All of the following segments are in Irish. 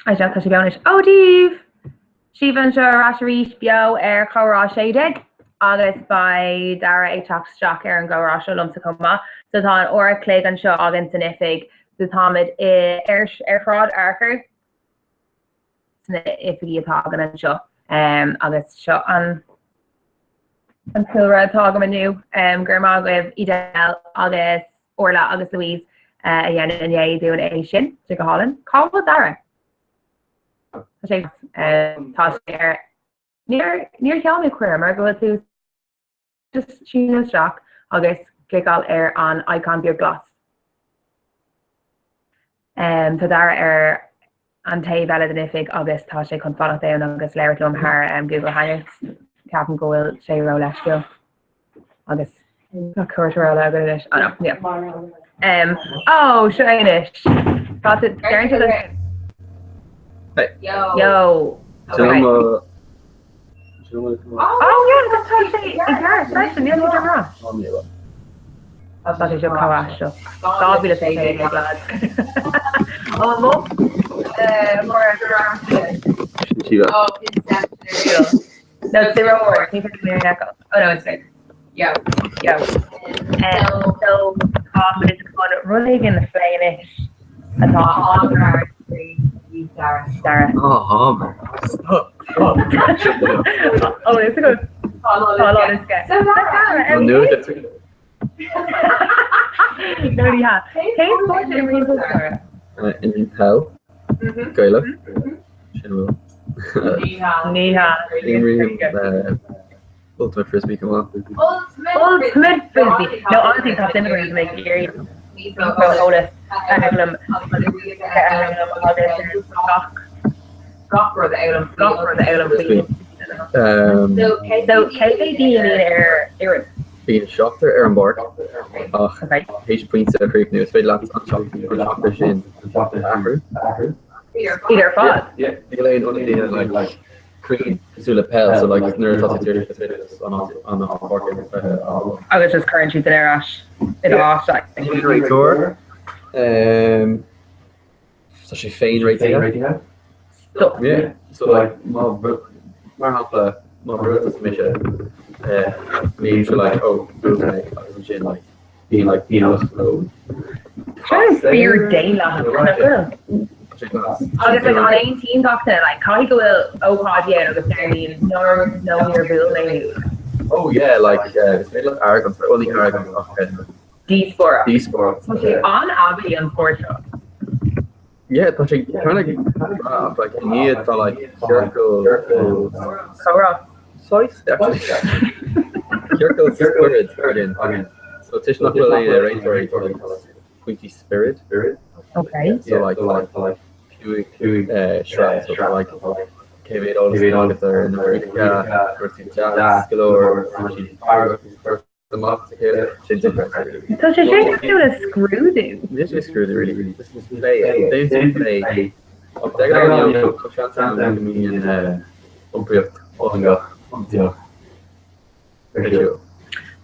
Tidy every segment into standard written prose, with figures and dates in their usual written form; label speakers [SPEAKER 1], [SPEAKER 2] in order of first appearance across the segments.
[SPEAKER 1] Tá sé beo anois. Ó Dia daoibh! Síomha anseo ar ais arís beo ar Chomhrá 16 agus beidh Dara ag teacht isteach ar an gcomhrá seo liomsa chomh maith. So tá an uair a chloig anseo againn san oifig. So táimid i ar ar Shráid Fhearchair sna oifigí atá againn anseo. Um, agus seo an an cúlra atá agam inniu. Um, go raibh maith agaibh Edel agus Orla agus Louise a dhein inné dúinn é sin, sé go hálainn. Cá bhfuil Dara? Tá sé tá sé ar níor níor sheol mé cuireadh mar go bhfuil tú just síneadh isteach agus cliceáil ar an icon beag glas. Um, tá Dara ar an taobh eile den oifig agus tá sé chun fanacht ann agus labhairt liom thar um, Google Hangouts. Ceapaim go bhfuil sé ró-leisciúil agus tá cuairteoir eile againn anois. Oh, no, yeah. Um, oh, seo é anois. Tá tú deireann tú le
[SPEAKER 2] Hey.
[SPEAKER 1] Yo. Okay. Oh yeah, agus tá sé i gceart freisin, níl sé ar ais. Tá sé seo chomh aisteach. 2016 lads. Ó mo No, it's zero more. Can you put the echo? Oh no, it's fine. Yo, yo. Um, so tá muid chun rud éigin a phlé anois atá an-ghar Dara. Dara.
[SPEAKER 2] Oh, man. Stop. Stop.
[SPEAKER 1] Oh, it's good. Tá lá uisce. No, ní hea. Cén spórt a imríonn tú, Dara?
[SPEAKER 2] Imrím peil. Gaelach. Sin bhfuil.
[SPEAKER 1] Ní hea.
[SPEAKER 2] Imrím Ultimate Frisbee chomh maith.
[SPEAKER 1] Ultimate Frisbee! No, honestly, tá suim agam ag iarraidh níos mó eolas a fhoghlaim agus gach gach rud a fhoghlaim faoi. So, cé mhéad daoine a bhíonn ar fhoireann?
[SPEAKER 2] Bíonn seachtar ar an bpáirc ach théis pointe a chríochnú, is féidir leat an seachtar sin a athrú.
[SPEAKER 1] Iad ar fad?
[SPEAKER 2] Níl aon ionadaithe like cruinn cosúil le peil so like nuair atá tú tuirseach is féidir leat an an pháirc a fhágáil.
[SPEAKER 1] Agus just cuireann siad duine ar ais i do áit like.
[SPEAKER 2] Níl réiteoir. Tá sé féin-réitithe.
[SPEAKER 1] Stop.
[SPEAKER 2] Yeah. So like má mar shampla má bhuail tusa mise níl sé like oh bhuail mé agus ansin like bíonn like pionós nó
[SPEAKER 1] Sin fíor daonlathach nach bhfuil? Agus like an aontaíonn gach duine like caithfidh go bhfuil ócáidí ann agus déarfainn nár nó níor bhuail mé thú.
[SPEAKER 2] Oh yeah like is féidir leat argóint well ní argóint ach
[SPEAKER 1] Díospóireacht.
[SPEAKER 2] Díospóireacht.
[SPEAKER 1] Tá sé an-aibí an spórt seo.
[SPEAKER 2] Yeah tá sé kind of breá ach like i ndiaidh tá like ciorcal
[SPEAKER 1] Comhrá.
[SPEAKER 2] Saghas actually. Ciorcal spioraid againn. So toisc nach bhfuil aon réiteoirí tá like pointí spioraid.
[SPEAKER 1] Okay.
[SPEAKER 2] So like tá like cúig sraith so tá like cé mhéad eolas atá agat ar na rialacha, raibh tú deas go leor, raibh siad feargach, amach sa chéile, sin difriúil.
[SPEAKER 1] Tá sé sin cosúil le scrúdú.
[SPEAKER 2] Níl sé scrúdú really, this is plé, déantar plé. Ach de ghnáth you know, tá seans ann go mbíonn iompraíocht fhulaingeach ionsaíoch ar siúl.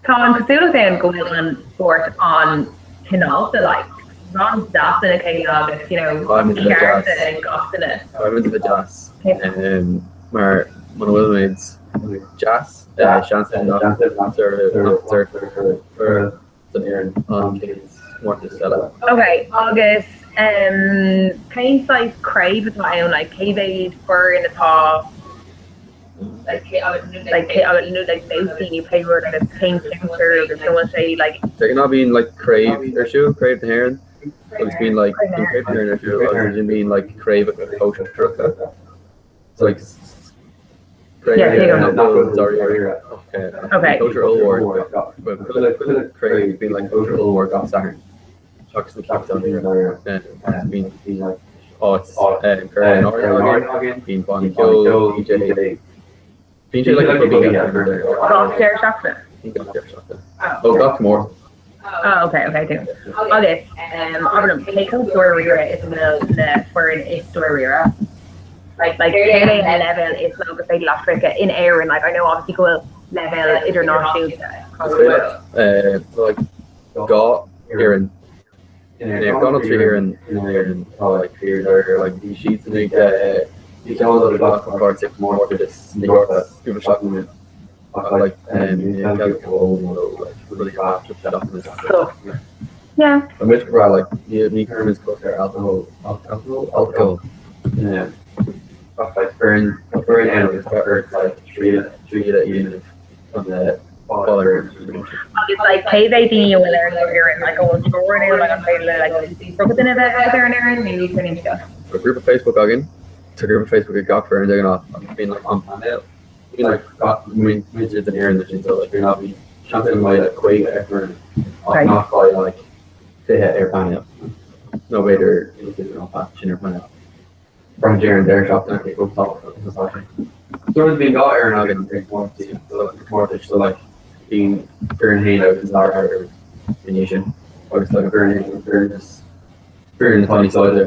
[SPEAKER 1] Tá an cosúlacht ann go bhfuil an spórt an-chineálta like, an-deas lena chéile agus you know, cearta ag gach duine.
[SPEAKER 2] Caithfimid a bheith deas mar muna bhfuil muid deas, Seans ann nach dtabharfar cuireadh don fhoireann an chéad chomórtas eile.
[SPEAKER 1] Ok, agus cén saghas craobh atá ann, like cé mhéad foireann atá like like nó like babhtaí nó pé rud agus cén sinsir agus an bhfuil sé like.
[SPEAKER 2] De ghnáth bíonn like craobh ar siúl, craobh na hÉireann agus bíonn like bíonn craobh na hÉireann ar siúl agus ansin bíonn like craobhacha shóisearacha. So like cóisir ollmhór craobh bíonn like cóisir ollmhór gach Satharn seachas na cinn bíonn áit curtha in áirithe againn, bíonn banna ceoil, DJ, bíonn sé like pub oíche.
[SPEAKER 1] Gach deireadh seachtaine?
[SPEAKER 2] Gach deireadh seachtaine. Ó gach comórtas.
[SPEAKER 1] Oh, ok, ok, tuigim. Agus, abair liom, cé chomh dáiríre is a bhfuil na foireann is dáiríre? Like, like, cé é an leibhéal is mó gur féidir leat sroicheadh in Éirinn? Like, I know obviously go bhfuil leibhéal idirnáisiúnta.
[SPEAKER 2] Is féidir leat, like, dhá fhoireann. Gan an fhoireann in Éirinn atá like fíor like bhí siadsan ag bhí ceann dóibh ag glacadh páirt i gcomórtas na hEorpa cúpla seachtain ó shin ach like níl cead acu ól nó like rudaí a
[SPEAKER 1] So yeah.
[SPEAKER 2] Tá muid go breá like ní ní chuirimid cosc ar alcohol alcohol alcohol ach like foireann tá foireann ann agus tá ort like triail triail a dhéanamh chun fáil ar an
[SPEAKER 1] Agus like cé mhéad daoine a bhfuil ar an fhoireann like an bhfuil scór ann like an féidir le like 30 duine a bheith ar an fhoireann nó cén scéal?
[SPEAKER 2] Tá grúpa Facebook againn, tá grúpa Facebook ag gach foireann de ghnáth agus bíonn like an painéal bíonn like gach muid den fhoireann leis sin so like bíonn bhí seans go mbeidh like 50 ar foireann ach nach mbeidh like 20 ar painéal nó b'fhéidir níos lú ná sin ar painéal. Braitheann sé ar an deireadh seachtaine cé chomh tábhachtach is atá sé. So bíonn dhá fhoireann againn ag comórtais so like bíonn foireann a haon agus an dara foireann ina dhiaidh sin agus like an foireann a haon an foireann is foireann atá níos láidre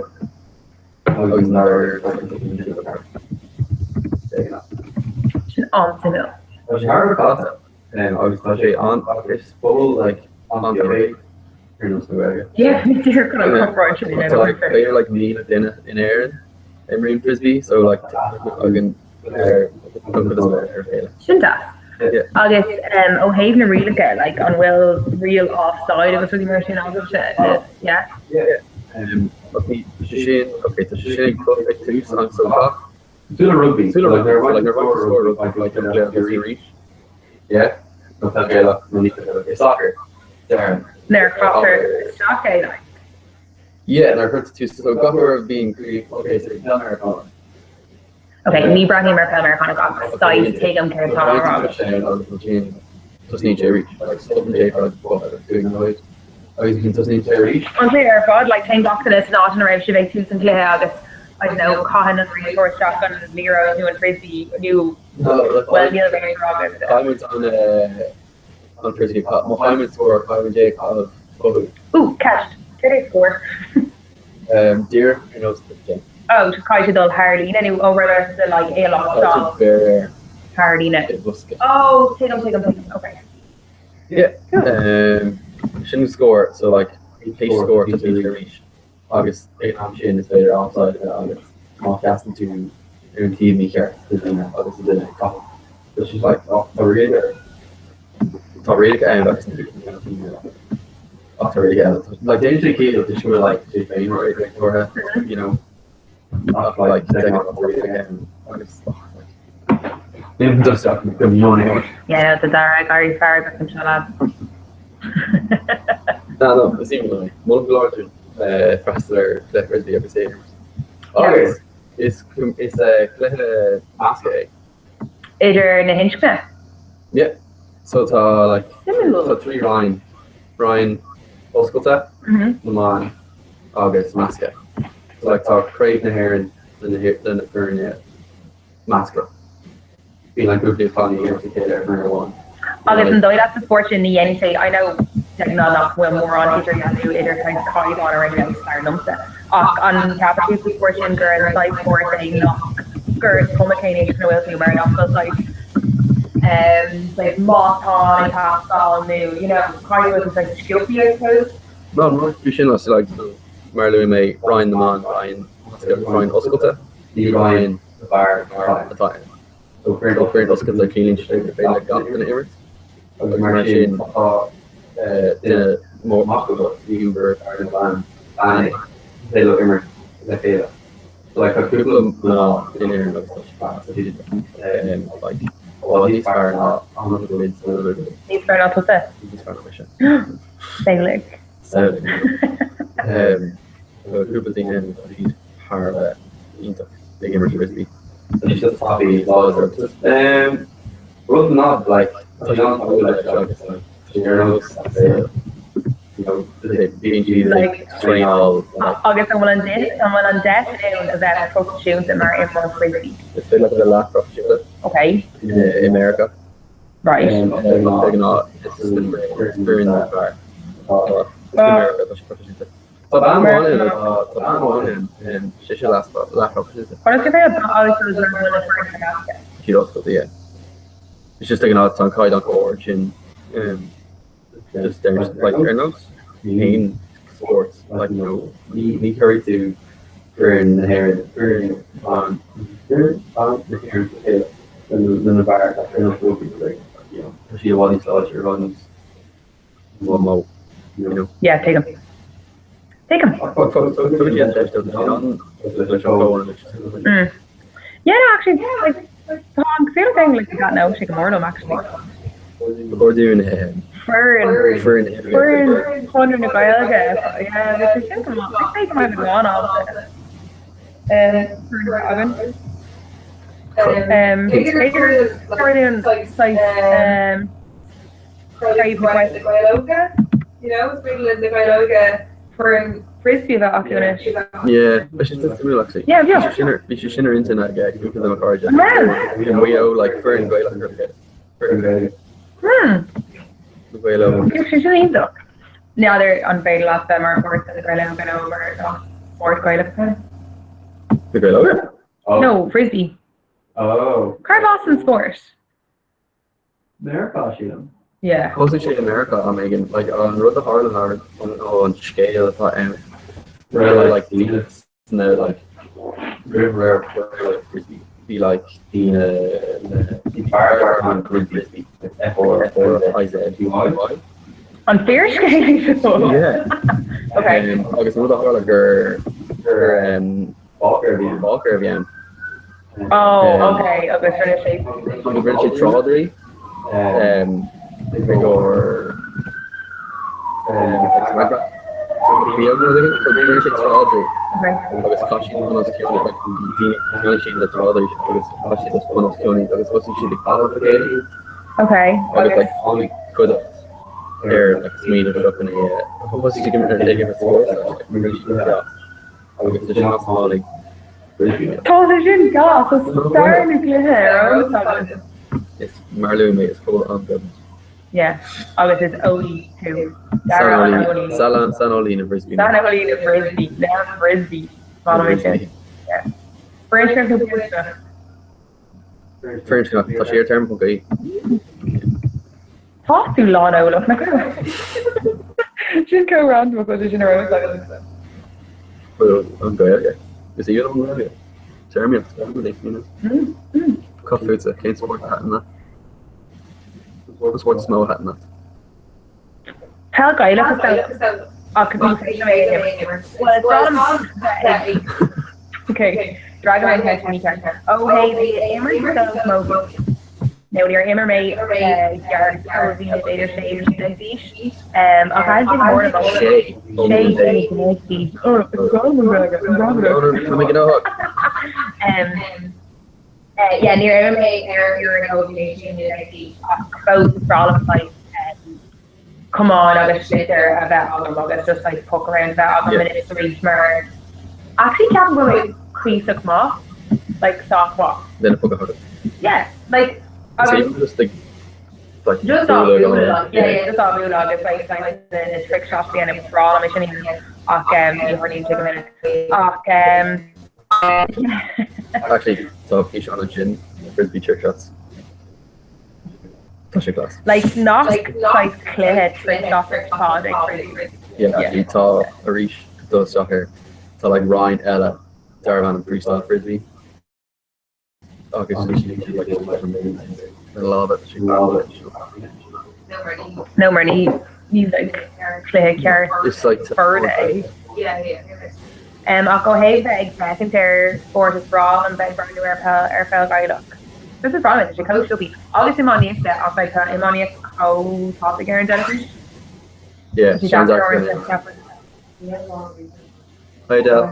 [SPEAKER 2] agus an dara foireann
[SPEAKER 1] like Sin an-suimiúil.
[SPEAKER 2] Tá sé thar a bheith caite agus tá sé an is pobal like an-bheag ar nós na Gaeilge.
[SPEAKER 1] Yeah, díreach chun an comparáid sin a dhéanamh.
[SPEAKER 2] Tá like b'fhéidir like 1,000 duine in Éirinn a imríonn frisbee so like againn ar an chuid is mó ar a chéile.
[SPEAKER 1] Sin deas.
[SPEAKER 2] Yeah.
[SPEAKER 1] Agus ó thaobh na rialacha, like an bhfuil riail offside agus rudaí mar sin agaibhse? Yeah?
[SPEAKER 2] Yeah. Um, okay, tá sé sin, okay, tá sé sin ag ag tús an so tá Cosúil le rugbaí, cosúil le rugbaí, like nuair a bhain scór rugbaí, like an cluiche agus arís. Yeah, nó peil Ghaelach, nó ní peil Ghaelach, é soccer, déarfainn.
[SPEAKER 1] Nuair a chaitear isteach é, like.
[SPEAKER 2] Yeah, nuair a chuirtear tús, so gach uair a bhíonn craobh, okay, so peil Meiriceánach.
[SPEAKER 1] Okay, ní breathnaím ar peil Meiriceánach ach saghas tuigim céard atá á rá.
[SPEAKER 2] Ansin tosnaíonn sé arís, like stopann sé ar feadh 5 nóiméad agus ansin tosnaíonn sé arís.
[SPEAKER 1] An cluiche ar fad, like téann gach duine san áit ina raibh sibh ag tús an chluiche agus I don't know, caitheann an réiteoir isteach an liathróid nó an frisbee nó bhuel níl réiteoir agat.
[SPEAKER 2] Caithfimid an an frisbee a má fhaighimid scór caithfimid é a chaitheamh chucu.
[SPEAKER 1] Ooh, ceist, céard é scór?
[SPEAKER 2] Díreach ar nós touchdown.
[SPEAKER 1] Oh, just caithfidh sé dul thar líne nó oh right right so like é a láimhseáil thar líne.
[SPEAKER 2] I bhosca.
[SPEAKER 1] Oh, tuigim, tuigim, tuigim, okay.
[SPEAKER 2] Yeah, um, sin scór, so like pé scór tosaíonn sé arís agus ag an am sin is féidir offside a bheith agat má sheasann tú ar an taobh mícheart den líne agus an duine ag caitheamh. So she's like, oh, tá rialacha tá rialacha ann agus ní ach tá rialacha eile. Like déanann sé ciall toisc go bhfuil like sé féin mar réiteoir you know ach like de ghnáth tá rialacha ann agus oh, like níl dul isteach go mion air.
[SPEAKER 1] Yeah, no, tá Dara ag éirí feargach anseo lad.
[SPEAKER 2] No, no, is iontach é. Molaim go láidir freastal ar chluiche frisbee agus é. Agus is is cluiche measctha é.
[SPEAKER 1] Idir na hinscne?
[SPEAKER 2] Yeah. So tá like
[SPEAKER 1] Suimiúil.
[SPEAKER 2] tá trí roinn, roinn oscailte, na mban agus measctha. So like tá craobh na hÉireann de na de na foirne measctha. Bíonn like buachaillí is cailíní ag imirt le chéile ar foireann amháin.
[SPEAKER 1] Agus an dóigh leat sa spórt sin ní dhéanfaidh sé, I know de ghnáth nach bhfuil mórán idirdhealú idir saghas caighdeán ar aon nós dar liomsa, ach an gceapann tú sa spórt sin gur an saghas spórt é nach, gur cuma cén inscne a bhfuil tú mar nach bhfuil saghas ehm saghas matán ag teastáil nó you know caithfidh go bhfuil tú saghas sciobtha I suppose.
[SPEAKER 2] No, no, bhí sin as like mar a luaigh mé roinn na mban, roinn roinn oscailte, ní roinn na bhfear atá ann. So foireann oscailte ciallaíonn sé gur féidir le gach duine imirt agus mar sin má tá duine maith agat fiú gur fear nó bean bean é, is féidir leo imirt le chéile. So like tá cúpla mná in Éirinn agus tá siad tá siad like i bhfad níos fearr ná an gcuid san uile
[SPEAKER 1] Níos fearr ná tusa?
[SPEAKER 2] Níos fearr ná mise.
[SPEAKER 1] Samhlaigh.
[SPEAKER 2] Samhlaigh. Tá cúpla daoine ann tá siad thar a bheith iontach ag imirt frisbee. Tá siad tapaidh láidir. Rud ná like tá sé an-tacúil leis agus like tá sé ar nós you know bíonn siad ag traenáil like.
[SPEAKER 1] Agus an bhfuil an an bhfuil an deis ann a bheith proifisiúnta mar imreoir frisbee?
[SPEAKER 2] Is féidir leat a bheith leathphroifisiúnta.
[SPEAKER 1] Okay.
[SPEAKER 2] I Meiriceá.
[SPEAKER 1] Right.
[SPEAKER 2] De ghnáth is foireann na bhfear atá i Meiriceá tá sé proifisiúnta. Tá bean amháin ann atá tá bean amháin ann sise leathphroifisiúnta.
[SPEAKER 1] Conas gur féidir bean agus a bhfuil na foirne measctha?
[SPEAKER 2] Siad oscailte, yeah. It's just de ghnáth tá an caighdeán chomh hard sin just like ar nós aon. spórt like you know ní ní chuirfidh tú foireann na hÉireann foireann ban foireann ban na hÉireann le chéile le na bhfear like ar nós rugby like you know tá siad i bhfad níos láidre i bhfad níos mó you know.
[SPEAKER 1] Yeah, tuigim. Tuigim.
[SPEAKER 2] Tugann siad an deis dóibh tá siad an leis an bhfóin anois.
[SPEAKER 1] Mm. Yeah, no, actually, like, tá an cosúil thing like that now, sé go mór liom actually.
[SPEAKER 2] Ba chóir dúinn
[SPEAKER 1] Foireann.
[SPEAKER 2] foireann
[SPEAKER 1] Foireann Chonradh na Gaeilge. Yeah, bhí sé sin go maith. I'd say go maith go maith ábalta. Um, foireann againn. Um, b'fhéidir chóir dúinn saghas, um, Craobh na
[SPEAKER 3] Gaeil Óga, you know, is féidir le na Gaeil Óga
[SPEAKER 1] foireann frisbee a bheith acu anois.
[SPEAKER 2] Yeah, bhí sé sin suimiúil actually.
[SPEAKER 1] Yeah, bhí.
[SPEAKER 2] Bhí sé sin ar bhí sé sin ar intinn ag cúpla de mo chairde.
[SPEAKER 1] An raibh?
[SPEAKER 2] Bhí Maigh Eo like foireann Gaelach ar a foireann Gaeilge.
[SPEAKER 1] Hmm.
[SPEAKER 2] Na Gaeil Óga.
[SPEAKER 1] Bhí sé sin iontach. N'fheadar an féidir leat bheith mar pháirt de na Gaeil Óga nó mar spórt Gaelach atá ann?
[SPEAKER 2] Na Gaeil Óga?
[SPEAKER 1] No, frisbee.
[SPEAKER 4] Oh.
[SPEAKER 1] Cárb as an spórt?
[SPEAKER 4] Meiriceá, sílim.
[SPEAKER 1] Yeah.
[SPEAKER 2] Thosaigh sé i Meiriceá am éigin, like an rud a tharla ná an an scéal atá ann raibh like daoine sna like roimh ré like frisbee bhí like daoine na bhí fear darb ainm Frisbee F R I Z B Y.
[SPEAKER 1] An fíorscéal é seo?
[SPEAKER 2] Yeah.
[SPEAKER 1] Okay.
[SPEAKER 2] Um, agus an rud a tharla gur gur um,
[SPEAKER 4] Báicéir a bhí ann.
[SPEAKER 2] Báicéir a bhí ann.
[SPEAKER 1] Oh, okay, agus rinne sé.
[SPEAKER 2] Rinne sé tráidirí i gcomhair rinne sé tráidirí agus chaith siad bun os cionn like daoine cheannaigh siad na tráidirí agus chaith siad bun os cionn iad agus thosaigh siad ag caidreamh le chéile.
[SPEAKER 1] Okay.
[SPEAKER 2] Agus like tháinig cuideachta ar like smaoineamh seo chun é thosaigh siad ag imirt spóirt like rinne siad Agus is sin as tháinig Frisbee.
[SPEAKER 1] Tá sé sin gas, is stair na gcluiche ar eolas agat.
[SPEAKER 2] Is mar a luaigh mé, is pobal an-bheag.
[SPEAKER 1] Yeah, agus is eolaí tú. Dara an eolaí.
[SPEAKER 2] Saineolaí na bhFrisbee.
[SPEAKER 1] Saineolaí na bhFrisbee. Na Frisbee. Maith é sin. Yeah. Firinscneach nó baininscneach?
[SPEAKER 2] Firinscneach. Tá sé ar téarma.ie.
[SPEAKER 1] Tá tú lán eolach, nach bhfuil? Sin chomh random go bhfuil sé sin ar eolas agat.
[SPEAKER 2] Bhuel, an Ghaeilge. Is aoibhinn liom an Ghaeilge. Téarmaíocht, you know. Cad fútsa, cén spórt a thaitin leat? An spórt is mó a thaitin leat?
[SPEAKER 1] Peil Ghaelach is dócha, ach ní féidir liom é a imirt. Bhuel, is breá liom bheith ag. Ok, d'fhreagair mé an cheist mícheart. Ó thaobh í a imirt is dócha camogie. Nó níor imir mé i gceart ó bhí mé b'fhéidir sé nó deich d'aois. Ach thaitin sé go mór liom.
[SPEAKER 2] Sé ó bhí
[SPEAKER 1] Sé nó deich d'aois. Ó, is breá liom an Ghaeilge, an breá liom.
[SPEAKER 2] Tá mé gnóthach.
[SPEAKER 1] Yeah, níor imir mé ar fhoireann ó bhí mé sé nó deich d'aois ach fós is breá liom saghas camán agus sliotar a bheith agam agus just saghas poke around a bheith agam anois arís mar actually ceapaim go bhfuil mé cuíosach maith, like sách maith.
[SPEAKER 2] Lena poc a thagann.
[SPEAKER 1] Yeah, like
[SPEAKER 2] Is
[SPEAKER 1] agus
[SPEAKER 2] aoibhinn just like like
[SPEAKER 1] just á
[SPEAKER 2] bualadh
[SPEAKER 1] bhualadh
[SPEAKER 2] gan
[SPEAKER 1] like yeah yeah just á bhualadh agus like saghas na na trick shots a dhéanamh is breá liom é sin a dhéanamh ach ní tharlaíonn sé go minic ach
[SPEAKER 2] Actually tá físeán ansin frisbee trick shots. Tá sé class.
[SPEAKER 1] Like nach saghas cluiche trick shots ar fad é frisbee.
[SPEAKER 2] Yeah, actually tá arís dul isteach air. Tá like roinn eile darb ainm freestyle frisbee. Agus bhí siad like na lámha
[SPEAKER 1] No mar ní ní like cluiche ceart
[SPEAKER 2] It's like
[SPEAKER 1] spórt é. Um, ach ó thaobh bheith ag féachaint ar spórt is breá liom bheith ag breathnú ar peil ar pheil Ghaelach. Just is breá liom, tá sé chomh sciobtha. Agus iománaíocht de ach like tá iománaíocht chomh tapaidh ar an dteilifís.
[SPEAKER 2] Yeah,
[SPEAKER 1] Tá sé
[SPEAKER 2] seans
[SPEAKER 1] deacair
[SPEAKER 2] acu.
[SPEAKER 1] orm ceapadh.
[SPEAKER 2] Hi Adele.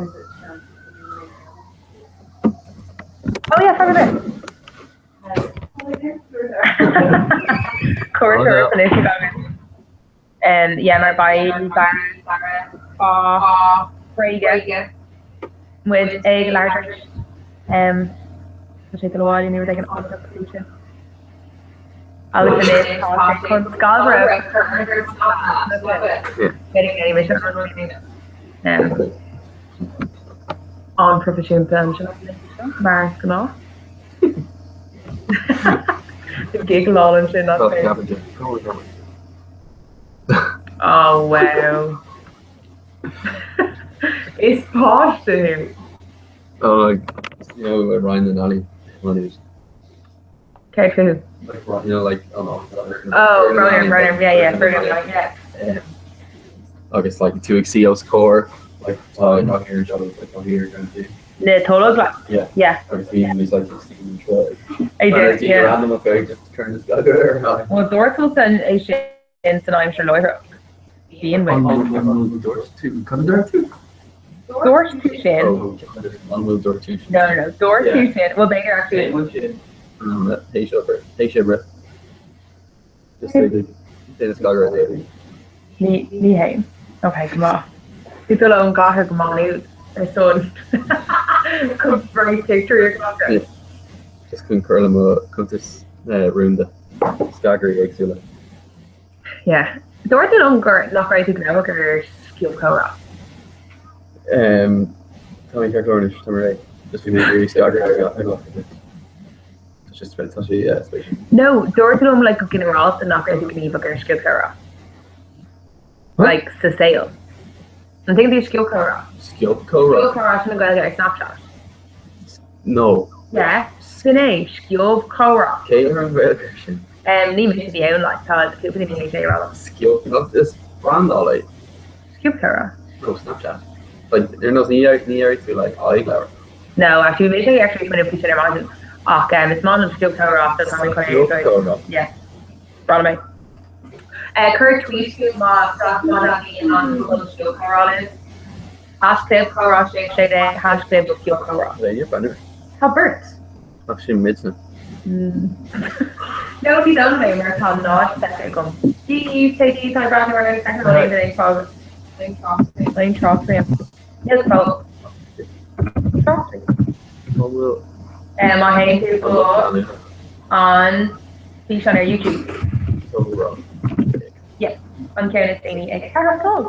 [SPEAKER 1] Oh yeah, fadhb ar bith. Cuairteoir anois againn. Um, yeah, mar beidh Dara fá bhréige muid ag labhairt. Um, tá sé dul abhaile nó rud éigin an-deacair faoi sin. Agus anois tá sé chun scalpaire a chur Um, an-phroifisiúnta anseo mar is gnáth. Giggle ansin nach féidir. Oh wow. Is páiste thú.
[SPEAKER 2] Oh like, you know, i Roinn na nEalaíon.
[SPEAKER 1] Céard fúthu?
[SPEAKER 2] Like, you know, like, an
[SPEAKER 1] Oh, Roinn, Roinn, yeah, yeah, Roinn, yeah.
[SPEAKER 2] Agus like tú ag suí os comhair, like, tá an here job, like, tá here going to.
[SPEAKER 1] Na tolg like?
[SPEAKER 2] Yeah.
[SPEAKER 1] Yeah.
[SPEAKER 2] Agus bhí mé like ag suí anseo.
[SPEAKER 1] I did, yeah.
[SPEAKER 2] Random affair just turn this guy ar.
[SPEAKER 1] Well, dúirt tusa é sin san aimsir láithreach. Bíonn muid.
[SPEAKER 2] An dúirt tú, cad a dúirt tú?
[SPEAKER 1] Dúirt tú sin.
[SPEAKER 2] An bhfuil dúirt tú sin?
[SPEAKER 1] No, no, no. Dúirt tú sin. Well, b'fhéidir actually.
[SPEAKER 2] Théis obair, théis oibre. Just déanamh scagaire é.
[SPEAKER 1] Ní, ní haon. Ok, go maith. Bhí dul ón gcathair go Maigh Nuad ar son chun break picture a ghlacadh.
[SPEAKER 2] Just chun cur le mo cuntas rúnda scagairí éagsúla.
[SPEAKER 1] Yeah. Dúirt tú liom gur nach raibh tú gnóthach ar sciobchomhrá.
[SPEAKER 2] Um, tá mé ceart go leor anois, tá mé réidh. Just bhí mé ag iarraidh scagaire a ghlacadh. Tá sé tá sé spéisiúil.
[SPEAKER 1] No, dúirt tú liom like go ginearálta nach raibh tú gníomhach ar sciobchomhrá. Like sa saol. An dtuigeann tú sciobchomhrá?
[SPEAKER 2] Sciobchomhrá?
[SPEAKER 1] Sciobchomhrá sin an Ghaeilge ar Snapchat.
[SPEAKER 2] No.
[SPEAKER 1] Yeah, sin é, sciobchomhrá.
[SPEAKER 2] Cé a chuir an Ghaeilge air sin?
[SPEAKER 1] Um, ní mise a bhí ann, like, tá cúpla duine tar éis é a rá liom.
[SPEAKER 2] Sciob, is brandáil é.
[SPEAKER 1] Sciobchomhrá.
[SPEAKER 2] No, Snapchat. Like, ar nós ní ní iarrfaidh tú like aghaidh leabhar.
[SPEAKER 1] No, actually, bhí mise ag actually smaoineamh faoi sin ar maidin. Ach um, is maith liom sciobchomhrá, so tá mé chun é a úsáid.
[SPEAKER 2] Sciobchomhrá.
[SPEAKER 1] Yeah. Braitheann mé. Cuir tweet chugam má thaitníonn an focal sciobchomhrá libh. Haischlib comhrá 16 haischlib sciobchomhrá.
[SPEAKER 2] Léinír Banner.
[SPEAKER 1] Tá beirt.
[SPEAKER 2] Ach sin muidne.
[SPEAKER 1] No, ní dóigh liom é mar tá 0 feicthe agam. Dia daoibh, Dia daoibh, tá breathnú ar an aon trácht riam. Níl fág. Trácht riam. Má théann tú go an físeán ar YouTube. Yeah, an ceann is déanaí ag 4 a chlog.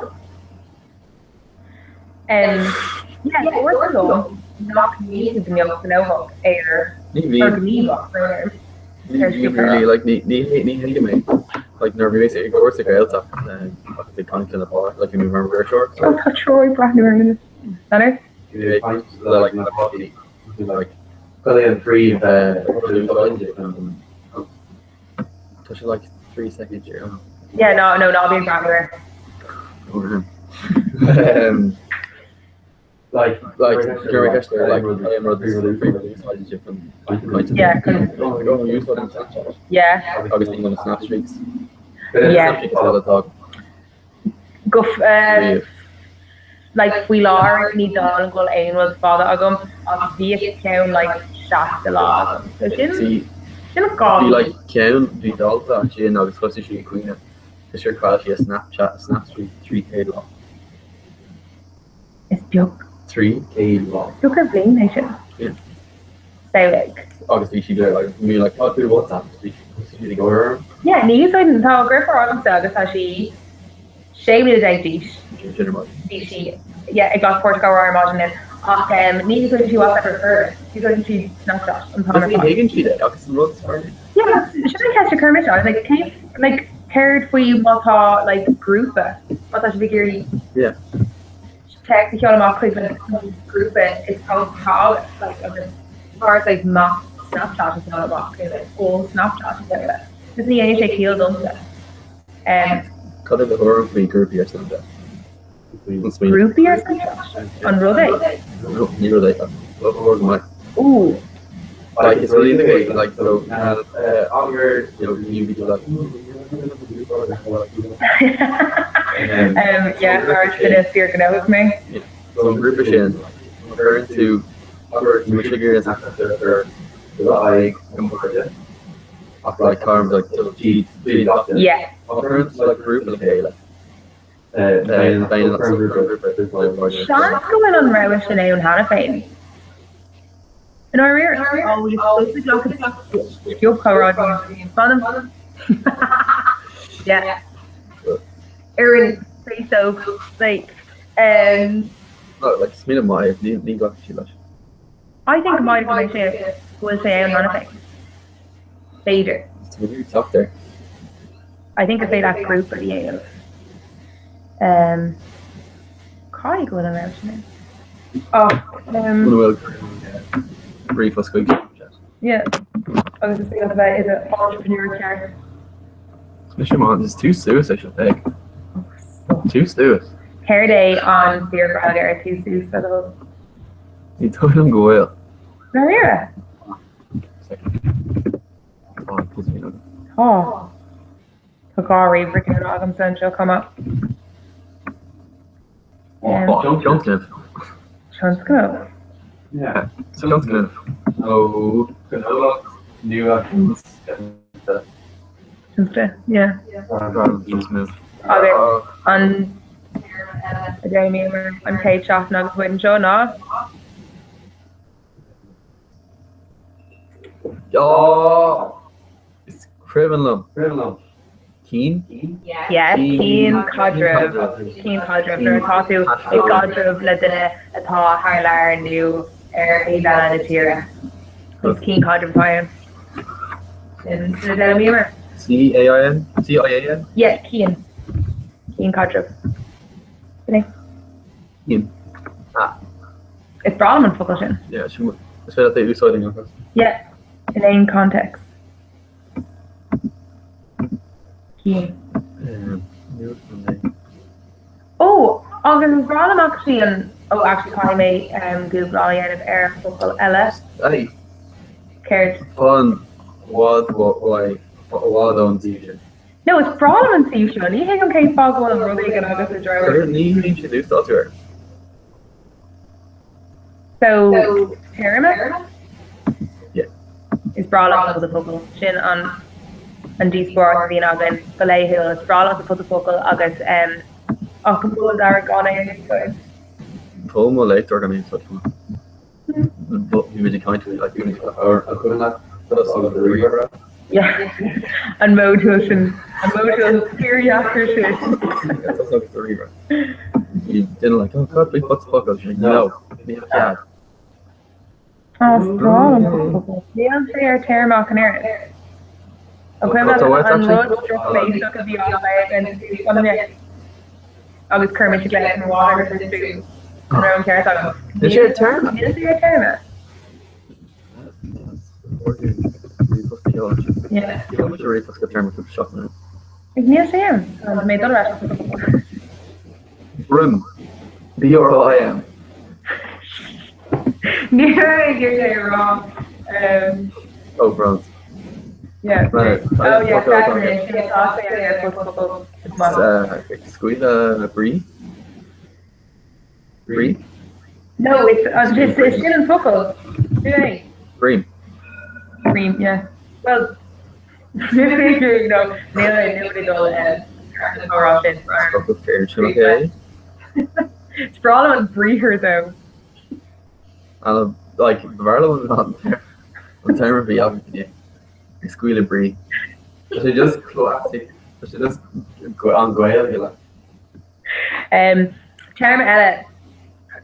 [SPEAKER 1] Yeah, dúirt tú liom nach mbíonn tú gnóthach ar
[SPEAKER 2] Ní bhíonn.
[SPEAKER 1] ar gníomhach ar
[SPEAKER 2] Ní bhíonn really, like, ní ní ní thuigim é. Like, nuair a bhí mé ag obair sa Ghaeltacht, agus ag caint lena pá, like, bhí mé mar mhaoirseoir, so.
[SPEAKER 1] Oh, tá Troy ag breathnú ar an Leonard?
[SPEAKER 2] Bhí mé ag caint le, like, na páistí, like,
[SPEAKER 4] Cad é an phríomh
[SPEAKER 2] Tá sé like 3 seconds here.
[SPEAKER 1] Yeah, no, no, ná bí ag breathnú air.
[SPEAKER 2] Um,
[SPEAKER 4] Like,
[SPEAKER 2] like, gur ceist ar, like, cad é an rud is príomh chun
[SPEAKER 1] Yeah,
[SPEAKER 2] úsáid an Snapchat
[SPEAKER 1] Yeah.
[SPEAKER 2] agus ní na Snap Streaks.
[SPEAKER 1] Yeah.
[SPEAKER 2] Snap Streaks is atá
[SPEAKER 1] Go like faoi láthair ní dóigh liom go bhfuil aon rud fada agam ach bhíodh ceann like 60 lá agam. So sin
[SPEAKER 2] See,
[SPEAKER 1] sin 2
[SPEAKER 2] bhí
[SPEAKER 1] mhí.
[SPEAKER 2] like ceann bhí dalta ansin agus thosaigh sí ag caoineadh toisc gur chaill sí a Snapchat Snap Streak 300 lá.
[SPEAKER 1] Is beag.
[SPEAKER 2] 300 lá.
[SPEAKER 1] Beag ar bhliain é sin.
[SPEAKER 2] Yeah.
[SPEAKER 1] Samhlaigh.
[SPEAKER 2] Agus bhí sí there like bhí like tá tú WhatsApp bhí sí ag obair orm.
[SPEAKER 1] Yeah, ní úsáideann tá deirfiúr agamsa agus tá sí 16 bliana d'aois.
[SPEAKER 2] Sin ar maidin.
[SPEAKER 1] Bhí sí yeah ag glacadh páirt i gcomhrá ar maidin linn ach um, ní úsáideann sí WhatsApp ar chor ar bith. Úsáideann sí Snapchat an t-am ar
[SPEAKER 2] Ní
[SPEAKER 1] fad.
[SPEAKER 2] thuigeann siad é agus an rud is fearr.
[SPEAKER 1] Yeah, sin an cheist a chuir mise. I was like, cén like céard faoi má tá like grúpa má tá sibh ag iarraidh
[SPEAKER 2] Yeah.
[SPEAKER 1] téacs a sheoladh amach chuig like an grúpa is tábhachtaí agat like agus thar like mass Snapchat a sheoladh amach nó like all Snapchat a sheoladh. Just ní dhéanann sé ciall domsa. Um,
[SPEAKER 2] Cad é do thuairim faoi grúpaí ar Snapchat? An smaoineamh?
[SPEAKER 1] grúpaí ar Snapchat? An rud é?
[SPEAKER 2] No, ní rud é. Go maith.
[SPEAKER 1] Ooh.
[SPEAKER 2] Like, it's really the like, so, agar, you know, you be like,
[SPEAKER 1] Um, yeah, mar duine fíorghnóthach mé.
[SPEAKER 2] So an grúpa sin, cuireann tú abair nó trigger is ar aghaidh an bhairde ach like táim like
[SPEAKER 1] Yeah.
[SPEAKER 2] cuireann tú like grúpa le chéile.
[SPEAKER 1] Seans go bhfuil an rogha sin ann cheana féin. I ndáiríre, sciobchomhrá Fanam. Yeah. Ar an Facebook, like, um,
[SPEAKER 2] No, like smaoineamh maith, ní ní ghlacfaidh sí leis.
[SPEAKER 1] I think go mbeidh go mbeidh sé go bhfuil sé ann cheana féin. B'fhéidir.
[SPEAKER 2] Tá mé ag teacht air.
[SPEAKER 1] I think is é leat grúpa a dhéanamh. Um, Caithfidh go bhfuil an rogha sin ann. Ach
[SPEAKER 2] Muna bhfuil ríomhphost chuig
[SPEAKER 1] Yeah. Agus is féidir leat a bheith i do entrepreneur ceart.
[SPEAKER 2] Is mise man, is tús suas é seo ag. Tús suas.
[SPEAKER 1] Céard é an fíor-Ghaeilge ar tús suas le do thoil?
[SPEAKER 2] Ní dóigh liom go bhfuil.
[SPEAKER 1] Dáiríre?
[SPEAKER 2] Tá an píosa féin agam.
[SPEAKER 1] Tá. Tá 2 ríomhaire céanna agamsa anseo chomh maith.
[SPEAKER 2] Tionscnamh.
[SPEAKER 1] Tionscnamh?
[SPEAKER 2] Yeah, tionscnamh nó gnólacht nua tionscanta.
[SPEAKER 1] Tionscnamh, yeah.
[SPEAKER 2] Tionscnamh.
[SPEAKER 1] Agus an a d'fhoghlaimíomar an chéad seachtain agus muid anseo ná?
[SPEAKER 2] Is cuimhin liom. Cian?
[SPEAKER 1] Yeah, cianchaidreamh. Cianchaidreamh, nuair atá tú i gcaidreamh le duine atá thar lear nó ar thaobh eile na tíre. Is cianchaidreamh atá ann. Sin a d'fhoghlaimíomar.
[SPEAKER 2] C-A-I-N? C-I-A-N?
[SPEAKER 1] Yeah, cian. Cianchaidreamh. Sin é.
[SPEAKER 2] Cian. Ah.
[SPEAKER 1] Is breá liom an focal sin.
[SPEAKER 2] Yeah, sin is féidir leat é a úsáid i ngach áit.
[SPEAKER 1] Yeah, in aon context. Cian.
[SPEAKER 2] Um, níl an é.
[SPEAKER 1] Oh, agus is breá liom actually an oh actually caithfidh mé um, Google a dhéanamh ar an focal eile.
[SPEAKER 2] Hey.
[SPEAKER 1] Céard?
[SPEAKER 2] Táim i bhfad uaidh, i bhfad ón suíomh sin.
[SPEAKER 1] No, is breá liom an suíomh seo, ní thuigim cén fáth go bhfuil rud éigin agat i dtreo.
[SPEAKER 2] Ní théann siad úsáid air.
[SPEAKER 1] So, téarma?
[SPEAKER 2] Yeah.
[SPEAKER 1] Is breá liom an focal. Sin an an díospóireacht a bhíonn againn go laethúil. Is breá liom an focal agus um, ach an bhfuil dara gan é a úsáid?
[SPEAKER 2] Tá mo léachtóir gan é a úsáid chomh maith. Bhí muid ag caint faoi like an cuimhin leat agus do ríomhaire?
[SPEAKER 1] Yeah. An modúl sin, an modúl fíordheacair sin.
[SPEAKER 2] Yeah, tusa agus do ríomhaire. Bhí duine like, oh cad faoi futs focal? She's like, no, níl cead.
[SPEAKER 1] Tá breá liom an focal. Níl sé ar téarma ach an oiread. An cuimhin leat an rud drochbhéasach a bhí á phlé againn sa tús? Agus chuir mise glaoch ar mo mháthair go fiosrú an raibh an ceart agam.
[SPEAKER 2] Níl sé ar téarma?
[SPEAKER 1] Níl sé ar téarma. Níl sé ann. Tá mé dul ar ais.
[SPEAKER 2] Brim. B-R-I-M.
[SPEAKER 1] Ní raibh ag iarraidh é a rá.
[SPEAKER 2] Oh, brón.
[SPEAKER 1] Yeah. Oh yeah, tá sé ar focal.
[SPEAKER 2] Ag scaoileadh brí? Brí?
[SPEAKER 1] No, it's it's sin an focal. Sin é.
[SPEAKER 2] Brim.
[SPEAKER 1] Brim, yeah. Well, no, níl níl mé dul rá sin.
[SPEAKER 2] Focal fíor okay.
[SPEAKER 1] Is breá liom an briathar though.
[SPEAKER 2] And like b'fhearr liom an an téarma a bhí agam inné. Ag scaoileadh brí. Tá sé just classic. Tá sé just an Ghaeilge like.
[SPEAKER 1] Um, téarma eile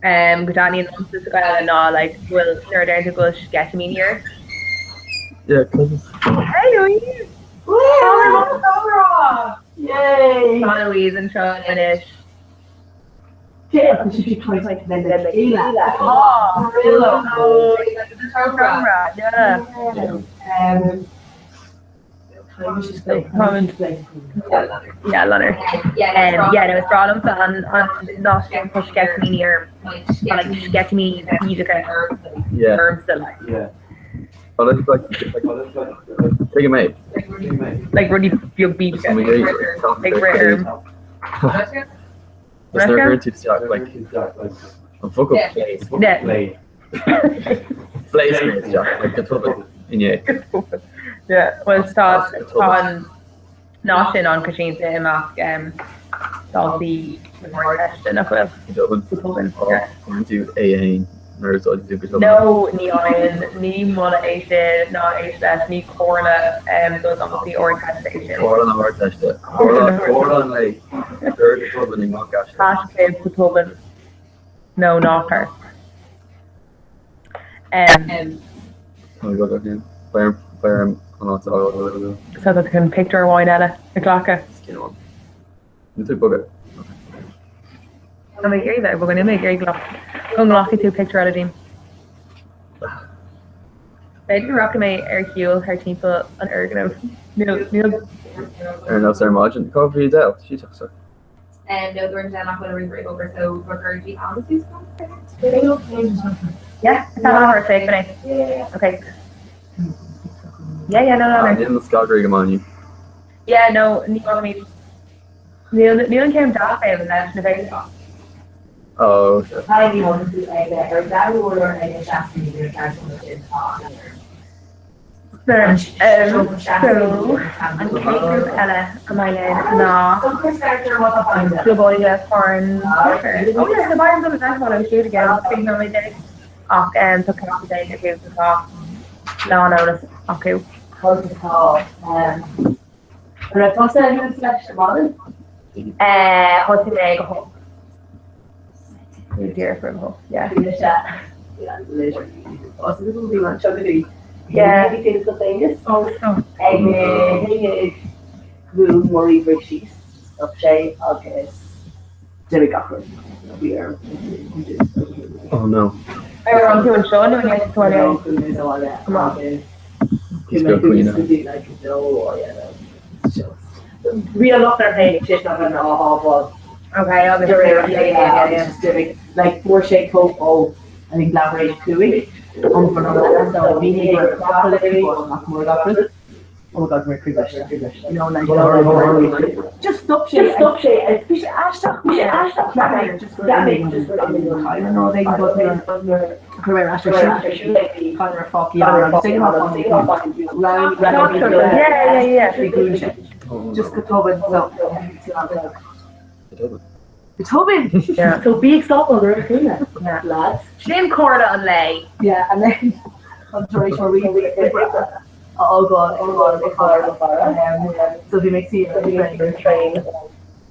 [SPEAKER 1] um, go dtaitníonn liomsa sa Ghaeilge ná like, go bhfuil nuair a deireann tú go bhfuil sceitimíní ort.
[SPEAKER 2] Yeah, cos it's
[SPEAKER 1] Hey Louise!
[SPEAKER 3] Yay!
[SPEAKER 1] Tá Louise anseo anois. Yeah, no, is breá liomsa an nath sin tá sceitimíní orm. Tá like sceitimíní bídeacha ormsa like.
[SPEAKER 2] Yeah. Well, it's like, tuigim é.
[SPEAKER 1] Like rudaí beag bídeacha ag rith orm.
[SPEAKER 2] Is nuair a chuireann tú isteach like an focal
[SPEAKER 1] plé.
[SPEAKER 2] Phléasc mé isteach like go tobann inné.
[SPEAKER 1] Yeah, well tá tá an nath sin an-choitianta i measc um, daltaí na hArdteiste nach bhfuil.
[SPEAKER 2] Go tobann.
[SPEAKER 1] Go tobann, yeah.
[SPEAKER 2] Cuireann tú A1 nuair a úsáideann tú go tobann.
[SPEAKER 1] No, ní fhaigheann, ní moladh é sin ná éist leis, ní comhairle um, do dhaltaí Ardteiste é sin.
[SPEAKER 2] Comhairle na hArdteiste. Comhairle comhairle an lae. Cuir go tobann i ngach aiste.
[SPEAKER 1] Aiscéim go tobann nó ná cuir. Um,
[SPEAKER 2] Tá mé beag again. Beir beir an áit a fhágáil.
[SPEAKER 1] So tá tú chun pictiúr amháin eile a ghlacadh.
[SPEAKER 2] Skin on. Níl tú ag bogadh.
[SPEAKER 1] Tá mé ag iarraidh bheith ag bogadh, níl mé ag iarraidh glac go nglacfaidh tú pictiúr eile díom. B'fhéidir go rachaidh mé ar shiúl thar timpeall an fhoirgnimh. Níl, níl.
[SPEAKER 2] Ar nós ar maidin, cá bhí Adele? Sí teach sa.
[SPEAKER 3] Um, nó dúirt sé nach bhfuil a ríomhaire ag obair so ba chóir di am suas
[SPEAKER 1] Yeah, tá an áthar ag mé. Okay. Yeah, yeah, no, no, no.
[SPEAKER 2] Níl na scagairí go maith inniu.
[SPEAKER 1] Yeah, no, ní bhfaighimid. Níl níl an ceann deas ann leis na bheidh.
[SPEAKER 2] Oh, okay.
[SPEAKER 1] So, an chéad ghrúpa eile a mbeidh linn ná Club Óige Foireann Sacair. Oh yeah, so beidh an dul i dteagmháil leo siúd again, 15 nóiméad. Ach tá cleachtadh déanta acu so tá lán eolas acu.
[SPEAKER 5] An raibh tusa ag imirt leis ar maidin?
[SPEAKER 1] Thosaigh mé ag a hocht. Díreach roimh a hocht, yeah.
[SPEAKER 5] Bhí mise Bhí mé anseo go dtí Yeah. Bhí féin sa Aonghus.
[SPEAKER 1] Oh, so.
[SPEAKER 5] Ag ag bhuail mo ríomhaire síos, stop sé agus d'imigh gach rud. Bhí orm
[SPEAKER 2] Oh no.
[SPEAKER 1] Ar fhan tú anseo nó an ndeachaigh tú abhaile?
[SPEAKER 5] No, chuaigh mé abhaile agus
[SPEAKER 2] Is go caoine.
[SPEAKER 5] Bhí an locht air féin ag nach raibh mé á shábháil.
[SPEAKER 1] Okay, agus
[SPEAKER 5] De réir a chéile agus just d'imigh. Like fuair sé cóip ó I think leathuair tar éis 5 an tráthnóna so bhí mé ag rá go nach mór gach rud. Oh my god, bhí mé You know, like, just stop sé stop sé bhí sé aisteach bhí sé aisteach cheap mé just cheap mé just gur imigh an cadhnra nó rud éigin but nuair a chuir mé ar ais ar siúl é bhí cadhnra fágtha agus ag an round round
[SPEAKER 1] Yeah, yeah, yeah.
[SPEAKER 5] bhí gún sé just go tobann so go tobann
[SPEAKER 1] Yeah.
[SPEAKER 5] so bí ag sábháil ar a chéile
[SPEAKER 1] Yeah.
[SPEAKER 5] lads
[SPEAKER 1] Sin comhairle an lae.
[SPEAKER 5] yeah and then an tar éis mo ríomhaire a fhágáil ag mo chara so bhí mé ag suí ar an traein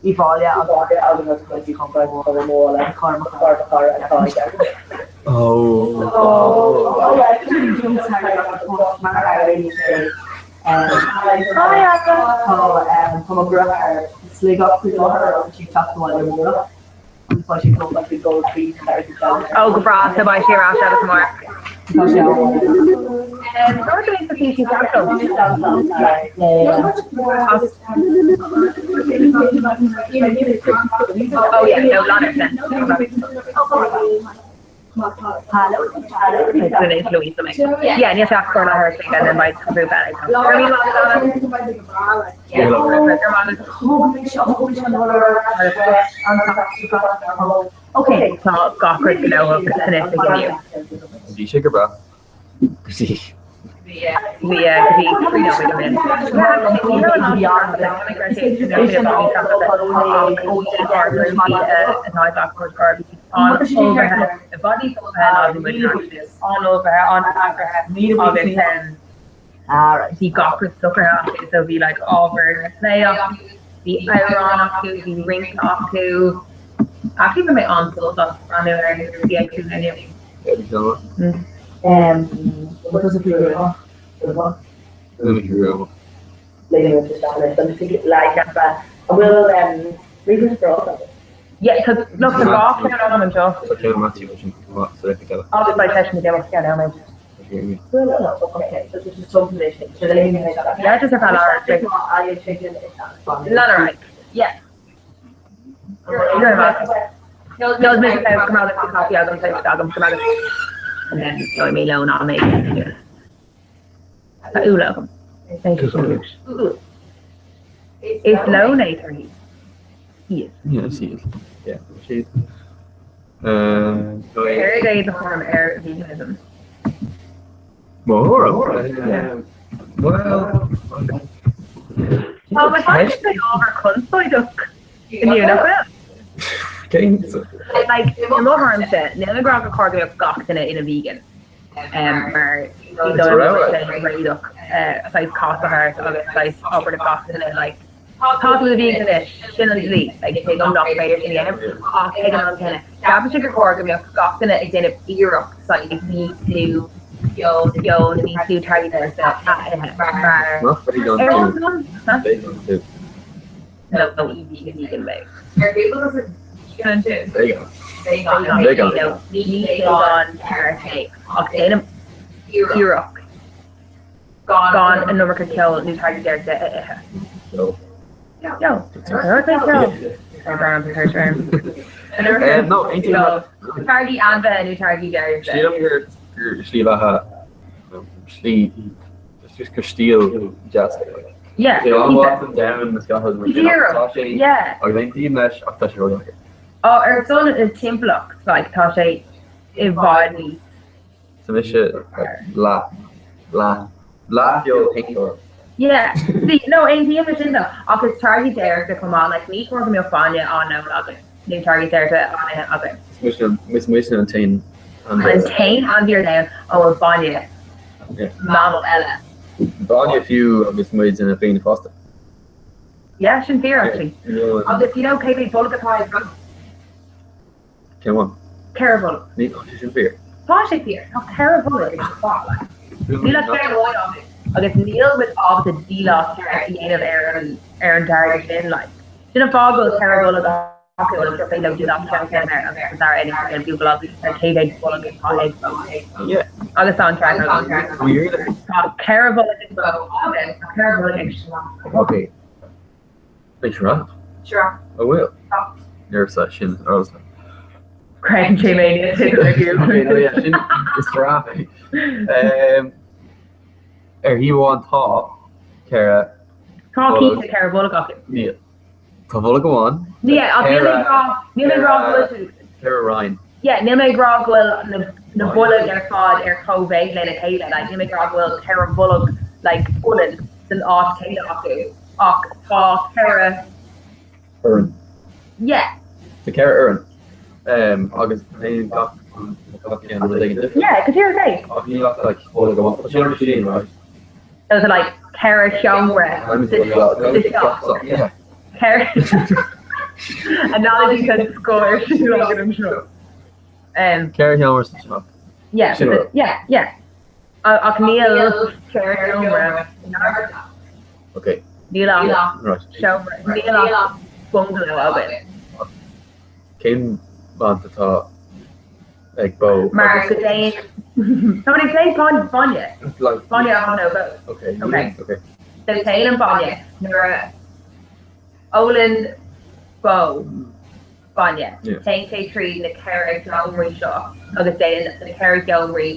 [SPEAKER 5] i bhaile agus bhí chun carr mo chara atá aige.
[SPEAKER 2] Oh.
[SPEAKER 5] Tá mo dheartháir i Sligeach faoi láthair agus sí ag teacht abhaile amárach.
[SPEAKER 1] Ó, go breá, so beidh sí ar ais agat amárach. Dúirt mé sa PC Central. Oh yeah, no, lan ar sin. Yeah, níl sé ach cur le hairt and then beidh grúpa eile ag teacht. Go raibh míle maith agat, Anna. Yeah, go raibh maith agat. Tá gach rud gnóthach san oifig inniu.
[SPEAKER 2] Bhí sé go breá. Go dtí.
[SPEAKER 1] Bhí go dtí 3 nóiméad ó shin. Ní raibh an atá i bhfad níos ullmhaithe ná bhí muid an-ullmhaithe, an-eagraithe agus bhí gach rud socraithe acu so bhí like ábhar plé acu, bhí amhrán acu, bhí rince acu. Actually bhí mé an-sásta as breathnú ar na grúpaí éagsúla inniu. Yeah, tá look, tá dhá cheann agam anseo.
[SPEAKER 2] Tá ceann Matthew ansin chomh maith sa oifig eile.
[SPEAKER 1] Agus beidh seisean ag imeacht ceann nóiméad. Yeah, just ar feadh leathuair. Lean ar aghaidh. Yeah. Go maith. Nó is mé go maith go caife agam tá agam go maith. And then gheobhaidh mé lón am éigin. Tá úlla agam. Is lón é torthaí. Iad.
[SPEAKER 2] Yeah, is iad. Yeah, is iad.
[SPEAKER 1] Céard é do thuairim ar veganism?
[SPEAKER 2] Mo thuairim? Well,
[SPEAKER 1] Tá mo thuairim ag ábhar conspóideach inniu, nach bhfuil?
[SPEAKER 2] Cén?
[SPEAKER 1] Like, i mo thuairimse, níl mé ag rá gur chóir go mbeadh gach duine ina vegan. Mar ní dóigh liom go bhfuil sé réadach saghas casadh thart agus saghas obair le gach duine like Tá tú i do vegan anois, sin an dlí, like tuigim nach féidir sin a dhéanamh ach ag an am céanna ceapaimse gur chóir go mbeadh gach duine ag déanamh iarracht saghas níos lú feoil, níos lú táirgí déanta a ithe mar
[SPEAKER 2] Nach vegan
[SPEAKER 1] ar
[SPEAKER 2] tú?
[SPEAKER 1] an
[SPEAKER 2] Vegan tú.
[SPEAKER 1] No, ní vegan mé.
[SPEAKER 3] Ar Google does it Sin ansin.
[SPEAKER 2] Vegan.
[SPEAKER 3] Vegan.
[SPEAKER 2] Vegan.
[SPEAKER 1] Ní vegan ceart é ach déanaim iarracht gan an iomarca ceoil nó táirgí déiríochta a ithe.
[SPEAKER 2] Ceol.
[SPEAKER 1] Ceol. Ceol.
[SPEAKER 2] No, aontaím leat.
[SPEAKER 1] Táirgí ainmhithe nó táirgí déiríochta.
[SPEAKER 2] Sílim gur slí bheatha slí just gur stíl deas é.
[SPEAKER 1] Yeah.
[SPEAKER 2] Sé an-mhaith don domhan is gach rud mar sin ach tá sé
[SPEAKER 1] Yeah.
[SPEAKER 2] agus aontaím leis ach tá sé ródheacair.
[SPEAKER 1] Ó, ar son na timpeallacht, like, tá sé i bhfad níos.
[SPEAKER 2] Tá mise like leath leath leath-fheoilshéantóir.
[SPEAKER 1] Yeah, see, no, aontaím leis sin though, ach is táirgí déiríochta chomh maith, like, ní chóir go mbeadh bainne á n-ól againn, nó táirgí déiríochta á n-ithe againn.
[SPEAKER 2] Is muid is muidne an t-aon
[SPEAKER 1] An t-aon ainmhí ar domhan a bhfuil bainne mammal eile.
[SPEAKER 2] Bainne fiú agus muid ina dhaoine fásta.
[SPEAKER 1] Yeah, sin fíor actually. Agus you know cé mhéad bolg atá ag bó?
[SPEAKER 2] Cén bhfuil?
[SPEAKER 1] 4 bholg.
[SPEAKER 2] Ní tá sé sin fíor.
[SPEAKER 1] Tá sé fíor. Tá 4 bholg ag an bhó. Níl ach ceann amháin againn agus níl muid ábalta díleá ceart a dhéanamh ar an ar an táirge sin like. Sin an fáth go bhfuil 4 bholg acu agus gur féidir leo díleá ceart a dhéanamh air agus an dara aon Google ar cé mhéad bolg atá ag bó.
[SPEAKER 2] Yeah.
[SPEAKER 1] Agus tá an freagra agam. Tá 4 bholg ag bó agus tá 4 bholg ag sraith.
[SPEAKER 2] Okay. Ag sraith?
[SPEAKER 3] Sraith.
[SPEAKER 2] An bhfuil? Níor sin ar
[SPEAKER 1] Creideann sé mé
[SPEAKER 2] sin is sraith é. Ar thaobh amháin tá 4
[SPEAKER 1] Tá cinnte 4 bholg acu.
[SPEAKER 2] Níl. Tá bolg amháin.
[SPEAKER 1] Yeah, ach níl mé ag rá níl mé ag rá go bhfuil
[SPEAKER 2] 4 roinn.
[SPEAKER 1] Yeah, níl mé ag rá go bhfuil na na boilg ar fad ar chóimhéid lena chéile, like níl mé ag rá go bhfuil 4 bholg like ionann san áit chéanna acu. Ach tá 4.
[SPEAKER 2] fhoireann.
[SPEAKER 1] Yeah.
[SPEAKER 2] Tá 4 fhoireann. Agus déanann gach gach ceann rud éigin difriúil.
[SPEAKER 1] Yeah, go díreach é.
[SPEAKER 2] Ach níl ach like bolg amháin. Tá sé an sin, right?
[SPEAKER 1] So tá like 4 sheomra sa teach.
[SPEAKER 2] Yeah.
[SPEAKER 1] 4 Analogy den scoth ar siúl againn anseo.
[SPEAKER 2] 4 sheomra sa teach.
[SPEAKER 1] Yeah,
[SPEAKER 2] Sin rud.
[SPEAKER 1] yeah, yeah. Ach níl 4 sheomra inár dteach.
[SPEAKER 2] Ok.
[SPEAKER 1] Níl ach
[SPEAKER 2] Right.
[SPEAKER 1] seomra, níl ach bungalow againn.
[SPEAKER 2] Cén bhaint atá ag bó
[SPEAKER 1] Mar
[SPEAKER 2] agus.
[SPEAKER 1] go dtéann, tá muid ag plé bainne,
[SPEAKER 2] Like.
[SPEAKER 1] bainne a thagann ó bhó.
[SPEAKER 2] Ok.
[SPEAKER 1] Ok.
[SPEAKER 2] Ok.
[SPEAKER 1] So téann an bainne nuair a ólann bó bainne, téann sé tríd na 4 sheomraí seo agus déanann na 4 sheomraí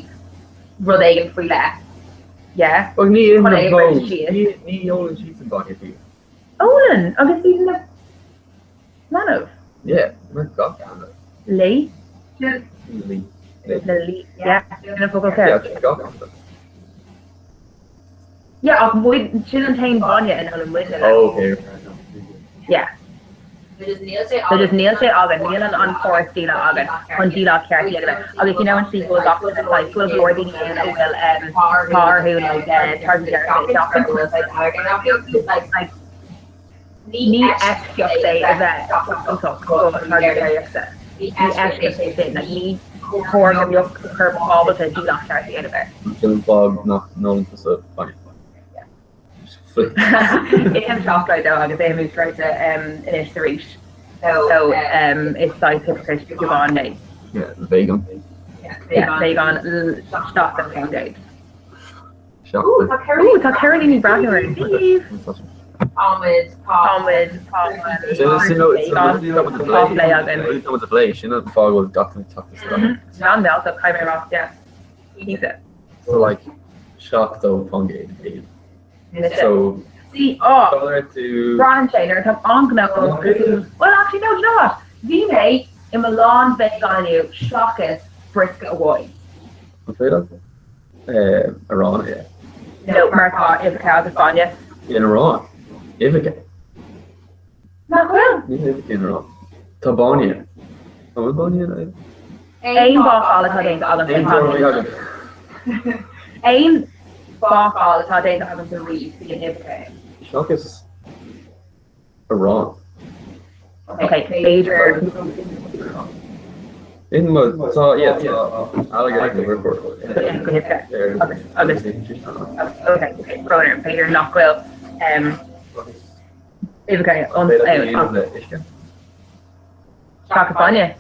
[SPEAKER 1] rud éigin faoi leith. Yeah?
[SPEAKER 2] Ach ní
[SPEAKER 1] Chun
[SPEAKER 2] itheann
[SPEAKER 1] é a
[SPEAKER 2] bó,
[SPEAKER 1] bhriseadh síos.
[SPEAKER 2] ní ní ólann siadsan bainne fiú.
[SPEAKER 1] Ólann! Agus iad ina leanbh.
[SPEAKER 2] Yeah, mar gach ainmhí.
[SPEAKER 1] Lao?
[SPEAKER 2] Lao.
[SPEAKER 1] Na lao, yeah, sin an focal
[SPEAKER 2] Yeah,
[SPEAKER 1] ceart.
[SPEAKER 2] sin gach ainmhí.
[SPEAKER 1] Yeah, ach muid, sin an t-aon bhainne a n-ólann muidne.
[SPEAKER 2] Oh, okay.
[SPEAKER 1] Yeah.
[SPEAKER 3] So just níl sé
[SPEAKER 1] So just níl sé againn, níl an an córas díleá againn chun díleá ceart a dhéanamh air. Agus you know an tslí go bhfuil gach duine like go bhfuil go leor daoine ann a bhfuil um tá orthu like eh táirgí déiríochta a sheachaint. Like ní eisceacht é a bheith seachantach do tháirgí déiríochta. Ní eisceacht é sin. Like ní chóir go mbeadh do chorp ábalta díleá ceart a dhéanamh air.
[SPEAKER 2] Sin an fáth nach n-ólann tusa bainne.
[SPEAKER 1] Ithim seacláid though agus ithim uasghráta anois arís. So is saghas hypocrite beagán mé.
[SPEAKER 2] Yeah, vegan.
[SPEAKER 1] Yeah, vegan 70%.
[SPEAKER 2] Ooh,
[SPEAKER 1] tá Caroline ag breathnú orainn.
[SPEAKER 3] Táimid,
[SPEAKER 1] Táimid, tá plé againn.
[SPEAKER 2] Tá plé sin an fáth go bhfuil gach duine ag teacht isteach.
[SPEAKER 1] An mealltach, caithfidh mé a rá, yeah. Cinnte.
[SPEAKER 2] So like 70%. So
[SPEAKER 1] See, oh,
[SPEAKER 2] Tá tú
[SPEAKER 1] Braitheann sé nuair atá an-ghnóthach. Well, actually, no, do you know what? Bhí mé i mo lán vegan inniu seachas briosca amháin.
[SPEAKER 2] An féidir arán é?
[SPEAKER 1] No, mar tá uibheacha agus bainne.
[SPEAKER 2] In arán? Uibheacha?
[SPEAKER 1] Nach bhfuil?
[SPEAKER 2] Níl uibheacha in arán. Tá bainne. An bhfuil bainne in uibheacha?
[SPEAKER 1] Aon bhácáil atá déanta agam.
[SPEAKER 2] Aon tuairimí agat?
[SPEAKER 1] Aon bhácáil atá déanta agamsa riamh bíonn uibheacha ann.
[SPEAKER 2] Seachas arán.
[SPEAKER 1] Ok, b'fhéidir.
[SPEAKER 2] In mo tá yeah tá ailléirgeach go huibheacha.
[SPEAKER 1] Go huibheacha. Agus agus ok, ok, brón orm, b'fhéidir nach bhfuil uibheacha ann.
[SPEAKER 2] Uisce?
[SPEAKER 1] Seachas bainne.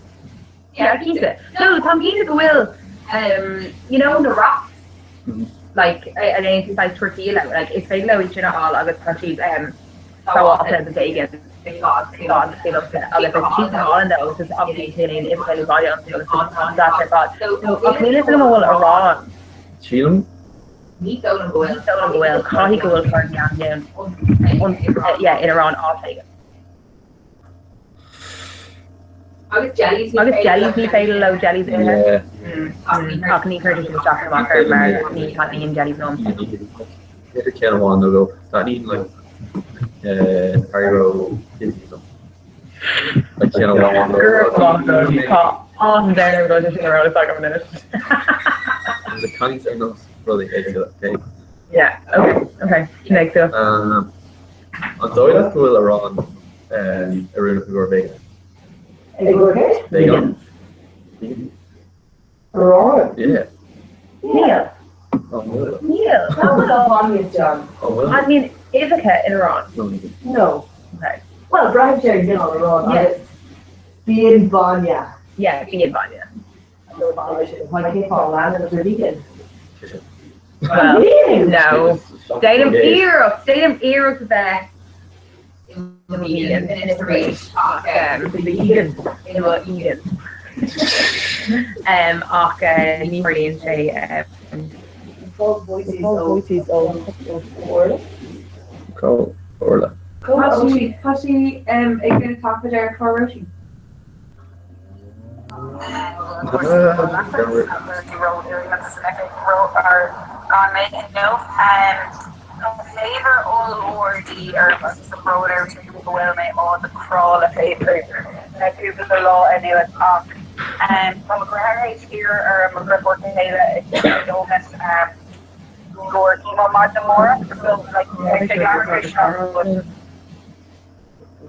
[SPEAKER 1] Yeah, cinnte. No, táim cinnte go bhfuil, um, you know, na wraps, like, a ndéanann tú saghas tortilla leo, like, is féidir leo iad sin a fháil agus tá siad, um, sábháilte do vegan, agus tá siad go hálainn though, agus obviously níl aon uibheacha nó bainne iontu agus tá an deas ar fad. So, ach níl fhios agam an bhfuil arán.
[SPEAKER 2] Sílim.
[SPEAKER 1] Ní dóigh liom go bhfuil. Ní dóigh liom go bhfuil. Caithfidh go bhfuil carb yeah, in arán áit éigin.
[SPEAKER 3] Agus jellies
[SPEAKER 1] ní Agus jellies ní féidir leo jellies a ithe. Ach ní chuirtear sin isteach amach orm mar ní thaitníonn jellies liom.
[SPEAKER 2] B'fhéidir ceann amháin nó dhó. Taitníonn like Haribo fizzies liom. Like ceann amháin nó
[SPEAKER 1] Go raibh maith agat. Tá an-deireadh rud sin ar eolas agam anois.
[SPEAKER 2] Agus ag caint ar nós rudaí éagsúla, okay?
[SPEAKER 1] Yeah, okay, okay. Sin éagsúil.
[SPEAKER 2] An dóigh leat go bhfuil arán oiriúnach i gcomhair vegan?
[SPEAKER 5] I gcomhair céard?
[SPEAKER 2] Vegan. Vegan.
[SPEAKER 5] Arán?
[SPEAKER 2] Yeah.
[SPEAKER 1] Níl.
[SPEAKER 2] An bhfuil?
[SPEAKER 1] Níl.
[SPEAKER 5] Tá bainne John.
[SPEAKER 2] An bhfuil?
[SPEAKER 1] An mbíonn uibheacha in arán?
[SPEAKER 2] No, ní bhíonn.
[SPEAKER 5] No.
[SPEAKER 1] Okay.
[SPEAKER 5] Well, braitheann sé ar an gcineál aráin agus bíonn bainne.
[SPEAKER 1] Yeah, bíonn bainne. Well, no. Déanaim iarracht, déanaim iarracht a bheith i mo vegan anois arís ach vegan i mo vegan. Ach ní tharlaíonn sé.
[SPEAKER 2] Orla.
[SPEAKER 3] Tá sí ag déanamh taifead ar chlár Róisín.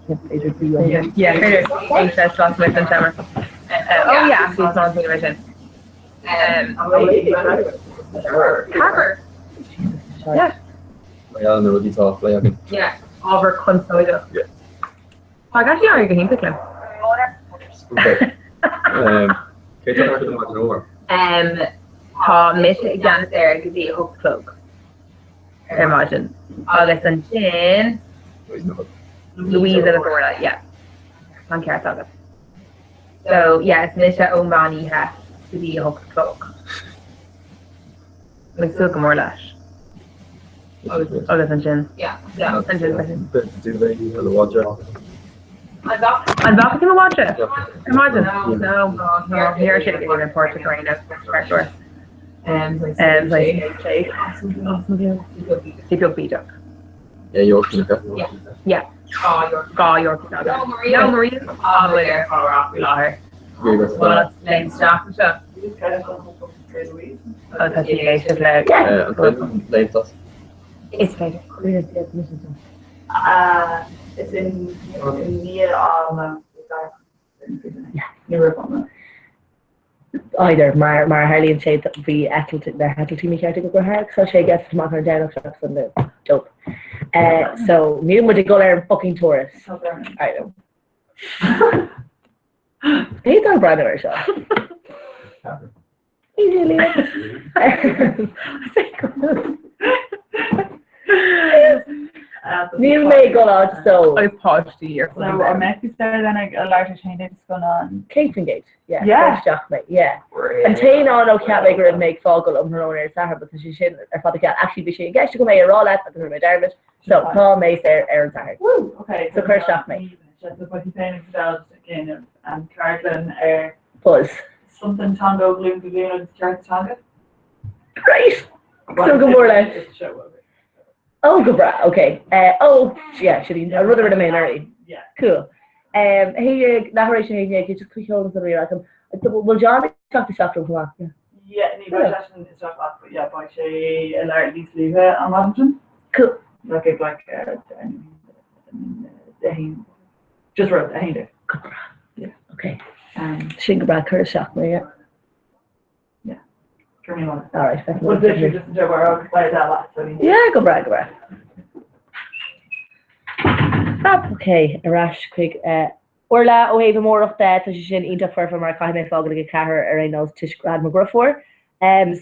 [SPEAKER 1] Yeah, féidir éisteacht lasmuigh den seomra. Oh yeah, bhí slán faoina mar sin. Ceapair. Yeah.
[SPEAKER 2] Mar gheall ar na rudaí atá á phlé againn.
[SPEAKER 1] Yeah, ábhar conspóideach.
[SPEAKER 2] Yeah.
[SPEAKER 1] Tá gach éirí go hiontach liom.
[SPEAKER 2] Okay. Cé tá ar an maidin ór?
[SPEAKER 1] Tá mise i gceannas air go dtí a hocht a chlog. ar maidin. Agus ansin Louise agus Orla, yeah. Tá an ceart agat. So, yeah, is mise ó meán oíche go dtí a hocht a chlog. Ag súil go mór leis. Agus ansin,
[SPEAKER 3] Yeah.
[SPEAKER 1] ansin,
[SPEAKER 2] Duvet le mhadra.
[SPEAKER 1] An bhfaca tú mo mhadra? Ar maidin? No, no, ní raibh sé ag déanamh páirte go raon ar Sé beag bídeach.
[SPEAKER 2] Yeah, Yorkie nach ea?
[SPEAKER 1] Yeah. Gá Yorkie ná No, Maria. Á bhfuil ar chomhrá faoi láthair. Bhuel, léim isteach anseo. Ó tá sí ag éisteacht le.
[SPEAKER 2] An féidir léimt as?
[SPEAKER 1] Is féidir.
[SPEAKER 6] Is i ndiaidh am
[SPEAKER 5] Either, mar mar a tharlaíonn sé bhí eitilt na heitiltí mícheart ag mo dheartháir agus tá sé ag eitilt amach ar an Domhnach seachas an Luan. Dope. So níl muid ag dul ar an fucking turas. I know. Cé atá ag breathnú air seo? Níl mé ag dul áit so.
[SPEAKER 6] Agus páistí ar fud an domhain. An mbeidh tú saor then ag labhairt ar Shane Davis go an.
[SPEAKER 5] Céad faoin gcéad, yeah. Yeah. Isteach mé, yeah. An t-aon fháth ó cheap mé go raibh mé ag fágáil um thráthnóna ar an Satharn, but tá sé sin ar fad i gceart. Actually bhí sé i gceist agam é a rá leat agus rinne mé dearmad. So tá mé saor ar an Satharn.
[SPEAKER 6] Woo! Okay.
[SPEAKER 5] So cuir isteach mé.
[SPEAKER 6] So beidh tú féin agus Adele ag déanamh an ceardlann ar
[SPEAKER 5] Buzz.
[SPEAKER 6] Something teanga ó ghlúin go glúin agus cearta teanga.
[SPEAKER 5] Great! Súil go mór leis. Oh, go breá, ok. Oh, yeah, sin í an rud a rinne mé anuraidh.
[SPEAKER 6] Yeah.
[SPEAKER 5] Cool. Um, hé, leathuair tar éis a haon déag, just ceol an sonraí agam. Bhfuil John ag teacht isteach liom chomh maith?
[SPEAKER 6] Yeah, ní bheidh seisean isteach leat, but yeah, beidh sé ag labhairt níos luaithe an maidin sin.
[SPEAKER 5] Cool.
[SPEAKER 6] Like ag like, uh, a haon, Just roimh a 11.
[SPEAKER 5] Go breá.
[SPEAKER 6] Yeah.
[SPEAKER 5] Ok.
[SPEAKER 6] Um,
[SPEAKER 5] Sin go breá cuir isteach mé, yeah.
[SPEAKER 6] Yeah. Go raibh míle maith.
[SPEAKER 5] All right, feicim.
[SPEAKER 6] Well, literally just enjoy where I play that last. So
[SPEAKER 5] Yeah, go breá, go breá. Fab, ok, ar ais chuig uh, Orla, Ó thaobh amárach de, tá sé sin iontach foirfe mar caithfidh mé fágáil ag 4 ar aon nós toisc grad mo dheirfiúr.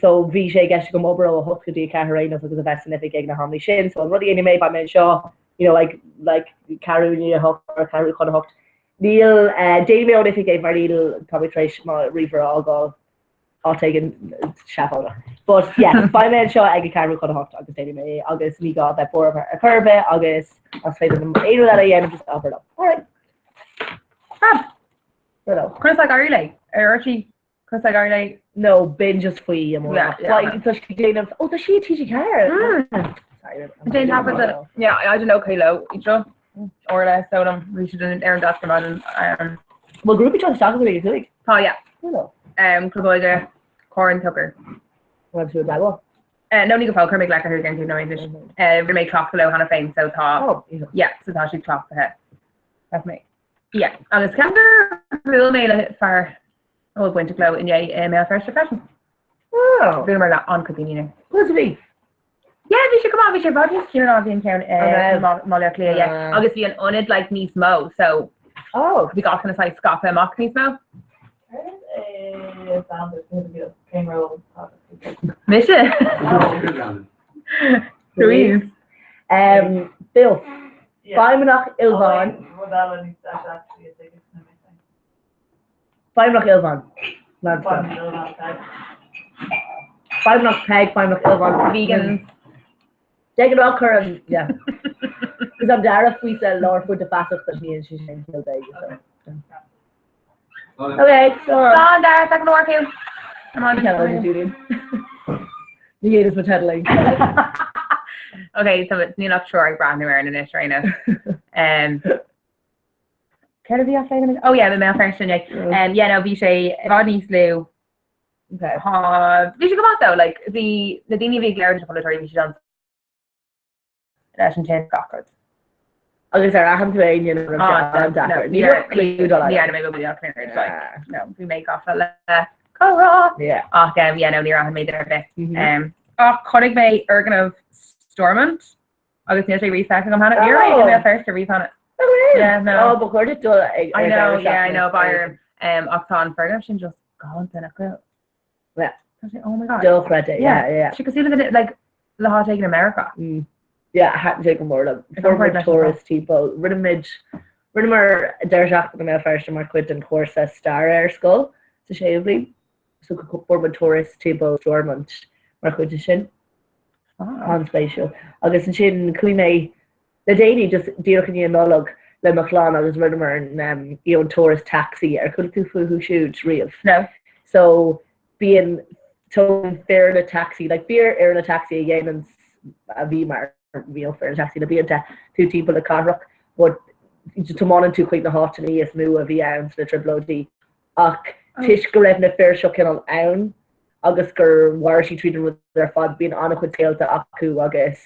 [SPEAKER 5] So bhí sé i gceist agam obair ó 8 go dtí 4 ar aon nós agus a bheith san oifig ag na hamanna sin. So an rud a dhéanfaidh mé, beidh mé anseo, you know, like, like ceathrú i ndiaidh a hocht or ceathrú chun a hocht. Níl, déanfaidh mé ón oifig é mar níl, tá mé tar éis mo ríomhaire a fhágáil. áit éigin seafóideach. But yeah, beidh mé anseo ag a ceathrú chun a hocht agus déanfaidh mé é agus ní gá bheith buartha ar chor ar bith agus más féidir liom aon rud eile a dhéanamh just abair liom. Alright.
[SPEAKER 1] Fab!
[SPEAKER 5] Hello.
[SPEAKER 1] Conas ag éirí léi? Ar dúirt sí conas ag éirí léi?
[SPEAKER 5] No, b'in just faoi
[SPEAKER 1] Yeah, yeah.
[SPEAKER 5] Tá sí déanamh ó tá sí TG4. Sorry.
[SPEAKER 1] Déan taifead yeah, I don't know cé leo iad seo. Orla so liom bhí siad ar an deasc ar maidin.
[SPEAKER 5] Bhfuil grúpaí seo isteach ag a cúig?
[SPEAKER 1] Tá, yeah.
[SPEAKER 5] Hello.
[SPEAKER 1] Club Óige Corn Tucker.
[SPEAKER 5] Raibh tú i dteagmháil?
[SPEAKER 1] No ní go fóill, chuir mé glaoch orthu ag an chéad nóiméad anois. Bhí mé cleachta leo cheana féin so tá
[SPEAKER 5] Oh, iontach.
[SPEAKER 1] yeah, so tá siad cleachtaithe. That's me. Yeah, agus ceapaim gur bhuail mé le fear a bhfuil baint leo inné i mBéal Feirste freisin.
[SPEAKER 5] Oh.
[SPEAKER 1] Bhuaileamar le an-chuid daoine inné.
[SPEAKER 5] Conas a bhí?
[SPEAKER 1] Yeah, bhí sé go maith, bhí sé i bhfad níos ciúine ná bhí an ceann i
[SPEAKER 5] An raibh?
[SPEAKER 1] mBaile Átha Cliath, yeah.
[SPEAKER 5] Ah.
[SPEAKER 1] Agus bhí an ionad like níos mó, so
[SPEAKER 5] Oh.
[SPEAKER 1] bhí gach duine saghas scaipthe amach níos mó.
[SPEAKER 6] Céard é founder cén ról atá agat?
[SPEAKER 1] Mise? Louise.
[SPEAKER 5] Um, Bill.
[SPEAKER 6] Yeah.
[SPEAKER 5] Feidhmeannach Ilmheán.
[SPEAKER 6] Rud eile níos deise actually a dtuigeann na mic léinn.
[SPEAKER 5] Feidhmeannach Ilmheán.
[SPEAKER 6] Feidhmeannach Ilmheán Peig.
[SPEAKER 5] Feidhmeannach Peig, Feidhmeannach Ilmheán.
[SPEAKER 1] Vegans.
[SPEAKER 5] De ghnáth cuirim, yeah. Is an dara faoi sa lárphointe feasachta níl sé sin ciall beag. so. Okay, so.
[SPEAKER 1] Slán Dara, feicim amárach thú.
[SPEAKER 5] Hello, Julian. Ní dhéanfas mo teideal
[SPEAKER 1] Ok, so níl ach triúr ag breathnú ar an anois ar aon nós. Um, Céard a bhí á phlé agam? Oh yeah, i mBéal Feirste inné. Um, yeah, no, bhí sé i bhfad níos lú.
[SPEAKER 5] Okay.
[SPEAKER 1] Tá, bhí sé go maith though, like, bhí na daoine a bhí ag labhairt leis na polaiteoirí, bhí siad an leis an tine gach rud.
[SPEAKER 5] Agus ar aithin tú éinne nó raibh sé an-deacair? Ní raibh clue dul
[SPEAKER 1] Ní aithin mé go bhfuil an like, no, bhí mé gafa le comhrá.
[SPEAKER 5] Yeah.
[SPEAKER 1] Ach, um, yeah, no, níor aithin mé duine ar bith.
[SPEAKER 5] Mhm.
[SPEAKER 1] Um, ach chonaic mé foirgneamh Stormont Agus níl sé riamh feicthe agam cheana. Ní raibh mé i mBéal Feirste riamh cheana. Yeah, no.
[SPEAKER 5] Oh, ba chóir duit dul ag
[SPEAKER 1] I know, yeah, I know, beidh orm. Um, ach tá an foirgneamh sin just galánta nach bhfuil.
[SPEAKER 5] Yeah.
[SPEAKER 1] Tá sé, oh my god.
[SPEAKER 5] Dochreidte, yeah, yeah.
[SPEAKER 1] Sé cosúil le like, le háit éigin i Meiriceá.
[SPEAKER 5] Mm. Yeah, thaitin sé go mór liom.
[SPEAKER 1] Is
[SPEAKER 5] Fuair muid
[SPEAKER 1] an-chóir leis an
[SPEAKER 5] turas timpeall. Rinne muid, rinneamar deireadh seachtaine i mBéal Feirste mar chuid den chúrsa staire ar scoil sa séú bhliain. So fuair muid turas timpeall Stormont mar chuid de sin. An-spéisiúil. Agus ansin chuaigh mé le déanaí, just díreach i ndiaidh Nollag, le mo chlann agus rinneamar an you know, an turas taxi. Ar chuala tú fúthu siúd riamh?
[SPEAKER 1] No.
[SPEAKER 5] So bíonn tógann foirne taxi, like fíor fhoirne taxi a dhéanann a bhí mar you know, foirne taxi na blianta tú timpeall na cathrach, but tiomáineann tú chuig na háiteanna is mó a bhí ann sna trioblóidí ach toisc go raibh na fir seo cineál ann agus gur mhair siad tríd an rud ar fad, bíonn an-chuid scéalta acu agus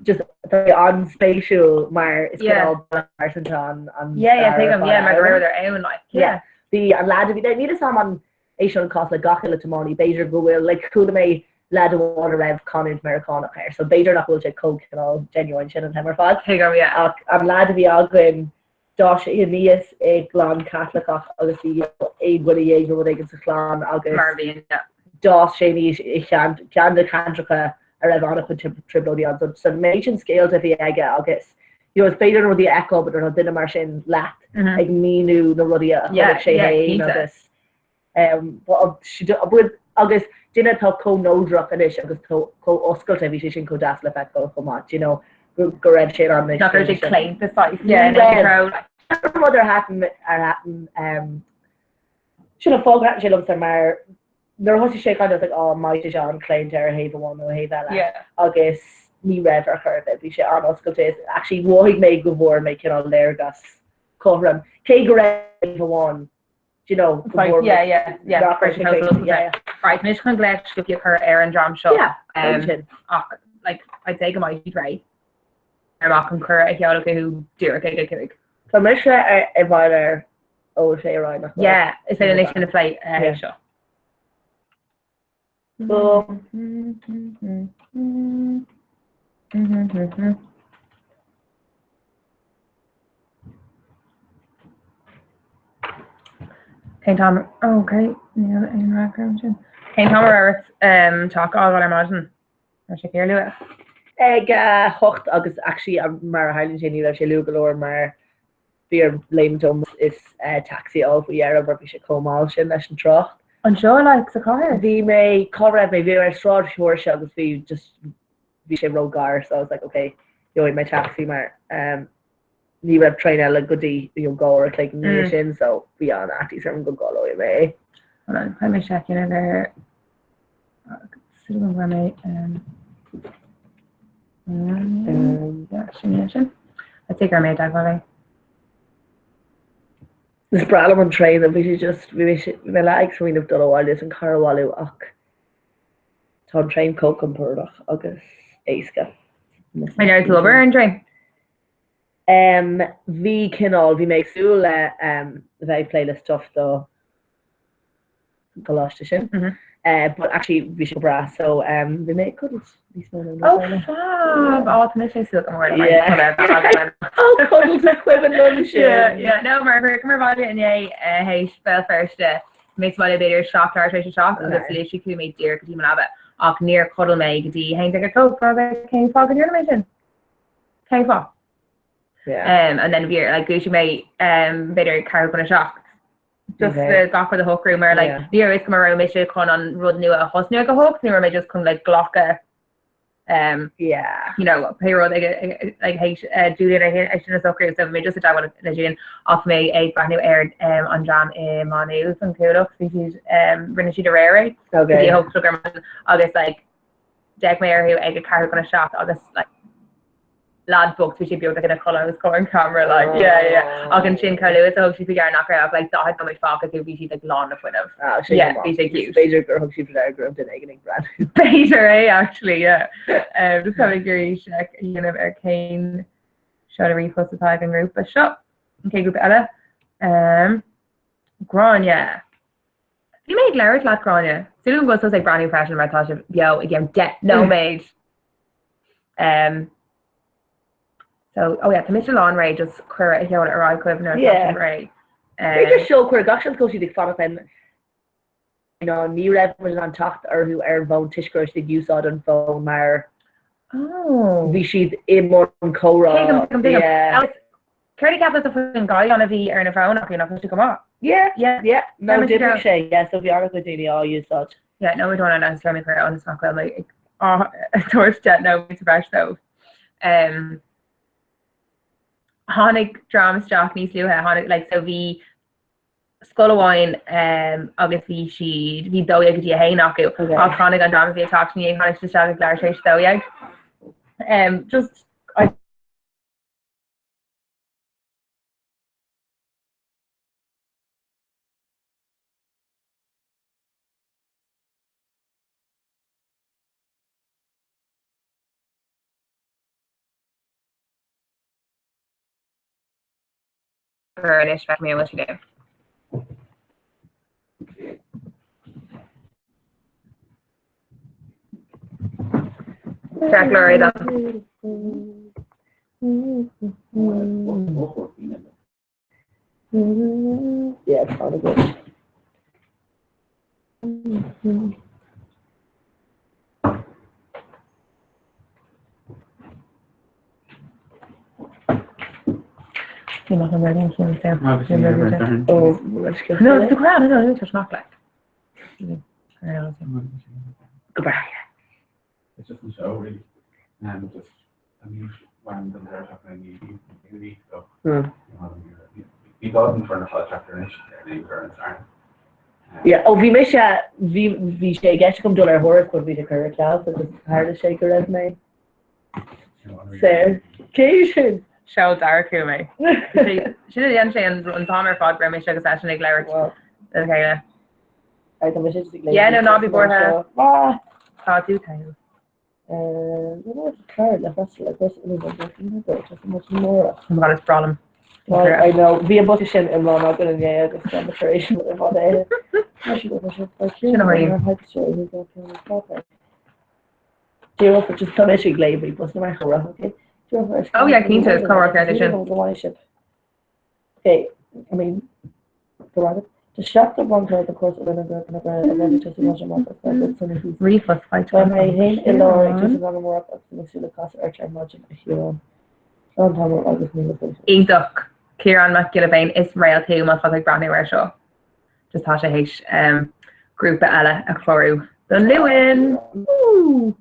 [SPEAKER 5] just tá sé an-spéisiúil mar is cineál pearsanta an an
[SPEAKER 1] Yeah, yeah, tuigim, yeah, mar go rabhadar ann, like, yeah.
[SPEAKER 5] Bhí an leaid a bhí, níl a fhios agam an é seo an cás le gach uile tiománaí, b'fhéidir go bhfuil, like, chuala mé leaid amháin a raibh canúint Meiriceánach air, so b'fhéidir nach bhfuil sé chomh cineál genuine sin an t-am ar fad.
[SPEAKER 1] Tuigim, yeah.
[SPEAKER 5] Ach an leaid a bhí againn, D'fhás sé aníos i gclann Caitliceach agus bhí aon dhuine dhéag nó rud éigin sa chlann agus
[SPEAKER 1] Mar a bhíonn, yeah.
[SPEAKER 5] d'fhás sé aníos i cheann de na ceantracha a raibh an-chuid trioblóidí ann. So an méid sin scéalta a bhí aige agus you know is féidir na rudaí a fheiceáil but nuair atá duine mar sin leat ag míniú na rudaí a chonaic sé féin agus Agus duine atá chomh neodrach anois agus chomh oscailte, bhí sé sin chomh deas le feiceáil chomh maith, you know, go raibh sé in ann.
[SPEAKER 1] Nach raibh sé claonta saghas, yeah, in aon treo.
[SPEAKER 5] Rud ar thaitin, ar thaitin, sin an fáth gur thaitin sé liomsa mar nuair a thosaigh sé ag caint I was like, oh, mbeidh sé an-chlaonta ar thaobh amháin nó thaobh eile agus ní raibh ar chor ar bith, bhí sé an-oscailte. Actually mhothaigh mé go bhfuair mé cineál léargas cothrom, cé go raibh taobh amháin do you know, go
[SPEAKER 1] Right,
[SPEAKER 5] bhfuair
[SPEAKER 1] yeah,
[SPEAKER 5] muid
[SPEAKER 1] yeah, yeah.
[SPEAKER 5] nach raibh sé crazy, yeah, yeah.
[SPEAKER 1] Right, anois chun glaoch sciobtha a chur ar an dream seo.
[SPEAKER 5] Yeah,
[SPEAKER 1] Um,
[SPEAKER 5] sin.
[SPEAKER 1] ach, like, I'd say go mbeidh siad réidh. Amach an cuireadh a sheoladh chucu díreach ag a cúig.
[SPEAKER 5] Tá mise ar i bhfad ar ó sé ar aghaidh nach bhfuil.
[SPEAKER 1] Yeah, is féidir leis sin a phlé eh,
[SPEAKER 5] Yeah.
[SPEAKER 1] seo.
[SPEAKER 5] So,
[SPEAKER 1] Cén t-am oh ok níl aon fhreagra ansin. Cén t-am a raibh ort teach a fhágáil ar maidin? Raibh sé fíor luath?
[SPEAKER 5] Ag a hocht agus actually mar a tharlaíonn sé ní raibh sé luath go leor mar bhí orm léimt ón mbus is taxi a fháil faoi dheireadh mar bhí sé chomh mall sin leis an trácht.
[SPEAKER 1] Anseo like sa chathair?
[SPEAKER 5] Bhí mé, cá raibh mé, bhí mé ar Sráid Sheoirse agus bhí just bhí sé ró gar so I was like ok gheobhaidh mé taxi mar ní raibh traein eile go dtí you know, 2 uair a chloig ina dhiaidh sin so bhí an-fhaitíos orm go gcodlóidh mé é.
[SPEAKER 1] Hold on, caithfidh mé seic a dhéanamh ar súil agam go raibh mé yeah, sin é sin. I'd say go raibh mé i dteagmháil léi.
[SPEAKER 5] Is breá liom an traein bhí sé just bhí mé bhí mé leath ag smaoineamh dul abhaile is an carr a bhailiú ach tá an traein chomh compordach agus éasca.
[SPEAKER 1] An raibh tú obair ar an traein?
[SPEAKER 5] Bhí cineál, bhí mé ag súil le bheith ag plé le stuff do choláiste sin. But actually bhí sé go breá so bhí mé ag codlait níos mó ná
[SPEAKER 1] Oh fab! Ó tá mise ag súil go mór le
[SPEAKER 5] Oh codlait le cuimhin liom sin!
[SPEAKER 1] Yeah, no mar shroicheamar baile inné théis Béal Feirste mé sa bhaile b'fhéidir 7 leathuair tar éis a 7 agus literally chuaigh mé díreach go dtí mo leaba ach níor chodail mé go dtí 11 a chlog cén fáth go ndearna mé sin? Cén fáth?
[SPEAKER 5] Yeah.
[SPEAKER 1] And then bhí like dhúisigh mé b'fhéidir ceathrú chun a 7. Just le gach rud a shocrú mar like ní raibh fhios agam an raibh mise chun an rud nua a thosnú ag a hocht nó raibh mé just chun like glacadh um,
[SPEAKER 5] yeah.
[SPEAKER 1] you know, pé rud ag like théis uh, Julian é sin a socrú so mé just i dteagmháil le Julian ach mé ag breathnú ar um, an dream i Má Nuad an Chuallacht bhí siad um, rinne siad aréir é
[SPEAKER 5] okay.
[SPEAKER 1] a hocht agus like D'fhéach mé orthu ag a ceathrú chun a 7 agus like lad bocht bhí sé beagnach ina chodladh os comhair an camera like yeah yeah ach ansin chomh luath is a thug siad faoi deara nach raibh ach like 40 nóiméad fágtha acu bhí siad like lán le fuinneamh.
[SPEAKER 5] Ah, sin
[SPEAKER 1] Yeah,
[SPEAKER 5] go
[SPEAKER 1] bhí
[SPEAKER 5] maith.
[SPEAKER 1] sé cute.
[SPEAKER 5] B'fhéidir gur thug siad faoi deara go raibh duine éigin ag breathnú.
[SPEAKER 1] B'fhéidir é actually yeah. Um, just tá mé ag iarraidh seic a dhéanamh ar cén seoladh ríomhphost atá ag an ngrúpa seo. An chéad grúpa eile. Um, Gráinne. Bhí mé ag labhairt leat, Gráinne. Súil agam go bhfuil tusa ag breathnú freisin mar tá sibh beo i gceann 10 nóiméad. Um, so, oh yeah, tá mise lán réidh just cuireadh a sheoladh ar aghaidh chugaibh nuair atá
[SPEAKER 5] Yeah.
[SPEAKER 1] sibh réidh.
[SPEAKER 5] B'fhéidir
[SPEAKER 1] Um,
[SPEAKER 5] seol cuireadh gach seans go bhfuil siad ag fanacht linn ná ní raibh muid in ann teacht orthu ar an bhfón toisc go raibh siad ag úsáid an fón mar
[SPEAKER 1] oh.
[SPEAKER 5] bhí siad i mbun comhrá.
[SPEAKER 1] Tuigim, tuigim, tuigim.
[SPEAKER 5] Yeah.
[SPEAKER 1] Agus Céard a cheapas faoin gcaighdeán a bhí ar na fóin acu, nach bhfuil sé go maith?
[SPEAKER 5] Yeah,
[SPEAKER 1] Yeah.
[SPEAKER 5] yeah, no,
[SPEAKER 1] Tá muid
[SPEAKER 5] d'oibrigh sé, yeah, so bhí an-chuid daoine á úsáid.
[SPEAKER 1] Yeah, no, we don't want to let me ionas nach bhfuil mé ag á tabhairt 10 nóiméad sa bhreis dóibh. Um, tháinig dream isteach níos luaithe, tháinig, like, so bhí scoil amháin um, agus bhí siad, bhí 12 go dtí 1 acu,
[SPEAKER 5] Okay.
[SPEAKER 1] ach tháinig an dream a bhí ag teacht ina dhiaidh, tháinig siad isteach ag leathuair tar éis 12. Um, just, I anois feicfidh mé an bhfuil siad ann. Ceart go leor dom.
[SPEAKER 5] Yeah, it's kind of good.
[SPEAKER 1] Ní maith liom rudaí an chéanna
[SPEAKER 2] Agus ní raibh ar an
[SPEAKER 5] Oh, let's go.
[SPEAKER 1] No, it's the crowd, no, no, it's not like.
[SPEAKER 5] Go breá.
[SPEAKER 2] It's just an show really. Um, just I mean, when the deireadh seachtaine ní so bhí gá don foirne seo teacht anois ar an ar an Satharn.
[SPEAKER 5] Yeah, ó bhí mise bhí bhí sé i gceist agam dul ar thuras but bhí sé curtha ar ceal so just tharla sé go raibh mé saor. Cé sin?
[SPEAKER 1] Sheol Dara chucu mé. Sin a dhéan sé an t-am ar fad go raibh mise agus eisean ag labhairt
[SPEAKER 5] Well,
[SPEAKER 1] le chéile.
[SPEAKER 5] Right, tá mise just ag léamh
[SPEAKER 1] Yeah, no, ná bí buartha.
[SPEAKER 5] Ah!
[SPEAKER 1] Tá tú togha.
[SPEAKER 5] Car le freastal ar chúrsa oiliúna
[SPEAKER 1] Oh my God, is breá liom.
[SPEAKER 5] Well, I know. Bhí an bosca sin iomlán againn inné agus tá mé tar éis an rud ar fad a ithe.
[SPEAKER 1] Sin a tharlaíonn.
[SPEAKER 5] Díreach just tá mise ag léamh faoi bosca mar chomhrá, okay?
[SPEAKER 1] Oh yeah, cinnte, is comhrá ceart é sin.
[SPEAKER 5] Okay, I mean, go raibh. Tá seachtar baincéir de chúrsa oiliúna Gaeilge na Gaeilge a bheidh ag tosú maidin amárach agus beidh a gcuid sonraí thíos.
[SPEAKER 1] Ríomhphost faighte
[SPEAKER 5] Beidh mé
[SPEAKER 1] agam.
[SPEAKER 5] féin i láthair ag tús an ranga amárach agus tá mé ag súil le casadh ort ar maidin a Chiaráin. Slán tamall agus míle buíochas.
[SPEAKER 1] Iontach! Ciarán Mac Giolla Bhéin, is réalt thú má tá tú ag breathnú air seo. Just tá sé théis grúpa eile a chlárú don Luan! Woo!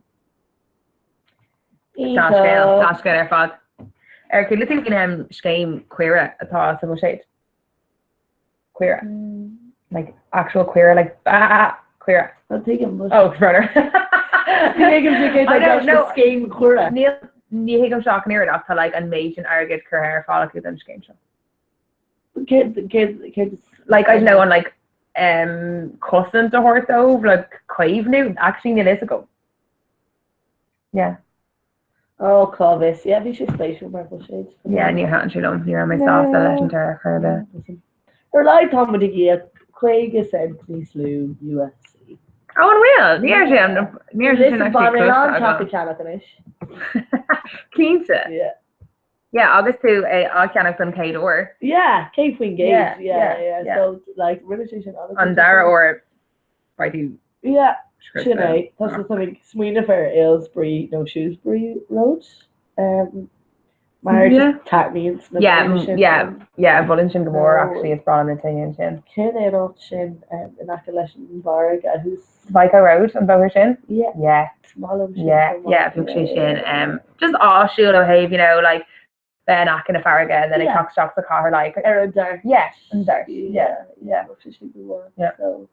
[SPEAKER 1] Dea-scéal, dea-scéal ar fad. Ar chuala tú faoin scéim caora atá sa bhuiséad? Caora. Like actual caora, like baa caora.
[SPEAKER 5] Tá tuigim but.
[SPEAKER 1] Oh, brother.
[SPEAKER 5] Ní thuigim sé cé
[SPEAKER 1] I know, no.
[SPEAKER 5] scéim caora.
[SPEAKER 1] Níl ní thuigim seo ach an oiread ach tá like an méid sin airgid curtha ar fáil acu don scéim seo.
[SPEAKER 5] Céard céard céard is
[SPEAKER 1] Like I don't know an like um, cosaint a thabhairt dóibh like caomhnú actually níl fhios agam. Yeah.
[SPEAKER 5] Ó, cá bhfios. Yeah, bhí sé spéisiúil mar bhuiséad.
[SPEAKER 1] Yeah, níor thaitin sé liom. Ní raibh mé sásta leis an toradh ar chor ar bith.
[SPEAKER 5] Ar a laghad tá muid ag íoc 50 cent níos lú UFC.
[SPEAKER 1] Ó, an bhfuil? Ní raibh sé an ní raibh sé sin
[SPEAKER 5] Listen,
[SPEAKER 1] actually
[SPEAKER 5] beidh mé in ann
[SPEAKER 1] cloiste
[SPEAKER 5] teach a
[SPEAKER 1] agam.
[SPEAKER 5] cheannach anois.
[SPEAKER 1] Cinnte.
[SPEAKER 5] Yeah.
[SPEAKER 1] Yeah, agus tú é á cheannach don chéad uair.
[SPEAKER 5] Yeah, 100%.
[SPEAKER 1] Yeah,
[SPEAKER 5] Yeah,
[SPEAKER 1] yeah,
[SPEAKER 5] yeah.
[SPEAKER 1] yeah.
[SPEAKER 5] So, like, rinne sé sin
[SPEAKER 1] An dara uair beidh tú
[SPEAKER 5] Yeah, sin é. Tá sé ag smaoineamh ar Aylesbury nó Shrewsbury Road. Um, mar
[SPEAKER 1] Yeah.
[SPEAKER 5] just taitníonn na
[SPEAKER 1] Yeah,
[SPEAKER 5] daoine sin
[SPEAKER 1] yeah,
[SPEAKER 5] liom.
[SPEAKER 1] yeah, mholfainn sin go mór
[SPEAKER 5] No.
[SPEAKER 1] actually is breá liom na tithe ansin.
[SPEAKER 5] Cén é an áit sin um, in aice leis an bhfarraige who's
[SPEAKER 1] Vico Road an bóthar sin?
[SPEAKER 5] Yeah,
[SPEAKER 1] Yeah,
[SPEAKER 5] is maith liom sin
[SPEAKER 1] yeah,
[SPEAKER 5] chomh maith.
[SPEAKER 1] yeah, bheadh sé sin um, just áisiúil ó thaobh, you know, like bheith in aice na farraige and then ag
[SPEAKER 5] Yeah.
[SPEAKER 1] teacht isteach sa chathair like
[SPEAKER 5] Ar an Dart.
[SPEAKER 1] Yeah, an Dart.
[SPEAKER 5] Yeah,
[SPEAKER 1] yeah.
[SPEAKER 5] Bheadh sé sin go maith.
[SPEAKER 1] Yeah.
[SPEAKER 5] So,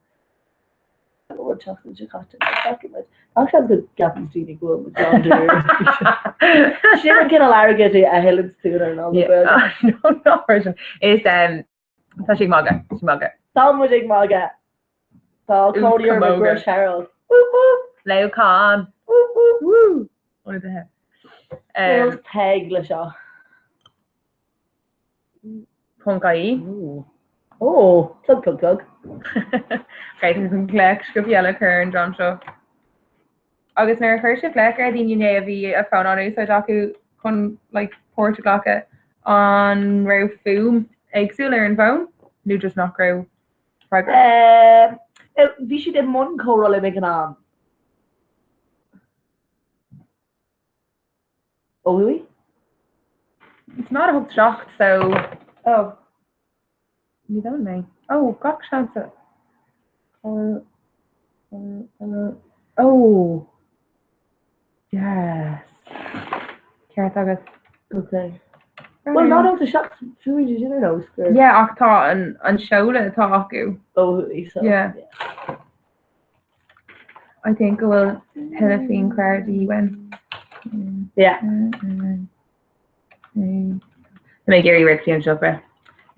[SPEAKER 5] an tseachtain seo caite feicfidh muid. Ach seans go gceapann daoine go bhfuil muid gan dúr. Sin an cineál airgid a thuilleann tú ar an am
[SPEAKER 1] Yeah. No, no, version. Is um, tá sé ag magadh, tá sé ag magadh.
[SPEAKER 5] Tá muid ag magadh. Tá
[SPEAKER 1] Ús
[SPEAKER 5] cónaí orm i
[SPEAKER 1] camóga.
[SPEAKER 5] gCrois Harold. Whoop whoop.
[SPEAKER 1] Leamhcán.
[SPEAKER 5] Whoop whoop.
[SPEAKER 1] Woo! Ordaithe.
[SPEAKER 5] Wales
[SPEAKER 1] Um,
[SPEAKER 5] Peg le seo.
[SPEAKER 1] Ponc IE.
[SPEAKER 5] Ó, plug plug plug.
[SPEAKER 1] Ok, tá an glaoch sciobtha eile chur ar an dream seo. Agus nuair a chuir sibh glaoch ar dhaoine inné a bhí a bhfón á úsáid acu chun like, páirt a ghlacadh, an raibh fuaim éagsúil ar an bhfón nó just nach raibh freagra?
[SPEAKER 5] Eh, bhí siad i mbun comhrá linn ag an am. Ó thuaidh?
[SPEAKER 1] It's not a 8 7 so
[SPEAKER 5] Oh.
[SPEAKER 1] Ní bheidh mé. Oh, gach seans a Oh. Yes. Ceart agat.
[SPEAKER 5] Okay. Well, not out 7 fuair sin ar nós gur.
[SPEAKER 1] Yeah, ach tá an an seoladh atá acu.
[SPEAKER 5] Ó thuaidh so.
[SPEAKER 1] Yeah. I think go bhfuil tuilleadh faoin chlár de dhíth uainn.
[SPEAKER 5] Yeah.
[SPEAKER 1] Tá mé ag iarraidh rith go dtí an siopa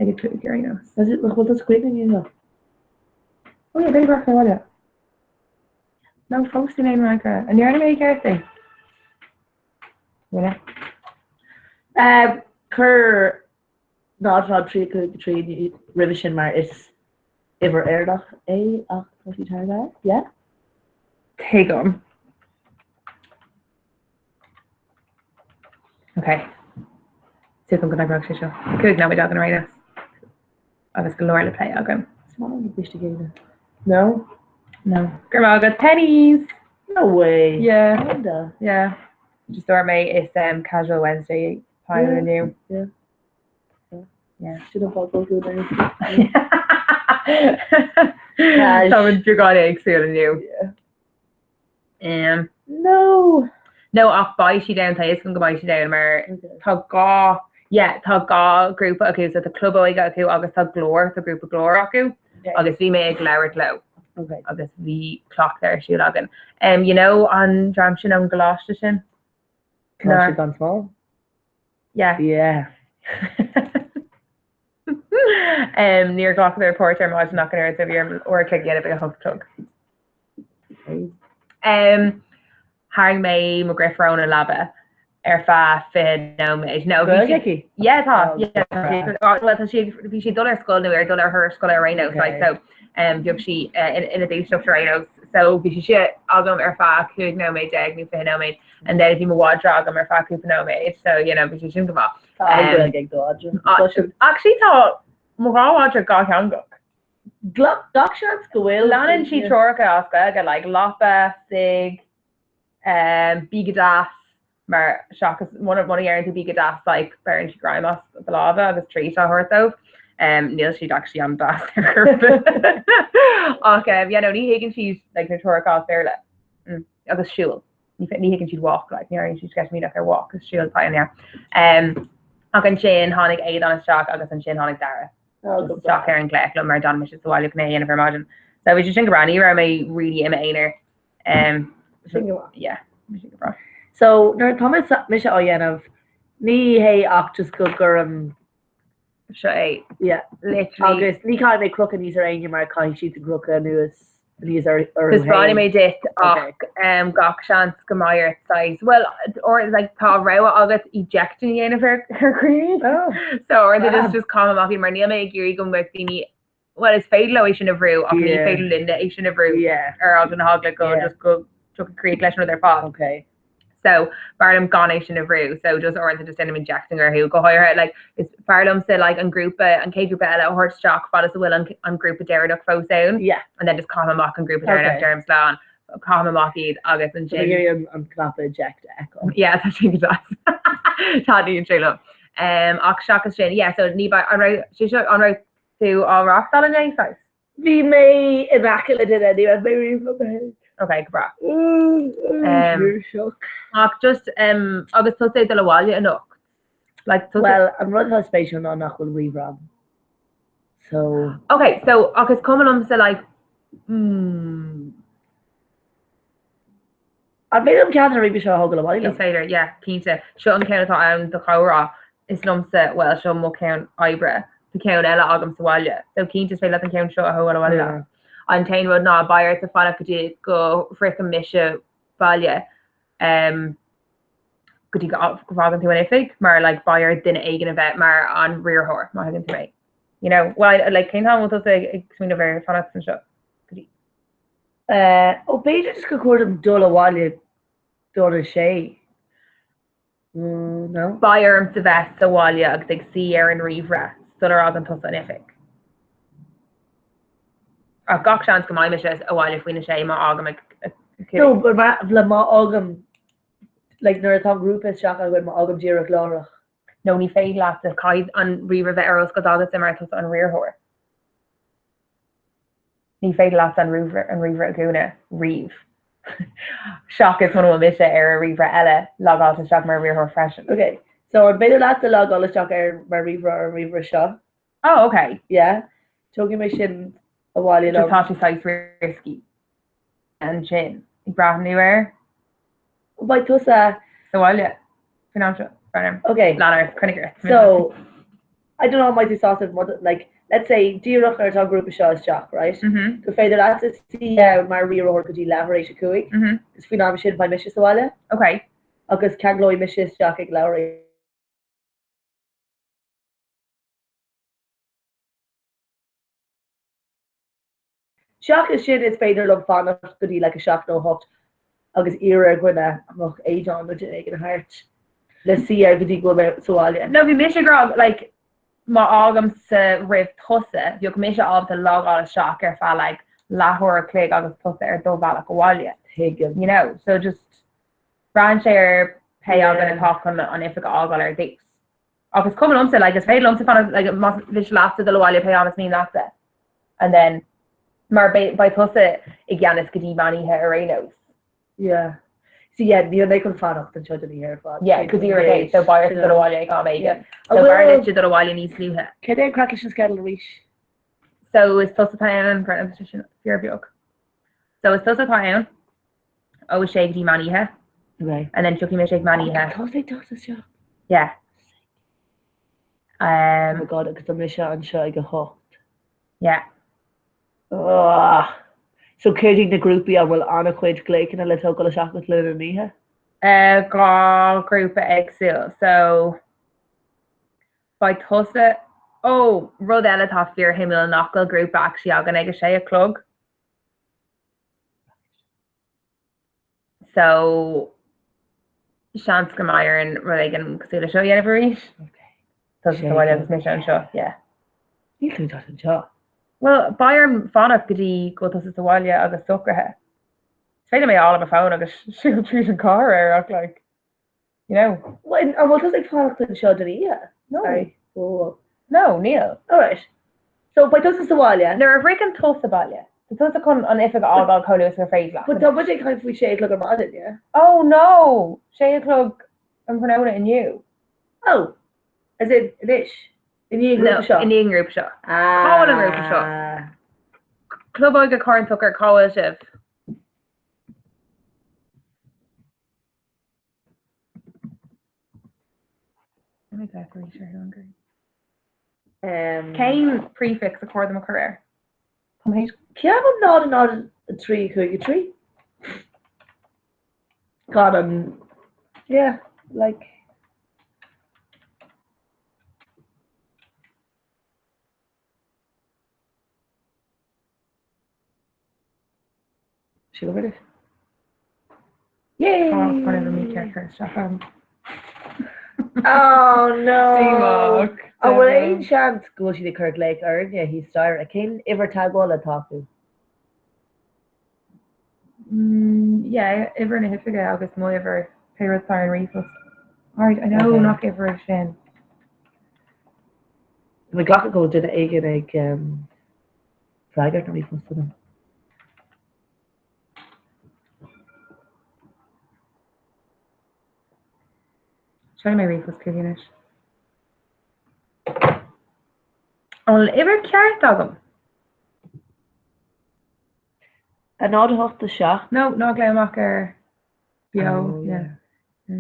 [SPEAKER 1] ag a 5 ar aon nós.
[SPEAKER 5] Is it bhfuil tú cuimhne inniu?
[SPEAKER 1] Oh yeah, beidh rachaidh abhaile. No, fós níl aon fhreagra. An ndearna mé i gceart é? Rinne.
[SPEAKER 5] Um, Cuir 0 0 3 5 3 roimhe sin mar is uimhir Éireannach é ach tá sí thar lear. Yeah?
[SPEAKER 1] Tuigim. Ok. Tuigim go n-oibreoidh sé seo. 5 nóiméad againn ar aon nós. Agus go leor le plé agam.
[SPEAKER 5] Is maith liom na brístí géine. No?
[SPEAKER 1] No. Go raibh maith agat. Penneys!
[SPEAKER 5] No way.
[SPEAKER 1] Yeah.
[SPEAKER 5] Linda.
[SPEAKER 1] Yeah. Just dúirt mé is um, Casual Wednesday atá ann inniu.
[SPEAKER 5] Yeah.
[SPEAKER 1] Yeah.
[SPEAKER 5] Sin an fáth go bhfuil mé.
[SPEAKER 1] Tá muid beagán éagsúil inniu. Um,
[SPEAKER 5] No!
[SPEAKER 1] no, ach beidh siad ann, tá a fhios agam go mbeidh siad ann mar tá dhá yeah, tá dhá grúpa acu, so tá club óige acu agus tá Glór, tá grúpa Glór acu agus bhí mé ag labhairt leo
[SPEAKER 5] Okay.
[SPEAKER 1] agus bhí cleachtadh ar siúl againn. Um, you know an dream sin ón gcoláiste sin?
[SPEAKER 5] Coláiste gan Smál?
[SPEAKER 1] Yeah.
[SPEAKER 5] Yeah.
[SPEAKER 1] Um, níor ghlacadar páirt ar maidin ach an oiread so bhí orm uair a chloig a dhéanamh ag a 8 a chlog. Um, tharraing mé mo dheirfiúr óna leaba ar feadh 20 nóiméad. No, bhí
[SPEAKER 5] Gaeilge
[SPEAKER 1] sí-
[SPEAKER 5] aici?
[SPEAKER 1] Yeah, tá.
[SPEAKER 5] Oh,
[SPEAKER 1] Yeah, tá sí- well, tá sí ag- bhí sí ag dul ar scoil nó ar dul ar thuras scoile ar aon nós, like, so um, bheadh sí uh, ina ina dúiseacht ar aon nós. So bhí sí sí agam ar feadh 15 nóiméad nó 20 nóiméad and then bhí mo mhadra agam ar feadh cúpla nóiméad, so you know, bhí sé sin go maith.
[SPEAKER 5] Tá an Ghaeilge ag do mhadra.
[SPEAKER 1] Actually tá mo dhá mhadra dhátheangach.
[SPEAKER 5] Gach seans go bhfuil.
[SPEAKER 1] Leanann sí treoracha as Gaeilge, like lapa, suigh, bí go deas, mar seachas muna ndeireann tú bí go deas like beireann sí greim as do lámha agus treat á thabhairt dóibh. Níl siad actually an-deas ar chor ar bith. Ach yeah no ní thuigeann siad like na treoracha as Béarla. Agus siúl. Ní thuigeann siad walk like ní airíonn siad sceitimíneach ar walk is siúl atá ann yeah. Ach ansin tháinig Aodán isteach agus ansin tháinig Dara. isteach ar an nglaoch liom mar d'fhan mise sa bhaile chun é a dhéanamh ar maidin. So bhí sé sin go breá, ní raibh mé really i m'aonar.
[SPEAKER 5] Sin go maith.
[SPEAKER 1] Yeah, bhí sé go breá.
[SPEAKER 5] So nuair atá mise á dhéanamh, ní hé ach just go gcuirim.
[SPEAKER 1] Seo é.
[SPEAKER 5] Yeah.
[SPEAKER 1] Literally.
[SPEAKER 5] Agus ní caithfidh mé crochadh aníos ar éinne mar caithfidh siad an crochadh anuas aníos orthu féin.
[SPEAKER 1] Taispeánfaidh mé duit ach gach seans go mbeidh ort saghas, bhuel, or like tá rogha agat ejection a dhéanamh ar ar dhaoine.
[SPEAKER 5] Oh.
[SPEAKER 1] So or they just just caith amach iad mar níl mé ag iarraidh go mbeadh daoine, bhuel is féidir leo é sin a bhrú ach ní féidir linne é sin a bhrú ar eagla na heagla go just go dtiocfaidh críoch leis an rud ar fad.
[SPEAKER 5] Okay.
[SPEAKER 1] So b'fhearr liom gan é sin a bhrú. So just uaireanta just déanaim ejecting orthu. Go háirithe like is fearr liomsa like an grúpa an chéad grúpa eile a thabhairt isteach fad is a bhfuil an an grúpa deireanach fós ann.
[SPEAKER 5] Yeah.
[SPEAKER 1] And then just caithim amach an grúpa deireanach
[SPEAKER 5] Okay.
[SPEAKER 1] deirim slán caithim amach iad agus
[SPEAKER 5] So
[SPEAKER 1] ansin
[SPEAKER 5] iarraidh an an cnaipe eject a fheiceáil.
[SPEAKER 1] Yeah, tá sé go deas. Taitníonn sé liom. Um, ach seachas sin, yeah, so ní bheidh an raibh sé seo an raibh tú á reáchtáil inné saghas?
[SPEAKER 5] Bhí mé in aice le duine, ní raibh mé riamh liom féin.
[SPEAKER 1] Ok, go breá. Ach just, um, agus tusa ag dul abhaile anocht? Like, tusa...
[SPEAKER 5] Well, an rud atá spéisiúil ná nach bhfuil ríomhaire agam. So...
[SPEAKER 1] Ok, so, ach is cuma liomsa, like, mm.
[SPEAKER 5] An féidir liom ceann de na ríomhairí seo a thógáil abhaile liom?
[SPEAKER 1] Is féidir, yeah, cinnte. Seo an ceann atá ann do chomhrá. Is liomsa, bhuel, seo mo cheann oibre. Tá ceann eile agam sa bhaile. So cinnte is féidir leat an ceann seo a thógáil abhaile leat. An t-aon rud ná beidh ortsa fanacht go dtí go shroichim mise baile um, go dtí go bhfágann tú an oifig mar like, beidh ar duine éigin a bheith mar an riarthóir, má thuigeann tú mé. You know, well, like, cén t-am bhfuil tusa ag smaoineamh ar fanacht anseo? Go dtí.
[SPEAKER 5] Ó, b'fhéidir just gur chóir dom dul abhaile don a sé. No?
[SPEAKER 1] Beidh ormsa bheith sa bhaile agus ag suí ar an ríomhaire sular fhágann tusa an oifig. Ach gach seans go mbeidh mise abhaile faoina sé má fhágaim ag a 5.
[SPEAKER 5] No, but le má fhágaim, like nuair atá an grúpa isteach againn, má fhágaim díreach láithreach.
[SPEAKER 1] No, ní féidir leatsa, caithfidh an ríomhaire bheith ar oscailt agatsa mar tusa an riarthóir. Ní féidir leat an ríomhaire a dhúnadh riamh, seachas muna bhfuil mise ar an ríomhaire eile logáilte isteach mar riarthóir freisin.
[SPEAKER 5] Ok, so an féidir leat a logáil isteach ar mar ríomhaire ar an ríomhaire seo?
[SPEAKER 1] Oh, ok.
[SPEAKER 5] Yeah. Tógfaidh mé sin abhaile liom.
[SPEAKER 1] Just tá sé saghas risky ansin ag breathnú air.
[SPEAKER 5] Beidh tusa.
[SPEAKER 1] Sa bhaile. Faoin am seo. Faoin am.
[SPEAKER 5] Ok.
[SPEAKER 1] Lean ort, coinnigh ort.
[SPEAKER 5] So, I don't know an mbeidh tú sásta rud, like, let's say díreach nuair atá an grúpa seo isteach, right?
[SPEAKER 1] Mm -hmm.
[SPEAKER 5] Gur féidir leat suí ann mar riarthóir go dtí leathuair tar éis a 5.
[SPEAKER 1] Mm -hmm.
[SPEAKER 5] Agus faoin am sin beidh mise sa bhaile.
[SPEAKER 1] Ok.
[SPEAKER 5] Agus ceanglóidh mise isteach ag leathuair tar Seachas sin is féidir liom fanacht go dtí like a 7 nó 8 agus iarraidh ar dhuine an mbeadh Aodán nó duine éigin thart le suí air go dtí go bhfuil mé sa bhaile.
[SPEAKER 1] No bhí mise ag rá like má fhágaimse roimh tusa bheadh mise ábalta logáil isteach ar feadh like leathuair a chloig agus tusa ar do bhealach abhaile.
[SPEAKER 5] Tuigim.
[SPEAKER 1] You know so just braitheann sé ar pé againn atá chun an oifig a fhágáil ar dtús. Ach is cuma liomsa, like, is féidir liomsa fanacht, like, más miste leatsa dul abhaile pé am is mian leatsa. And then, mar beidh, beidh tusa i gceannas go dtí meán oíche ar aon nós.
[SPEAKER 5] Yeah. So yeah, níl mé chun fanacht anseo don oíche ar fad.
[SPEAKER 1] Yeah, go díreach é, so beidh ort dul abhaile ag am éigin. So b'fhearr duitse dul abhaile níos luaithe.
[SPEAKER 5] Cad é an craic leis an sceideal arís?
[SPEAKER 1] So is tusa atá ann, tá sé sin fíorbheag. So is tusa atá ann ó 6 go dtí meán oíche.
[SPEAKER 5] Okay.
[SPEAKER 1] And then tiocfaidh mise ag meán oíche.
[SPEAKER 5] Tá sé teacht isteach.
[SPEAKER 1] Yeah.
[SPEAKER 5] Oh
[SPEAKER 1] Um,
[SPEAKER 5] my god, agus tá mise anseo ag a hocht.
[SPEAKER 1] yeah.
[SPEAKER 5] Ugh. So céard iad na grúpaí a bhfuil an-chuid glaochanna le tógáil isteach agat le linn an oíche?
[SPEAKER 1] Uh, 2 ghrúpa éagsúil. So beidh tusa Ó, rud eile atá fíorshuimiúil nach bhfuil grúpa actually againn ag a sé a chlog. So, seans go mbeidh orainn rud éigin cosúil le seo a dhéanamh arís.
[SPEAKER 5] Okay.
[SPEAKER 1] Tá sé sa bhaile agus mise anseo, yeah.
[SPEAKER 5] Níl tú teacht anseo.
[SPEAKER 1] Bhuel, beidh orm fanacht go dtí go bhfuil tusa sa bhaile agus socraithe. Is féidir liom é a fháil ar mo fón agus siúl tríd an carr air ach like, you know.
[SPEAKER 5] An bhfuil tusa ag fanacht anseo don oíche?
[SPEAKER 1] No.
[SPEAKER 5] Sorry. Oh.
[SPEAKER 1] No, níl.
[SPEAKER 5] Alright. So beidh tusa sa bhaile?
[SPEAKER 1] Nuair a shroicheann tusa baile, tá tusa chun an oifig a fhágáil chomh luath is gur féidir leat.
[SPEAKER 5] But tá muid ag caint faoi sé a chlog ar maidin, yeah?
[SPEAKER 1] Oh no! Sé a chlog um thráthnóna inniu.
[SPEAKER 5] Oh! As in, anois? I ndiaidh an
[SPEAKER 1] No,
[SPEAKER 5] ghrúpa seo?
[SPEAKER 1] i ndiaidh an ghrúpa seo. Cá bhfuil an grúpa seo? Club Óige Charn Tóchair, cá bhfuil sibh? Cén prefix a chóir dom a chur air? Tá mé théis.
[SPEAKER 5] Ceapaim 0 0 3 5 3. Gan an yeah, like. She over it. Yay!
[SPEAKER 1] Tá an uimhir mícheart curtha isteach agam.
[SPEAKER 5] Oh no!
[SPEAKER 1] Díomách.
[SPEAKER 5] An bhfuil aon seans go bhfuil siad ag cur glaoch orainne thíos staighre? Cén uimhir teagmhála atá acu?
[SPEAKER 1] Yeah, uimhir na hoifige agus mo uimhir, pé rud atá ar an ríomhphost. Alright, I know
[SPEAKER 5] Okay.
[SPEAKER 1] nach uimhir é sin.
[SPEAKER 5] Tá mé ag glacadh go bhfuil duine éigin ag freagairt na ríomhphostanna.
[SPEAKER 1] Seolfaidh mé ríomhphost chuici anois. An bhfuil uimhir ceart agam?
[SPEAKER 5] A 0 8 7.
[SPEAKER 1] No, ná glaoigh amach ar beo.
[SPEAKER 5] Oh,
[SPEAKER 1] Yeah.
[SPEAKER 5] yeah.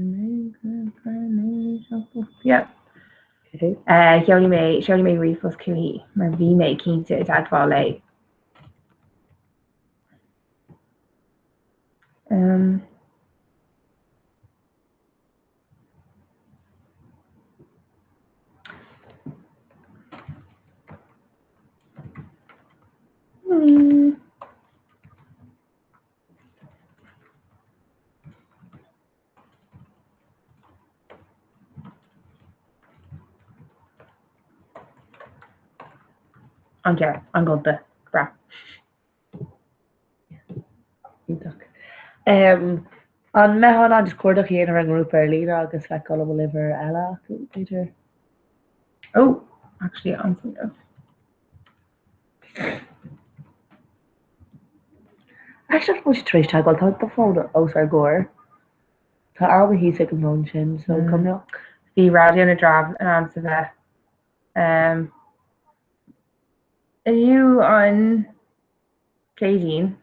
[SPEAKER 1] Yeah.
[SPEAKER 5] Okay.
[SPEAKER 1] Uh, Sheolfaidh mé seolfaidh mé ríomhphost chuici mar bhí mé cinnte i dteagmháil léi. Um, Hmm. An ceart, an gonta, breá.
[SPEAKER 5] Iontach. An mbeifeá in ann just cuardach a dhéanamh ar an ngrúpa ar líne agus feiceáil an bhfuil uimhir eile acu, b'fhéidir?
[SPEAKER 1] Oh, actually, an-smaoineamh.
[SPEAKER 5] Actually, nach bhfuil siad tar éis teagmháil, tá do fón os ár gcomhair. Tá am thíos ag an bhfón sin, so go mbeadh.
[SPEAKER 1] Bhí Raidió na dTreabh in ainm is a bheith. Inniu an Céadaoin.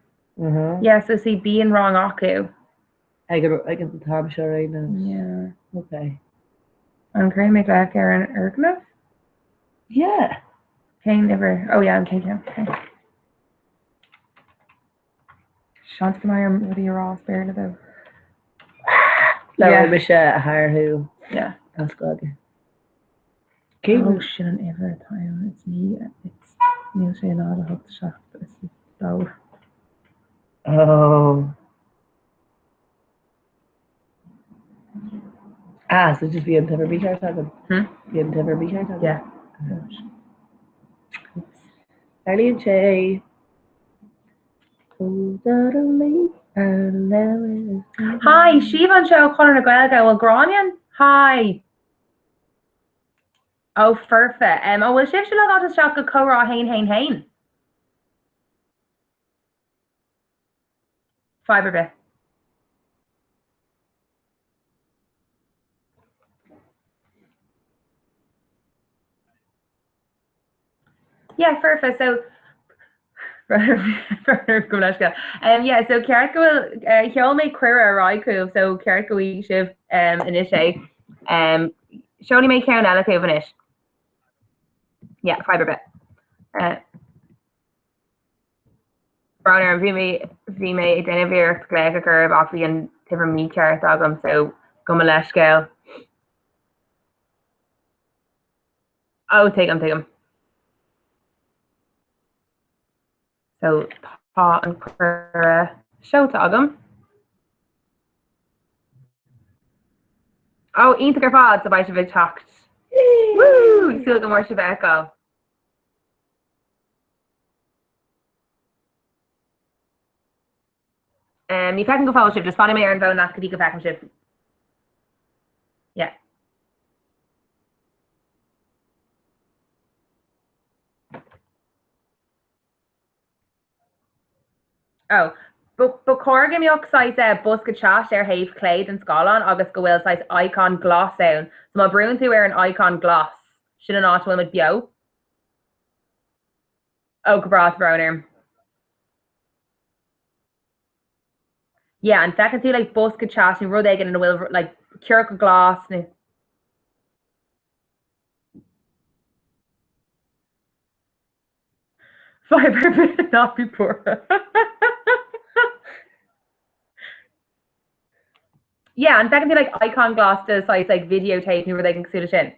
[SPEAKER 1] Yeah, so see, bíonn rang acu.
[SPEAKER 5] Ag an ag an t-am seo ar aon nós.
[SPEAKER 1] Yeah.
[SPEAKER 5] Okay.
[SPEAKER 1] An gcuirfidh mé glaoch ar an fhoirgneamh?
[SPEAKER 5] Yeah.
[SPEAKER 1] Cén uimhir? Oh yeah, an chéad cheann. Okay. Seans go mbeidh orm rudaí a rá as Béarla though.
[SPEAKER 5] Labhróidh mise a thar thú.
[SPEAKER 1] Yeah.
[SPEAKER 5] As Gaeilge.
[SPEAKER 1] Cén sin an uimhir atá ann? It's ní, it's, níl sé 0, 8, 7, is 2.
[SPEAKER 5] Oh. Ah, so just bhí an t-uimhir mícheart agam.
[SPEAKER 1] Hmm?
[SPEAKER 5] Bhí an t-uimhir mícheart agam.
[SPEAKER 1] Yeah.
[SPEAKER 5] Tarlaíonn sé.
[SPEAKER 1] Hi, Síomha anseo ó Chonradh na Gaeilge, bhfuil Gráinne ann? Hi. Ó, foirfe. An bhfuil sibhse logáilte isteach go Comhrá 1 1 1? Fadhb ar bith. Yeah, foirfe. So go leisce. Um, yeah, so ceart go bhfuil uh, sheol mé cuireadh ar aghaidh chugaibh, so ceart go bhfaighidh sibh um, anois é. Um, seolfaidh mé ceann eile chugaibh anois. Yeah, fadhb ar bith. Uh, Brón orm, bhí mé bhí mé ag déanamh iarracht glaoch a chur oraibh ach bhí an t-uimhir mícheart agam, so gabh mo leithscéal. Ó, tuigim, tuigim. So, tá an cuireadh seolta agam. Ó, iontach ar fad, so beidh sibh ag teacht. Woo! Súil go mór sibh a fheiceáil. Ní feicim go fóill sibh, just fanfaidh mé ar an bhfón leat go dtí go bhfeicim sibh. Yeah. Oh. Ba chóir go mbeadh saghas eh, bosca chat ar thaobh clé den scáileán agus go bhfuil saghas icon glas ann. So má brúnn tú ar an icon glas, sin an áit a bhfuil muid beo. Oh, go breá, tá brón orm. Yeah, an bhfeiceann tú like bosca chat nó rud éigin ina bhfuil like ciorcal glas nó. Fadhb ar bith ná bí buartha. Yeah, an bhfeiceann tú like icon glas de saghas like video tape nó rud éigin cosúil leis sin?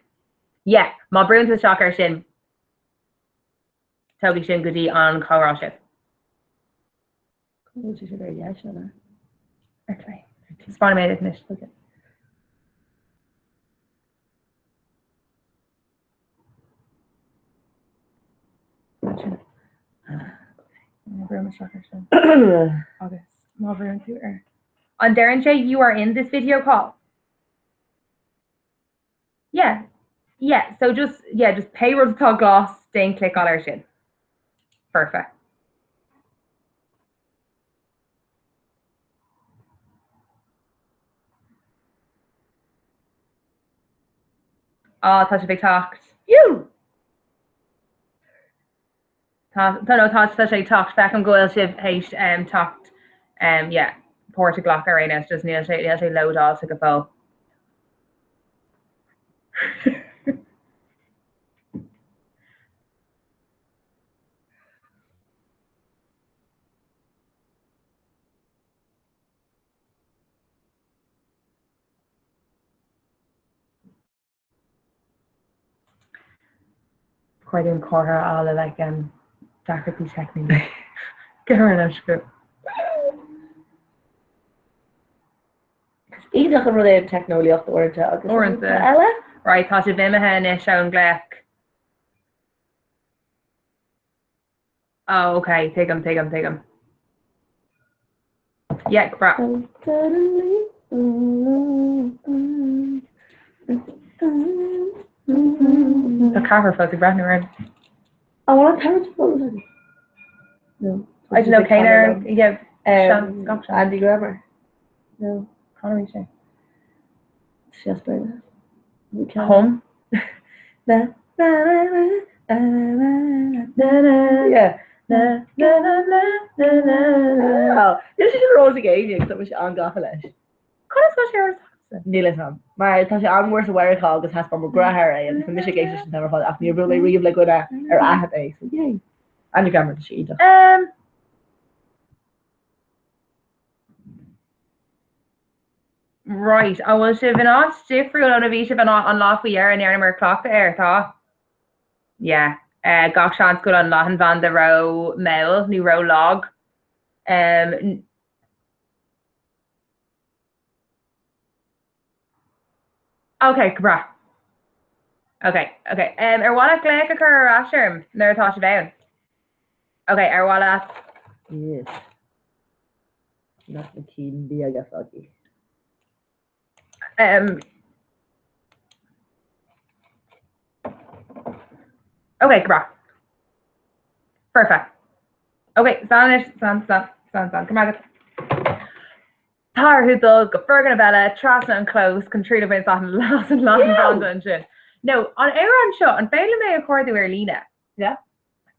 [SPEAKER 1] Yeah, má brúnn tú isteach air sin, tógfaidh sin go dtí an comhrá sibh.
[SPEAKER 5] Bhfuil sé ar dheis eile?
[SPEAKER 1] Ar clé. Spáinfidh mé duit anois.
[SPEAKER 5] Okay.
[SPEAKER 1] Agus má bhrúnn tú air. An deireann sé you are in this video call? Yeah. Yeah, so just yeah, just pé rud atá glas, déan cliceáil air sin. Foirfe. Á, tá sibh ag teacht.
[SPEAKER 5] You!
[SPEAKER 1] Tá, tá, no, tá, tá sé ag teacht. Feicim go bhfuil sibh théis um, teacht, um, yeah, páirt a ghlacadh ar aon nós, just níl sé, níl sé lódáilte go fóill. Chuir an comhartha a fháil le like um deacrachtaí teicniúla. Go leis go.
[SPEAKER 5] Is iontach an rud é an teicneolaíocht uaireanta agus
[SPEAKER 1] Uaireanta.
[SPEAKER 5] eile.
[SPEAKER 1] Right, tá sibh imithe anois ón nglaoch. Oh, ok, tuigim, tuigim, tuigim. Yeah, go breá. Tá ceathrar fós ag breathnú orainn.
[SPEAKER 5] I want to parent phone. No.
[SPEAKER 1] I don't know, cén ar, yeah,
[SPEAKER 5] Um,
[SPEAKER 1] seans, gach seans.
[SPEAKER 5] Andy Grammer. No.
[SPEAKER 1] Connery sé.
[SPEAKER 5] Just by that.
[SPEAKER 1] Home.
[SPEAKER 5] Na, na, na, na, na, na, na, yeah. Na, na, na, na, na, na, na. Oh, Níl sé sin rós ag éinne tá sé an-gafa leis.
[SPEAKER 1] Conas tá sé ar
[SPEAKER 5] Níl a fhios agam. Mar tá sé an-mhór sa Mheiriceá agus thaispeáin mo dheartháir é agus tá mise ag éisteacht leis an t-am ar fad ach níor bhuail mé riamh le dhuine ar aithin é. So yay. Andy Grammer tá sé iontach.
[SPEAKER 1] Um, Right, an bhfuil sibh in áit difriúil óna bhí sibh an an lá faoi dheireadh a ndearnamar cleachtadh air, tá? Yeah. Eh, gach seans go bhfuil an leathanbhanda ró mall nó ró lag. Um, Ok, go breá. Ok, ok. Um, ar mhaith leat glaoch a chur ar ais orm nuair atá sibh ann? Ok, ar mhaith leat?
[SPEAKER 5] Yes. Nach na cinn beaga fagaí.
[SPEAKER 1] Um, ok, go breá. Perfect. Ok, slán anois, slán, slán, slán, slán. Go raibh maith agat. Tá orthu dul go foirgneamh eile trasna an clós chun triail a bhaint as an leathanbhanda ansin. No, an amhrán seo, an féidir liom é a chuardú ar líne?
[SPEAKER 5] Yeah.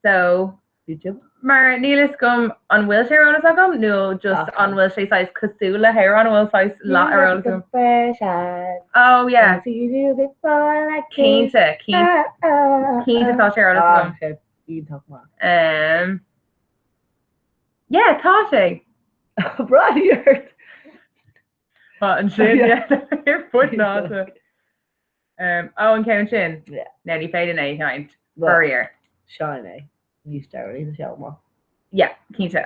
[SPEAKER 1] So,
[SPEAKER 5] YouTube.
[SPEAKER 1] Mar níl fhios agam an bhfuil sé ar eolas agam nó just an bhfuil sé saghas cosúil le hamhrán a bhfuil saghas leath ar eolas agam. Oh yeah. Cinnte, cinnte, cinnte tá sé ar eolas agam.
[SPEAKER 5] Tá sé iontach maith.
[SPEAKER 1] Um, yeah, tá sé.
[SPEAKER 5] Breathnaigh ort!
[SPEAKER 1] Tá ansin, yeah, ar fud na háite. Um, oh, an ceann sin?
[SPEAKER 5] Yeah.
[SPEAKER 1] Now ní féidir é a sheinnt. Faraor.
[SPEAKER 5] Seinn é. Níos deireanaí tá sé an-mhaith.
[SPEAKER 1] Yeah, cinnte.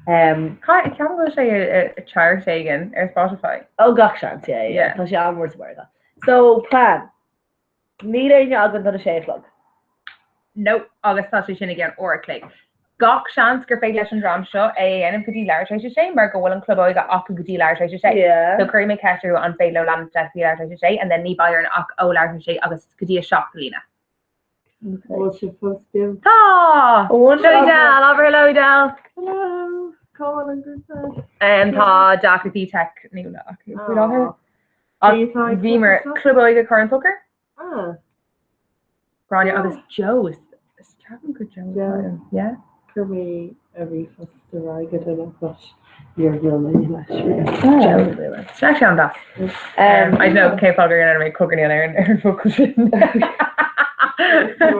[SPEAKER 5] Um,
[SPEAKER 1] Ceapaim go bhfuil sé ar chart éigin ar Spotify.
[SPEAKER 5] Oh, gach seans, yeah, yeah.
[SPEAKER 1] Yeah.
[SPEAKER 5] Tá sé an-mhór sa Mheiriceá. So, plan. Níl éinne againn don 6 a chlog.
[SPEAKER 1] Nope, agus tá sé sin i gceann uair a chloig. Gach seans gur féidir leis an dream seo é a dhéanamh go dtí leathuair tar éis a sé mar go bhfuil an club óige acu go dtí leathuair tar éis a sé. So cuirfidh mé ceist orthu an féidir leo leanúint leis go dtí leathuair tar éis a sé and then ní beidh orainn ach ó leathuair tar éis a sé agus go dtí a 7 a líonadh.
[SPEAKER 5] Bhfuil sibh fós beo?
[SPEAKER 1] Tá! Seo í Del, abair hello Del!
[SPEAKER 5] Hello! Cá bhfuil an grúpa?
[SPEAKER 1] Tá deacrachtaí teicniúla acu faoi láthair. Ach bhíomar Club Óige Chorr an tSucair.
[SPEAKER 5] Ah.
[SPEAKER 1] Gráinne agus Joe. Is ceapaim gur Joe atá ann. Yeah?
[SPEAKER 5] Chuir mé ríomhphost ar aghaidh go duine but níor bhuail mé leis riamh.
[SPEAKER 1] Joe. Sin actually an-deas. Um, I don't know cén fáth gur dhein mé cogarnaíl ar an ar an focal sin.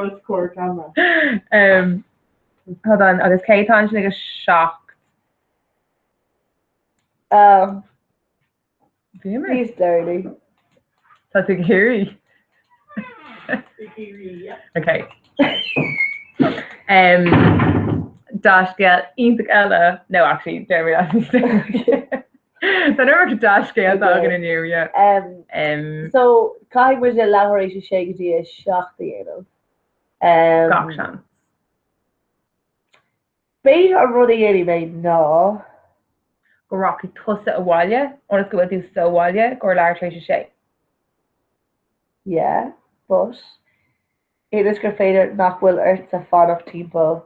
[SPEAKER 5] Os comhair camera.
[SPEAKER 1] Um, hold on, agus cé atá ansin ag a 7?
[SPEAKER 5] Um,
[SPEAKER 1] Bhíomar.
[SPEAKER 5] Níos deireanaí.
[SPEAKER 1] Tá tú ag iarraidh?
[SPEAKER 5] Ag iarraidh, yeah.
[SPEAKER 1] Ok. Um, Dea-scéal iontach eile, no actually, deir mé leat. Tá an iomarca dea-scéalta againn inniu, yeah.
[SPEAKER 5] Um,
[SPEAKER 1] Um,
[SPEAKER 5] so, caithfidh muid a leathuair tar éis a sé go dtí a 7 a dhéanamh. Um,
[SPEAKER 1] gach seans.
[SPEAKER 5] B'fhéidir an rud a dhéanfaidh mé ná.
[SPEAKER 1] go rachaidh tusa abhaile, ionas go bhfuil tú sa bhaile i gcomhair leathuair tar éis a sé.
[SPEAKER 5] Yeah, but ionas gur féidir nach bhfuil ortsa fanacht timpeall.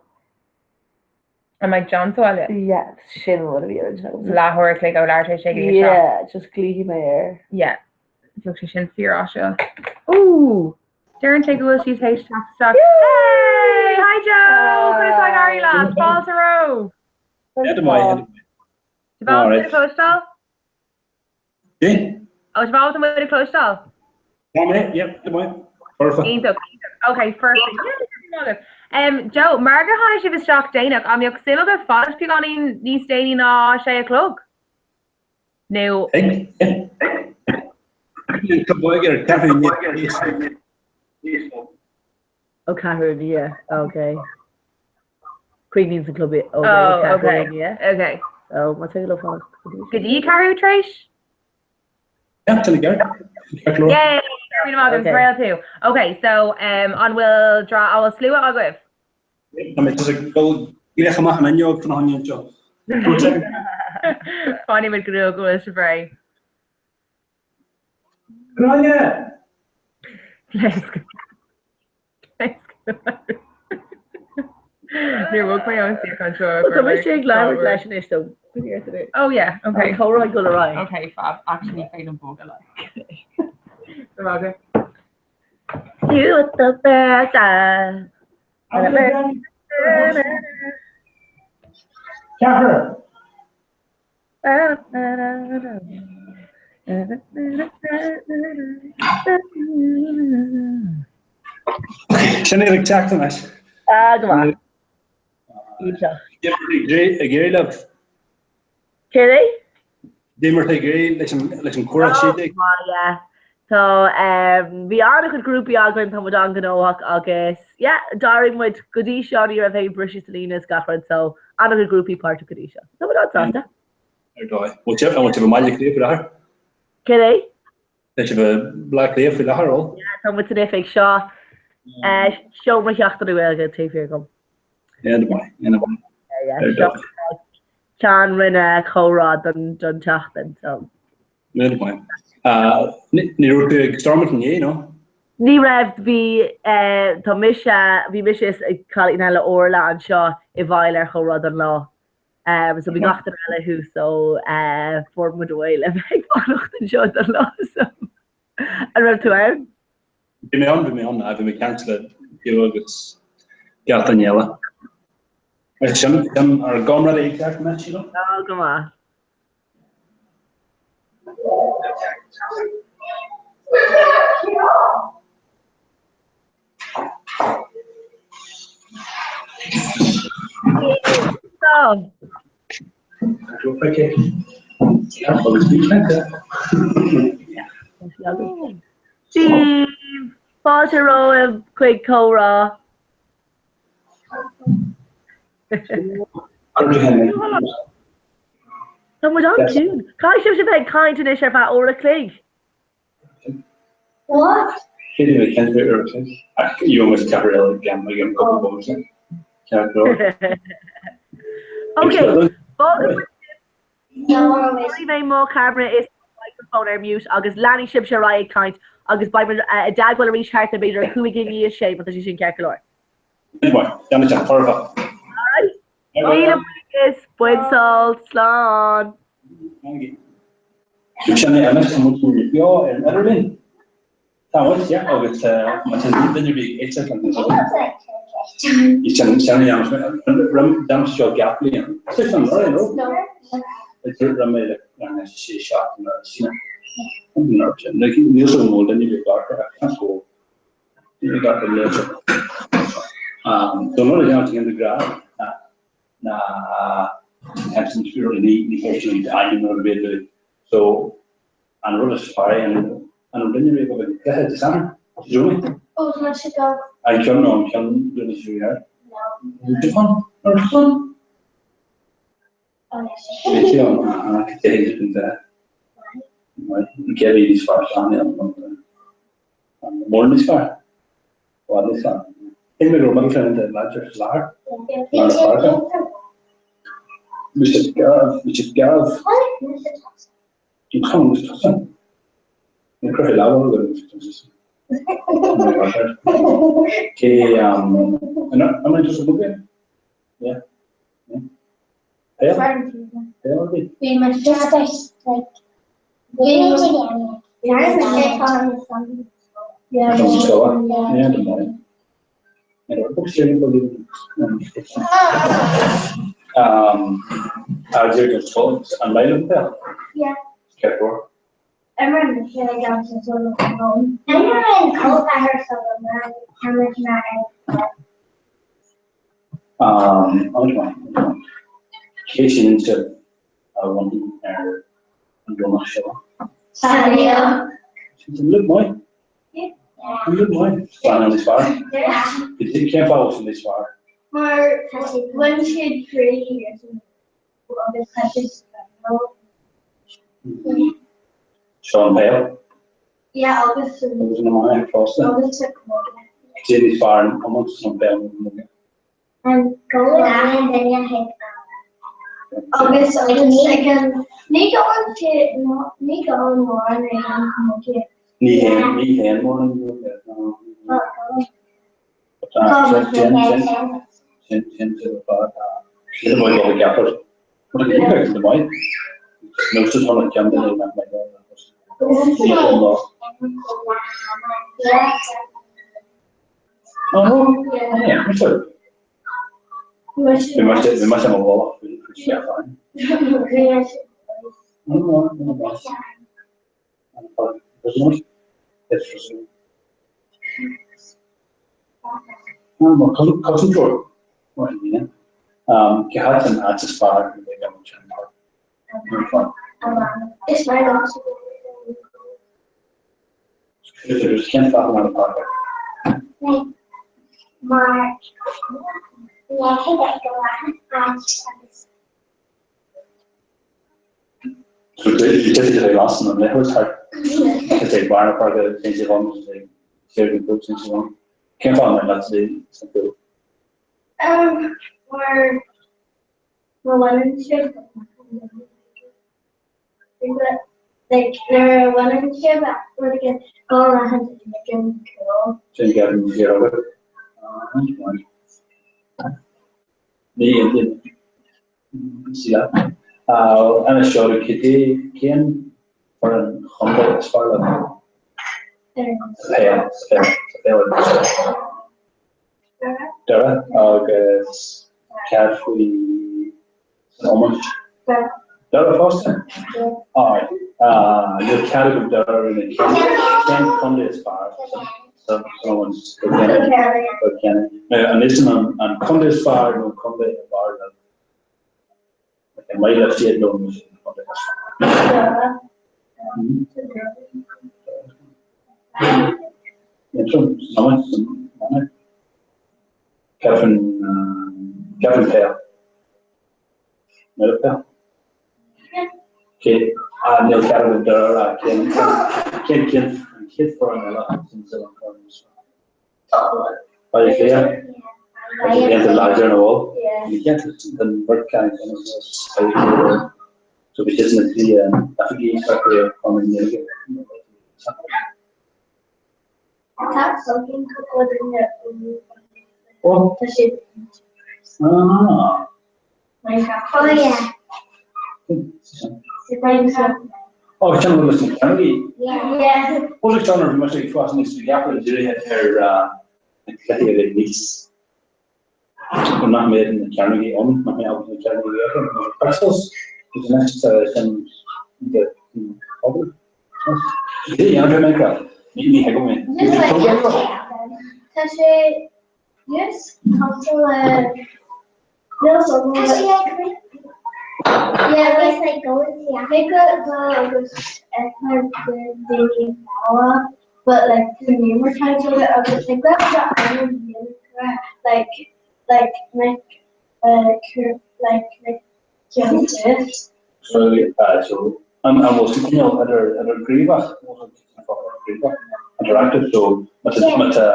[SPEAKER 1] An mbeidh John sa bhaile?
[SPEAKER 5] Yeah, sin an rud a bhí ar intinn agamsa.
[SPEAKER 1] Leathuair a chloig ó leathuair tar éis a sé go dtí a 7.
[SPEAKER 5] Yeah, just glaofaidh mé air.
[SPEAKER 1] Yeah, bheadh sé sin fíor-áisiúil. Ooh! Deireann sé go bhfuil sí théis teacht isteach. Hey! Hi Joe! Conas tá ag éirí leat? Fáilte romhat! Tá muid ag cloisteáil? Ó tá bhfuil muid ag cloisteáil?
[SPEAKER 7] Tá mé, yep, tá mé. Perfect.
[SPEAKER 1] Iontach. Ok, perfect. Um, Joe, mar gur tháinig sibh isteach déanach, an mbeadh suim agaibh fanacht beagáinín níos déanaí ná sé a chlog? Nó.
[SPEAKER 5] Ó ceathrú i ndiaidh, ok. Críochnaíonn an club óige ag ceathrú i ndiaidh.
[SPEAKER 1] Ok.
[SPEAKER 5] So, má thig leo fanacht
[SPEAKER 1] go dtí. Go dtí ceathrú tar éis?
[SPEAKER 7] Yeah, sin i gceart. Ceart go leor.
[SPEAKER 1] Yay! Go raibh maith agat, réal tú. Ok, so um, an bhfuil dra an bhfuil slua agaibh?
[SPEAKER 7] Tá mé just ag dul glaoch amach an fhuinneog fána choinne anseo.
[SPEAKER 1] Fanfaidh muid go dtí go bhfuil sibh réidh.
[SPEAKER 7] Gráinne!
[SPEAKER 1] Pléasc. Pléasc. Níor bhog mé ón suíochán seo.
[SPEAKER 5] Well, tá mise ag labhairt leis anois, so
[SPEAKER 1] Oh yeah, okay.
[SPEAKER 5] An comhrá ag dul ar aghaidh.
[SPEAKER 1] Okay, fab. Actually, ní féidir liom bogadh like. Go raibh maith agat.
[SPEAKER 5] You at the best.
[SPEAKER 7] Ceathair! Sin iad ag teacht anois.
[SPEAKER 5] Ah, go maith. Iontach.
[SPEAKER 7] Ag éirí libh.
[SPEAKER 5] Céard é?
[SPEAKER 7] Cad é mar tá ag éirí leis an leis an comhrá 16.
[SPEAKER 5] Oh, yeah. Tá um, bhí an-chuid grúpaí againn, tá muid an-ghnóthach agus yeah, d'éirigh muid go dtí seo ní raibh aon briseadh sa líne is gach rud so an-chuid grúpaí páirteach go dtí seo. Tá muid an-sásta.
[SPEAKER 7] Ar dóigh. Bhfuil sibh an bhfuil sibh i mBaile Átha Cliath faoi láthair?
[SPEAKER 5] Céard é?
[SPEAKER 7] Tá sibh i mBaile Átha Cliath faoi láthair, ó?
[SPEAKER 5] Yeah, tá muid san oifig seo. Uh, seomra Sheachtain na Gaeilge taobh thiar dhom.
[SPEAKER 7] Yeah, maith, yeah, maith.
[SPEAKER 5] Yeah, yeah. Seo Ceann roinne comhrá don don tseachtain so.
[SPEAKER 7] Ní maith. Ní raibh tú ag Stormont inné, nó?
[SPEAKER 5] Ní raibh, bhí tá mise, bhí mise is cailín eile Orla anseo i bhfeighil ar chomhrá don lá. So bhí gach duine eile thuas so fuair muid away le bheith ag fanacht anseo don lá so. An raibh tú ann?
[SPEAKER 7] Bhí mé ann, bhí mé ann, bhí mé ag caint le Hugh agus gach duine eile. Agus sin, sin ár gcomrádaí ag teacht anois, you know.
[SPEAKER 5] Á, go maith. So. Fáilte romhaibh chuig comhrá. Tá muid an-ciúin. Caithfidh sibhse bheith ag caint anois ar feadh uair a chloig.
[SPEAKER 7] What? Ceart go leor.
[SPEAKER 5] Ok, Cuirfidh mé mo cheamara is mo mhicreafón ar mute agus leanfaidh sibhse ar aghaidh ag caint agus beidh muid i dteagmháil arís thart ar b'fhéidir 6:35 má tá sé sin ceart go leor.
[SPEAKER 7] Déanfaidh sé, foirfe.
[SPEAKER 5] Alright. Míle buíochas, bain sult, slán.
[SPEAKER 7] Sin é anois, tá muid beo ar an idirlíon. Tá muid, yeah, agus má tá duine ar bith ag éisteacht linn sin sin a dhéanfaidh seo gach bliain. Is an rud nó? Rinne mé le sé seachtain ar sin. Níl sé mó duine ar bith ag amharc go duine ag amharc ar léite. So an rud a dhéanann tú de ghnáth ná ní ní chuirtear ainm nó rud ar bith so An rud is fearr an an raibh duine ar bith ag cluiche Dé Sathairn? Dé Domhnaigh?
[SPEAKER 8] Ó, tá sé go.
[SPEAKER 7] An ceann nó an ceann duine is fearr?
[SPEAKER 8] No.
[SPEAKER 7] Bhí tú ann? An raibh tú ann?
[SPEAKER 8] Ó,
[SPEAKER 7] Bhí tú ann, aha, cad é an duine? Maith. An cé a bhí níos fearr sa an an mór níos fearr? Bhfad níos fearr. Thuig mé go raibh Middleton de láidir sa láthair.
[SPEAKER 8] Bhí sé iontach.
[SPEAKER 7] Bhí siad garbh, bhí siad garbh. Cé sin a bhunú ar an Domhnach seo? Sin look maith. Look maith. Fan níos fearr. Cén fáth sin níos fearr?
[SPEAKER 8] Mar bhain siad croí agus tá siad
[SPEAKER 7] Seo an peil?
[SPEAKER 8] Yeah, agus
[SPEAKER 7] Agus an iománaíocht fosta.
[SPEAKER 8] Agus sa
[SPEAKER 7] Cé níos fearr an iomáint nó an peil nó an
[SPEAKER 8] An go aon duine chuig Agus agus ag an ní gabhann sé ní gabhann mórán ag an camógaíocht.
[SPEAKER 7] Ní haon ní haon mórán Sin sin sin Cé háit an áit is fearr a bheith ag an
[SPEAKER 8] Is fearr liomsa
[SPEAKER 7] Cén fáth mar atá
[SPEAKER 8] Mar leithéid go maith áit agus
[SPEAKER 7] So did they last an leithéid thart Is é bar par go sin sé bhán sé go sin sé bhán. Cén fáth mar leat sa
[SPEAKER 8] Mar má bhaineann sibh like nuair a bhaineann sibh rud éigin go leathan ag an cúl.
[SPEAKER 7] Sin ceapaim go raibh. Ní Ana seo cad é cén foireann chontae is fearr leat? Peil, sa pheil, sa pheil. Doire agus cad faoi san iomáint? Doire fosta? Alright. Níl cead agam Doire a rinne. Cén contae is fearr san iomáint? Kilkenny. Now, an é sin an contae is fearr nó an contae ab fhearr leat? An maith leat siad nó an contae is fearr? Kevin Kevin peil. Níl peil. Cé níl cead agam Doire a rá cén cén cén an chéad foireann eile sin sa an foireann is fearr. Baile Átha Cliath. Déanta láidir nó bhfuil? Ní déanta den bheirt ceann So bhí siad na trí oifigí s'acu ar Chonradh na Gaeilge.
[SPEAKER 8] Tá againn cúpla duine
[SPEAKER 7] Ó.
[SPEAKER 8] Tá siad
[SPEAKER 7] Ah.
[SPEAKER 8] Minecraft. Oh yeah. Minecraft.
[SPEAKER 7] Ó, sin rud leis na cearnógaí.
[SPEAKER 8] Yeah.
[SPEAKER 7] Ó, sé ceann ar bhí mise ag fás aníos bhí ceapadh dírithe ar na cluichí a bheidh níos nó nach mbeadh na cearnógaí ann, nach mbeadh na cearnógaí orthu, nó pixels, is anois tá sin de pobal. Cé a dhéanann Minecraft? Ní ní thuigim é.
[SPEAKER 8] Tá sé just cosúil le Tá sé like Yeah, it's like going to Africa agus daoine but like the name we're trying to get agus like that's the island like like like uh like like just
[SPEAKER 7] So uh, so an an bhfuil cineál idir idir gníomhach gníomhach interactive so má tá má tá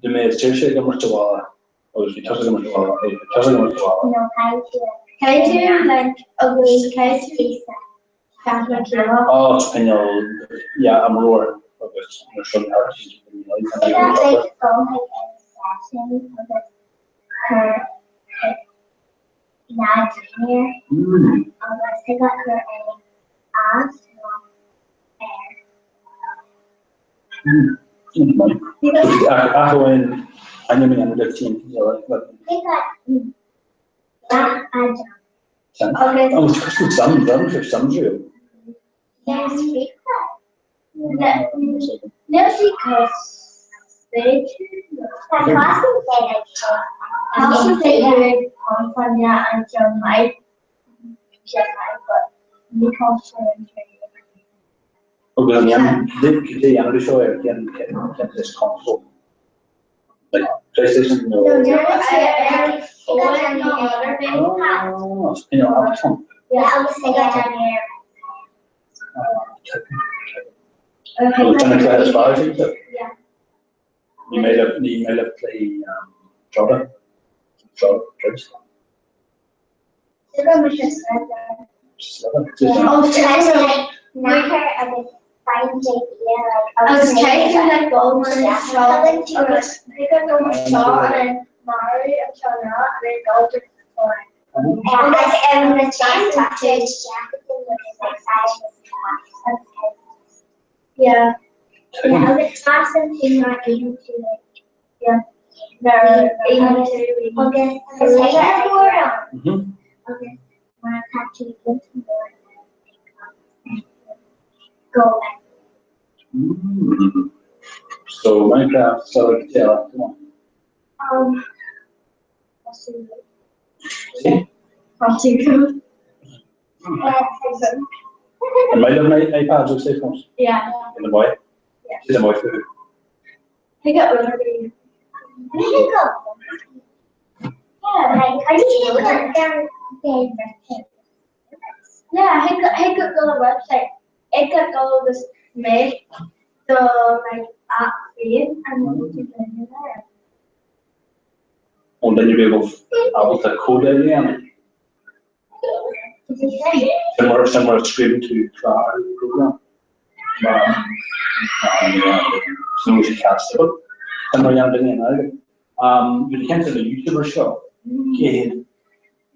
[SPEAKER 7] do mé saoirse ag imirt sa bhaile agus bhí tusa ag imirt sa bhaile agus bhí tusa ag imirt sa bhaile.
[SPEAKER 8] No, caithfidh tú like agus caithfidh tú ceap le chéile.
[SPEAKER 7] Ó cineál yeah imreoir agus nó sin thart
[SPEAKER 8] like dul chuig an session agus cur leaid junior agus thig leat cur é as nó ar.
[SPEAKER 7] Ach amháin ainm a dhéanamh de tinn
[SPEAKER 8] Thig leat leath a dhéanamh.
[SPEAKER 7] Agus cosúil sam, déanann sé sam riamh.
[SPEAKER 8] Yes, Níl sí
[SPEAKER 7] Agus an dhéanann tú seo ar cén cén is console? Like PlayStation nó? Ah, you know, Tá is fearr sin Ní mé le ní mé le play troda troda
[SPEAKER 8] Yeah.
[SPEAKER 7] So Minecraft so yeah, come on.
[SPEAKER 8] Um,
[SPEAKER 7] An maith libh iPads agus iPhones?
[SPEAKER 8] Yeah.
[SPEAKER 7] In the boy?
[SPEAKER 8] Yeah.
[SPEAKER 7] Is the boy food?
[SPEAKER 8] I got one. Yeah, I got I got go to website. I got go this make the like app free and you can there.
[SPEAKER 7] An duine beag ábalta cód a dhéanamh? Sin mar sin mar a scríobhann tú clár program. Mar sin sé ceasta. Sin mar a dhéanann duine in airgead. Bhí cinnte na YouTuber seo cé hiad?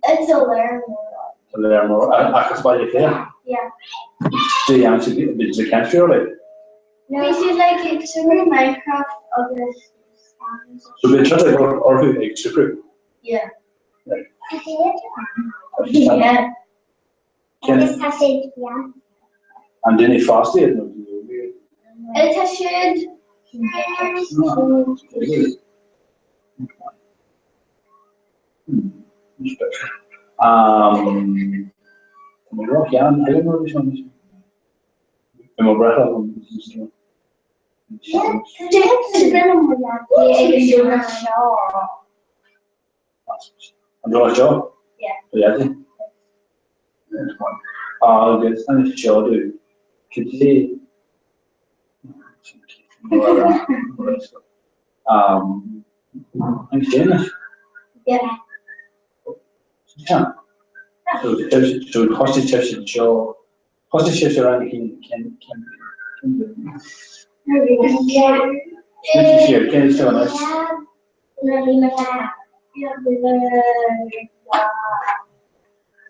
[SPEAKER 8] It's a lear mór.
[SPEAKER 7] A léir mór ach as Baile Átha Cliath?
[SPEAKER 8] Yeah.
[SPEAKER 7] Dé dhéanann siad bhí siad ag caint faoi
[SPEAKER 8] Bhí siad like ag súgradh Minecraft agus
[SPEAKER 7] So bhí troid ag orthu ag súgradh?
[SPEAKER 8] Yeah.
[SPEAKER 7] Right.
[SPEAKER 8] Yeah.
[SPEAKER 7] Agus
[SPEAKER 8] tá siad yeah.
[SPEAKER 7] An duine fásta iad nó duine óg iad?
[SPEAKER 8] Tá siad
[SPEAKER 7] Tá mé ró-shean, thuigim rud é seo anois. Bhí mo bhreithlá agam. An raibh seo? Yeah. Agus an seoladh cad é An chéanna?
[SPEAKER 8] Yeah.
[SPEAKER 7] Yeah. So so thosaigh sibhse anseo, thosaigh sibhse rang a haon cén cén cén bliain? Smaointigh siar, cén aois tú anois?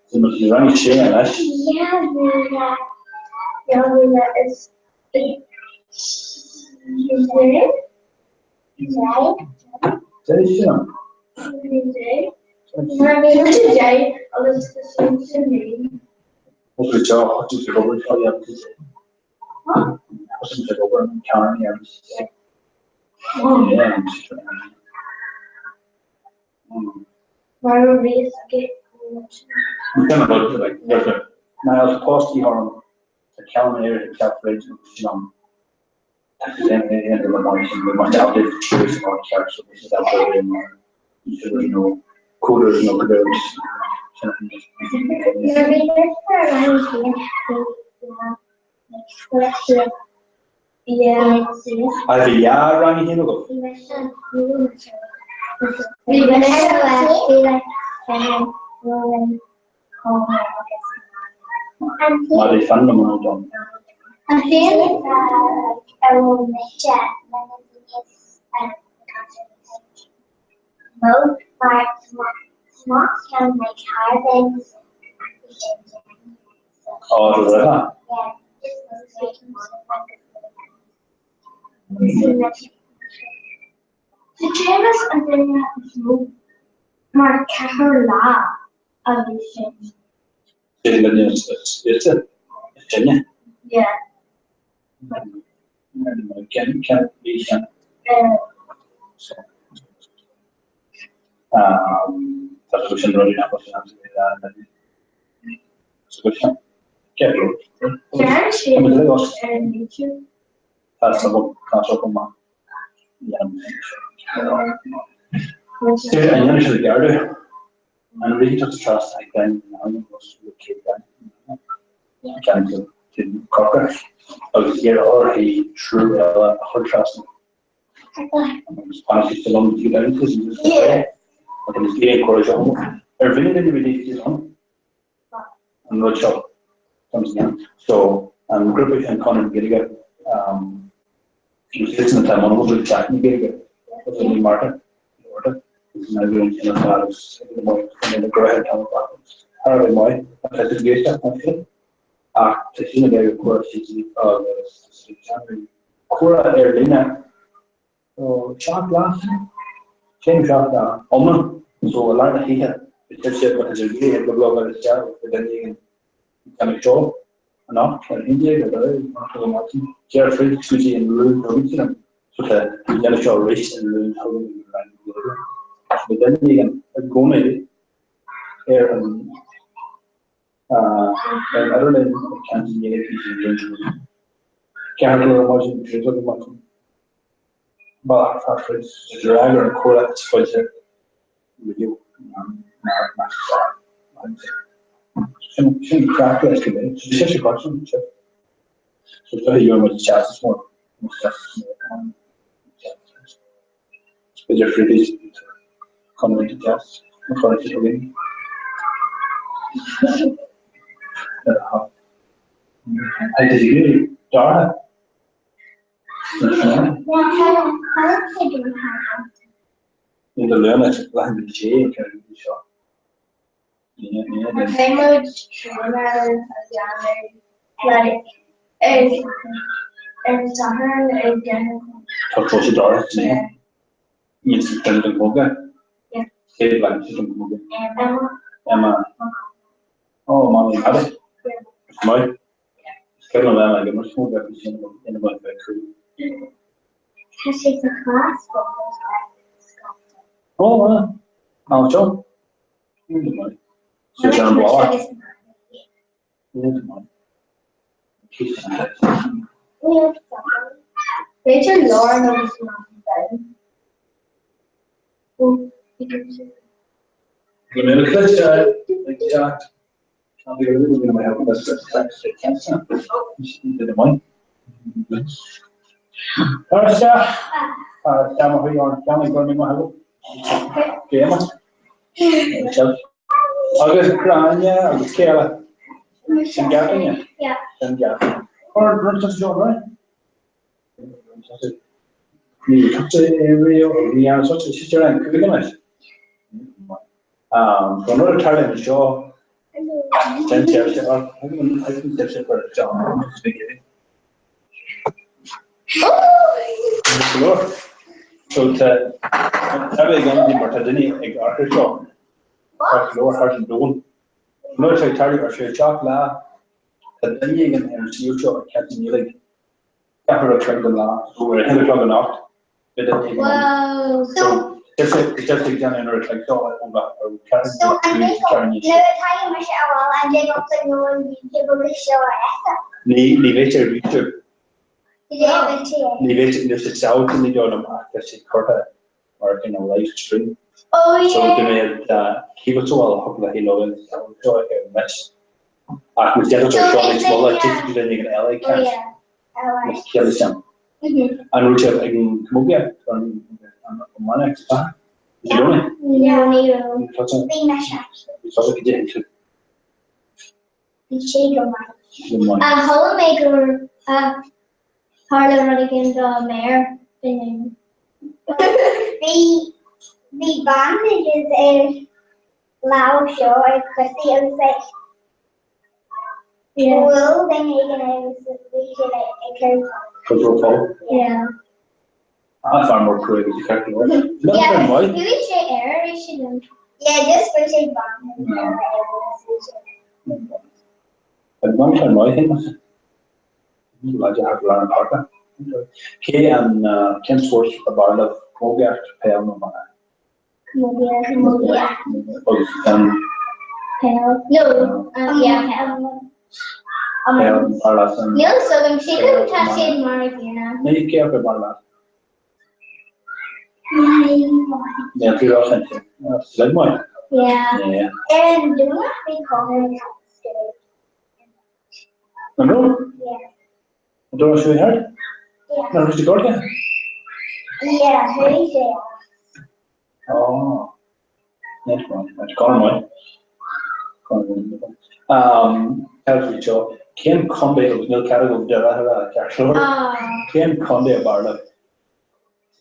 [SPEAKER 7] So tá tú i rang a sé anois? Tar isteach! Tar isteach mo chroí ár gceannaigh go raibh maith agat. Géama. Agus Gráinne agus cé eile? Sin ceart
[SPEAKER 8] Yeah.
[SPEAKER 7] Sin ceart. Or run tusa seo, right? Ní tusa riamh, ní dhearna tusa, sister an cúig anois. An rud a tarlaíonn anseo, den tsaoirse, an tsaoirse gur So tá tá ag an mar tá duine ag amharc air seo thar go leor thart an domhan. An rud atá ag tarlú ar sé teach lá tá duine éigin ar an suíomh seo ag caint i nGaeilge ceathrú a cloig den lá so ar a haon a chlog anocht beidh duine éigin ann. So tá sé tá sé ag déanamh an uair a chloig seo ó ceathrú
[SPEAKER 8] So an mbeidh nuair atá mise abhaile an dtig liomsa nó an YouTube agus seo a fheiceáil?
[SPEAKER 7] Ní ní bheidh sé ar YouTube.
[SPEAKER 8] Ní bheidh sé.
[SPEAKER 7] Ní bheidh sé níl sé sábháilte ní dóigh liom ach tá sé curtha mar in a live stream.
[SPEAKER 8] Oh yeah.
[SPEAKER 7] So go mbeidh cíobháil cúpla híle seo ar an mbit. Ach muid déanamh seo níos moille tiocfaidh duine éigin eile ag caint. Is ciall sin. An raibh sibh ag an camógaíocht an iománaíocht sa chathair? Dé Domhnaigh?
[SPEAKER 8] No, ní raibh. Bhí mise.
[SPEAKER 7] Bhí tusa go dtéann tú.
[SPEAKER 8] Bhí sé go maith. Chuala mé gur tharla rud éigin do méar inné. Bhí bhí bandages ar lámh seo ag Chrissy agus like bhuail duine éigin agus bhí sé like ag cur
[SPEAKER 7] Cur poll?
[SPEAKER 8] Yeah.
[SPEAKER 7] Ah, fear mór crua agus ceart go leor.
[SPEAKER 8] Yeah, chuaigh sé air arís inniu. Yeah, just fuair sé bandage air agus bhí sé.
[SPEAKER 7] An bhfuil sé maith féin? Ní láidir thar lár na páirce. Cé an cén spórt ab fhearr libh, camógaíocht, peil nó iománaíocht?
[SPEAKER 8] Camógaíocht. Camógaíocht.
[SPEAKER 7] Agus an.
[SPEAKER 8] Peil. No, yeah, peil.
[SPEAKER 7] Peil an fearr leat an.
[SPEAKER 8] Níl a fhios agam, sílim tá siad mar a gcéanna.
[SPEAKER 7] Ní cé acu ab fhearr leat? Níl tú rá sin. Like maith.
[SPEAKER 8] Yeah.
[SPEAKER 7] Yeah.
[SPEAKER 8] Ar an Domhnach bhí Conor ag caint.
[SPEAKER 7] An raibh?
[SPEAKER 8] Yeah.
[SPEAKER 7] An dúirt sé thart?
[SPEAKER 8] Yeah.
[SPEAKER 7] Nach raibh sé gortaithe?
[SPEAKER 8] Yeah, chuaigh sé as.
[SPEAKER 7] Oh. Net maith. Net Conor maith. Conor maith. Um, ceart faoi seo, cén contae agus níl cead agaibh Doire a rá, ceart go leor?
[SPEAKER 8] Ah.
[SPEAKER 7] Cén contae ab fhearr libh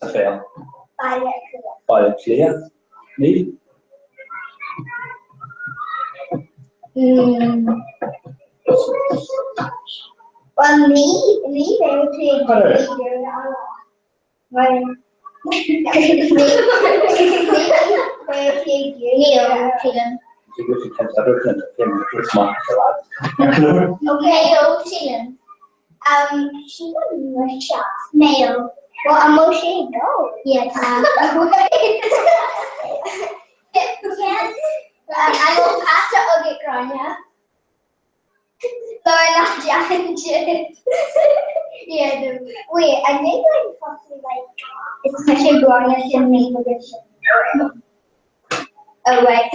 [SPEAKER 7] sa pheil?
[SPEAKER 8] Baile Átha Cliath.
[SPEAKER 7] Baile Átha Cliath. Níl?
[SPEAKER 8] Mm. Well, ní ní bheidh tú ag iarraidh a rá. Mar ní bheidh tú ag iarraidh a rá. Mayo, sílim. Um, sílim mise. Mayo. Well, an bhfuil sé ag dul? Yeah, tá. An bhfuil pasta agat, Gráinne? Mar nach dteann Yeah, no. Wait, I think like possibly like it's mise Gráinne sin Mayo agus sin. Oh, right.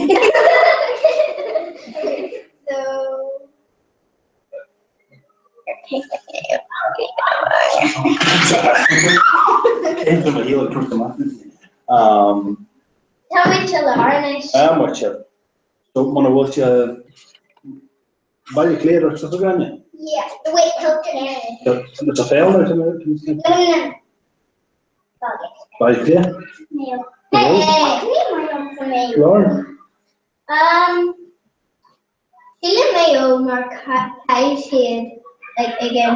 [SPEAKER 8] So Tá muid sa lár anois.
[SPEAKER 7] Tá muid. So muna bhfuil sé Baile Átha Cliath ar tusa Gráinne?
[SPEAKER 8] Yeah, wait, Hilton Éireann.
[SPEAKER 7] Tá féil ar No,
[SPEAKER 8] no, no.
[SPEAKER 7] Baile Átha Cliath?
[SPEAKER 8] Mayo. Hey, ní mar liom sa Mayo.
[SPEAKER 7] Lár?
[SPEAKER 8] Um, Sílim Mayo mar caithfidh siad like ag an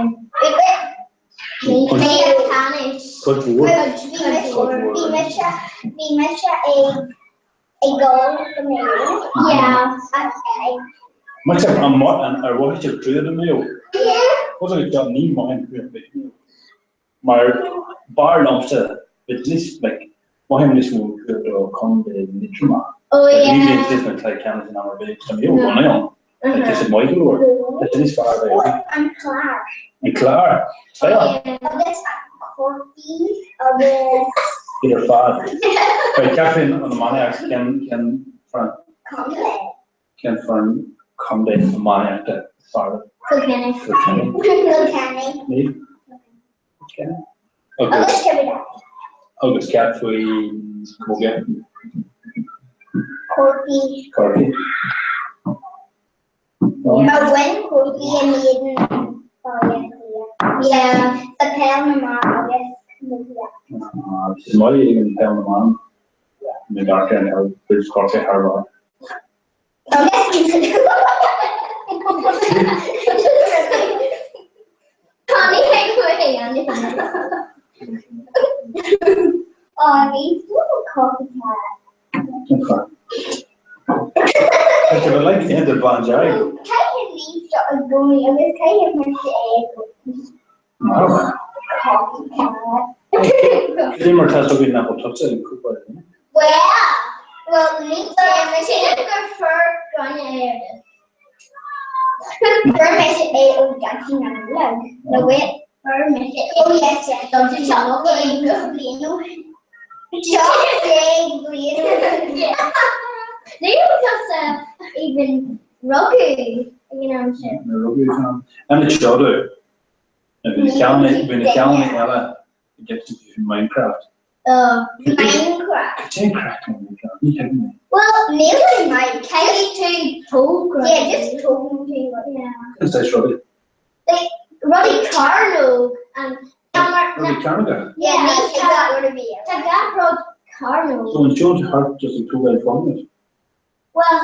[SPEAKER 8] Mayo ceannais.
[SPEAKER 7] Cuid mhór.
[SPEAKER 8] Bhí mise bhí mise ag ag dul go Mayo. Yeah.
[SPEAKER 7] Muid ar ar mhothaigh sibh trua do Mayo?
[SPEAKER 8] Yeah.
[SPEAKER 7] Cos agus seo ní mothaím trua do Mayo. Mar b'fhearr liomsa bit níos like mothaím níos mó trua do Chontae Liatroma.
[SPEAKER 8] Oh yeah.
[SPEAKER 7] Ní bhíonn siad sna cluichí ceannais in am ar bith tá Mayo bunaithe ann. Like tá siad maith go leor. Tá siad níos fearr a bheith ann.
[SPEAKER 8] An Clár.
[SPEAKER 7] An Clár.
[SPEAKER 8] Oh yeah. Agus Corcaigh agus.
[SPEAKER 7] Iad ar fad. Right Catherine an iománaíocht cén cén foireann?
[SPEAKER 8] Contae.
[SPEAKER 7] Cén foireann contae iománaíochta is fearr leat?
[SPEAKER 8] Kilkenny.
[SPEAKER 7] Kilkenny.
[SPEAKER 8] Kilkenny.
[SPEAKER 7] Níl? Kilkenny. Agus agus cead faoi camógaíocht?
[SPEAKER 8] Corcaigh.
[SPEAKER 7] Corcaigh.
[SPEAKER 8] Mar bhain Corcaigh in éadan Baile Átha Cliath. Yeah, sa peil na mban agus camógaíocht.
[SPEAKER 7] Is maith ag an peil na mban. Na gcearca an eil bridge Corcaigh thar barr. Cad é mar tá againn nach bhfuil tusa ag cúpla duine?
[SPEAKER 8] Well, ní sin gur fur gan air. Fuair mise é ó Dhaidí na Nollag. No wait, fuair mise é oh yes yes 17 bliain ó shin. 17 bliain ó shin. Ní raibh tusa even rugadh ag an am sin.
[SPEAKER 7] Ní rugadh ag an am. An seoladh. Bhí na ceann eile i gceist faoi Minecraft.
[SPEAKER 8] Oh, Minecraft.
[SPEAKER 7] Cad é an craic le Minecraft? Ní thuigim é.
[SPEAKER 8] Well, níl sé maith. Caithfidh tú tóg rudaí. Yeah, just tógann tú rudaí. Yeah.
[SPEAKER 7] Cad é rudaí?
[SPEAKER 8] Like, rudaí cearnóg and
[SPEAKER 7] Rudaí cearnóga?
[SPEAKER 8] Yeah, ní thig leat rud ar bith eile. Tá gach rud cearnóg.
[SPEAKER 7] So an seoladh thart just ag tógáil foirgnimh?
[SPEAKER 8] Well,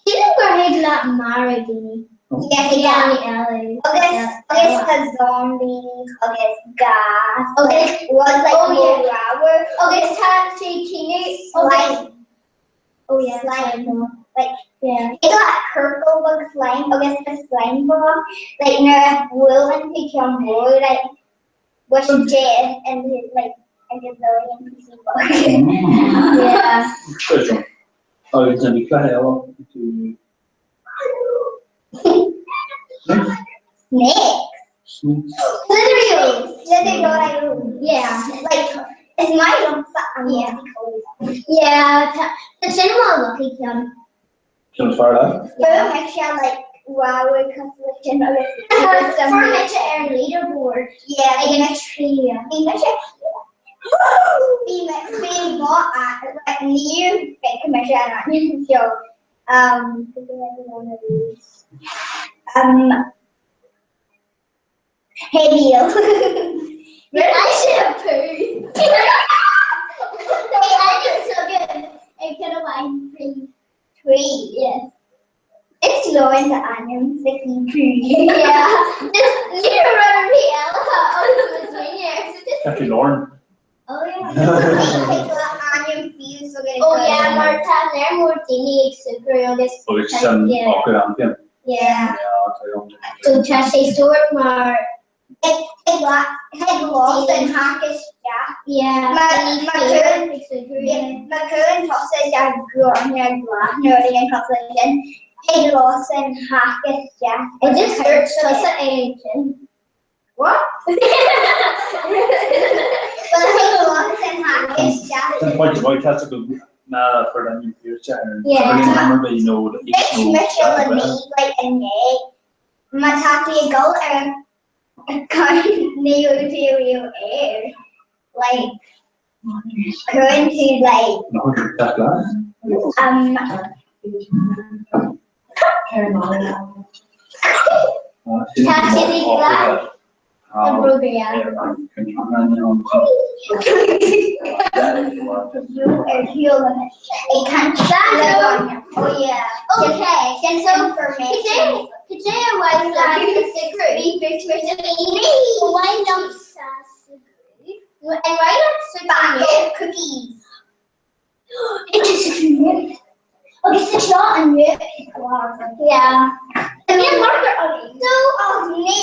[SPEAKER 8] sílim gur thig leat marú daoine. Yeah, thig leat. Agus agus tá zombies agus gas agus rud like oh, yeah. rubber. Agus tá sé cinneadh slime. Oh yeah, slime. Like yeah. Thig leat purple bug slime agus the slime bug like nuair a bhuaileann tú ceann mór like was dead and like a gazillion pieces bug. Yeah.
[SPEAKER 7] Sure. Agus bhí cluiche eile tú
[SPEAKER 8] Snakes.
[SPEAKER 7] Snakes.
[SPEAKER 8] Slither.io. Slither.io. Yeah. Like, is maith liomsa an yeah. Yeah, tá sin mo lucky ceann.
[SPEAKER 7] Ceann is fearr leat?
[SPEAKER 8] Fuair mise like wow cosúil leis sin agus Fuair mise ar an leaderboard. Yeah, ag an tríú. Bhí mise Bhí mé bhí mo like níor feic mise an ainm so um um Hey Neil. I should have poo. Hey, I just took it. I could have wine free. Tree, yes. It's Lauren the onion sticking tree. Yeah. Just little run me out on the
[SPEAKER 7] Jackie Lauren.
[SPEAKER 8] Oh yeah. Oh yeah, mar tá léir mór daoine ag súgradh agus
[SPEAKER 7] Agus sin acu antain.
[SPEAKER 8] Yeah. So tá sé sórt mar Ag hack isteach. Yeah. Má chuireann tusa isteach gráinne glas nuair a bhíonn cosúil leis sin, thig leosan hack isteach. Well just dúirt tusa é ansin. What? Well thig leosan hack isteach.
[SPEAKER 7] Sin point mhaith tá go ná chuir an fíorte ar an
[SPEAKER 8] Yeah.
[SPEAKER 7] number you know
[SPEAKER 8] Thit mise le mí like inné. Má tá tú ag dul ar an ní raibh tú riamh air. Like cuireann tú like um Tá siad ag glas na bróga Ar shiúl anois. Ag caint le Gráinne. Oh yeah. Okay. Sin information. Cad é ar mhaith leat sa Ba mhaith liomsa súgradh. An mhaith leat súgradh? Cookies. Agus sa seo an rith Yeah. Níl marker againn. So oh ní ní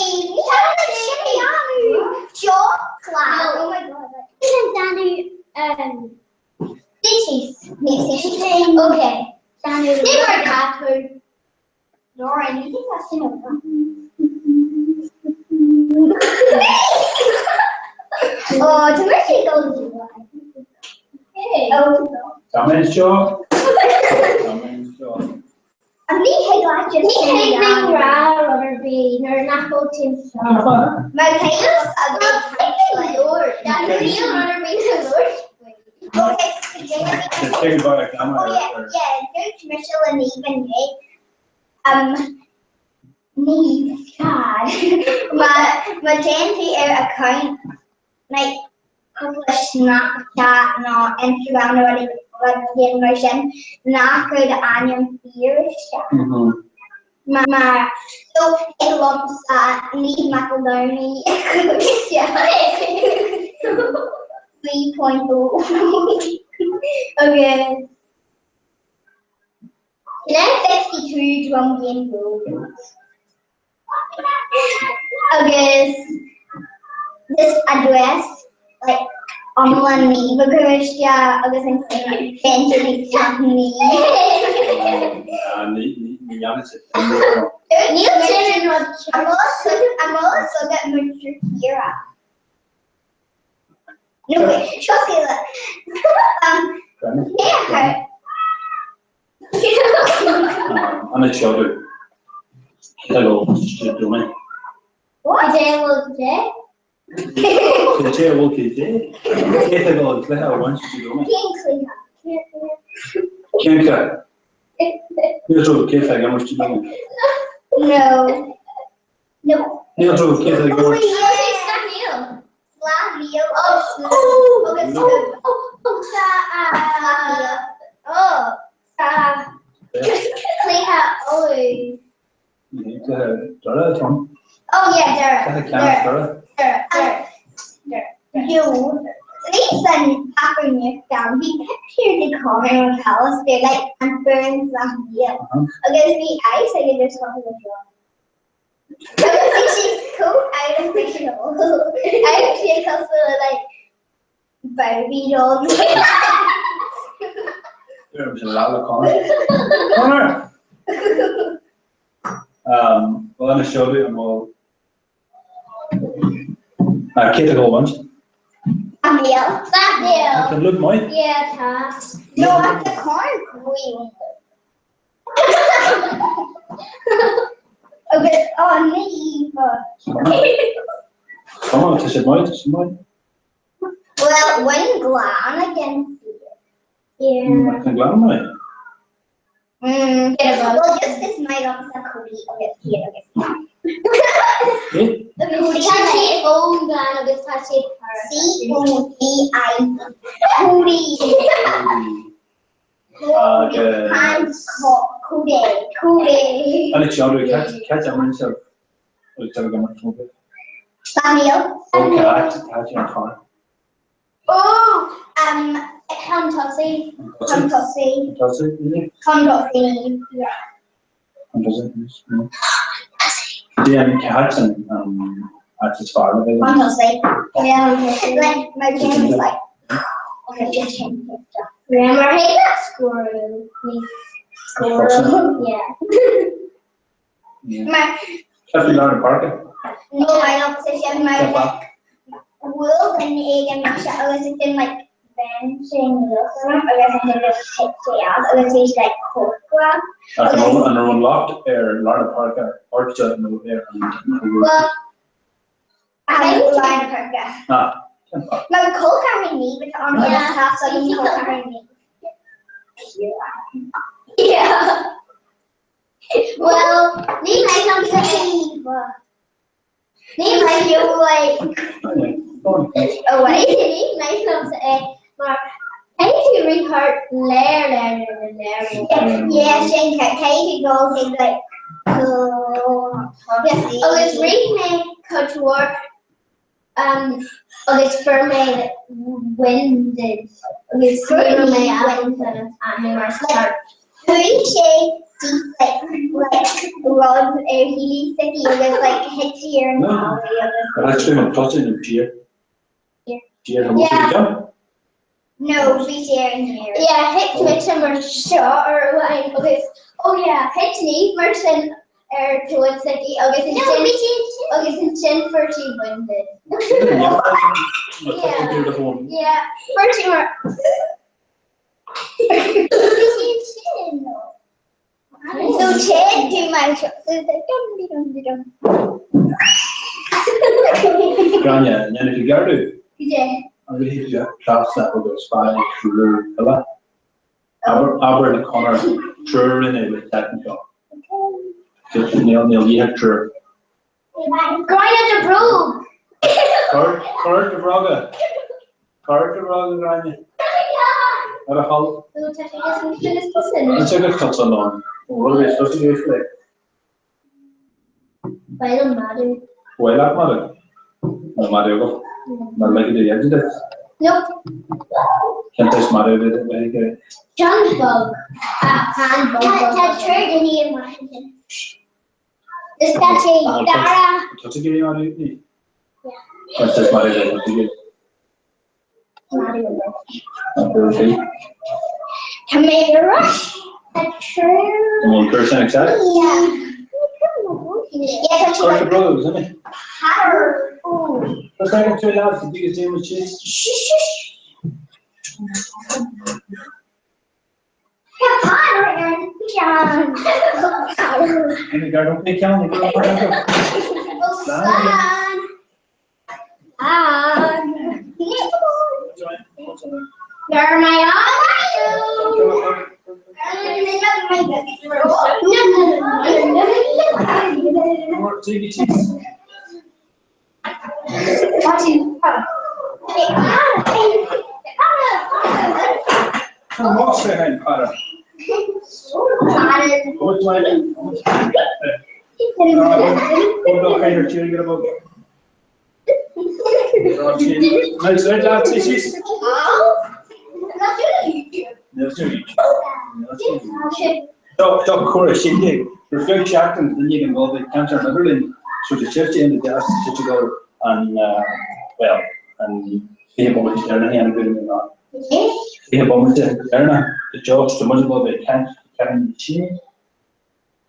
[SPEAKER 8] Seo cloud. Oh my god. Danu um Beaches. Okay. Danu. Ní mar catú. Laura, ní tá sin Oh, tá mé sé go Hey. Oh.
[SPEAKER 7] Tá mé seo. Tá mé seo.
[SPEAKER 8] Ní thig leat just Ní thig linn rá rud ar bith nuair nach bhfuil tú anseo. Mar céim Níl rud ar bith le labhairt faoi. Okay,
[SPEAKER 7] Take a bite of
[SPEAKER 8] Oh yeah, yeah, dúirt mise le Niamh inné, um, Niamh, God, má má théann tú ar account like cosúil le Snapchat nó Instagram nó rud rud éigin mar sin, ná cuir d'ainm fíor isteach. Mar so thig liomsa Niamh McEldowney a chur isteach. 3.0 agus 62 Drumgain Road. Agus this address like iomlán Niamh a chur isteach agus ansin bheinn ag teacht Niamh.
[SPEAKER 7] Ní dhéanann sé
[SPEAKER 8] Níl sin an rud an bhfuil a fhios agat muintir Chiara? No wait, seo scéal um cé a chuir
[SPEAKER 7] Ana seoladh. Hello, Dé
[SPEAKER 8] What? Dé bhfuil Dé?
[SPEAKER 7] Dé bhfuil Dé? Cé tá go cluiche a bhaint Dé
[SPEAKER 8] Cén cluiche?
[SPEAKER 7] Cén cluiche? Níl tú cé tá ag imirt Dé
[SPEAKER 8] No. No.
[SPEAKER 7] Níl tú cé tá ag imirt. Cluiche Tom. Cluiche ceannais Doire.
[SPEAKER 8] Agus bhí sí chomh artificial. Bhí sí cosúil le like Barbie doll.
[SPEAKER 7] Deirim sin lá le Conor. Conor! Um, well, ana seoladh an bhfuil Ah, cé tá go bhaint?
[SPEAKER 8] Samuel. Samuel.
[SPEAKER 7] Tá lúb maith?
[SPEAKER 8] Yeah, tá. No, at the corn queen. Agus á naofa.
[SPEAKER 7] Come on, tá sé maith, tá sé maith.
[SPEAKER 8] Well, bhain glan again. Yeah.
[SPEAKER 7] Tá glan maith.
[SPEAKER 8] Mm. Well, just this might liomsa Cody agus Kate agus
[SPEAKER 7] Eh?
[SPEAKER 8] Tá sé ón glan agus tá sé C O D I Cody.
[SPEAKER 7] Agus
[SPEAKER 8] Cody. Cody.
[SPEAKER 7] Ana seoladh cad a imríonn sibh agus sibh ag imirt rugbaí?
[SPEAKER 8] Samuel.
[SPEAKER 7] Ó cad tá an char?
[SPEAKER 8] Oh, um, chun tosaigh. Chun tosaigh.
[SPEAKER 7] Chun tosaigh, really?
[SPEAKER 8] Chun tosaigh, yeah.
[SPEAKER 7] Chun tosaigh, yeah. Déan cad an áit is fearr le bheith?
[SPEAKER 8] Chun tosaigh. Yeah, like, my team is like, okay, just change it. Yeah, mar hé that score. Score. Yeah.
[SPEAKER 7] Yeah.
[SPEAKER 8] Mar
[SPEAKER 7] Cad faoi lár na páirce?
[SPEAKER 8] No, I don't say sin mar like bhuail duine éigin mise agus ansin like bheinn sé anuas orm agus ansin just thit sé as agus bhí sé like corcra.
[SPEAKER 7] Ach an raibh an raibh an locht ar lár na páirce ortsa nó ar an
[SPEAKER 8] Well, lár na páirce.
[SPEAKER 7] Ah, cén fáth?
[SPEAKER 8] Mar col ceathrair Niamh atá ann agus tá a fhios agam col ceathrair Niamh. Yeah. Well, ní maith liomsa é. Ní maith liom like away. Ní maith liomsa é mar caithfidh tú rith thart léir léir léir léir léir. Yeah, sin caithfidh tú dul chuig like Agus rith mé cuid mhór um, agus fuair mé winded agus fuair mé ábalta an mar start. Chuaigh sé síos like like rud ar Healy City agus like thit sí ar an talamh agus.
[SPEAKER 7] That's true, an tosaigh nó siar? Siar an
[SPEAKER 8] Yeah.
[SPEAKER 7] bhfuil
[SPEAKER 8] No, bhí sé ar an aer. Yeah, thit mise mar seo ar amháin agus oh yeah, thit Niamh mar sin ar taobh s'aici agus ansin agus ansin fuair sí winded. Yeah, fuair sí mar Bhí sí ansin no. So téann tú mar seo so it's like dum dum dum dum.
[SPEAKER 7] Gráinne, ndéanfaidh tú gearradh?
[SPEAKER 8] Yeah.
[SPEAKER 7] Agus trasna agus faigh triúr eile. Abair le Conor triúr a rinne le teacht anseo. Níl níl oíche triúr.
[SPEAKER 8] Gráinne do bhróg!
[SPEAKER 7] Cuir do bhróga! Cuir do bhróga, Gráinne. Ar a thoil. Is ag tusa lán. Bhfuil mé suas ag éist léi?
[SPEAKER 8] Bail an madadh.
[SPEAKER 7] Bail leat madadh? Nó madadh agat? Nó ligfidh do dheaide duit?
[SPEAKER 8] Nope.
[SPEAKER 7] Cén saghas madadh a bheidh aige?
[SPEAKER 8] John Bug. Han Bug. Tá triúr daoine in Washington. Is tá sé Dara.
[SPEAKER 7] Tá tú ag iarraidh madadh ní? Cén saghas madadh a bheidh aige?
[SPEAKER 8] Tá mé ar ais. Tá triúr.
[SPEAKER 7] An bhfuil cúrsa ag teacht?
[SPEAKER 8] Yeah. Yeah, tá
[SPEAKER 7] Cuir do bhróga agus imigh.
[SPEAKER 8] Thar.
[SPEAKER 7] Just like two lads, the biggest team with cheese.
[SPEAKER 8] Shush, shush. Tá Conor and John.
[SPEAKER 7] Imigh gar don't pick on the girl.
[SPEAKER 8] Slán. You're my
[SPEAKER 7] Seo comhrá simplí. Gur bheag seachtain duine éigin dul ag caint ar an idirlíon so tá sibhse in the deas duit go an bhuel an 20 bomaite deireanach a dhéanamh go ná 20 bomaite deireanach de Josh tá muid ag dul bheith ag caint ceann sin.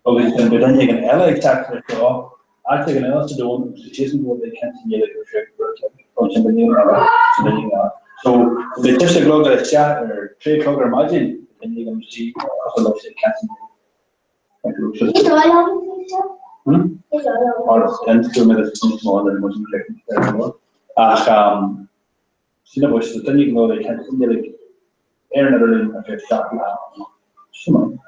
[SPEAKER 7] Agus beidh duine éigin eile ag teacht ar seo, áit éigin eile sa domhan agus tá siadsan ag dul a bheith ag caint i nGaeilge ar sé an sin duine éigin eile sa duine éigin eile. So, beidh tusa ag logáil isteach ar 3 a chlog ar maidin, beidh duine éigin istigh cosúil leat ag caint i nGaeilge.
[SPEAKER 8] Is dóigh liom é seo.
[SPEAKER 7] Hmm?
[SPEAKER 8] Is dóigh liom.
[SPEAKER 7] Or an tú mé níos mó ná muid an Ach sin a bhuis, tá duine ag dul a bheith ag caint i nGaeilge ar an idirlíon ar feadh 7 lá. Sin maith.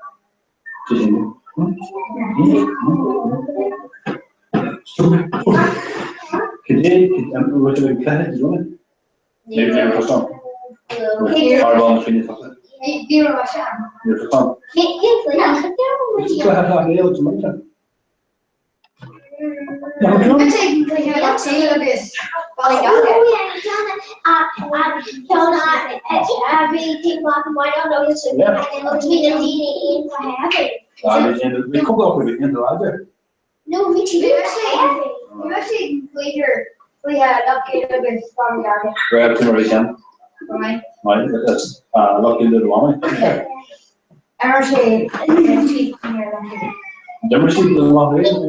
[SPEAKER 7] D'imir siad le Loch Éirinn.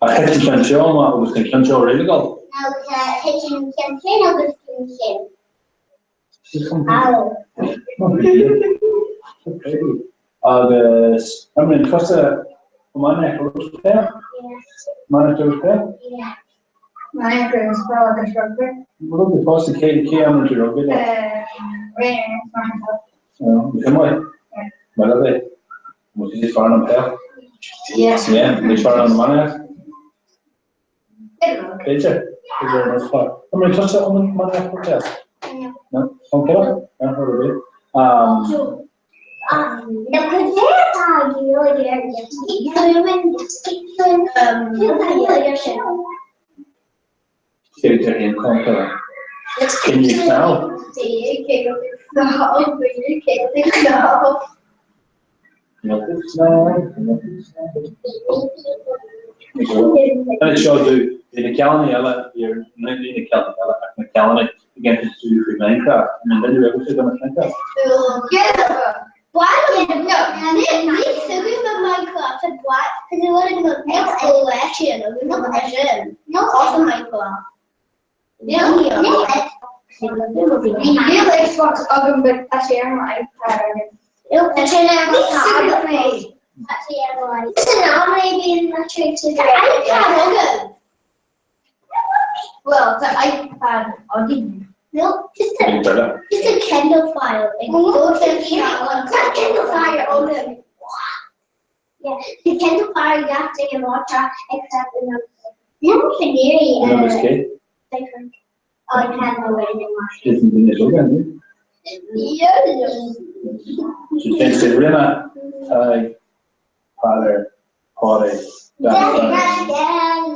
[SPEAKER 7] Ach thit an ceann seo amach agus an ceann seo ar aon dul. Agus imríonn tusa iománaíocht agus peil? Iománaíocht agus peil? Rugbaí fosta, cé cé imríonn tú rugbaí le? Sin maith. Mar a bheith. Bhfuil tú níos fearr ná an peil? Yeah, níos fearr ná an iománaíocht? B'fhéidir. B'fhéidir an rud fearr. Imríonn tusa iománaíocht nó peil? No. An peil? No, rud ar bith. Féidir aon chontae. Can you tell? Seo do bhí na ceannaí eile bhí na ceannaí eile ach na ceannaí ag déanamh tú faoi Minecraft. I mean, duine raibh sé gan Minecraft?
[SPEAKER 8] Well, the iPad again. No, just a, just a Kindle file. Like, go to the Kindle file open. Yeah, the Kindle file you have to get water except in the No, canary. Different. I can't know anymore.
[SPEAKER 7] Isn't in the again.
[SPEAKER 8] Yeah.
[SPEAKER 7] So Rinne Tadhg Peadar Pádraig Ceart go leor.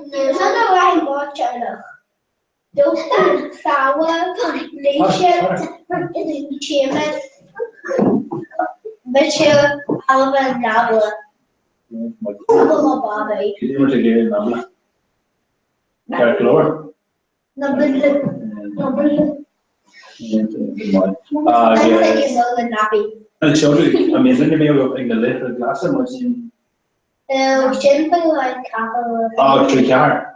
[SPEAKER 7] Agus an mbíonn duine ar bith ag na Laochra Glasa mar sin? Á, 3 4.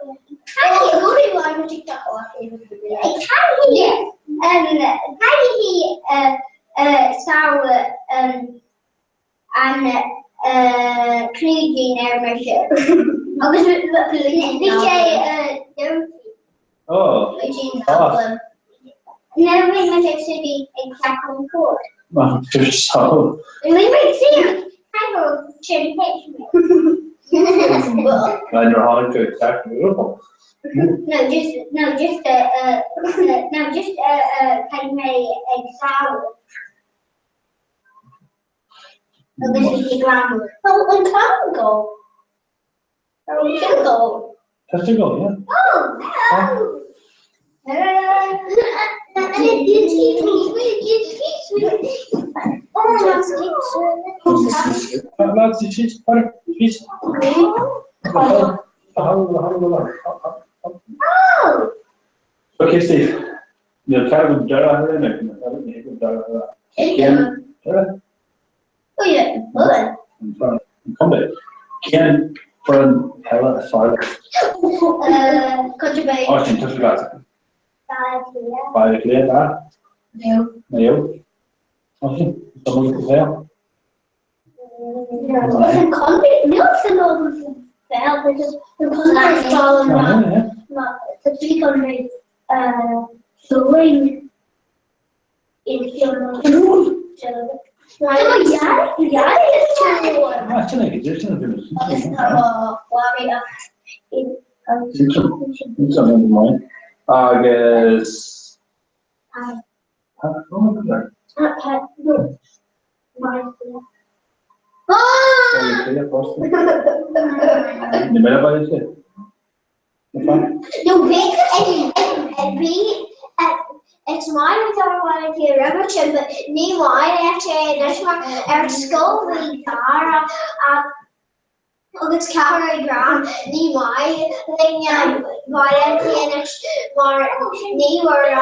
[SPEAKER 8] An clúidín ar mise. Agus bhí sé clúidín agam. Nuair a bhí mise ag suí ag ceap an cód. Bhí mé ag suí ag ceap sin thuig mé.
[SPEAKER 7] Nuair a tháinig tú ag ceap an Europol?
[SPEAKER 8] No, just, no, just, no, just caithfidh mé ag samhail. Agus bhí sé glan. Ó, an clann go. Ó, sin go.
[SPEAKER 7] Tá sé go, yeah.
[SPEAKER 8] Oh, oh.
[SPEAKER 7] Okay, Steve. Níl cead agam deireadh a chur ar Cén deireadh?
[SPEAKER 8] Oh yeah, bhuel.
[SPEAKER 7] An contae. Cén foireann peile is fearr leat?
[SPEAKER 8] Contae Bay.
[SPEAKER 7] Ó, sin tusa leat.
[SPEAKER 8] Baile Átha Cliath.
[SPEAKER 7] Baile Átha Cliath, ah.
[SPEAKER 8] Maigh Eo.
[SPEAKER 7] Maigh Eo. Ó sin, tá muid go peil.
[SPEAKER 8] An contae, níl san peil, an contae is fearr liom ná tá trí contae Suing.
[SPEAKER 7] Agus Ní mé baile
[SPEAKER 8] No bhí bhí It's maith le bhí roimhe sin but ní maith leis é anois mar ar scoil bhí Dara agus ceathrar ag rá ní maith linn Baile Átha Cliath anois mar ní raibh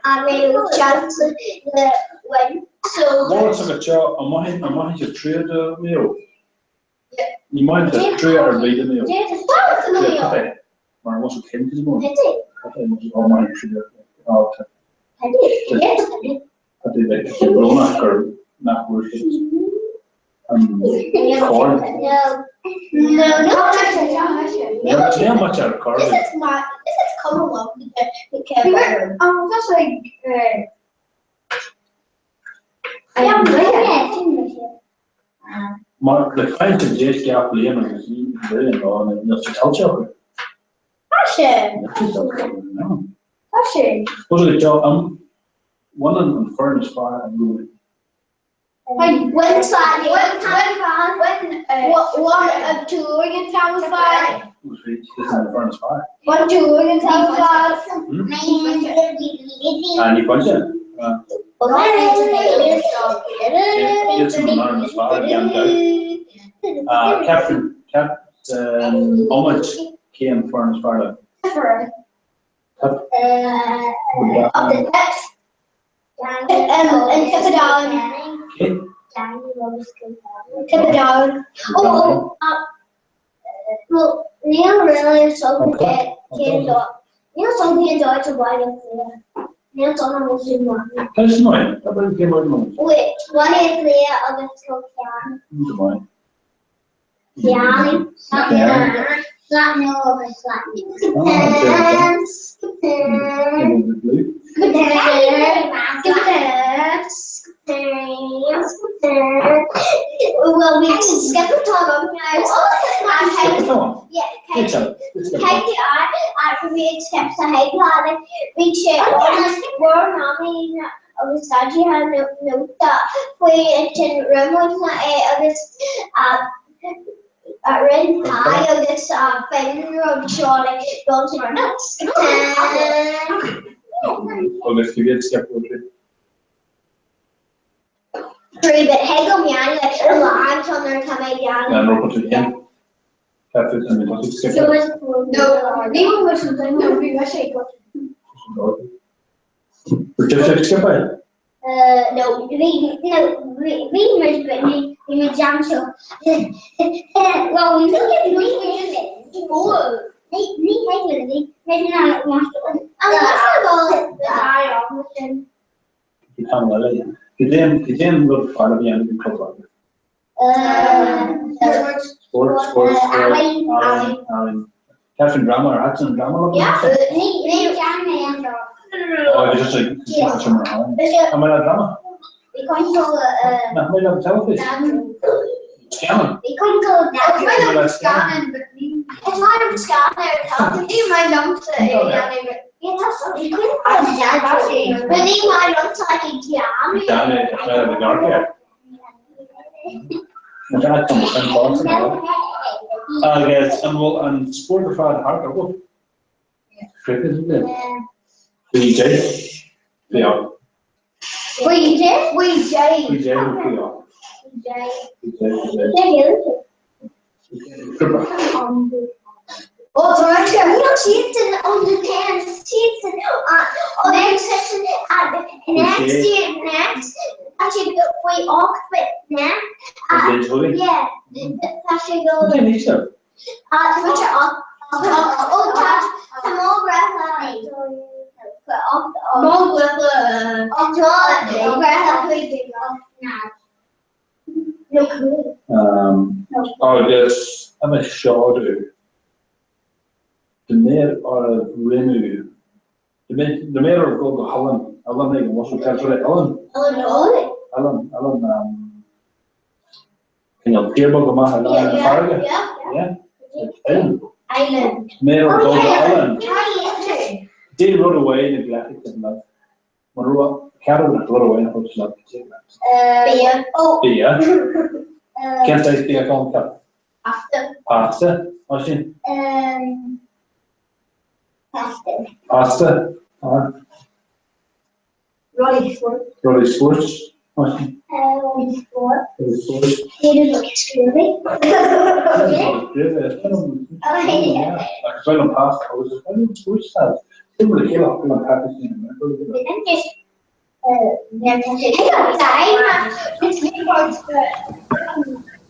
[SPEAKER 8] a raibh seans le win so.
[SPEAKER 7] Bhuel, sa seo, an maith an tríú do Maigh Eo? Ní maith le trua ar bith do Maigh Eo. Mar an bhfuil cén is mó? Tá sé brónach gur nach bhfuair siad an corn. Níl muid ar chor ar bith. Mar le caint an deis gach bliain agus ní bhíonn lá na níl sé tuillte acu.
[SPEAKER 8] Tá sé.
[SPEAKER 7] Níl sé tuillte acu, no.
[SPEAKER 8] Tá sé.
[SPEAKER 7] Bhuel go deo an bhaineann an foireann is fearr an bua.
[SPEAKER 8] Bhain Bhain an tuair an t-am is fearr.
[SPEAKER 7] Is an foireann is fearr.
[SPEAKER 8] Bhain tuair an t-am is fearr.
[SPEAKER 7] Ah, ní bainte. Captain Captain Iomaid cén foireann is fearr leat?
[SPEAKER 8] Níl really something Níl something dóite bhaile Níl donna mo sin mar.
[SPEAKER 7] Tá sin maith, tá bhfuil cé mar nó.
[SPEAKER 8] Wait. Baile Átha Cliath agus Cill Chainnigh.
[SPEAKER 7] Go maith.
[SPEAKER 8] Ceannaigh. Slat nua agus slat nua. Well, we skip a top of Bhí sé agus Daidí nóta faoi ansin rinne é agus rinne pie agus fin rud seo le dul to our notes.
[SPEAKER 7] Agus go bhfios skip poetry.
[SPEAKER 8] Trí but thig go meán le lá an ar tá mé
[SPEAKER 7] An raibh tú féin? Ceap tú an raibh tú skip?
[SPEAKER 8] No, ní bhfuil no bhí sé go.
[SPEAKER 7] Raibh tú skip é?
[SPEAKER 8] No, bhí no bhí bhí muid but ní bhí muid jam seo. Well, ní ní ní ní thig le ní ní ná
[SPEAKER 7] Bhí tamall eile. Cad é an rud is fearr a bhí ann ag an club rugbaí? Spórt, spórt, spórt, ealaín, ealaín. Ceap an drama ar thaitin an drama leat? Oh, bhí just like sin mar ealaín. An mbeidh le drama? Nach mbeidh le teilifís? Scannán? Agus an bhfuil an spórt ar fad thart agat? Cricket is it? Faoi J? Faoi A?
[SPEAKER 8] Faoi J? Faoi J.
[SPEAKER 7] Faoi J nó faoi A? Faoi J. Faoi J.
[SPEAKER 8] Oh, tá sé. Níl siadsan on the pants, siadsan on the next year, next, tá siad faoi 8 but next. Yeah, tá sé go. Tá sé 8. Ó tá tá mo breithe Mo breithe tá breithe chuig
[SPEAKER 7] Agus ana seoladh de mbeadh oraibh rinneadh, de mbeadh oraibh dul go hoileán, oileán éigin, what's it called, oileán? Oileán, oileán, cineál tír beag amach i lár na farraige, yeah? Oileán. Mbeadh oraibh dul go hoileán. Dé rud amháin a ghlacfadh sibh libh. Mar rud, cead agat rud amháin a thabhairt leat go dtí leat.
[SPEAKER 8] Bia.
[SPEAKER 7] Bia. Cén saghas bia atá ann?
[SPEAKER 8] Pasta.
[SPEAKER 7] Pasta, Oisín?
[SPEAKER 8] Pasta.
[SPEAKER 7] Pasta.
[SPEAKER 8] Rudaí spóirt.
[SPEAKER 7] Rudaí spóirt, Oisín?
[SPEAKER 8] Rudaí spóirt.
[SPEAKER 7] Rudaí spóirt.
[SPEAKER 8] Scríobhaí.
[SPEAKER 7] Scríobhaí. Agus bheith an pasta agus spóirt.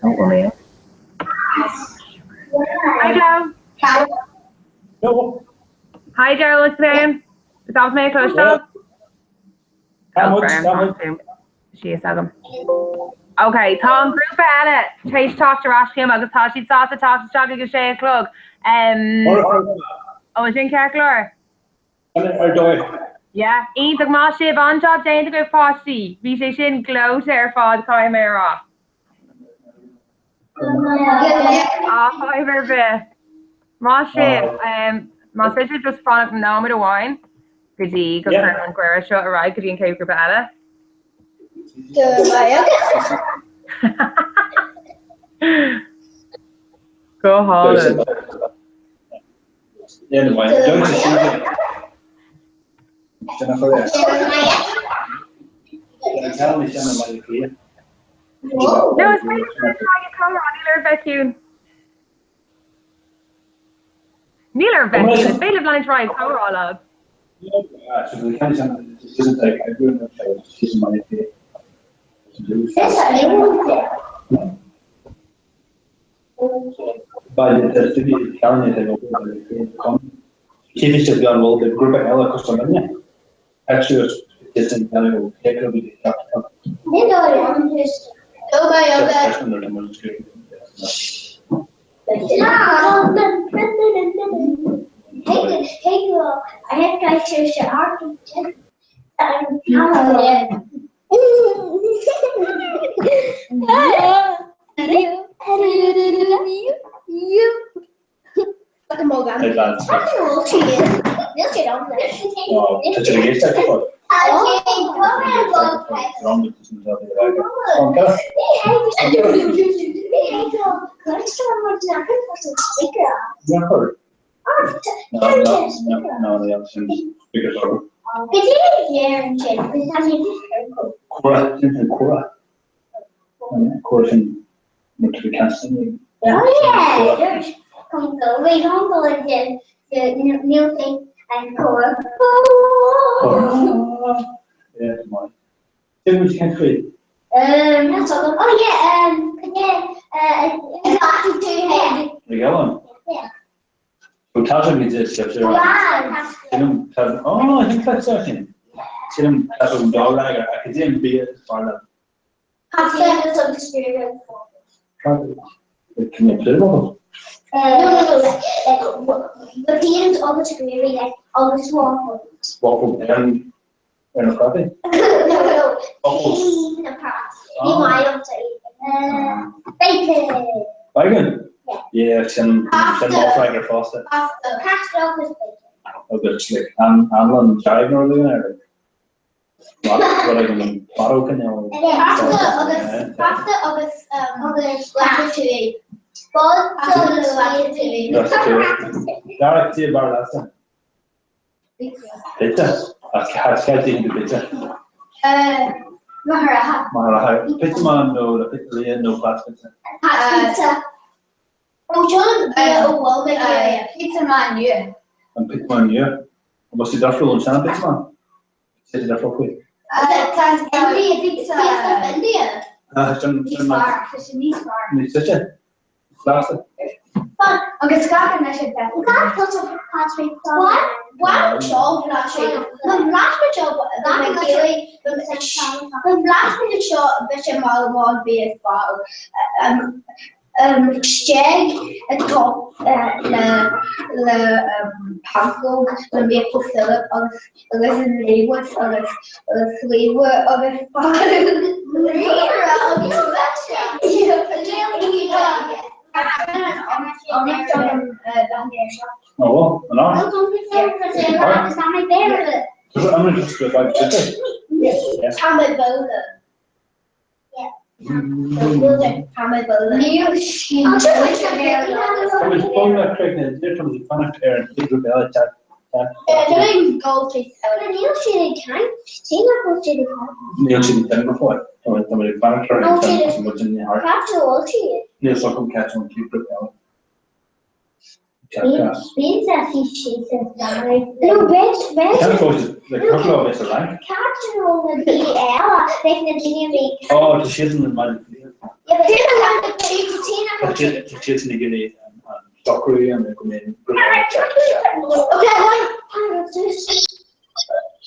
[SPEAKER 1] Don't worry. Hi Joe. Hi Joe, what's name? Is that mé cloisteáil? Síos agam. Ok, tá an grúpa eile tar éis teacht ar ais chugam agus tá siad sásta teacht isteach ag a sé a chlog. Ó is sin ceart go leor?
[SPEAKER 7] Ar dóigh.
[SPEAKER 1] Yeah, iontach maith sibh, an-jab déanta agaibh páistí. Bhí sé sin gleoite ar fad caithfidh mé a rá. Á, fadhb ar bith. Maith sibh. Más féidir just fanacht nóiméad amháin go dtí go gcuirim an cuireadh seo ar aghaidh go dtí an chéad ghrúpa eile. Go hálainn. No, is féidir leat ag comhrá, níl oraibh bheith ciúin. Níl oraibh bheith ciúin, is féidir libh leanúint ar aghaidh ag comhrá, lads.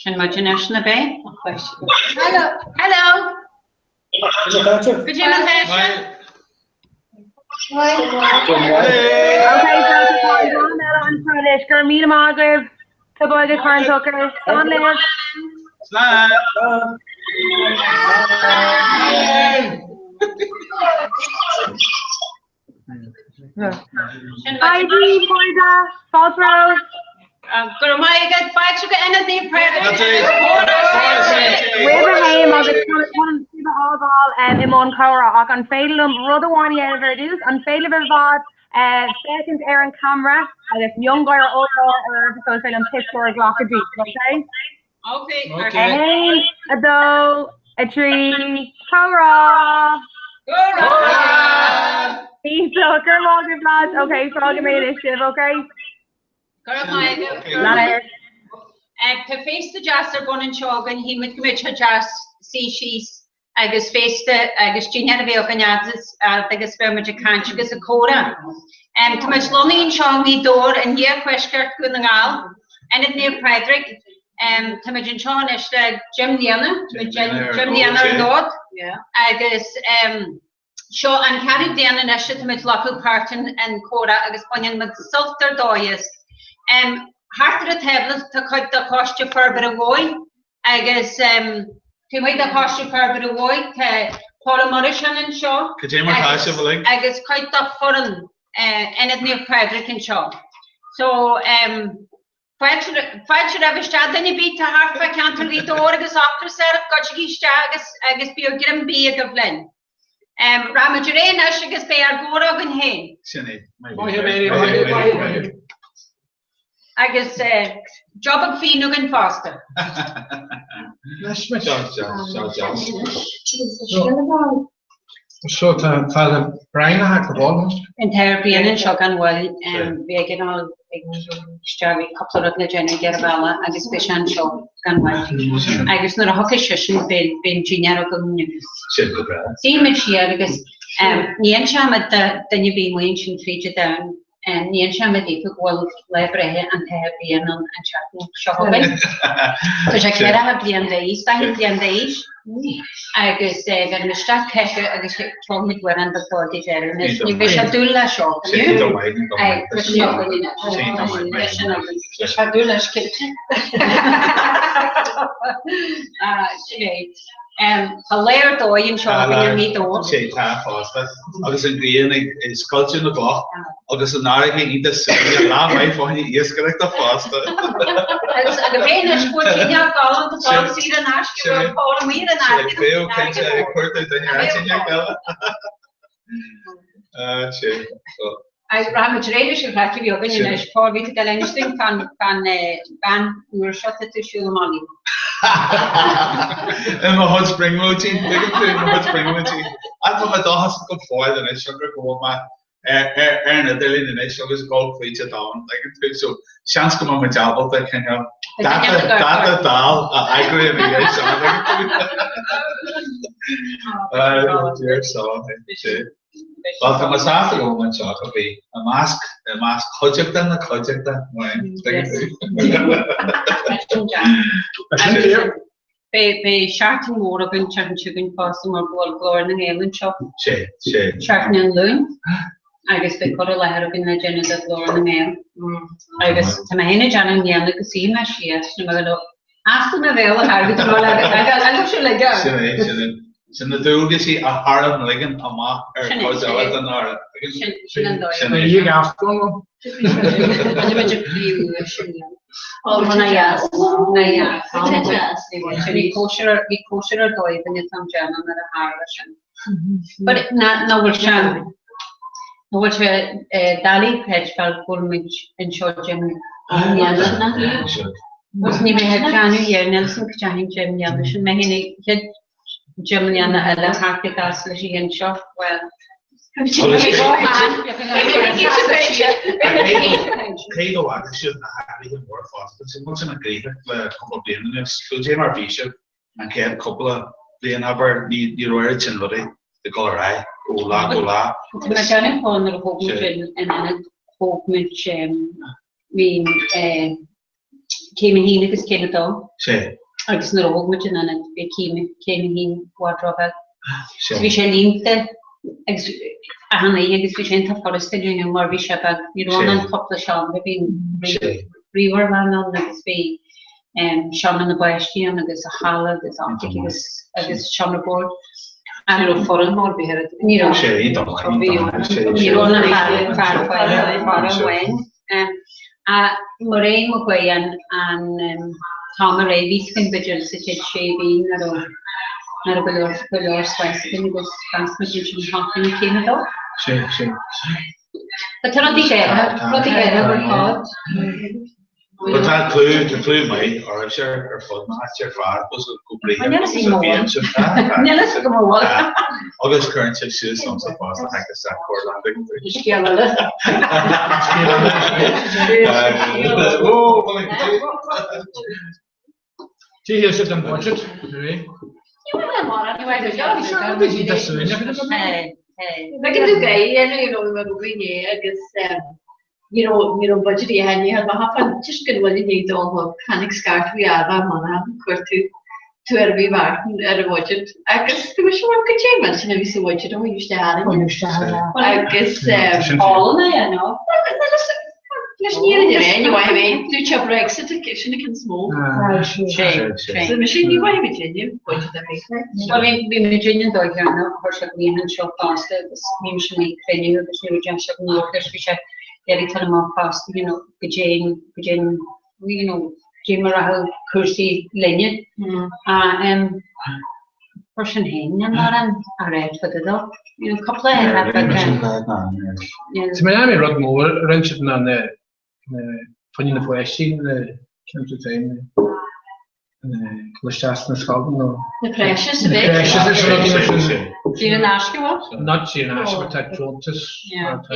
[SPEAKER 9] Sin muid anois nó b'é? Hello. Hello. Go dtí an session.
[SPEAKER 1] Okay, so tá an eile anseo anois. Go raibh míle maith agaibh. Tá báid ag Carn Tucker. Slán libh.
[SPEAKER 10] Slán.
[SPEAKER 1] Hi, Dee, Cairde, Fáilte romhaibh.
[SPEAKER 9] Go raibh maith agat, fáilte go Ionad Naomh Pádraig.
[SPEAKER 1] Roimh a théim agus chun sibh a fhágáil i mbun comhrá ach an féidir liom rud amháin a dhéanamh ar dtús, an féidir libh ar fad féachaint ar an camera agus miongháire ollmhór oraibh so is féidir liom pictiúr a ghlacadh díobh, okay?
[SPEAKER 9] Okay.
[SPEAKER 1] 1, 2, 3, comhrá!
[SPEAKER 9] Comhrá!
[SPEAKER 1] Iontach, go raibh maith agaibh lads, okay, fágfaidh mé anois sibh, okay?
[SPEAKER 9] Go raibh maith agat.
[SPEAKER 1] Lean
[SPEAKER 9] Tá féasta deas ar bun anseo againn, shíl muid go mbeadh sé deas suí síos agus féasta agus dinnéar a bheith againn fhad agus bheadh muid ag caint agus ag comhrá. Tá muid lonnaithe anseo i nGaoth Dobhair in iardheisceart Dhún na nGall, Ionad Naomh Pádraig. Táimid anseo anois le deich mbliana, deich mbliana ar an bhfód agus seo an ceathrú bliain anois atáimid ag glacadh páirt in Comhrá agus baineann muid sult ar dóigh as. Thart ar an tábla tá cuid de Choiste Forbartha Mhaigh agus taobh amuigh de Choiste Forbartha Mhaigh tá Pól Ó Muireasáin anseo agus cuid de foireann Ionad Naomh Pádraig anseo. So, Fáilte romhaibh isteach duine ar bith atá thart fá cheantar Ghaoth Dobhair agus ocras oraibh, goitsigí isteach agus agus bíodh greim bídh agaibh linn. Rachaimid ar aghaidh anois agus beidh ár gcomhrá againn féin.
[SPEAKER 10] Sin é. Maith thú Mary, maith thú, maith thú, maith thú.
[SPEAKER 9] Agus job beag fíon againn fosta.
[SPEAKER 10] Anois muid. Seo, seo, seo,
[SPEAKER 11] seo. So tá Father Brian a hack the ball.
[SPEAKER 9] An t-aer bliana anseo gan mhoill, bhí ag an ag isteach bhí cúpla rud le déanamh ag ar an bhealach agus beidh sé anseo gan mhoill. Agus nuair a thiocfaidh seisean beidh beidh an dinnéar againn agus
[SPEAKER 10] Sin go breá.
[SPEAKER 9] suífimid siar agus ní inseoimid do duine ar bith amuigh ansin fríd an domhan Ní inseoimid daofa go bhfuil lá breithe an t-athair Brian ann an tseachtain seo chugainn. Tá sé 40 bliain d'aois, 40 bliain d'aois agus bheirim isteach chuige agus ceolfaimid amhrán beag dó ag an deireadh. Anois ní bheidh sé dúil leis seo. Tá sin againn anois. Tá sin againn. Tá sé dúil leis cinnte. Sin é. Tá lá ar dóigh anseo againn i nGaoth Dobhair.
[SPEAKER 10] Sé tá fosta. Agus an ghrian ag scoilteadh na gcloch agus an fharraige iontach suaimhneach, lá maith fá choinne iascaireachta fosta.
[SPEAKER 9] Agus agus bheith anois go bhfuil cineál galánta dul saor in aisce go bhfuil Paul amuigh ar an fharraige.
[SPEAKER 10] Bheadh cinnte ag cuartú duine áit éigin eile. Sé.
[SPEAKER 9] Rachaimid ar aghaidh leis an chraic a bhí againn anois. Paul, bhí tú ag dul a inis dúinn fán bhean úr seo atá tú ag siúl amach léi.
[SPEAKER 10] I mo chuid brionglóidí, tuigeann tú, i mo chuid brionglóidí. Ach tá mé dóchasach go fóill anois, siocair go bhfuil mé ar an idirlíon anois agus ag dul fríd an domhan, tuigeann tú, so seans go mbeidh muid ábalta cineál dáta dáta dall a eagrú ina dhiaidh seo, tuigeann tú. Dear so, sé. Bhuel, tá mé sásta go bhfuil mé anseo go bhí i measc i measc cuideachta na cuideachta mar
[SPEAKER 9] Beidh beidh seachtain mhór againn seachtain seo chugainn fosta mar go bhfuil Glór na nGael anseo.
[SPEAKER 10] Sé, sé.
[SPEAKER 9] Seachtain an Luain agus beidh cur i láthair againn le déanamh do Ghlór na nGael. Agus tá mé féin ag déanamh i mbliana go suífidh mé síos nó mé As na bhéal a thairgeadh do le agus sin le go.
[SPEAKER 10] Sin é, sin é. Sin na dualgaisí a tharmligean amach ar chuid eile den Aire.
[SPEAKER 9] Sin an dóigh.
[SPEAKER 10] Sin é.
[SPEAKER 9] Bhí cóisir bhí cóisir ar dóigh againn tá mé ag déanamh nuair a tharla sin. But ná bhfuil sé ná bhfuil sé doiligh a chreidbheáil go bhfuil muid anseo deich mbliana sin. Agus ní bheidh ag déanamh dheireadh Nelson go dteachaidh deich mbliana sin mé féin ag chéad deich mbliana eile thart ag as leis an seo, bhuel.
[SPEAKER 10] Cé go bhfaca sibh na hathruithe móra fosta, tá muid ina gcríochach le cúpla bliain anuas, cad é mar bhí sibh an chéad cúpla bliain, abair, ní raibh oiread sin rudaí ag dul ar aghaidh ó lá go lá.
[SPEAKER 9] Tá mé ag déanamh fáth nuair a thóg muid an ionad, thóg muid, bhí céim a haon agus céim a dó.
[SPEAKER 10] Sé.
[SPEAKER 9] Agus nuair a thóg muid an ionad bhí céim céim a haon i bhfad róbheag. So bhí sé líonta agus achan oíche agus bhí sé iontach furasta a líonadh mar bhí sé beag. Ní raibh ann ach cúpla seomra, bhí an ríomhairleann ann agus bhí seomra na bpáistí ann agus a halla agus optic agus agus seomra boird. Ní raibh foireann mór bhí ar Ní raibh.
[SPEAKER 10] Sé,
[SPEAKER 9] Ní raibh ann ach fear fear amháin. Mar aon mo chuaigh an t-am ar aghaidh, bhí a fhios againn b'fhéidir sa chéad sé mhí nach raibh nach raibh go leor go leor spáis againn agus mheas muid ansin thógfainn céim a dó.
[SPEAKER 10] Sé, sé.
[SPEAKER 9] But tá rudaí gairithe, rudaí gairithe ar fad.
[SPEAKER 10] But tá clú, tá clú maith oraibhse ar fud na háite ar fad, agus go bríomhar
[SPEAKER 9] Níl a fhios agam an bhfuil. Níl a fhios agam an bhfuil.
[SPEAKER 10] Agus cuireann sibh suas liomsa fosta, thank you Zach Corland.
[SPEAKER 9] Scéal eile.
[SPEAKER 10] Scéal eile. Ó, bhuel,
[SPEAKER 11] Tí thíos den budget, rí.
[SPEAKER 5] Bheadh tú gáire, you know, bhí mé ag obair inné agus.
[SPEAKER 12] Ní raibh ní raibh budget a dhéanamh mar cheapfainn just go bhfuil ní dul thug tháinig scairt bhí ábhar mana chuir tú tú ar bhí Martin ar an bhudget agus tú sé mar go dté mar sin a bhí sa bhudget ó isteach agus
[SPEAKER 9] álann é nó
[SPEAKER 12] leis ní ar an ní mhaith mé dúirt sé Brexit sin a cinn is mó.
[SPEAKER 9] Sé
[SPEAKER 12] So me sin ní mhaith mé déanamh budget a bhí.
[SPEAKER 9] Well bhí bhí mé déanamh dóigh cheana chuir sé bliain anseo fosta agus bhí mise ag cruinniú agus ní raibh deis agam labhairt leis bhí sé iarraidh tar amach fosta you know go dtéann go dtéann you know dé mar a rachadh cúrsaí linne. Mar sin féin níl mórán á rá fá dtaobh dó. You know cúpla
[SPEAKER 11] Tá mé an rud mór a rinne siad ná na fá choinne na páistí na ceantar féin dul isteach sna scoileanna nó
[SPEAKER 12] Na creches a
[SPEAKER 11] na
[SPEAKER 12] bheith.
[SPEAKER 11] creches is rudaí mar sin.
[SPEAKER 9] Saor in aisce bhfuil?
[SPEAKER 11] Not saor in aisce but tá deontas mar tá.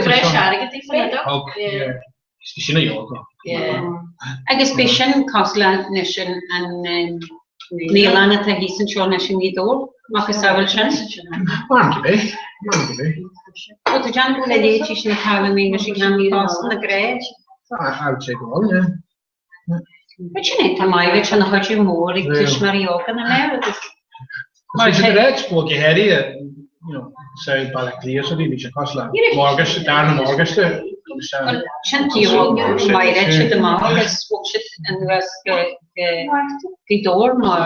[SPEAKER 12] Breis airgid í fan
[SPEAKER 11] Thug, yeah. Is sin a dhealga.
[SPEAKER 9] Agus b'é sin cosúil leis an naíolann atá thíos anseo anois i nGaoth Dobhair, macasamhail sin.
[SPEAKER 11] Mar go bith, mar go bith.
[SPEAKER 9] Ó tá déanamh go bhfuil a leithéidí sin ag tarlú anois i gceann fosta na gcreid.
[SPEAKER 11] I would say go bhfuil, yeah.
[SPEAKER 9] But sin é, tá maith agat sin a chuidiú mór ag tuismitheoirí óga na mbeadh agus
[SPEAKER 11] Mar sin de réir go háirithe you know say Baile Átha Cliath so bhí sé cosúil le mortgage darna mortgage
[SPEAKER 9] Well sin taobh maith siad amach agus bhog siad anuas go Gaoth Dobhair mar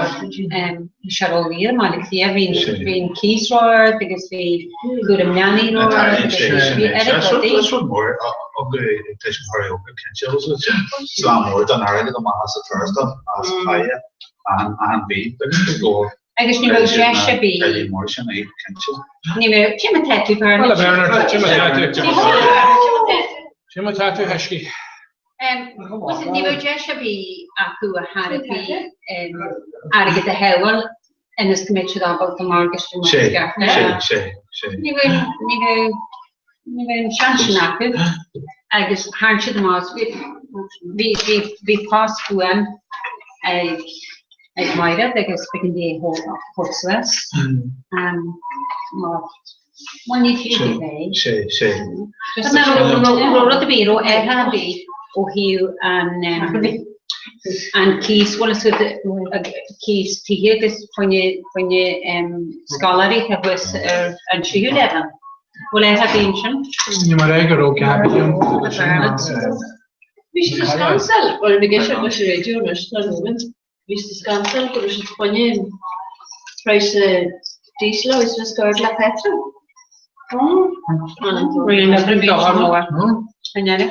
[SPEAKER 9] sé ródhaor i mBaile Átha Cliath bhí bhí an cíos ró-ard agus bhí cúram leanaí ró-ard agus bhí oiread rudaí.
[SPEAKER 10] Is rud mór ag tuismitheoirí óga cinnte slám mór den airgead amach as an tuarastal as paidhe achan mhí agus go
[SPEAKER 9] Agus ní raibh deis ar bith.
[SPEAKER 10] Teaghlaigh mór sin é cinnte.
[SPEAKER 9] Ní raibh, cé mar tá tú Bernard?
[SPEAKER 11] Bhuel a Bernard, cé mar tá tú? Cé mar tá tú Heiscí?
[SPEAKER 9] Ní raibh deis ar bith acu a thairbhí airgead a shábháil ionas go mbeadh siad ábalta morgáiste a
[SPEAKER 10] Sé, sé, sé.
[SPEAKER 9] Ní raibh, ní raibh, ní raibh an seans sin acu agus tharraing siad amach, bhí, bhí, bhí post uaim ag, ag Máire agus b'éigean di é a thabhairt suas. Mar Bhuel ní fiú é bheith.
[SPEAKER 10] Sé, sé.
[SPEAKER 9] Just ná raibh rud ar bith, raibh airthe ar bith ó thaobh an an cíos, bhfuil fhios agat, cíos tithe agus fá choinne, fá choinne scoláirí atá thuas ar an tríú leibhéal. Bhfuil airthe ar bith ansin?
[SPEAKER 11] Ní mar é go raibh cead ann.
[SPEAKER 12] Bhí siad ag scansail, bhuel na gceist leis an raidió anois, tá an Bhí siad ag scansail go raibh siad fá choinne an praghas diesel agus na scaird le petrol.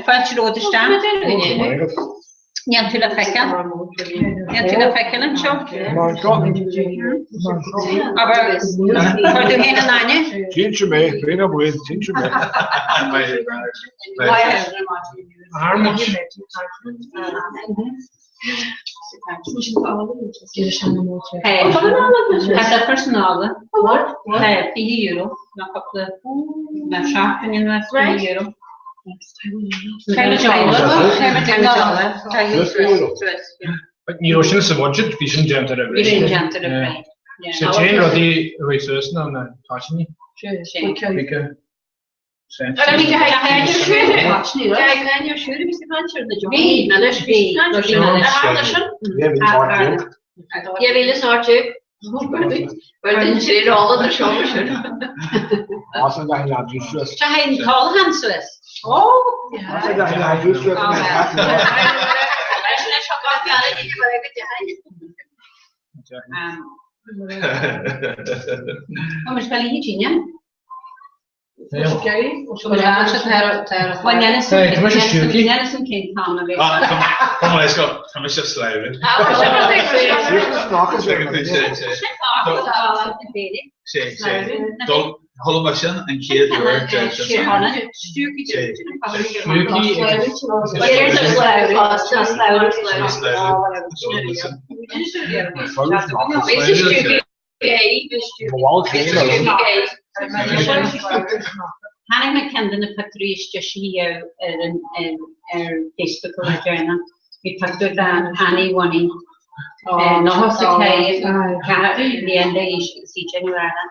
[SPEAKER 9] Fáilte romhat isteach. Níl tú le feiceáil. Níl tú le feiceáil anseo. Abair, chuir tú féin in aithne?
[SPEAKER 13] Cinnte mé, féin amuigh, cinnte mé.
[SPEAKER 9] Tá personála €20 ná cúpla ná seachtain anuas €20.
[SPEAKER 11] Ní raibh sin sa bhudget, bhí sin déanta roimh ré.
[SPEAKER 9] Bhí sin déanta roimh ré.
[SPEAKER 11] Sa téan rudaí a bhí suas ná na toitíní.
[SPEAKER 10] Tá mise slabhra. Chuala mé sin an chéad uair de
[SPEAKER 9] Tháinig mé ceann de na pictiúirí is deise ar ar Facebook an lá deireanach. Bhí pictiúr de Annie Winnie, 94 bliain d'aois agus í ag déanamh earra.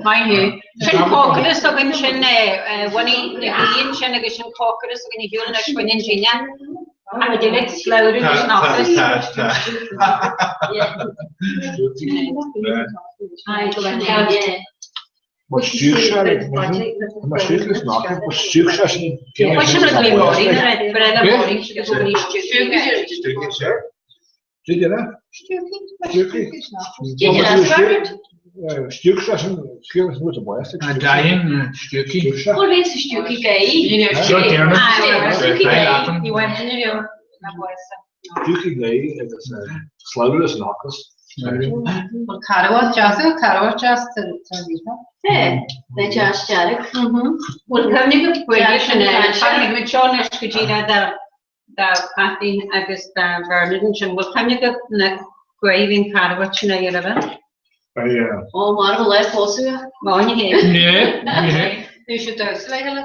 [SPEAKER 9] Maith thú. Sin cócaire s'againn sin Winnie na Gaoithe sin agus sin cócaire s'againn a shiúl anois faoin an dtine. Tá muid uilig slabhrú leis an ocras.
[SPEAKER 10] Tá, tá, tá.
[SPEAKER 9] Do Kathleen agus do Bhernard ansin. Bhfuil cuimhne agat na gcuid bhí'n carbhat sin a dhéanamh?
[SPEAKER 12] Ó, mar a bhfuil pósadh.
[SPEAKER 9] Má ní hé.
[SPEAKER 11] Ní hé, ní hé.
[SPEAKER 12] Ní sé damhsa le chéile.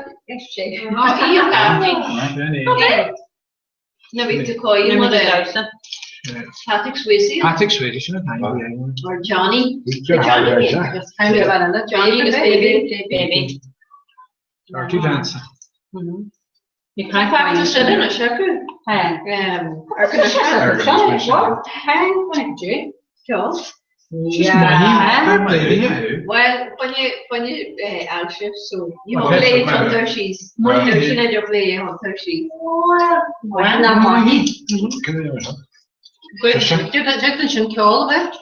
[SPEAKER 9] Sé.
[SPEAKER 12] Ó, í an Kathleen. Na bhí tú cóir mar
[SPEAKER 9] damhsa.
[SPEAKER 12] Patrick Swayze.
[SPEAKER 11] Patrick Swayze sin an t-ainm.
[SPEAKER 12] Or Johnny. Johnny. Johnny agus Baby.
[SPEAKER 9] Baby.
[SPEAKER 11] Dirty Dancing.
[SPEAKER 9] Ní caithfear
[SPEAKER 12] sin anois acu. Well, bainne ailse so you won't lay it on their she's. Sin a lay it on their she's.
[SPEAKER 9] Ná maith. Dúgan sin ceol a bheith?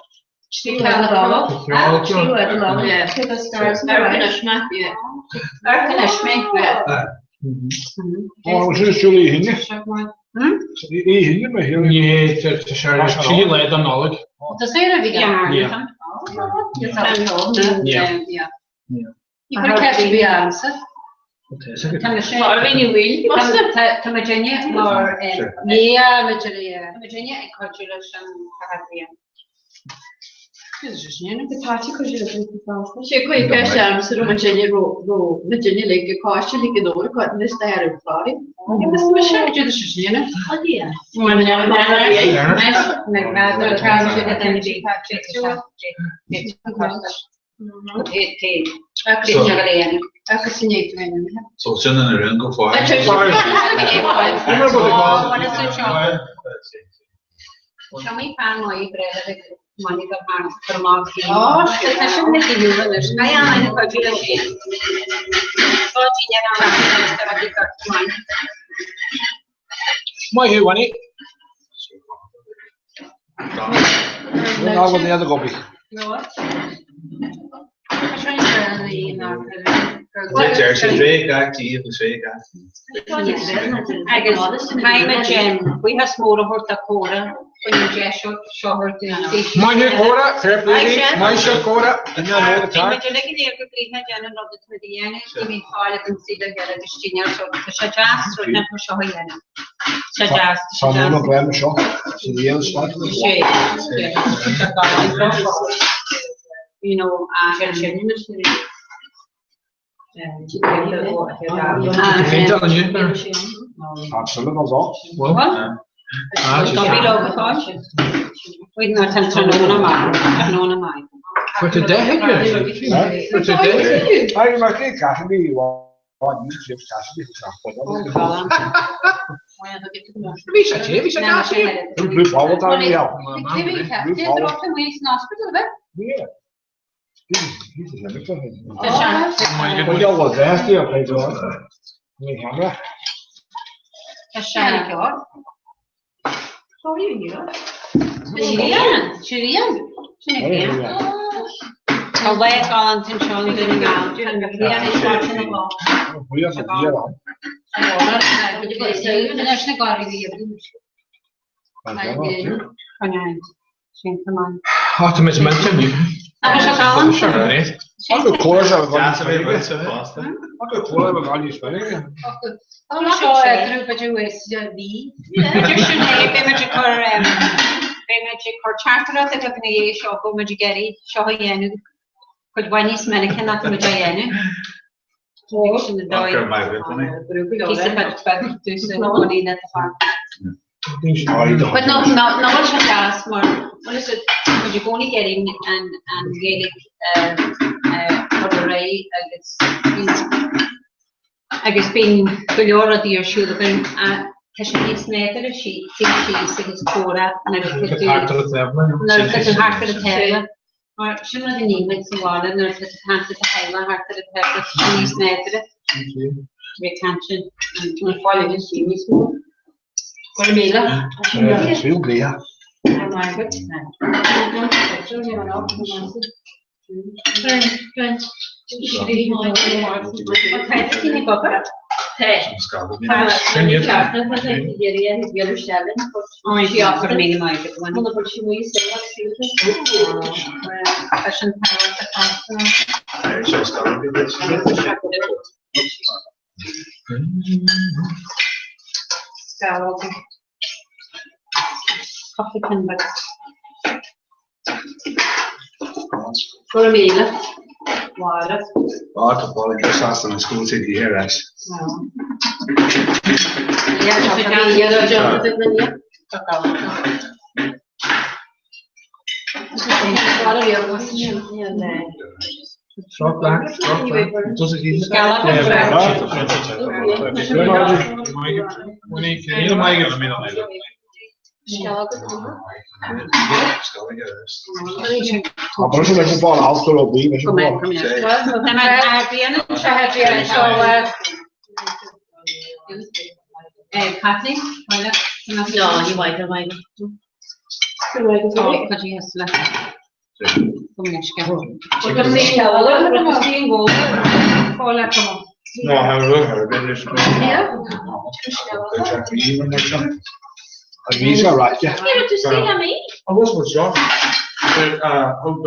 [SPEAKER 9] Tá muidinne mar tá muidinne ag cuidiú leis an chathair.
[SPEAKER 12] Sé chuig ceist am sa raibh muidinne ro muidinne le go cáiste le go nóir go níos na ar an chláir.
[SPEAKER 9] Agus me se dú sé sin.
[SPEAKER 10] So sin an rún go fóill.
[SPEAKER 9] Seo mé fan maith breithe ag Monica mar amach Tá sin na cíúla leis Ga an chuidiú leis sin. Tá daoine an
[SPEAKER 13] Maith thú, Winnie. Ná bhfuil ní fhada gobaí.
[SPEAKER 10] Deir sé ré gach díobh is ré gach.
[SPEAKER 9] Agus caithfimid buíochas mór a thabhairt do Córa faoin deis seo a thabhairt dúinn.
[SPEAKER 13] Maith thú Córa, fair play duit, maith sibh Córa.
[SPEAKER 9] Bhí muid uilig go léir go gcloífeadh déanamh an rud atá muid a dhéanamh, ní bhíonn fáil againn suí le chéile agus dinnéar so tá sé deas rud mar seo a dhéanamh. Tá sé deas, tá sé
[SPEAKER 13] Tá
[SPEAKER 9] deas.
[SPEAKER 13] an bhreim seo sa riail seo.
[SPEAKER 9] Sé, sé, tá you know, Tá lá galánta anseo i nDún na nGall.
[SPEAKER 11] Tá mé millte inniu.
[SPEAKER 9] Cuid mhaith níos minice ná tá muid á dhéanamh. Sin an dóigh. Píosa beag beag dúsa i gcónaí le do chlann. But no, no, no bhfuil sé deas mar bhfuil is muid i gcónaí ag iarraidh an an Ghaeilge a chur ar aghaidh agus agus bíonn go leor rudaí ar siúl againn tá sé níos nádúrtha suí síos agus comhrá nuair atá tú nuair atá tú thart ar an tábla. Mar sin rud a ní muid sa bhaile nuair atá tú ag caint le do theaghlach thart ar an tábla, tá sé níos nádúrtha. Bhí caint sin an fáil an sí níos mó. Go raibh míle.
[SPEAKER 13] Tríú bliain.
[SPEAKER 12] Go raibh míle. Mháire.
[SPEAKER 10] Á, tá Paul ag sásta na school city here as. No,
[SPEAKER 13] Bhí sé ráite.
[SPEAKER 10] Agus seo thug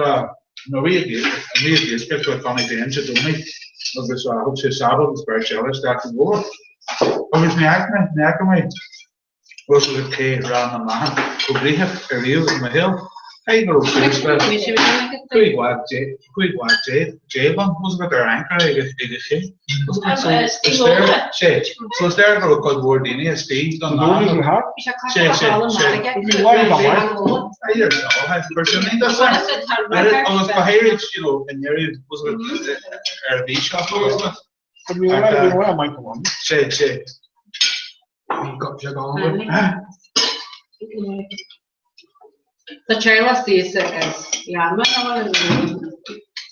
[SPEAKER 10] na rí go tháinig aon sa Domhnach agus thug sé sábh agus beirt eile isteach sa bhóthar. Agus ní fhaca mé, ní fhaca mé rud ar cé rath na mbeatha chomh gnoitheach ariamh i mo shaol. Caithfidh go raibh suas le 15 bhád ann, was agat ar anchor ag an ché. So is léir go raibh cuid mhór daoine istigh don lá. Sé, sé, sé. Agus go háirid, you know, i ndeireadh, was agat ar an mhí seo. Sé, sé.
[SPEAKER 12] Tá teaghlach thíos agus leanbh ann.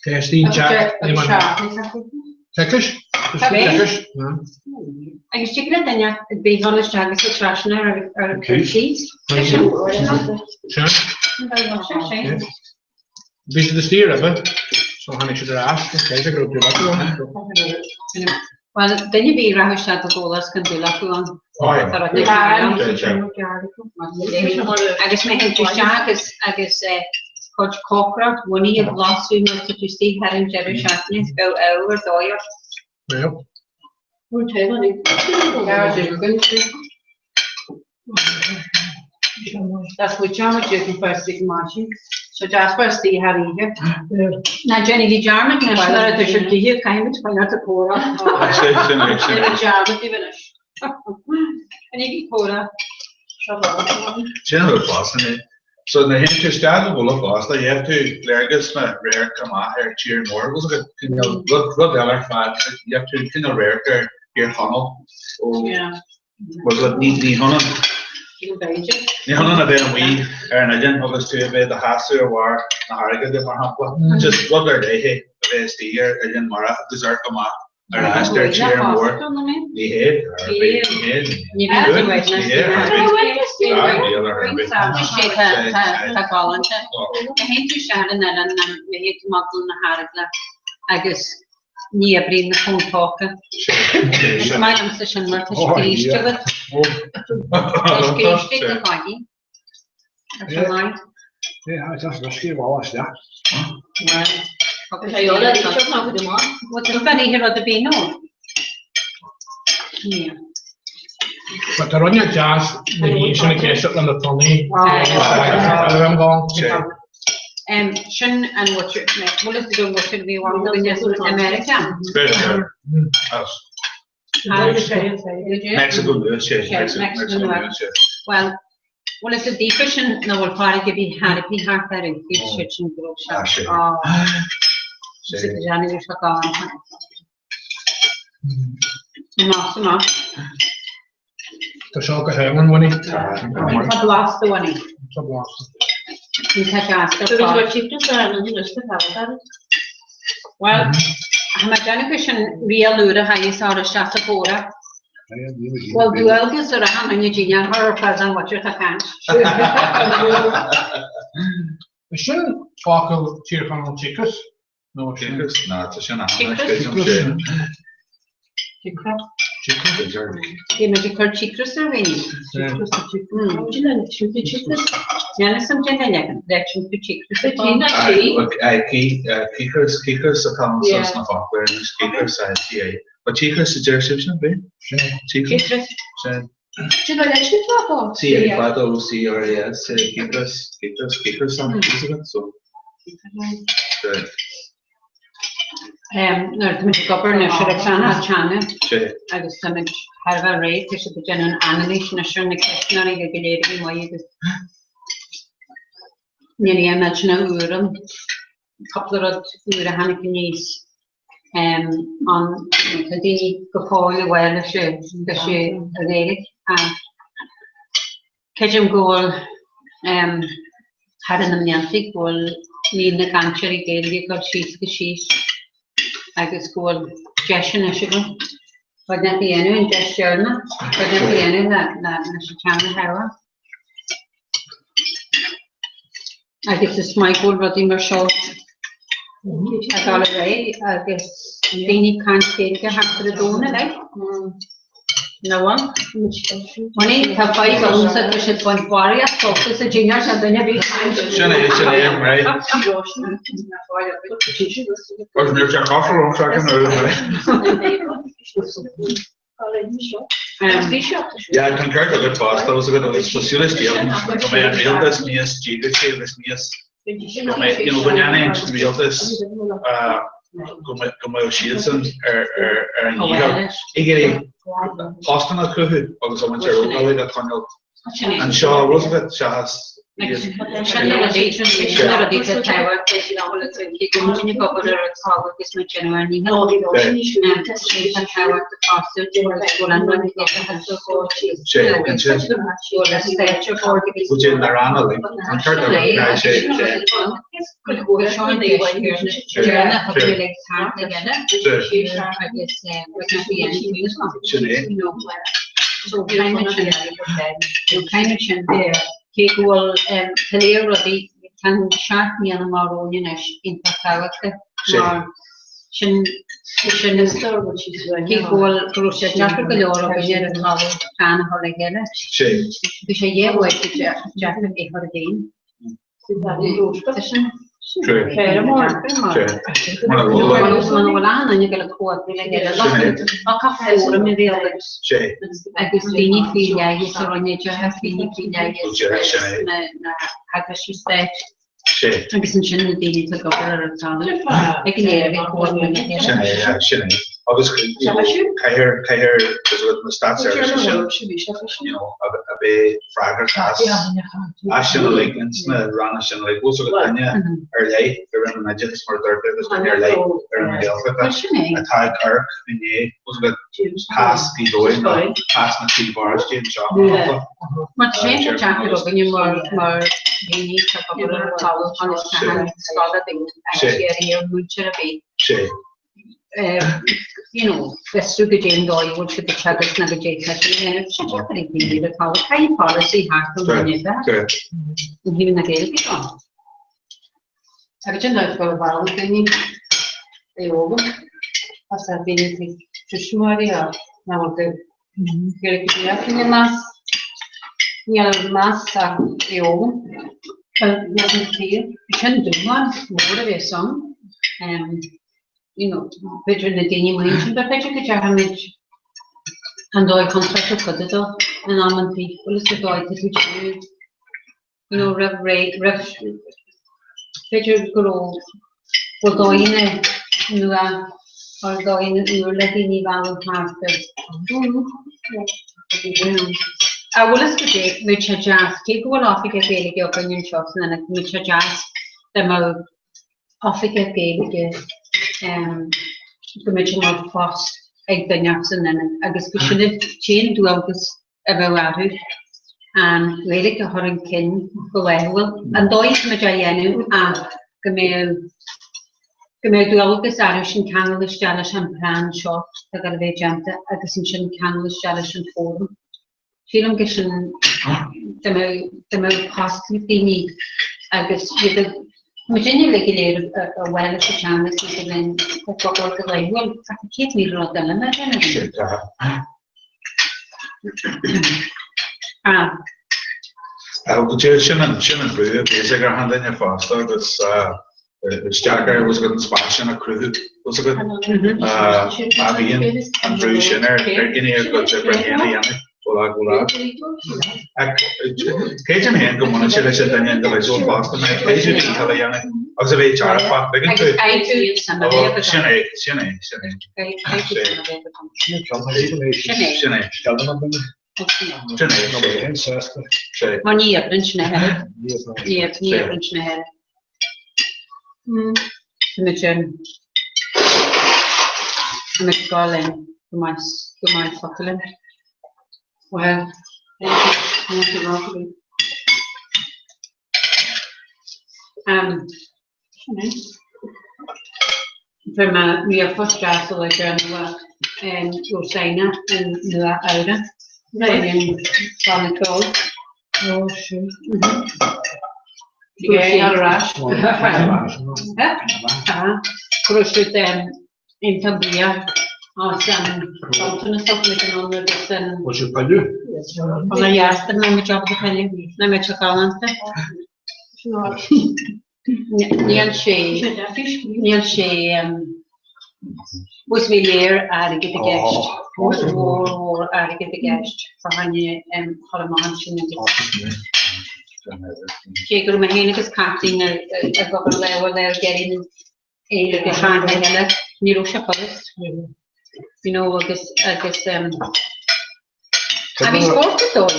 [SPEAKER 11] Testing chat. Tecais? Tecais?
[SPEAKER 9] Agus tig le duine bith dul isteach agus ag trasna ar ar an cíos.
[SPEAKER 11] Sin. Bhí siad istigh roimhe, so tháinig siad ar ais, cé go raibh dúil acu ann.
[SPEAKER 9] Bhuel, duine ar bith a rachadh isteach do dhólás gan dúil acu ann. Agus má théann tú isteach agus agus cuid cócaireacht bhunaidh a bhlaiseadh nuair atá tú istigh thar an deireadh seachtaine, bheadh ádh ar dóigh ort.
[SPEAKER 12] So deas bheith istigh thar oíche.
[SPEAKER 9] Ná déanaigí dearmad anois nuair atá sibh ag ithe caithfimid coinneáil ag comhrá.
[SPEAKER 12] Déanaigí dearmad daoibh anois.
[SPEAKER 9] Coinnígí comhrá.
[SPEAKER 10] Sin rud fosta é. So nuair a théann tú isteach i bhFola fosta, gheobhaidh tú léargas nó radharc amach ar tír mór. Bhfuil a fhios agat cineál rud rud eile ar fad, gheobhaidh tú cineál radharc ar Thír Chonaill ó bhfuil a fhios agat ní ní hionann ní hionann a bheith amuigh ar an oileán agus tú a bheith i do sheasamh ar bharr na farraige de mar shampla. Just rud ar leith é a bheith istigh ar oileán mara agus amharc amach ar ais ar tír mór. Ní hé, ar bith, ní hé,
[SPEAKER 9] Ní bhíonn tú ag
[SPEAKER 10] ní hé, ar bith. Níl ar bith.
[SPEAKER 9] Tá galánta. Má théann tú isteach ar an oileán má théann tú amach go na hEaragla agus ní oibríonn na fóin póca. Is maith liomsa sin mar tá scríste agat. Tá scríste ag do cháilín. Tá sé maith.
[SPEAKER 13] Yeah, tá sé scéal bhalla isteach.
[SPEAKER 9] Well, tá eola ag seo ná go maith. Bhuel, tá gan oíche rud a bhí nó. Yeah.
[SPEAKER 11] But tá rudaí deas na hí sin ag éisteacht le na tonnaí.
[SPEAKER 9] Sin an bhfuil is go bhfuil bhí America.
[SPEAKER 10] Mexico nua sé Mexico nua sé.
[SPEAKER 9] Well, bhfuil is a daofa sin na bhfuil farraige bhí therapy thart ar an bhí siad sin go raibh sé. Sé sé Amach amach.
[SPEAKER 11] Tá seo go héalann Winnie.
[SPEAKER 9] Tá blasta Winnie.
[SPEAKER 11] Tá blasta.
[SPEAKER 9] Tá deas. Well, tá mé déanamh go sin riail úr a thaithí sár isteach sa chomhrá. Well, dualgas ar achan duine dínn ar chur ar fad an mhuintir atá caint.
[SPEAKER 11] Is sin focal Tír Chonaill Cíocras?
[SPEAKER 10] Cíocras? Ná, tá sin a
[SPEAKER 9] Cíocras. Bhí muid ag cur cíocras ar dhaoine. Déanamh san duine leis an tú cíocras.
[SPEAKER 10] Cíocras, cíocras atá ann sna foclóirí anois, cíocras, C-I. Ba cíocras a deir sibhse, an b'é? Cíocras. Sin. C A fada O C R A S, cíocras, cíocras, cíocras an so.
[SPEAKER 9] Nuair atá muid ag obair anois ar an pleanáil teanga agus tá muid thar a bheith réidh, tá siad ag déanamh an anailís anois ar na ceistneoirí go léir a bhí amuigh agus níl aon rud sin a úr ann, cúpla rud úr a tháinig aníos. An tá daoine go fóill ag bhfuil leis leis an Ghaeilge ach creidim go bhfuil thar na mblianta go bhfuil líon na gcainteoirí Gaeilge ag dul síos agus síos agus go bhfuil deis anois againn rud nach dhéanamh an deis deireanach rud nach dhéanamh le leis an teanga a shábháil. Agus is maith go bhfuil rudaí mar seo ag dul ar aghaidh agus daoine ag caint Gaeilge thart ar an domhan uilig. Nó bhfuil? Winnie, tá fadhb agamsa, tá siad ag baint barraíocht sult as an dinnéar seo duine a bhí ag caint.
[SPEAKER 10] Sin é, sin é, right. Agus níor sé caife rón second or Yeah, tá an ceart agat fosta agus agat agus tá súil istigh go mbeidh an rialtas níos díograiseacha agus níos go mbeidh you know go ndéanfaidh an rialtas go mbeidh go mbeidh siadsan ar ar ar an ndícheall ag iarraidh postanna a chruthú agus a mhuintir ógálaigh a choinneáil anseo rud a bheith seachas
[SPEAKER 9] Sin na rudaí sin na rudaí atá tábhachtach cé go bhfuil muid ag obair ar an talamh agus muid ag déanamh ár ndícheall. Sin tá tábhacht fosta go bhfuil an rud ag
[SPEAKER 10] Sé, cinnte. Bhfuil sé na ranna like, an ceart agat, sé, sé. Sin é.
[SPEAKER 9] So caithfimid sin cé go bhfuil tá léir rudaí tá an seacht mbliana mar romhainn anois iontach tábhachtach mar sin sin cé go bhfuil go raibh sé deacair go leor againne ar an talamh plean a chur le chéile. Bhí sé dhé uair deacair é chur i bhfeidhm. Agus daoine faoi leith sa Roinn Oideachais, daoine faoi leith sna heagraisí stáit agus ansin na daoine atá ag obair ar an talamh ag an Éire ag comhar lena chéile.
[SPEAKER 10] Sin é. Agus caithfear caithfear na státseirbhísí sin you know a bheith freagrach as as sin uilig ins na ranna sin uilig. Bhfuil fhios agat duine ar leith i Roinn an Oideachais mar a dúirt tú agus duine ar leith ar an Ghaeltacht atá ag amharc i ndiaidh bhfuil fhios agat cás Ghaoth Dobhair nó cás na príomhpharóistí anseo mar shampla.
[SPEAKER 9] Mar tá sé deacair againne mar mar dhaoine atá ag obair ar an talamh agus tá an scoil againn agus iarraidh ar mhúinteoir ar bith.
[SPEAKER 10] Sé.
[SPEAKER 9] you know, fiosrú goidé an dóigh a bhfuil siad ag teagasc nó goidé tá siad ag déanamh. Sé deacair ag daoine ar an talamh. Caithfidh polasaí theacht ón duine eile. Ó thaobh na Gaeilge de. Agus sin nach bhfuil bhall daoine óga as a daoine ag tuismitheoirí a nach bhfuil go Gaeilge go dtí
[SPEAKER 12] Níl meas ach eo sin dúshlán mór a bheas ann. You know, b'fhéidir na daoine muin sin, b'fhéidir go dteachaimid an dóigh chontráilte cuid dó in amantaí, bhfuil fhios agat dóigh tá tú déanamh, you know, roimh ré, roimh, b'fhéidir go raibh, bhfuil dóigheanna nua or dóigheanna úr le daoine a mhealladh thart ar. A bhfuil fhios agat bheadh sé deas, cé go bhfuil oifigeach Gaeilge againn anseo san Ionad, bheadh sé deas dá mbeadh oifigeach Gaeilge go mbeadh sé mar phost ag duine san Ionad agus go sin an t-aon dualgas a bheadh orthu an Ghaeilge a chur chun cinn go laethúil. An dóigh is muid á dhéanamh ach go mbeadh go mbeadh dualgas orthu sin ceangal isteach leis an plean seo atá ag dul a bheith déanta agus ansin ceangal isteach leis an fóram. Sílim go sin dá mbeadh dá mbeadh post ag daoine agus iad ag muidinne uilig go léir a bhfuil leis an teanga is muid a bheinn ag obair go laethúil ach an chéad 1,000 rud eile le déanamh.
[SPEAKER 10] Sin an sin an brú a bhíos ag ar an duine fásta agus is deacair bhfuil fhios agat an spás sin a chruthú bhfuil fhios agat má bhíonn an brú sin ar dhaoine a gcuid oibre féin a dhéanamh ó lá go lá. Creidim féin go mbaineann sé leis an duine indibhidiúil fosta nó féidir dícheall a dhéanamh agus a bheith dearfach, tuigeann tú? Sin é, sin é, sin é. Sin é. Sin é.
[SPEAKER 9] Mar ní oibreann sin a thuilleadh. Ní oibreann sin a thuilleadh. Tá sin Tá muid ag dul linn go maith go maith focal linn. Well, um, Fuair mé ríomhphost deas ó le deireanach Rosanna in Nua Eabhrac. Banna ceoil. Ó sin. Ar ais. Go raibh siad iontach buíoch as an bronntanas a thug muid anonn agus an.
[SPEAKER 13] Bhfuil siad pilleadh?
[SPEAKER 9] Tá dheas do mbeidh muid ábalta pilleadh. Nach mbeidh sé galánta. Níl sé, níl sé, bhfuil bhí léir airgead i gceist, mór mór airgead i gceist fá choinne chur amach ansin agus cé go raibh mé féin agus Caitlín ag obair lámh ar lámh ag iarraidh na Gaeilge a theanga eile, ní raibh sé furast, you know, agus, agus, a bhí spórt is dóigh.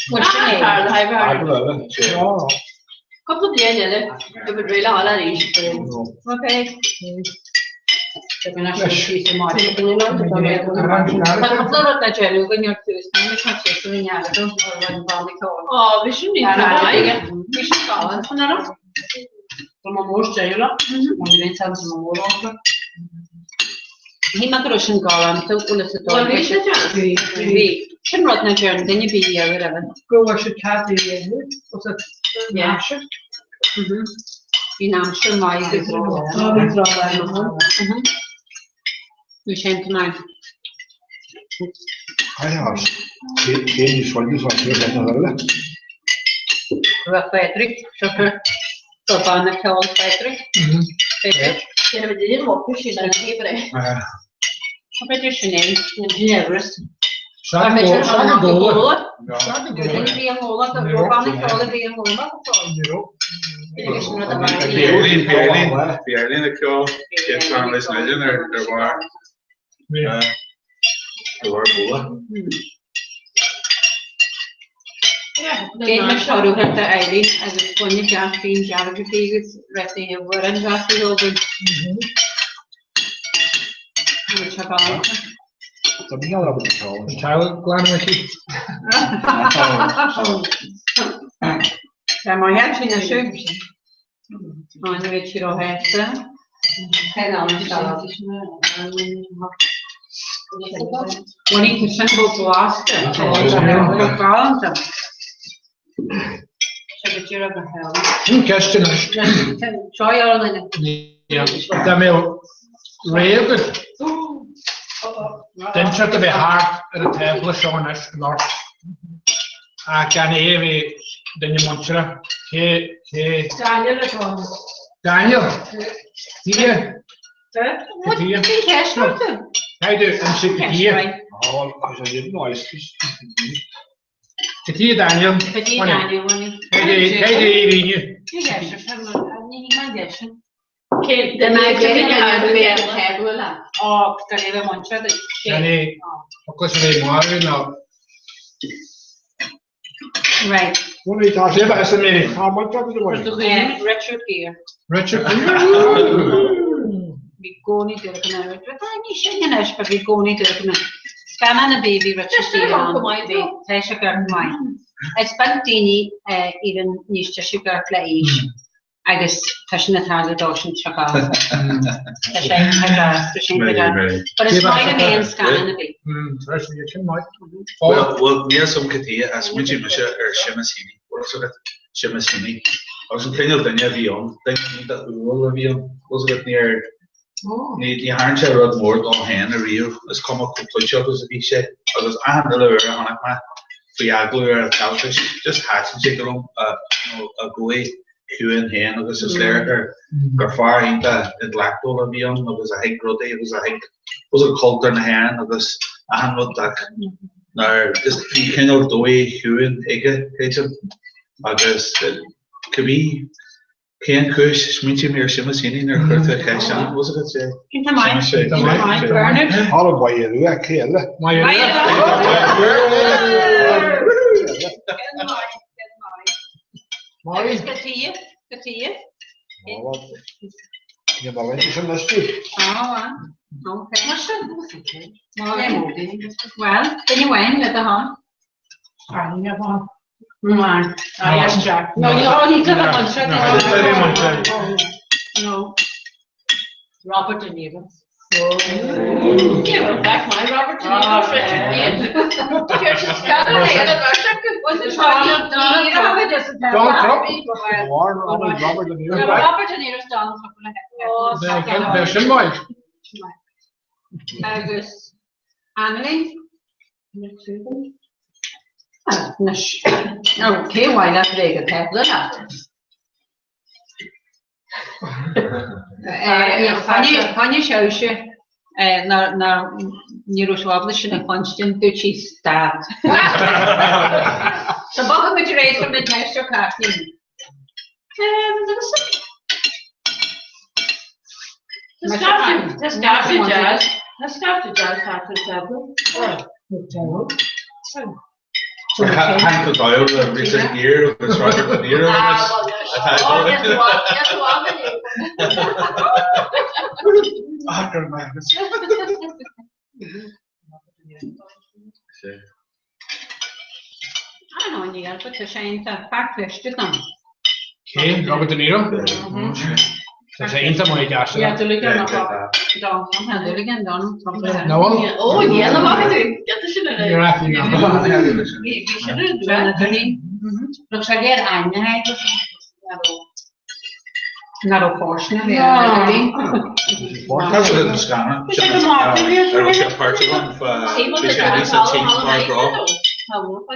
[SPEAKER 9] Bhuel sin é.
[SPEAKER 12] Cúpla bliain eile, go mbeidh réidh le dhul arís.
[SPEAKER 9] Ok. Tá cúpla rud le déanamh againn ar dtús, ní mé tá sé san neadú ar an bhanna ceoil.
[SPEAKER 12] Ó, bhí sin ní
[SPEAKER 9] Bhí sin galánta san earrach.
[SPEAKER 11] Tá mé mór steillre, mar ní bheidh seans agam mór orthu.
[SPEAKER 9] Shíl mé go raibh sin galánta, bhfuil fhios agat.
[SPEAKER 12] Bhuel, bhí sé deas.
[SPEAKER 9] Bhí. Bhí. Sin rud nach deireann duine ar bith riamh roimhe.
[SPEAKER 6] Go raibh siad ceart a dhéanamh, was it an aimsir?
[SPEAKER 9] Bhí an aimsir maith agus.
[SPEAKER 6] Á, bhí tráth ann.
[SPEAKER 9] Bhí sé iontach maith. Raibh Pádraig, go banna ceoil Pádraig. B'fhéidir sin é, ní amhras. Bhí an óla, banna ceoil a bhí an óla.
[SPEAKER 10] Bhí Eileen, bhí Eileen, bhí Eileen ag ceol, chéad sean leis an oileán ar ar bharr ar bharr bua.
[SPEAKER 9] Déan muid toradh do Eileen agus bainne deas fíon dearg aici agus rith í a bhfuair an deas í ógain. Bhfuil sé galánta.
[SPEAKER 13] Tá mí ábalta ceol. An teaghlach glan aici.
[SPEAKER 9] Tá mar shean sin ar siúl. An bhfuil sí róshásta? Cén am seo? Bhuel, tá sin chomh blasta. Galánta. Sé go díreach go hell.
[SPEAKER 11] Sin ceist anois.
[SPEAKER 9] Seo í ar an duine.
[SPEAKER 11] Dá mbeadh ré agat, d'inseacht a bheith thart ar an tábla seo anois anocht.
[SPEAKER 13] Ach gan é a bheith duine muinteartha. Cé, cé.
[SPEAKER 14] Daniel atá ann.
[SPEAKER 13] Daniel? Dia?
[SPEAKER 9] Dia? Cén cheist orthu?
[SPEAKER 13] Caithfidh tú inse go Dia. Cad é Daniel?
[SPEAKER 9] Cad é Daniel, Winnie?
[SPEAKER 13] Cé é Ríne?
[SPEAKER 9] Right.
[SPEAKER 13] Winnie, tá sé bheith sa mé. Tá muid agat a bhain.
[SPEAKER 9] Richard Gere.
[SPEAKER 13] Richard Gere.
[SPEAKER 9] Bhí gcónaí dúirt go mbeadh Richard Tá ní sin anois, but bhí gcónaí dúirt go mbeadh. Scannán ar bith bhí Richard Gere ann. Bhí tá sé go maith. Is beag daoine even níos deise go le aois agus tá sin ag tarlú dó sin seo gá. Tá sé tá gá, tá sé tá gá. But is maith liom é an scannán ar bith.
[SPEAKER 13] Tá sé sin maith.
[SPEAKER 10] Well, well, níl 's agam cad chuige a smaointigh mise ar Seamus Heaney, bhfuil 's agat, Seamus Heaney. Agus an cineál duine a bhí ann, duine iontach umhal a bhí ann, bhfuil 's agat, níor, ní, ní dhearn sé rud mór dó féin ariamh, is cuma chomh clúiteach is a bhí sé, agus achan uile uair a chonaic mé faoi agallamh ar an teilifís, just thaitin sé go liom a, you know, a dhóigh chiúin féin agus is léir gur, gur fear iontach intleachtúil a bhí ann agus a thuig rudaí agus a thuig, bhfuil 's agat, cultúr na hÉireann agus achan rud ach nár, just bhí cineál dóigh chiúin aige, creidim, agus cibé cén chúis, smaointigh mé ar Seamus Heaney nuair a chuir tú an cheist sin, bhfuil 's agat, sé.
[SPEAKER 9] Iontach maith, iontach maith, Bernard.
[SPEAKER 13] Thar a Mhaigh Rua, cé eile?
[SPEAKER 9] Maigh Rua! Agus cad chuige, cad chuige.
[SPEAKER 13] Ní mar bhain sin leis tú.
[SPEAKER 9] Á, ok. Mar sin, Well, duine amháin le do thoil. No, ní No. Robert De Niro.
[SPEAKER 12] Give him back my Robert De Niro, Richard Gere.
[SPEAKER 13] Donald Trump? Robert De Niro.
[SPEAKER 12] Robert De Niro's Donald Trump.
[SPEAKER 13] Bheadh sin maith.
[SPEAKER 9] Agus Annalise? Anois, cé mhaith leat bheith go teip leat? Choinnigh sé ní raibh sé ábalta sin a chluinstin, dúirt sí stad. So bogfaidh muid ar aghaidh chun na ceiste Kathleen.
[SPEAKER 10] Hank Doyle le Richard Gere agus Robert De Niro agus atá ag dul. Ah, go raibh maith agat.
[SPEAKER 9] I don't know, ní but tá sé iontach fear cliste dom.
[SPEAKER 13] Cé? Robert De Niro? Tá sé iontach maith ag aistear.
[SPEAKER 9] Yeah, dúil again Donald Trump. Dúil again Donald Trump.
[SPEAKER 13] No one?
[SPEAKER 12] Ó, ní an amach tú. Get sin ar.
[SPEAKER 13] You're acting now.
[SPEAKER 12] Bhí sin ar dúil.
[SPEAKER 9] Look, sé léir aine Ná raibh fóirstean a bhí ann.
[SPEAKER 10] Tá sé an scannán. Ar sé páirt agam bhí sé níos sa tSín fear grá.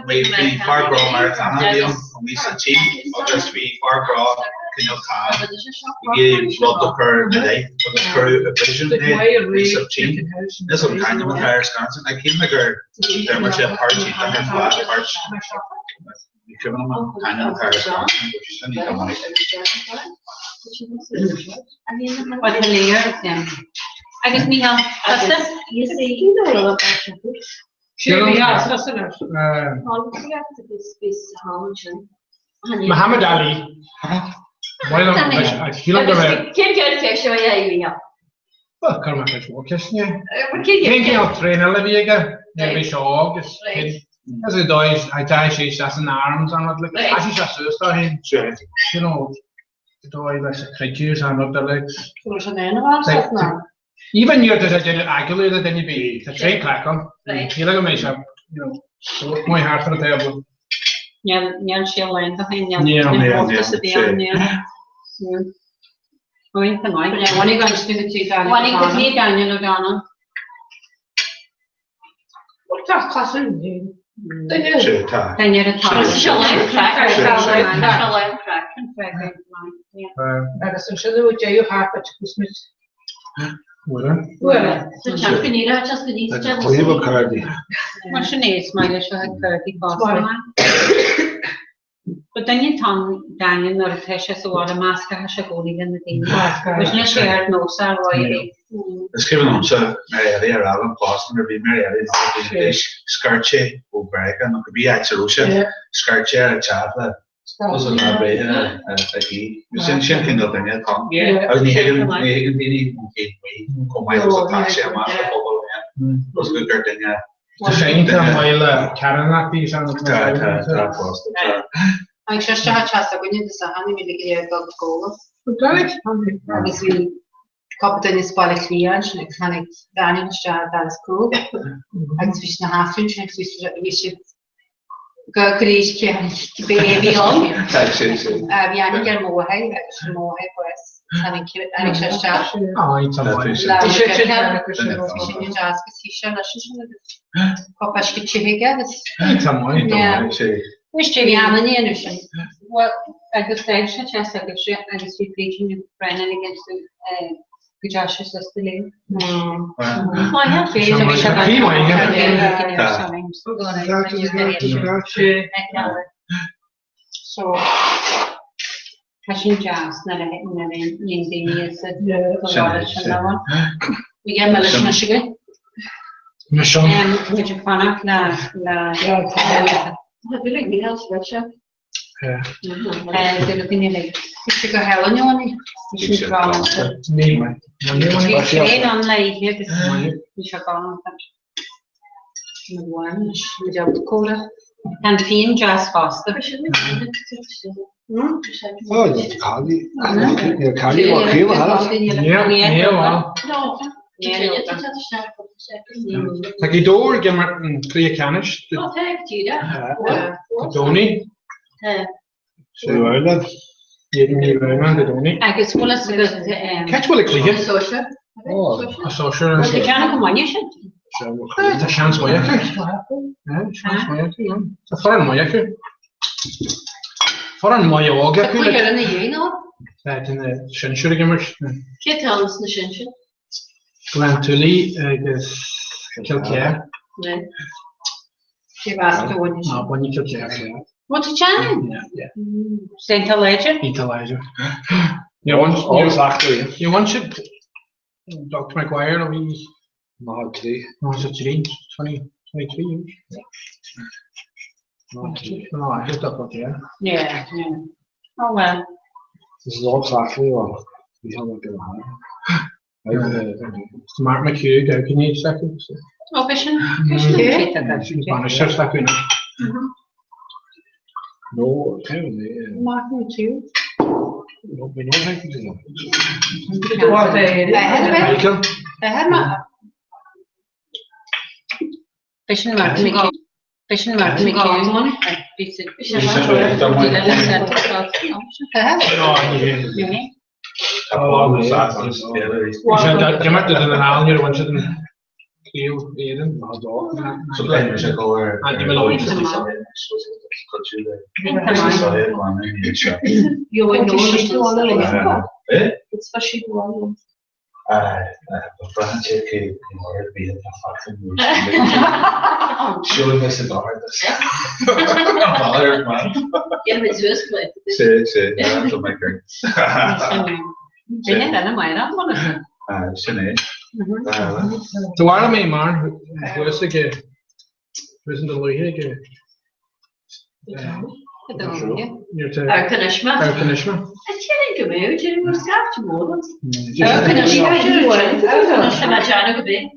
[SPEAKER 10] Bhí fear grá Meiriceánach a bhí ann bhí sa tSín agus bhí fear grá cineál cam ag iarraidh rud a chur ina leith agus cuireadh i bpríosún é bhí sa tSín. Níl an t-ainm atá ar scannán sin. Shíl mé gur d'imir sé páirt iontach ar fad páirt. Ní cuimhin liom an t-ainm atá ar an scannán sin but sin iontach maith.
[SPEAKER 9] But tá léir agus Mícheál tusa?
[SPEAKER 13] Muhammad Ali. Sílim go raibh.
[SPEAKER 12] Cén ceann ceist seo é a Mhícheál?
[SPEAKER 13] Bhuel, cuir mé cuid mhór ceisteanna. Cén cineál traenáil a bhí aige nuair a bhí sé óg is cén is é dóigh a dteachaigh sé isteach san arm is an rud like thoisigh sé suas dó féin you know dóigh leis a chreideamh is an rud uilig.
[SPEAKER 14] Fuair sé an aon amach ná?
[SPEAKER 13] Even nuair atá sé ag déanamh agallamh le duine ar bith, tá tréan craic ann. Shíl go mbeidh sé you know sórt maith thart ar an tábla.
[SPEAKER 9] Níl níl sé lán do féin níl níl fós a bhí ann níl.
[SPEAKER 12] Duine.
[SPEAKER 10] Sé, tá.
[SPEAKER 9] Duine ar atá.
[SPEAKER 12] Seo lán craic. Seo lán craic.
[SPEAKER 6] Agus ansin ó deireadh thart duit agus muid.
[SPEAKER 13] Uaire.
[SPEAKER 12] Uaire. Sa teach go níl a teach go níl
[SPEAKER 15] Ag claíomh cardaí.
[SPEAKER 9] Mar sin é, is maith leis a chuid cardaí fosta. Ba duine atá ann Daniel nuair atá sé sa bhaile measctha sé i gcónaí le na daoine. Agus níl sé ar nós a mhaith é.
[SPEAKER 10] Is cuimhin liomsa Mary Eddie ar fháil an post nuair a bhí Mary Eddie nach bhfuil daoine d'aois, scairt sé ó Mheiriceá nó cibé áit a raibh sé, scairt sé ar an teach le Agus an lá breithe aici. Sin sin cineál duine atá ann. Agus ní thuigeann ní thuigeann daoine ón chéad mhaith chomh maith agus atá sé amach sa phobal féin. Agus gur duine
[SPEAKER 13] Tá sé iontach maith le carthanachtaí is ann.
[SPEAKER 10] Tá tá tá fosta tá.
[SPEAKER 14] Tháinig sé isteach an teach s'againne agus a tháinig muid go léir ag dul go Agus bhí cúpla duine as Baile Átha Cliath ansin agus tháinig Daniel isteach ar doras cúl agus bhí sé ina sheasamh ansin agus bhí siad bhí siad go gréis cé cibé a bhí ann. Bhí aithne ar mo mháthair agus mo mháthair bás tháinig tháinig sé isteach. Bhí sé deas agus bhí sé leis ansin agus cupán uisce te aige agus.
[SPEAKER 9] Bhí sé bhí an dhéanamh sin. Bhuel agus d'fhág sé teach agaibhse agus bhí Brídín agus Brennan ag insint go deas sé suas léi. So tá sin deas nuair a nuair a dhéanann daoine is go bhfuil sin ann.
[SPEAKER 14] Bhí gé mele sin againn.
[SPEAKER 9] Muid ag fanacht le le
[SPEAKER 12] Tá dúil ag Mícheál sa rud seo.
[SPEAKER 9] Bhí sé go hálainn ann. Bhí sé galánta. Bhí traein ann le oíche agus bhí sé galánta. Tá an fíon deas fosta.
[SPEAKER 13] Tá Gaoth Dobhair ag imirt an cluiche ceannais Dé Domhnaigh.
[SPEAKER 9] Agus bhfuil fhios agat
[SPEAKER 13] Cén áit bhfuil an cluiche? A sóisear.
[SPEAKER 9] Bhfuil tú ceann go mbainne sin?
[SPEAKER 13] Tá seans maith acu. Seans maith acu. Tá foireann maith acu. Foireann maith óg acu.
[SPEAKER 12] Tá cluiche eile ina dhiaidh nó?
[SPEAKER 13] Tá na sinsir ag imirt.
[SPEAKER 12] Cé atá ann sna sinsir?
[SPEAKER 13] Gleann tSúilí agus Cill Chartha.
[SPEAKER 14] Cé mheas tú bhainne sin?
[SPEAKER 13] Bainne Cill Chartha.
[SPEAKER 9] Bhfuil tú teann? Iontach láidir?
[SPEAKER 13] Iontach láidir. Níor bhain siad Dr Maguire ó bhí 03. 03, 23 years. No, I just up there.
[SPEAKER 9] Yeah, yeah. Oh well.
[SPEAKER 15] This is all exactly what we have like a
[SPEAKER 13] Mark McHugh, go can you second?
[SPEAKER 9] Oh, vision. Vision.
[SPEAKER 13] Bainisteoir s'acu.
[SPEAKER 15] No, kind of.
[SPEAKER 14] Mark McHugh.
[SPEAKER 15] No, we know how to do that.
[SPEAKER 13] Michael.
[SPEAKER 9] Vision Mark McHugh. Vision Mark McHugh.
[SPEAKER 13] D'imir den an áil bhain siad an craobh Éireann. Andy Maloney.
[SPEAKER 9] Duine eile maith an
[SPEAKER 10] Sin é.
[SPEAKER 13] Tá bhar mé mar thuas aige thuas in do luaithe aige.
[SPEAKER 12] Ar Conisma.
[SPEAKER 13] Ar Conisma.
[SPEAKER 12] A tine go mbeidh déanamh mór scaifte mór. Ar go bith.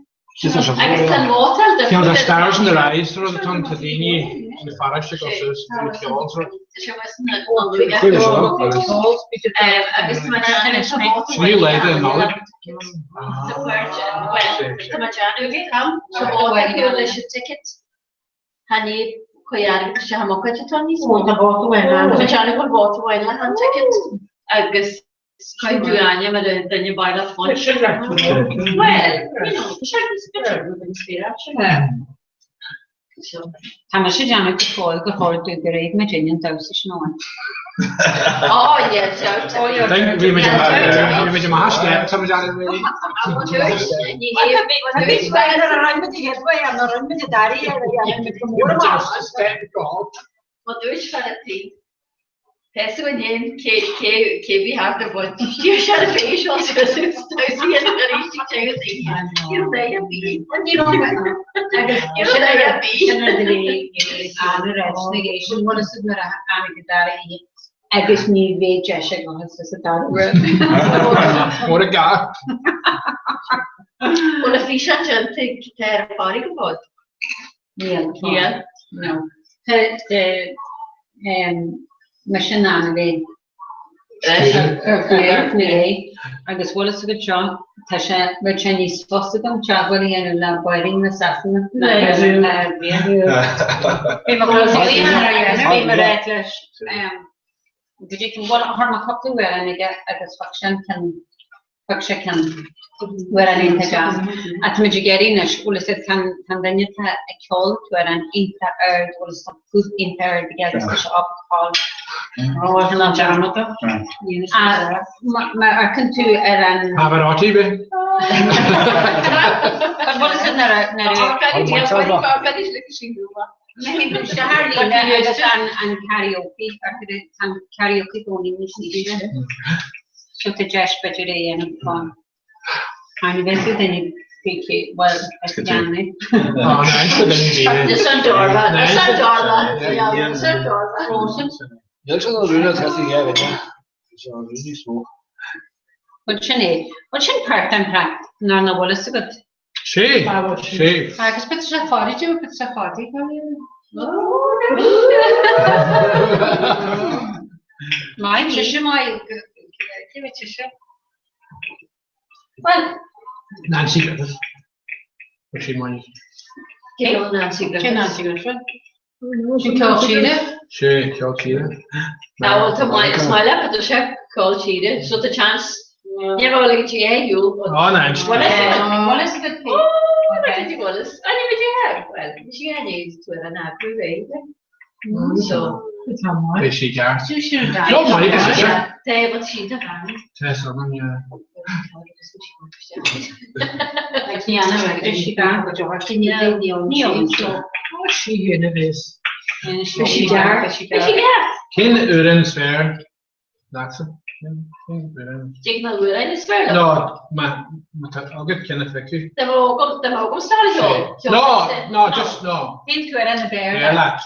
[SPEAKER 12] Agus tá mótal de
[SPEAKER 13] Ceann de stars in their eyes rud atá tá daoine na farraige go suas an ceol sort.
[SPEAKER 12] Agus
[SPEAKER 13] Ní leide an Nollaig.
[SPEAKER 12] leis an ticket Thaitní cuid airgead isteach i mo chuid atá níos mó.
[SPEAKER 14] Tá vóta amháin ann.
[SPEAKER 12] Tá teanga bhfuil vóta amháin le han ticket agus caithfidh tú ainm ar an duine baile fáin. Well, you know, tá sé níos b'fhéidir rud níos fíor sin.
[SPEAKER 9] Tá mise ag déanamh go fóill gur chóir dúinn go raibh muid in an damhsa sin amháin.
[SPEAKER 12] Oh yeah, shout.
[SPEAKER 9] Oh yeah.
[SPEAKER 13] Think bhí muid bhí muid amach step tá muid ann really.
[SPEAKER 12] Má dúirt fear an tí, Tá go ndéan cé cé cé bhí thart ar bhain D'iarr sé ar féis ó damhsaí an arís ag teagasc Ní raibh mé ar bith.
[SPEAKER 9] Ní raibh mé agus
[SPEAKER 12] Ní raibh mé ar bith.
[SPEAKER 9] Sin rud a bhí an-rá sin bhfuil fhios nuair a tháinig an dara oíche agus ní bheidh deis ag an sa dara uair.
[SPEAKER 13] Mór a ga.
[SPEAKER 12] Bhfuil a físeán déanta ag Tara Fáry go fóill?
[SPEAKER 9] Níl. Níl? No. Mise in ann a bheith ar agus bhfuil fhios agat seo, tá sé, bheadh sé níos fusa dom teagmháil a dhéanamh le Báirín na Sasana ná le Bhí mé bhí mé réidh leis. Go dtí go bhfuil chuir mé cúpla amhrán aige agus bheadh sin ceann Thug sé ceann amhrán iontach deas. Ach tá muid ag iarraidh anois, bhfuil fhios agat, tá an duine atá ag ceol an t-amhrán iontach ard, bhfuil fhios agat, guth iontach ard aige agus tá sé ábalta ceol. Tá dearmad. Má amharcann tú ar an.
[SPEAKER 13] Pavarotti be.
[SPEAKER 9] But bhfuil fhios agat nuair a. Agus an karaoke, tá an karaoke i gcónaí níos ísle. So tá deis b'fhéidir é a dhéanamh fán. An bheidh tú duine faoi cé bhfuil ag déanamh?
[SPEAKER 15] Níl sé ná rún atá sa gheimhreadh. Tá sé rún níos mó.
[SPEAKER 9] Bhuel sin é. Bhuel sin páirt den chraic nuair nach bhfuil fhios agat.
[SPEAKER 13] Sé! Sé!
[SPEAKER 14] Agus bit sé fáirí bit sé fáirí.
[SPEAKER 9] Maith sise maith cé sise? Well
[SPEAKER 13] Nancy Griffith. Bhí sí maith.
[SPEAKER 12] Cé Nancy Griffith?
[SPEAKER 14] Cé Nancy Griffith? Sin ceol tíre?
[SPEAKER 13] Sé, ceol tíre.
[SPEAKER 12] Tá bhfuil tá maith is maith leat tá sé ceol tíre, so tá chance ní raibh ag tí é shiúl.
[SPEAKER 13] Á ná.
[SPEAKER 9] Bhfuil fhios agat cé?
[SPEAKER 12] Bhfuil fhios Ani bhí well bhí sí an éad tú ar an eagrú réidh. So
[SPEAKER 13] Bhí sí ceart. Ceol maith is ise.
[SPEAKER 12] Tá bhfuil sí de bhean.
[SPEAKER 13] Tá san yeah. Cén amhrán is fearr leatsa? Cén amhrán?
[SPEAKER 12] Cén amhrán is fearr liom?
[SPEAKER 13] No, má tá agat ceann a phiocadh.
[SPEAKER 12] Dá mbeadh agam stair a cheol.
[SPEAKER 13] No, no, just no.
[SPEAKER 9] Cén t-amhrán ab fhearr
[SPEAKER 13] leat?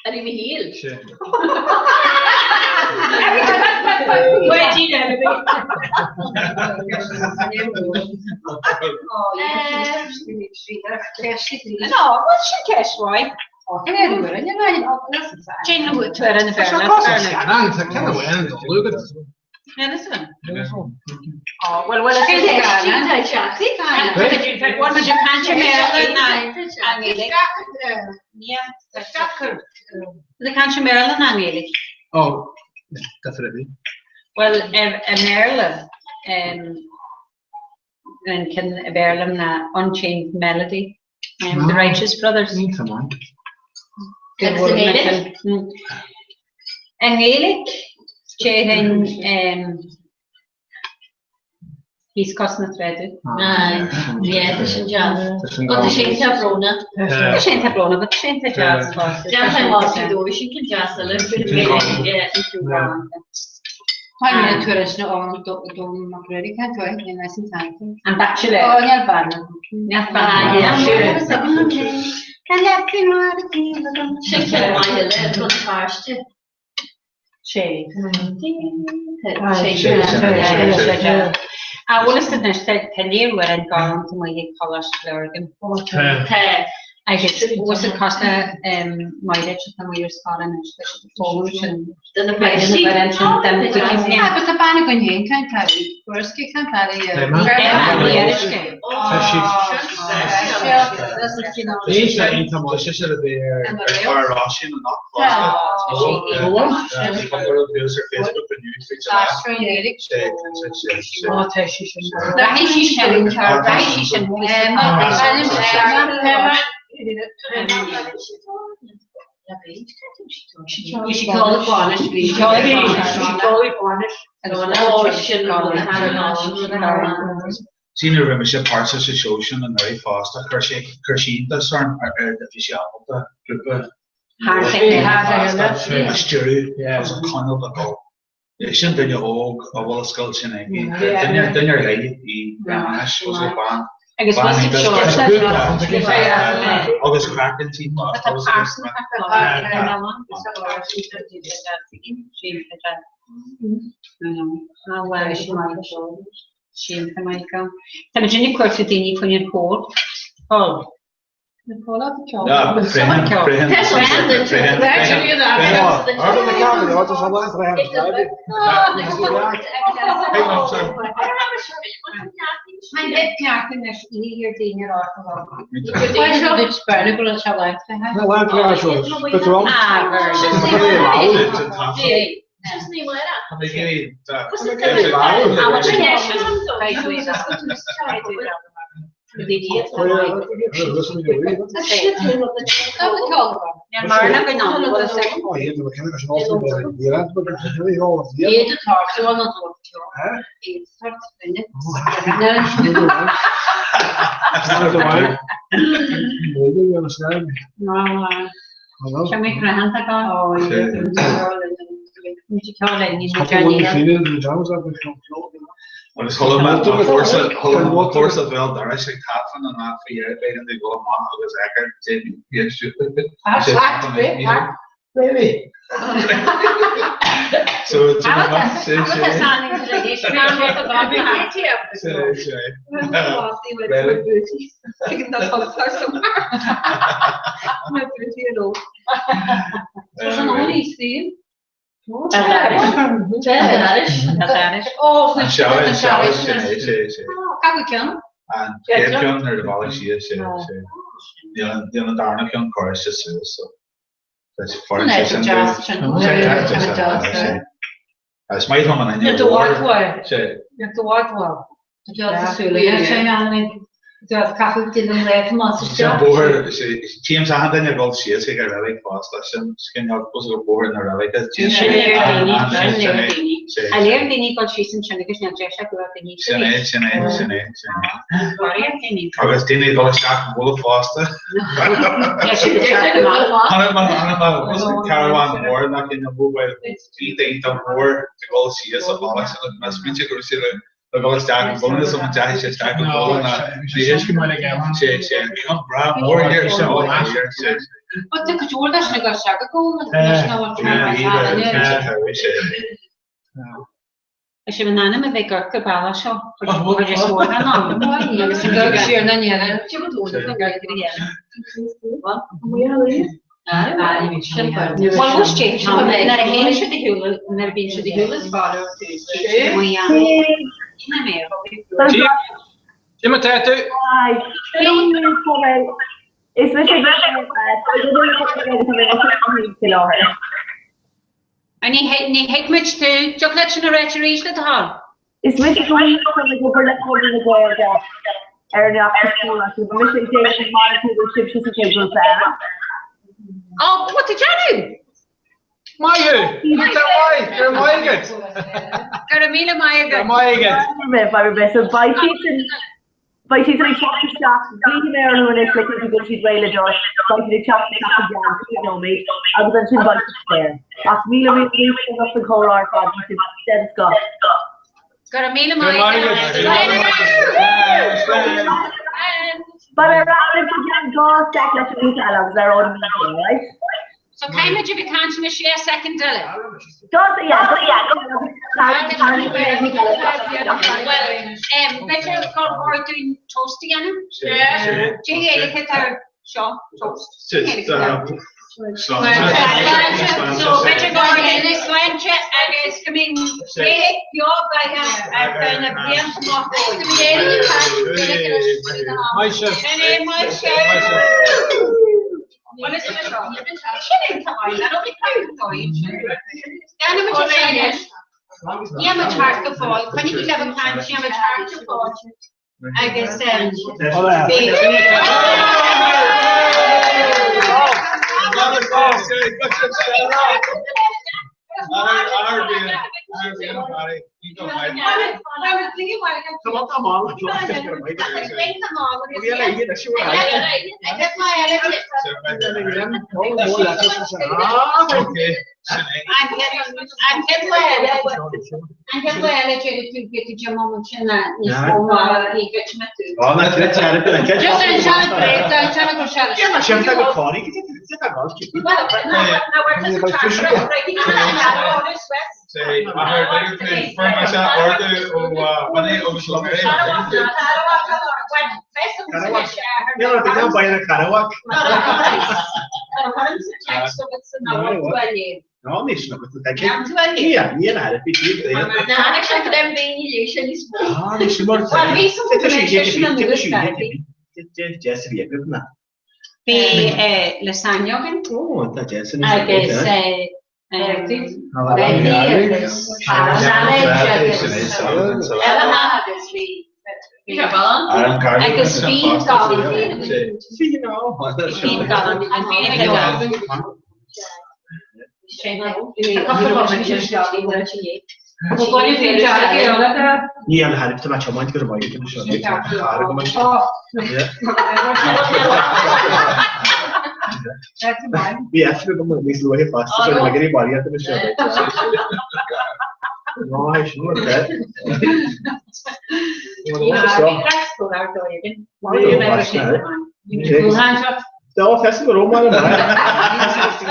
[SPEAKER 12] Ar i Michíl.
[SPEAKER 13] Sé.
[SPEAKER 9] No, bhuel sin ceist mhaith. Cén t-amhrán ab fhearr leat?
[SPEAKER 13] Scannán, tá ceann amháin dul agat.
[SPEAKER 9] Well, well, Caint i mBéarla ná i nGaeilge?
[SPEAKER 13] Ó, definitely.
[SPEAKER 9] Well, i mBéarla, an ceann ab fhearr liom ná Unchained Melody, The Righteous Brothers.
[SPEAKER 13] Iontach maith.
[SPEAKER 12] Agus i nGaeilge?
[SPEAKER 9] I nGaeilge, déarfainn Thíos Cois na Tráda.
[SPEAKER 12] Yeah, tá sin deas. Ó, tá sé iontach brónach.
[SPEAKER 9] Tá sé iontach brónach, but tá sé iontach deas fosta.
[SPEAKER 12] Deas lá sí dóibh, sin ceann deas eile.
[SPEAKER 14] Tá mé ag tuairisc na ón dón Mac Ruairí cén tuaithe ní leis an teanga.
[SPEAKER 9] An Bachelor.
[SPEAKER 14] Ó, níl bean.
[SPEAKER 9] Níl bean.
[SPEAKER 12] Sin ceann maith eile, Rud Feirste.
[SPEAKER 9] Sé. Sé. A bhfuil fhios agat anois, tá léiriú ar an galánta amuigh ag Coláiste Lurgan.
[SPEAKER 13] Tá.
[SPEAKER 9] Agus bhfuil fhios agat cosúil le Mairéad atá amuigh ar scoil anois, tá siad ag foghlaim sin.
[SPEAKER 12] Do na páistí.
[SPEAKER 9] Den
[SPEAKER 14] Agus tá bean againn féin, cén t-airgead? Bhí sí ceol ag bainis, bhí sí ceol ag bainis.
[SPEAKER 10] Sí nuair a bhí mise páirteach sa seó sin anuraidh fosta, chuir sé chuir sé iontas orm ar ar a bhí sé ábalta grúpa a stiúradh agus a choinneáil ag dul. Sin duine óg a bhfuil a scil sin aici. Duine duine ar leith í anois agus ó bean
[SPEAKER 14] Agus
[SPEAKER 10] bean
[SPEAKER 14] bhfuil
[SPEAKER 10] í
[SPEAKER 14] seo
[SPEAKER 10] agus craic inti fosta agus
[SPEAKER 9] Tá muid ag cuartú daoine faoin an chór. Paul.
[SPEAKER 10] Agus chuala mé an fórsa chuala mé an fórsa bhéal dorais ag tafann an lá faoi dheireadh b'éigean di dhul amach agus fheiceáil Really? So An chéad ceann nuair a bhailigh siad sé níl an darna ceann curtha suas so Is maith liom an fhine Bóthar James achan duine ag dul síos ag an reilig fosta sin cineál go bóthar na reilige
[SPEAKER 9] A léir daoine dul síos ansin agus níl deis acu a daoine
[SPEAKER 10] Sin é, sin é, sin é, sin é. Agus daoine ag dul isteach an bhulla fosta. Caravan mór nach in an mobile bhí daoine mór ag dul síos an bealach sin agus mé ag smaointiú go raibh siad ag dul isteach an bhulla is an deachaigh sé isteach an bhulla ná sé sé an ceann breá mór thiar sin thiar sé.
[SPEAKER 14] But tá cuid mhór leis na go isteach go leis na
[SPEAKER 9] Is é an ainm a bheidh ort go bealach seo chuir is mhór an am agus an gurb siar na ndeireadh. Bhuel, bhus dé nuair a théann siad a shiúl nuair a bhíonn siad a shiúl is fearr
[SPEAKER 13] Cé mar tá tú?
[SPEAKER 1] Is mise láthair.
[SPEAKER 9] Ní thuigimid tú. Dtiocfadh leat sin a ráit arís le do thoil?
[SPEAKER 1] Is mise Caoimhe atá ag obair le Conradh na Gaeilge ar an fheachtas comhrá seo. Ba mise ag déanamh an malartú idir sibhse sa chéad ghrúpa eile.
[SPEAKER 9] Ó, what did you do?
[SPEAKER 13] Maith thú! Tá maith! Go raibh maith agat!
[SPEAKER 9] Go raibh míle maith agat!
[SPEAKER 13] Go raibh maith agat!
[SPEAKER 1] Beidh siad Beidh siad ag teacht isteach, glaofaidh mé orthu anois le cinntiú go bhfuil siad réidh le dul, beidh siad ag teacht isteach i gceann cúpla nóiméad agus ansin beidh siad saor. Ach míle míle buíochas as ucht an comhrá ar fad, bhí sibh den scoth.
[SPEAKER 9] Go raibh míle maith agat.
[SPEAKER 1] Beidh mé ar ais libh i gceann 2 sec leis an ngrúpa eile agus labhróidh muid ansin, alright?
[SPEAKER 9] So caithfidh muid a bheith ag caint anois le soicind eile. Well, b'fhéidir gur chóir dúinn toast a dhéanamh? Cé eile atá seo toast? Sláinte. So b'fhéidir go bhfuil sláinte agus go mbíonn ré beo beatha ar feadh na blianta amach romhainn.
[SPEAKER 13] Maith sibh.
[SPEAKER 9] Sin é, maith sibh. Bhuel, is é seo. Sin é an t-am, an bhfuil Níl muid thart go fóill, coinnigí libh ag caint, níl muid thart go fóill. Agus An chéad lá eile, an chéad lá eile déarfaidh tú go dtí an moment sin ná níos mó ná ní ghoidfidh tú.
[SPEAKER 16] Ó, na chéad teara go chéad
[SPEAKER 9] Just an sean bréag, an sean go sean.
[SPEAKER 16] Yeah, na sean go cáirí go dtí tá gá.
[SPEAKER 9] Well, na na
[SPEAKER 10] Say, athair tuigeann tú, fuair mise ordú ó Winnie agus ó Mary.
[SPEAKER 16] Yeah, bhí gan bain a Carabhac. Ná ní sin agat tá cé. Ní ní an aire bhí tí Ah, ní sin mar Jess bhí agat na.
[SPEAKER 9] Bhí lasagne againn.
[SPEAKER 16] Ó, tá Jess in
[SPEAKER 9] Agus agus bhí
[SPEAKER 16] Ní an aire tá tiomáint go maith go seo. Go maith. Bhí eisne go níos luaithe fosta so na gurí bailíocht na seo. Ná sin rud é. Dá fes go Rómar an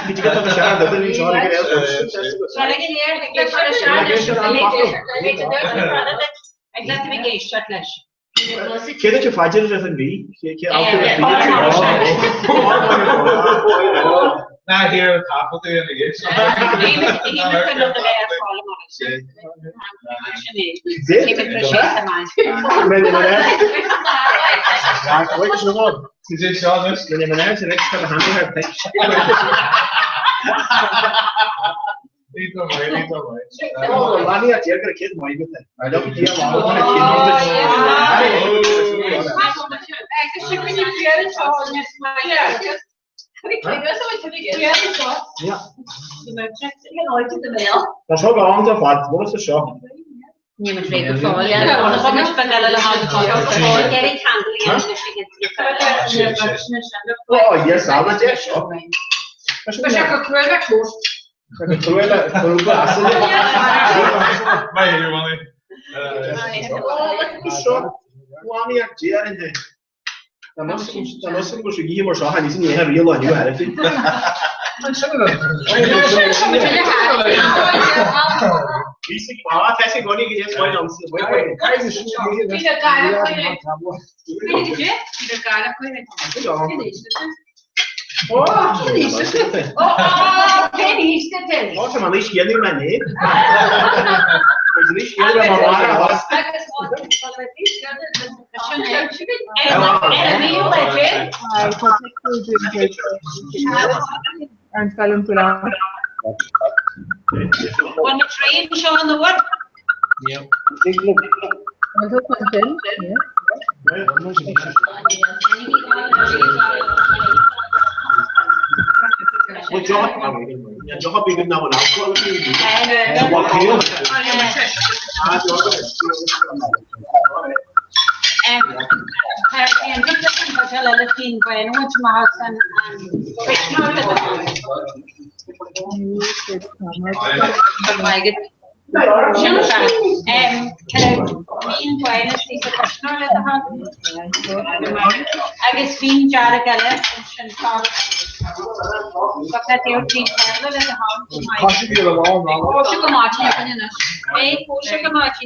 [SPEAKER 16] Bhí go tá sé an duine seo ag
[SPEAKER 9] leis.
[SPEAKER 16] Cé duit a phaidir a an mhí? Cé
[SPEAKER 10] Ná hir taifeadadh ina dhiaidh.
[SPEAKER 16] Tá seo go han ar fad, bhfuil sa seo.
[SPEAKER 9] Ní mar féidir go fóill.
[SPEAKER 16] Ó, yes, ala deis seo.
[SPEAKER 14] Tá sé go cruaidh le toast.
[SPEAKER 6] Ar an scoil an faoi láthair.
[SPEAKER 9] Bhfuil na traein seo an uair?
[SPEAKER 6] An bhfuil tú chun sin?
[SPEAKER 9] Agus fíon dearg eile sin Tá sé go maith.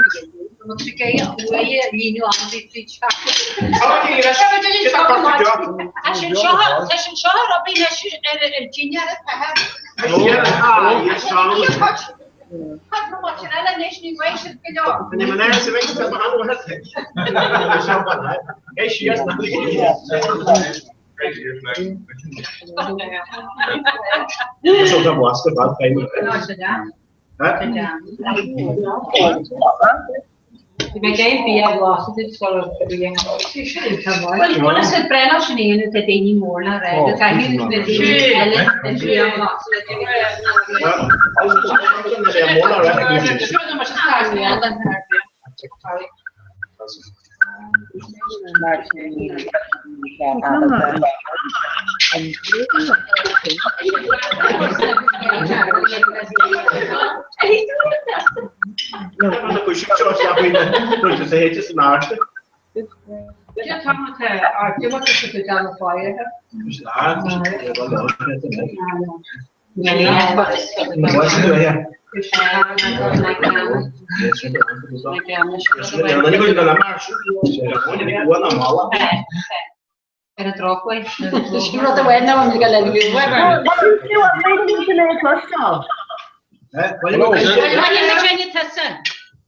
[SPEAKER 14] Ar an drochuair. Sin rud amháin ná an go le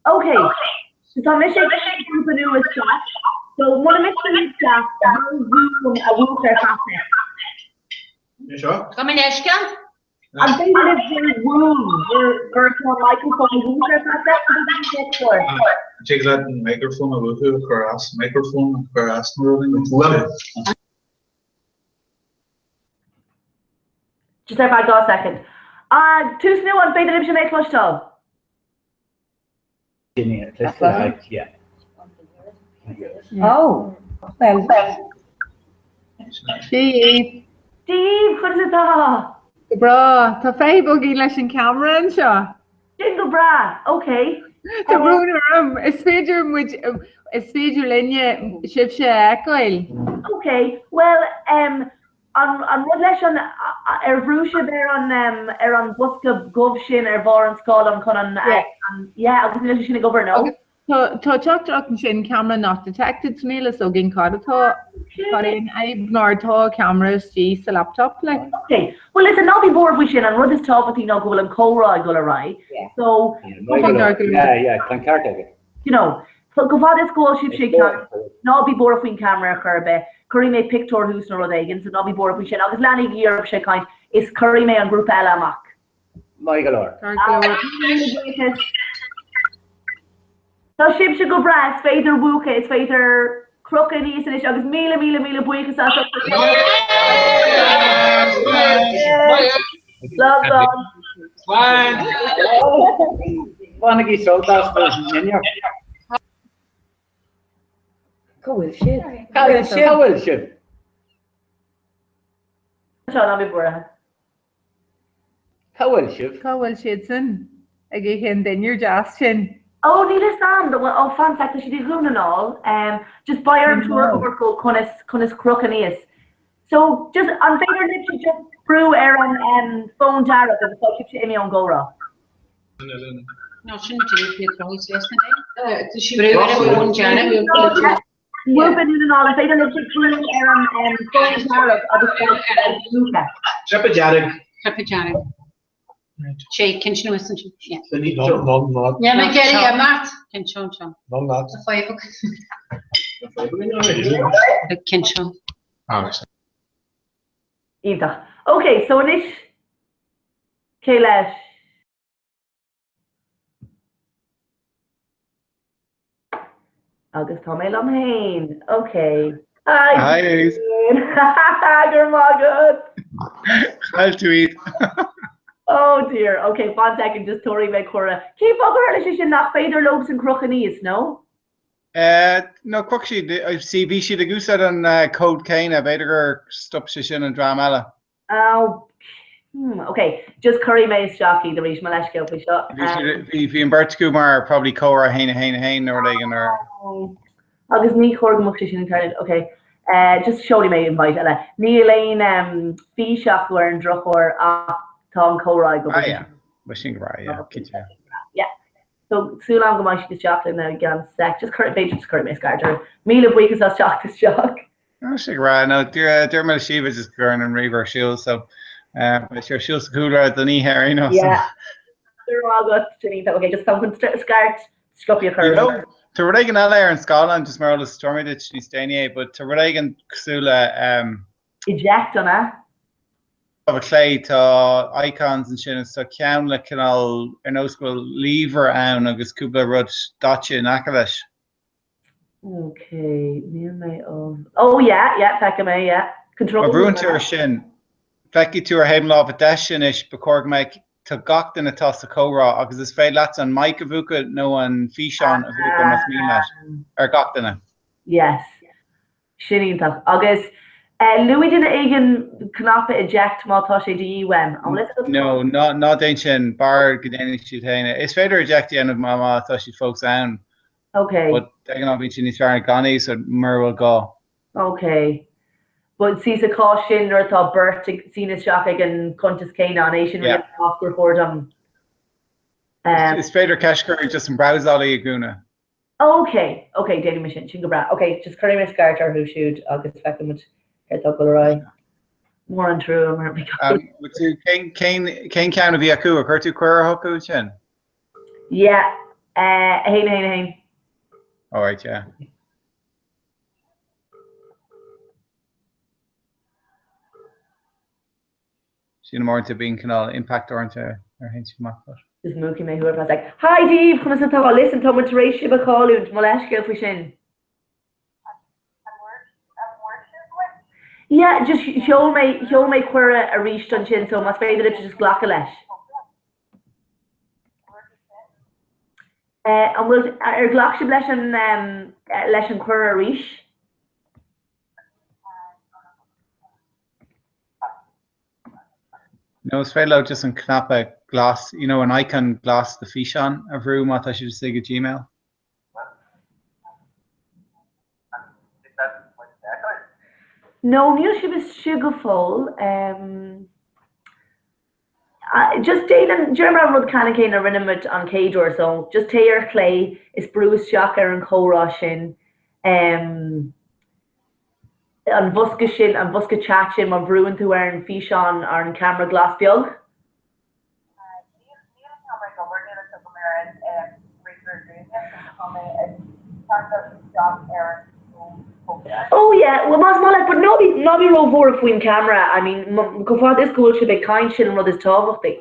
[SPEAKER 5] Ok, so tá mise ag grúpa nua isteach. So muna miste libh Zoom a mhúchadh ar feadh
[SPEAKER 10] Seo?
[SPEAKER 9] Tá mé leisceal.
[SPEAKER 5] An féidir libh bhur Zoom gur tá an microphone a mhúchadh ar feadh
[SPEAKER 10] Tig leat an microphone a mhúchadh a chur as, microphone a chur as nó rud éigin.
[SPEAKER 5] Just ar feadh 2 soicind. Tús nua, an féidir libhse mé a chloisteáil?
[SPEAKER 17] Oh, well.
[SPEAKER 5] Dia daoibh, conas atá?
[SPEAKER 17] Go breá. Tá fadhb againn leis an ceamara anseo.
[SPEAKER 5] Sin go breá, ok.
[SPEAKER 17] Tá brón orm. Is féidir muid, is féidir linne sibhse a fheiceáil.
[SPEAKER 5] Ok, well, um, An an rud leis an ar bhrú sibh ar an ar an bosca dubh sin ar bharr an scáileáin chun an an yeah agus níl sé sin ag obair no?
[SPEAKER 17] Agus tá tá teachtaireacht ansin camera not detected so níl fhios againn cad atá cad é an fhadhb mar tá ceamara istigh sa laptop like.
[SPEAKER 5] Ok, well listen ná bí buartha faoi sin an rud is tábhachtaí ná go bhfuil an comhrá ag dul ar aghaidh so
[SPEAKER 18] Yeah, yeah, tá an ceart agat.
[SPEAKER 5] You know, so go fad is go bhfuil sibhse ag caint, ná bí buartha faoin ceamara ar chor ar bith, cuirfidh mé pictiúr thuas nó rud éigin, so ná bí buartha faoi sin, agus leanaigí oraibhse ag caint, is cuirfidh mé an grúpa eile amach.
[SPEAKER 18] Maith go leor.
[SPEAKER 5] Míle buíochas. Tá sibhse go breá, is féidir mhúchadh, is féidir crochadh aníos anois agus míle, míle, míle buíochas as ucht Slán, slán.
[SPEAKER 18] Slán. Bainigí sult as bhur ndinnéar.
[SPEAKER 5] Cá bhfuil sibh?
[SPEAKER 18] Cá bhfuil sibh? Cá bhfuil sibh?
[SPEAKER 5] Seo ná bí buartha.
[SPEAKER 18] Cá bhfuil sibh?
[SPEAKER 17] Cá bhfuil siadsan ag ithe an dinnéar deas sin?
[SPEAKER 5] Ó, níl fhios a'm, ó fan sec, tá siad i Dhún na nGall. Just beidh orm treoir a thabhairt dóibh conas, conas crochadh aníos. So, just, an féidir libhse just brú ar an fón dearg agus tá sibhse imithe ón gcomhrá?
[SPEAKER 14] No, sin Brú ar an bhfón dearg.
[SPEAKER 5] Grúpa Dhún na nGall, an féidir libhse brú ar an fón dearg agus tá sibhse imithe?
[SPEAKER 16] Trip dearg.
[SPEAKER 9] Trip dearg. Sé, cinnte nó is ansin.
[SPEAKER 15] None
[SPEAKER 9] Ní mé gerí imeacht. Cinnte anseo.
[SPEAKER 15] None that.
[SPEAKER 9] Tá fadhb agat. Cinnte.
[SPEAKER 5] Iontach. Ok, so anois, cé leis? Agus tá mé liom féin. Ok. Hi!
[SPEAKER 10] Hi!
[SPEAKER 5] Go raibh maith agat!
[SPEAKER 10] Chaill tú iad.
[SPEAKER 5] Oh dear. Ok, fan second, just tabharfaidh mé cuireadh. Cén fáth gur tharla sé sin nach féidir leosan crochadh aníos, no?
[SPEAKER 13] No, chroch siad, see, bhí siad ag úsáid an cód céanna, b'fhéidir gur stop sé sin an dream eile.
[SPEAKER 5] Oh, hmm, ok, just cuirfidh mé isteach iad arís, mo leithscéal faoi seo.
[SPEAKER 13] Bhí siad, bhí, bhí an bheirt acu mar probably comhrá 1 1 1 nó rud éigin or.
[SPEAKER 5] Oh, agus ní chóir go mbeadh sé sin ag tarlúint, ok. Eh, just seolfaidh mé invite eile. Níl aon um, fís acu ar an drochuair ach tá an comhrá ag
[SPEAKER 13] obair. Ah, yeah. Bhuel sin go breá, yeah, cinnte.
[SPEAKER 5] Yeah. So súil agam go mbeidh siad isteach linn i gceann sec. Just cuir, b'fhéidir just cuirfidh mé scairt orthu. Míle buíochas as teacht isteach.
[SPEAKER 10] Tá sé ag rá, no, dúirt mé le Síomha just go gcuirfinn an ríomhaire ar siúl, so beidh sé ar siúl sa chúlra don oíche ar aon nós.
[SPEAKER 5] Yeah. Go raibh maith agat, sin iontach. Ok, just táim chun scairt sciobtha a chur
[SPEAKER 10] You know, tá rud éigin eile ar an scáileán, just mar eolas, tabharfaidh mé duit níos déanaí é, but tá rud éigin cosúil le um,
[SPEAKER 5] Eject, an ea?
[SPEAKER 10] Lámha clé, tá icons ansin agus tá ceann le cineál ar nós go bhfuil lever ann agus cúpla rud daite in aice leis.
[SPEAKER 5] Ok, níl mé á. Oh yeah, yeah, feicim é, yeah. Control.
[SPEAKER 10] Má bhrúnn tú ar sin, feicfidh tú ar thaobh na láimhe deise anois, ba chóir go mbeadh, tá gach duine atá sa chomhrá agus is féidir leat an mic a mhúchadh nó an físeán a mhúchadh más mian leat, ar gach duine.
[SPEAKER 5] Yes. Sin iontach. Agus luaigh duine éigin cnaipe eject má tá sé de dhíth uaim. An bhfuil fhios agat?
[SPEAKER 10] No, ná, ná déan sin. B'fhearr go ndéanfaidh siad féin é. Is féidir eject a dhéanamh má, má tá siad fós ann.
[SPEAKER 5] Ok.
[SPEAKER 10] But de ghnáth bíonn siad níos fearr gan é so mura bhfuil gá.
[SPEAKER 5] Ok. But see sa chás sin nuair atá beirt ag síniú isteach ag an cuntas céanna, an é sin
[SPEAKER 10] Yeah.
[SPEAKER 5] really an cás gur chóir dom? Um,
[SPEAKER 10] Is féidir ceist a chur just an brabhsálaí a dhúnadh.
[SPEAKER 5] Ok, ok, déanfaidh mé sin, sin go breá. Ok, just cuirfidh mé scairt orthu siúd agus feicfidh muid céard atá ag dul ar aghaidh. Mór an trua mar bhí
[SPEAKER 10] Cén, cén, cén ceann a bhí acu? Ar chuir tú cuireadh chucu ansin?
[SPEAKER 5] Yeah, eh, 1, 1, 1.
[SPEAKER 10] Alright, yeah. Sílim uaireanta bíonn cineál impact uaireanta ar théann siad amach but.
[SPEAKER 5] Just múchfaidh mé thú ar feadh sec. Hi daoibh, conas atá? Listen, tá muid tar éis sibh a chailliúint, mo leithscéal faoi sin. Yeah, just sheol mé, sheol mé cuireadh arís ansin so más féidir libhse just glacadh leis. Eh, an bhfuil, ar ghlac sibh leis an, leis an cuireadh arís?
[SPEAKER 10] Nó is féidir leo just an cnaipe glas, you know, an icon glas do físeán a bhrú má tá siad istigh i Gmail.
[SPEAKER 5] No, níl sibh istigh go fóill. Um, just déan déan an rud ceannann céanna a rinne muid an chéad uair, so just téigh ar chlé is brú isteach ar an chomhrá sin. Um, an bhosca sin, an bhosca chat sin, má bhrúann tú ar an físeán, ar an ceamara glas beag. Oh yeah, well más maith leat, but ná bí, ná bí róbhuartha faoin ceamara, I mean, chomh fada is go bhfuil sibh ag caint, sin an rud is tábhachtaí.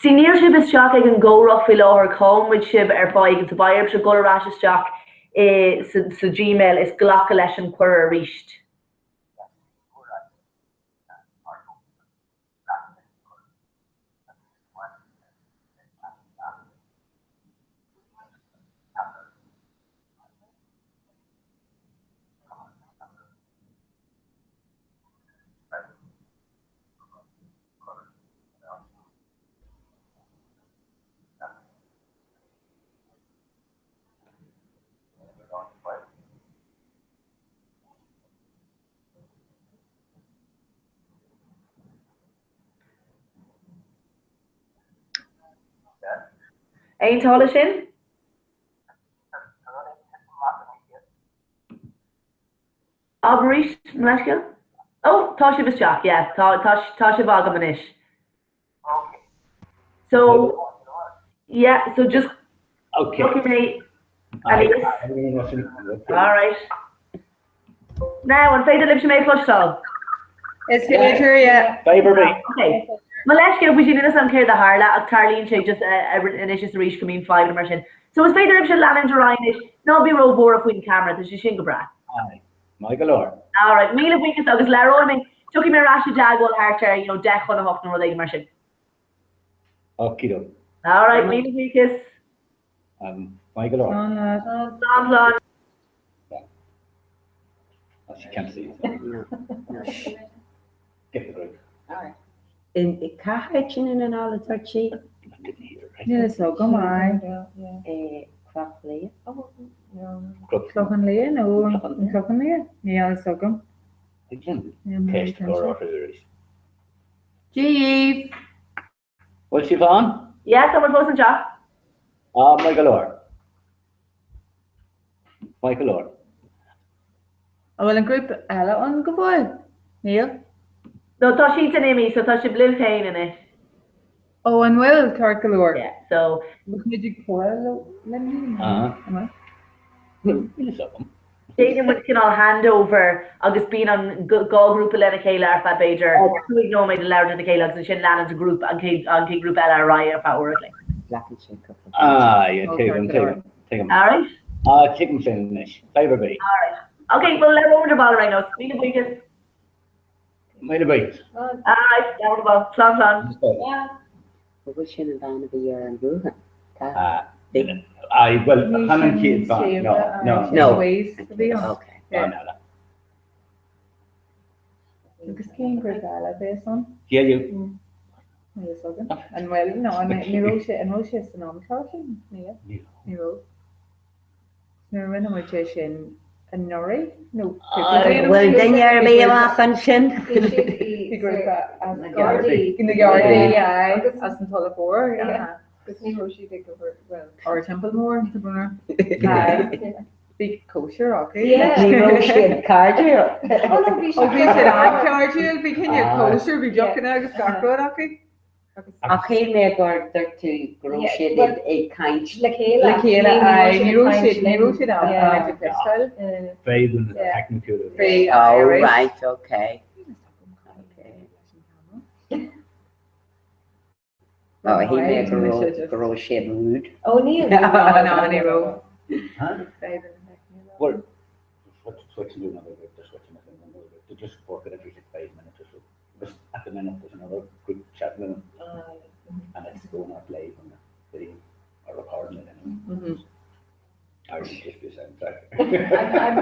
[SPEAKER 5] See, níl sibh isteach ag an gcomhrá faoi láthair, chaill muid sibh ar fáth éigin, so beidh oraibhse dul ar ais isteach i, sa, sa Gmail is glacadh leis an cuireadh arís. Aontaithe leis sin? Abair arís, mo leithscéal? Ó, tá sibh isteach, yeah, tá, tá, tá sibh agam anois. So, yeah, so just
[SPEAKER 18] Okay.
[SPEAKER 5] Tiocfaidh mé aníos. All right. Now, an féidir libhse mé a chloisteáil?
[SPEAKER 17] Is féidir, yeah.
[SPEAKER 18] Fadhb ar bith.
[SPEAKER 5] Okay. Mo leithscéal faoi sin, níl a fhios agam céard a tharla ach tarlaíonn sé just anois is arís go mbíonn fadhbanna mar sin. So is féidir libhse leanúint ar aghaidh anois, ná bí róbhuartha faoin ceamara, tá sé sin go breá.
[SPEAKER 18] Aye. Maith go leor.
[SPEAKER 5] Alright, míle buíochas agus labhróidh mé, tiocfaidh mé ar ais i dteagmháil thart ar, you know, 10 chun a 8 nó rud éigin mar sin.
[SPEAKER 18] Okie doke.
[SPEAKER 5] Alright, míle buíochas.
[SPEAKER 18] Um, maith go leor.
[SPEAKER 17] Slán leat.
[SPEAKER 5] Slán, slán.
[SPEAKER 18] Oh, she can't see. Get the group.
[SPEAKER 19] In cá háit i nDún na nGall a dúirt sí?
[SPEAKER 17] Níl a fhios agam, aye.
[SPEAKER 19] Cloch Liath?
[SPEAKER 17] Clochán Liath nó an Clochán Liath? Níl a fhios agam.
[SPEAKER 18] Ceist a chur orthu arís.
[SPEAKER 17] Dia dhaoibh!
[SPEAKER 18] Bhfuil sibh ann?
[SPEAKER 5] Yeah, tá muid fós anseo.
[SPEAKER 18] Ah, maith go leor. Maith go leor.
[SPEAKER 17] An bhfuil an grúpa eile ann go fóill? Níl?
[SPEAKER 5] No, tá siadsan imithe, so tá sibh libh féin anois.
[SPEAKER 17] Ó, an bhfuil? Ceart go leor.
[SPEAKER 5] Yeah, so.
[SPEAKER 17] Bhfuil muid ag comhrá linn féin?
[SPEAKER 18] Ah.
[SPEAKER 17] An bhfuil?
[SPEAKER 18] Níl fhios agam.
[SPEAKER 5] Déanann muid cineál handover agus bíonn an dá ghrúpa lena chéile ar feadh b'fhéidir 5 nóiméad ag labhairt lena chéile agus ansin leanann an grúpa, an chéad an chéad ghrúpa eile ar aghaidh ar feadh uair a chloig.
[SPEAKER 19] Glacann sé cúpla
[SPEAKER 18] Ah, yeah, tuigim, tuigim, tuigim.
[SPEAKER 5] Alright?
[SPEAKER 18] Ah, tuigim sin anois. Fadhb ar bith.
[SPEAKER 5] Alright. Ok, well labhróimid ar ball ar aon nós. Míle buíochas.
[SPEAKER 18] Míle buíochas.
[SPEAKER 5] Alright, labhróimid ar ball. Slán, slán.
[SPEAKER 19] An bhfuil sin an bhean a bhí ar an bhuachan? Tá.
[SPEAKER 18] Aye, bhuel, chan an chéad bhean, no, no.
[SPEAKER 19] No.
[SPEAKER 18] Okay. Bean eile.
[SPEAKER 17] Agus cén grúpa eile a bheas ann?
[SPEAKER 18] Dia you.
[SPEAKER 17] Níl fhios agam. An bhfuil? No, ní raibh sé, an raibh sé san amchlár sin? Níl. Ní raibh. Nuair a rinne muid é sin anuraidh, nó cúpla bliain ó
[SPEAKER 19] Bhfuil duine ar bith amach ansin?
[SPEAKER 17] Bhí grúpa as na Gardaí, na Gardaí, aye, as an Tulach Mhór,
[SPEAKER 3] Agus ní raibh siad ag obair, well.
[SPEAKER 17] Ar Temple Mór, Aye. Bhí cóisir acu.
[SPEAKER 19] Ní raibh siad cairdiúil.
[SPEAKER 3] Oh no, bhí
[SPEAKER 17] siad Ó bhí siad an-chairdiúil, bhí cineál cóisir, bhí deochanna agus gach rud acu.
[SPEAKER 19] Ach shíl mé gur dúirt tú go raibh siad ag caint
[SPEAKER 3] le chéile.
[SPEAKER 17] Le chéile, aye. Ní raibh siad, ní raibh siad ann chun muid a chloisteáil.
[SPEAKER 18] Fadhbanna teicniúla.
[SPEAKER 17] Bhí,
[SPEAKER 19] Oh right, okay. Oh, shíl mé go raibh, go raibh siad rude.
[SPEAKER 3] Oh níl.
[SPEAKER 17] No, no, ní raibh.
[SPEAKER 18] Well, switch to another, just switching it, just work it every 5 minutes or so. Because at the minute there's another group chat room and it's going up live on the video or recording it anyway. Mm -hmm. Or it just be a soundtrack.
[SPEAKER 3] I'm, I'm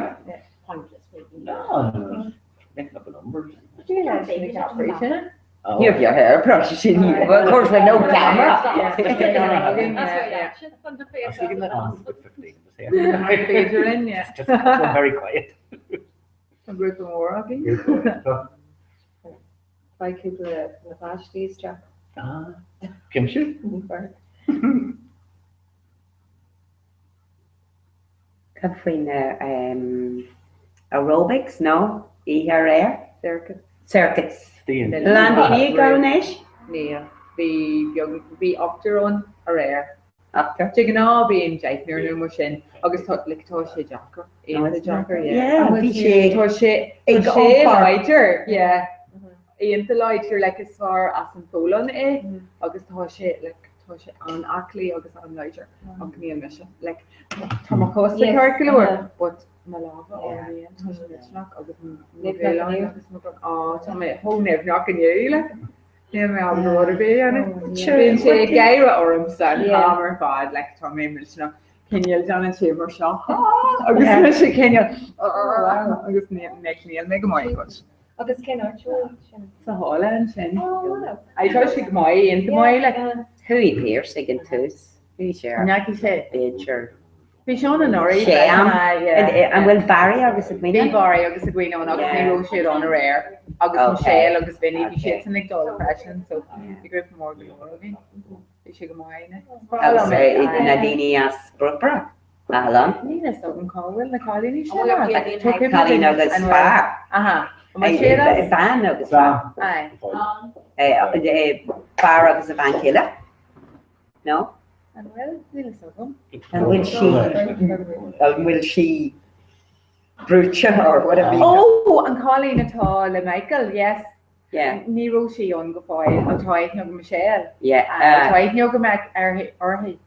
[SPEAKER 3] pointless.
[SPEAKER 18] No, no, no. Making up the numbers.
[SPEAKER 17] Do you like the cat
[SPEAKER 18] Oh.
[SPEAKER 19] You have your hair brushed in you. Well, of course, with no camera.
[SPEAKER 18] Just very quiet.
[SPEAKER 17] An grúpa mór againn.
[SPEAKER 3] Beidh cúpla na páistí isteach.
[SPEAKER 18] Ah, cinnte.
[SPEAKER 19] Cad faoi na aerobics, no? Oíche aréir?
[SPEAKER 17] Circuits.
[SPEAKER 19] Circuits. Bhfuil aon daoine ag gabháil anois?
[SPEAKER 17] Níl. Bhí beag, bhí ochtar ann aréir.
[SPEAKER 19] Ochtar?
[SPEAKER 17] De ghnáth bíonn deichniúr nó mar sin agus tá, like, tá sé deacair. Iontach deacair, yeah.
[SPEAKER 19] Yeah, bhí sé
[SPEAKER 17] Tá sé, tá
[SPEAKER 19] ag
[SPEAKER 17] sé
[SPEAKER 19] iompar.
[SPEAKER 17] láidir, yeah. Iontach láidir, like, is fear as an Pholainn é agus tá sé, like, tá sé an-aclaí agus an-láidir ach níl mise. Like, tá mo chosa
[SPEAKER 3] Yes,
[SPEAKER 17] ceart go leor,
[SPEAKER 3] uh-huh.
[SPEAKER 17] but mo lámha á rian, tá sé millteanach agus mo bhéalán agus mo á, tá mé chomh nimhneach inniu, like. Níl mé ábalta rud ar bith a dhéanamh. Bíonn sé ag gáire ormsa an t-am ar fad, like, tá mé millteanach cineál déanann sé mar seo agus mise cineál agus níl mé go maith but.
[SPEAKER 3] Agus cén áit a bhfuil sin?
[SPEAKER 17] Sa halla ansin. Aye, tá sé go maith, iontach maith, like.
[SPEAKER 19] Chuaigh Pearse ag an tús. Bhí sé ar.
[SPEAKER 17] An ndeachaigh sé?
[SPEAKER 19] B'fhéidir.
[SPEAKER 17] Bhí sé ann anuraidh.
[SPEAKER 19] Sé am. An bhfuil Barry agus Edwina?
[SPEAKER 17] Bhí Barry agus Edwina ann agus ní raibh siad ann aréir. Agus Michelle agus Vinny, bhí siadsan ag dul freisin, so bhí grúpa mór go leor againn. Bhí sé go maith.
[SPEAKER 19] Agus na daoine as Brookeborough, Athlone?
[SPEAKER 17] Níl a fhios agam cá bhfuil na cailíní sin as.
[SPEAKER 19] Cailín agus fear.
[SPEAKER 17] Aha. An bhfuil siad as?
[SPEAKER 19] Bean agus fear.
[SPEAKER 17] Aye.
[SPEAKER 19] Fear agus a bhean chéile. No?
[SPEAKER 17] An bhfuil? Níl a fhios agam.
[SPEAKER 19] An bhfuil sí, an bhfuil sí brúite or whatever you
[SPEAKER 17] Oh, an cailín atá le Michael, yes.
[SPEAKER 19] Yeah.
[SPEAKER 17] Ní raibh sí ann go fóill, an tá aithne agam Michelle.
[SPEAKER 19] Yeah.
[SPEAKER 17] Tá aithne agam uirthi.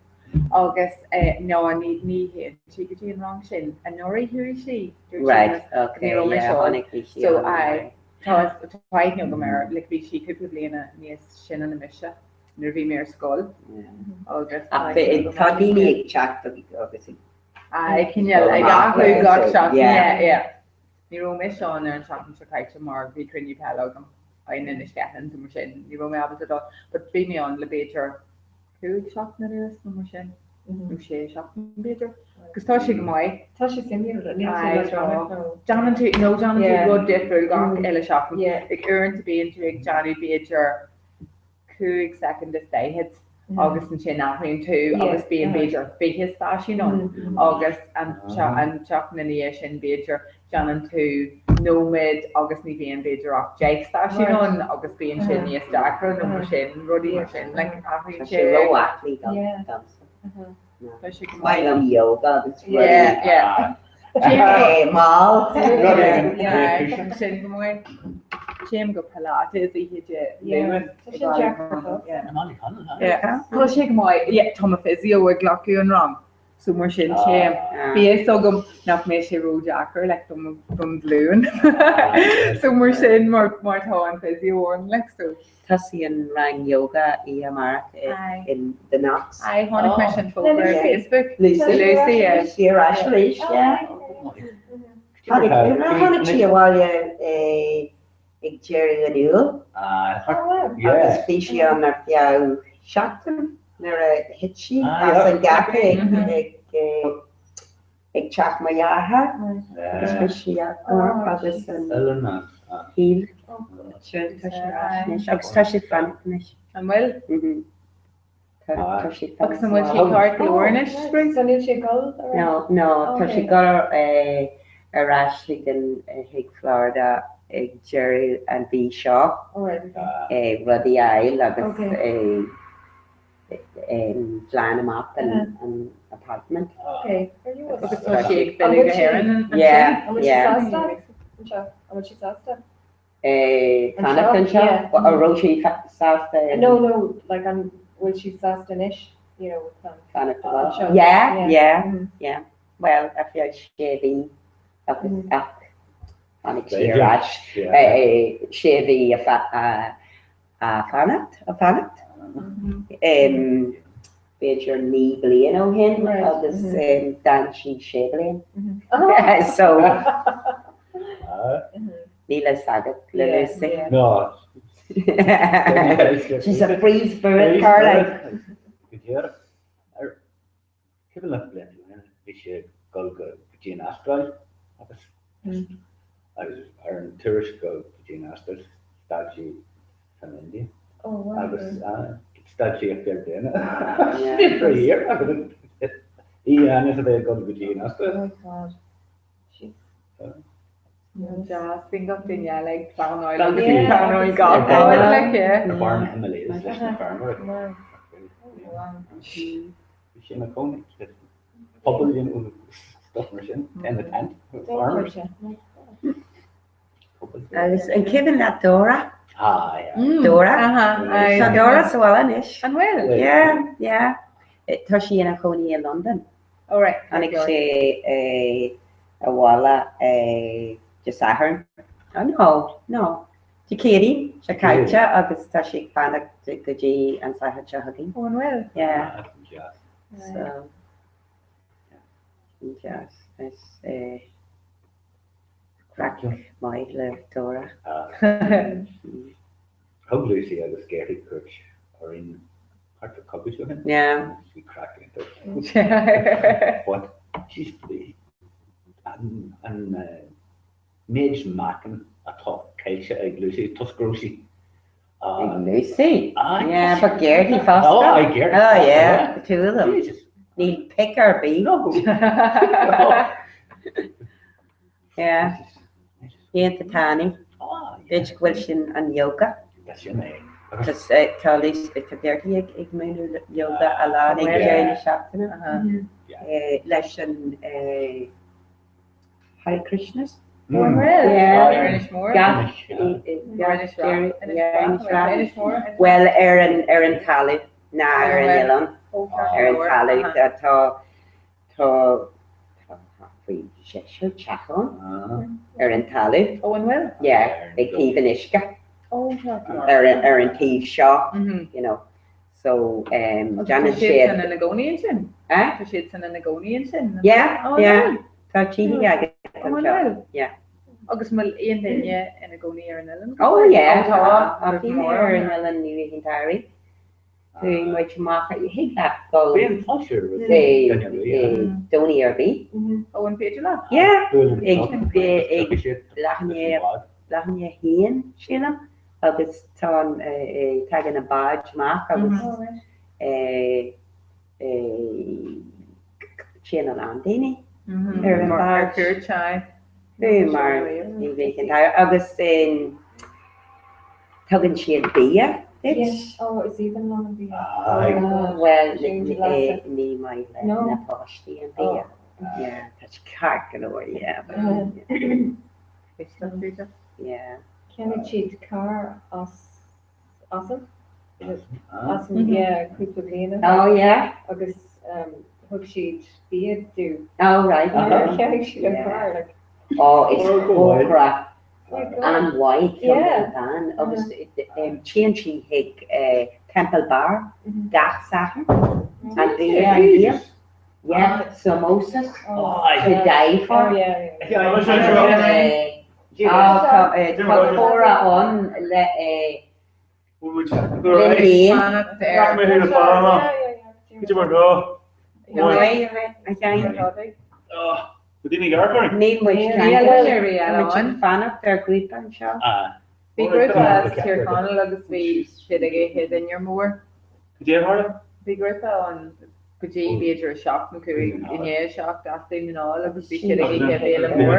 [SPEAKER 17] Agus no, ní ní théann sí go dtí an rang sin. Anuraidh chuaigh sí. dúirt sí,
[SPEAKER 19] Right,
[SPEAKER 17] agus
[SPEAKER 19] okay,
[SPEAKER 17] ní raibh
[SPEAKER 19] yeah,
[SPEAKER 17] mise ann.
[SPEAKER 19] chonaic bhí sí
[SPEAKER 17] So,
[SPEAKER 19] ann,
[SPEAKER 17] aye, tá tá aithne agam air, like bhí sí cúpla bliana níos sine ná mise. nuair a bhí mé ar scoil agus
[SPEAKER 19] Ach tá daoine ag teacht agus ag.
[SPEAKER 17] Aye, cineál ag athrú gach seachtain, yeah, yeah. Ní raibh mise ann ar an tseachtain seo caite mar bhí cruinniú peile agam in Inis Ceithleann so mar sin ní raibh mé ábalta dul but bhí mé ann le b'fhéidir 5 seachtain anuas nó mar sin, nó 6 seachtain b'fhéidir. Agus tá sé go maith.
[SPEAKER 3] Tá sé suimiúil, níl sé
[SPEAKER 17] Aye,
[SPEAKER 3] le
[SPEAKER 17] tá. Déanann tú, nó déanann tú rud difriúil gach uile seachtain. Like uaireanta bíonn tú ag déanamh b'fhéidir. 5 soicind is 40 agus ansin athraíonn tú agus bíonn b'fhéidir 20 stáisiún ann agus an tseachtain ina dhiaidh sin b'fhéidir déanann tú nóiméad agus ní bhíonn b'fhéidir ach 10 stáisiún ann agus bíonn sé níos deacra nó mar sin, rudaí mar sin, like athraíonn sé.
[SPEAKER 19] Tá sé ró-aclaí domsa.
[SPEAKER 17] Tá sé go
[SPEAKER 19] maith. Maith liom yoga agus rudaí.
[SPEAKER 17] Yeah, yeah.
[SPEAKER 19] Mall.
[SPEAKER 17] Sin go maith. Téim go Pilates oíche Dé Luain. Tá sé go maith. Yeah, tá mo physio ag glacadh an rang. So mar sin téim. Bhí fhios agam nach mbeidh sé ródheacair like don don ghlúin. So mar sin mar mar tá an physio ann like so.
[SPEAKER 19] Tosaíonn rang yoga oíche amárach in The Knox.
[SPEAKER 17] Aye, chonaic mé sin fógra ar Facebook.
[SPEAKER 19] Lucy.
[SPEAKER 17] Lucy, yeah.
[SPEAKER 19] Lucy ar ais arís, yeah. Tháinig, tháinig sí abhaile ag deireadh an Iúil. Agus bhí sí ann ar feadh seachtain nuair a thit sí as an gceapach ag ag teach mo dhearthár agus bhí sí agus an shíl tá sé ar ais anois agus tá sé fanacht anois.
[SPEAKER 17] An bhfuil?
[SPEAKER 19] Mhm. Tá sé
[SPEAKER 17] Agus an bhfuil sé ceart go leor anois?
[SPEAKER 3] So níl sé ag dul ar ais?
[SPEAKER 19] No, no, tá sé ag dul ar ais chuig an chuig Florida ag deireadh an mhí seo. Rudaí a fháil agus glan amach an apartment.
[SPEAKER 17] Agus tá sí ag filleadh go hÉirinn ansin?
[SPEAKER 19] Yeah,
[SPEAKER 3] An bhfuil sí
[SPEAKER 19] yeah.
[SPEAKER 3] sásta anseo? An bhfuil sí sásta?
[SPEAKER 19] Fanacht anseo? An raibh sí sásta in?
[SPEAKER 3] No, no, like an bhfuil sí sásta anois, you know,
[SPEAKER 19] fanacht anseo? Yeah, yeah, yeah. Well, ar feadh sé mhí agus ach tháinig sí ar ais sé mhí a a fanacht, a fanacht, b'fhéidir 9 bliain ó shin agus d'fhan sí sé bliain. So, níl a fhios agat le Lucy.
[SPEAKER 18] No.
[SPEAKER 19] She's a free spirit, Caroline.
[SPEAKER 18] Go díreach. Cuimhin leat bliain ó shin bhí sí ag dul go dtí an Astráil agus agus ar an turas go dtí an Astráil stad sí san India agus stad sí ag fear daonna for a year agus í ainnis a bheith ag dul go dtí an Astráil.
[SPEAKER 17] Deas, bíonn gach duine eile ag pleanáil agus ag pleanáil gach rud like yeah.
[SPEAKER 18] Ar bharr na Himalayas leis na feirmeoirí. Bhí sé ina chónaí le pobal you know stuff mar sin in the tent with farmers.
[SPEAKER 19] Agus an cuimhin leat Dora?
[SPEAKER 18] Ah, yeah.
[SPEAKER 19] Dora? Tá Dora sa bhaile anois.
[SPEAKER 17] An bhfuil?
[SPEAKER 19] Yeah, yeah. Tá sí ina chónaí i Londain.
[SPEAKER 17] Oh right.
[SPEAKER 19] Tháinig sí abhaile Dé Sathairn. Oh no, no. Dé Céadaoin seo caite agus tá sí ag fanacht go dtí an Satharn seo chugainn.
[SPEAKER 17] Oh an bhfuil?
[SPEAKER 19] Yeah.
[SPEAKER 18] Deas.
[SPEAKER 19] So, sin deas. Is craic maith le Dora.
[SPEAKER 18] Thug Lucy agus Gertie cuairt orainn thart ar coicís ó shin.
[SPEAKER 19] Yeah.
[SPEAKER 18] Bhí craic iontach. But, jeez, an an méid meáchan atá caillte ag Lucy toisc go raibh sí
[SPEAKER 19] Ag Lucy?
[SPEAKER 18] Aye.
[SPEAKER 19] Yeah, but Gertie fosta.
[SPEAKER 18] Oh, aye, Gertie.
[SPEAKER 19] Oh yeah, the two of them.
[SPEAKER 18] Jesus.
[SPEAKER 19] Níl pic ar bith.
[SPEAKER 18] No.
[SPEAKER 19] Yeah. Iontach tanaí. B'fhéidir go bhfuil sin an yoga.
[SPEAKER 18] Sin é.
[SPEAKER 19] Tá tá Lucy tá Gertie ag ag múineadh yoga a lán ag deireadh na seachtaine leis an Hare Krishnas. Bhuel ar an ar an talamh ná ar an oileán ar an talamh tá tá tá faoi seisear teach ann ar an talamh.
[SPEAKER 17] Ó an bhfuil?
[SPEAKER 19] Yeah, ag taobh an uisce.
[SPEAKER 17] Ó tá.
[SPEAKER 19] Ar ar an taobh seo, you know. So um déanann
[SPEAKER 17] Tá
[SPEAKER 19] siad.
[SPEAKER 17] siad san ina gcónaí ansin?
[SPEAKER 19] Eh?
[SPEAKER 17] Tá siad san ina gcónaí ansin?
[SPEAKER 19] Yeah,
[SPEAKER 17] Ó
[SPEAKER 19] yeah. Tá tithe agat
[SPEAKER 17] Ó an
[SPEAKER 19] anseo.
[SPEAKER 17] bhfuil?
[SPEAKER 19] Yeah.
[SPEAKER 17] Agus an bhfuil aon duine ina gcónaí ar an oileán?
[SPEAKER 19] Oh yeah.
[SPEAKER 17] Ó tá.
[SPEAKER 19] Tá daoine ar an oileán i rith an tsamhraidh. Chuaigh muid amach, thig leat dul
[SPEAKER 18] Bíonn fáilte roimh duine ar bith.
[SPEAKER 19] Domhnach ar bith.
[SPEAKER 17] Ó an féidir leat?
[SPEAKER 19] Yeah, ag ag leath i ndiaidh leath i ndiaidh a haon, sílim. Agus tá an, tagann na báid amach agus téann a lán daoine ar an bhád.
[SPEAKER 17] Cuairt, aye.
[SPEAKER 19] Fiú mar ní bheadh an t-aer agus tugann siad bia duit.
[SPEAKER 3] Oh, is aoibhinn liom an bia.
[SPEAKER 19] Bhuel, ní maith le na páistí an bia. Yeah, tá sé ceart go leor, yeah. Yeah.
[SPEAKER 3] Cheannaigh siad carr as Assam? As an yeah, cúpla bliain ó shin.
[SPEAKER 19] Oh yeah.
[SPEAKER 3] Agus thug siad bia dúinn.
[SPEAKER 19] Oh right.
[SPEAKER 3] Cheannaigh siad an carr like.
[SPEAKER 19] Oh is cócaire an-mhaith an bhean agus téann sí chuig Temple Bar gach Satharn an bia a dhíol. Yeah, samosas to die for. Tá comhrá ann le Níl muid ag fanacht ar ghrúpa anseo.
[SPEAKER 17] Bhí grúpa as Tír Chonaill agus bhí siad ag ithe dinnéar mór. Bhí grúpa ann go dtí b'fhéidir a 7 nó 5 i ndiaidh a 7 as Dún na nGall agus bhí siad ag ithe béile mór.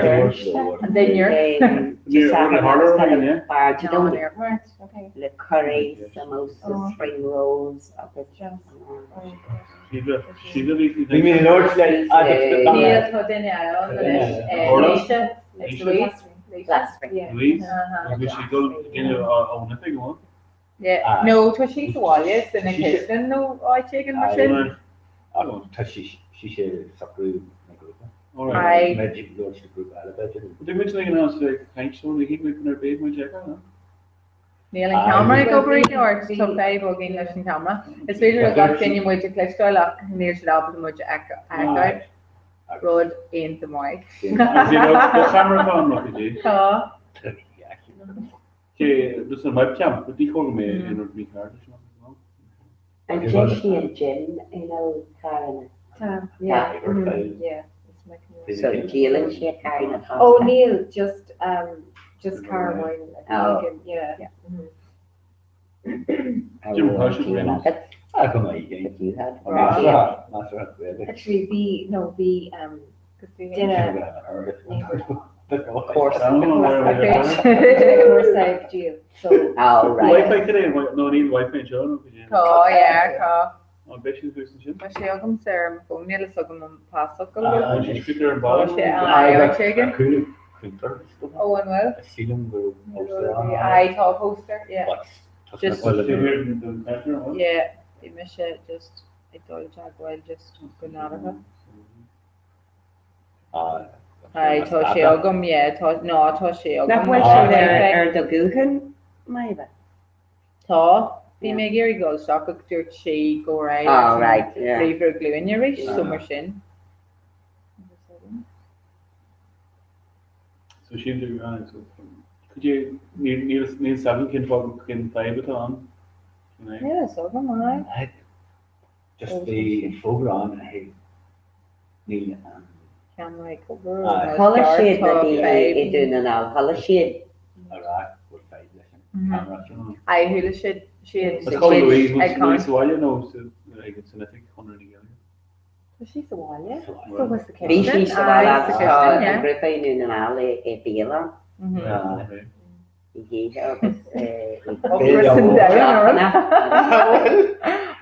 [SPEAKER 17] An dinnéar.
[SPEAKER 19] Le curry, samosas, spring rolls agus.
[SPEAKER 16] Bhí mé in áit le
[SPEAKER 17] Níl tá duine ann anois. Lisa, Louise.
[SPEAKER 10] Louise, bhí sí dul ón oifig amháin.
[SPEAKER 17] Yeah. No, tá sí sa bhaile sa chistin nó áit éigin mar sin.
[SPEAKER 18] Tá sí sé socrú na grúpa.
[SPEAKER 17] Aye.
[SPEAKER 18] Grúpa eile b'fhéidir.
[SPEAKER 10] Dúirt muid ag an am ag caint so ní thuig muid ar bith muid ag
[SPEAKER 17] Níl an ceamara ag obair i gceart, tá fadhb againn leis an cheamara. Is féidir le gach duine muid a chloisteáil ach níl siad ábalta muid a fheiceáil. Rud iontach maith.
[SPEAKER 10] Ceamara an
[SPEAKER 17] Tá.
[SPEAKER 10] Dus an webcam, ní chóir go mbeidh aon rud mícheart leis an
[SPEAKER 19] An dtéann sí an gym in ó carranna?
[SPEAKER 3] Tá, yeah. Yeah.
[SPEAKER 19] So díolann sí a carranna fosta?
[SPEAKER 3] Oh níl, just um, just car amháin.
[SPEAKER 19] Oh.
[SPEAKER 3] Yeah.
[SPEAKER 10] Jim, how's your brain?
[SPEAKER 18] Ah, go maith.
[SPEAKER 3] Actually bhí, no bhí um, duine Cúrsa ag díol so.
[SPEAKER 19] Oh right.
[SPEAKER 10] Wi-Fi today, no níl Wi-Fi anseo nó go dtí.
[SPEAKER 17] Tá, yeah, tá.
[SPEAKER 10] An beidh sin thuas ansin?
[SPEAKER 17] Tá sé agamsa ar mo fón, níl fhios agam an pasfhocal.
[SPEAKER 10] Ah, tá sé ar an bhalla.
[SPEAKER 17] Tá sé áit éigin. Ó, an bhfuil?
[SPEAKER 18] Sílim go raibh poster ann.
[SPEAKER 17] Aye, tá poster, yeah. Just, yeah, bhí mise just ag dul i dteagmháil just go nádúrtha. Aye, tá sé agam, yeah, tá, no, tá sé agam.
[SPEAKER 19] Nach bhfuil sé ar do ghuthán, Maeva?
[SPEAKER 17] Tá. Bhí mé ag iarraidh dul isteach ach dúirt sí go raibh
[SPEAKER 19] Oh, right, yeah.
[SPEAKER 17] ríomhaire glúine arís, so mar sin.
[SPEAKER 10] So sin do aye, so could you níl níl níl fhios agam cén fáth cén fadhb atá ann.
[SPEAKER 17] Níl fhios agam, aye.
[SPEAKER 18] Just bhí fógra ann a thaobh níl an.
[SPEAKER 17] Ceamara ag obair nó
[SPEAKER 19] Chuala
[SPEAKER 17] ceart
[SPEAKER 19] siad na
[SPEAKER 17] tá
[SPEAKER 19] daoine
[SPEAKER 17] fadhb.
[SPEAKER 19] i Dún na nGall, chuala siad.
[SPEAKER 18] A rá go bhfuil fadhb leis an ceamara sin.
[SPEAKER 17] Aye, chuala siad siad
[SPEAKER 10] Is cuma Louise,
[SPEAKER 17] ag
[SPEAKER 10] bhfuil Louise
[SPEAKER 17] caint.
[SPEAKER 10] sa bhaile nó ag san oifig Chonradh na Gaeilge?
[SPEAKER 17] Tá sí sa bhaile. So was the
[SPEAKER 19] Bhí sí
[SPEAKER 17] kitchen.
[SPEAKER 19] sa bhaile
[SPEAKER 17] Aye,
[SPEAKER 19] agus
[SPEAKER 17] sa
[SPEAKER 19] tá
[SPEAKER 17] chistin,
[SPEAKER 19] an
[SPEAKER 17] yeah.
[SPEAKER 19] grúpa i nDún na nGall i bialann. I gcéithe agus
[SPEAKER 17] Ocras an domhain orm.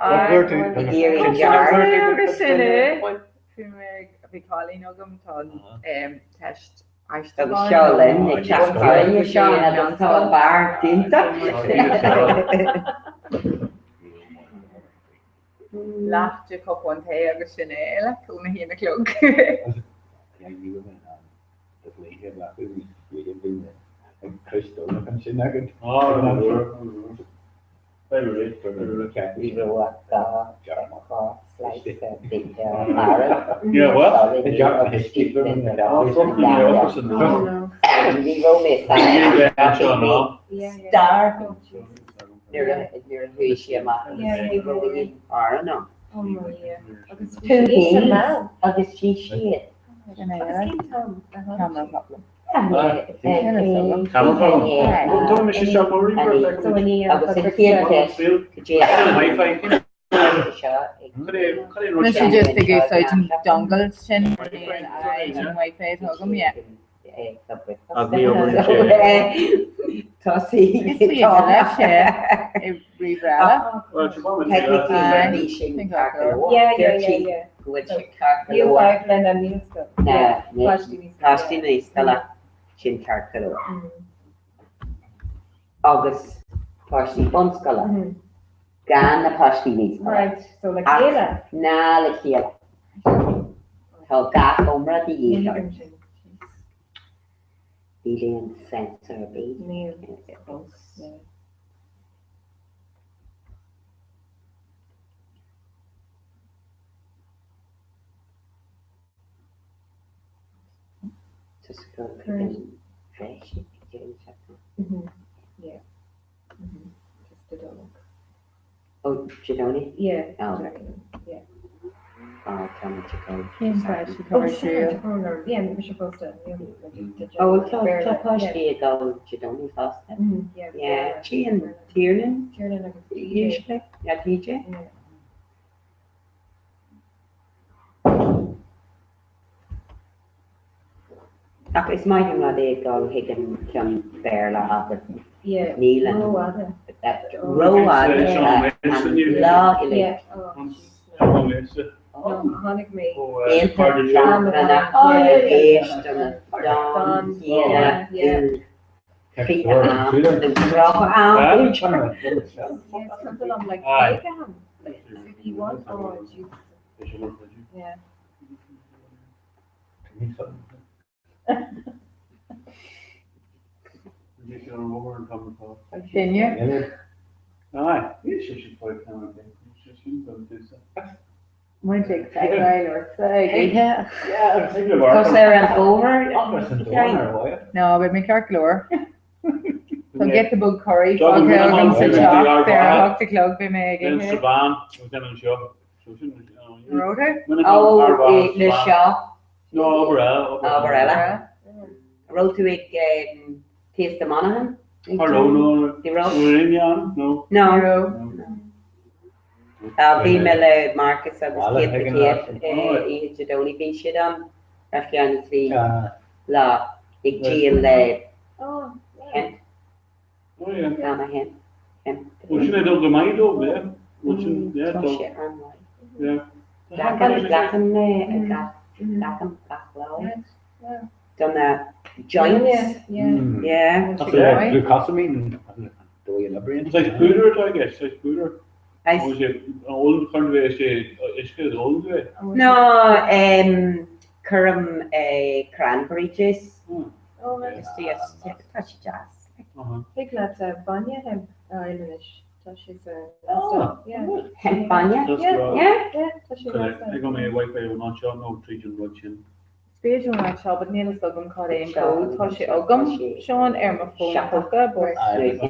[SPEAKER 17] Aye.
[SPEAKER 19] ag iarraidh gearr.
[SPEAKER 17] Agus sin é. Bhí mé ag, bhí cailín agam, tá an teist
[SPEAKER 19] Agus seo linn ag teacht abhaile Seán agus tá an beár dúnta.
[SPEAKER 17] Leath de chupán tae agus sin é, like, óna haon a chlog.
[SPEAKER 19] Ní raibh ach 2 slice bia marbh. Ní raibh mé sásta. Starving nuair a chuaigh sí amach agus ní raibh aon fhearann ann. Tú féin agus sí siad.
[SPEAKER 17] Agus cén t-am? Camera problem.
[SPEAKER 19] Agus an chéad cheist, cad é
[SPEAKER 17] Mise just ag úsáid an dongle sin an Wi-Fi atá agam, yeah.
[SPEAKER 19] Tá sí
[SPEAKER 17] Is féidir leis, yeah, i ríomhaire eile.
[SPEAKER 19] Technically bhí sin ceart go leor. Dúirt sí go bhfuil sé ceart go leor. Na páistí naíscoile, sin ceart go leor. Agus páistí bunscoile, gan na páistí naíscoile. Ach ná le chéile. Tá gach seomra de dhíth ort. Níl aon sense ar bith fós. Ó, Dé Domhnaigh?
[SPEAKER 3] Yeah.
[SPEAKER 19] Oh, right.
[SPEAKER 3] Yeah.
[SPEAKER 19] Oh, tá muid ag dul.
[SPEAKER 17] Cén fáth atá ar siúl?
[SPEAKER 3] Yeah, mise fosta.
[SPEAKER 19] Ó, tá tá páistí ag dul Dé Domhnaigh fosta. Yeah, Tiernan, Tiernan?
[SPEAKER 3] Tiernan agus
[SPEAKER 19] TJ. Yeah, TJ?
[SPEAKER 3] Yeah.
[SPEAKER 19] Ach is maith an rud é dul chuig an ceann Béarla abair. Níl an rófhada an lá uilig. Éist an dán chéanna úd 20 am nó 30 am.
[SPEAKER 17] Muid ag feiceáil ortsa ag ithe.
[SPEAKER 19] Cosa ar an bóthar.
[SPEAKER 17] No, beidh mé ceart go leor. Tá giota beag curry fágtha agam sa teach ar a hocht a chlog beidh mé ag ithe.
[SPEAKER 19] Ó, le seo. Obair eile. Raibh tú ag Taste of Monaghan? Ní raibh? No. Bhí mé le Marcus agus Kate McCabe oíche Dé Domhnaigh. Bhí siad ann ar cheann trí lá ag díol le hemp. Am hemp.
[SPEAKER 20] Bhfuil sin ag dul go maith dóibh, yeah. Bhfuil sin, yeah,
[SPEAKER 19] Tá sé an-mhaith. Yeah. Glacann, glacann mé, glacaim gach lá do na joints. Yeah.
[SPEAKER 18] That's a glucosamine dóigh an oibríonn.
[SPEAKER 20] Saghas púdar atá i gceist, saghas púdar. Ó sé, ólann chuireann tú é, sé uisce, ólann tú é?
[SPEAKER 19] No, cuirim cranberry juice.
[SPEAKER 3] Oh, nice.
[SPEAKER 19] Tá sé deas.
[SPEAKER 3] Thig leat bainne hemp a fháil anois. Tá sé sa
[SPEAKER 19] Hemp bainne?
[SPEAKER 3] Yeah, tá sé lasta.
[SPEAKER 20] Ag mé wifi ón áit seo nó tríd an rud sin.
[SPEAKER 17] Is féidir ón áit seo, but níl fhios agam cad é an cód. Tá sé agam, Seán, ar mo fón póca, but. Tá sé sa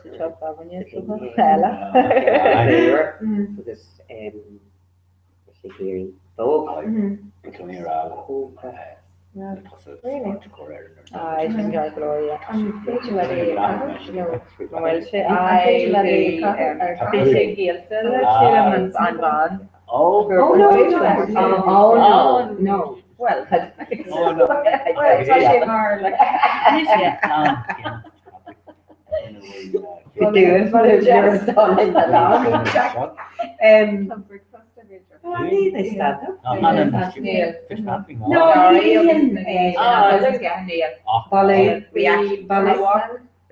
[SPEAKER 17] teach tábhairne eile.
[SPEAKER 19] Agus sé iarraidh dóibh.
[SPEAKER 17] Aye, sin ceart go leor, yeah.
[SPEAKER 3] An féidir leat é a chaitheamh nó?
[SPEAKER 17] An bhfuil sé? Aye, bhí sé gaolta le sílim an bhean.
[SPEAKER 19] Oh no, no, oh no, no. Well,
[SPEAKER 3] Well, tá sé mar like
[SPEAKER 19] Go dúinn mar a deir dul in the long.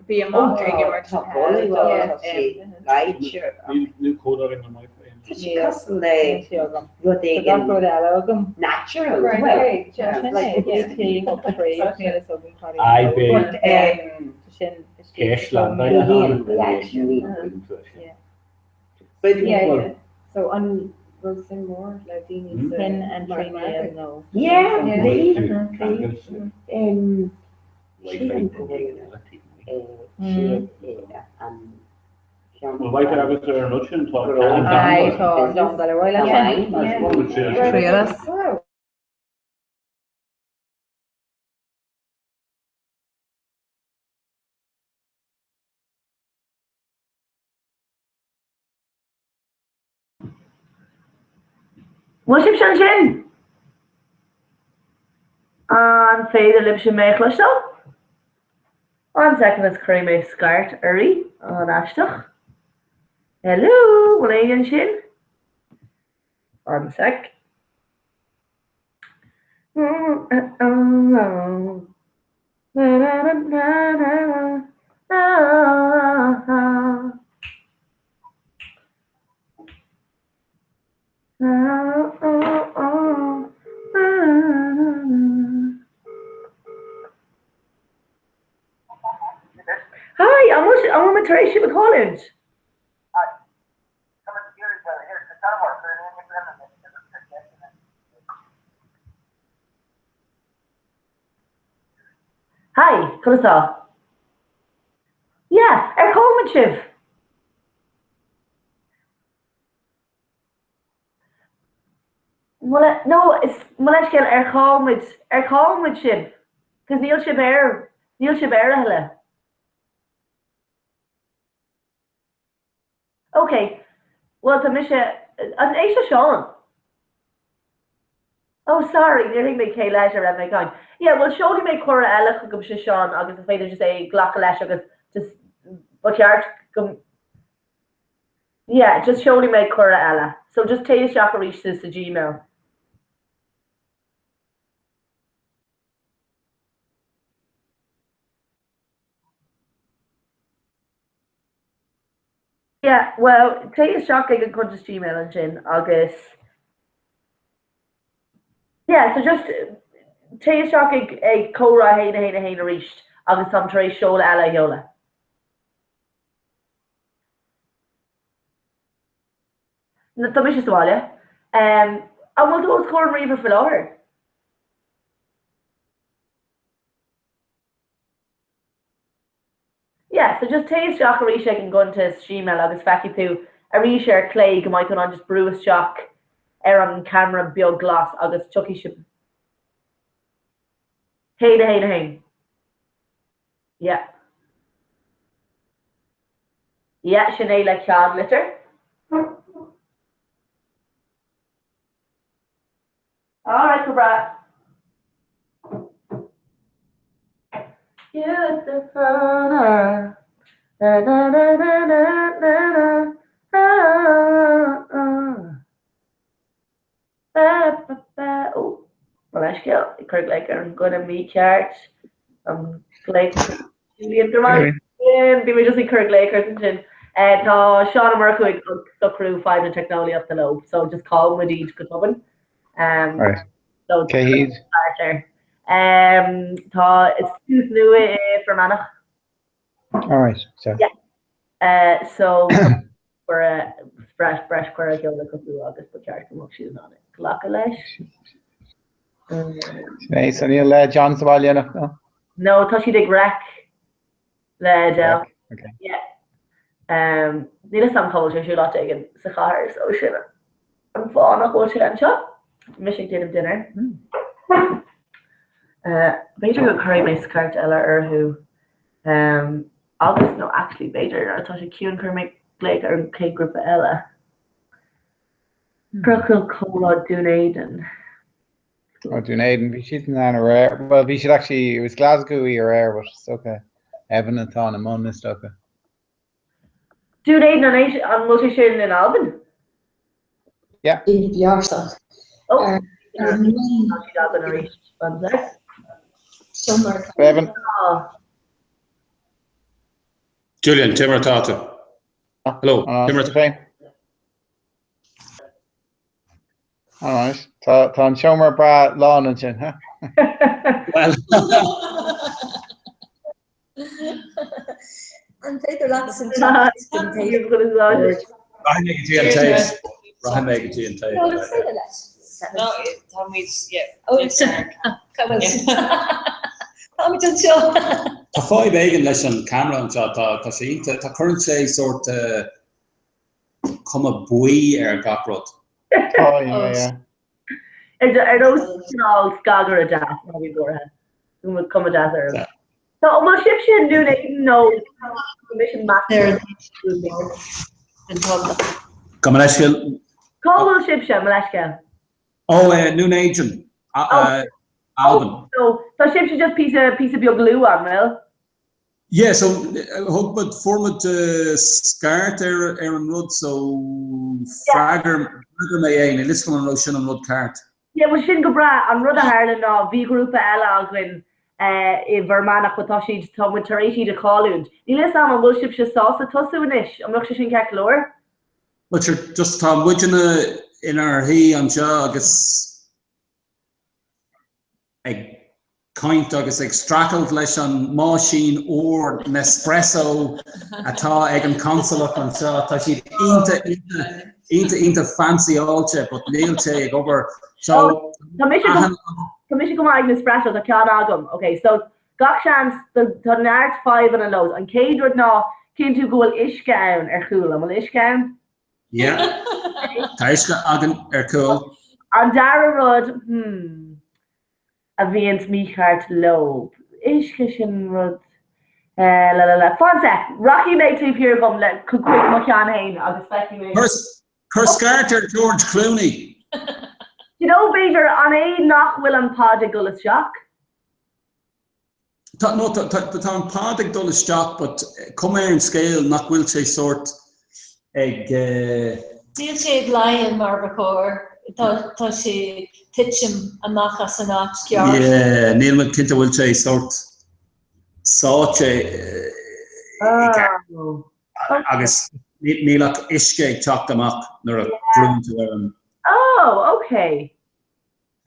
[SPEAKER 17] Bí amach ag imirt
[SPEAKER 19] Tá boladh tá sé Tá sé cosúil le rud éigin natural.
[SPEAKER 3] But so an bhfuil suim mór le daoine sa
[SPEAKER 17] Sin an traenáil nó.
[SPEAKER 19] Yeah, bhí, bhí. Sílim go bhfuil siad an
[SPEAKER 20] Bhfuil Wi-Fi agat ar an rud sin? Tá
[SPEAKER 3] Aye, tá John Delroy le
[SPEAKER 17] Trialas.
[SPEAKER 5] Bhfuil sibhse ansin? An féidir libhse mé a chloisteáil? One second is cuirfidh mé scairt uirthi. An-aisteach. Hello, bhfuil éinne ansin? One sec. Hi, an bhfuil mé tar éis sibh a chailliúint? Hi, conas tá? Yeah, ar chaill muid sibh? No, is mo leithscéal ar chaill muid, ar chaill muid sibh? Cos níl sibh ar, níl sibh ar a thuilleadh. Ok, bhuel tá mise, an é seo Seán? Oh sorry, níor thuig mé cé leis a raibh mé ag caint. Yeah, bhuel seolfaidh mé cuireadh eile chugamsa Seán agus is féidir just é glacadh leis agus just ba cheart go Yeah, just seolfaidh mé cuireadh eile. So just téigh isteach arís sa sa Gmail. Yeah, bhuel, téigh isteach ag an cuntas Gmail ansin agus yeah, so just téigh isteach ag ag comhrá 1 1 1 arís agus táim tar éis seoladh eile a sheoladh. Tá mise sa bhaile. Um, an bhfuil tú os comhair an ríomhaire faoi láthair? Yeah, so just téigh isteach arís ag an gcuntas Gmail agus feicfidh tú arís ar clé go mbeidh tú in ann just brú isteach ar an camera beag glas agus tiocfaidh sibh 1 1 1. Yeah. Yeah, sin é le ceannlitir. Alright, go breá. Ó, mo leithscéal, ag cur glaoch ar an dhuine mícheart. An glaoch Julian go raibh Bhí mé just ag cur glaoch ort ansin. Tá Seán Ó Murchú ag socrú fadhb na teicneolaíochta leo, so just chaill muid iad go tobann. Um,
[SPEAKER 21] Right.
[SPEAKER 5] so
[SPEAKER 21] Cé hiad?
[SPEAKER 5] Um, tá is tús nua i Fear Manach.
[SPEAKER 21] All right, so.
[SPEAKER 5] Yeah. Uh, so breis breis cuireadh a sheoladh chucu agus ba cheart go mbeadh siad in ann glacadh leis.
[SPEAKER 21] Sin é, so níl eh, John sa bhaile anocht, no?
[SPEAKER 5] No, tá siad ag rec le Adele.
[SPEAKER 21] Rec, okay.
[SPEAKER 5] Yeah. Um, níl a fhios agam cá bhfuil sé siúl áit éigin sa chathair, so sin an fáth nach bhfuil sé anseo. Mise ag déanamh dinnéar. Uh, b'fhéidir go cuirfidh mé scairt eile orthu. Um, agus nó actually b'fhéidir nuair atá sé ciúin cuirfidh mé glaoch ar an chéad grúpa eile. Ciorcal Comhrá Dún Éideann.
[SPEAKER 21] Oh, Dún Éideann, bhí siad in ann aréir. Well, bhí siad actually, it was Glasgow í aréir, but is dócha Evan atá ina mbun, is dócha.
[SPEAKER 5] Dún Éideann, an é, an bhfuil sé sin in Albain?
[SPEAKER 21] Yeah.
[SPEAKER 22] Bhearsach.
[SPEAKER 5] Oh, tá siad Albain arís. One sec.
[SPEAKER 21] Evan.
[SPEAKER 23] Julian, cé mar atá tú? Hello, cé mar atá
[SPEAKER 21] Alright, tá tá an seomra breá lán ansin, ha?
[SPEAKER 23] Well.
[SPEAKER 22] An féidir leat san teacht don taobh?
[SPEAKER 23] Rachaidh mé go dtí an taobh. Rachaidh mé go dtí an taobh.
[SPEAKER 22] No, is féidir leat.
[SPEAKER 24] No, táimid, yeah.
[SPEAKER 22] Oh, Táimid anseo.
[SPEAKER 23] Tá fadhb éigin leis an camera anseo, tá tá sé iontach, tá cuireann sé sórt cuma buí ar gach rud.
[SPEAKER 21] Tá, yeah, yeah.
[SPEAKER 5] Ar nós cineál scagaire deas, ná bí buartha. Cuma deas orm. So, an bhfuil sibhse i nDún Éideann nó mise
[SPEAKER 22] Ar
[SPEAKER 23] Gabh mo leithscéal.
[SPEAKER 5] Cá bhfuil sibhse, mo leithscéal?
[SPEAKER 23] Ó, Dún Éideann, Albain.
[SPEAKER 5] So, tá sibhse just píosa, píosa beag lú, an bhfuil?
[SPEAKER 23] Yeah, so thug muid, fuair muid scairt ar ar an rud so freagair, freagair mé é, níl 'fhios agam an raibh sin an rud ceart.
[SPEAKER 5] Yeah, bhuel sin go breá. An rud a tharla ná bhí grúpa eile againn i bhFear Manach but tá siad, tá muid tar éis iad a chailliúint. Níl 'fhios a'm an bhfuil sibhse sásta tosú anois? An mbeadh sé sin ceart go leor?
[SPEAKER 23] Well sure, just tá muidne inár shuí anseo agus ag caint agus ag streachailt leis an máisín úr Nespresso atá ag an consalacht anseo. Tá siad iontach, iontach, iontach, iontach fancy-áilte but níl sé ag obair. So,
[SPEAKER 5] Tá mise go tá mise go maith ag Nespresso, tá ceann agam. Ok, so gach seans tá neart fadhbanna leo. An chéad rud ná cinntiú go bhfuil uisce ann ar chúl. An bhfuil uisce ann?
[SPEAKER 23] Yeah. Tá uisce againn ar cúl.
[SPEAKER 5] An dara rud, hmm, a bhíonns mícheart leo. Uisce sin rud eh, la la la. Fan sec, rachaidh mé taobh thiar dhom le chuig mo cheann fhéin agus feicfidh mé.
[SPEAKER 23] Cuir scairt ar George Clooney!
[SPEAKER 5] You know, b'fhéidir, an é nach bhfuil an pod ag dul isteach?
[SPEAKER 23] Tá, no, tá, tá, tá an pod ag dul isteach but cuma ar an scéal nach bhfuil sé sórt ag eh.
[SPEAKER 22] Níl sé ag leighean mar ba chóir, tá, tá sé ag titim amach as an áit ceart.
[SPEAKER 23] Yeah, níl mé cinnte bhfuil sé sórt sáite i gceart agus níl ach uisce ag teacht amach nuair a bhrúnn tú ar an.
[SPEAKER 5] Oh, okay.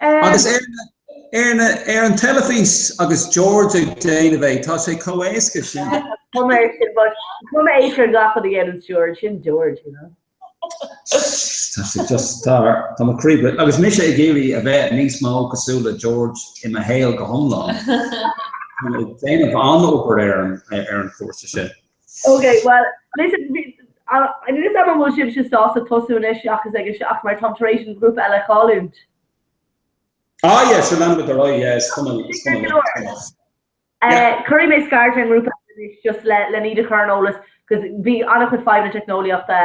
[SPEAKER 23] Agus ar an teilifís agus George ag déanamh é, tá sé chomh éasca sin.
[SPEAKER 5] Cuma air sin, but cuma éasca ar gach rud a dhéanann George, sin George, you know.
[SPEAKER 23] Tá sé just, tá, tá mo chroí briste. Agus mise ag iarraidh a bheith níos mó cosúil le George i mo shaol go hiomlán. Tá mé ag déanamh an-obair ar an, ar an chúrsa sin.
[SPEAKER 5] Ok, well, listen, níl 'fhios a'm an bhfuil sibhse sásta tosú anois seachas ag a 7 mar táim tar éis an grúpa eile a chailliúint.
[SPEAKER 23] Ah, yeah, sure, leanfaimid ar aghaidh, yeah, is cuma, is cuma liom, is cuma.
[SPEAKER 5] Yeah. Cuirfidh mé scairt ar an ngrúpa eile anois just le len iad a chur ar an eolas 'cause bhí an-chuid fadhbanna teicneolaíochta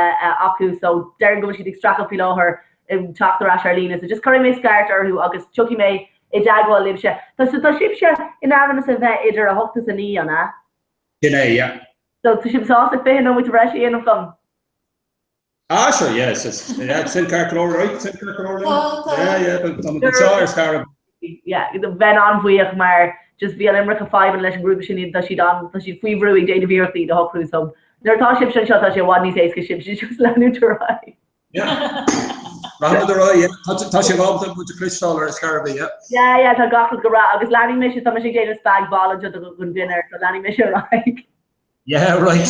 [SPEAKER 5] acu so déarfainn go bhfuil siad ag streachailt faoi láthair ag teacht ar ais ar líne so just cuirfidh mé scairt orthu agus tiocfaidh mé i dteagmháil libhse. Tá so tá sibhse in ainm is a bheith idir 8 is 9, an ea?
[SPEAKER 23] Sin é, yeah.
[SPEAKER 5] So tá sibh sásta 20 nóiméad breise a dhéanamh dom?
[SPEAKER 23] Ah, sure, yeah, it's just, yeah, sin ceart go leor, right? Sin ceart go leor, Lynn? Tá, tá. Yeah, yeah, tá muid anseo ar scor ar
[SPEAKER 5] bith. Yeah, bheinn an-bhuíoch mar just bhí an iomarca fadhbanna leis an ngrúpa sin, tá siad an, tá siad faoi bhrú ag déanamh iarrachtaí iad a shocrú, so nuair atá sibhse anseo tá sé i bhfad níos éasca sibhse just leanúint ar aghaidh.
[SPEAKER 23] Yeah. Rachaimid ar aghaidh, yeah. Tá tá sibh ábalta muid a chloisteáil ar scor ar bith, yeah.
[SPEAKER 5] Yeah, yeah, tá gach rud go breá agus leanfaidh mise, tá mise ag déanamh spag bol anseo don dinnéar, so leanfaidh mise ar aghaidh.
[SPEAKER 23] Yeah, right.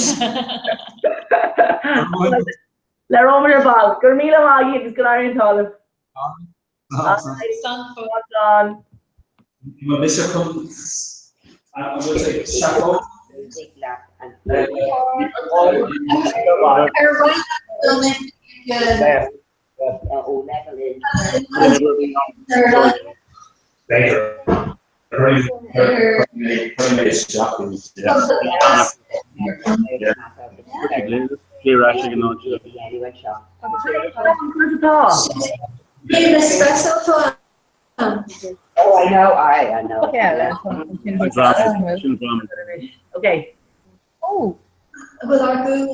[SPEAKER 5] Labhróimid ar ball. Go raibh míle maith agaibh agus go n-éirí an t-ádh libh. Slán.
[SPEAKER 23] Tá mise chun an bhfuil sé seafóid?
[SPEAKER 22] Ar mhaith leat
[SPEAKER 5] Okay.
[SPEAKER 22] Oh. Bhfuil ár gcúl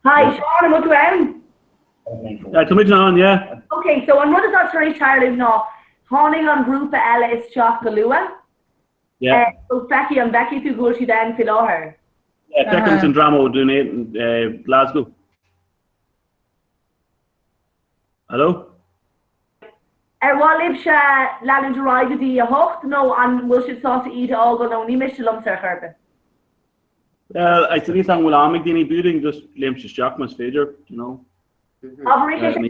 [SPEAKER 5] Hi, Seán, an bhfuil tú ann?
[SPEAKER 20] Tá muid ann, yeah.
[SPEAKER 5] Ok, so an rud atá tar éis tarlú ná tháinig an grúpa eile isteach go luath.
[SPEAKER 20] Yeah.
[SPEAKER 5] So feicfidh, an bhfeicfidh tú go bhfuil siad ann faoi láthair?
[SPEAKER 20] Yeah, feicim an dream ó Dún Éideann, Glasgow. Hello?
[SPEAKER 5] Ar mhaith libhse leanúint ar aghaidh go dtí a hocht nó an bhfuil sibh sásta iad a fhágáil nó ní miste liomsa ar chor ar bith.
[SPEAKER 20] Well, I think an bhfuil am ag daoine b'fhiú dúinn just léimt isteach más féidir, you know.
[SPEAKER 5] Abair arís é sin.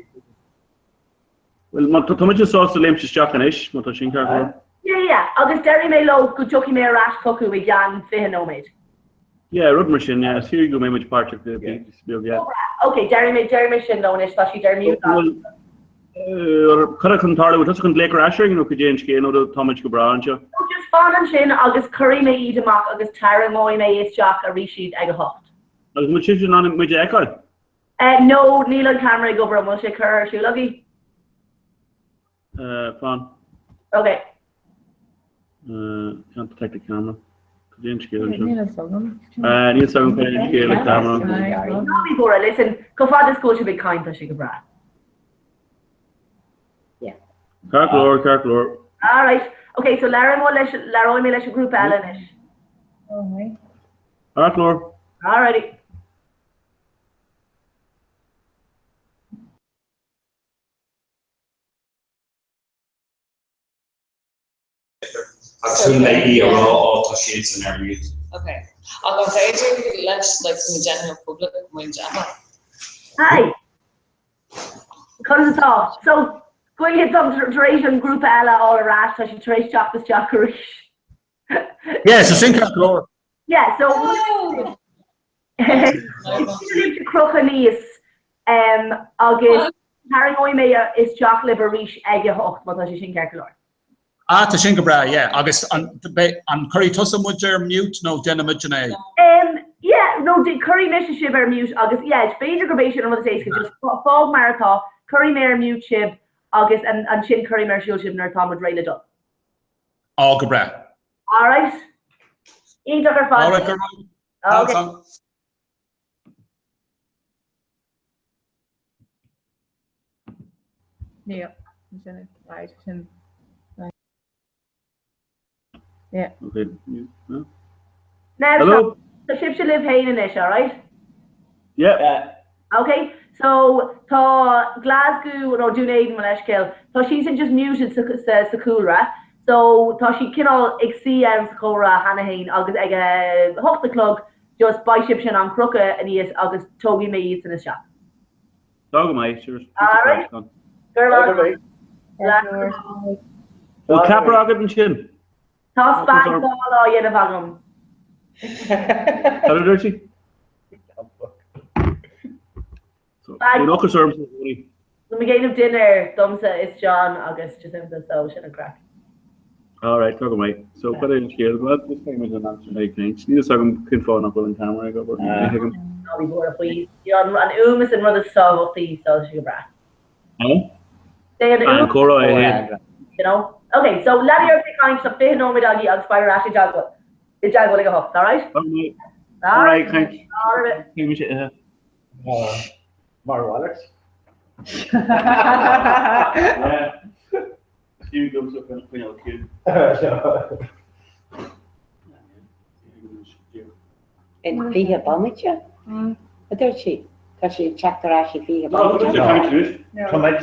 [SPEAKER 20] Bhuel, má tá muid sásta léimt isteach anois, má tá sin ceart go leor.
[SPEAKER 5] Yeah, yeah, agus déarfaidh mé leo go dtiocfaidh mé ar ais chucu i gceann 20 nóiméad.
[SPEAKER 20] Yeah, rud mar sin, yeah, is fiú go mbeidh muid páirteach i beag, yeah.
[SPEAKER 5] Ok, déarfaidh mé, déarfaidh mé sin leo anois, tá siad ar mute
[SPEAKER 20] Bhuel, cad chun tarlú, bhfuil tusa chun glaoch ar ais orainn nó cad é an scéal nó tá muid go breá anseo?
[SPEAKER 5] No, just fan ansin agus cuirfidh mé iad amach agus tarraingeoidh mé isteach arís iad ag a hocht.
[SPEAKER 20] Agus an bhfuil sibhse in ann muid a fheiceáil?
[SPEAKER 5] No, níl an ceamara ag obair, an bhfuil sé curtha ar siúl agaibh?
[SPEAKER 20] Fan.
[SPEAKER 5] Ok.
[SPEAKER 20] Can't detect the camera. Cad é an scéal anseo?
[SPEAKER 17] Níl a fhios agam.
[SPEAKER 20] Níl a fhios agam cad é an scéal le camera.
[SPEAKER 5] Ná bí buartha, listen, chomh fada is go bhfuil sibh ag caint, tá sé go breá.
[SPEAKER 20] Ceart go leor, ceart go leor.
[SPEAKER 5] Alright, ok, so labhróidh mé leis an ghrúpa eile anois.
[SPEAKER 20] Ceart go leor.
[SPEAKER 5] Alrighty.
[SPEAKER 23] Agus chuala mé í a rá á tá siadsan ar mute.
[SPEAKER 2] Ok. Ach an féidir leis like the general public muid a
[SPEAKER 5] Hi! Conas atá? So, goineadh dom tar éis an grúpa eile a fháil ar ais, tá siad tar éis teacht isteach arís.
[SPEAKER 23] Yeah, so sin ceart go leor.
[SPEAKER 5] Yeah, so Is libh crochadh aníos agus tarraingeoidh mé isteach libh arís ag a hocht má tá sé sin ceart go leor.
[SPEAKER 23] Ah, tá sin go breá, yeah. Agus an, an cuirfidh tusa muid ar mute nó déanfaidh muidne é?
[SPEAKER 5] Yeah, nó cuirfidh mise sibh ar mute agus yeah, b'fhéidir gurb é sin an rud is éasca, just fág mar atá, cuirfidh mé ar mute sibh agus ansin cuirfidh mé ar siúl sibh nuair atá muid réidh le dul.
[SPEAKER 23] Á, go breá.
[SPEAKER 5] Alright. Iontach ar fad.
[SPEAKER 23] Alright, go raibh.
[SPEAKER 5] Okay.
[SPEAKER 17] Níl. Sin right, sin. Yeah.
[SPEAKER 20] Okay. No.
[SPEAKER 5] Now,
[SPEAKER 20] Hello?
[SPEAKER 5] Tá sibhse libh féin anois, alright?
[SPEAKER 20] Yeah.
[SPEAKER 5] Ok, so tá Glasgow nó Dún Éideann mo leithscéal, tá siadsan just muted sa sa sa chúlra. So tá siad cineál ag suí ann sa chomhrá cheana féin agus ag a hocht a chlog just beidh sibhse in ann crochadh aníos agus tógfaidh mé iadsan isteach.
[SPEAKER 20] Tá go maith, sure.
[SPEAKER 5] Alright. Go raibh maith.
[SPEAKER 20] Bhfuil ceapaire agat ansin?
[SPEAKER 5] Tá spag-bol á dhéanamh agam.
[SPEAKER 20] Cad a dúirt sí? Bíonn ocras ormsa i gcónaí.
[SPEAKER 5] Tá mé ag déanamh dinnéar domsa is John agus Jacinta so sin an craic.
[SPEAKER 20] Alright, tá go maith. So cad é an scéal? Bhuel, is féidir muid an aimsir ag caint. Níl fhios agam cén fáth nach bhfuil an ceamara ag obair. Ní thuigim.
[SPEAKER 5] Ná bí buartha faoi. An fhuaim is an rud is tábhachtaí so tá sé go breá.
[SPEAKER 20] An comhrá é féin.
[SPEAKER 5] You know? Ok, so lean oraibh ag caint tá 20 nóiméad agaibh agus beidh ar ais i dteagmháil i dteagmháil ag a hocht, alright?
[SPEAKER 20] Alright, thanks.
[SPEAKER 5] Alright.
[SPEAKER 20] Bhí mise ithe.
[SPEAKER 16] Mar mhalairt.
[SPEAKER 20] Fiú domsa coinneáil ciúin.
[SPEAKER 19] In 20 bomaite? A dúirt sí. Tá sí ag teacht ar ais i 20 bomaite.
[SPEAKER 18] Tá muid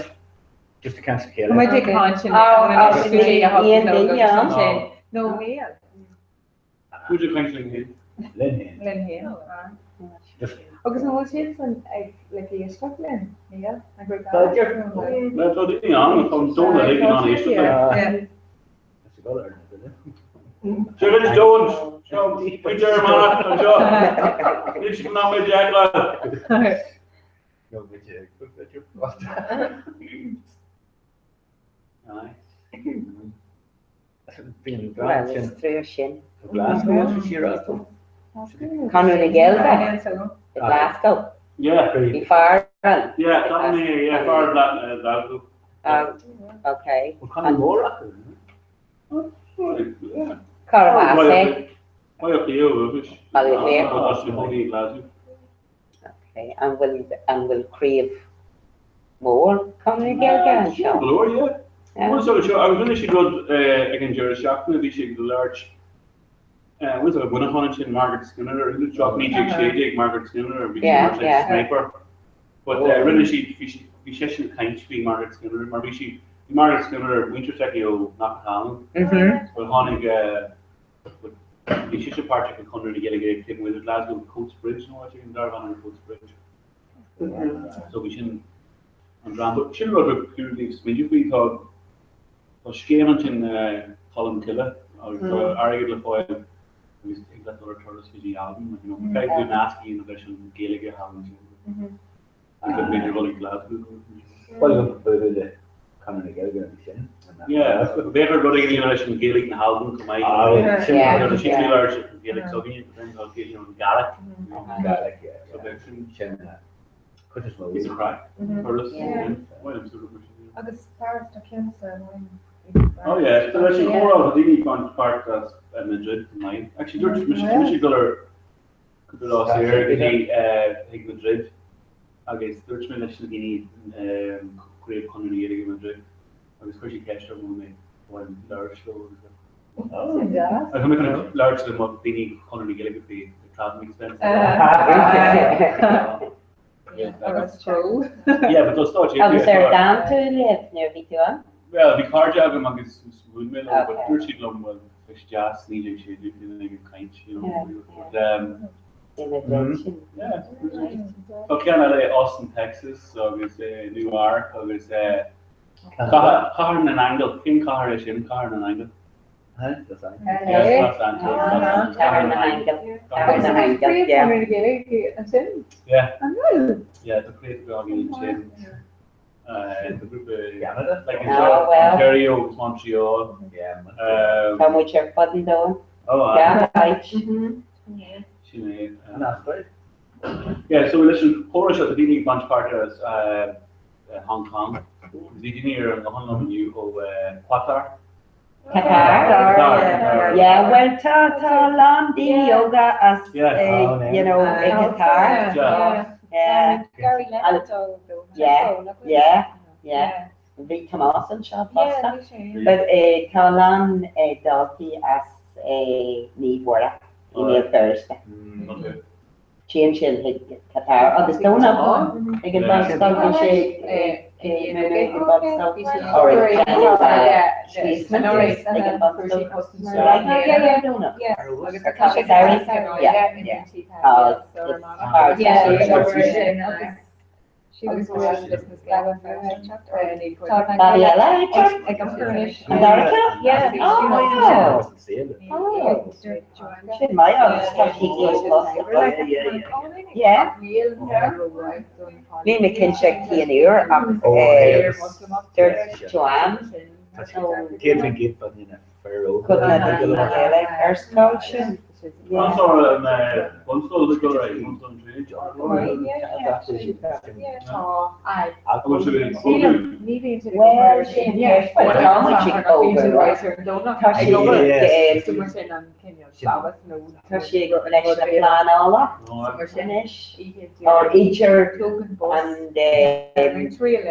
[SPEAKER 18] just ag caint le chéile.
[SPEAKER 17] Tá muid ag caint
[SPEAKER 19] Aon duine ann?
[SPEAKER 17] Nó níl.
[SPEAKER 20] Muid ag caint linn féin.
[SPEAKER 18] Linn féin.
[SPEAKER 17] Linn féin. Agus an bhfuil siadsan ag like éisteacht linn? Níl?
[SPEAKER 20] Tá daoine ann, tá an domhan uilig in ann éisteacht linn. Seo duit Jones, seo Peter amach anseo. Níl siad in ann muid a fheiceáil.
[SPEAKER 19] Bhuel, is trua sin. Conradh na Gaeilge i Glasgow. Bhí fear ann.
[SPEAKER 20] Yeah, tá mé, yeah, fear i Glasgow.
[SPEAKER 19] Ok. Cá raibh as é? Baile Átha Cliath. Ok. An bhfuil an bhfuil craobh mór Conradh na Gaeilge anseo?
[SPEAKER 20] Go leor, yeah. Bhuel, so seo, agus rinne siad rud ag an deireadh seachtaine, bhí siad ag labhairt, bhuel, so Muineachán ansin, Margaret Skinner, 1916, Margaret Skinner, bhí sí mar sniper. But rinne siad, bhí siad, bhí seisean ag caint faoi Margaret Skinner, mar bhí sí, bhí Margaret Skinner, muintir s'aici ó Cnoc Talmhan. But tháinig, bhí sise páirteach i Conradh na Gaeilge taobh amuigh de Glasgow, Coats Bridge nó áit éigin, darbh ainm Coats Bridge. So bhí sin. an dream. But sin rud gur fiú daoibh smaoineamh faoi, tá tá scéim ansin Cholm Cille agus tá airgead le fáil agus thig leat dul ar turas go dtí Albain, like, you know, caithfidh tú nasc a dhéanamh leis an Ghaeilge thall ansin. Agus b'fhéidir dul ag Glasgow.
[SPEAKER 18] Bhuel, b'fhéidir le Conradh na Gaeilge agus sin.
[SPEAKER 20] Yeah, b'fhéidir rud éigin a dhéanamh leis an Ghaeilge na hAlban chomh maith.
[SPEAKER 18] Sin
[SPEAKER 20] Tá siad ag labhairt an Ghaeilge s'againne, but then tá you know, an Gaelic.
[SPEAKER 18] Gaelic, yeah.
[SPEAKER 20] So bheadh sin
[SPEAKER 18] Sin cuid is mó.
[SPEAKER 20] Piece of craic. Turas. Well, I'm sort of
[SPEAKER 3] Agus Paris tá ceann sa
[SPEAKER 20] Oh yeah, so leis an chomhrá tá daoine ag baint páirt as Madrid chomh maith. Actually dúirt mise mise ag dul ar cúpla lá saor go dtí chuig Madrid agus dúirt mé leis na daoine Craobh Chonradh na Gaeilge i Madrid agus chuir siad ceist orm an bhfuil mé chun labhairt leo agus
[SPEAKER 17] Sin deas.
[SPEAKER 20] Agus tá mé chun labhairt le daoine Chonradh na Gaeilge faoi travelling expenses.
[SPEAKER 17] Agus tró.
[SPEAKER 20] Yeah, but those
[SPEAKER 19] Agus ar d'fhan tú libh nuair a bhí tú ann?
[SPEAKER 20] Well, bhí cairde agam agus bhuail mé leo, but dúirt siad liom, well, bheadh sé deas 1916 daoine ag caint, you know. But,
[SPEAKER 19] sin.
[SPEAKER 20] Yeah. Tá ceann eile i Austin, Texas agus Nua-Eabhrac agus Cathair na nAingeal. Cén cathair é sin, Cathair na nAingeal?
[SPEAKER 18] Los Angeles.
[SPEAKER 20] Los Angeles.
[SPEAKER 19] Cathair na nAingeal. Cathair na nAingeal, yeah.
[SPEAKER 17] Craobh na Gaeilge ansin?
[SPEAKER 20] Yeah.
[SPEAKER 17] An bhfuil?
[SPEAKER 20] Yeah, tá craobh againn ansin. Tá grúpa
[SPEAKER 18] Canada?
[SPEAKER 20] Like
[SPEAKER 19] Oh, well.
[SPEAKER 20] Ontario agus Montreal.
[SPEAKER 18] Yeah.
[SPEAKER 19] Tá muid ar fud an domhain.
[SPEAKER 20] Oh,
[SPEAKER 19] Gach áit.
[SPEAKER 20] Sin é.
[SPEAKER 18] An Astráil?
[SPEAKER 20] Yeah, so leis an chomhrá seo tá daoine ag baint páirt as Hong Kong. Bhí daoine ar an nguthán liom inniu ó Qatar.
[SPEAKER 19] Qatar. Yeah, well tá tá a lán daoine óga as you know i Qatar.
[SPEAKER 20] Yeah.
[SPEAKER 19] Yeah, yeah, yeah. Bhí Tomás anseo fosta. But tá a lán daltaí as Naomh Mhuire i mBéal Feirste. Téann siad chuig Qatar agus Dónal ag an bhunscoil, bhí sé ag múineadh ag an bhunscoil, or ag an bhunscoil. Yeah, yeah, Dónal. Yeah, yeah.
[SPEAKER 3] Agus
[SPEAKER 19] Babaí eile ag An dara ceann? Oh! Sin maith agus tá sí níos fosta. Yeah. Níl mé cinnte cén uair ach dúirt Joanne cúpla duine eile ar scoil sin. Bhuel, sin ceist, bhuel tá muid ag obair, tá sé tá sé leis na pleanála anois, or idir an Roinn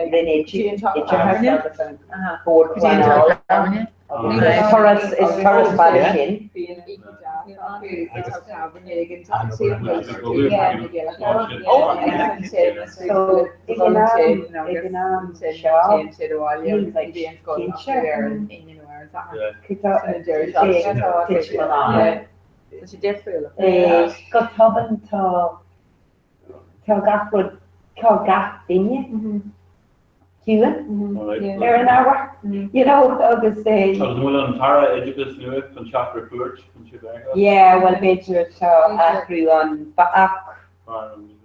[SPEAKER 19] Oideachais agus an Bord Pleanála. Turas is turas fada sin. So ag an am ag an am seo níl mé cinnte Go tobann tá tá gach rud tá gach duine ciúin ar an ábhar, you know, agus é.
[SPEAKER 20] Agus an bhfuil an tAire Oideachais nua chun teacht ar cuairt chun sibh a fheiceáil?
[SPEAKER 19] Yeah, bhuel b'fhéidir tá athrú ann ach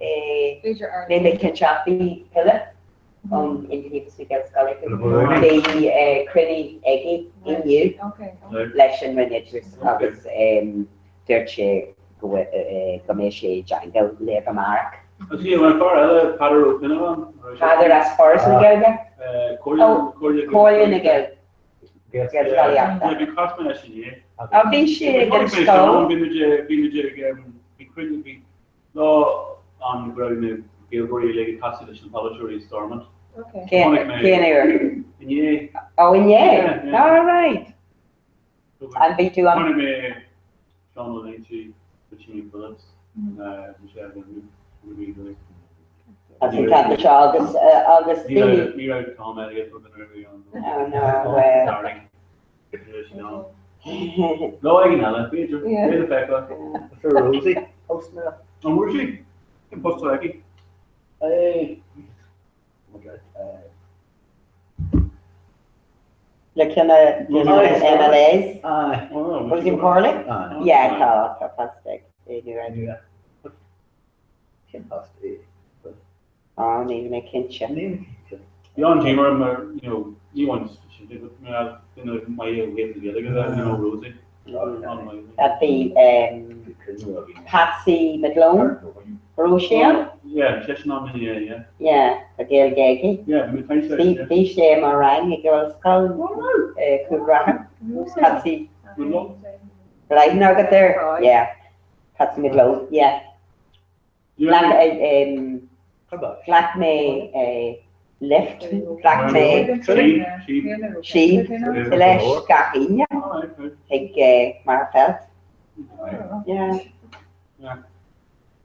[SPEAKER 19] níl mé cinnte ach bhí Pille ón Iontaobhas na Gaelscolaíochta, bhí cruinniú aige inniu leis an Roinn Oideachais agus dúirt sé go mbeidh sé i dteagmháil libh amárach.
[SPEAKER 20] Agus an fear eile, Peadar Ó Cuinneagáin?
[SPEAKER 19] Peadar as Foras na Gaeilge?
[SPEAKER 20] Comhairle
[SPEAKER 19] na Gaeilge. Gaelscolaíochta.
[SPEAKER 20] Bhí chas mé leis inné.
[SPEAKER 19] Á bhí sé ag an scoil.
[SPEAKER 20] Bhí muid bhí muid ag bhí cruinniú bhí lá ann go raibh na Gaeilgeoirí uilig ag casadh leis na polaiteoirí i Stormont.
[SPEAKER 19] Cén uair?
[SPEAKER 20] Inné.
[SPEAKER 19] Ó inné? All right. An bhí tú ann?
[SPEAKER 20] Chonaic mé Seán Ó Loingsigh, Virginia Phillips, bhí sé ag an bhí
[SPEAKER 19] As an ceantar seo agus agus daoine.
[SPEAKER 20] Ní raibh Tom Elliott nó duine ar bith ann.
[SPEAKER 19] Oh no, well.
[SPEAKER 20] Sorry. Lá éigin eile, b'fhéidir, b'fhéidir le feiceáil.
[SPEAKER 16] Fuair Rosie post nua.
[SPEAKER 20] An bhfuair sí? Cén post atá aici?
[SPEAKER 19] Le ceann de na MLAs? Rosie McCorley? Yeah, tá, tá post ag i Nua.
[SPEAKER 18] Cén post é?
[SPEAKER 19] Á, níl mé cinnte.
[SPEAKER 20] Bhí an-díomá orm mar, you know, ní amháin sin, but duine maith ó thaobh na Gaeilge de, you know, Rosie.
[SPEAKER 19] That bhí Patsy McGlone, raibh sé ann?
[SPEAKER 20] Yeah, sé sin ann, yeah, yeah.
[SPEAKER 19] Yeah, tá Gaeilge aige.
[SPEAKER 20] Yeah, bhí mé caint leis, yeah.
[SPEAKER 19] Bhí sé i mo rang ag Ollscoil Chúil Raithin. Patsy
[SPEAKER 20] McGlone?
[SPEAKER 19] Raibh aithne agat air? Yeah, Patsy McGlone, yeah. Ghlac mé lift, ghlac mé síob leis gach Aoine chuig Magherafelt. Yeah.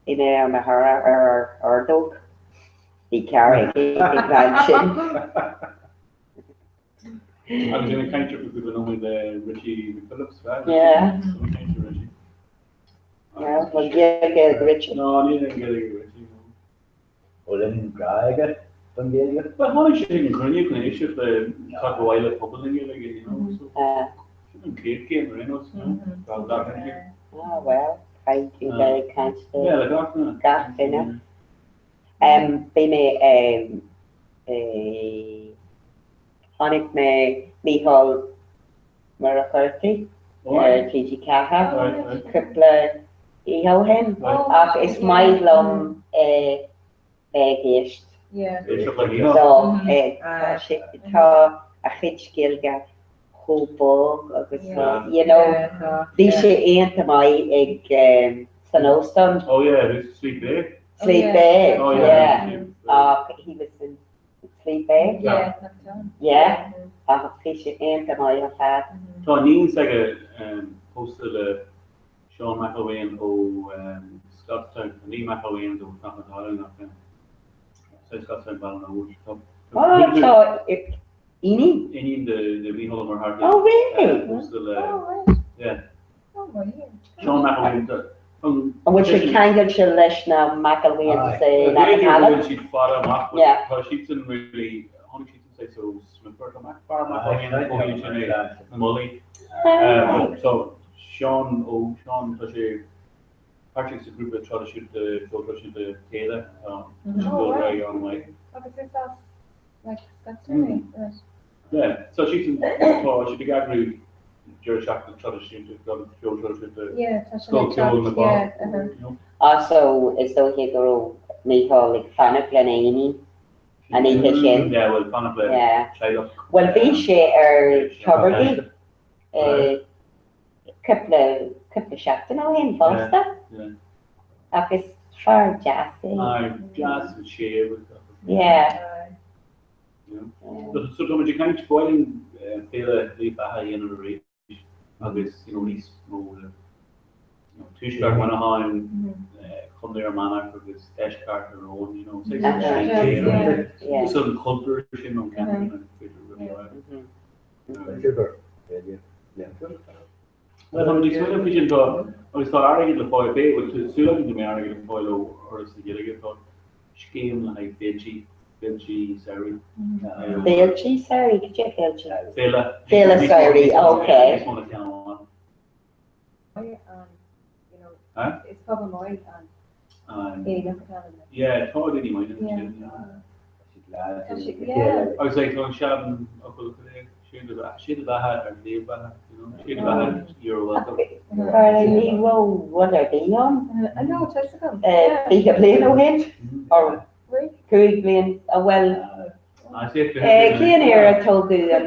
[SPEAKER 19] Bhí mé ar mo thóir ar ordóg. Bhí carr aici ag an am sin.
[SPEAKER 20] Agus ina caint ar cúpla nóiméad le Richie McPhillips, right?
[SPEAKER 19] Yeah.
[SPEAKER 20] Caint ar Richie.
[SPEAKER 19] Yeah, well Gaeilge ag Richie.
[SPEAKER 20] No, níl aon Gaeilge ag Richie, no.
[SPEAKER 18] Bhfuil aon grá aige don Ghaeilge?
[SPEAKER 20] Well, tháinig sé chuig an chruinniú chun éisteacht le cad ba mhaith le pobal na Gaeilge, you know, so sin an chéad chéim ar aon nós, you know, dá dtagann sé.
[SPEAKER 19] Ah, well, caithfidh tú bheith ag caint le
[SPEAKER 20] Yeah, le gach duine.
[SPEAKER 19] gach duine. Bhí mé chonaic mé Mícheál Ó Muircheartaigh ar TG4 cúpla oíche ó shin ach is maith liom bheith ag éist dó. Tá a chuid Gaeilge chomh bog agus you know bhí sé iontach maith ag san óstán.
[SPEAKER 20] Oh yeah, Sliabh Bé.
[SPEAKER 19] Sliabh Bé, yeah. Ach he was in Sliabh Bé?
[SPEAKER 20] Yeah.
[SPEAKER 19] Yeah, ach bhí sé iontach maith ar fad.
[SPEAKER 20] Tá iníon s'aige pósta le Seán McElwain ó Scotstown, ní McElwain ó Cnoc na Talún ach Scotstown Baile na hÓid.
[SPEAKER 19] Oh, tá iníon?
[SPEAKER 20] Iníon de Mhícheál Ó Muircheartaigh.
[SPEAKER 19] Oh really?
[SPEAKER 20] Pósta le, yeah. Seán McElwain.
[SPEAKER 19] An bhfuil sé ceangailte leis na McElwains i
[SPEAKER 20] B'fhéidir go bhfuil siad fada amach, but tá siadsan really, tháinig siadsan saghas ó Smithburg amach, fear McElwain ó sin é na Mullaí. So Seán ó Seán tá sé páirteach sa ghrúpa traidisiúnta, ceol traidisiúnta Céile, tá sé dul ar aghaidh an-mhaith.
[SPEAKER 3] Agus is as like Scotstown é, right?
[SPEAKER 20] Yeah, so siadsan, tá siad ag eagrú deireadh seachtaine traidisiúnta, ceol traidisiúnta, scoil ceoil na ban, you know.
[SPEAKER 19] Ah so is dóiche go raibh Mícheál ag fanacht lena iníon an oíche sin.
[SPEAKER 20] Yeah, well fanacht le teaghlach.
[SPEAKER 19] Bhuel bhí sé ar Tubridy cúpla cúpla seachtain ó shin fosta. Ach is fear deas é.
[SPEAKER 20] Aye, deas and séimh.
[SPEAKER 19] Yeah.
[SPEAKER 20] So tá muid ag caint ba mhaith linn féile Shliabh Beatha a dhéanamh arís agus you know níos mó le you know tuaisceart Mhuineacháin, Contae Fhear Manach agus deisceart Thír Eoghain you know saghas an cultúr sin ón ceantar sin b'fhéidir rudaí Bhuel, tá muid ag smaoineamh faoi sin, tá, agus tá airgead le fáil, beidh, bhuel, tá súil againn go mbeidh airgead le fáil ó Fhoras na Gaeilge, tá scéim le haghaidh féiltí, féiltí samhraidh.
[SPEAKER 19] Féiltí samhraidh? Cad é féiltí?
[SPEAKER 20] Féile.
[SPEAKER 19] Féile samhraidh, ok.
[SPEAKER 20] Níos mó ná ceann amháin.
[SPEAKER 3] Is pobal maith an Éireannach atá ann.
[SPEAKER 20] Yeah, tá daoine maithe ansin, yeah. Agus like tá an seanfhocal sé do bheatha ar shlí bheatha, you know, sé do bheatha, you're welcome.
[SPEAKER 19] Ní raibh rud ar bith ann.
[SPEAKER 3] I know, tá fhios agam.
[SPEAKER 19] 20 bliain ó shin, or 5 bliain, bhuel, cén uair a tógadh an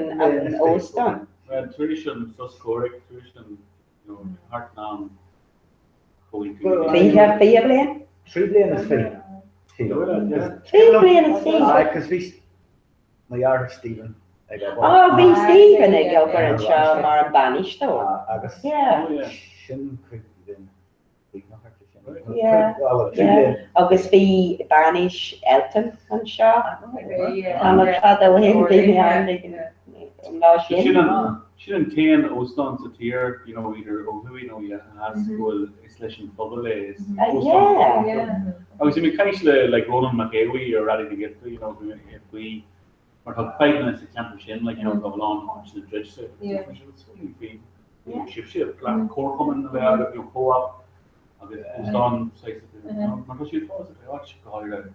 [SPEAKER 19] óstán?
[SPEAKER 20] Well, tar éis an sos comhraic, tar éis an, you know, thart in am
[SPEAKER 19] 20, 20 bliain?
[SPEAKER 16] 3 bliana is fiche.
[SPEAKER 19] 3 bliana is fiche?
[SPEAKER 16] Aye, 'cause bhí mo dheartháir Stephen ag obair.
[SPEAKER 19] Ó, bhí Stephen ag obair anseo mar an bainisteoir.
[SPEAKER 16] Agus
[SPEAKER 19] Yeah.
[SPEAKER 16] sin cúig bhliain beagnach thart ar sin.
[SPEAKER 19] Yeah, yeah. Agus bhí bainis Elton anseo. Tamall fada ó shin, bhí mé ann ag an lá sin.
[SPEAKER 20] Sin an. Sin an t-aon óstán sa tír, you know, idir ó thuaidh nó theas, go bhfuil, is leis an phobal é, is óstán pobail. Agus bhí mé ag caint le like Rónán Mac Aodha Bhuí ar Raidió na Gaeltachta, you know, faoi, mar tá fadhbanna sa cheantar sin, like, you know, tá a lán áiteanna druidte, faoi sibhse, comharchumann a bheith agat, you know, co-op agus óstán saghas, mar tá siad fós ag áit go háirithe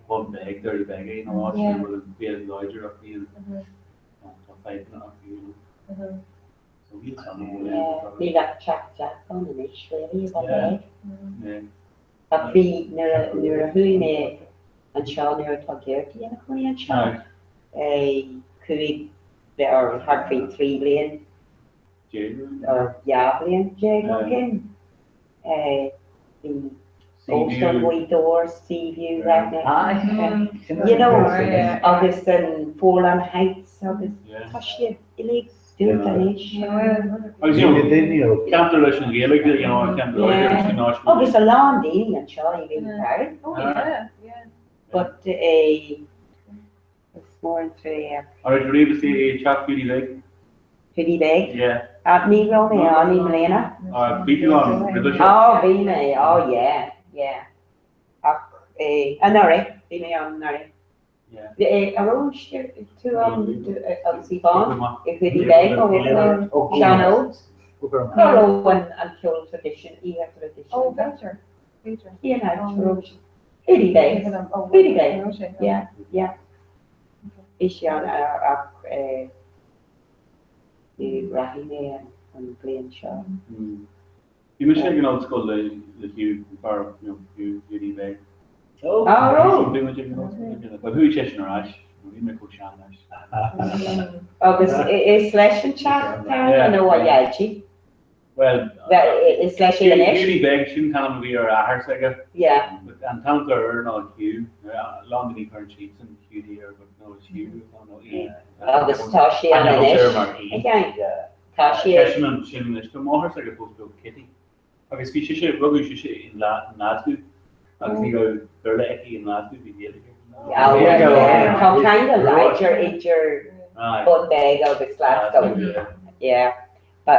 [SPEAKER 20] Bun Beag, Doirí Beaga, you know, áit ina bhfuil an Ghaeilge láidir ach níl tá fadhbanna acu, you know. So níl san
[SPEAKER 19] Níl ach teach Jack ann anois, really, i Bun Beag. Ach bhí, nuair a, nuair a chuaigh mé anseo, nuair atá Gertie ina chónaí anseo, chuaigh, or thart faoi 3 bhliain, or 12 bhliain ó shin, bhí Óstán Ghaoth Dobhair, Seaview, Redneck, you know, agus an Foreland Heights agus tá siad uilig dúnta anois.
[SPEAKER 20] Agus you know, ceantar leis an Ghaeilge, you know, ceantar láidir leis an náisiún.
[SPEAKER 19] Agus a lán daoine anseo i Ring Carrick. But eh, Is mór an trua é.
[SPEAKER 20] An raibh tú riamh istigh i dteach Hiúdaí Bheag?
[SPEAKER 19] Hiúdaí Bheag?
[SPEAKER 20] Yeah.
[SPEAKER 19] Ah, ní raibh mé ann i mbliana.
[SPEAKER 20] Ah, bhí tú ann roimhe seo?
[SPEAKER 19] Oh, bhí mé, oh yeah, yeah. Ach, eh, anuraidh, bhí mé ann anuraidh.
[SPEAKER 20] Yeah.
[SPEAKER 19] Eh, an raibh tú ann agus Yvonne i Hiúdaí Bheag ó Sean Óg? Cá raibh an ceol traidisiúnta, oíche traidisiúnta?
[SPEAKER 3] Oh, b'fhéidir. B'fhéidir.
[SPEAKER 19] Cén áit a raibh sé? Hiúdaí Bheag. Hiúdaí Bheag. Yeah, yeah. Bhí sé ann ach ní rachaidh mé an bhliain seo.
[SPEAKER 20] Bhí mise ag an ollscoil le le Hugh, an fear, you know, Hugh, Hiúdaí Beag.
[SPEAKER 19] Á, raibh?
[SPEAKER 20] Bhí muid ag an ollscoil le chéile. But chuaigh seisean ar ais. Bhí mé chomh sean leis.
[SPEAKER 19] Agus is leis an teach tá nó a Dheaidí?
[SPEAKER 20] Bhuel,
[SPEAKER 19] is leis é anois.
[SPEAKER 20] Hiúdaí Beag, sin an t-ainm a bhí ar a athair s'aige.
[SPEAKER 19] Yeah.
[SPEAKER 20] But an t-ainm atá air ná Hugh. A lán daoine cuireann siadsan Hiúdaí air, but no, it's Hugh atá ann, nó E.
[SPEAKER 19] Agus tá sé ann anois.
[SPEAKER 20] Mar E.
[SPEAKER 19] Tá sé.
[SPEAKER 20] Seisean ansin anois. Tá máthair s'aige fós beo, Kitty. Agus bhí sise, rugadh sise i nGlasgow agus ní raibh Béarla aici i nGlasgow, bhí Gaeilge aici.
[SPEAKER 19] Tá ceangal láidir idir Bun Beag agus Glasgow. Yeah. Ba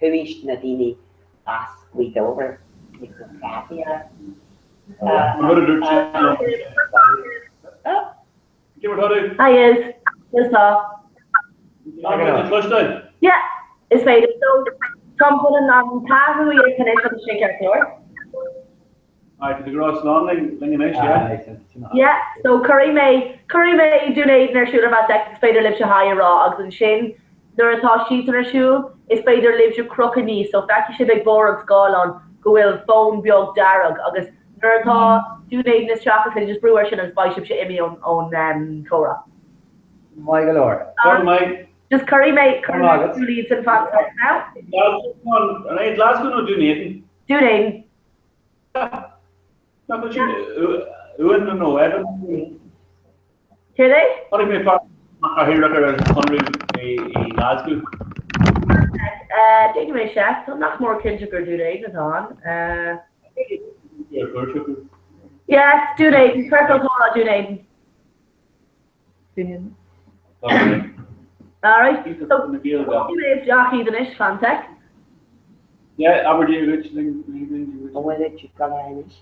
[SPEAKER 19] chuaigh na daoine as Gaoth Dobhair go Glasgow.
[SPEAKER 5] Hi is is tá. Yeah, is féidir. So, táim chun an t-athrú a dhéanamh anois agus sin ceart go leor.
[SPEAKER 20] Aye, tá tú ag rá slán linn linn anois, yeah?
[SPEAKER 5] Yeah, so cuirfidh mé, cuirfidh mé Dún Éideann ar siúl ar feadh soicind, is féidir libhse hi a rá agus ansin nuair atá siadsan ar siúl, is féidir libhse crochadh aníos, so feicfidh sibh ag barr an scáileáin go bhfuil fón beag dearg agus nuair atá Dún Éideann isteach is féidir just brú air sin agus beidh sibhse imithe ón, ón chomhrá.
[SPEAKER 18] Maith go leor.
[SPEAKER 20] Go maith.
[SPEAKER 5] Just cuirfidh mé, cuirfidh mé ar siúl iad san fan sec now.
[SPEAKER 20] An é Glasgow nó Dún Éideann?
[SPEAKER 5] Dún Éideann.
[SPEAKER 20] Nach bhfuil sin uain nó Evan?
[SPEAKER 5] Céard é?
[SPEAKER 20] Chonaic mé fear cathaoirleach ar an Chonradh i nGlasgow.
[SPEAKER 5] Déanfaidh mé seic. Tá nach mór cinnte gur Dún Éideann atá ann. Yes, Dún Éideann. Ciorcal Comhrá Dún Éideann. Alright. So, mé isteach iad anois, fan sec.
[SPEAKER 20] Yeah, abair Dia duit.
[SPEAKER 19] An bhfuil tú gan anois?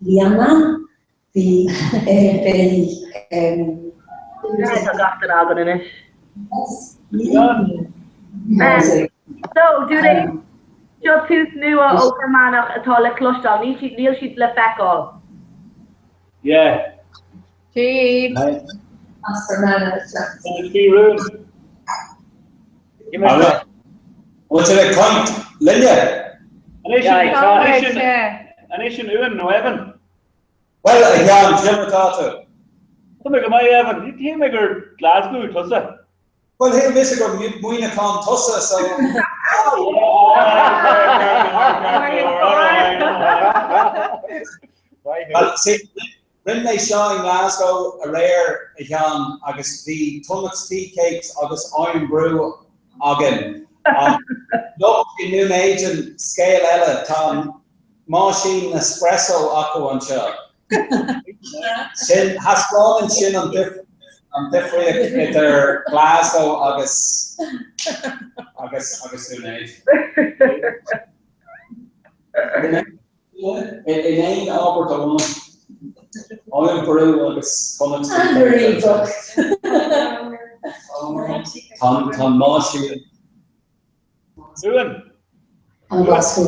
[SPEAKER 4] Bliana, bhí beidh.
[SPEAKER 5] Tá gach duine againn anois. So, Dún Éideann, seo tús nua ó Fhear Manach atá le cloisteáil, níl siad, níl siad le feiceáil.
[SPEAKER 20] Yeah.
[SPEAKER 17] Céad.
[SPEAKER 4] As Fear Manach isteach.
[SPEAKER 23] Bhfuil siad ag caint linne?
[SPEAKER 20] An é sin Eoin nó Evan?
[SPEAKER 23] Bhuel, a Sheáin, cé mar atá tú?
[SPEAKER 20] Tá mé go maith, Evan. Shíl mé gur Glasgow tusa.
[SPEAKER 23] Bhuel, shíl mise gur Muineachán tusa, so... Well, see, Rinne mé seo i nGlasgow aréir, a Sheáin, agus bhí Tunnock's Tea Cakes agus Irn-Bru againn. Ach lucht i nDún Éideann, scéal eile, tá máisín Nespresso acu anseo. Sin, thaispeánann sin an difríocht idir Glasgow agus agus agus Dún Éideann. In aon abairt amháin, Irn-Bru agus Tunnock's Tea Cakes. Tá an máisín.
[SPEAKER 20] Luan.
[SPEAKER 4] An Glasgow.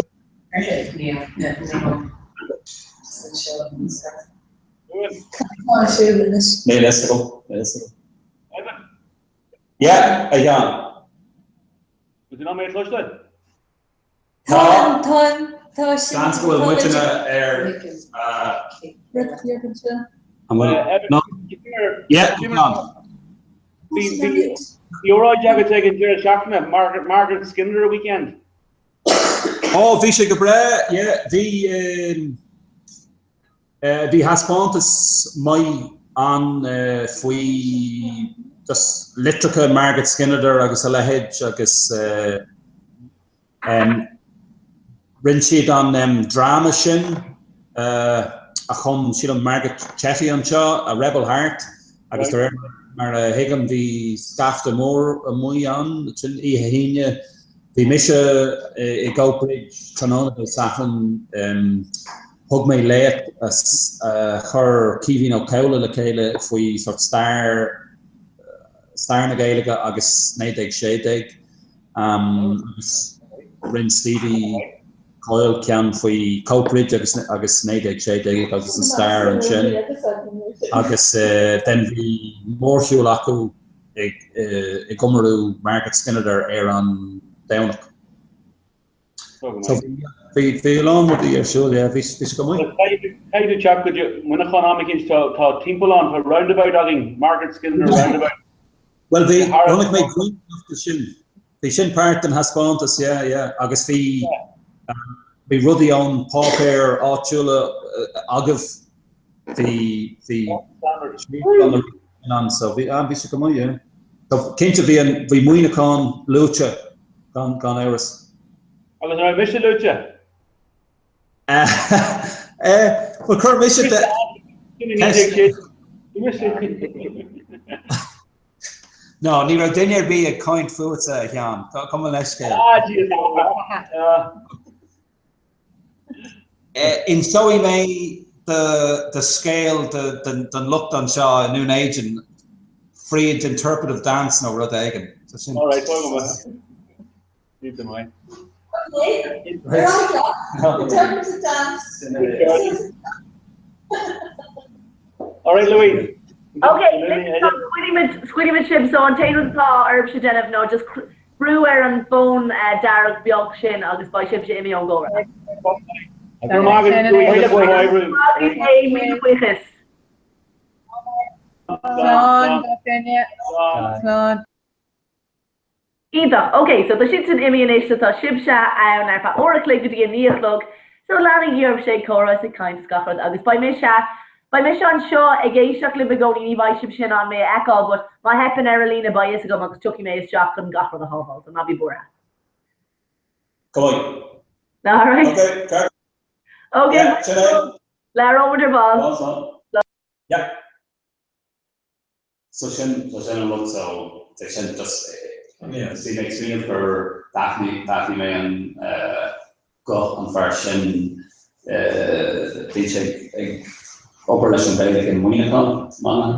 [SPEAKER 23] Níl fhios agam, níl fhios agam. Yeah, a Sheáin.
[SPEAKER 20] Is in am é cloisteáil?
[SPEAKER 22] Tá, tá, tá sin.
[SPEAKER 23] Seans go bhfuil muidne ar. An bhfuil? No. Yeah, Sheáin.
[SPEAKER 20] Bhí óráid agat ag an deireadh seachtaine, Margaret Margaret Skinnider weekend.
[SPEAKER 23] Ó, bhí sé go breá, yeah, bhí bhí thaispeántas maith ann faoi just litreacha Margaret Skinnider agus a leithéid agus Rinne siad an dráma sin a chum, sílim, Margaret Chetty anseo, A Rebel Heart, agus de réir mar a thuigim bhí scaifte mór amuigh ann sin oíche hAoine. Bhí mise i gCoatbridge tráthnóna Dé Sathairn. Thug mé léacht a chuir Caoimhín Ó Cadhla le chéile faoi sort stair stair na Gaeilge agus 1916. Agus rinne Stevie Coyle ceann faoi Coatbridge agus agus 1916 agus an stair ansin. Agus then bhí mórshiúl acu ag i gcomóradh Margaret Skinnider ar an Domhnach. So bhí bhí a lán rudaí ar siúl, yeah, bhí bhí sé go maith.
[SPEAKER 20] Caithfidh tú teacht go dtí Muineachán am eicínt, tá tá timpeallán, tá roundabout againn, Margaret Skinnider roundabout.
[SPEAKER 23] Bhuel bhí, chonaic mé grianghraf de sin. Bhí sin páirt den thaispeántas, yeah, yeah, agus bhí, bhí rudaí ann, páipéir áitiúla agaibh, bhí, bhí ann, so bhí, ah, bhí sé go maith, yeah. So cinnte bhí an, bhí Muineachán luaite, gan, gan amhras.
[SPEAKER 20] Agus an raibh mise luaite?
[SPEAKER 23] Eh, bhuel chuir mise de. No, ní raibh duine ar bith ag caint fútsa, a Sheáin. Gabh mo leithscéal.
[SPEAKER 20] Ah, Jesus.
[SPEAKER 23] Inseoidh mé do scéal don lucht anseo i nDún Éideann fríd interpretive dance nó rud éigin.
[SPEAKER 20] All right, go maith. Leave them away.
[SPEAKER 4] Okay, right, interpretive dance.
[SPEAKER 20] All right, Louise.
[SPEAKER 5] Okay, scaoilfimid sibh so an t-aon rud atá oraibhse déanamh ná just brú ar an bhfón dearg beag sin agus beidh sibhse imithe ón gcomhrá. Míle buíochas.
[SPEAKER 17] Slán, gach duine. Slán.
[SPEAKER 5] Iontach. Ok, so tá siadsan imithe anois, so tá sibhse ann ar feadh uair a chloig go dtí a 9 a chlog. So leanaigí oraibhse ag comhrá is ag caint is gach rud agus beidh mise, beidh mise anseo ag éisteacht libh i gcónaí, ní bheidh sibhse in ann mé a fheiceáil but má theipeann ar an líne beidh fhios agam agus tiocfaidh mé isteach chun gach rud a shábháil, so ná bí buartha.
[SPEAKER 23] Go maith.
[SPEAKER 5] Alright.
[SPEAKER 23] Ok, ceart.
[SPEAKER 5] Ok,
[SPEAKER 23] Yeah, sin é.
[SPEAKER 5] Labhróimid ar ball.
[SPEAKER 23] Slán, slán. Yeah. So sin, so sin an rud, so é sin just, yeah, bhí mé ag smaoineamh gur d'aithnigh, d'aithnigh mé an guth an fear sin, bhí sé ag obair leis an Ghaeilge i Muineachán, m'anam.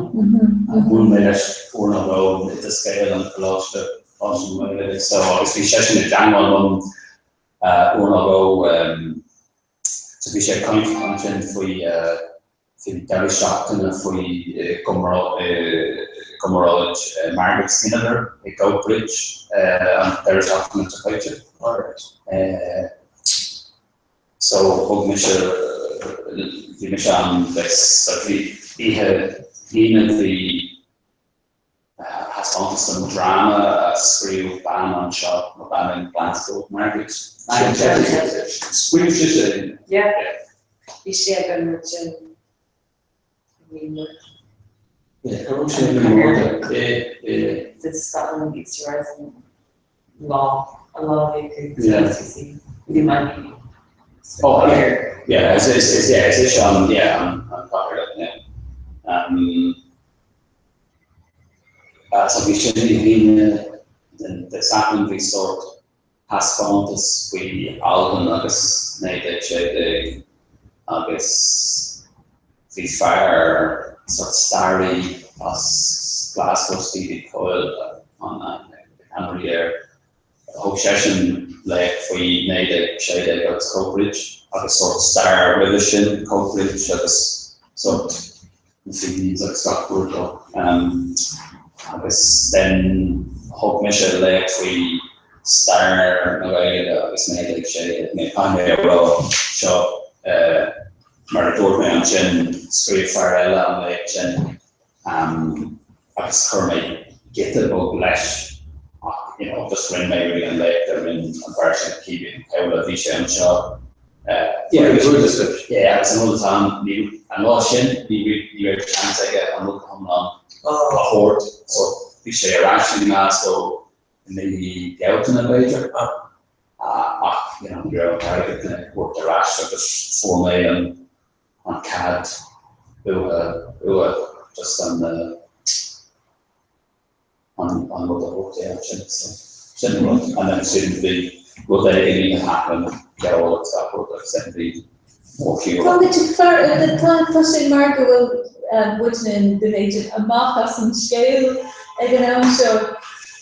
[SPEAKER 23] Bhuail mé leis uair nó dhó i dToscéal an Choláiste, Coláiste na Gaeilge, so agus bhí seisean i dteangmháil liom uair nó dhó, so bhí sé ag caint ansin faoi faoin deireadh seachtaine faoi gcomóradh Margaret Skinnider i gCoatbridge an deireadh seachtaine seo caite. So thug mise, bhí mise ann, bhí oíche Aoine bhí thaispeántas den dráma a scríobh bean anseo, nó bean in Glasgow, Margaret Scríobh sise.
[SPEAKER 2] Yeah. Bhí sé ag an rud sin.
[SPEAKER 23] Yeah, cá raibh sé i mí Márta? I, i.
[SPEAKER 2] Did Scotland Easter Rising lá, an lá a bhí acu sa
[SPEAKER 23] Yeah.
[SPEAKER 2] STC, bhí my
[SPEAKER 23] Oh, yeah, yeah, is, is, is, yeah, is é seo an, yeah, an, an cathaoirleach, yeah. Um, uh, so bhí sin Dé hAoine, den, Dé Sathairn bhí sórt taispeántas faoi Albain agus 1916 agus bhí fear, sórt staraí as Glasgow, Stevie Coyle, an ceannairí air, thug seisean léacht faoi 1916 agus Coatbridge agus sórt stair roimhe sin, Coatbridge agus sórt na Fenians agus gach rud dó. Agus then thug mise léacht faoi stair na Gaeilge agus 1916. Mé caithfidh mé a rá seo mar a dúirt mé ansin, scríobh fear eile an léacht sin agus chuir mé giota beag leis ach you know just rinne mé really an léacht a rinne an fear sin, Caoimhín Ó Cadhla, bhí sé anseo. Yeah, agus an rud atá ann, ní, an lá sin, ní raibh, ní raibh seans aige an rud go hiomlán a thabhairt, so bhí sé ar ais i nGlasgow i mí Bealtaine b'fhéidir, ach you know ní raibh an t-airgead lena thabhairt ar ais agus fuair mé an, an cead uathu, uathu just an, an an rud a thabhairt é ansin so sin an rud and then sin bhí rud éigin ina thaitneamh ceol agus gach rud agus then bhí mórshiúl.
[SPEAKER 22] Tá muid ag fear, tá tá sé mar go bhfuil muidne in Dún Éideann amach as an scéal ag an am seo.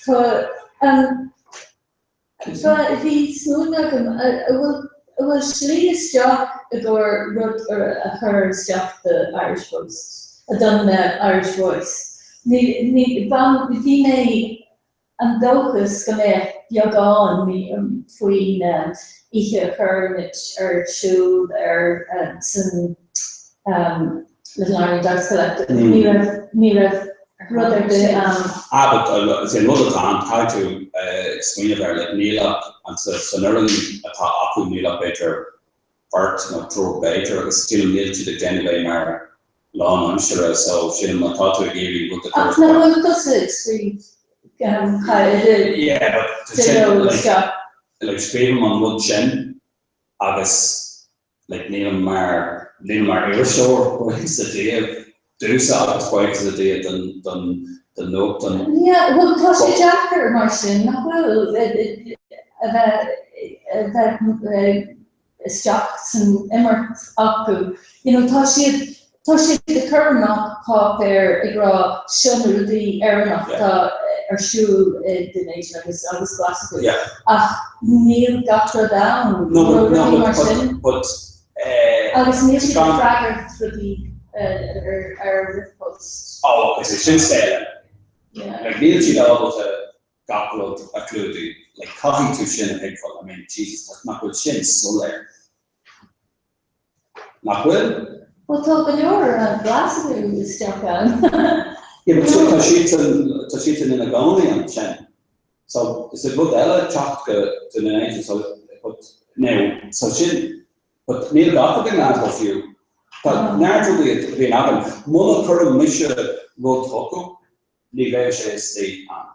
[SPEAKER 22] Tá an Tá, bhí smaoineamh agam, an bhfuil, an bhfuil slí isteach i gcomhair rud a chur isteach do Irish Post, don Irish Voice? Ní, ní, bhí mé an dóchas go mbeadh beagán faoin oíche a chuir muid ar siúl ar san Little Ireland Arts Collective. Ní raibh, ní raibh rud ar bith ann.
[SPEAKER 23] Ah, but is é an rud atá ann, caithfidh tú ag smaoineamh air, like níl ach, an sa, san fhoireann atá acu níl ach b'fhéidir beirt nó triúr b'fhéidir agus sílim níl siad ag déanamh é mar lánaimsire so sílim má tá tú ag iarraidh rud a chur
[SPEAKER 22] Ach nach bhfuil tusa ag scríobh caidé
[SPEAKER 23] Yeah, but sin, like, like scríobhaim an rud sin agus like nílim mar, nílim mar iriseoir, buíochas le Dia domhsa agus buíochas le Dia don, don, don nuachtán.
[SPEAKER 22] Yeah, bhuel tá sé deacair mar sin, nach bhfuil, a bheith, a bheith isteach san imirt acu. You know, tá siad, Tá siad ag cur amach páipéar ag rá seo na rudaí Éireannach atá ar siúl i Dún Éideann agus agus Glaschú ach níl gach rud ann,
[SPEAKER 23] No but
[SPEAKER 22] rudaí
[SPEAKER 23] no but
[SPEAKER 22] mar
[SPEAKER 23] but
[SPEAKER 22] sin.
[SPEAKER 23] but eh
[SPEAKER 22] Agus níl siad ag
[SPEAKER 23] gan
[SPEAKER 22] freagairt rudaí ar ar ríomhphost.
[SPEAKER 23] Oh ok so sin scéal eile.
[SPEAKER 22] Yeah.
[SPEAKER 23] Like níl siad ábalta gach rud a chlúdú. Like caithfidh tú sin a thuigbheáil. I mean Jesus tá nach bhfuil sin soiléir. Nach bhfuil?
[SPEAKER 22] Bhuel tá go leor Glaschú isteach ann.
[SPEAKER 23] Yeah but tá siadsan tá siadsan ina gcónaí ansin. So is é rud eile teacht go Dún Éideann so but now so sin but níl gach rud i nGlasgow fiú. Tá neart rudaí a bhíonn againn. Muna cuireann mise rud chucu ní bheidh sé istigh ann.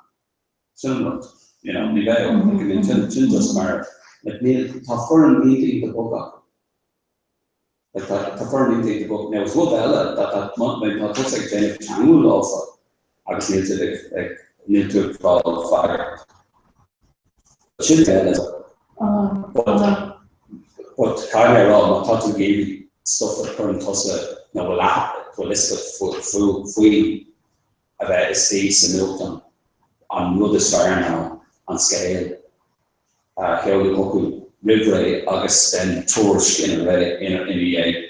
[SPEAKER 23] Sin an rud, you know, ní bheadh, like, I mean, sin, sin just mar, like, níl, tá foireann iontach, iontach bog acu. Like, tá, tá foireann iontach, iontach bog. Now, is rud eile, tá, tá, má, má tá tusa ag déanamh teagmháil leofa agus níl siad ag, ag, níl tú ag fáil freagairt. Sin eile. But, but caithfidh mé a rá, má tá tú ag iarraidh stuff a chuireann tusa, nó bhfuil ath, bhfuil fhios agat faoi, a bheith istigh sa nuachtán, an rud is fearr ná an scéal a sheoladh chucu roimh ré agus then tuairisc ina dhiaidh.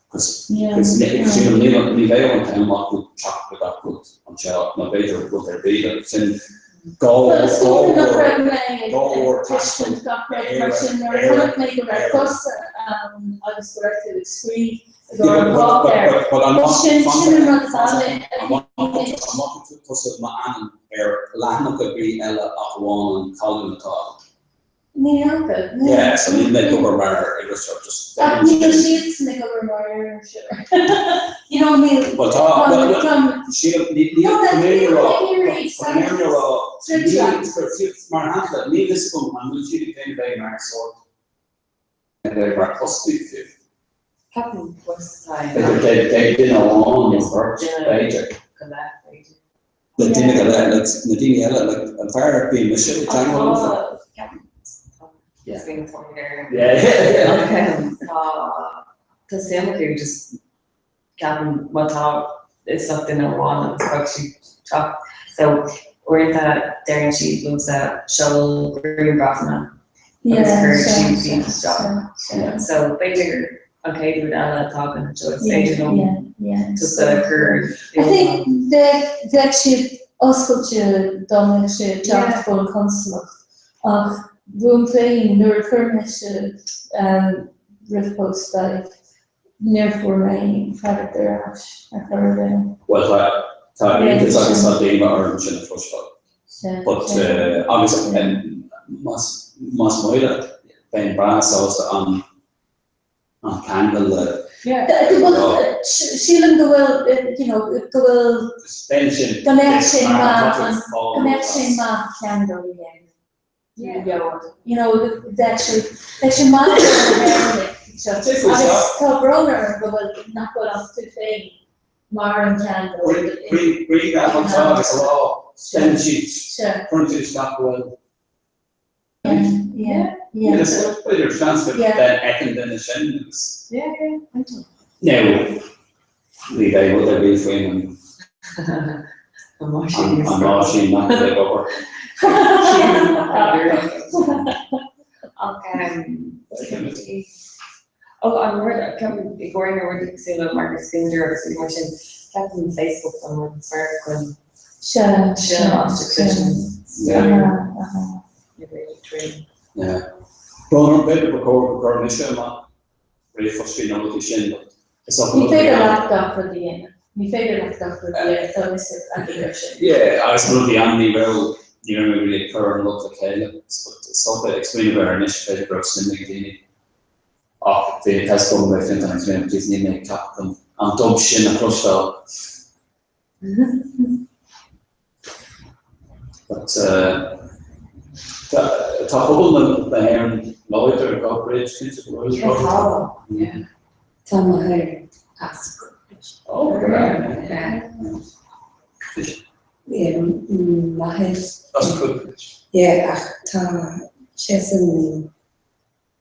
[SPEAKER 23] Cos sílim ní bheadh an t-am acu teacht go gach rud anseo nó b'fhéidir rud ar bith like sin
[SPEAKER 22] Bhuel is dócha nach raibh mé ag tuiscint gach rud mar sin nuair a chonaic mé go raibh tusa ann agus go raibh tú ag scríobh Sin sin an rud is ann
[SPEAKER 23] An bhfaca tusa m'ainm ar leathanach ar bith eile ach amháin an colún atá agam?
[SPEAKER 22] Ní fhaca.
[SPEAKER 23] Yeah, so níl mé ag obair mar iriseoir, just
[SPEAKER 22] Ach níl siadsan ag obair mar iriseoir. You know, níl...
[SPEAKER 23] Well tá, well, sílim, níl, níl, níl rá, níl rá, mar shampla, níl fhios agam an bhfuil siad ag déanamh é mar sórt, é mar fhostaí fiú.
[SPEAKER 2] Ceapaim fostáin.
[SPEAKER 23] B'fhéidir duine amháin nó beirt, b'fhéidir.
[SPEAKER 2] Go leith, b'fhéidir.
[SPEAKER 23] Le duine go leith, like na daoine eile, like an fear a bíonn mise ag teagmháil leofa.
[SPEAKER 2] Tá, ceapaim, tá, Yeah, yeah, yeah. Tá, tá suim acu just ceapaim má tá is ach duine amháin agus beidh siad teacht. So uaireanta deireann siad liomsa seol grianghrafanna agus cuirfidh siad iad isteach. So b'fhéidir an chéad rud eile atá againn so is féidir liom tusa a chur
[SPEAKER 22] I think bheadh siad oscailte dá mbeadh sé ag teacht ón consalacht ach uaim féin nuair a chuir mise ríomhphost dóibh Níor fuair mé freagairt ar ais ar chor ar bith.
[SPEAKER 23] Bhuel tá tá iontas agus tá díomá orm sin a chloisteáil. But agus más más maith leat bheinn breá sásta an an ceangal le
[SPEAKER 22] Sílim go bhfuil you know go bhfuil go mbeadh sé maith go mbeadh sé maith ceangal a dhéanamh. You know, bheadh sé, bheadh sé maith do na hÉireannaigh seo. Agus tá brón orm go bhfuil, nach bhfuil ach tú féin mar an ceangal.
[SPEAKER 23] Grianghraf anseo agus a rá, déanann siad, cuireann siad isteach go bhfuil.
[SPEAKER 22] Yeah, yeah.
[SPEAKER 23] B'fhéidir seans go bhfeiceann duine sin agus.
[SPEAKER 2] Yeah, yeah.
[SPEAKER 23] Now, ní bheidh rud ar bith faoin
[SPEAKER 2] an máisín
[SPEAKER 23] an máisín nach bhfuil ag obair.
[SPEAKER 2] Ach ó an rud ceapaim i gcomhair na rudaí cosúil le Margaret Skinnider agus rudaí mar sin, ceapaim Facebook an rud is fearr chun
[SPEAKER 22] Sea,
[SPEAKER 2] sin an áit a chloiseann
[SPEAKER 23] Yeah. Brón orm, b'fhéidir gur chóir go gcuirfinn mise amach ríomhphost faoi na rudaí sin but is
[SPEAKER 22] Ní féidir leat gach rud a dhéanamh. Ní féidir leat gach rud a dhéanamh, tá mise ag air sin.
[SPEAKER 23] Yeah, agus na rudaí ann ní raibh, ní raibh mé really ag cur an rud le chéile but is dócha ag smaoineamh air anois b'fhéidir go raibh suim ag daoine ach bhí tá 'fhios agam mé féin tá mé féin just níl mé ag ceapadh an an dub sin a chloisteáil. But tá pobal na hÉireann láidir i gCoatbridge, cinnte go bhfuil.
[SPEAKER 14] Tá, yeah. Tá m'athair as Coatbridge.
[SPEAKER 23] Oh, go raibh.
[SPEAKER 14] Yeah, m'athair.
[SPEAKER 23] As Coatbridge.
[SPEAKER 14] Yeah, ach tá seisean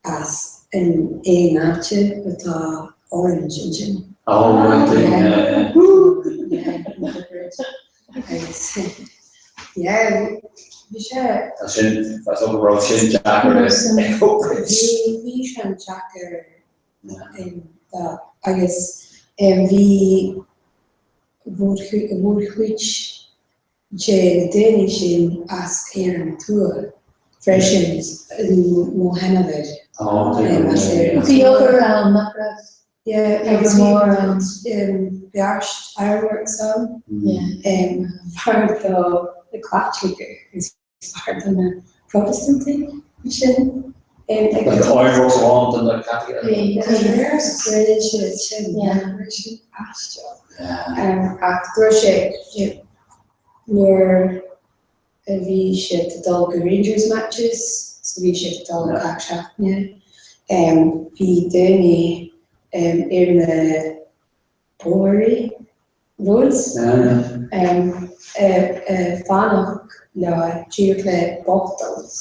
[SPEAKER 14] as in aon áite atá Orange ansin.
[SPEAKER 23] Oh, right, yeah.
[SPEAKER 14] Yeah, Agus, yeah, bhí sé.
[SPEAKER 23] Tá sin, tá go raibh sin deacair i Coatbridge.
[SPEAKER 14] Bhí, bhí sé an-deacair agus bhí mhórchuid de na daoine sin as Éirinn Thuaidh freisin mo sheanathair as Éirinn
[SPEAKER 22] Bhí obair ann, nach raibh?
[SPEAKER 14] Yeah, agus bhí beirt ironworks ann, fear do na Caitlicigh agus fear do na Protestantaigh ansin.
[SPEAKER 23] Like ironworks amháin do na Caitlicigh?
[SPEAKER 14] Rinne siad sin, rinne siad aisteach. Ach dúirt sé nuair a bhí siad ag dul go Rangers matches, so bhí siad ag dul gach seachtaine, bhí daoine ar na bóithrí, roads, ag fanacht leo díreach le bottles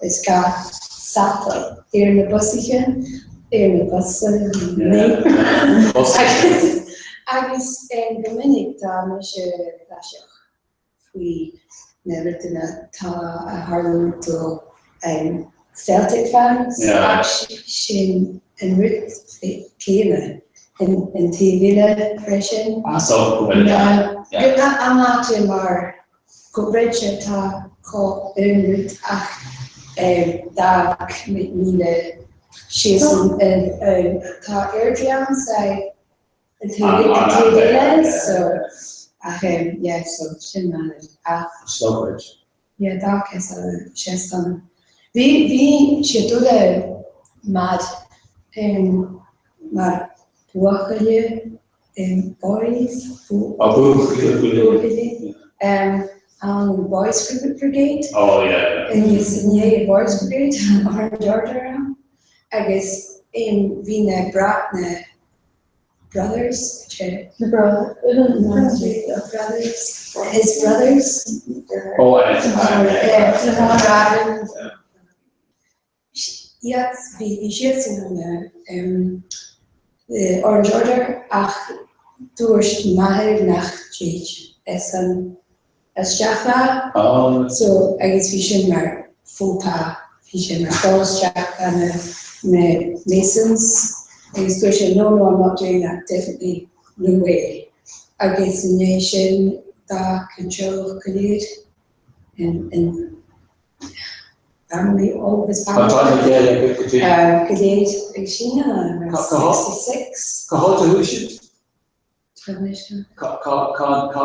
[SPEAKER 14] is gach satal ar na busaithe, ar na busanna agus go minic tá mise praiseach faoi na rudaí atá a tharlú do Celtic fans ach sin an rud céanna an taobh eile freisin. An áit mar Coatbridge atá chomh an rud ach 2,000 síos tá Airdrie ann An taobh eile so ach yeah so sin an ach
[SPEAKER 23] Stockbridge.
[SPEAKER 14] Yeah dá sé san
[SPEAKER 4] Bhí bhí siad uile mad mar buachaillí boys
[SPEAKER 7] Oh, buachaillí.
[SPEAKER 4] buachaillí an Boys Brigade.
[SPEAKER 7] Oh, yeah, yeah.
[SPEAKER 4] Agus i ndiaidh Boys Brigade an Orange Order ann agus bhí na bra na brothers na brothers his brothers
[SPEAKER 7] Oh, yeah.
[SPEAKER 4] Iad bhí bhí siadsan an the Orange Order ach dúirt m'athair nach dtéid san isteach a so agus bhí sin mar faux pas bhí sé mar dul isteach a na na Masons agus dúirt sé no no I'm not doing that definitely no way agus i ndiaidh sin d'fhág an teaghlach go léir in in family all of his family go léir ag síneadh 66.
[SPEAKER 7] Cá háit a chuaigh siad? Cá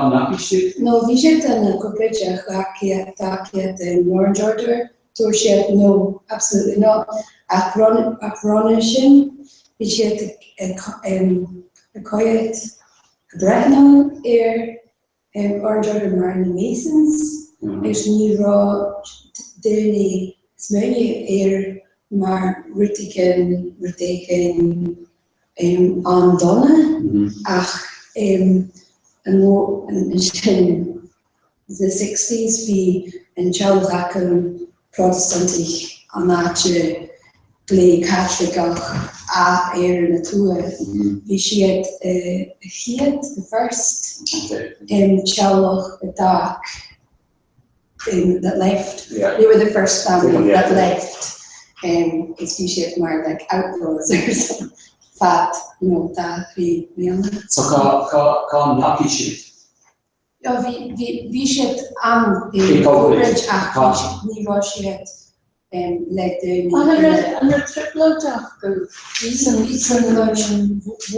[SPEAKER 7] ndeachaigh siad?
[SPEAKER 4] No, bhí siad in cúpla thacaíocht den Orange Order, dúirt siad no, absolutely not, ach roimhe sin bhí siad ag coimhéad ag breathnú ar Orange Order mar na Masons agus ní raibh daoine ag smaoineamh air mar rud éigin, rud éigin an-dona ach ansin the sixties bhí an teaghlach acu Protastúnach an áite glé Caitliceach a ar na tuath. Bhí siad a chéad, the first, teaghlach a d'fhág that left. They were the first family that left. Is bhí siad mar like outlaws or something fad you know dá thrí mbliana.
[SPEAKER 7] So cá cá cá ndeachaigh siad?
[SPEAKER 4] Yeah, bhí bhí bhí siad an i gCorbridge ach bhí siad ní raibh siad le daoine
[SPEAKER 22] An raibh an raibh trioblóid acu san
[SPEAKER 4] Bhí trioblóid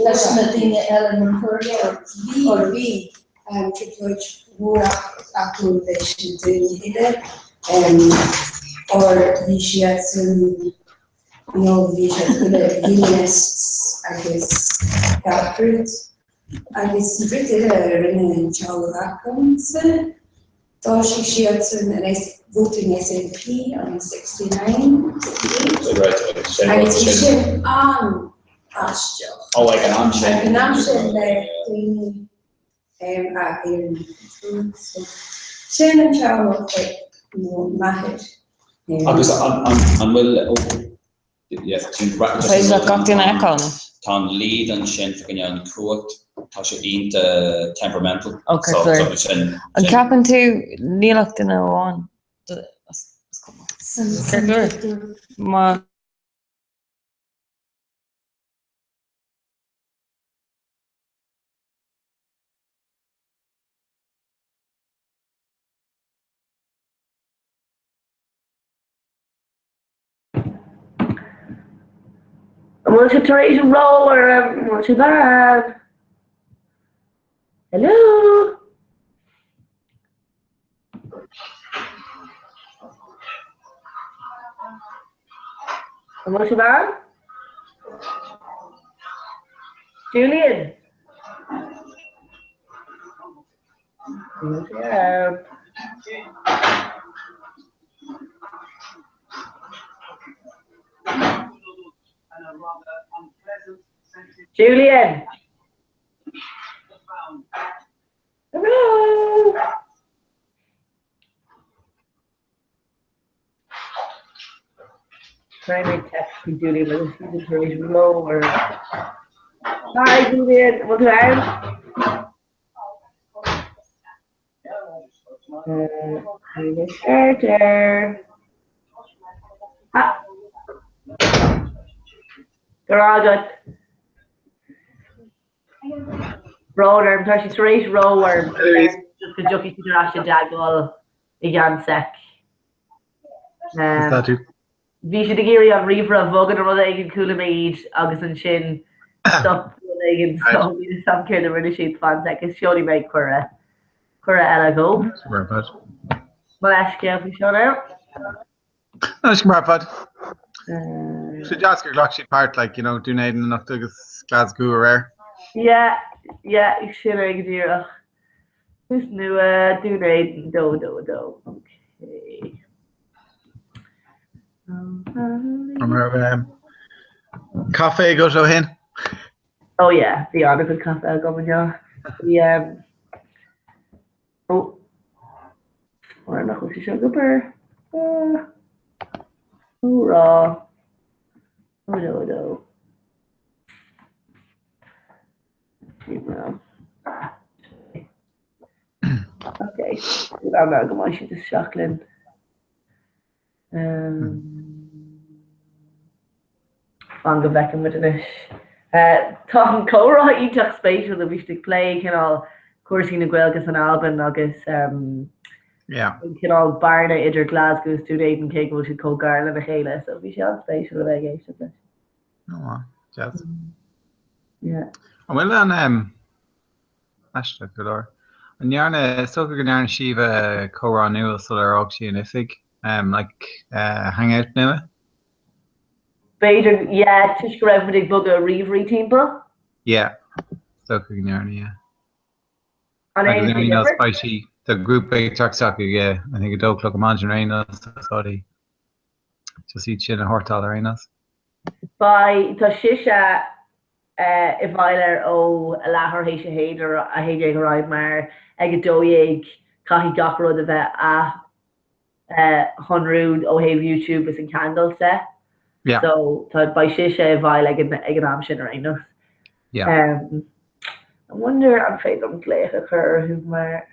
[SPEAKER 22] leis na daoine eile na
[SPEAKER 4] Yeah, bhí bhí trioblóid mhór acu leis na daoine eile or bhí siad san you know bhí siad uile unionists agus gach rud. Agus an rud eile a rinne an teaghlach agamsa, thosaigh siadsan an voting SNP on 69, 68, agus bhí sin an-aisteach.
[SPEAKER 7] Oh, ag an am sin.
[SPEAKER 4] Ag an am sin le daoine a Éireann. So, sin an teaghlach like mo m'athair.
[SPEAKER 7] Agus an bhfuil
[SPEAKER 2] Féidir leat gach duine a fheiceáil anois.
[SPEAKER 7] Tá an lead ansin fá choinne an cumhacht, tá sé iontach temperamental.
[SPEAKER 2] Ok, clear. An ceapann tú níl ach duine amháin is cuma. Ceart go leor. Má.
[SPEAKER 5] An bhfuil sibh tar éis brón orm? An bhfuil sibh ann? Hello? An bhfuil sibh ann? Julian? An bhfuil sibh ann? Julian! Hello! Primary text faoi Julian agus siad tar éis brón orm. Hi Julian, bhfuil tú ann? Starter. Ah. Go raibh agat. Brón orm, tá siad tar éis brón orm. Just go dtiocfaidh siad ar ais i dteagmháil i gceann sec.
[SPEAKER 10] Is tú.
[SPEAKER 5] Bhí siad ag iarraidh an ríomhaire a bhogadh nó rud éigin, chuala mé iad agus ansin stop rud éigin so níl 'fhios a'm céard a rinne siad fan sec is seolfaidh mé cuireadh cuireadh eile dhóibh.
[SPEAKER 10] Sorry about.
[SPEAKER 5] Mo leithscéal faoi seo now.
[SPEAKER 21] Tá sé go breá ar fad. Sé deas gur ghlac siad páirt, like, you know, Dún Éideann anocht agus Glasgow aréir.
[SPEAKER 5] Yeah, yeah, sin é go díreach. Tús nua, Dún Éideann, 2, 2, 2. Okay.
[SPEAKER 21] An raibh caife agat ó shin?
[SPEAKER 5] Oh yeah, bhí an-chuid caife agam inniu. Bhí um, oh, mar nach bhfuil sé seo ag obair. Ah, hurrá. Oh no, no. Okay, am go mbeidh siad isteach linn. Fan go bhfeicfidh muid anois. Tá an comhrá iontach spéisiúil a bhí siad ag plé cineál cúrsaí na Gaeilge san Albain agus an cineál bearna idir Glasgow is Dún Éideann cé go bhfuil siad chomh gar lena chéile so bhí sé an-spéisiúil a bheith ag éisteacht leis.
[SPEAKER 21] Oh, deas.
[SPEAKER 5] Yeah.
[SPEAKER 21] An bhfuil an Aisteach go leor. An ndearna, is dócha go ndearna Síomha comhrá nua sular fhág sí an oifig, like hangout nua?
[SPEAKER 5] B'fhéidir, yeah, toisc go raibh muid ag bogadh ríomhairí timpeall.
[SPEAKER 21] Yeah, is dócha go ndearna, yeah.
[SPEAKER 5] An
[SPEAKER 21] Agus
[SPEAKER 5] aon
[SPEAKER 21] ar aon nós
[SPEAKER 5] difear?
[SPEAKER 21] beidh sí, tá grúpa ag teacht isteach ag, I think 2 o'clock ar maidin ar aon nós, so just iad sin a shórtáil ar aon nós.
[SPEAKER 5] Beidh, tá sise i bhfeighil air ó a leathuair théis a haon ar 11 ar aghaidh mar ag 12 caithfidh gach rud a bheith athshonrú ó thaobh YouTube is an ceangal de.
[SPEAKER 21] Yeah.
[SPEAKER 5] So tá beidh sise i bhfeighil ag an ag an am sin ar aon nós.
[SPEAKER 21] Yeah.
[SPEAKER 5] Um, I wonder an féidir liom glaoch a chur orthu mar is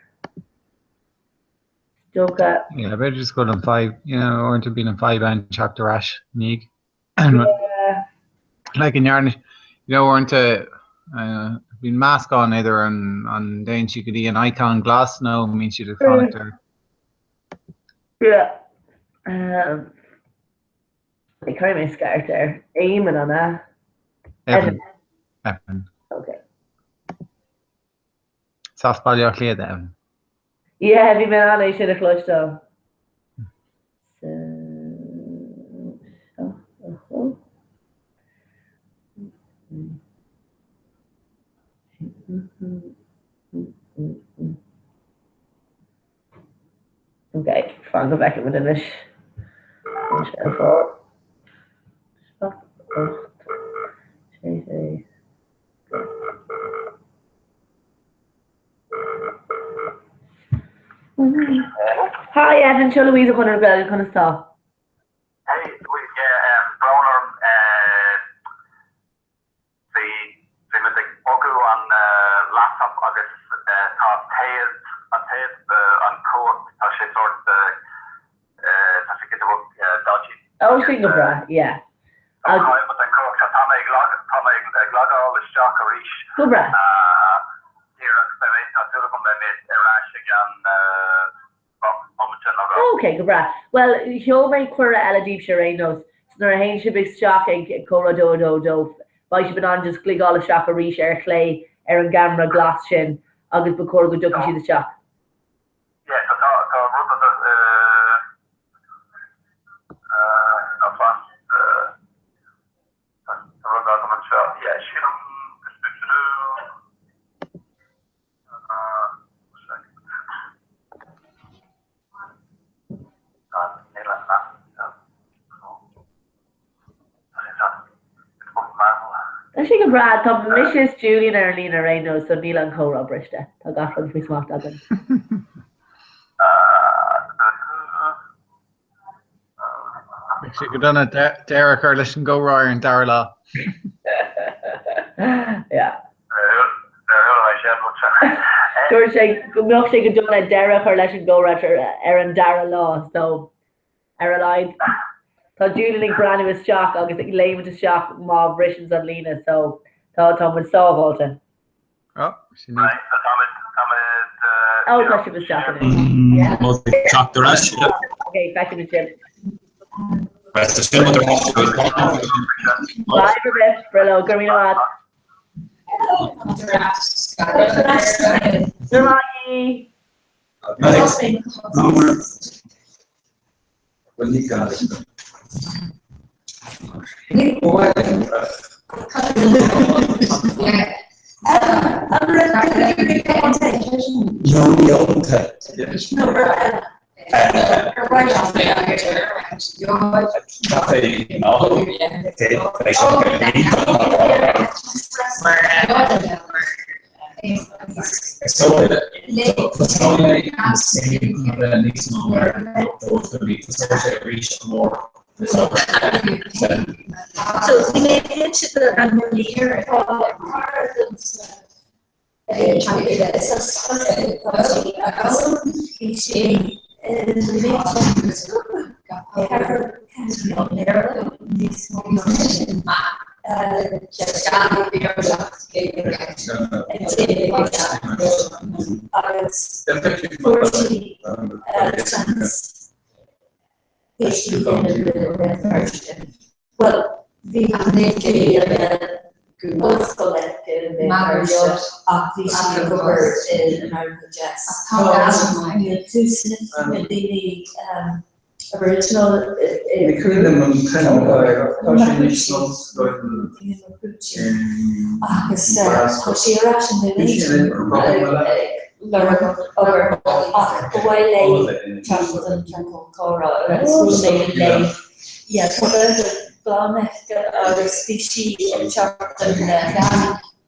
[SPEAKER 5] dócha
[SPEAKER 21] Yeah, b'fhéidir just go bhfuil an fadhb, you know, uaireanta bíonn an fadhb ann teacht ar ais i ndiaidh. Like an ndearna, you know, uaireanta bíonn meascán idir an an dtéann siad go dtí an icon glas nó mbíonn siad ag fanacht ar.
[SPEAKER 5] Yeah. Um, Caithfidh mé scairt air. Éamonn an ea?
[SPEAKER 21] Evan. Evan.
[SPEAKER 5] Okay.
[SPEAKER 21] Is as Baile Átha Cliath Evan.
[SPEAKER 5] Yeah, bhí mé in ann é sin a chloisteáil. So, oh, Ok, fan go bhfeicfidh muid anois. Anois ar fáil. 7, 8, 6, 6. Hi Evan, seo Louise ó Chonradh na Gaeilge, conas tá?
[SPEAKER 8] Hey, Louise, yeah, um, brón orm, eh, bhí, bhí muid ag bogadh an eh, laptop agus eh, tá an téad, an téad, eh, an cumhacht, tá sé sort eh, Tá sé giota beag dodgy.
[SPEAKER 5] Oh, sin go breá, yeah.
[SPEAKER 8] Tá muid an cumhacht seo, tá mé ag tá mé ag logáil isteach arís.
[SPEAKER 5] Go breá.
[SPEAKER 8] Díreach, beidh mé, tá súil agam beidh mé ar ais i gceann bomaite nó dhó.
[SPEAKER 5] Ok, go breá. Bhuel, sheol mé cuireadh eile daoibhse ar aon nós. So nuair a théann sibh isteach ag comhrá 2 2 2, beidh sibh in ann just gliogáil isteach arís ar chlé ar an gceamara glas sin agus ba chóir go dtiocfaidh siad isteach.
[SPEAKER 8] Yeah, so tá tá rud a uh, uh, tá fast uh, tá rud agam anseo. Yeah, sílim uh, second. Tá níl an
[SPEAKER 5] Tá sé go breá, tá mise is Julian ar an líne ar aon nós so níl an comhrá briste. Tá gach rud faoi smacht againn.
[SPEAKER 21] Bheadh sé go dona deireadh a chur leis an gcomhrá ar an dara lá.
[SPEAKER 5] Yeah. Dúirt sé go mbeadh sé go dona deireadh a chur leis an gcomhrá ar an dara lá so Ar a laghad, tá Julian ag breathnú isteach agus ag léimint isteach má bhriseann an líne so tá tá muid sábháilte.
[SPEAKER 21] Oh, sin iad.
[SPEAKER 5] Oh, tá sibh isteach anois. Yeah.
[SPEAKER 7] Muid ag teacht ar ais.
[SPEAKER 5] Ok, feicfimid sibh.
[SPEAKER 7] Sin muid ar ais.
[SPEAKER 5] Bye for bit, Brillo, go raibh míle maith. Go raibh maith.
[SPEAKER 1] Bhuel ní gá Ba mhaith linn
[SPEAKER 7] No, ní ábalta.
[SPEAKER 22] So bhí mé ag inse an léir atá Bhuel, bhí ollscoil aici i mBéal Feirste ach bhí sí ag obair i America Jess. Na daoine Aboriginal i
[SPEAKER 1] Ní cuimhin liom an t-ainm tá sé níos
[SPEAKER 22] Agus tá sí ar ais in Éirinn ag lorg obair ach ba mhaith léi teacht don ciorcal comhrá agus bhuail mé léi. Yeah, tá Gaeilge glan aici agus bhí sí ag teacht don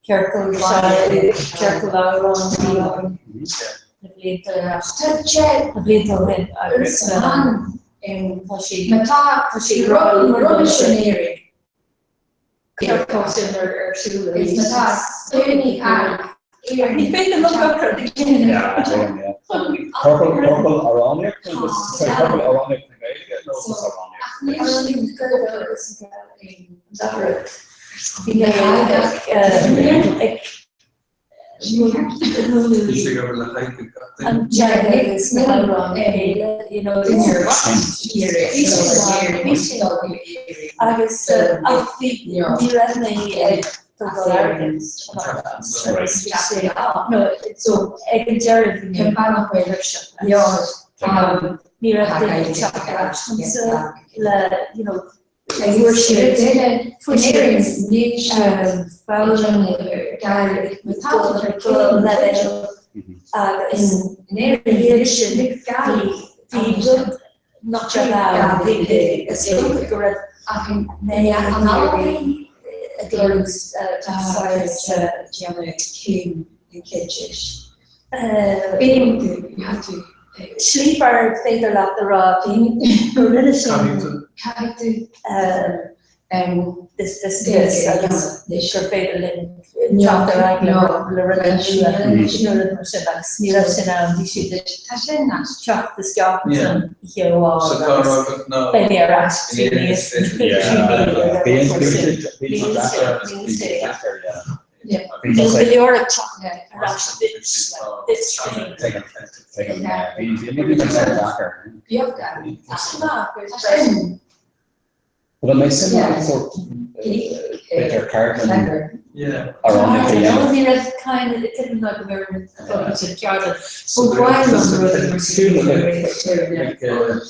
[SPEAKER 22] ciorcal ciorcal amhrán a bhí againn na blianta na blianta ó shin agus tá sí tá sí ag rá ciorcal sin ar ar siúl arís. Ní féidir liom gach rud a dhéanamh.
[SPEAKER 7] Ciorcal amhránaíocht nó ciorcal amhránaíocht na Gaeilge nó just amhránaíocht?
[SPEAKER 22] Amhránaíocht Gaeilge agus an dara rud. Bhí mé ag an teanga agus na hamhráin a chéile, you know, bhí sé agus ach bhí ní raibh mé ag tógáil airgid agus bhí sé no so ag an deireadh bhí mé tuirseach leis. Ní raibh duine ag teacht ar ais chugam le you know Fuair siad foghlaim go leibhéal agus ina dhiaidh sin bhí rud nach raibh ann, bhí is dócha go raibh mé ag iarraidh ag lorg saghas Slí mar féidir leat a rá go rinne sin this, this, this agus gur féidir linn teacht ar aghaidh le rudaí nua, nó rud mar sin agus ní raibh sin ann, bhí siad ag teacht isteach san oíche amháin agus beidh mé ar ais trí mí níl sé. Níl go leor ag teacht ar ais duit, duit féin. Ní raibh kind of tuigim ná go mbeidh an ceardlann. Ba mhaith liom rudaí mar sin a dhéanamh.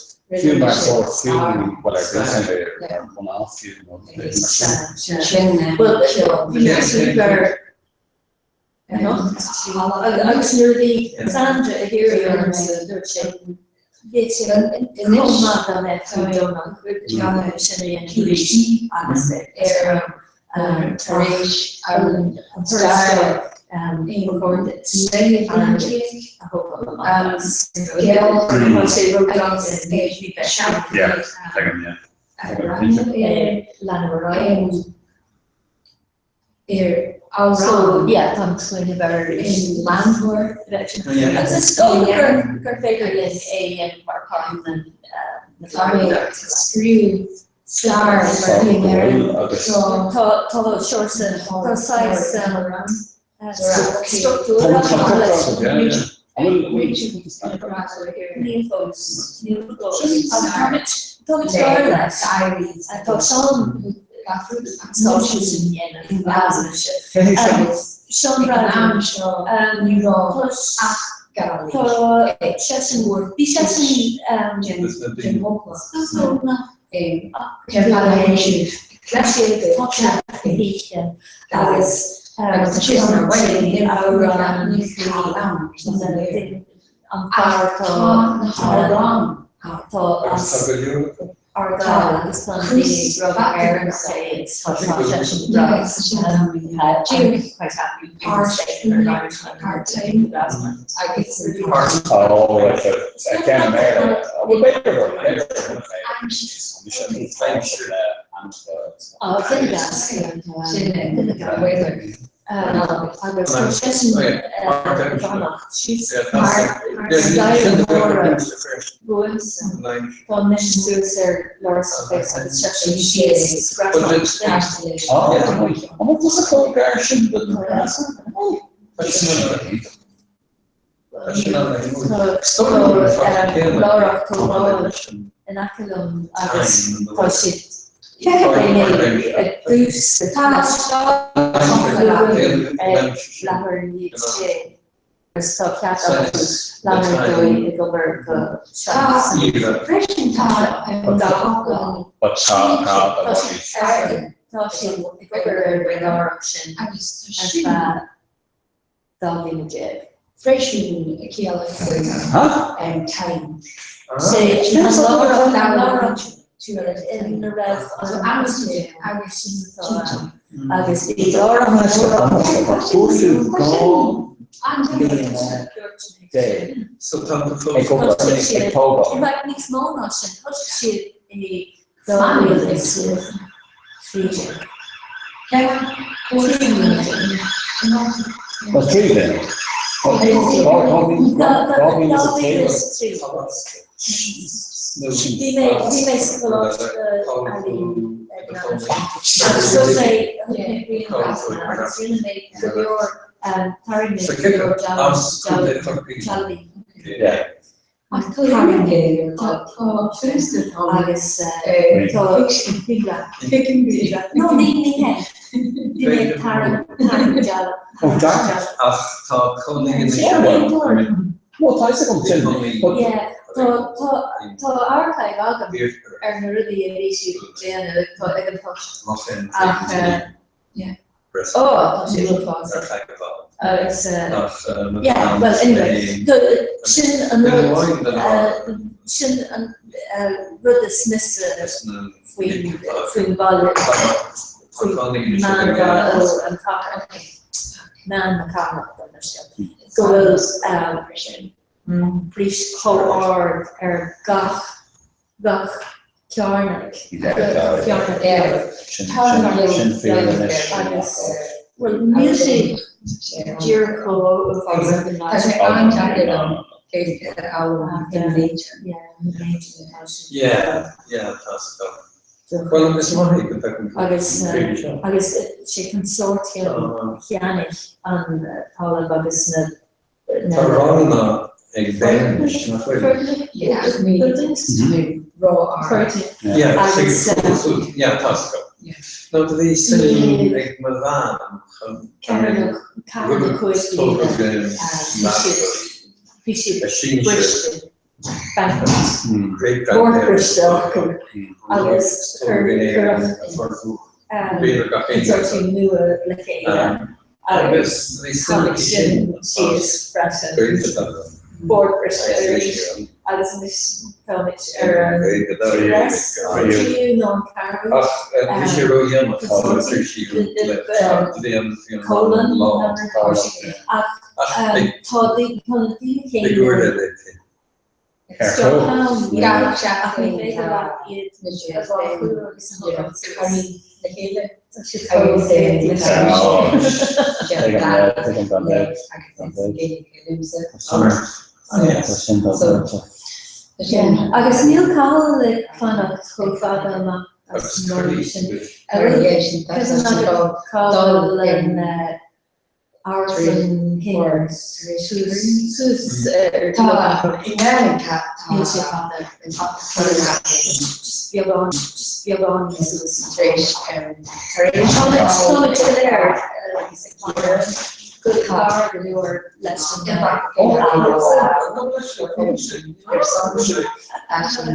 [SPEAKER 22] Agus nuair a bhí Sandra ag iarraidh ormsa, dúirt sé, bhí sé chomh maith dá mbeadh tú Domhnach sin a dhéanamh arís agus tar éis an turas seo ba chóir duit airgead a thógáil amach as. Tá sé ródhaingean, ní bheidh sé. Leanadh ar aghaidh. So, yeah, tá an smaoineamh ar Agus is dócha gur féidir linn é a dhéanamh mar páirt den na Tá tá tá saghas struchtúr Níl fós, níl fós. Táimid gar leis. Tá Seán sásta sin a dhéanamh. Seán Bradley. Tá seisean, bhí seisean agus an fear atá as Argyle agus tá na daoine ag rug ar an stage tá seisean breá I'm quite happy
[SPEAKER 7] Oh, right, so ceann na Méara. Well, b'fhéidir gur
[SPEAKER 22] Á, duine deas, duine deas. Agus tá seisean ag fanacht síos mar staighre móra uaimse. Tá mise suas ar Lauriston Place agus seisean síos screamh.
[SPEAKER 7] Á, an bhfuil tusa chomh gar sin don Ghrasa?
[SPEAKER 22] Tá lárach tógáil in aice liom agus tá siad ag dtús ag leathuair i ndiaidh sé agus tá cead acu leanúint dóibh ag obair go Tá siad ag obair ar an lárach sin ar feadh 12 bliana.
[SPEAKER 4] Freisin ciallaíonn time.
[SPEAKER 22] Sé an lárach ina raibh an agus sin atá ann agus bhí lárach In fact níos mó ná sin, thosaigh siad i 2013. Bhí mé bhí mé sa Choláiste Ealaíon ag an am sin agus thug mé thug mé grianghraf agus rinne mé go leor tharraing mé go leor dealbhaí. Ach tá Agus tá No ní ní hé. Bhí mé ag tarraingt tarraingt dealbh.
[SPEAKER 1] Ach tá cónaí
[SPEAKER 22] Yeah, tá tá tá archive agam ar na rudaí a bhí siad ag déanamh tá ag an post. Ach yeah. Ó, tá sé uafásach. Agus yeah, well anyway, sin an rud, sin an rud is measa faoin faoin baile, faoin meán an cathair, meán na cathrach go bhfuil prís chomh ard ar gach gach cearnóg, agus bhuel níl sé díreach chomh uafásach in
[SPEAKER 14] Tá sé an-deacair dom Gaeilge a fhoghlaim in nature.
[SPEAKER 1] Yeah, yeah, tá sa Bhuel, is maith é go dtagann
[SPEAKER 22] Agus agus sé consortium a cheannaigh an talamh agus na
[SPEAKER 1] Tá ranganna ag Ben anois, nach bhfuil?
[SPEAKER 14] Yeah, ró-ard.
[SPEAKER 1] Yeah, yeah, tá sa Nó do bhí suim ag mo bhean chun
[SPEAKER 22] Bhí siad briste, bankrupt, bord briste acu agus chuir consortium nua le chéile. Agus tháinig sin síos freisin, bord briste arís agus anois táimid ar an tríú nó an ceathrú consortium, ach tá na daoine céanna Ach ní féidir leat iad a bháthú agus a thógáil suas. Tá siad chomh Agus níl Cathal ag fanacht chomh fada amach as an mbaile sin. Cá bhfuil an Árasán King suas ar Níl sé fada just beagán just beagán suas. Táimid go léir ag go gar go leor leis an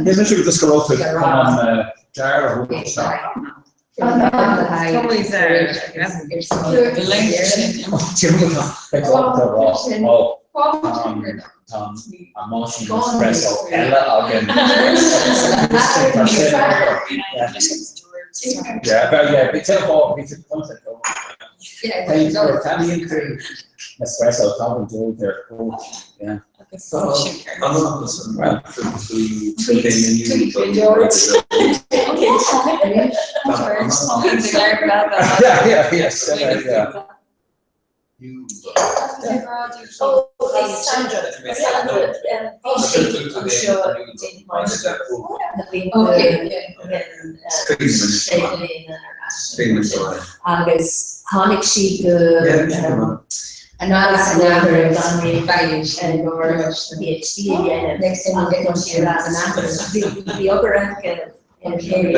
[SPEAKER 7] Ní mise go go raibh tú chun an dear a thabhairt isteach. Tá an máisín espresso eile againn. Espresso tá an dul ar yeah.
[SPEAKER 22] Agus tháinig sí go Anas an athair gan mé ag obair PhD a dhéanamh ach tá sí ar ais in Athens. Bhí obair aici in Éirinn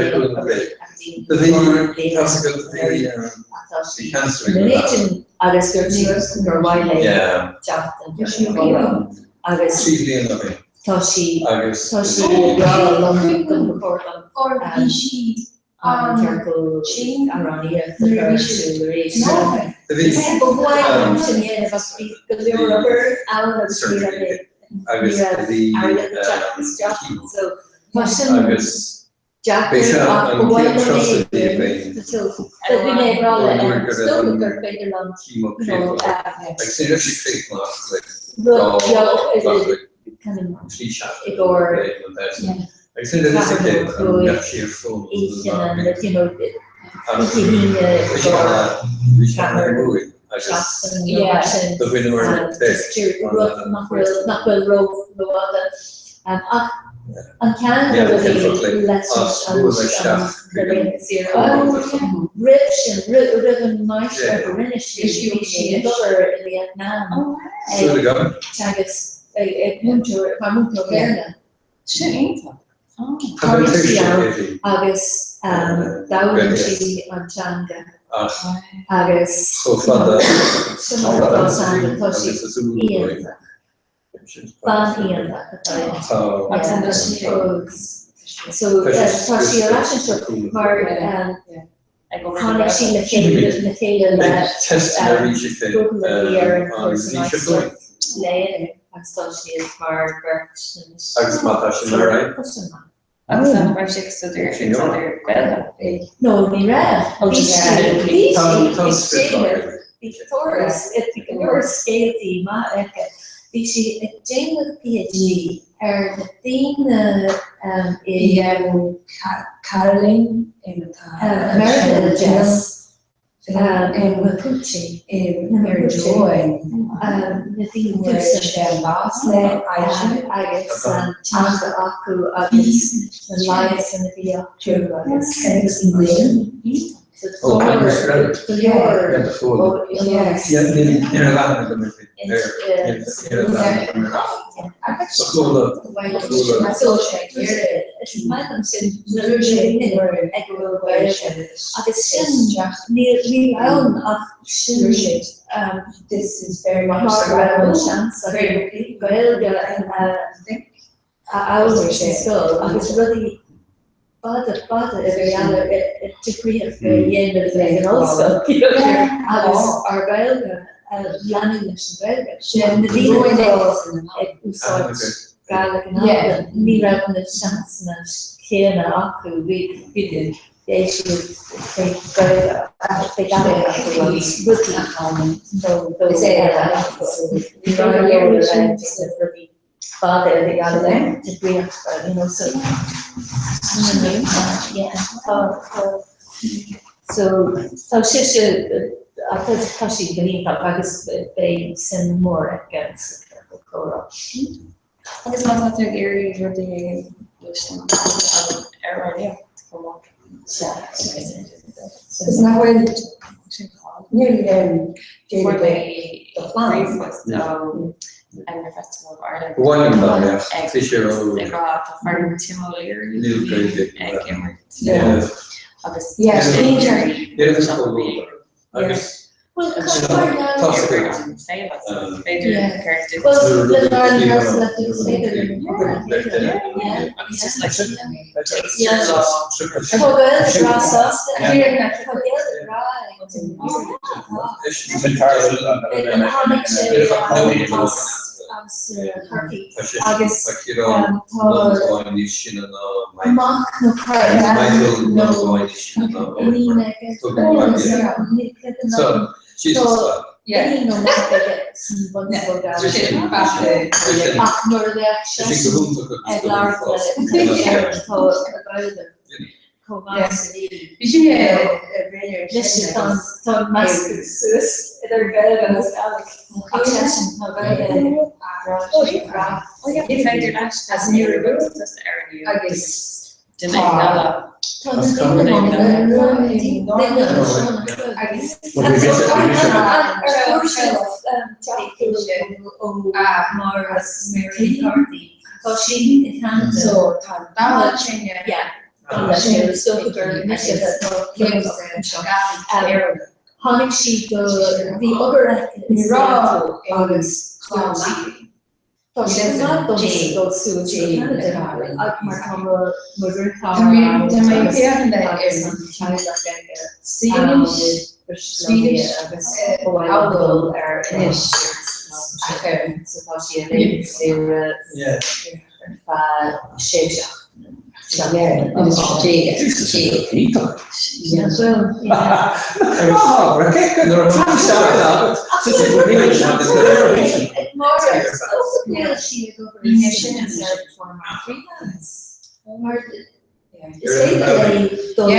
[SPEAKER 22] agus dúirt sí gur mhaith léi teacht agus tá sí tá sí ag rá liom go mba chóir dom an ciorcal amhránaíochta a chur ar siúl arís. Ba mhaith liom sin a dhéanamh ach bhí go leor obair ann agus ní raibh mé ní raibh airgead ag teacht isteach so tá sin deacair ach ba mhaith liom é a dhéanamh. So bhí mé ag rá le is dócha gur féidir liom you know rud beag kind of i gcomhair Roimh sin, roimh an máistir a rinne sí, bhí sí ag obair i Vietnam ag teagasc, ag múinteoir, mar múinteoir Béarla.
[SPEAKER 2] Sin iontach.
[SPEAKER 22] Tháinig sí ann agus d'fhoghlaim sí an teanga agus sin mar atá Sandra, tá sí iontach. Bean iontach atá inti. So tá sí ar ais anseo mar tháinig sí le chéile le chéile le buachaill a bhí ar an chúrsa máistreacht léi agus tá siad mar bheirt anois.
[SPEAKER 1] Agus má tá sin ar aghaidh?
[SPEAKER 22] Tá sin maith.
[SPEAKER 2] Agus an raibh sí ag staidéar ag staidéar Gaeilge?
[SPEAKER 22] No, ní raibh. Bhí sí bhí sí ag déanamh bhí turas bhí go leor scéaltaí maith aici. Bhí sí ag déanamh PhD ar na daoine i
[SPEAKER 4] Caroline
[SPEAKER 22] Meiriceá Jess Mapuche na daoine agus an teanga acu agus na leigheasanna a bhí acu agus Agus sin níl ann ach sin mar a raibh an seans acu Gaeilge a fhoghlaim sa scoil agus rudaí fada fada idirdhealú difríocht a dhéanamh ag an ollscoil agus ár Gaeilge a leanúint leis an Ghaeilge. Na daoine atá ag úsáid Gàidhlig in Albain, ní raibh na seansanna céanna acu, bhí bhí siad fé Gaeilge fé Gàidhlig acu agus rudaí nó dó eile acu so ní raibh leo le bheith ag rudaí fada idirdhealú difríochta, you know, so yeah, tá tá so tá sise tá sí go hiontach agus beidh suim mór aici sa ciorcal comhrá.
[SPEAKER 2] Agus má tá tú ag iarraidh rud a dhéanamh leis an amhránaíocht chomh maith.
[SPEAKER 22] Sea,
[SPEAKER 4] Is nach bhfuil níl
[SPEAKER 2] Fuair mé
[SPEAKER 4] do chlann.
[SPEAKER 2] ríomhphost ó Edinburgh Festival of Ireland
[SPEAKER 1] Bhain dá mbeadh
[SPEAKER 2] ag
[SPEAKER 1] tá sé ró
[SPEAKER 2] ag rá tá foireann Tim O'Leary
[SPEAKER 1] Níl Gaeilge
[SPEAKER 2] ag imirt
[SPEAKER 1] Yeah.
[SPEAKER 2] agus
[SPEAKER 4] Yeah,
[SPEAKER 2] tá sé
[SPEAKER 4] cinnte.
[SPEAKER 1] Níl an chomh luath agus.
[SPEAKER 22] Bhuel, cad mar gheall Bhuel, le Marilyn Herself, is féidir linn. Tá Gaeilge breá sásta. Tá Gaeilge breá ag Tháinig sé as Corcaigh agus tá mac nó cara nó iníon aige Tá iníon nó mac aige san bhunscoil Gaeilge ach nuair a bheadh seisean ag labhairt le tá a Ghaeilge chomh maith is a bhí. Mise tá measctha suas idir Gaeilge agus Gàidhlig ach seisean tá Gaeilge aige breá.
[SPEAKER 14] Agus
[SPEAKER 2] Duine eile.
[SPEAKER 22] Tá na daoine daoine agus ar fuair sibh teachtaireacht ó mar Mary Carthy tá sí i Canada.
[SPEAKER 14] So tá an dá tine
[SPEAKER 22] Yeah. Is dócha gur mise atá anseo. Tháinig sí go bhí obair aici i Seattle agus tá sí Tá sé go maith domsa dul suas go Ceanada mar tá mo mo dheartháir ann agus an teaghlach aige ann i British Columbia agus ba mhaith liom dul ar inis so tá sí ar laethanta saoire ar feadh sé seachtaine. Is féidir léi dul go,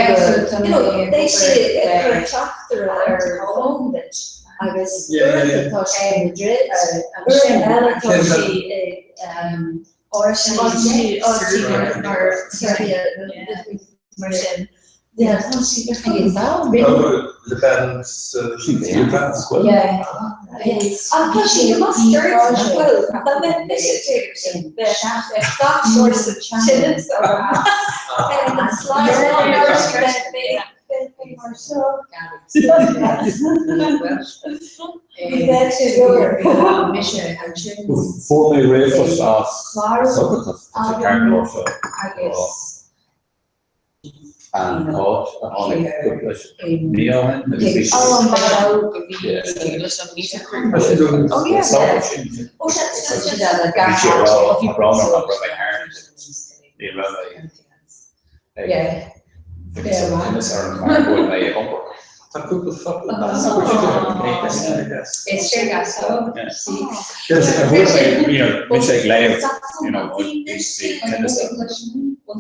[SPEAKER 22] you know, beidh sí ag cur teachtaire ar fón duit agus uaireanta tá sí i Madrid, uaireanta eile tá sí ag Mar sin, yeah, tá sí ar fud an domhain.
[SPEAKER 1] Le bean sa
[SPEAKER 22] Yeah. Ach tá sí go maith stiúrtha, nach bhfuil? Dá mbeadh mise ag déanamh sin, bheadh gach sórt tinneas orm. An slide bheadh mé mar seo. Bheadh sé ag obair.
[SPEAKER 7] Fuair mé ríomhphost as Socratas, tá sé ceart go leor seo. An áit a tháinig cúpla mí ó shin agus bhí sé. Bhí sé ag rá tá brón orm nach raibh mé thart ní raibh mé ag bhí tinneas orm mar go bhfuil mé ag iompar.
[SPEAKER 1] Tá cúpla focal
[SPEAKER 7] Mise ag léamh, you know, bhí tinneas orm. Just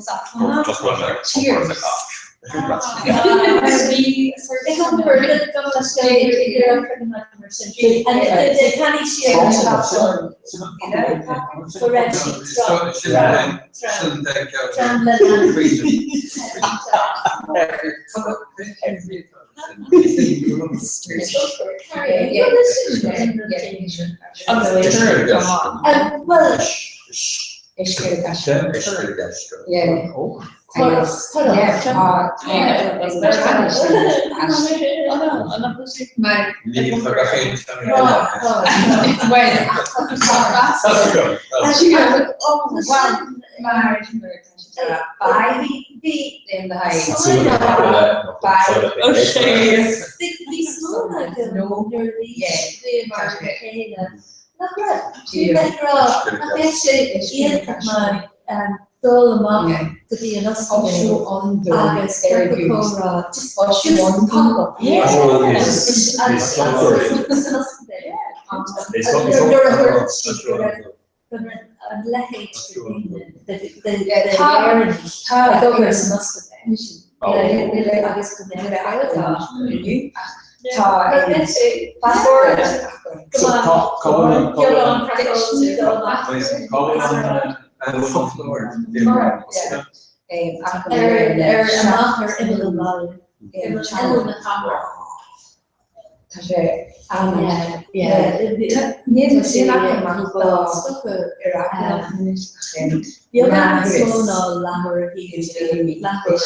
[SPEAKER 7] bhfuil mé ag iompar is ag
[SPEAKER 22] Dul amach go dtí an ospidéal agus cúpla comhrá just pop up san ospidéal nuair a thuirt sí go raibh go raibh an leithéid de dhaoine d'Éireannaigh ag obair san ospidéal agus go mbeadh Tá beagán craiceáilte dul amach ar amach ar imeall an bhaile, imeall na cathrach.
[SPEAKER 14] Tá sé Níl sé
[SPEAKER 22] Beagán níos mó ná leathuair a shíl, leathuair.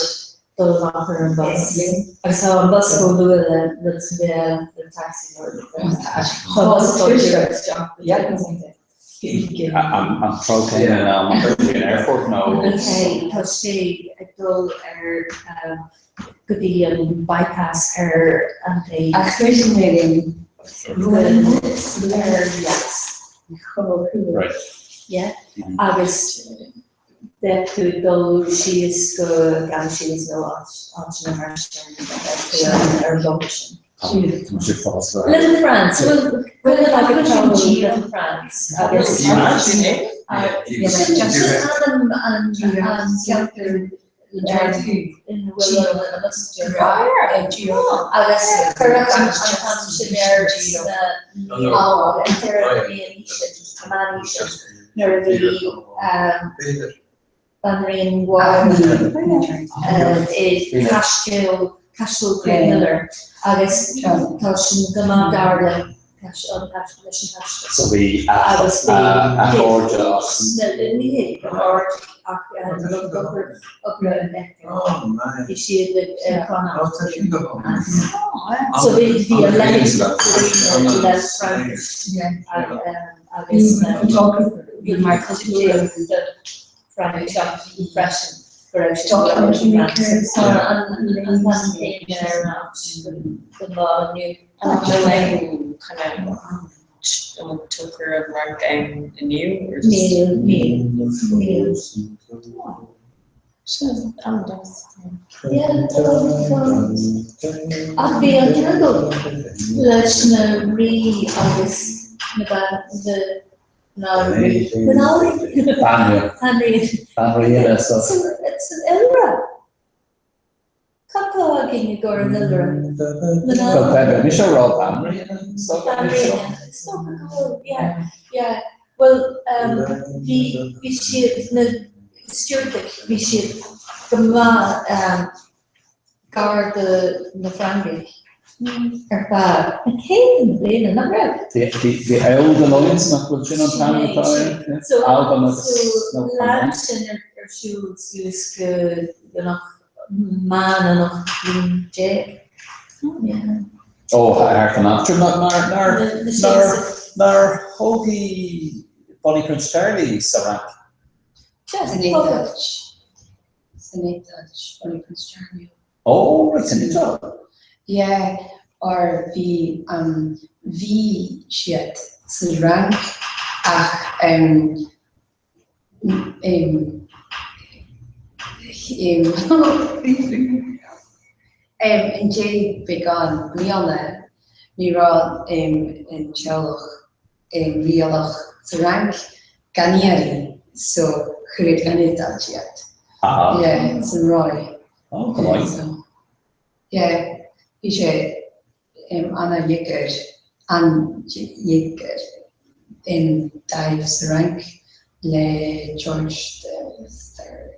[SPEAKER 22] dul amach ar an bhus. Agus tá an bus chomh luath le le le le taxi nó tá an bus ag dul díreach isteach go dtí
[SPEAKER 7] An treo céanna amach ar an airport nó?
[SPEAKER 22] Tá sé ag dul ar go dtí an bypass ar an taobh.
[SPEAKER 4] Ach chuir mé in
[SPEAKER 22] ar dheas.
[SPEAKER 7] Right.
[SPEAKER 22] Yeah. Agus bheadh tú ag dul síos go Galashiels nó áiteanna mar sin bheadh tú ar an bhóthar sin.
[SPEAKER 7] Tá sé fásta.
[SPEAKER 22] Little France, bhfuil cuimhne agat ar Little France agus sin ainm an ceantar ina bhfuil an agus cuireadh an t-ainm sin air sna ag deireadh na meánaoise, na meánaoise, nuair a bhí Banríon Mháire ag taisteal Caisteal Craigmillar agus tá sin go maith gar le leis an taisteal.
[SPEAKER 7] So bhí a chairde as.
[SPEAKER 22] Ní hé a chairde ach lucht oibre an Fheicthe. Bhí siad ag fanacht. So bhí bhí a leithéid de le Fraincis agus bhí mar cultúr Fraincis freisin go raibh siad ag labhairt Fraincis. Tá an an céanna ar an áit don lá inniu.
[SPEAKER 2] An bhfuil aon kind of an bhfuil tionchar an Fhrainc ann inniu or just
[SPEAKER 22] Níl, níl, níl.
[SPEAKER 2] Sin an-deas.
[SPEAKER 22] Yeah, tá, tá. Ach bhí an ceangal leis na rí agus na ban, na na rí, na rí.
[SPEAKER 7] Banríon.
[SPEAKER 22] Banríon.
[SPEAKER 7] Banríona so.
[SPEAKER 22] San iolra. Cad tá againn i gcomhair an iolra? Mná.
[SPEAKER 7] Bheadh mise ag rá banríona so.
[SPEAKER 22] Banríona. Is dócha go bhfuil, yeah, yeah. Bhuel, bhí, bhí siad, na Stiúrtaigh, bhí siad go maith gar do na Francaigh ar feadh na céadta bliana, nach raibh?
[SPEAKER 7] Bhí Ailbhe de Lyons, nach bhfuil sin an t-ainm atá air?
[SPEAKER 22] So,
[SPEAKER 7] Alban agus
[SPEAKER 22] so lean sin ar siúl suas go nach meán an ochtú bliain déag. Yeah.
[SPEAKER 7] Ó, thart an am sin, nár, nár, nár, nár tógadh Bonnie Prince Charlie sa Fhrainc?
[SPEAKER 4] San Iodáil. San Iodáil, Bonnie Prince Charlie.
[SPEAKER 7] Ó, right, san Iodáil.
[SPEAKER 4] Yeah, or bhí, um, bhí siad sa Fhrainc ach, um, um, um, um, i ndiaidh beagán bliana ní raibh, um, an teaghlach rialach sa Fhrainc gan iarraidh so chuir an Iodáil iad. Yeah, san Roy.
[SPEAKER 7] Oh, go maith.
[SPEAKER 4] So, yeah, bhí sé an-dheacair, an-dheacair dóibh sa Fhrainc le George the Third,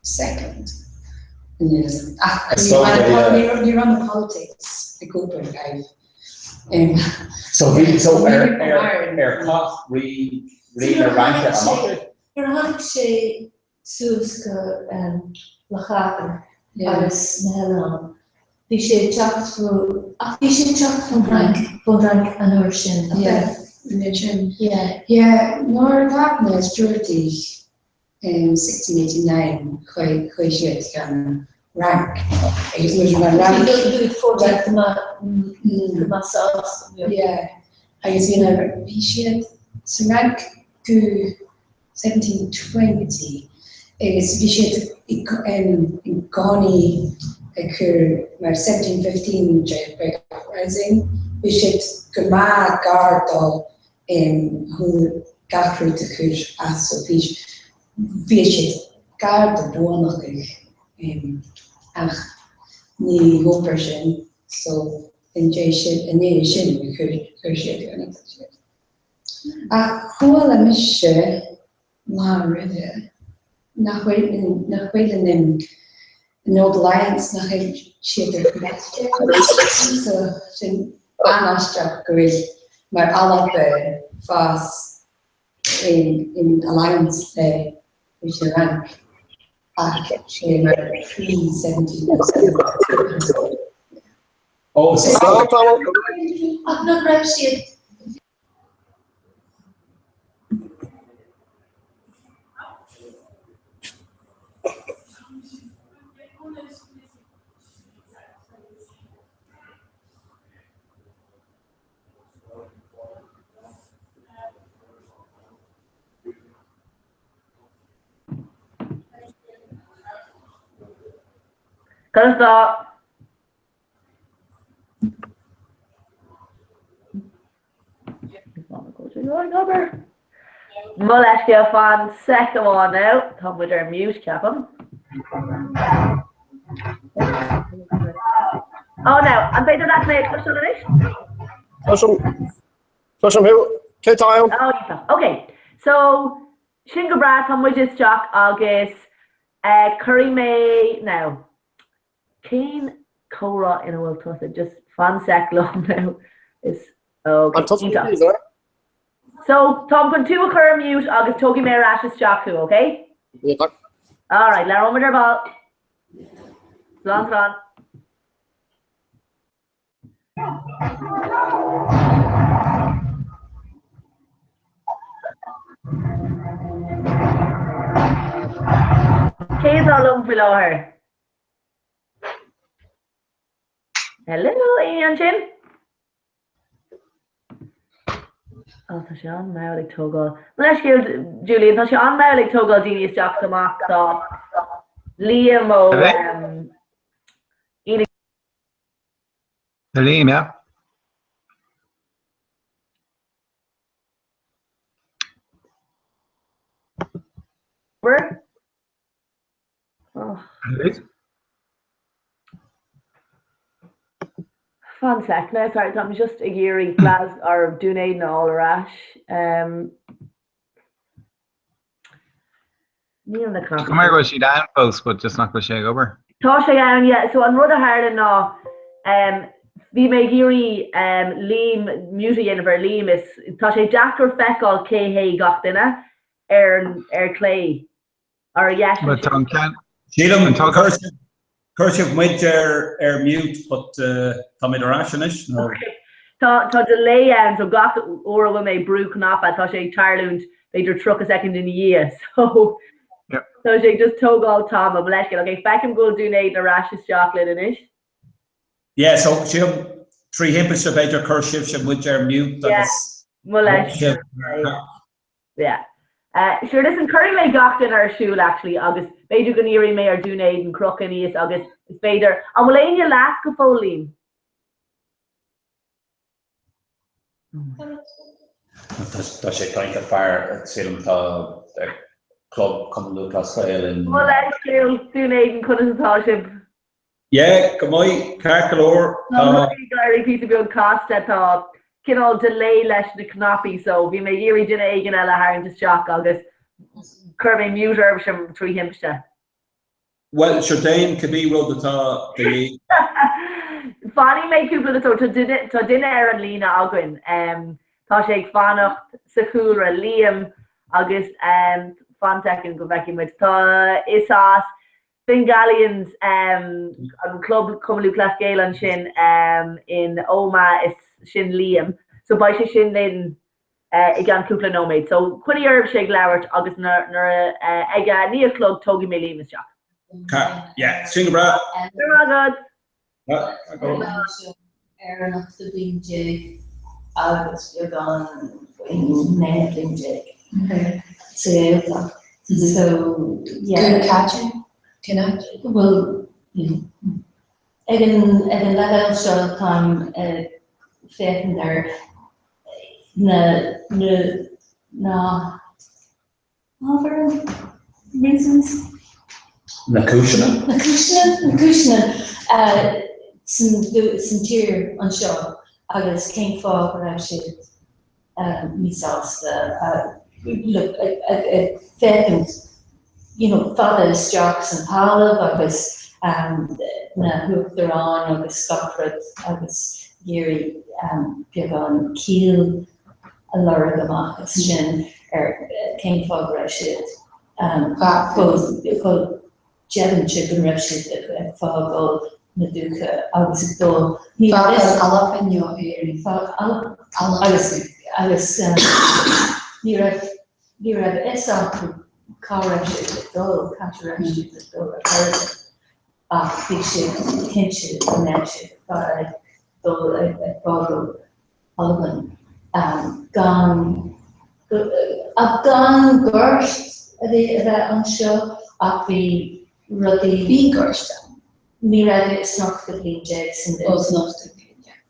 [SPEAKER 4] Second. Ach ní raibh na politics ag obair dóibh.
[SPEAKER 7] So bhí, so ar, ar, ar chaith rí, rí na Fhraince amach é?
[SPEAKER 22] Nuair a tháinig sé suas go Loch Garman agus na hoileáin, bhí sé ag teacht ó, ach bhí sé ag teacht ón bhFrainc, ón bhFrainc an uair sin, nach
[SPEAKER 4] ea? Yeah, sin. Yeah. Yeah, nuair a d'fhág na Stuartaigh in 1689 chuaigh chuaigh siad chun Fhrainc agus nuair a bhí an Fhrainc
[SPEAKER 22] Bhí fógraíocht go maith go maith sásta.
[SPEAKER 4] Yeah, agus bhí na bhí siad sa Fhrainc go 1720 agus bhí siad i gcónaí ag cur mar 1715 Jacobite Uprising bhí siad go maith gar do chun gach rud a chur as so bhí bhí siad gar do Buannachaigh ach ní dhóbair sin so i ndiaidh sin i ndiaidh sin chuir chuir siad ar an siad. Ach chuala mise lá roimhe nach bhfuil nach bhfuil an an Auld Alliance nach bhfuil siad ar coimhéad so sin an-aisteach go bhfuil mar Alba fás in in alliance le leis an Fhrainc. Ach sé mar pre-17.
[SPEAKER 1] Oh,
[SPEAKER 22] Ach nach raibh siad
[SPEAKER 5] Conas tá? Mo leithscéal fan sec amháin now, tá muid ar mute ceapaim. Oh now, an féidir leat mé a chloisteáil anois?
[SPEAKER 15] Cloisim. Cloisim thú. Cé tá ann?
[SPEAKER 5] Oh, iontach. Ok, so sin go breá, tá muid isteach agus eh, cuirfidh mé now. Cén comhrá ina bhfuil tusa? Just fan sec liom now. Is ok.
[SPEAKER 15] An tusa
[SPEAKER 5] Iontach.
[SPEAKER 15] Lisa?
[SPEAKER 5] So, táim chun tú a chur ar mute agus tógfaidh mé ar ais isteach thú, ok?
[SPEAKER 15] Iontach.
[SPEAKER 5] Alright, labhróimid ar ball. Slán slán. Cé atá liom faoi láthair? Hello, éinne ansin? Ó, tá sé an-mhall ag tógáil. Mo leithscéal, Julian, tá sé an-mhall ag tógáil daoine isteach is amach. Tá Liam ó Ina
[SPEAKER 21] Liam, yeah.
[SPEAKER 5] Obair. Oh. Fan sec now, sorry, tá mé just ag iarraidh Glas or Dún Éideann a fháil ar ais. Um, níl na cnaipe.
[SPEAKER 21] Cuma go bhfuil siad ann fós, but just nach bhfuil sé ag obair.
[SPEAKER 5] Tá sé ann, yeah. So an rud a tharla ná um, bhí mé ag iarraidh um, Liam, mute a dhéanamh ar Liam is tá sé deacair feiceáil cé hé gach duine ar, ar clé. Ar dheis
[SPEAKER 21] But tá an ceann.
[SPEAKER 23] Sílim, chuir sibh muid ar ar mute but táimid ar ais anois nó?
[SPEAKER 5] Tá tá delay ann so gach uair a bhfuil mé ag brú cnaipe tá sé ag tarlúint b'fhéidir 30 soicind ina dhiaidh so tá sé ag just tógáil tamall, mo leithscéal. Ok, feicim go bhfuil Dún Éideann ar ais isteach linn anois.
[SPEAKER 23] Yeah, so sílim trí thimpiste b'fhéidir chuir sibhse muid ar mute agus
[SPEAKER 5] Mo leithscéal. Yeah. Sure, listen, cuirfidh mé gach duine ar siúl actually agus b'fhéidir go n-iarrfaidh mé ar Dún Éideann crochadh aníos agus is féidir, an bhfuil éinne leat go fóill, Liam?
[SPEAKER 23] Tá sé ag caint le fear, sílim atá ag Club Cumann Lúthchleas Gael in.
[SPEAKER 5] Mo leithscéal, Dún Éideann, conas atá sibh?
[SPEAKER 23] Yeah, go maith, ceart go leor.
[SPEAKER 5] Tá rudaí ag éirí píosa beag casta, tá cineál delay leis na cnaipí so bhí mé ag iarraidh duine éigin eile a tharraingt isteach agus chuir mé mute oraibhse trí thimpiste.
[SPEAKER 23] Bhuel, sure déan cibé rud atá de dhíth.
[SPEAKER 5] Fanfaidh mé cúpla so tá duine tá duine ar an líne againn. Tá sé ag fanacht sa chúlra, Liam agus fan soicind go bhfeicfidh muid. Tá is as Fingallians, an club Cumann Lúthchleas Gael ansin in Omagh, is sin Liam. So beidh sé sin linn i gceann cúpla nóiméad. So coinnigh oraibhse ag labhairt agus nuair a ag a 9 a chlog tógfaidh mé Liam isteach.
[SPEAKER 23] Yeah, sin go breá.
[SPEAKER 5] Go raibh maith agat.
[SPEAKER 22] Éireannach sa bhliain déag agus beagán faoin naoú bliain déag sa Ghaeltacht. So, yeah.
[SPEAKER 4] Cad cén áit?
[SPEAKER 22] Bhuel, you know, ag an ag an leibhéal seo táim ag féachaint ar na na na ábhair, reasons.
[SPEAKER 23] Na cúiseanna.
[SPEAKER 22] Na cúiseanna, na cúiseanna san tír anseo agus cén fáth go raibh siad míshásta ag féachaint you know fada isteach san talamh agus na huachtaráin agus gach rud agus ag iarraidh beagán ciall a lorg amach as sin ar cén fáth go raibh siad chomh. deimhnte go raibh siad ag fágáil na dúiche agus ag dul. Ní
[SPEAKER 4] raibh Fágáil Albain nó Éirinn?
[SPEAKER 22] Fágáil Albain. Agus agus ní raibh ní raibh a fhios acu cá raibh siad ag dul, cá raibh siad ag dul ar chor ar bith ach bhí siad cinnte go mbeadh siad ag dul ag fágáil Albain gan gan gort a bhí a bheith anseo ach bhí rudaí.
[SPEAKER 4] Bhí gort ann.
[SPEAKER 22] Ní raibh san ochtú bhliain déag san.
[SPEAKER 4] Ó san ochtú bhliain déag.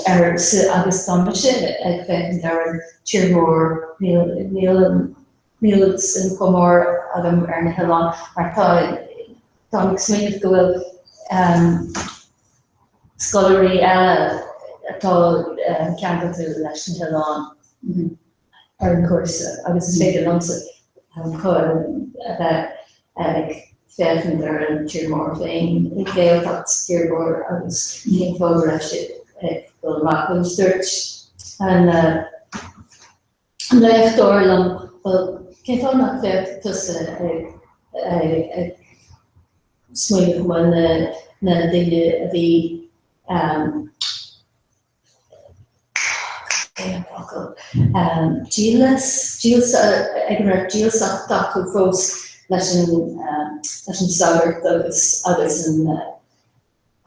[SPEAKER 22] Ar agus tá mise ag féachaint ar an tír mór níl níl níl suim chomh mór agam ar na hoileáin mar tá táim ag smaoineamh go bhfuil scoláirí eile atá ceangailte leis na hoileáin ar an chúrsa agus is féidir liomsa a bheith ag féachaint ar an tír mór féin, an Ghaeltacht sa tír mhór agus cén fáth go raibh siad ag dul amach. Agus dúirt an léachtóir liom, bhuel, cén fáth nach bhféach tusa ag smaoineamh chomh maith na daoine a bhí dílis, dílse, ag a raibh dílseacht acu fós leis an leis an sagart agus agus an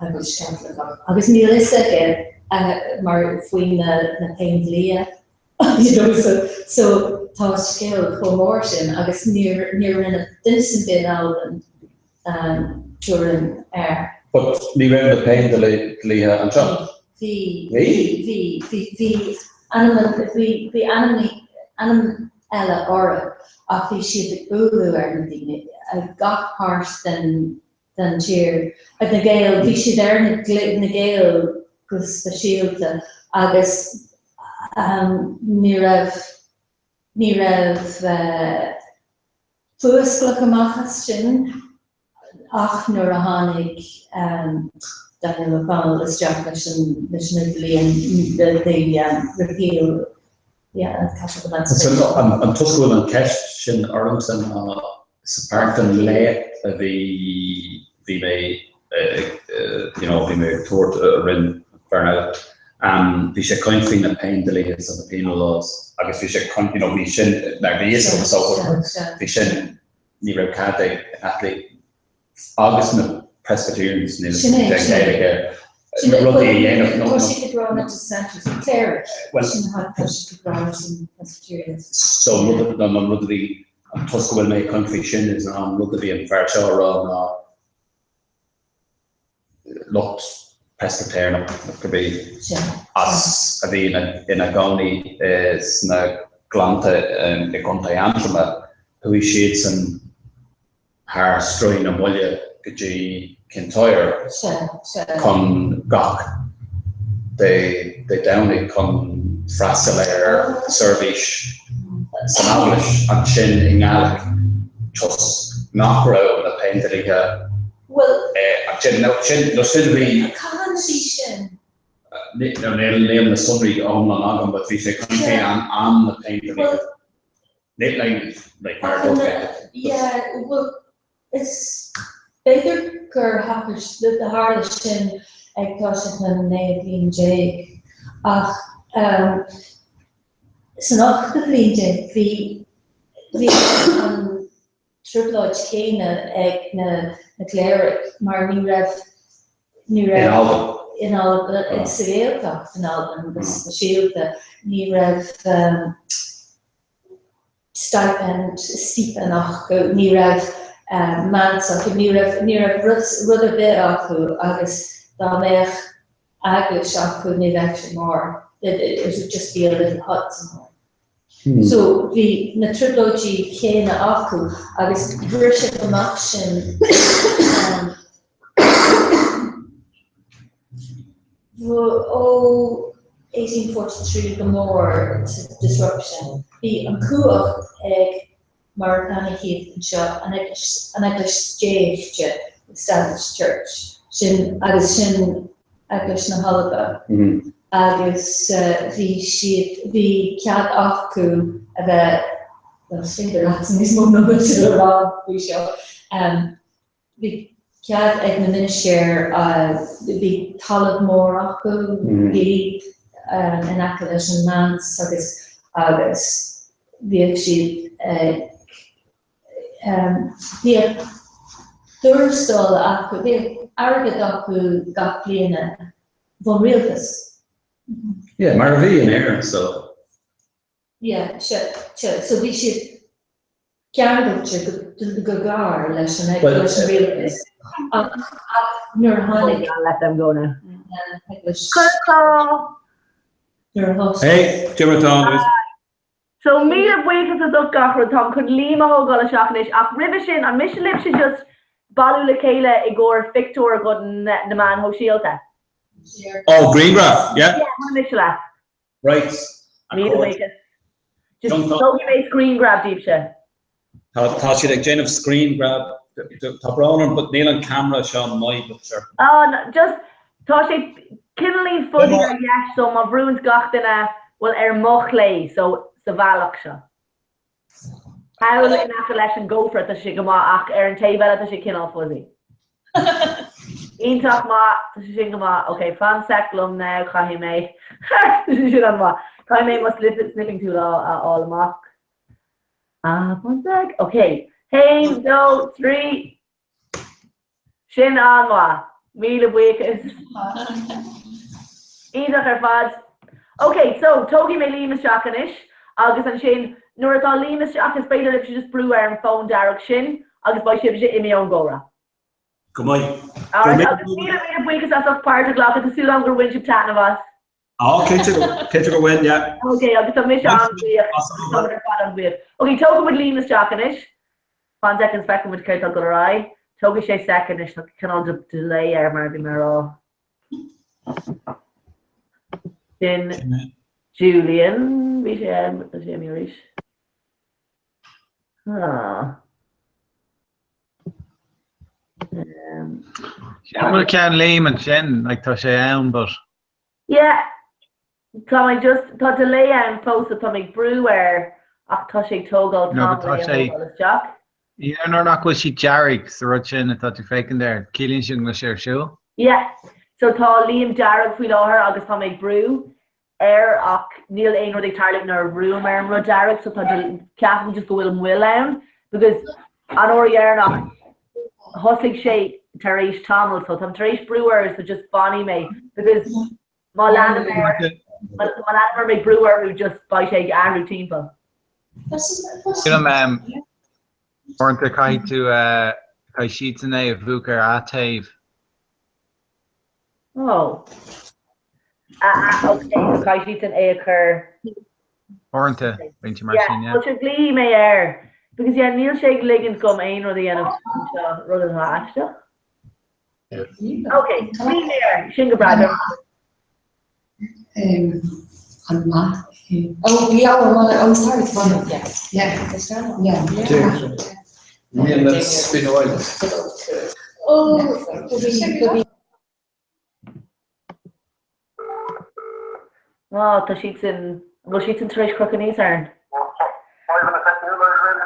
[SPEAKER 22] Eaglais Chaitliceach. Agus níl fhios aige mar faoi na na Péindlíthe you know so so tá scéal chomh mór sin agus níor níor rinne duine ar bith in Albain tuairim air.
[SPEAKER 7] But ní raibh na Péindlíthe anseo?
[SPEAKER 22] Bhí. Bhí? Bhí. Bhí. Bhí ainm bhí bhí ainm ainm eile orthu ach bhí siad ag bualadh ar na daoine ag gach páirt den den tír. Ar na Gaeil, bhí siad ar na na Gaeil go speisialta agus ní raibh ní raibh fuascailt amach as sin ach nuair a tháinig Daniel O'Connell isteach leis an leis na dlí the the repeal yeah an Catholic Emancipation.
[SPEAKER 7] So an toisc go bhfuil an ceist sin ormsa ná sa páirt den léacht a bhí bhí mé ag you know bhí mé ag tabhairt a rinne fear eile bhí sé ag caint faoi na Péindlíthe so the penal laws agus bhí sé ag caint you know bhí sin mar bhí fhios agam so bhí sin ní raibh cead ag Caitlicigh agus na Presbyterians níl
[SPEAKER 22] Sin é, sin é.
[SPEAKER 7] Sin é, rudaí a dhéanamh
[SPEAKER 22] nó Tá siad ag rá na dissenters, na clerics, sin tá siad ag rá leis na Presbyterians.
[SPEAKER 7] So rud an rud a bhí an toisc go bhfuil mé ag caint faoi sin is an rud a bhí an fear seo a rá ná lucht Preispitéireanach gurb é as a bhí ina gcónaí sna Gleannta i gContae Aontroma, chuaigh siadsan thar Sruth na Maoile go dtí Kintyre chun gach Dé Domhnaigh chun freastal ar seirbhís san eaglais ansin i nGàidhlig toisc nach raibh na Péindlíthe ansin. Nó sin nó sin a bhí.
[SPEAKER 22] Cathain a bhí sin?
[SPEAKER 7] Níl na sonraí go hiomlán agam but bhí sé chun cé am na Péindlíthe. Like mar
[SPEAKER 22] Yeah, well, is b'fhéidir gur tharla sin ag toiseacht na naoú bliain déag ach san ochtú bliain déag bhí bhí an trioblóid chéanna ag na na cléirigh mar ní raibh ní raibh
[SPEAKER 7] In Albain.
[SPEAKER 22] In Albain, sa Ghaeltacht in Albain go speisialta ní raibh stipend, stipend acu, ní raibh manse acu, ní raibh, ní raibh rud, rud ar bith acu agus dá mbeadh eaglais acu ní bheadh sé mór, it, it would just be a little hut somewhere. So bhí na trioblóidí céanna acu agus briseadh amach sin Ó 1843 go mór disruption. Bhí an cumhacht ag, mar atá thíos anseo, an Eaglais, an Eaglais Stéibhte, Established Church, sin, agus sin Eaglais na hAlba. Agus bhí siad, bhí cead acu a bheith, bhuel, is féidir leatsa níos mó ná mise a rá faoi seo. Bhí cead ag na ministéir, bhí talamh mór acu, glebe, in aice leis an manse agus agus bhíodh siad ag, bhíodh tuarastal acu, bhíodh airgead acu gach bliana ón rialtas.
[SPEAKER 7] Yeah, mar a bhí in Éirinn so.
[SPEAKER 22] Yeah, sea, sea. So bhí siad ceangailte go gar leis an leis an rialtas. Ach nuair a tháinig.
[SPEAKER 5] Let them go now.
[SPEAKER 22] Nuair a thosaigh.
[SPEAKER 20] Hey, Jimmy Tom.
[SPEAKER 5] So míle buíochas as ucht gach rud, táim chun Liam a thógáil isteach anois ach roimhe sin, an miste libhse just bailiú le chéile i gcomhair phictiúr do na meáin shóisialta?
[SPEAKER 7] Oh, grianghraf, yeah.
[SPEAKER 5] Yeah, muna miste leat.
[SPEAKER 7] Right.
[SPEAKER 5] Míle buíochas. Just tógfaidh mé screen grab díbhse.
[SPEAKER 7] Tá tá siad ag déanamh screen grab. Tá brón orm but níl an camera seo maith but sure.
[SPEAKER 5] Oh no, just tá sé cineáilín fuzzy ar dheis so má bhrúnn gach duine bhuel ar mo chlé so sa bhealach seo. Thall in aice leis an gcófra tá sé go maith ach ar an taobh eile tá sé cineál fuzzy. Iontach maith, tá sé sin go maith. Ok, fan sec liom now, caithfidh mé. Tá sé sin an-mhaith. Caithfidh mé mo snipping tool a fháil amach. Ah, fan sec. Ok, haon, dó, trí. Sin an-mhaith. Míle buíochas. Iontach ar fad. Ok, so, tógfaidh mé Liam isteach anois agus ansin nuair atá Liam isteach is féidir libhse just brú ar an fón dearg sin agus beidh sibhse imithe ón gcomhrá.
[SPEAKER 7] Go maith.
[SPEAKER 5] Alright, agus míle míle buíochas as ucht páirt a ghlacadh, tá súil agam gur bhain sibh taitneamh as.
[SPEAKER 7] Á, cinnte, cinnte gur bhain, yeah.
[SPEAKER 5] Ok, agus tá mise an-bhuíoch, tá muid ar fad an-bhuíoch. Ok, tógfaidh muid Liam isteach anois. Fan sec agus feicfidh muid céard atá ag dul ar aghaidh. Tógfaidh sé sec anois, tá cineál de delay air mar a bhí mé a rá. Sin Julian, bhí sé ann, tá sé imithe arís. Ah.
[SPEAKER 21] An bhfuil ceann Liam ansin, like tá sé ann but.
[SPEAKER 5] Yeah, tá mé just, tá delay ann fós so tá mé ag brú air ach tá sé ag tógáil
[SPEAKER 21] No, but
[SPEAKER 5] tamall
[SPEAKER 21] tá
[SPEAKER 5] é a
[SPEAKER 21] sé,
[SPEAKER 5] thógáil isteach.
[SPEAKER 21] yeah, nuair nach bhfuil sé dearg sa rud sin atá tú féachaint air, ciallaíonn sin go bhfuil sé ar siúl?
[SPEAKER 5] Yeah, so tá Liam dearg faoi láthair agus tá mé ag brú air ach níl aon rud ag tarlú nuair a bhrúim ar an rud dearg so tá ceapaim just go bhfuil moill ann because an uair dheireanach thosaigh sé tar éis tamall so táim tar éis brú air so just fanfaidh mé because má leanaim air má leanaim orm ag brú orthu just beidh sé ag athrú timpeall.
[SPEAKER 21] Sílim uaireanta caithfidh tú caithfidh siadsan é a mhúchadh ar a' taobh.
[SPEAKER 5] Oh. Ah, ah, ok, so caithfidh siadsan é a chur.
[SPEAKER 21] Uaireanta, bíonn sé mar sin,
[SPEAKER 5] yeah. Well, sure, glaofaidh mé air. Because, yeah, níl sé ag ligint dom aon rud a dhéanamh anseo, rud atá aisteach. Ok, glaofaidh mé air, sin go breá.
[SPEAKER 4] An maith. Oh, yeah, oh, oh, sorry, yeah, yeah, yeah.
[SPEAKER 1] Yeah, that's been oil.
[SPEAKER 22] Oh,
[SPEAKER 5] Oh, tá siad sin, an bhfuil siad sin tar éis crochadh aníos orainn?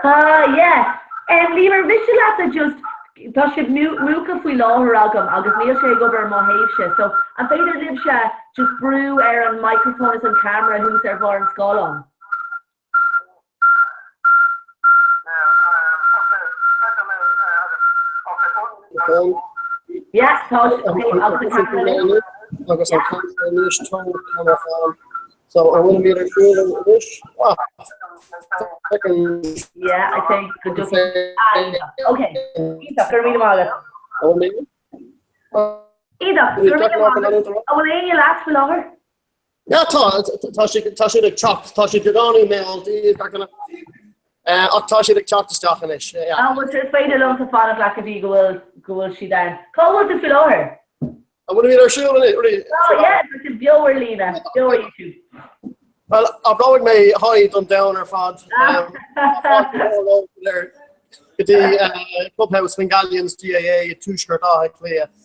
[SPEAKER 5] Ah, yeah. Um, Liam, ar mhiste leat just, tá sibh múchta faoi láthair agam agus níl sé ag obair ar mo thaobhse, so an féidir libhse just brú ar an microphone is an camera thuas ar bharr an scáileáin? Yeah, tá okay, agus an camera anois.
[SPEAKER 15] Agus an camera anois tá camera fan. So an bhfuil mé ar siúl anois? Ah,
[SPEAKER 5] Yeah, I think go just ah, okay. Iontach, go raibh míle maith agat.
[SPEAKER 15] An bhfuil mé?
[SPEAKER 5] Iontach, go raibh míle maith agat. An bhfuil éinne leat faoi láthair?
[SPEAKER 15] Yeah, tá, tá siad, tá siad ag teacht, tá siad beagáinín mall, ach tá siad ag teacht isteach anois, yeah.
[SPEAKER 5] An bhfuil is féidir liomsa fanacht leat go dtí go bhfuil, go bhfuil siad ann. Cá bhfuil tú faoi láthair?
[SPEAKER 15] An bhfuil mé ar siúl anois?
[SPEAKER 5] Oh yeah, tá tú beo ar líne, beo ar YouTube.
[SPEAKER 15] Well, abróidh mé hi don domhan ar fad. Go dtí Clubhouse Fingallians GAA i Tuaisceart Átha Cliath.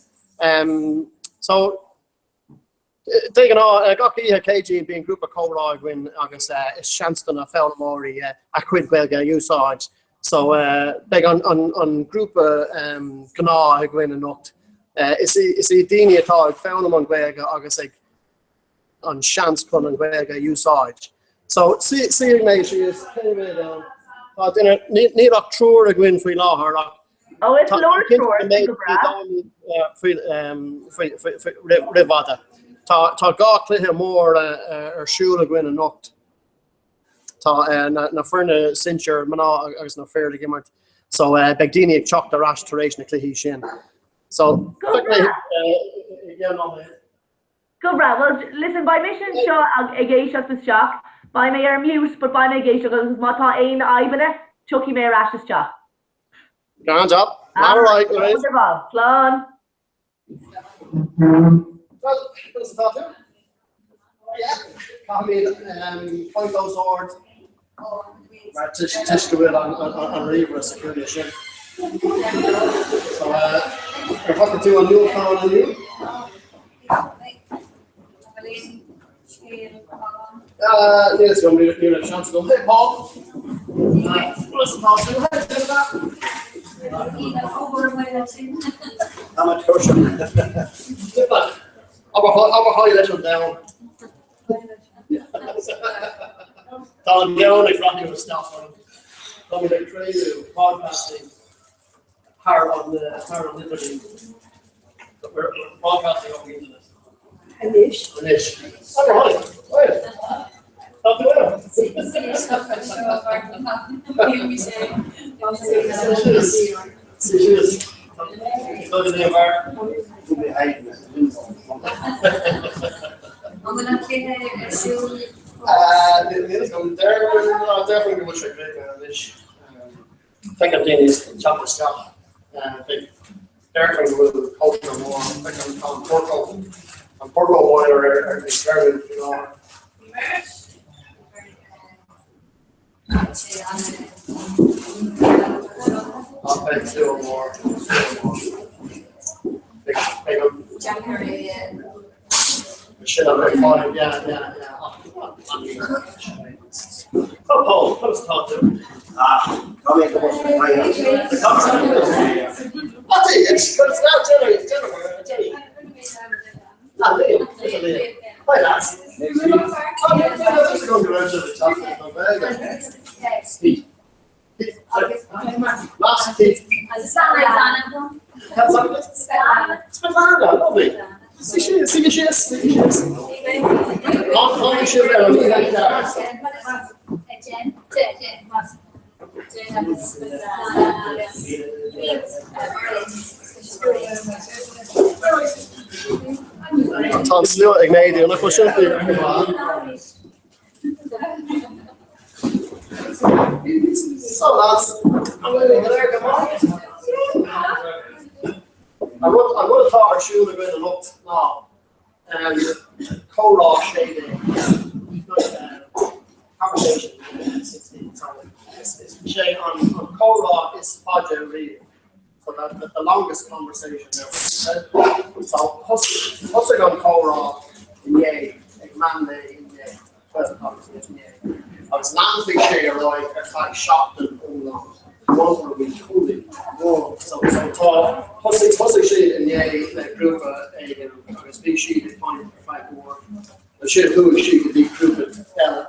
[SPEAKER 15] So, De ghnáth, gach oíche Céadaoin bíonn grúpa comhrá againn agus is seans do na foghlaimeoirí a gcuid Gaeilge a úsáid. So beidh an grúpa gnáth againn anocht. Is iad daoine atá ag foghlaim an Ghaeilge agus ag an seans chun an Ghaeilge a úsáid. So suífidh mé síos, cé mhéad ann? Tá duine, níl ach triúr againn faoi láthair ach
[SPEAKER 5] Ó, is leor triúr, sin go breá.
[SPEAKER 15] Roimh fhada. Tá 2 cluiche mór ar siúl againn anocht. Tá na foirne sinsir, mná agus na fir ag imirt, so beidh daoine ag teacht ar ais tar éis na cluichí sin. So,
[SPEAKER 5] Go breá! Go breá. Well, listen, beidh mise anseo ag éisteacht isteach. Beidh mé ar mute, but beidh mé ag éisteacht agus má tá aon fhadhbanna, tiocfaidh mé ar ais isteach.
[SPEAKER 15] Grand job. All right, Louise.
[SPEAKER 5] Slán.
[SPEAKER 15] Well, conas atá tú? Yeah, caithfimid caint os ard mar toisc go bhfuil an ríomhaire sa chúinne sin. So, ar bhfaca tú an nuachtán inniu? Níl a fhios agam, ní raibh seans agam. Hey Paul! Conas atá tú? Hey Jennifer! Tá mé tuirseach. Abair haigh leis an domhan. Tá an domhan ag breathnú isteach orm. Táimid ag craoladh podcasting thar an thar an idirlíon. We're broadcasting on the internet.
[SPEAKER 4] Anois.
[SPEAKER 15] Anois. Abair haigh. Haigh. Tá tú ann. Suigh síos. Tá go dtí mar.
[SPEAKER 6] An bhfuil an cluiche ar siúl?
[SPEAKER 15] Déarfainn go bhfuil sé críochnaithe anois. Feicim daoine ag teacht isteach. Déarfainn go bhfuil cóisir mhór. Feicim tá an Porto, an Porto boiler ar ag feirm faoi láthair. Ach beidh slua mór, slua mór. Beidh an. Sin an fáinne, yeah, yeah, yeah. Oh, Paul, conas atá tú?
[SPEAKER 16] Ah, tá mé go
[SPEAKER 15] What is? Conas atá Jenny? Jennifer, Jenny. Ah, Liam, it's a Liam. Hi, lads. Oh, yeah, yeah, just going to go to the top of the Last Keith. Svetlana, lovely. Suigh síos, suigh síos. Tháinig sibh ar an oíche cheart. Tá an slua ag méadú, nach bhfuil sin faoi So lads, an bhfuil go léir go maith? An rud an rud atá ar siúl againn anocht ná comhrá 16. Conversation 16, sorry. Is sé an comhrá is faide riamh. So that, the, the longest conversation ever. So thosaigh an comhrá inné ag meán lae inné. Agus leanfaidh sé ar aghaidh ar feadh seachtain iomlán, one for a week only. So tá, thosaigh, thosaigh siad inné le grúpa éigin agus bhí siad ag caint ar feadh uair. Ansin chuaigh siad go dtí grúpa eile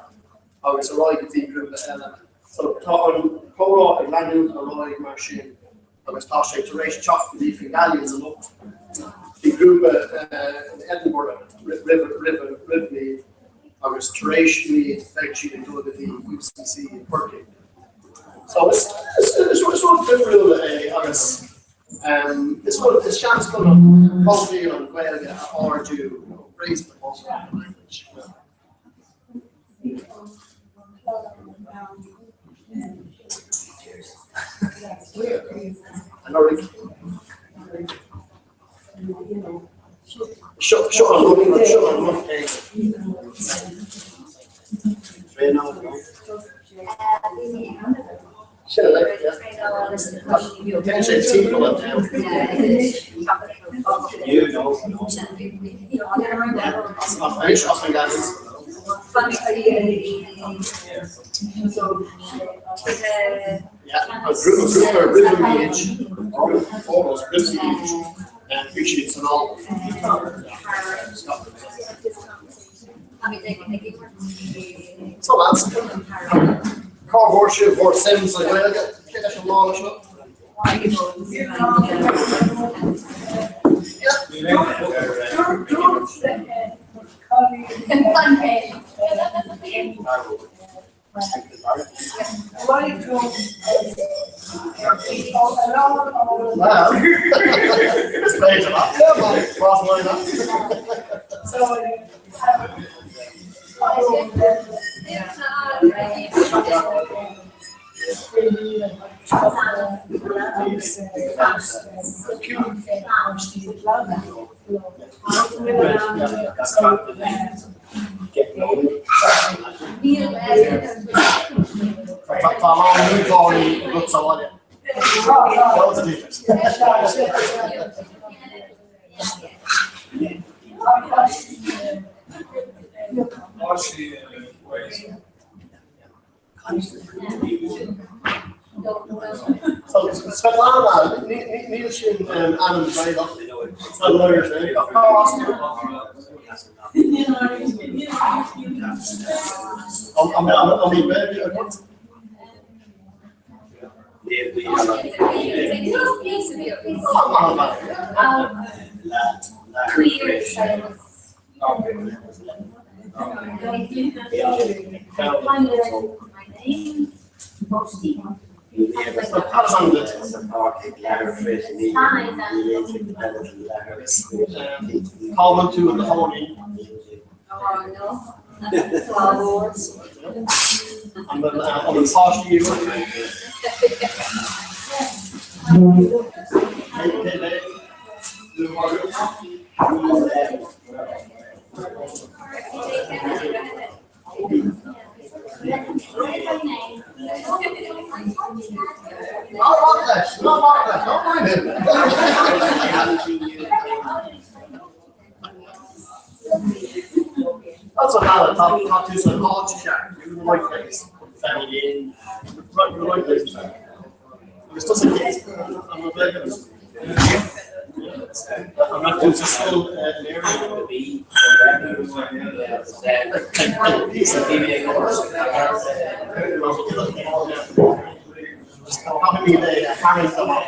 [SPEAKER 15] agus ar aghaidh go dtí grúpa eile. So tá an comhrá ag leanúint ar aghaidh mar sin. agus tá sé tar éis teacht go dtí Fingallians anocht. Bhí grúpa in Edinburgh roimh mí agus tar éis mí beidh siad ag dul go dtí UCC i Corcaigh. So is rud difriúil é agus is rud is seans chun an próifíl an Ghaeilge a ardú, raise the profile of the language. Seo seo an rud seo an rud é. Sin é, yeah. Téann sé timpeall an domhain. Anois as an gceannas. An grúpa roimh an méid, foremost roimh an méid, bhí siad san Albain. So lads, cá bhfuair sibh bhur suim sa Ghaeilge? Cé leis an lá seo? Tá a lán múinteoirí agat sa bhaile. Svetlana, níl sin ainm Gaelach. An bhfuil Gaeilge agat? Cá bhfuil tú i do chónaí? An bhfuil páistí agat? Cé mhéad? Ná bac leis, ná bac leis, ná bac leis. That's what happened. Tá tá tú san áit cheart. You're in the right place. Right, in the right place. Agus tusa an bhfuil An raibh tú sa scoil in Éirinn? Caithfimid é a tharraingt amach.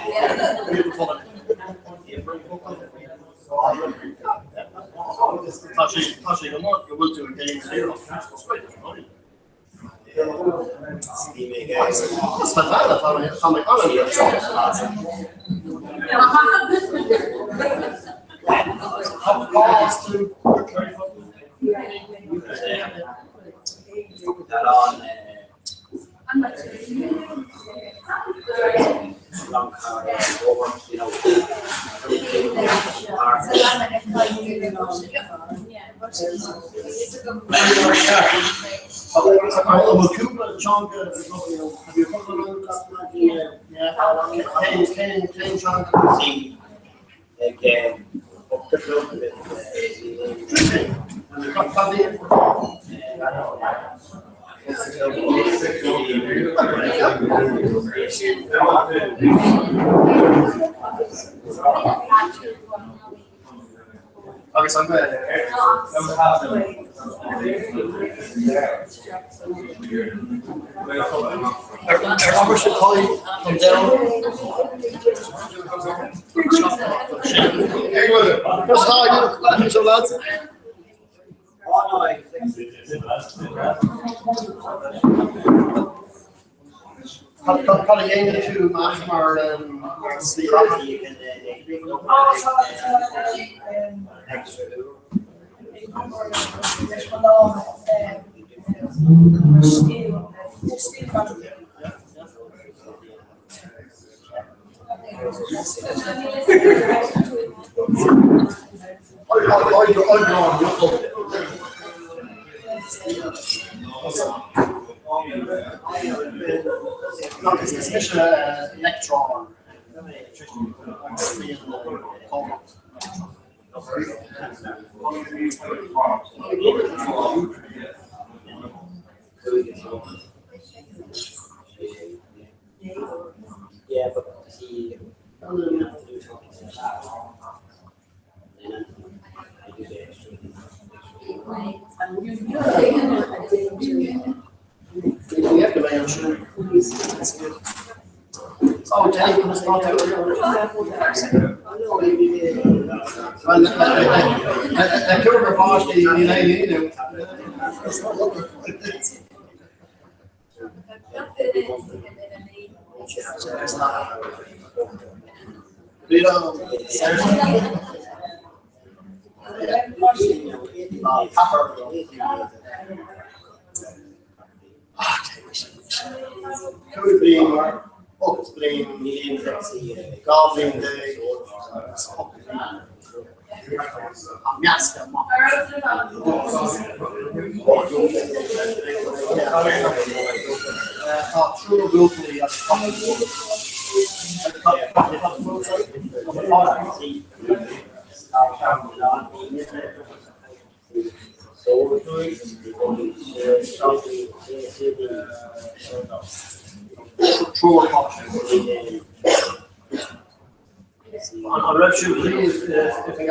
[SPEAKER 15] Tá sé tá sé go maith go bhfuil tú ag déanamh iarracht. Agus an Ghaeilge? Ar abair sibh haigh don domhan? Seo lads. Cad a dhéanann tú amach mar slí bheatha? Oibreoir miotail. Is mise leictreoir agus bíonn comhlacht leictreach. siúl. Oh, Jenny, conas tá tú? Well, le cúigear páistí níl aon ionadh. 5 bliain, 8 bliain, 12 bhliain agus 8 bliain. Measctha amach. Tá triúr buachaillí agus Triúr páistí. An raibh sibh riamh i Oifig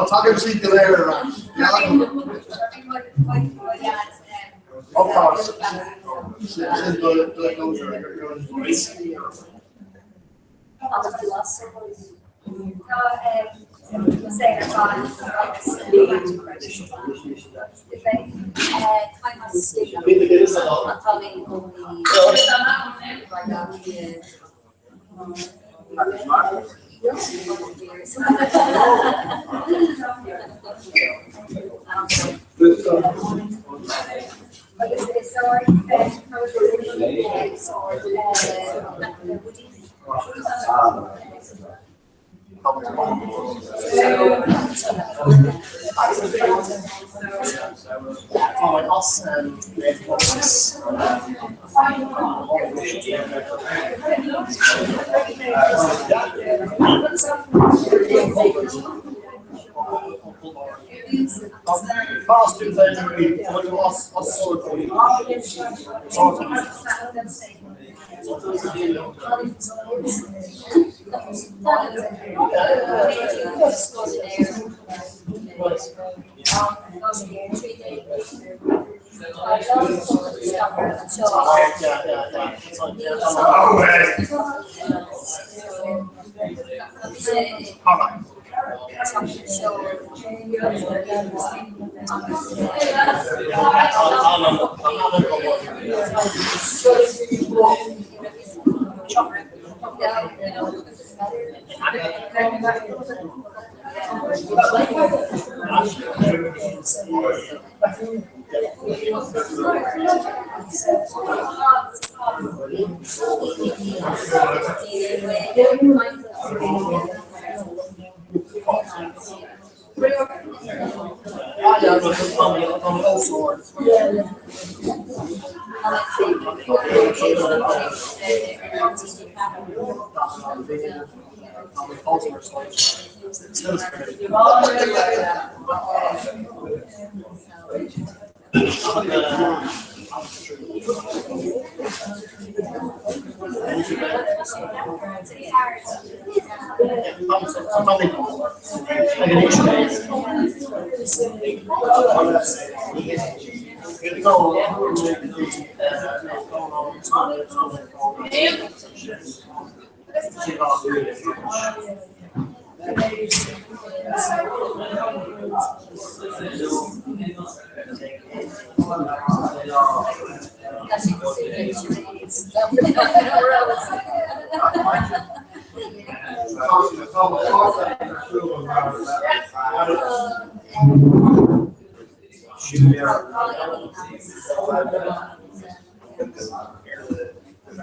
[SPEAKER 15] Tagann siad go léir ar ais. Tá mé as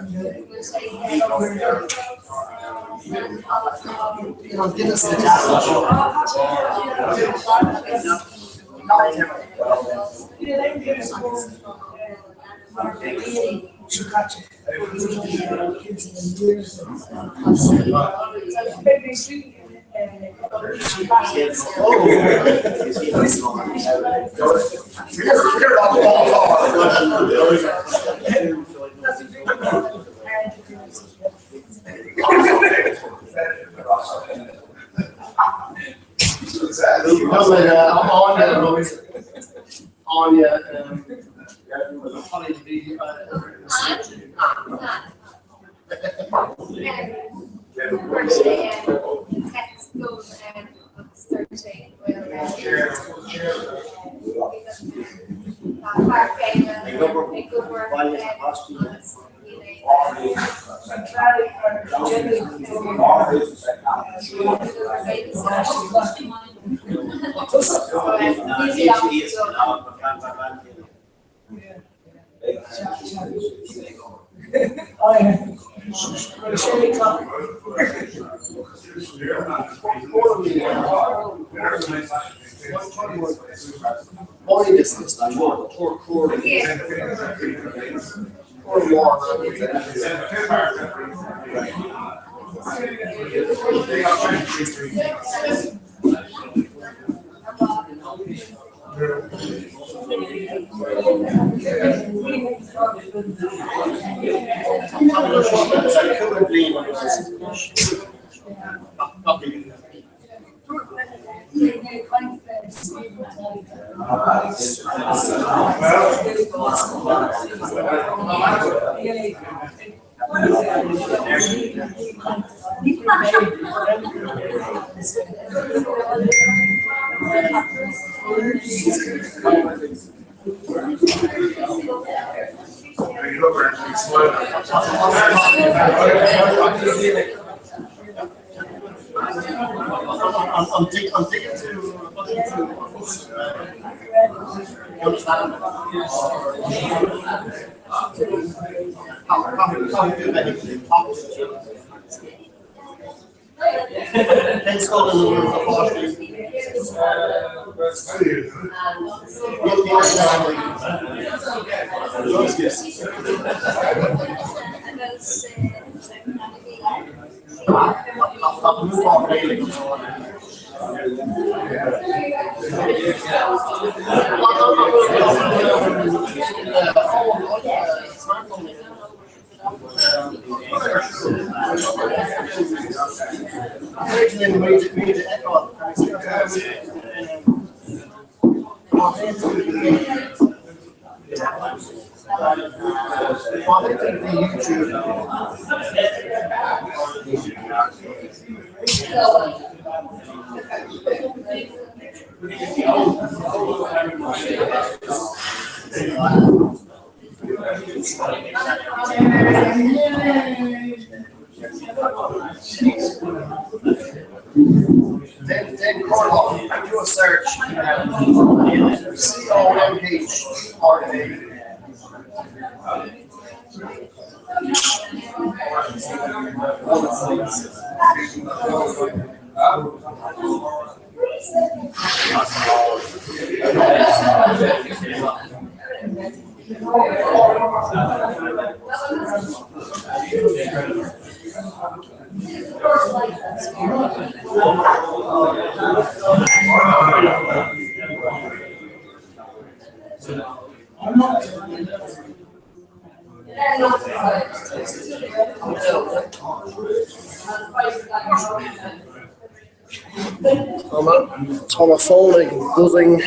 [SPEAKER 15] Tá mo fón ag buzzing.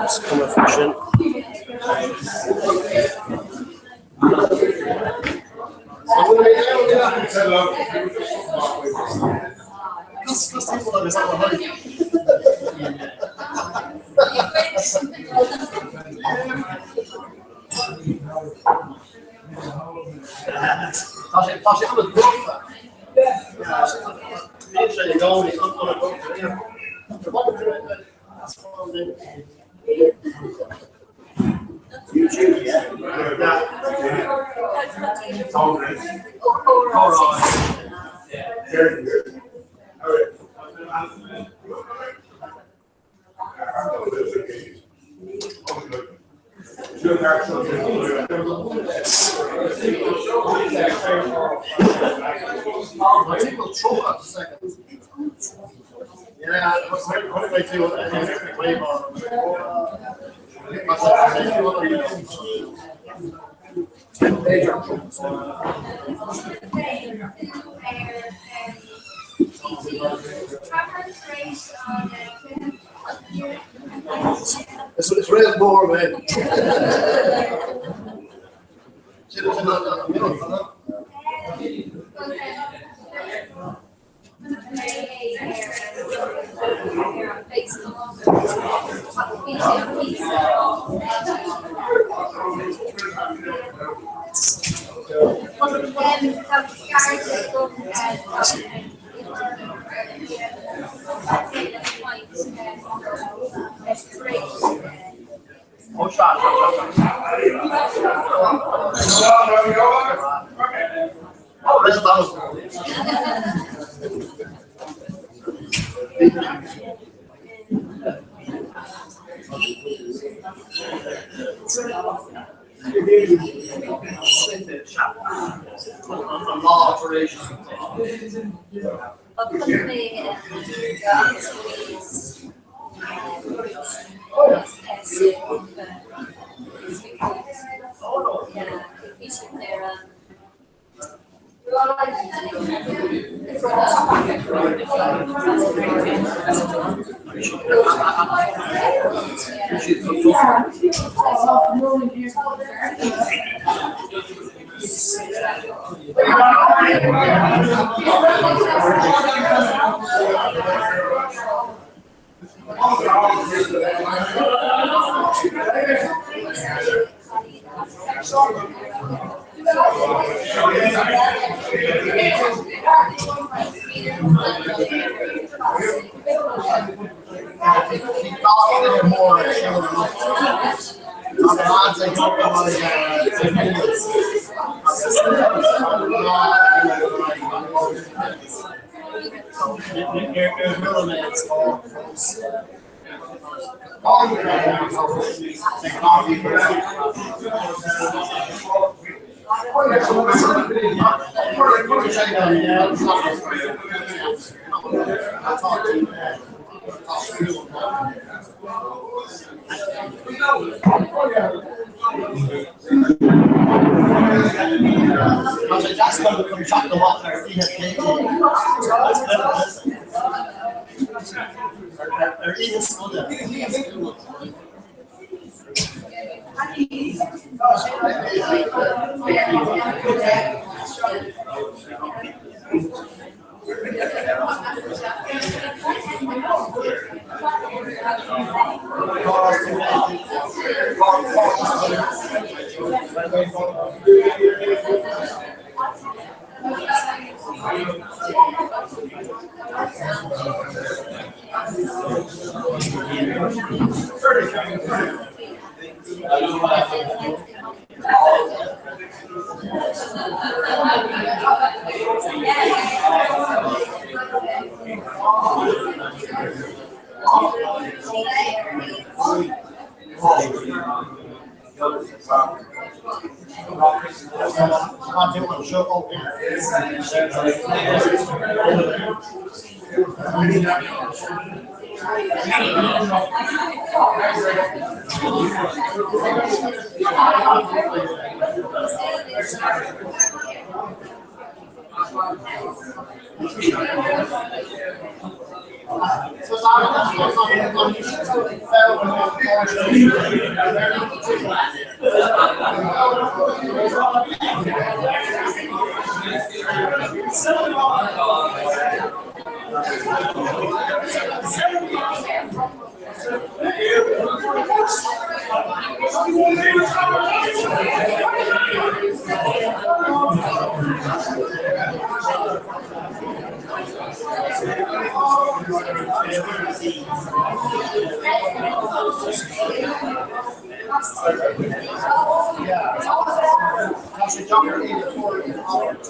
[SPEAKER 15] Is cuma faoi sin. Tá sé an-dócha. Bíonn sé i gcónaí an-dócha. YouTube, yeah. It's real more man. Tá sé deacair iad a chur in abairt.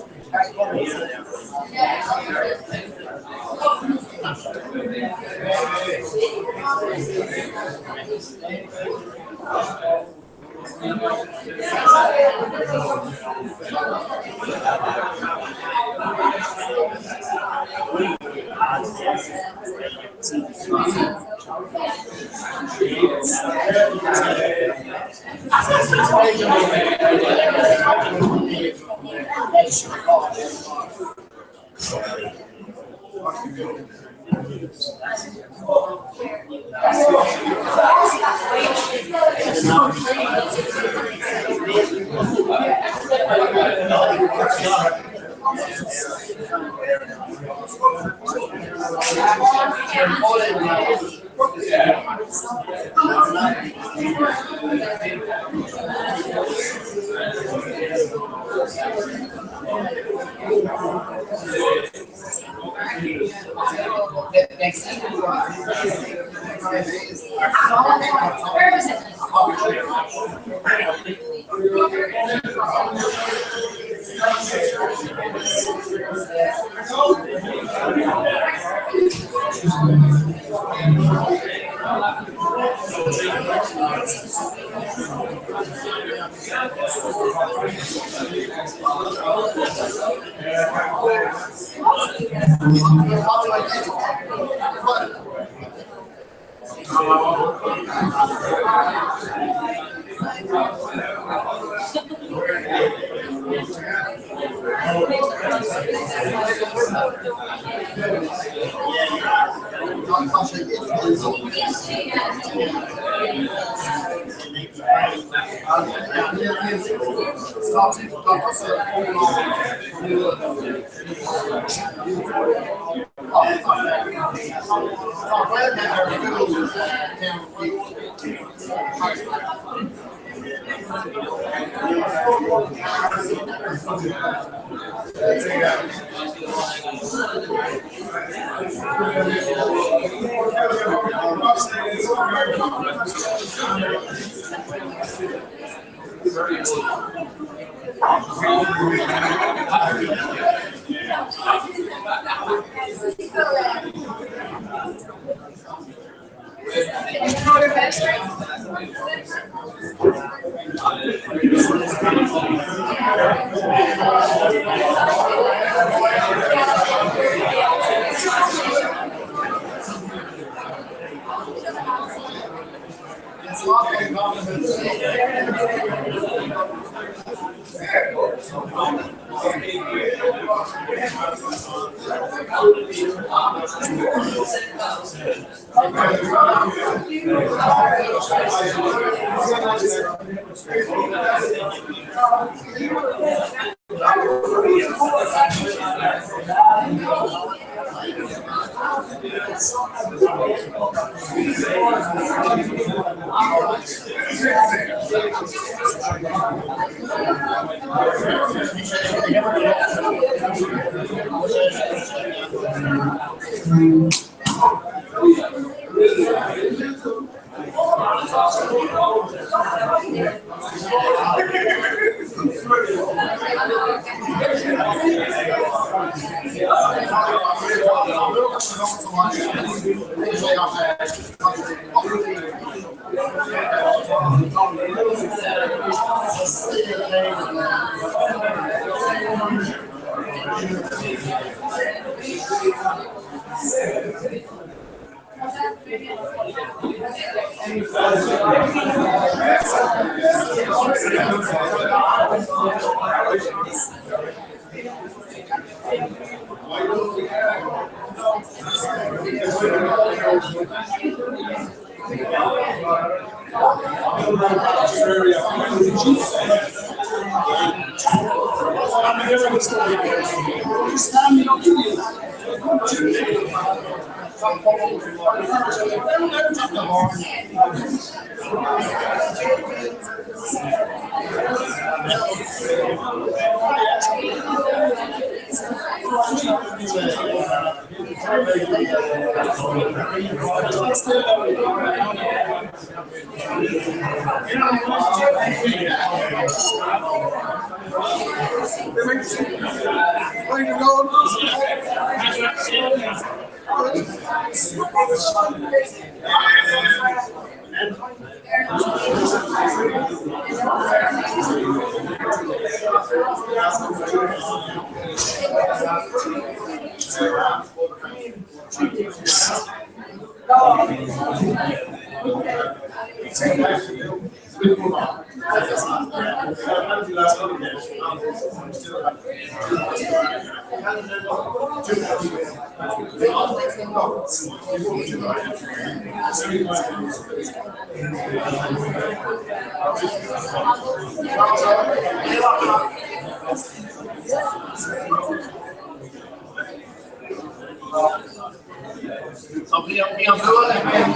[SPEAKER 15] So bhí an bua againn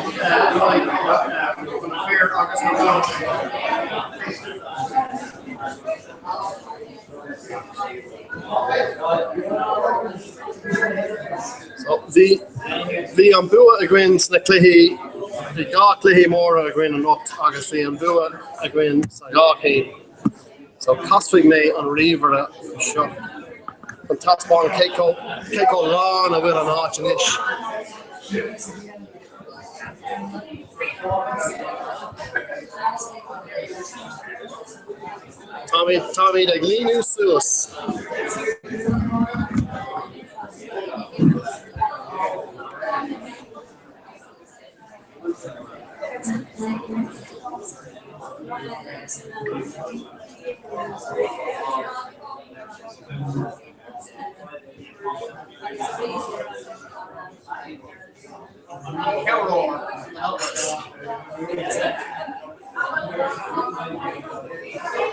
[SPEAKER 15] na fir agus na mná. So bhí bhí an bua againn sna cluichí, bhí 2 cluichí móra againn anocht agus bhí an bua againn sa dhá cinn. So casfaidh mé an ríomhaire seo chun taispeáint cé chomh cé chomh lán a bhfuil an áit anois. Táimid táimid ag líonadh suas.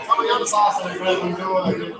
[SPEAKER 15] Tá mé an-sásta go raibh an bua againn.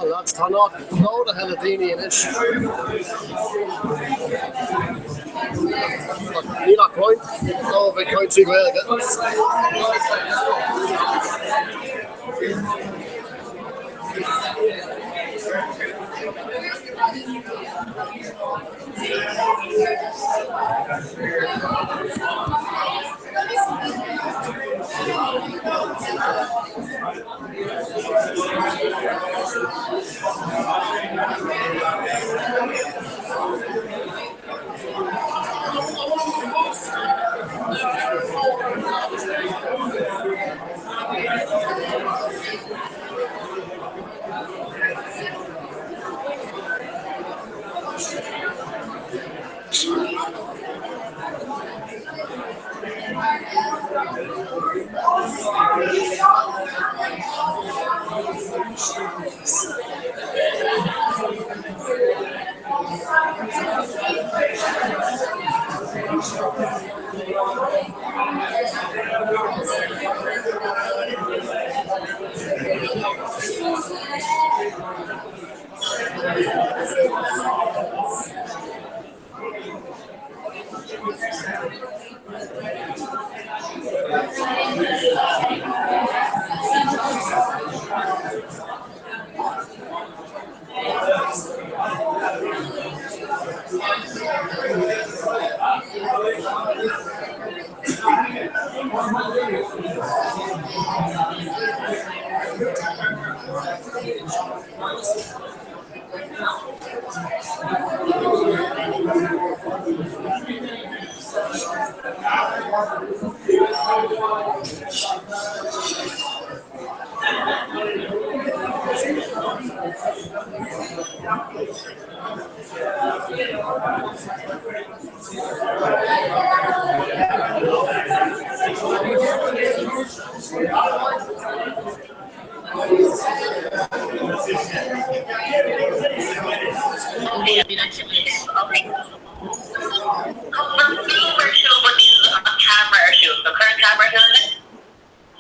[SPEAKER 15] A lads, tá an áit plódaithe le daoine anois. Ach níl ach roinnt dóibh ag caint trí Ghaeilge.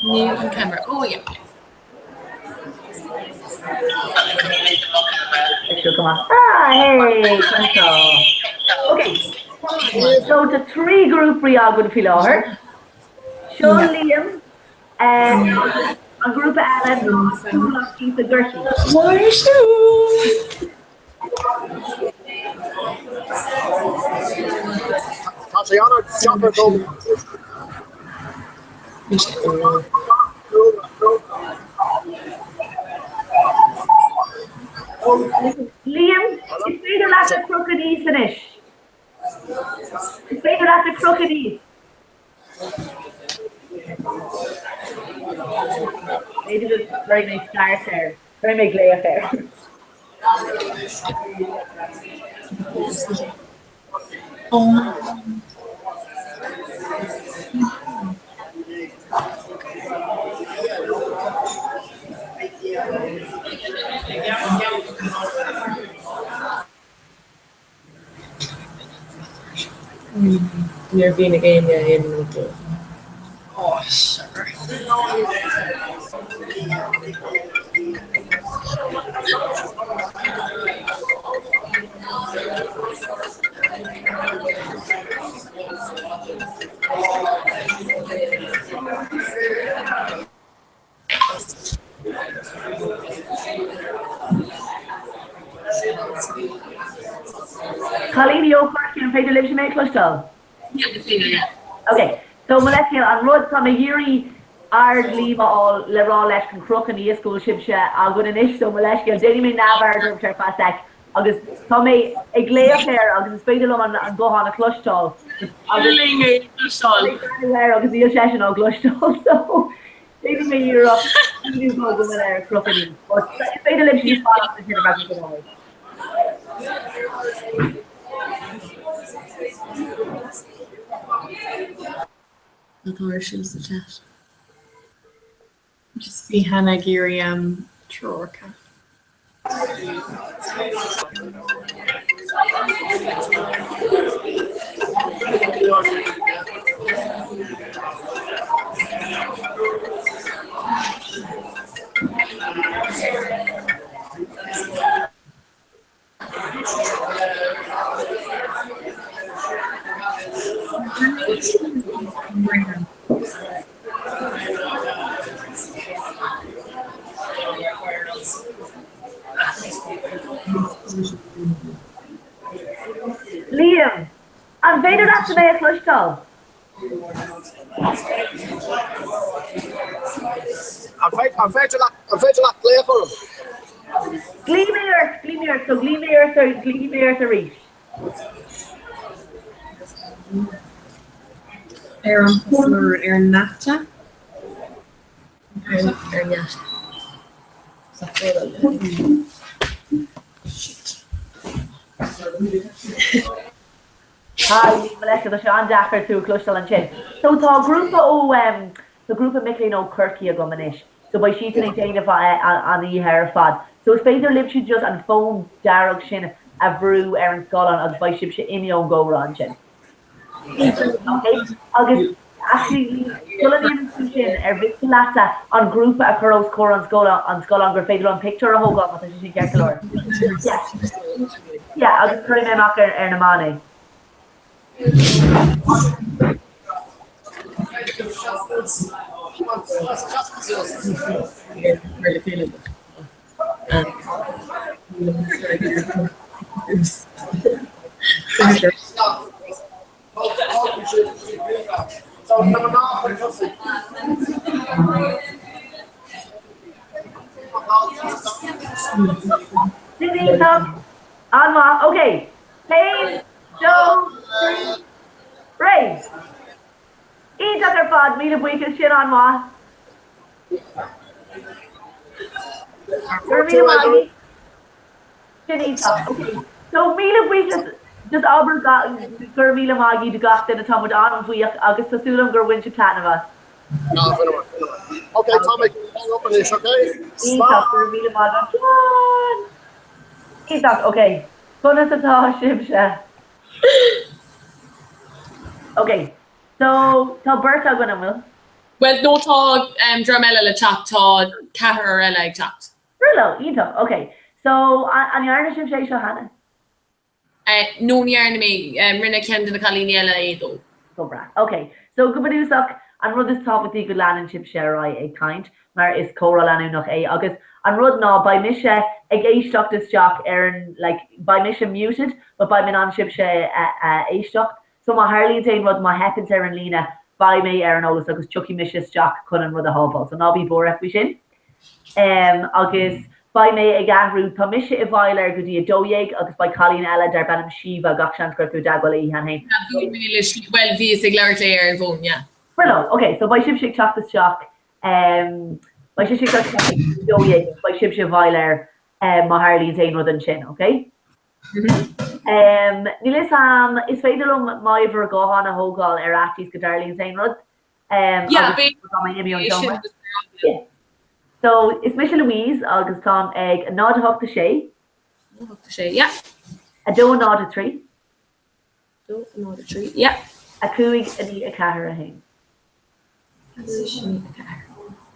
[SPEAKER 9] Níl an camera. Oh yeah.
[SPEAKER 5] Go maith. Ah, hey, Ok, So tá 3 grúpaí againn faoi láthair. Seo Liam, an grúpa eile ná an Chuallacht thíos i gCorcaigh.
[SPEAKER 15] Tá sé an-deacair dom.
[SPEAKER 5] Liam, is féidir leat a chrochadh aníos anois. Is féidir leat a chrochadh aníos. B'fhéidir go gcuirfidh mé start air. Cuirfidh mé glaoch air.
[SPEAKER 2] Níor mhínigh éinne aon rud dóibh. Oh, sugar.
[SPEAKER 5] Cailíní ó Chorcaigh, an féidir libhse mé a chloisteáil? Ok, so mo leithscéal, an rud, tá mé ag iarraidh aird Liam a fháil le rá leis chun crochadh aníos go bhfuil sibhse againn anois, so mo leithscéal, déanfaidh mé neamhaird oraibhse ar feadh sec agus tá mé ag glaoch air agus is féidir liom an guthán a chloisteáil agus
[SPEAKER 9] linn é a chloisteáil.
[SPEAKER 5] breathnú air agus níl seisean á gcloisteáil so déanfaidh mé iarracht míniú dó go bhfuil air crochadh aníos but is féidir libhse just fanacht ansin ar feadh cúpla nóiméad.
[SPEAKER 9] Atá ar siúl sa chat. Just bhí Hannah ag iarraidh um treoracha.
[SPEAKER 5] Liam, an féidir leatsa mé a chloisteáil?
[SPEAKER 15] An féidir leat glaoch orm?
[SPEAKER 5] Glaofaidh mé ort, glaofaidh mé ort, so glaofaidh mé ort, glaofaidh mé ort arís.
[SPEAKER 9] Ar an ar an ngeata? Ar an ngeata. Shit.
[SPEAKER 5] Hi, mo leithscéal, tá sé an-deacair tú a chloisteáil ansin. So tá grúpa ó, tá grúpa mic léinn ó Chorcaigh agam anois. So beidh siadsan ag déanamh an oíche ar fad. So is féidir libhse just an fón dearg sin a bhrú ar an scáileán agus beidh sibhse imithe ón gcomhrá ansin. Okay? Agus actually, sula ndéanann tú sin, ar mhiste leatsa an grúpa a chur os comhair an scáileán, an scáileán gur féidir liom pictiúr a thógáil má tá sé sin ceart go leor? Yeah. Yeah, agus cuirfidh mé amach ar, ar na meáin é. Sin iontach. An-mhaith. Ok. Haon, dó, trí, réidh. Iontach ar fad. Míle buíochas. Sin an-mhaith. Go raibh míle maith agaibh. Sin iontach. Ok. So míle buíochas just abair go raibh míle maith agaibh do gach duine tá muid an-bhuíoch agus tá súil agam gur bhain sibh taitneamh as.
[SPEAKER 15] No, bhaineamar, bhaineamar. Ok, tá mé hang up anois, ok?
[SPEAKER 5] Iontach, go raibh míle maith agat. Slán! Iontach, ok. Conas atá sibhse? Ok. So, tá beirt againn, an bhfuil?
[SPEAKER 9] Bhuel, no tá dream eile le teacht, tá ceathrar eile ag teacht.
[SPEAKER 5] Brillo, iontach, ok. So, an ndearna sibh sé seo cheana?
[SPEAKER 9] No ní dhearna mé, rinne ceann de na cailíní eile é dó.
[SPEAKER 5] Go breá. Ok. So go bunúsach, an rud is tábhachtaí go leanann sibhse ar aghaidh ag caint, mar is comhrá leanúnach é agus an rud ná beidh mise ag éisteacht isteach ar an, like, beidh mise muted but beidh mé in ann sibhse a a éisteacht. So má tharlaíonn aon rud, má theipeann ar an líne, beidh mé ar an eolas agus tiocfaidh mise isteach chun an rud a shábháil. So ná bí buartha faoi sin. Em, agus beidh mé ag athrú, tá mise i bhfeighil air go dtí 12 agus beidh cailín eile darb ainm Síomha, gach seans go raibh tú i dteagmháil léi cheana féin.
[SPEAKER 9] Yeah, bhí mé le Sí, bhuel, bhíos ag labhairt léi ar an bhfón, yeah.
[SPEAKER 5] Brillo, ok, so beidh sibhse ag teacht isteach, em, beidh sibhse ag teacht isteach ag 12 agus beidh sibhse i bhfeighil air, em, má tharlaíonn aon rud ansin, ok? Em, níl a fhios a'm, is féidir liom m'uimhir ghutháin a thógáil ar fhaitíos go dtarlaíonn aon rud. Um,
[SPEAKER 9] Yeah,
[SPEAKER 5] agus tá mé imithe ón seomra. Yeah. So, is mise Louise agus táim ag 0 8 6.
[SPEAKER 9] 0 8 6, yeah.
[SPEAKER 5] 2 0 3.
[SPEAKER 9] 2 0 3, yeah.
[SPEAKER 5] 5 9 4 1.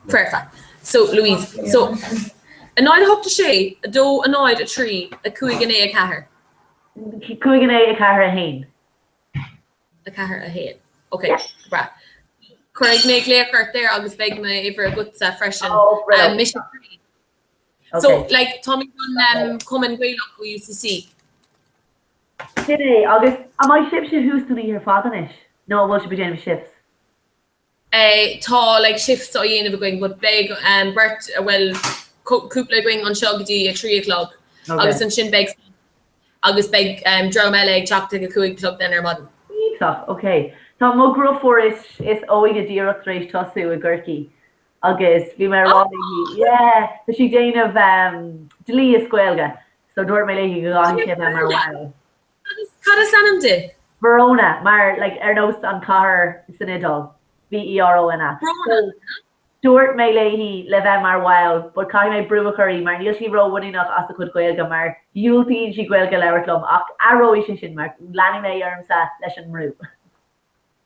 [SPEAKER 9] Perfect. So, Louise, so, 0 8 6, 2 0 3, 5 9 4.
[SPEAKER 5] 5 9 4 1.
[SPEAKER 9] 4 1. Ok, go breá. Cuirfidh mé glaoch ort there agus beidh m'uimhir agatsa freisin.
[SPEAKER 5] Oh, brilliant.
[SPEAKER 9] Mise Bríd. So, like, táimid an Cumann Gaelach ó UCC.
[SPEAKER 5] Sin é, agus an mbeidh sibhse thuas don oíche ar fad anois? Nó an bhfuil sibh ag déanamh shifts?
[SPEAKER 9] Tá like shifts á dhéanamh againn but beidh beirt, bhuel cúpla againn anseo go dtí a 3 a chlog agus ansin beidh agus beidh dream eile ag teacht ag a 5 a chlog then ar maidin.
[SPEAKER 5] Iontach, ok. Tá mo dheirfiúr is is óige díreach tar éis tosú i gCorcaigh agus bhí mé ag rá léi, yeah, tá sí ag déanamh dlí is Gaeilge so dúirt mé léi go gcaithfidh sí a bheith mar bhall.
[SPEAKER 9] Cad is ainm di?
[SPEAKER 5] Verona, mar like ar nós an chathair san Iodáil. V-E-R-O-N-A.
[SPEAKER 9] Verona.
[SPEAKER 5] So dúirt mé léi le bheith mar bhall but caithfidh mé brú a chur uirthi mar níl sí ró-mhuiníneach as a cuid Gaeilge mar dhiúltaíonn sí Gaeilge a labhairt liom ach athróidh sé sin mar leanfaidh mé ormsa leis an mbrú.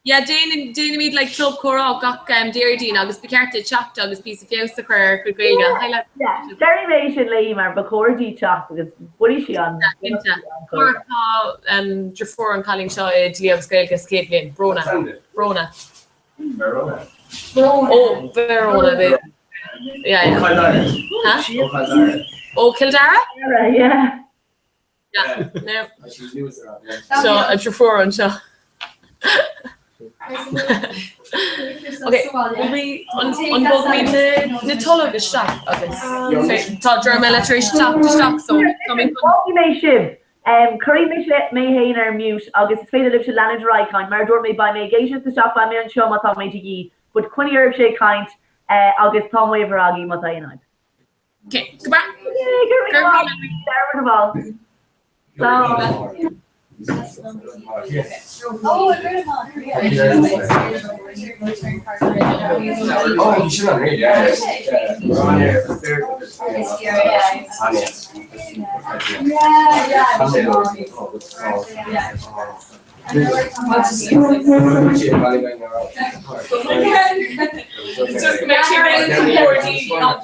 [SPEAKER 9] Yeah, déanann, déanaimid like club comhrá gach Déardaoin agus ba cheart di teacht agus píosa feabhas a chur ar a cuid Gaeilge. Hi lads.
[SPEAKER 5] Yeah, déarfaidh mé sin léi mar ba chóir di teacht agus bainfidh sí an.
[SPEAKER 9] Yeah, cinnte. Tá tá deirfiúr an cailín seo i Dlí agus Gaeilge sa chéad bhliain. Bróna. Bróna.
[SPEAKER 1] Verona.
[SPEAKER 9] Ó, Verona, b'fhéidir. Yeah, yeah.
[SPEAKER 1] Ó Chill Dara.
[SPEAKER 9] Huh?
[SPEAKER 1] Ó Chill Dara.
[SPEAKER 9] Ó Chill Dara?
[SPEAKER 5] Yeah.
[SPEAKER 9] Yeah, no. So a deirfiúr anseo. Ok, an bhfágfaimid na tolg isteach agus tá dream eile tar éis teacht isteach so tá mé chun.
[SPEAKER 5] Fágfaidh mé sibh. Cuirfidh mise mé féin ar mute agus is féidir libhse leanúint ar aghaidh ag caint. Mar a dúirt mé, beidh mé ag éisteacht isteach, beidh mé anseo má tá mé de dhíth, but coinnigh oraibhse ag caint agus tá m'uimhir agaibh má tá aon fhadhb.
[SPEAKER 9] Okay, go breá.
[SPEAKER 5] Go raibh míle maith. Slán.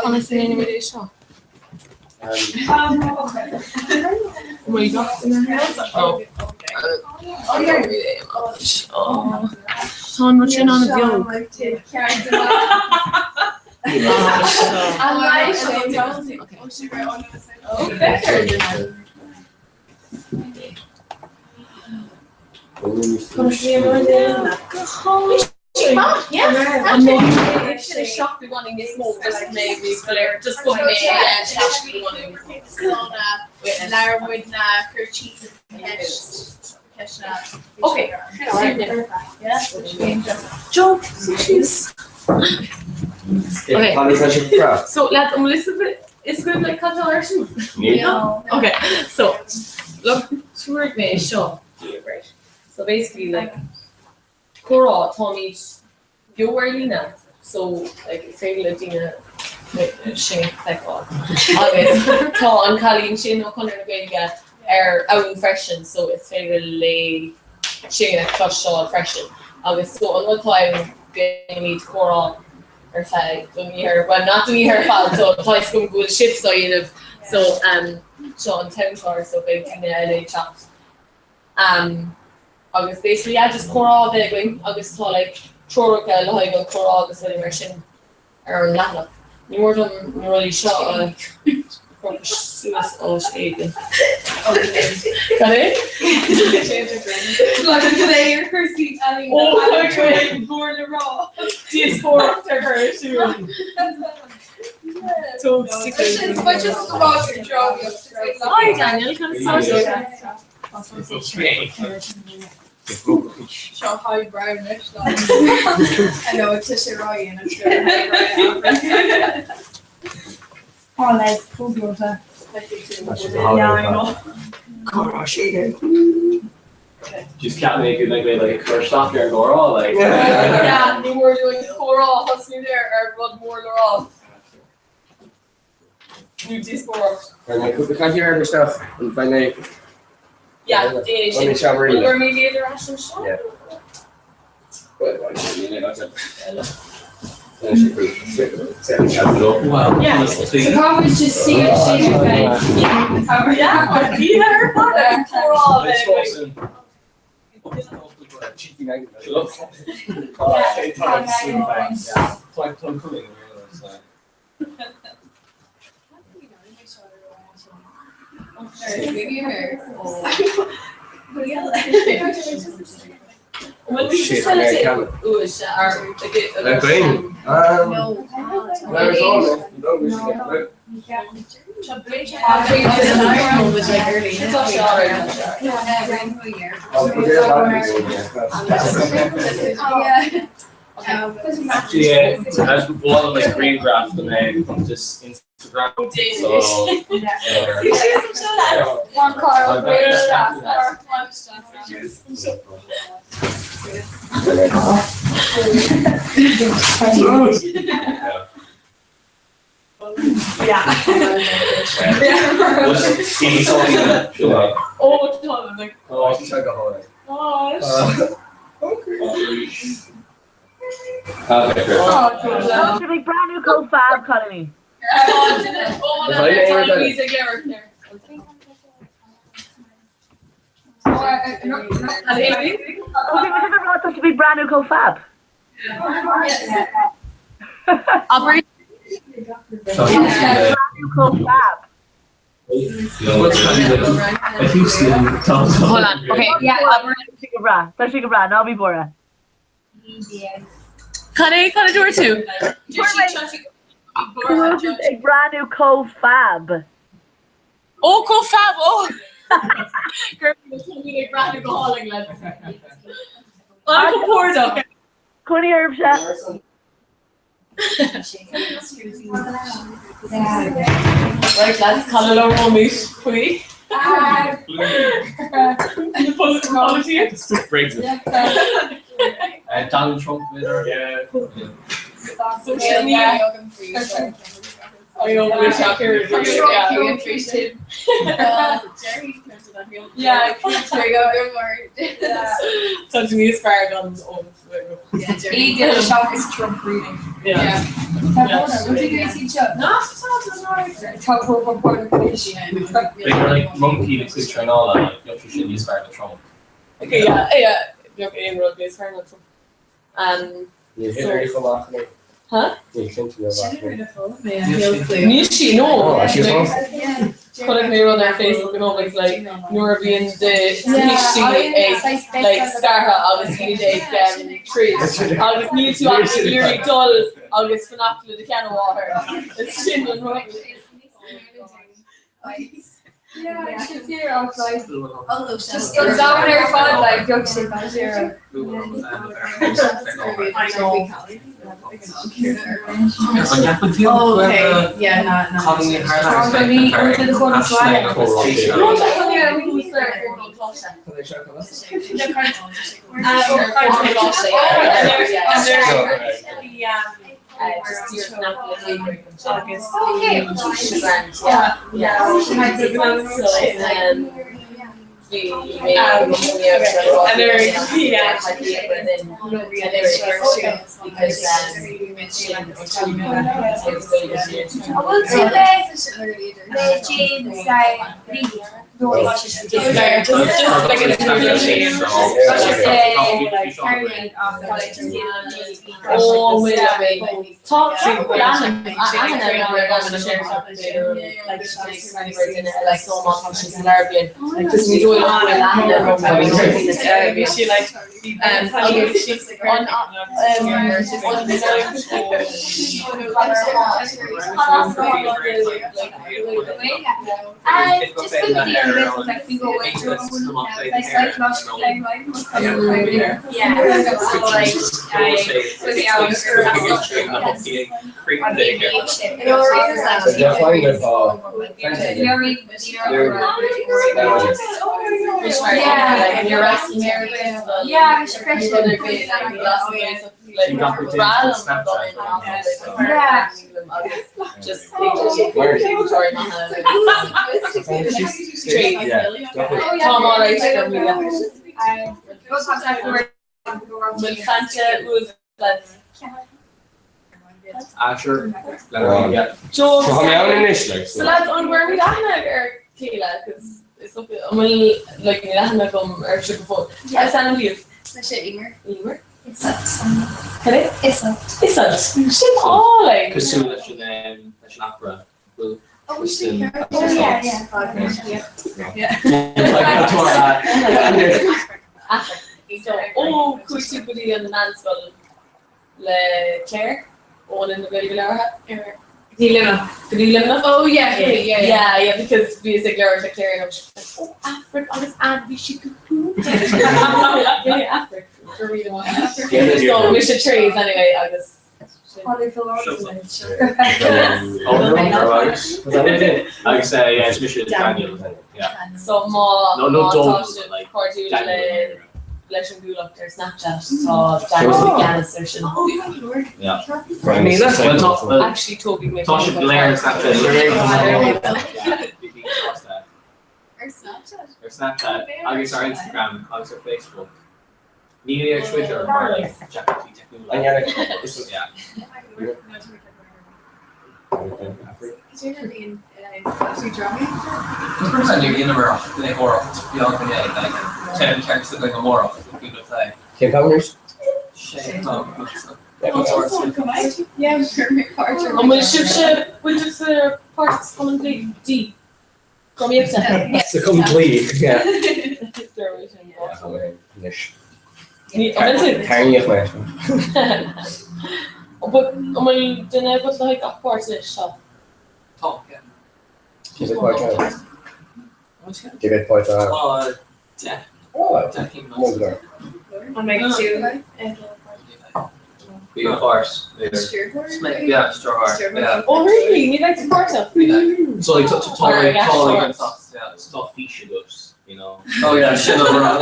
[SPEAKER 9] Conas a dhéanaimid é seo? Tá an rud sin an-bheag.
[SPEAKER 6] Labhair muid na cur síos
[SPEAKER 9] Okay. Joe, síos. Okay. So lads, an bhfuil fhios agaibh like cad tá ar siúl?
[SPEAKER 11] Níl.
[SPEAKER 9] Okay, so look, tabharfaidh mé seo daoibh, right? So basically like comhrá táimid beo ar líne so like is féidir le daoine sinn a fheiceáil. Agus tá an cailín sin ó Chonradh na Gaeilge ar ann freisin so is féidir léi sinn a chloisteáil freisin. Agus so an rud atá ann déanaimid comhrá ar feadh don oíche, well not don oíche ar fad so tá fhios agam go bhfuil shifts á dhéanamh so um, seo an t-amchlár so beidh daoine eile ag teacht. Um, agus basically yeah just comhrá a bheith againn agus tá like treoracha le haghaidh an chomhrá agus rudaí mar sin ar an leathanach. Ní mór dom na rudaí seo a chur suas áit éigin. Cad é? Ó,
[SPEAKER 6] Mór le rá.
[SPEAKER 9] Díospóireacht ar chur ar siúl. Hi Daniel, conas tá sé?
[SPEAKER 6] Seo high brow anois I know tá sé rá
[SPEAKER 12] Tá les cóglóta.
[SPEAKER 11] Comhrá sé. Just ceap mé go mbeidh mé like ag cur isteach ar an gcomhrá like.
[SPEAKER 9] Yeah, ní mór dúinn comhrá a thosnú there ar rud mór le rá. Nó díospóireacht.
[SPEAKER 11] Beidh mé cúpla caithí ar isteach an beidh mé
[SPEAKER 9] Yeah, déan é sin.
[SPEAKER 11] Beidh mé seamairí.
[SPEAKER 9] Bhfuil mé líad ar ais anseo?
[SPEAKER 11] Yeah.
[SPEAKER 9] Yeah. Yeah, bhí ar fad ar comhrá a bheith againn.
[SPEAKER 11] Yeah, as bhuail like grianghraf de mé just Instagram. So,
[SPEAKER 5] Tá sibh ag breathnú chomh fab, cailíní. Ó bhí mé ag rá tá sibh ag breathnú chomh fab.
[SPEAKER 9] Abair.
[SPEAKER 5] Breathnú chomh fab.
[SPEAKER 9] Hold on, okay.
[SPEAKER 5] Tá sé go breá, tá sé go breá, ná bí buartha.
[SPEAKER 9] Cad é, cad a dúirt tú?
[SPEAKER 5] Go bhfuil sibh ag breathnú chomh fab.
[SPEAKER 9] Ó, chomh fab, ó! Go raibh ag breathnú go hálainn le. An-chompordach.
[SPEAKER 5] Coinnigh oraibhse.
[SPEAKER 9] Right lads, cad a labhróimid faoi?
[SPEAKER 11] Brexit. Donald Trump b'fhéidir.
[SPEAKER 9] Social media. I know we're shocker. Yeah, Tá níos fearr gan
[SPEAKER 6] is Trump reading.
[SPEAKER 9] Yeah.
[SPEAKER 11] B'fhéidir like monkey le cuid traenála like bheadh sé níos fearr ná Trump.
[SPEAKER 9] Okay, yeah, yeah. Bheadh aon rud níos fearr ná Trump.
[SPEAKER 11] Níl Hillary chomh maith le.
[SPEAKER 9] Huh?
[SPEAKER 11] Níl Clinton chomh maith le.
[SPEAKER 9] Níl sí, no.
[SPEAKER 11] Oh, she's awful.
[SPEAKER 9] Chonaic mé rud ar Facebook an agus like nuair a bhíonn do thuistí ag like scartha agus iad ag troid agus níl tú ach ag iarraidh dul agus fanacht le do sheanmháthair. Is sin an rud.
[SPEAKER 6] Just an domhan ar fad like beag sé b'fhéidir.
[SPEAKER 12] Bhfuil tú le le James
[SPEAKER 11] Asher
[SPEAKER 9] So lads, an bhfuil aithne ar chéile cos is an bhfuil like níl aithne agam ar sibh go fóill. Cad is ainm daoibh?
[SPEAKER 6] Mise Emer.
[SPEAKER 9] Emer.
[SPEAKER 6] Iseult.
[SPEAKER 9] Cad é?
[SPEAKER 6] Iseult.
[SPEAKER 9] Iseult. Sin álainn!
[SPEAKER 11] Cosúil leis an leis an opera. Bhfuil
[SPEAKER 6] Oh, yeah, yeah.
[SPEAKER 9] So, ó chuaigh tú go dtí an meánscoil le Claire ó na Gaeilge Labhartha?
[SPEAKER 6] Go dtí Luimneach.
[SPEAKER 9] Go dtí Luimneach?
[SPEAKER 6] Oh yeah, yeah, yeah.
[SPEAKER 9] Yeah, yeah, because bhíos ag labhairt le Claire and I was like, oh, Aifric agus Anne, bhí sí go hiontach. Yeah, Aifric. So, mise Therese anyway agus
[SPEAKER 11] Agus yeah, is mise Daniel. Yeah.
[SPEAKER 9] So má
[SPEAKER 11] No, no,
[SPEAKER 9] má tá
[SPEAKER 11] don't,
[SPEAKER 9] sibh
[SPEAKER 11] like,
[SPEAKER 9] cairdiúil
[SPEAKER 11] Daniel.
[SPEAKER 9] le leis an gCuallacht ar Snapchat tá Daniel i gceannas ar sin.
[SPEAKER 11] Yeah. Well, tá- well,
[SPEAKER 9] Actually tógfaidh mé
[SPEAKER 11] Tá sibh go léir ar Snapchat.
[SPEAKER 6] Ar Snapchat?
[SPEAKER 11] Ar Snapchat agus ar Instagram agus ar Facebook. Níl ar Twitter mar like deacrachtaí teicniúla. Yeah.
[SPEAKER 16] Cén t-am arís?
[SPEAKER 9] An bhfuil sibhse bhfuil sibhse páirteach sa Chumann Dlí? D. Drámaíochta.
[SPEAKER 16] Sa Chumann Dlí, yeah. Anois. Tarraingíodh mé.
[SPEAKER 9] An bhfuil duine agat le haghaidh gach páirt anois? Tá.
[SPEAKER 1] Tá, yeah.
[SPEAKER 16] Cé mhéad páirt ann? Cé mhéad páirt ann?
[SPEAKER 11] Tá 10.
[SPEAKER 16] Mór go leor.
[SPEAKER 6] An mbeidh tú?
[SPEAKER 11] Bhí a páirt.
[SPEAKER 1] Yeah, stiúrthóir. Yeah.
[SPEAKER 9] Oh really? Ní bheidh tú páirteach?
[SPEAKER 11] So like tá tá like tá like tá fís agat, you know.
[SPEAKER 1] Oh yeah, sin an rud.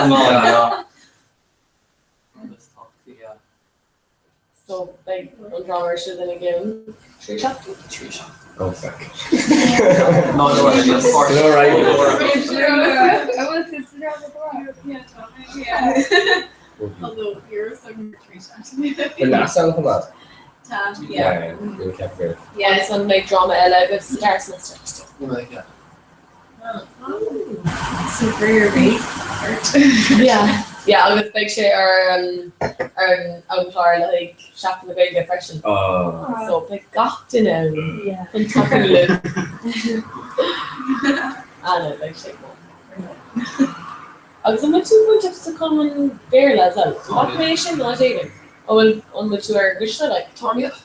[SPEAKER 1] Yeah.
[SPEAKER 9] So beidh an dráma ar siúl ina gceann 3 seachtain?
[SPEAKER 1] 3 seachtain.
[SPEAKER 16] Oh fuck.
[SPEAKER 1] No, no, no,
[SPEAKER 16] right.
[SPEAKER 6] Although you're so
[SPEAKER 16] Bhfuil leas ann chomh maith?
[SPEAKER 6] Tá, yeah.
[SPEAKER 16] Níl ceap go.
[SPEAKER 9] Yeah, agus an mbeidh dráma eile agat sa dara semester?
[SPEAKER 1] Yeah.
[SPEAKER 6] So very great.
[SPEAKER 9] Yeah. Yeah, agus beidh sé ar an ar an an chlár le haghaidh Seachtain na Gaeilge freisin.
[SPEAKER 16] Oh.
[SPEAKER 9] So beidh gach duine ann chun tacú libh. Anna, beidh sé go maith. Agus an bhfuil tú bainteach sa Cumann Béarla as well? Bhfaca mé é sin áit éigin. An bhfuil an bhfuil tú ar an gcoiste like?
[SPEAKER 11] Tá yeah.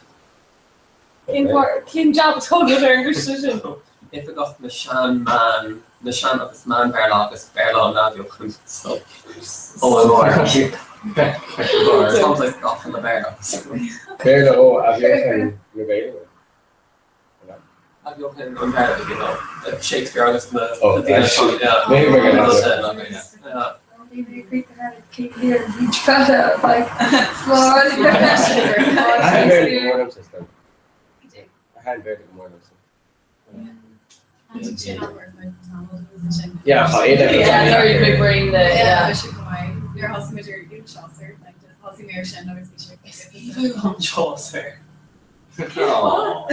[SPEAKER 9] Cén cén jab atá agat ar an gcoiste sin?
[SPEAKER 11] Oifigeach na sean meán na sean agus meán Béarla agus Béarla an athbheochan so OMR. Sounds like gafa le Béarla.
[SPEAKER 3] Béarla ó athbheochan na Gaeilge.
[SPEAKER 11] Athbheochan an Bhéarla you know like Shakespeare agus na
[SPEAKER 3] Oh,
[SPEAKER 11] daoine seo yeah.
[SPEAKER 3] Maybe we're gonna have to.
[SPEAKER 11] Yeah.
[SPEAKER 3] I had Béarla go mór liomsa, though. I had Béarla go mór liomsa. Yeah, tá é
[SPEAKER 9] Yeah, sorry, big brain the yeah.
[SPEAKER 11] Chaucer.
[SPEAKER 9] Oh.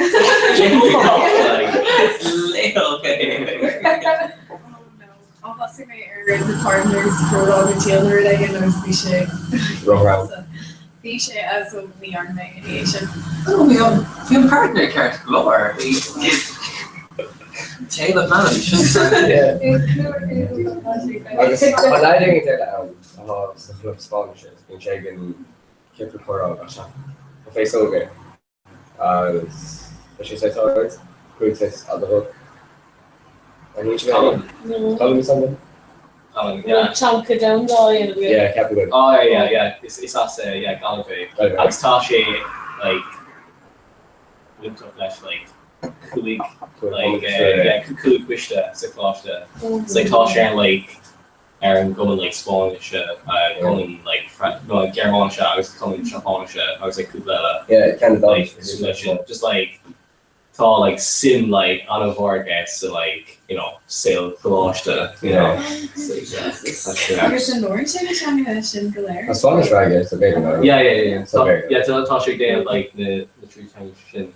[SPEAKER 6] Thosaigh mé ar The Partners prologue an Taylor again agus bhí sé
[SPEAKER 3] Rough
[SPEAKER 6] Bhí sé as ó ní ar mé ina dhiaidh sin.
[SPEAKER 11] Oh, bhí an bhí an partner ceart go leor. Bhí Taylor man sin.
[SPEAKER 3] Yeah. Agus tá leid ag eile ann atá sa chlub Spáinnise, bíonn sé ag an ciorcal comhrá gach seachtain. Tá féasóg air agus tá sé saghas ard, gruaig saghas fhada dhubh. An bhfuil sé ann? Colm is ainm dó.
[SPEAKER 11] Colm, yeah.
[SPEAKER 9] Teanga domhanda á dhéanamh agat.
[SPEAKER 3] Yeah, ceapaim go bhfuil.
[SPEAKER 11] Oh yeah, yeah, yeah. Is is as eh, yeah, Gaillimh é.
[SPEAKER 3] Gaillimh.
[SPEAKER 11] Agus tá sé like bainteach leis like cúig like eh, yeah, cúig coiste sa choláiste. So like tá sé like ar an gcumann like Spáinnise, cumann like no Gearmáinise agus cumann Seapáinise agus like cúpla eile.
[SPEAKER 3] Yeah, ceann
[SPEAKER 11] Like just like tá like suim like an-mhór aige sa like you know saol coláiste you know. So yeah, that's yeah.
[SPEAKER 6] Agus an labhrann sé na teangacha sin go léir?
[SPEAKER 3] Tá Spáinnis breá aige, so b'fhéidir nach.
[SPEAKER 11] Yeah, yeah, yeah.
[SPEAKER 3] So b'fhéidir.
[SPEAKER 11] Yeah, tá tá sé ag déanamh like na na trí teanga sin.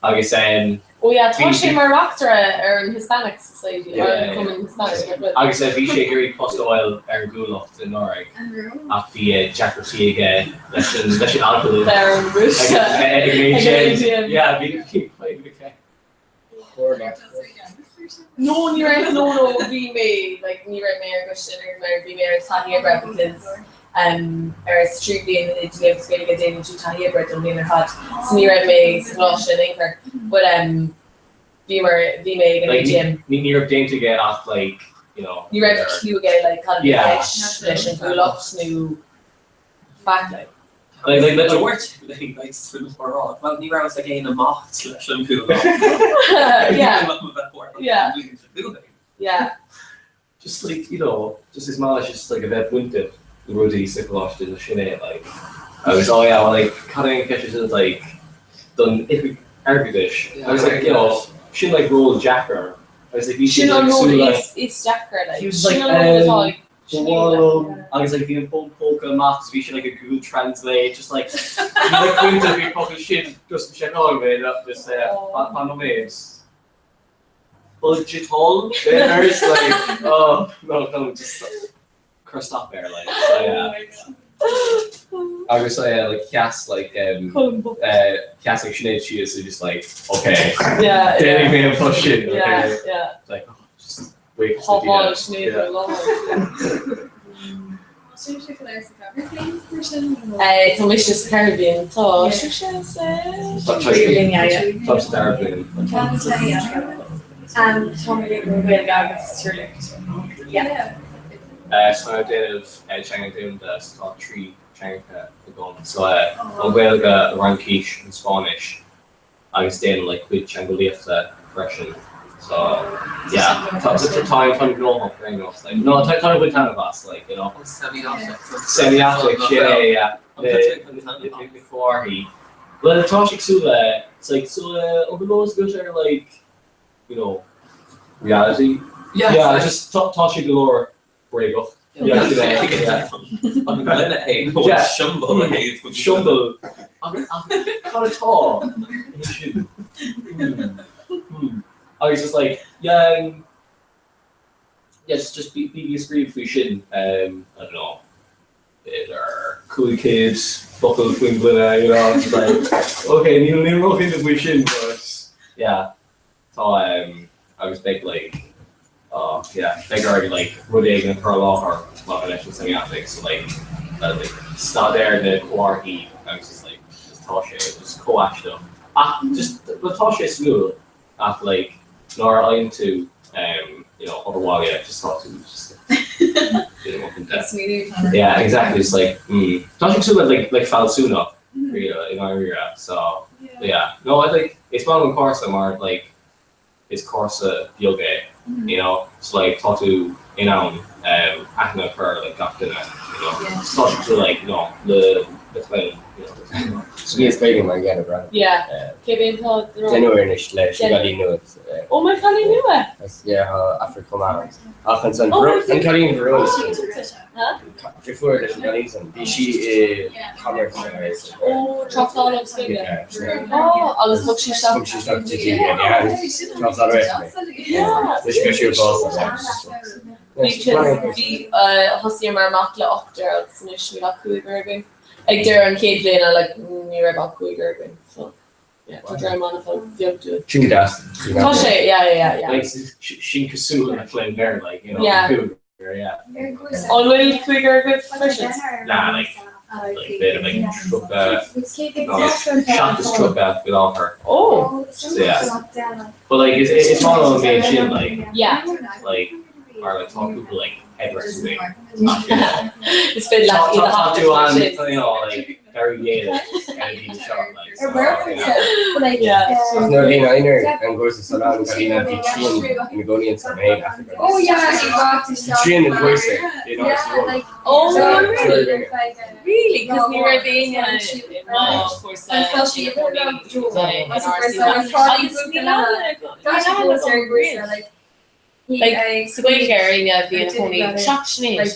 [SPEAKER 11] Agus um
[SPEAKER 9] Ó yeah, tá
[SPEAKER 11] bhí
[SPEAKER 9] sé mar reachtaire ar an Hispanic Society,
[SPEAKER 11] Yeah,
[SPEAKER 9] ar an
[SPEAKER 11] yeah.
[SPEAKER 9] Cumann Hispanic, nach bhfuil?
[SPEAKER 11] Agus bhí sé ag iarraidh post a fháil ar an gCuallacht anuraidh
[SPEAKER 6] An raibh?
[SPEAKER 11] ach bhí deacrachtaí aige leis an leis an agallamh
[SPEAKER 9] Ar an Rúis.
[SPEAKER 11] ag ag an
[SPEAKER 9] Ag an
[SPEAKER 11] AGM.
[SPEAKER 9] AGM.
[SPEAKER 11] Yeah, bhí bhí fadhb aige.
[SPEAKER 9] No, ní raibh, no, no, bhí mé, like, ní raibh mé ar an gcoiste anuraidh mar bhí mé ar taithí oibre because um, ar sa tríú bliain i dTuaisceart agus Gaeilge déanann tú taithí oibre don bhliain ar fad, so ní raibh mé sa choláiste in aon chor, but um, bhí mar, bhí mé ag an
[SPEAKER 11] Like,
[SPEAKER 9] AGM.
[SPEAKER 11] ní ní raibh déanta aige ach like, you know,
[SPEAKER 9] Ní raibh clue aige like cad a bhí i
[SPEAKER 11] Yeah.
[SPEAKER 9] gceist leis an gCuallacht nó faic like.
[SPEAKER 11] Like, like, like, Dúirt like, like, san chomhrá, well, ní raibh ag aon amach leis an gCuallacht.
[SPEAKER 9] Yeah. Yeah. Yeah.
[SPEAKER 11] Just like, you know, just is maith leis just like a bheith bainteach le rudaí sa choláiste nó sin é like. Agus oh yeah, well like cad é an ceist sin like don oifig airgeadais. Agus like, you know, sin like ról deacair. Agus like bhí
[SPEAKER 9] Sin
[SPEAKER 11] siad
[SPEAKER 9] an
[SPEAKER 11] like
[SPEAKER 9] rud
[SPEAKER 11] súil like
[SPEAKER 9] is is deacra like.
[SPEAKER 11] He was like,
[SPEAKER 9] Sin an rud atá
[SPEAKER 11] um,
[SPEAKER 9] ag sin é, like.
[SPEAKER 11] agus like bhí an fón póca amach agus bhí sé like ag Google Translate just like bhí like bainteach bhí focal sin just seiceáil mé just uh, fan nóiméad. Digital banners like oh no no just cuir stop air like so yeah. Agus so yeah like sheas like um uh sheas like Sinéad síos so just like okay
[SPEAKER 9] Yeah,
[SPEAKER 11] déanfaidh
[SPEAKER 9] yeah.
[SPEAKER 11] mé an post sin
[SPEAKER 9] Yeah,
[SPEAKER 11] okay
[SPEAKER 9] yeah.
[SPEAKER 11] like oh just wait
[SPEAKER 9] Tá ball Sinéad ar lá.
[SPEAKER 6] Sin sé go léir sa ceathrú bliain mar sin?
[SPEAKER 9] Eh, Tá mise sa ceathrú bliain, tá sibhse sa
[SPEAKER 11] Tá sa dara bliain.
[SPEAKER 6] Tá mé ag Gaeilge agus Tíreolaíocht. Yeah.
[SPEAKER 11] So ag déanamh teanga domhanda so tá trí teangacha agam. So an Ghaeilge, an Fhraincis, an Spáinnis. agus déanaim like cuid teangeolaíochta freisin so yeah tá tá tá gnóthach ar aon nós like no tá tá bhain taitneamh as like you know
[SPEAKER 13] Semiotics.
[SPEAKER 11] Semiotics yeah yeah yeah na comharthaí well tá sé cosúil le it's like so an bhfuil eolas agat ar like you know reality
[SPEAKER 13] Yeah,
[SPEAKER 11] yeah
[SPEAKER 13] it's like-
[SPEAKER 11] just tá tá sé go leor bréagach.
[SPEAKER 13] An gloine é nó an siombail é?
[SPEAKER 11] Siombail. Cad atá ansin? Agus just like, yeah, yeah, just just bí ag scríobh faoi sin, I don't know, b'fhéidir 500 focal faoin ngloine, you know, just like, okay, níl níl róchinnte faoi sin, but yeah, tá. Agus beidh like oh yeah beidh orainn like rud éigin a chur i láthair maidir leis an semiotaic so like like staidéar na comharthaí agus just like just tá sé just chomh aisteach ach just well tá sé suimiúil ach like nuair a fhaigheann tú um you know obair bhaile just tá tú just you know up in death. Yeah exactly just like mm tá sé cosúil le like like fealsúnacht really i ndáiríre so yeah no I like is maith liom an cúrsa mar like is cúrsa beag é you know so like tá tú in ann um aithne a chur ar like gach duine you know so tá sé cosúil like you know le le clann you know.
[SPEAKER 3] So bhí is Gaeilge mar gheall ar
[SPEAKER 9] Yeah. Cé mhéad atá de rud?
[SPEAKER 3] Deichniúr anois leis an gcailín nua.
[SPEAKER 9] Ó mar chailín nua?
[SPEAKER 3] Yeah, tá Aifric chomh maith. Ach ansan, an cailín Verona. Deirfiúr leis an gcailín san. Bhí sí i Commerce agus.
[SPEAKER 9] Ó, tráchtáil agus Gaeilge. Ó, agus thug sí isteach.
[SPEAKER 3] Thug sí isteach di yeah. Tráchtáil ar
[SPEAKER 9] Yeah.
[SPEAKER 3] Leis go siúl bás.
[SPEAKER 9] Bhí thosaíomar amach le ochtar agus anois níl ach cúigear againn. Ag deireadh an chéad bhliana like ní raibh ach cúigear againn so yeah tá dream an-bheag dúinn.
[SPEAKER 3] Sin go deas.
[SPEAKER 9] Tá sé, yeah yeah yeah.
[SPEAKER 11] Like sin cosúil le clann Béarla like you know
[SPEAKER 9] Yeah.
[SPEAKER 11] cúigear yeah.
[SPEAKER 9] An bhfuil cúigear agaibh freisin?
[SPEAKER 11] Nah like like b'fhéidir like 30 no 37 faoi láthair.
[SPEAKER 9] Oh.
[SPEAKER 11] So yeah. But like is is maith liom an méid sin like
[SPEAKER 9] Yeah.
[SPEAKER 11] like mar like tá cúpla like
[SPEAKER 9] Is féidir leat iad a
[SPEAKER 11] Tá tú an
[SPEAKER 9] thaifeadh
[SPEAKER 11] you know like very
[SPEAKER 3] Ach nuair a bhíonn Einar an gcúrsa san an cailín bhí trian ina gcónaí ansan féin Africa. Trian an gcúrsa you know so
[SPEAKER 9] Oh really? Really? Cos ní raibh éinne i mo chúrsa Agus níl ann Like, sa Ghaeilge ar éinne a bhí ina chónaí seacht Sinéad.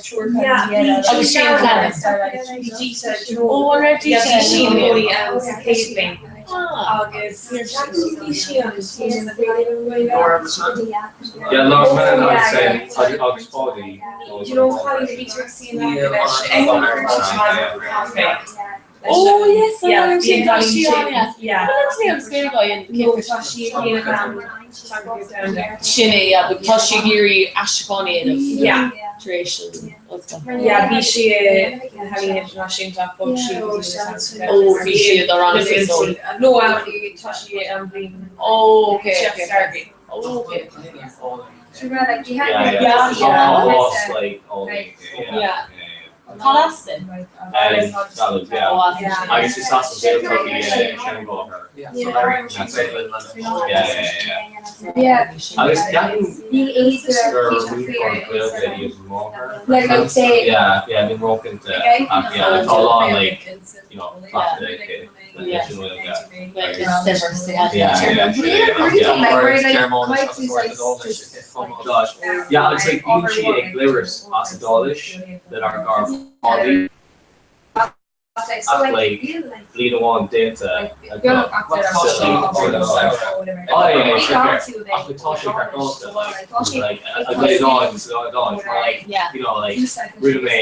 [SPEAKER 9] Agus Shane Clannan. Ó, an raibh Dita
[SPEAKER 6] Bhí sí ina cónaí ann sa chéad bhliain. Agus bhí sí ann
[SPEAKER 11] Yeah, Laura Brennan agus agus Páidí.
[SPEAKER 6] Do you know cailín a bhí ag suí in aice leis ag an café?
[SPEAKER 9] Oh yes, I
[SPEAKER 6] Yeah,
[SPEAKER 9] know
[SPEAKER 6] bhí an
[SPEAKER 9] tá
[SPEAKER 6] cailín
[SPEAKER 9] sí
[SPEAKER 6] sin.
[SPEAKER 9] ann, yeah.
[SPEAKER 6] Yeah.
[SPEAKER 9] Bhuel, let's léim scéal go in
[SPEAKER 6] No, tá sí ag déanamh am teanga.
[SPEAKER 9] Sin é, yeah, but tá sí ag iarraidh aistriúchán a dhéanamh
[SPEAKER 6] Yeah.
[SPEAKER 9] tar éis an ollscoil.
[SPEAKER 6] Yeah, bhí sí i na healaíona idirnáisiúnta ach bhog sí go dtí na teanga.
[SPEAKER 9] Oh, bhí sí i do rang is so.
[SPEAKER 6] No, tá sí an bhliain.
[SPEAKER 9] Oh, okay,
[SPEAKER 6] Chef
[SPEAKER 9] okay.
[SPEAKER 6] Stargate.
[SPEAKER 9] Oh, okay.
[SPEAKER 11] Yeah, yeah.
[SPEAKER 9] Yeah, yeah.
[SPEAKER 11] Almost like all yeah.
[SPEAKER 9] Yeah. Tá leis
[SPEAKER 11] Um, Gaillimh, yeah.
[SPEAKER 9] Ó, as sin.
[SPEAKER 11] Agus is as an Gaeltacht í Seanbháthair. Yeah, yeah, yeah, yeah. Agus ceapaim gur múinteoir Gaeilge í an máthair.
[SPEAKER 12] Like, I'd say-
[SPEAKER 11] Yeah, yeah, bhí rócanta ach yeah, tá a lán like, you know, cleachtadh aici le
[SPEAKER 9] Yeah.
[SPEAKER 11] leis an Ghaeilge.
[SPEAKER 9] Like,
[SPEAKER 11] Agus-
[SPEAKER 9] it's saibhir,
[SPEAKER 11] Yeah,
[SPEAKER 9] yeah.
[SPEAKER 11] yeah, yeah, yeah. Gosh. Yeah, agus like bíonn sí ag labhairt as Iodáilis lenár gcara Páidí ach like bliain amháin déanta acu. Oh yeah, yeah, sure, sure. Ach like tá sé craiceáilte like like a Iodáil sa Iodáil mar like
[SPEAKER 9] Yeah.
[SPEAKER 11] you know like rinne mé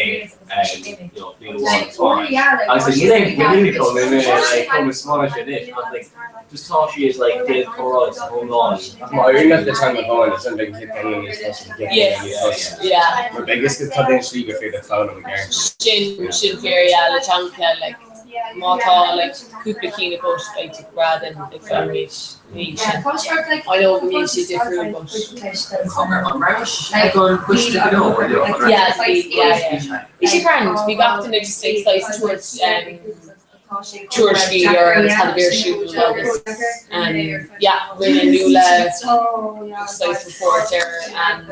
[SPEAKER 11] you know bliain amháin Spáinnis. Agus like níl aon mhíniú mé mé like chomh Spáinnis anois ach like just tá sí is like déanamh comhrá san iomlán.
[SPEAKER 3] Ach má éiríonn leat le teanga amháin is an bheidh siad teanga níos fusa
[SPEAKER 9] Yes, yeah.
[SPEAKER 3] Mar beidh fhios agat cad é an slí gur féidir foghlaim i gceart.
[SPEAKER 9] Sin sin fíor yeah le teanga like má tá like cúpla cinn agat beidh tú breá den ag foghlaim níos níos sin. I know go mbíonn siad difriúil but Yeah, bhí yeah yeah. Bhí sé grand, bhí gach duine just ag saghas tabhairt um tuairiscí ar cad a bhí ar siúl agus um yeah rinne Nuala saghas report ar um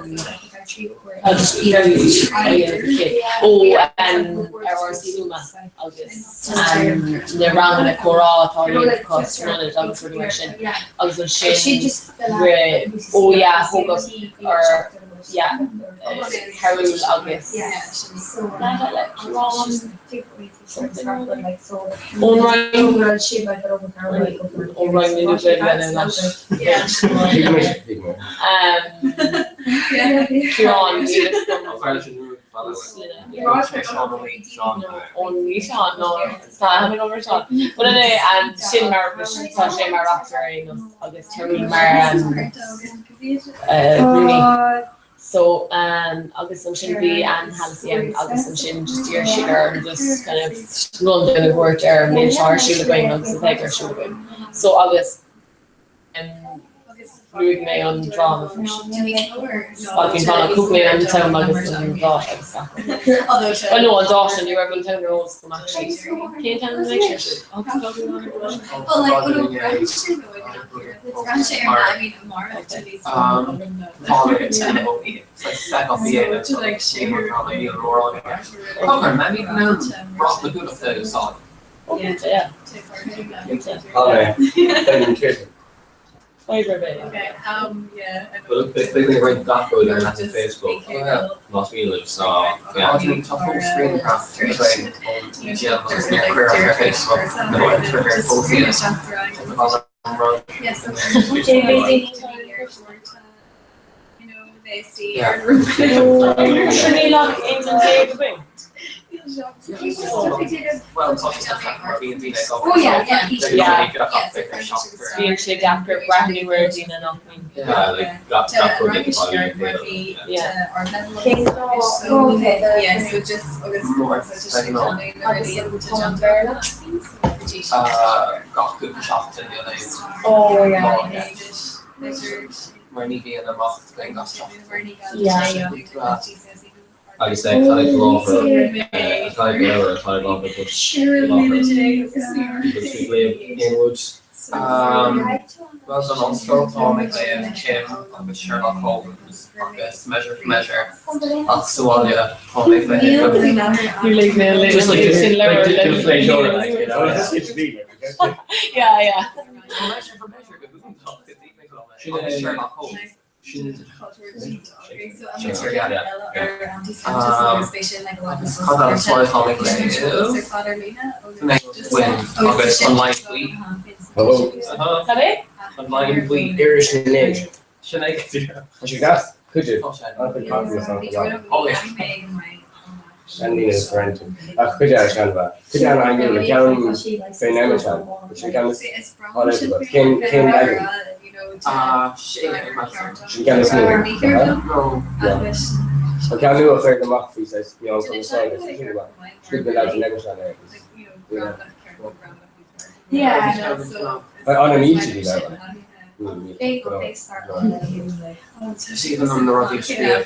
[SPEAKER 9] ó um ar RC Luma agus um na ranganna comhrá atá á dhéanamh acu san ionad agus rudaí mar sin agus ansin ó yeah thógadh ar yeah Cearúl agus Ón Roinn Ón Roinn na Gaeilge nó Ciarán, níl fhios agam. Ón bhfíseán nó tá aithne agam ar Seán. But anyway, sin mar tá sé mar reachtaire ar aon nós agus Tarún mar rúnaí. So agus ansin bhí Anne Hallissey ann agus ansin just d'iarr siad orm just kind of rundown a thabhairt ar an méid atá ar siúl againn agus a bheidh ar siúl againn. So agus Luaigh mé an dráma freisin. Bhuel, bhí an cúpla an t-am agus an dáta agus gach rud. Well no, an dáta, ní raibh an t-am ar eolas agam actually. Cén t-am a bheidh sé sin? Níl ach aon duine againn. Bíonn sé deacair breathnú ar dhaoine nach mbíonn.
[SPEAKER 13] Mar ní bhíonn amach againn gach seachtain.
[SPEAKER 11] Agus é atá ag láthair atá ag leabhar atá ag láthair duit i láthair aon rud.
[SPEAKER 13] Bhuel don ollscoil táim ag léamh Kim agus Sherlock Holmes agus Measure for Measure ach sa bhaile táim ag léamh
[SPEAKER 11] Just like like the pléisiúr like you know.
[SPEAKER 9] Yeah, yeah.
[SPEAKER 13] Measure for Measure go hiontach agus Sherlock Holmes. Agus an Lion Buí.
[SPEAKER 9] Cad é?
[SPEAKER 13] An Lion Buí.
[SPEAKER 3] Iris na nDéise.
[SPEAKER 13] Sin é.
[SPEAKER 3] Tá sé deas, cuid de. An-chuid caitheamh an Seanlíne is Renton. Ach cuid eile seanbha. Cuid eile an le ceann fé Nemeton. Sin ceann is Cén cén leagan? Sin ceann is nua. An ceann nua a chuir amach faoi saghas meán cumarsáide sin go maith. Scríobh na lads in Nemeton air agus An mílte bhí le.
[SPEAKER 13] Sílim na rudaí a scríobh Nioclás Mac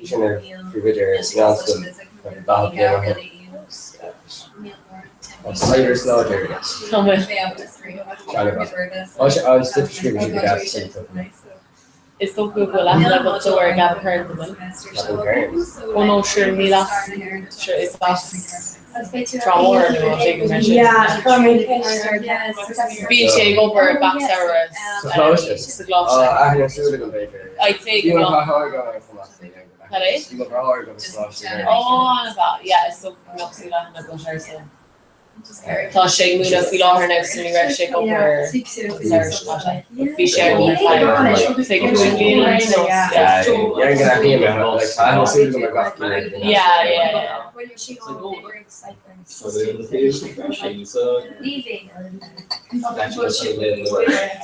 [SPEAKER 3] Sin ar phríomhoide ar mheánscoil 40 bliain ó shin. An saibhreas láidir. An stuif a scríobhann sé go deas sin.
[SPEAKER 9] Is dócha go bhfuil aithne agat dó ar Gavin Kearns, an bhfuil?
[SPEAKER 3] Gavin Kearns?
[SPEAKER 9] Ó no, sure, níl as, sure, is as Trá Mhór nó áit éigin mar sin. Bíonn sé ag obair gach samhradh
[SPEAKER 3] Sa Choláiste?
[SPEAKER 9] sa Choláiste.
[SPEAKER 3] Á, aithne súil agam b'fhéidir.
[SPEAKER 9] I'd say
[SPEAKER 3] Bhí
[SPEAKER 9] go
[SPEAKER 3] mo
[SPEAKER 9] mbeadh.
[SPEAKER 3] dheartháir ag obair chomh maith
[SPEAKER 9] Cad é?
[SPEAKER 3] Bhí mo dheartháir ag obair sa Choláiste.
[SPEAKER 9] Ó, an-mhaith, yeah, is dócha go mbeadh súil aithne agat air so. Tá sé ag múineadh faoi láthair now so ní raibh sé ag obair an samhradh seo caite. Bhí sé ag obair ar feadh 25 bliain ar aon nós. Yeah, yeah, yeah.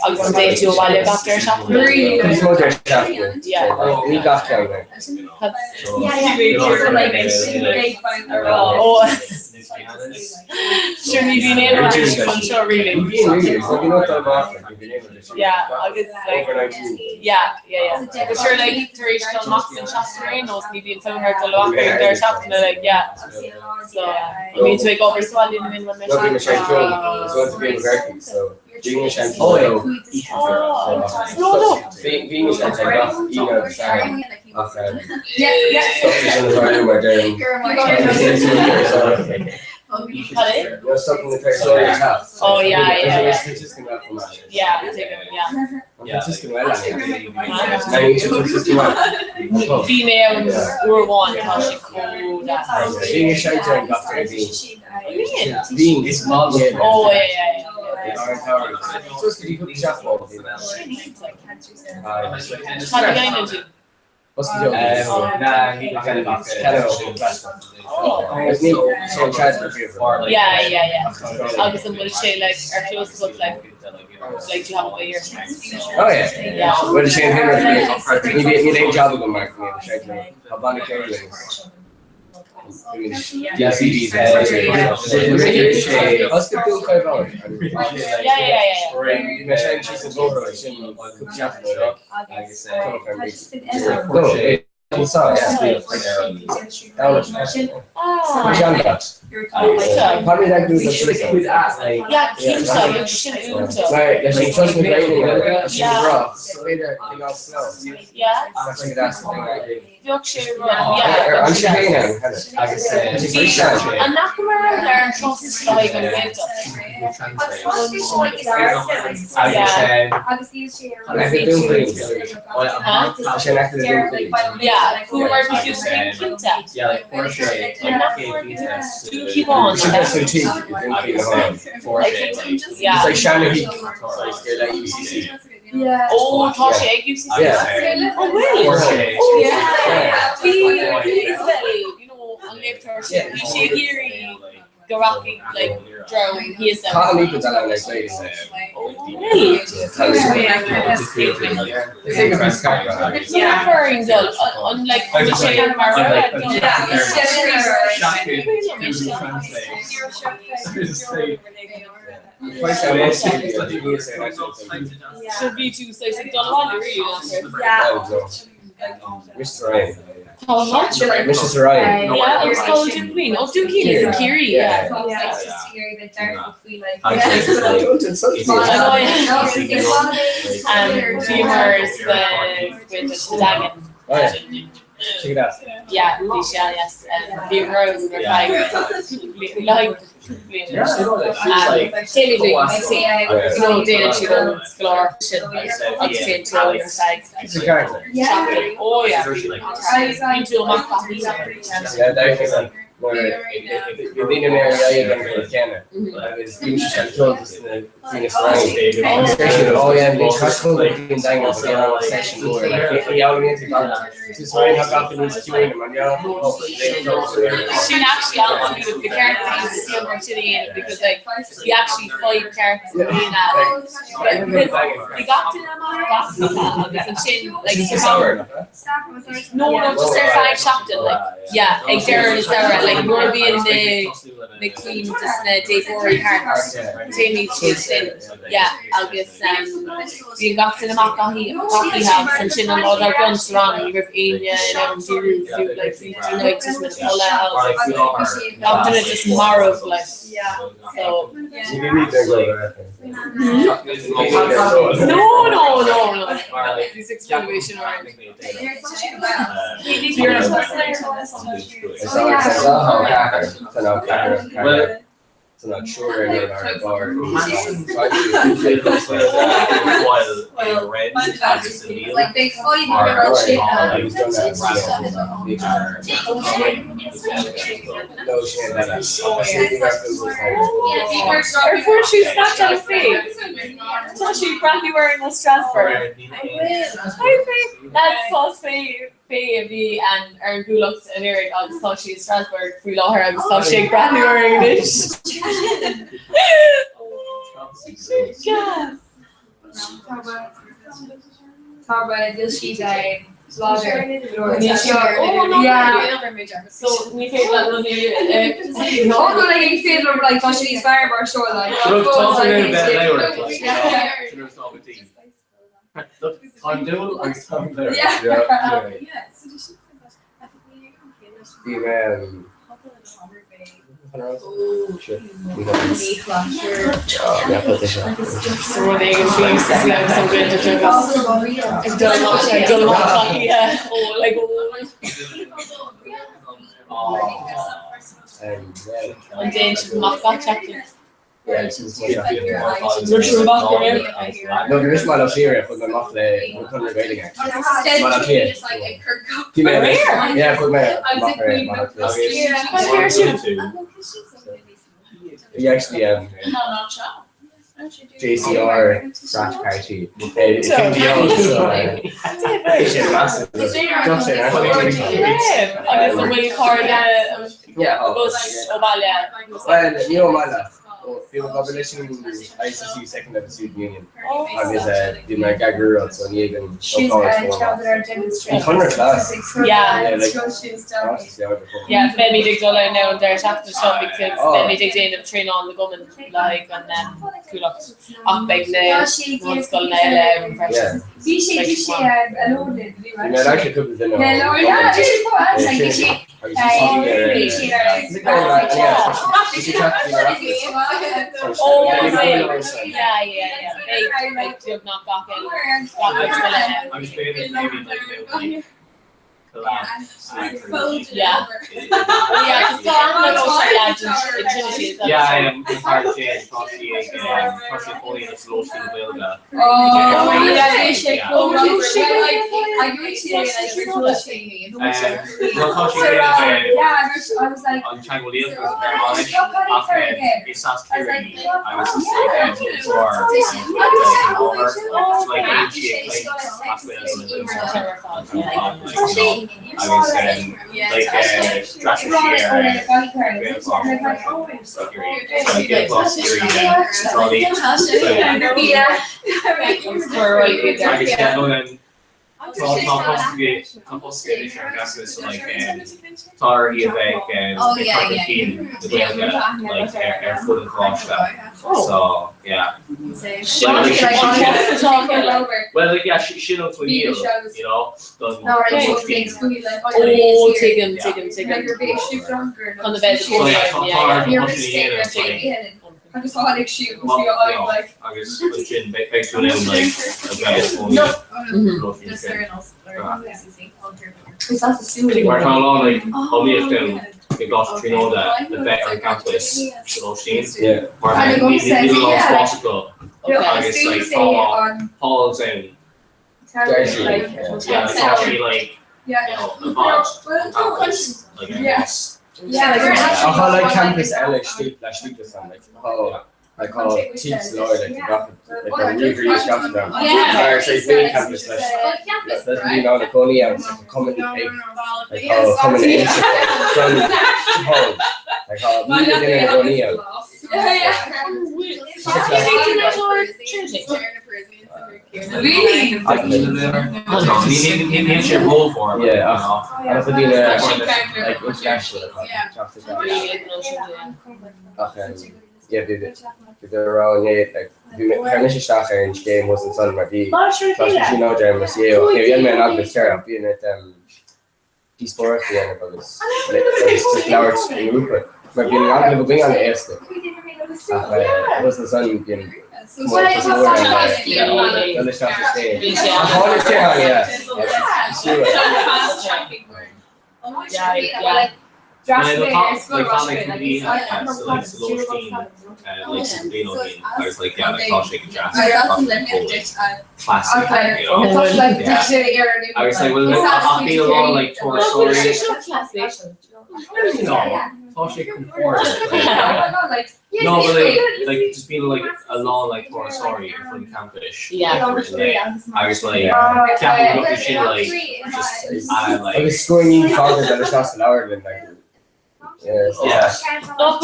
[SPEAKER 9] Agus an dtéann tú abhaile gach deireadh seachtaine?
[SPEAKER 3] Níos mó deireadh seachtaine.
[SPEAKER 9] Yeah.
[SPEAKER 3] Ní gach ceann.
[SPEAKER 9] Oh. Sure ní bhíonn aon rud anseo really.
[SPEAKER 3] Ní bhíonn really, so bhí not amach like bhí aon rud
[SPEAKER 9] Yeah, agus like
[SPEAKER 3] over 19.
[SPEAKER 9] yeah, yeah, yeah. But sure like tar éis dul amach san seachtain ar aon nós ní bhíonn tú thart dul amach ar an deireadh seachtaine like yeah. So an mbíonn tú ag obair sa bhaile nó bhíonn
[SPEAKER 3] No bhí mé sé ceol, is want to be in Berkeley, so bhí mé sé ceol.
[SPEAKER 9] No, no.
[SPEAKER 3] Bhí bhí mé sé ceol gach Aoine agus Satharn ach stop sé sin a tharlú mar deirim.
[SPEAKER 9] Cad é?
[SPEAKER 3] No stop na turasóirí ag teacht.
[SPEAKER 9] Oh yeah, yeah, yeah.
[SPEAKER 3] Franciscan well chomh maith.
[SPEAKER 9] Yeah, tuigim, yeah.
[SPEAKER 3] Franciscan well ann.
[SPEAKER 9] Bhí mé ann uair amháin tá sé chomh deas.
[SPEAKER 3] Bhí mé sé ceol gach Déardaoin.
[SPEAKER 9] Bhíonn?
[SPEAKER 3] Bhí is maith
[SPEAKER 9] Oh yeah, yeah, yeah.
[SPEAKER 3] Suas go dtí cúpla seachtain ó bhí mé.
[SPEAKER 9] Cad a dhéanann tú? Yeah, yeah, yeah. Agus an bhfuil sé like ar chlós agat like like do you have it by ear?
[SPEAKER 3] Oh yeah.
[SPEAKER 9] Yeah.
[SPEAKER 3] Bhuel is é an t-aon rud níl aon jab agam mar go mbíonn sé tá banna ceoil agus
[SPEAKER 9] Yeah, cinnte, bheadh sé sin iontach. Yeah. Bheadh sé rud, yeah.
[SPEAKER 3] An sé féin ann, cheana. Agus
[SPEAKER 9] An ndeachamar ar an turas le haghaidh an Ghaeltacht? Yeah, chuamar go Dún Chaoin cinnte. An ndeachamar go Dún Cíobháin, Yeah. Ó tá sé ag UCC. Ó bhfuil? Ó yeah. Bhí bhí Isabel, you know, an léachtóir sin, bhí sí ag iarraidh go rachaidh like dream thíos ann. Ó bhfuil? Yeah. Dul an like an bhfuil sé mar So bhí tú saghas ag dul abhaile arís? Tá
[SPEAKER 3] Mrs Ryan.
[SPEAKER 9] Yeah, agus tá Dún Chaoin. Ó Dún Chaoin is in Ciarraí, yeah. Bhíomar sa sa Daingean. Yeah, bhí sé yes. Bhíomar ar feadh le haghaidh Téimid le UCC nó déanann siad an scoláireacht sin agus téann tú ar feadh seachtain. Ó yeah. Bíonn tú amach gach oíche.
[SPEAKER 3] Bhí daoine mé ar aghaidh an rud céanna agus bhí sé ceol daoine sa Rang agus deir siad oh yeah bhí chaith go dtí an Daingean but bhí an session mór like ní fhoghlaimíonn tú gan tú sa Rang tá gach duine níos ciúine mar gheall
[SPEAKER 9] Sin actually an the ceart is the mar sin a dhéanamh because like bhí actually fadhb ceart daoine because bhí gach duine amach gach oíche agus ansin like sa rang No no just ar feadh seachtain like yeah ag deireadh na samhradh like nuair a bhíonn na na cinn de na déagóirí thart téimid síos linn yeah agus um bíonn gach duine amach gach oíche gach oíche agus ansin an lá dár gcionn sa rang ní raibh éinne in ann díriú fiú like bhí daoine ag titim ina codladh agus gach duine just marbh like so No no no no bhí situation Ar fuair tú Snapchat ó Faye? Tá sí ag breathnú orainn ó Strasbourg. Hi Faye! Lads, tá Faye Faye a bhí ar an gCuallacht anuraidh agus tá sí i Strasbourg faoi láthair agus tá sí ag breathnú orainn anois. Gas!
[SPEAKER 12] Tá níl siad láidir.
[SPEAKER 9] Níl siad ó no So ní féidir le no ní
[SPEAKER 12] Ó no like ní féidir liom like tá sé níos fearr mar seo like.
[SPEAKER 11] Tá an dúil agus tá an léir.
[SPEAKER 3] Bhí mé
[SPEAKER 9] So rud éigin faoi agus an Ghaeilge agus ag dul amach ag dul amach gach oíche ó like ó An dtéann sibh amach gach seachtain? Nuair sibh amach go raibh?
[SPEAKER 3] No, bhí mise i mBaile Átha Cliath chuaigh mé amach le Conradh na Gaeilge. Baile Átha Cliath. Bhí mé yeah, chuaigh mé amach ar Baile Átha Cliath.
[SPEAKER 9] Cad a deir tú?
[SPEAKER 3] Bhí actually um, JCR Frat Party i so bhí sé massive. Gach sé
[SPEAKER 9] Agus an bhfuil cairde agat ó bhaile?
[SPEAKER 3] Well, ní ó mbaile. Bhí mé ag obair leis an ICC Second Level Student Union agus bhí mé ag eagrú rud so ní ag an ócáid Bhí Conradh class.
[SPEAKER 9] Yeah.
[SPEAKER 3] Like,
[SPEAKER 9] Yeah, beimid ag dul ann an deireadh seachtaine seo because beimid ag déanamh traenáil na gcumann le haghaidh an Chuallacht ach beidh na bunscoileanna eile ann freisin.
[SPEAKER 12] Bhí sé bhí sé alone
[SPEAKER 3] Bhí mé ar ais cúpla duine
[SPEAKER 11] Agus b'fhéidir maybe like maybe Tá uirthi a bheith ag cur chun cinn na Gaeilge like ar fud an choláiste so yeah. Well like yeah sin an coinníoll you know don
[SPEAKER 9] Ó tuigim tuigim tuigim. Chun a bheith
[SPEAKER 11] So yeah tá tá uirthi sin a dhéanamh like
[SPEAKER 6] Agus tháinig sí agus bhí a aghaidh like.
[SPEAKER 11] Agus ansin beidh tú in ann like a bheith i gcónaí. Mar tá a lán like iomaíocht ann i gColáiste Tríonóide le bheith ar an gcampas sa lóistín. Mar níl a lán spás acu agus like tá halls ann. Yeah, tá sí like you know i bhfad ón gcampas like ar an bhus.
[SPEAKER 3] Ach tá like campus eile istigh laistigh de san like tá like tá teach sa lár like gach like an ríomhairí is gach rud ann. Mar is é main campus leis leis an daoine ann i gcónaí ann so tá cumann ag like tá cumann aonta don hall like tá 1,000 duine ina gcónaí ann.
[SPEAKER 6] Really?
[SPEAKER 11] Níl sé rómhór.
[SPEAKER 3] Yeah, ach an-chuid daoine like international atá teacht isteach. Ach yeah, bhí bhí mé ag rá inné like bhí mé chuir mise isteach ar an scéim thuas ansan mar bhí Coláiste Tríonóide ar mo CAO ach níor dhein mé an eagla sir ach bhí an díospóireacht a dhéanamh agus just labhairt i ngrúpa mar bíonn an agallamh againn an-éasca ach thuas ansan bíonn comórtas mór ann le dul isteach sa scéim. Ach tháinig sé ann, yeah. Agus scuainí fada dul isteach sa leabharlann like yeah.
[SPEAKER 9] Nach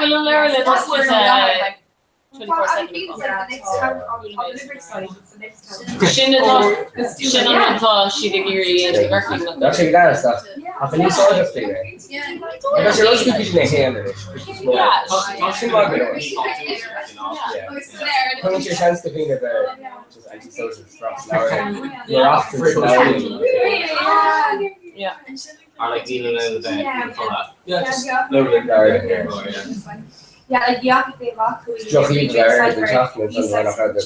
[SPEAKER 9] bhfuil an leabharlann oscailte 24/7 Sin atá sin an rud atá siad ag iarraidh a dhéanamh i gCorcaigh nó.
[SPEAKER 3] Tá sé go deas ach ach an úsáideach daoine. Tá sé rud go dtí na haon anois. Tá sin maith go leor. Tugann sé seans do dhaoine bheith just antisocial fras leabharlann. Nuair achtann sa leabharlann.
[SPEAKER 9] Yeah.
[SPEAKER 11] Or like níl an ann a bheith in folach. Yeah, just leabharlann.
[SPEAKER 3] Droch-íomha ar an teach nó an rud nach raibh de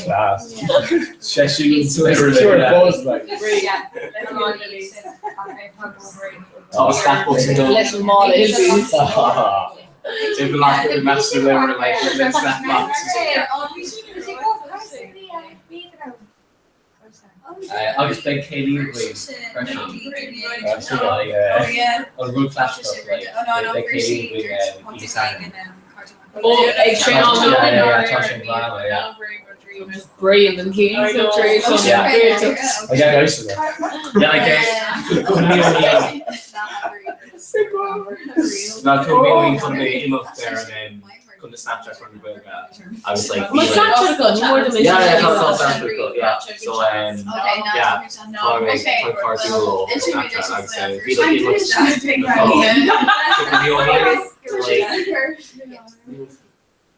[SPEAKER 3] Class.
[SPEAKER 1] Seisiún
[SPEAKER 3] Pure buzz like.
[SPEAKER 11] Tá snapbooks in
[SPEAKER 9] Leis an mála Hillbillies.
[SPEAKER 11] They've been like a massive leabhar like with snapbooks. Agus beidh céilí againn freisin. An rud clasaiceach, like, beidh céilí againn Oíche Sathairn.
[SPEAKER 9] Ó, ag traenáil
[SPEAKER 11] Yeah, yeah, yeah, tá sé an bhla, yeah.
[SPEAKER 9] Brain and céilí so tar éis an
[SPEAKER 11] Yeah.
[SPEAKER 3] I get out of it.
[SPEAKER 11] Yeah, like, go mí Ná tú mé chun mé imeacht ar an chun na Snapchat chun na Gaeilge agus like
[SPEAKER 9] Má Snapchat agat, ní mór dom é
[SPEAKER 11] Yeah, yeah,
[SPEAKER 9] sin.
[SPEAKER 11] tá tá Snapchat agat, yeah. So um, yeah, tá mé tá cairdiúil ó Snapchat agus uh, bhí like imeacht like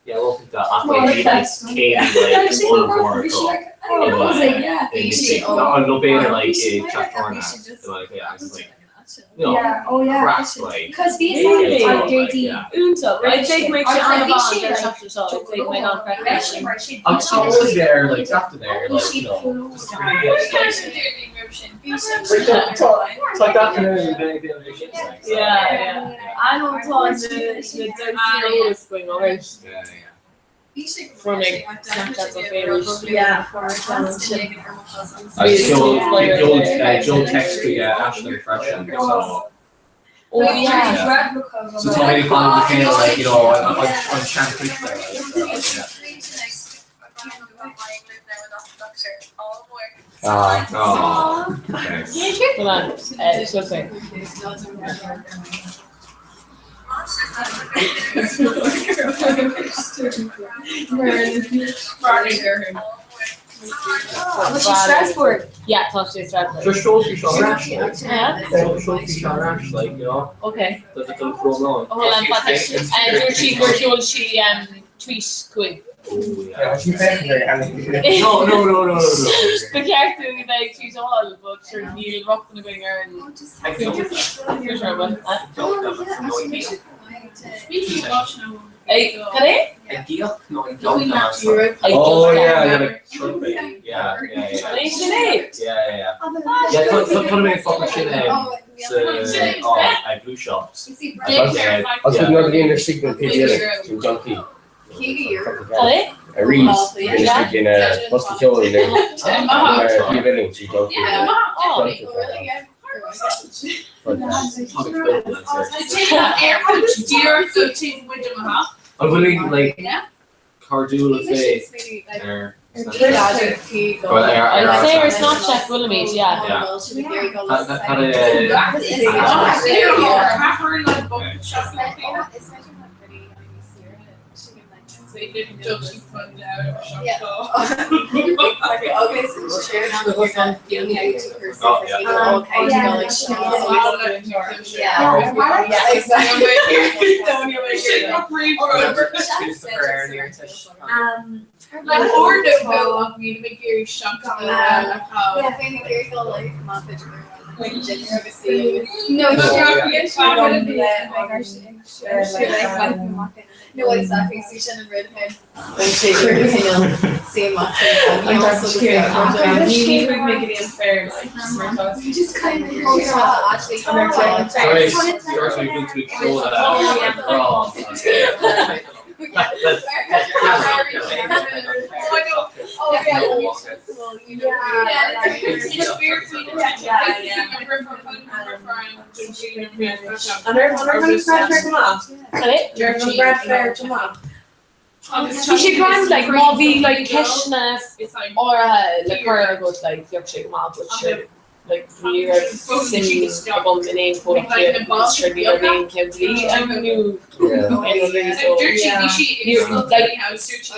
[SPEAKER 11] Yeah, well, the ach like bhí like céilí like ollmhór acu i nó b'fhéidir like i dTeach Tábhairne like yeah, agus like you know,
[SPEAKER 12] Yeah, oh yeah.
[SPEAKER 11] craic like
[SPEAKER 12] Because bhí
[SPEAKER 9] Really?
[SPEAKER 12] like Dirty.
[SPEAKER 9] Iontach. Right, take mé sé an-mhaith ar seachtain seo, take mé an freisin.
[SPEAKER 11] Agus tá eolas there like after there like you know just really like Tá gach duine ag déanamh é sin like so.
[SPEAKER 9] Yeah, yeah. An bhfuil tá na na eolas faoin áit.
[SPEAKER 11] Yeah, yeah.
[SPEAKER 9] Fuair mé Snapchat ó féin.
[SPEAKER 6] Yeah.
[SPEAKER 11] Agus Joe Joe Joe text chuig Aisling freisin so
[SPEAKER 9] Oh yeah.
[SPEAKER 11] So tá mé ag fanacht le chéile like you know an an seanchríoch there like so yeah.
[SPEAKER 3] Ah.
[SPEAKER 11] Oh, okay.
[SPEAKER 9] Come on, seo é.
[SPEAKER 6] Was she Strasbourg?
[SPEAKER 9] Yeah, tá sé Strasbourg.
[SPEAKER 11] Just show sí seo ar ais like.
[SPEAKER 9] Yeah.
[SPEAKER 11] Show sí seo ar ais like you know.
[SPEAKER 9] Okay.
[SPEAKER 11] The the the
[SPEAKER 9] Oh, hold on, Patrick. Dúirt sí gur sheol sí tweet chugainn.
[SPEAKER 3] Yeah, she said
[SPEAKER 11] No, no, no, no, no, no.
[SPEAKER 9] Ba cheart dúinn a bheith ag tweetáil, but sure níl rochtain againn ar an Ag cad é?
[SPEAKER 11] Ag íoc nó ag dul Oh yeah, yeah, like trumpet. Yeah, yeah, yeah.
[SPEAKER 9] É sin é?
[SPEAKER 11] Yeah, yeah, yeah. Yeah, tá mé fáil sin sa oh, ag Blue Shops.
[SPEAKER 3] Agus nuair a bhíonn ar signal taobh sin junkie.
[SPEAKER 9] Cad é?
[SPEAKER 3] Arís bhí siad ina bosca ceoil nó bhí bhí sí junkie.
[SPEAKER 11] An bhfuil like cairdiúil le féith ar Well, ar ar
[SPEAKER 9] I'd say ar Snapchat bhfuilimid, yeah.
[SPEAKER 11] Yeah.
[SPEAKER 6] No, exactly. sin an rud
[SPEAKER 12] Just kind of
[SPEAKER 11] Sorry, sorry, we to show that
[SPEAKER 9] Bhí sé grand like má bhí like ceisteanna áirithe le cur agat like bheadh sé go maith but sure like ní raibh suim agam in aon chomhlacht agus sure ní raibh aon ceann dlí ann nó aon rud really so like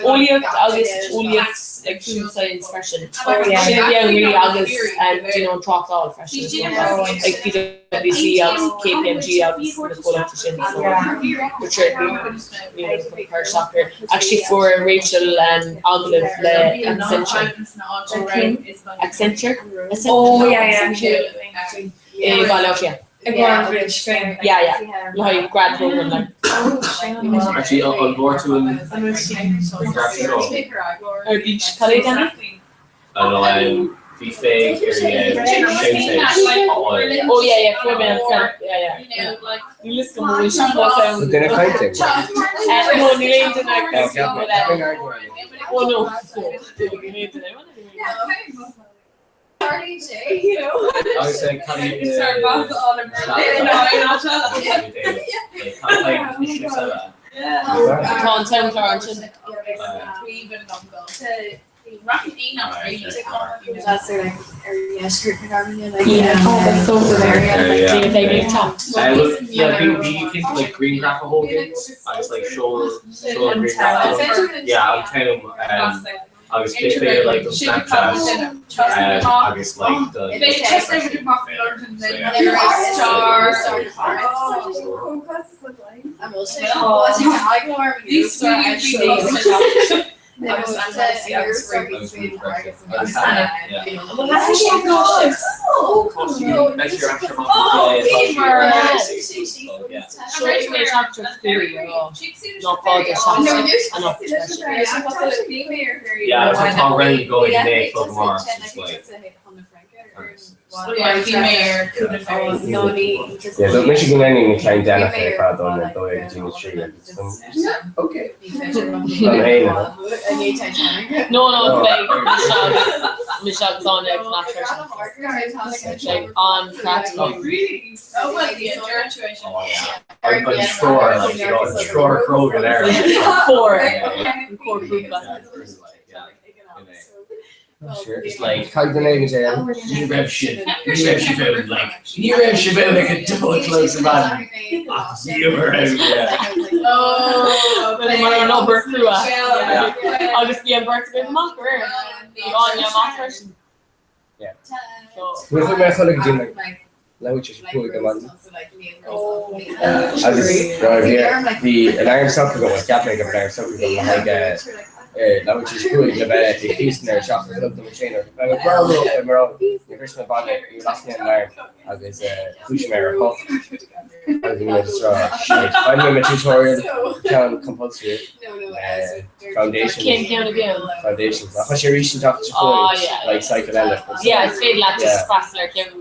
[SPEAKER 9] eolaíocht agus eolaíocht like food science freisin. Sin a bhí ann really agus um you know an tráchtáil freisin like PwC agus KPMG agus na comhlachtaí sin so but sure ní raibh cur isteach air. Actually fuair Rachel um agallamh le Accenture. Accenture?
[SPEAKER 6] Oh, yeah, yeah.
[SPEAKER 9] I Baile Átha Cliath.
[SPEAKER 6] Ag Grand Bridge féin.
[SPEAKER 9] Yeah, yeah. Le haghaidh grad program like.
[SPEAKER 11] Actually, an bhfuair tú an graf seo?
[SPEAKER 9] Ar bís cad é Danny?
[SPEAKER 11] An bhí féig ar
[SPEAKER 9] Oh yeah, yeah, fuair mé an snap, yeah, yeah. Níl fhios agam an bhfuil sé fós ann.
[SPEAKER 3] An duine cainte?
[SPEAKER 9] No, níl aon duine ag caint. Oh no. Níl aon duine.
[SPEAKER 6] Tarlaíonn sé, you know.
[SPEAKER 11] Agus cad
[SPEAKER 9] Tá an t-am ansin.
[SPEAKER 11] Like grianghraf a thógaint agus like seol seol grianghraf yeah an t-am agus b'fhéidir like don Snapchat agus like don Yeah, tá réidh go ag mar
[SPEAKER 3] Yeah, so mise go ndéanfaidh na ceann déanach ar fad ón 2 go dtí na 3 agus ok. An aon
[SPEAKER 9] No no beidh Mise agus Áine ag fanacht freisin. Beidh an-chraic againn.
[SPEAKER 11] An triúr like you know an triúr cróga there.
[SPEAKER 9] Cór an cór grúpa.
[SPEAKER 3] Sure. It's like Caithfidh duine éigin é.
[SPEAKER 11] Ní raibh sibh, ní raibh sibh ann, like, ní raibh sibh ann ag an dó a chlog sa mhaidin, ach bhíomar ann, yeah.
[SPEAKER 9] Mar an obair chrua. Agus bhí an bheirt agaibh amach aréir. Bhí Áine amach freisin.
[SPEAKER 3] Yeah. Bhuel, chuaigh mé a chodladh go dtí like leathuair tar éis a 5 ar maidin. Agus bhí alarm socraithe agam, cheap mé go raibh alarm socraithe agam le haghaidh leathuair tar éis a 5 le bheith ag Houston ar a 7 a chlog don traein. Bhí mé breá luath mar níor bhris mé baile, níor las mé an alarm agus dhúisigh mé ar a 8 agus bhí mé just ag rá shit. Bhain mé mo tutorial ceann compulsory foundation.
[SPEAKER 9] Cén ceann a bhí ann?
[SPEAKER 3] Foundations. Ach tá sé arís an tseachtain seo chugainn, like cycle eile.
[SPEAKER 9] Yeah, is féidir leat just freastal ar cheann.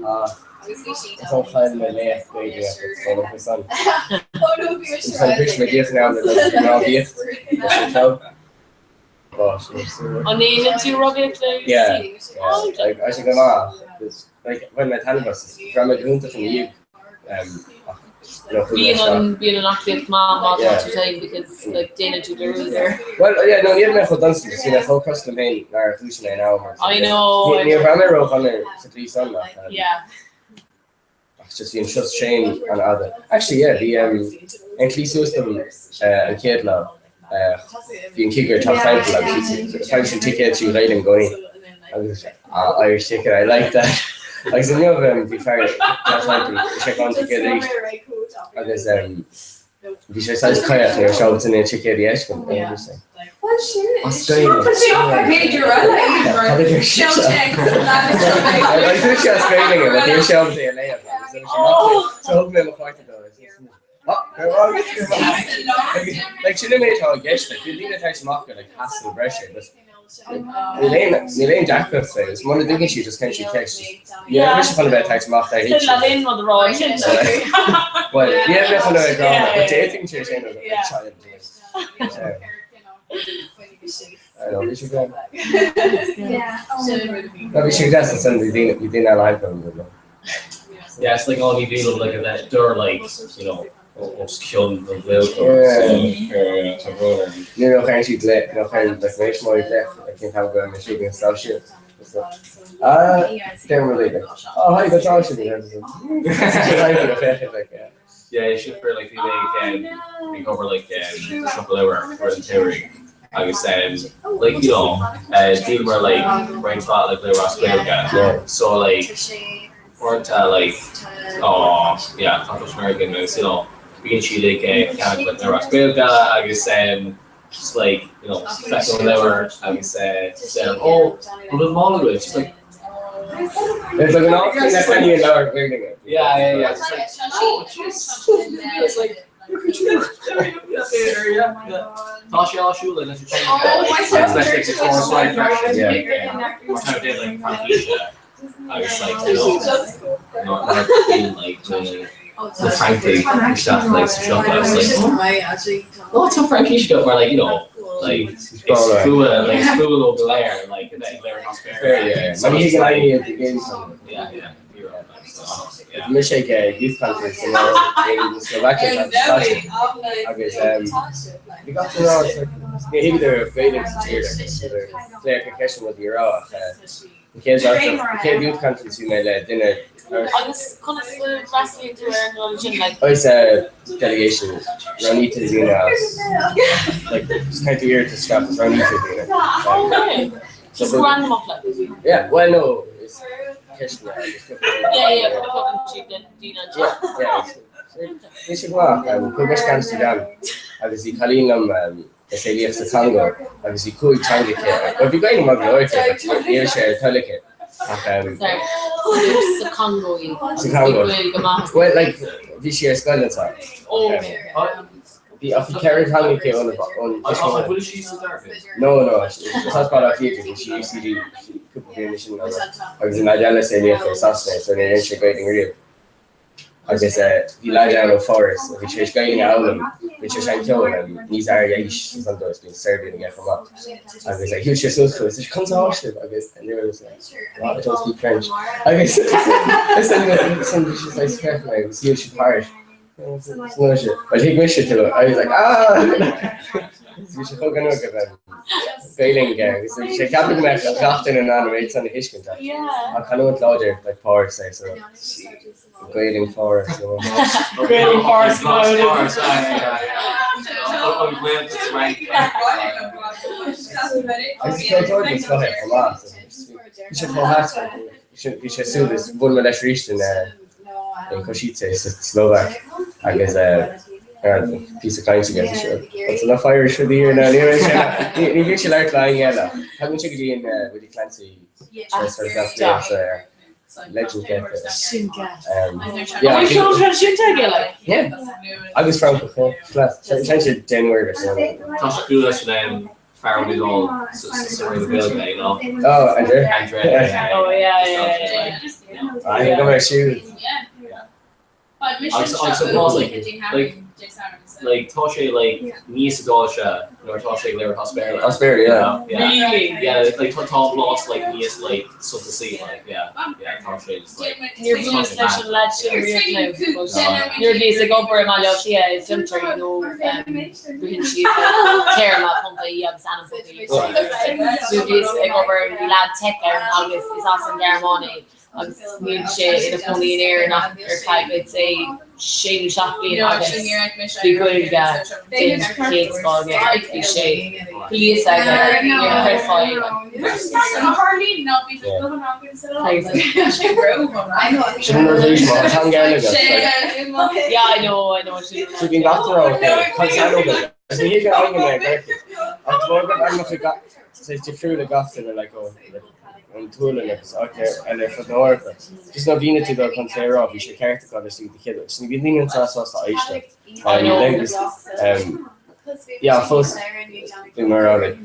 [SPEAKER 3] Is an chaill mé léacht Gaeilge agus tá mé san. Is an bhris mé díoch ann le rámhaíocht leis an club.
[SPEAKER 9] An ndéanann tú rámhaíocht le
[SPEAKER 3] Yeah, yeah. Like, I go maith. Like, bhain mé taitneamh as. Bhraith mé go hiontach ina dhiaidh. Ach, you know, chuaigh mé
[SPEAKER 9] Bíonn
[SPEAKER 3] isteach.
[SPEAKER 9] an bíonn an aclaíocht maith má tá
[SPEAKER 3] Yeah.
[SPEAKER 9] tú tinn because like déanann tú dearúd air.
[SPEAKER 3] Well, yeah, no, ní raibh mé chomh dona sin, just bhí mé chomh crosta liom féin nár dhúisigh mé in am agus
[SPEAKER 9] I know, I
[SPEAKER 3] Ní
[SPEAKER 9] know.
[SPEAKER 3] raibh mé ródhona sa tslí san ach,
[SPEAKER 9] Yeah.
[SPEAKER 3] ach just bhí an turas sin an-fhada. Actually, yeah, bhí um, an tslí suas dom uh, an chéad lá, uh, bhí an cigire ag teacht timpeall agus bhí faigheann sin ticéad trí Ghaeilge i gcónaí. Agus ah, Irish ticket, I like that. Agus inniu um, bhí fear ag teacht timpeall, seiceáil an ticéad arís. Agus um, bhí sé saghas caoch, ní raibh sé ábalta na ticéid a fheiscint. As Gaeilge. Dúirt sé as Gaeilge, but ní raibh sé ábalta é a léamh. So thug mé mo chárta dó. Like sin an méid atá i gceist, like bíonn daoine tar éis amach go like hassle breise, but níl aon níl aon deacracht é, is muna dtuigeann siad just cuireann siad ceist, just ní raibh mise chun a bheith ag tabhairt amach dá
[SPEAKER 9] Sin le aon rud a rá sin.
[SPEAKER 3] Well, ní raibh mé chun a bheith gránna, but d'fhéadfainn sé sin a like child I know, bhí sé go. No, bhí sé go deas ansan, bhí daoine bhí daoine eile timpeall orm.
[SPEAKER 11] Yeah, it's like all ní bhíonn like a bheith dur like, you know, os cionn na bhfuil.
[SPEAKER 3] Ní raibh aon siad le nó aon like méis mór le like cén t-am go raibh mé siúd ag sláiste. Ah, déan rud éigin. Oh, hi, go tá siad.
[SPEAKER 11] Yeah, sin for like bhí mé ag um, ag obair like um, siopa leabhar ar an tsamhraidh agus um, like you know uh, díolamar like roinnt mhaith like leabhair as Gaeilge so like uaireanta like oh yeah tá tuis American agus you know bíonn siad ag uh, ceannach like leabhair as Gaeilge agus um, just like you know feiceann an leabhar agus uh, just um, oh an bhfuil mála agat just like
[SPEAKER 3] It's like an option that when you leabhar Gaeilge.
[SPEAKER 11] Yeah, yeah, yeah. Just like, oh, jeez. It's like, look at you. Yeah, yeah. Tá sé áisiúil leis an
[SPEAKER 3] Yeah.
[SPEAKER 11] Mar dé like Fraincise agus like you know not being like the the Francaigh isteach like sa siopa it's like oh tá Fraincise go mar like you know Like is fuath like is fuath leo go léir like a bheith ag labhairt as Béarla.
[SPEAKER 3] Mar ní thuigeann éinne iad i gcéin.
[SPEAKER 11] Yeah, yeah, ní raibh like so yeah.
[SPEAKER 3] Bhí mise ag youth conference in in Slovakia agus bhí gach duine ann ní thuigeadar Gaeilge sa tír like léir ceist an rud a rá ach an chéad an chéad youth conference bhí mé le duine
[SPEAKER 9] Agus conas a fhreastalaíonn tú ar an rud sin like?
[SPEAKER 3] Agus delegation roghnaítear daoine as like just caithfidh tú iarratas isteach is roghnaítear daoine.
[SPEAKER 9] Okay. Just go random like.
[SPEAKER 3] Yeah, well no, is ceisteanna agus
[SPEAKER 9] Yeah, yeah, but tugann siad na daoine anseo.
[SPEAKER 3] Yeah, yeah. Bhí sé go maith, chuaigh mise go Amsterdam agus bhí cailín liom a saolaíodh sa Chongó agus bhí cúig teanga aici. Bhuel bhí Gaeilge maith go leor aici but ní raibh sé ar toil aici ach
[SPEAKER 9] Sorry, sa Chongó í.
[SPEAKER 3] Sa Chongó.
[SPEAKER 9] Bhí Gaeilge maith.
[SPEAKER 3] Well like bhí sí ar scoil anseo.
[SPEAKER 9] Oh.
[SPEAKER 3] Bhí ach bhí ceithre teanga aici ón ón
[SPEAKER 11] An bhfuil sí sa Darwin?
[SPEAKER 3] No no is as Baile Átha Cliath bhí sí UCD cúpla bliain ansin agus an leaid eile saolaíodh i Sasana so níor dhein sé Gaeilge riamh. Agus bhí leaid ann ó Pháras a bhí tar éis Gaeilge a fhoghlaim, bhí sé ag seinm ceoil níos airgeadais san dóigh, bhí Serbian aige chomh maith. Agus shiúil sé suas chuige, is conas atá sibh? Agus ní raibh sé, well, I don't speak French. Agus ansin bhí sé saghas féach mé agus shiúil sé thairis. Well thuig mise tú, I was like, ah! Bhí sé chomh gnóthach a bheith Gaeilge aige agus bhí sé ceaptha go mbeadh gach duine in ann an méid san a thuiscint ach ach canúint láidir like Páras é so Gaeilge Pháras nó
[SPEAKER 5] Gaeilge Pháras
[SPEAKER 3] Agus ceoltóir den scoth é chomh maith so bhí sé chomh hait bhí sé súil is bhuail mé leis arís in in Košice sa tSlóvaic agus píosa cainte aige That's enough Irish for the year now. Ní raibh sé ní bhí sé labhairt le éinne eile. Tagann sé go dtí an Willie Clancy legend ceart.
[SPEAKER 9] Sin gas.
[SPEAKER 3] Yeah,
[SPEAKER 9] Bhfuil ceol sin aige like?
[SPEAKER 3] Yeah. Agus Francach, yeah. Class. Sean sé January leis.
[SPEAKER 11] Tá sé cosúil leis an fear a bhí dul sa Roinn Gaeilge, you know.
[SPEAKER 3] Oh, Andrea.
[SPEAKER 11] Andrea. Yeah.
[SPEAKER 9] Oh, yeah, yeah, yeah.
[SPEAKER 3] I go ar siúd.
[SPEAKER 11] Agus agus an rud like like like tá sé like níos Iodáilise nuair atá sé ag labhairt as Béarla.
[SPEAKER 3] As Béarla, yeah.
[SPEAKER 11] Yeah.
[SPEAKER 9] Really?
[SPEAKER 11] Yeah, like tá tá blas like níos like suntasaí like yeah yeah tá sé just like
[SPEAKER 9] Níor bhuaileas leis an leaid sin riamh now, but nuair a bhíos ag obair i mBaile Átha Cliath i bhfiontar, you know, ritheann siad téarma ponc ie agus ainm ponc ie. Nuair a bhíos ag obair bhí leaid tech ann agus is as an nGearmáin é agus níl sé ina chónaí in Éirinn ach ar feadh I'd say sé nó seacht bliain agus bhí Gaeilge den chéad scoth aige like bhí sé líofa aige níor chreidfeá é like.
[SPEAKER 3] Sin an rud arís má tá teanga eile agat like.
[SPEAKER 9] Yeah I know I know sin
[SPEAKER 3] So bíonn gach duine ann cad is ainm agat? Agus ní hé gur ainm mé Gaeilge ach de bharr go raibh ainmneacha saghas difriúil ag gach duine like ó an tSualainn agus áit eile ar fud na hEorpa. Just má mhínigh tú dóibh conas é a rá, bhí sé ceart acu laistigh de chéad Just ní bhíonn daoine anseo sásta éisteacht. Agus yeah fós bhí mé ag rá like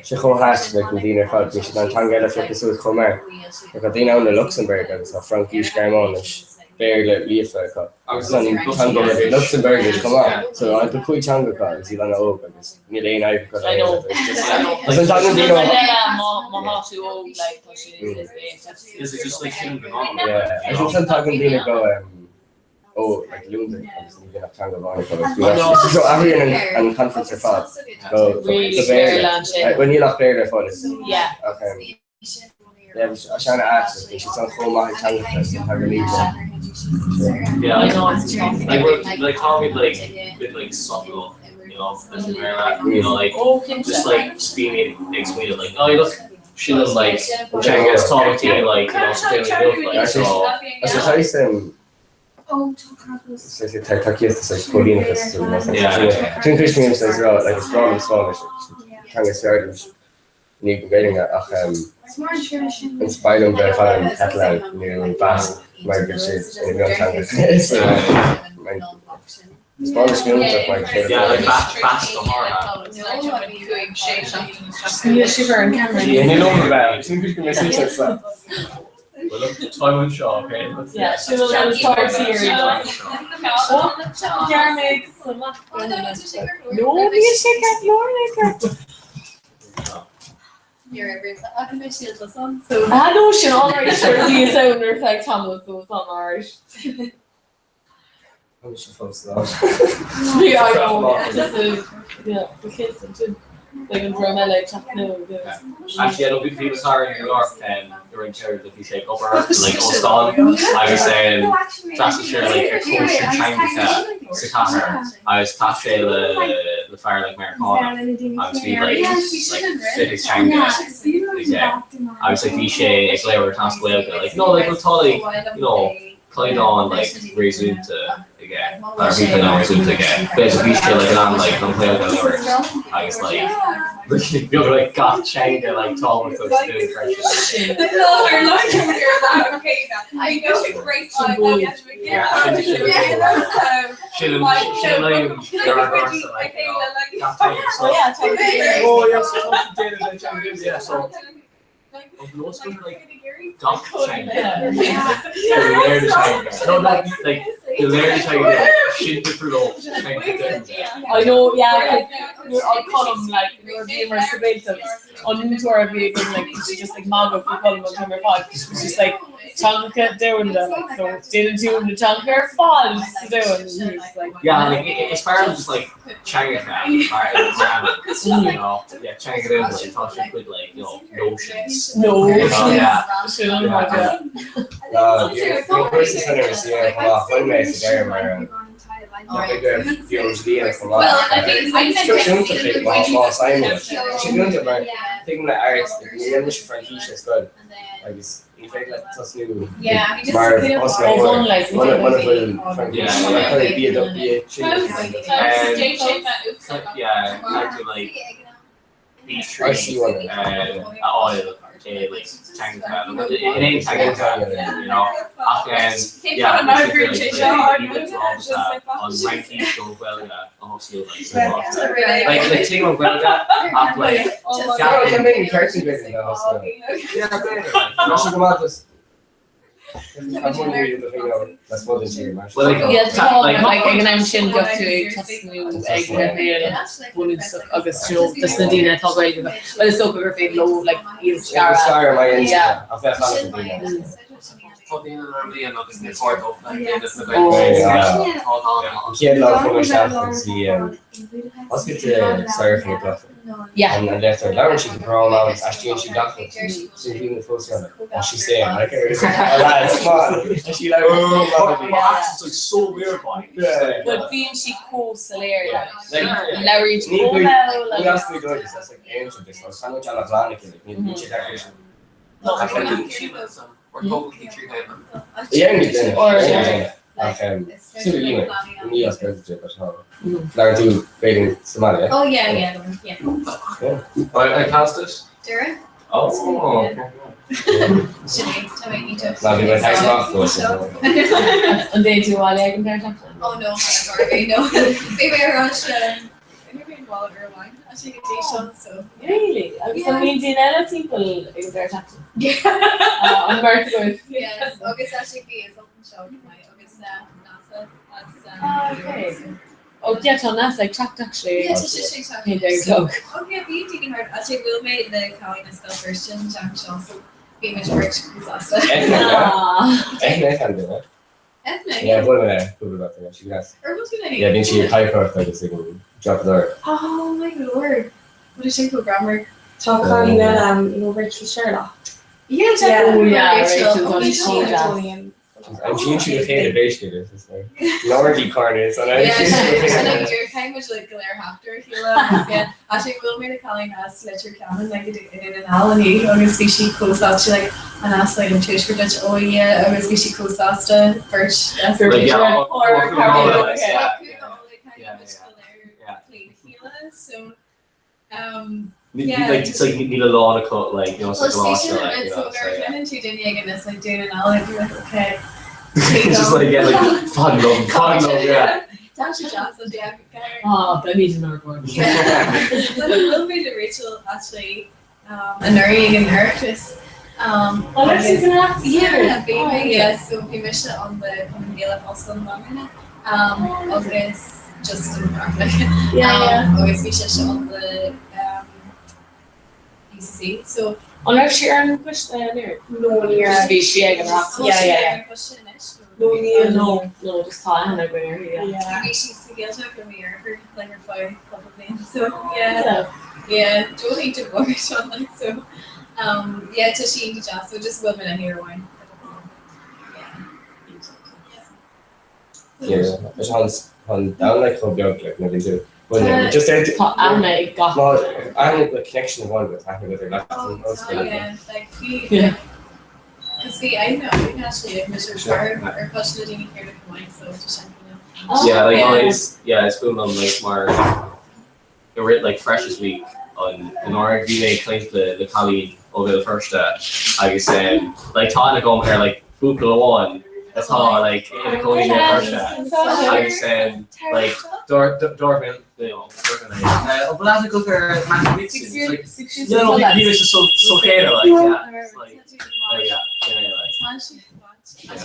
[SPEAKER 3] sé chomh hait like na daoine ar fad bhí siad an teanga eile a phiocadh suas chomh maith. Tá daoine ann i Lucsamburg agus tá Fraincis, Gearmáinis, Béarla líofa acu. Agus an teanga Lucsamburgis chomh maith. So tá cúig teanga acu agus iad an-óg agus níl aon fhadhb acu le
[SPEAKER 9] I know.
[SPEAKER 3] Agus an teanga daoine ó
[SPEAKER 9] Má má tá tú óg like tá sé is é.
[SPEAKER 11] Is it just like sin go on?
[SPEAKER 3] Yeah. Agus ansan tagann daoine go ó like Londain agus ní bhíonn ach teanga amháin acu. Agus so athraíonn an conference ar fad go go
[SPEAKER 9] Really
[SPEAKER 3] Béarla.
[SPEAKER 9] Béarla ansin.
[SPEAKER 3] Well níl ach Béarla ar fáil is
[SPEAKER 9] Yeah.
[SPEAKER 3] ach yeah bhí sé an-ait bhí siad san chomh maith ag teangacha is an teanga líofa.
[SPEAKER 11] Yeah,
[SPEAKER 9] I
[SPEAKER 11] like,
[SPEAKER 9] know it's tough.
[SPEAKER 11] like we're like táimid like bit like sotalach, you know, leis an Bhéarla, you know, like
[SPEAKER 9] Oh, cinnte.
[SPEAKER 11] just like just being ag smaoineamh like, oh look, sin an like teanga is tábhachtaí like, you know, sa teanga inniu, like, so
[SPEAKER 3] Is é saghas saghas tacaíocht saghas póilíneachas
[SPEAKER 11] Yeah.
[SPEAKER 3] Sin cuis mé saghas rá like is breá liom Spáinnis teanga is fearr liom ní go Gaeilge ach is fearr liom bheith ag foghlaim Catalan nó Basque mar go bhfuil sé ina mionteanga. So Spáinnis mionteach mar
[SPEAKER 11] Yeah, like Basque Basque go háirithe.
[SPEAKER 6] Níl sibh ar an camera.
[SPEAKER 3] Ní liom a bheith, sin cuis go mbeidh suite sa.
[SPEAKER 11] Well, look, time anseo, okay? Let's-
[SPEAKER 9] Yeah, sin an start here. No, níl sé ceart leor.
[SPEAKER 6] Ní raibh rud ach anois níl tusa ann so.
[SPEAKER 9] Ah no sin alright sure bhíos ann ar feadh tamaill so tá mé alright.
[SPEAKER 3] Tá mise fós ann.
[SPEAKER 9] Yeah I know just a yeah ba chilt ansin beidh an dream eile ag teacht nua agus.
[SPEAKER 11] Actually yeah no bhí bhí thar in New York i roinnt air like bhí sé ag obair like óstán agus d'fhreastail sé like ar cóisir teangacha sa chathair agus chas sé le le fear like Meiriceánach agus bhí like like 20 teanga aige agus like bhí sé ag labhairt as Gaeilge like no like well tá like you know caighdeán like réasúnta aige mar bhí caighdeán réasúnta aige but bhí sé like in ann like an Ghaeilge a labhairt agus like bhí like gach teanga like tábhachtach sa duine freisin. Sin sin like you know gach teanga so Oh yeah so yeah so gach teanga go léir na teanga no like like go léir na teanga sin difriúil teanga
[SPEAKER 9] I know yeah nuair an Colm like nuair a bhíomar sa Ghaeltacht an múinteoir a bhí againn like bhí sí just like magadh faoi Colm an t-am ar fad she was just like teangacha domhanda like so déanann tú na teangacha ar fad sa domhan and he was like
[SPEAKER 11] Yeah like is fearr just like teangacha mar mar you know yeah teanga domhanda like tá sé cuid like you know notions
[SPEAKER 9] Notions.
[SPEAKER 11] yeah
[SPEAKER 9] Sin an rud yeah.
[SPEAKER 3] Bhí san ar sí chomh maith chuir mé sa deireadh mar bhí an líon chomh maith má Simon sé dúnta mar tuigim le Art ní dhéanann sé Fraincise ar scoil agus ní féidir leat tosnú mar muna bhfuil Fraincise B B
[SPEAKER 11] Yeah kind of like B3 a fháil i like teanga in aon teanga you know ach yeah an Fhraincis nó an Ghaeilge a thosnú like like tuigim an Ghaeilge ach like
[SPEAKER 9] Like ag an am sin bheadh tú ag tosnú ag leibhéal bunúsach agus you know dos na daoine atá Gaeilge acu. Well is dócha gur féidir leo like iad a scaradh. Yeah.
[SPEAKER 13] Tá daoine ar an mbliain agus ní chóir dóibh bheith ag déanamh na Gaeilge.
[SPEAKER 3] An chéad lá a chuaigh mé isteach agus bhí oscailte Sorcha Nic Lochlainn.
[SPEAKER 9] Yeah.
[SPEAKER 3] An léachtóir labhrann sí go breá agus aistríonn sí gach rud. So bhí mé fós ann. Oh she's saying like oh lads come on. And she like oh
[SPEAKER 11] My accent's like so weird boy.
[SPEAKER 3] Yeah.
[SPEAKER 9] But bíonn sí chomh soiléir
[SPEAKER 3] Yeah.
[SPEAKER 9] like labhraíonn sí chomh mall
[SPEAKER 3] Ní
[SPEAKER 9] agus
[SPEAKER 3] as mé dóigh that's like aon rud is like chan an ghlan aici like ní sé deacair sin. Labhair tú Gaeilge sa mbaile?
[SPEAKER 6] Oh yeah, yeah, yeah.
[SPEAKER 11] I passed it.
[SPEAKER 6] Deireadh?
[SPEAKER 11] Oh.
[SPEAKER 6] Sin é, tá mé iontach.
[SPEAKER 3] Ná bhí mé ag amach dó sin.
[SPEAKER 9] An dtéann tú abhaile ag an deireadh seachtaine?
[SPEAKER 6] Oh no, sorry, no. Bhí mé ar ais
[SPEAKER 9] Really? Agus an mbíonn daoine eile timpeall ag an deireadh seachtaine? An bheirt agaibh?
[SPEAKER 6] Yes, agus actually bhí is open show go maith agus NASA as
[SPEAKER 9] Ah, okay. Oh, yeah, tá NASA ag teacht actually.
[SPEAKER 6] Yeah, tá sé ag teacht.
[SPEAKER 9] 11 o'clock.
[SPEAKER 6] Okay, bhí daoine thart actually bhuail mé le cailín as Béal Feirste an tseachtain seo so bhí muid beirt sásta.
[SPEAKER 3] Eithne, Eithne,
[SPEAKER 6] Eithne,
[SPEAKER 3] Yeah, bhuail mé léi cúpla babhta, yeah, sí deas.
[SPEAKER 6] Ar bhuail tú léi?
[SPEAKER 3] Yeah, bíonn sí ag cadhcaireacht agus ag an dreapadóireacht.
[SPEAKER 6] Oh my lord. What is sin chomh greannmhar?
[SPEAKER 17] Tá cailín eile ann, you know Rachel Sherlock.
[SPEAKER 6] Yeah,
[SPEAKER 17] Yeah.
[SPEAKER 9] Oh yeah,
[SPEAKER 6] Rachel.
[SPEAKER 9] Rachel,
[SPEAKER 6] Oh,
[SPEAKER 9] tá sí
[SPEAKER 6] sí
[SPEAKER 9] chomh deas.
[SPEAKER 17] Tony
[SPEAKER 3] Aimsíonn siad a chéile basically, it's just like nerdy corners and
[SPEAKER 6] Yeah,
[SPEAKER 3] aimsíonn siad a
[SPEAKER 6] sin
[SPEAKER 3] chéile.
[SPEAKER 6] like dear caithfidh muid like go léir theacht ar a chéile agus yeah, actually bhuail mé le cailín as Leitir Ceanainn like i in an Allen agus bhí sí chomh sásta like an as like an tuaisceart duit oh yeah agus bhí sí chomh sásta beirt as
[SPEAKER 11] Like, yeah, all- all- all- all-
[SPEAKER 6] yeah yeah so um yeah
[SPEAKER 11] Like it's like níl a lán acu like you know it's
[SPEAKER 6] Well,
[SPEAKER 11] like a lot
[SPEAKER 6] see,
[SPEAKER 11] like you
[SPEAKER 6] so
[SPEAKER 11] know it's
[SPEAKER 6] nuair a
[SPEAKER 11] like
[SPEAKER 6] dhéanann tú duine éigin is like Dún na nGall you're like okay
[SPEAKER 11] It's just like yeah like fan love fan love yeah
[SPEAKER 6] Tá sé deas an dea go
[SPEAKER 9] Ah, beimid inár gcairde.
[SPEAKER 6] Bhuail mé le Rachel actually anuraidh ag an Oireachtas.
[SPEAKER 9] Oh, raibh tú san Oireachtas?
[SPEAKER 6] Yeah, bhí
[SPEAKER 9] Oh,
[SPEAKER 6] mé,
[SPEAKER 9] yeah.
[SPEAKER 6] yeah, so bhí mise on the Cumann Gaelach Ollscoil na Banríona agus just an like
[SPEAKER 9] Yeah, yeah.
[SPEAKER 6] agus bhí sise on the UCC so
[SPEAKER 9] An raibh sí ar an gcoiste anuraidh?
[SPEAKER 17] No, ní raibh.
[SPEAKER 9] Just bhí sí ag an Oireachtas.
[SPEAKER 17] Yeah, yeah, yeah.
[SPEAKER 6] Coiste anois?
[SPEAKER 17] No, níl.
[SPEAKER 9] No, no, just tá aithne againn uirthi, yeah.
[SPEAKER 6] Yeah. Bhí sí sa Ghaeltacht i mí Iarthar like ar feadh cúpla bliain so yeah. Yeah, Jolie de bharr seo like so um yeah tá sí iontach deas so just bhuail mé léi uair amháin.
[SPEAKER 3] Yeah. Yeah, tá an domhan like chomh beag like na bhí tú. Well, just é
[SPEAKER 9] Tá aithne ag gach.
[SPEAKER 3] Má aithne le connection amháin agat aithne agat ar gach duine.
[SPEAKER 6] Oh, yeah, like bhí
[SPEAKER 9] Yeah.
[SPEAKER 6] Cos bhí aithne againn actually ag mise ar ar chois na daoine céanna chomh maith so tá sin
[SPEAKER 11] Oh, Yeah, like always, yeah, is cuimhin liom like mar i rith like Freshers Week an anuraidh bhí mé ag caint le le cailín ó Bhéal Feirste agus um, like tá aithne agam ar like buachaill amháin atá like ina cónaí i mBéal Feirste agus um, like dúirt dúirt mé you know, dúirt mé like, uh, bhfuil aithne agat ar Matthew Nixon? It's like, yeah, no, bhí bhí mise so so chéile like yeah, it's like uh, yeah, yeah, like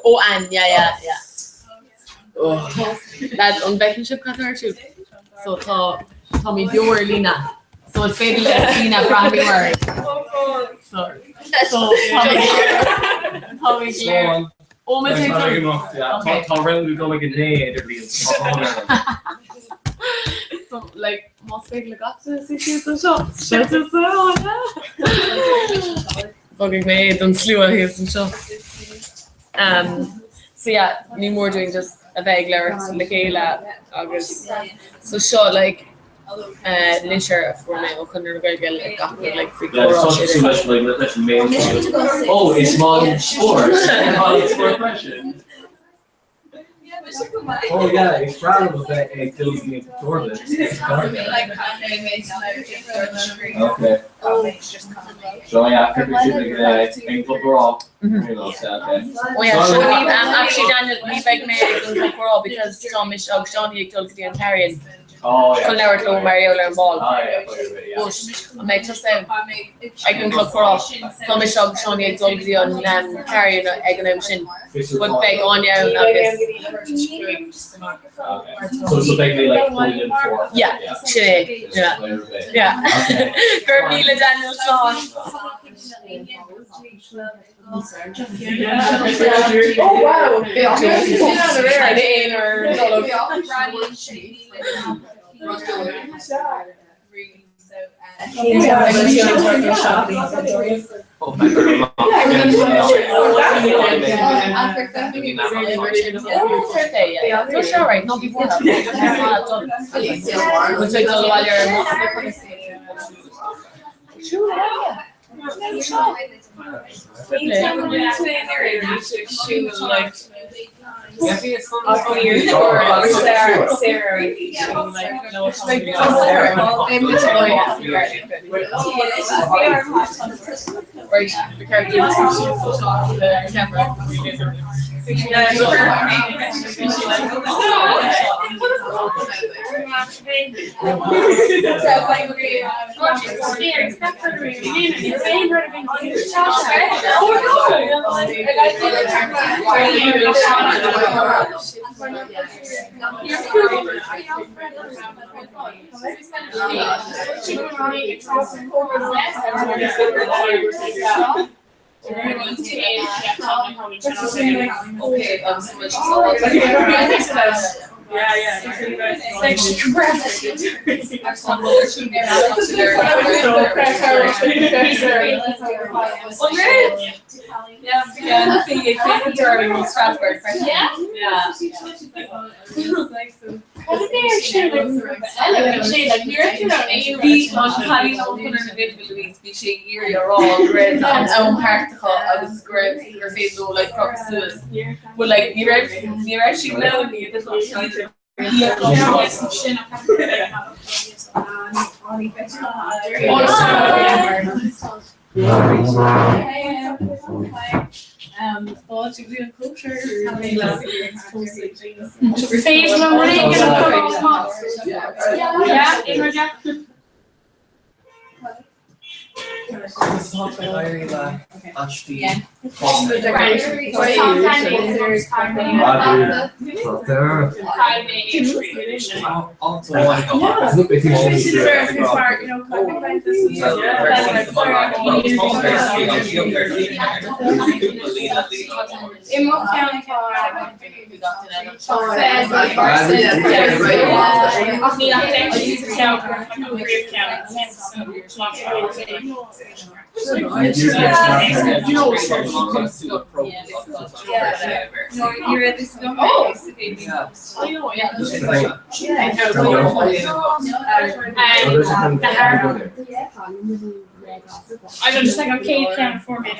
[SPEAKER 9] Ó Ann, yeah, yeah, yeah. Lads, an bhfeiceann sibh cad atá ar siúl? So tá táimid beo ar líne. So is féidir le daoine breathnú orainn. So so táimid léir. Ó ma tá
[SPEAKER 11] Tá tá rang go ag an né idirlíon.
[SPEAKER 9] So like más féidir le gach duine suí síos anseo. Bogfaidh mé don slua thíos anseo. Um, so yeah, ní mór dúinn just a bheith ag labhairt le chéile agus so seo like uh, litir a fuair mé ó Chonradh na Gaeilge le gach rud like faoi
[SPEAKER 11] Yeah,
[SPEAKER 9] comhrá
[SPEAKER 11] tá
[SPEAKER 9] idir-
[SPEAKER 11] leis leis an main. Oh, is maith spórt. Spórt freisin. Oh yeah, is breá liom a bheith ag dul go Jordan. Okay. So yeah, ag an gclub comhrá.
[SPEAKER 9] Oh yeah, so ní actually Daniel ní bheidh mé ag an gclub comhrá because tá mise agus Seánie ag dul go dtí an Clarion.
[SPEAKER 11] Oh yeah.
[SPEAKER 9] Chun labhairt leo mar gheall ar an bhál.
[SPEAKER 11] Ah yeah, yeah.
[SPEAKER 9] But an mbeidh tusa ag an gclub comhrá? Tá mise agus Seánie ag dul go dtí an Clarion ag an am sin. But beidh Áine ann agus
[SPEAKER 11] So so beidh mé like pulling in for.
[SPEAKER 9] Yeah, sin é. Yeah. Yeah. Go raibh míle Daniel slán.
[SPEAKER 17] Oh wow! Bhí an cailín ó Chonradh na Gaeilge Louise, bhí sí ag iarraidh a rá go raibh an am thart acu agus go raibh gur féidir leo like crochadh suas. But like ní raibh ní raibh sí in ann iad a chur
[SPEAKER 10] Féidir liom rud éigin a chur amach. Yeah, aon rud eile?
[SPEAKER 13] Conas atá tú ag éirí le haistí
[SPEAKER 10] I don't just like an chéad ceann a fuair mé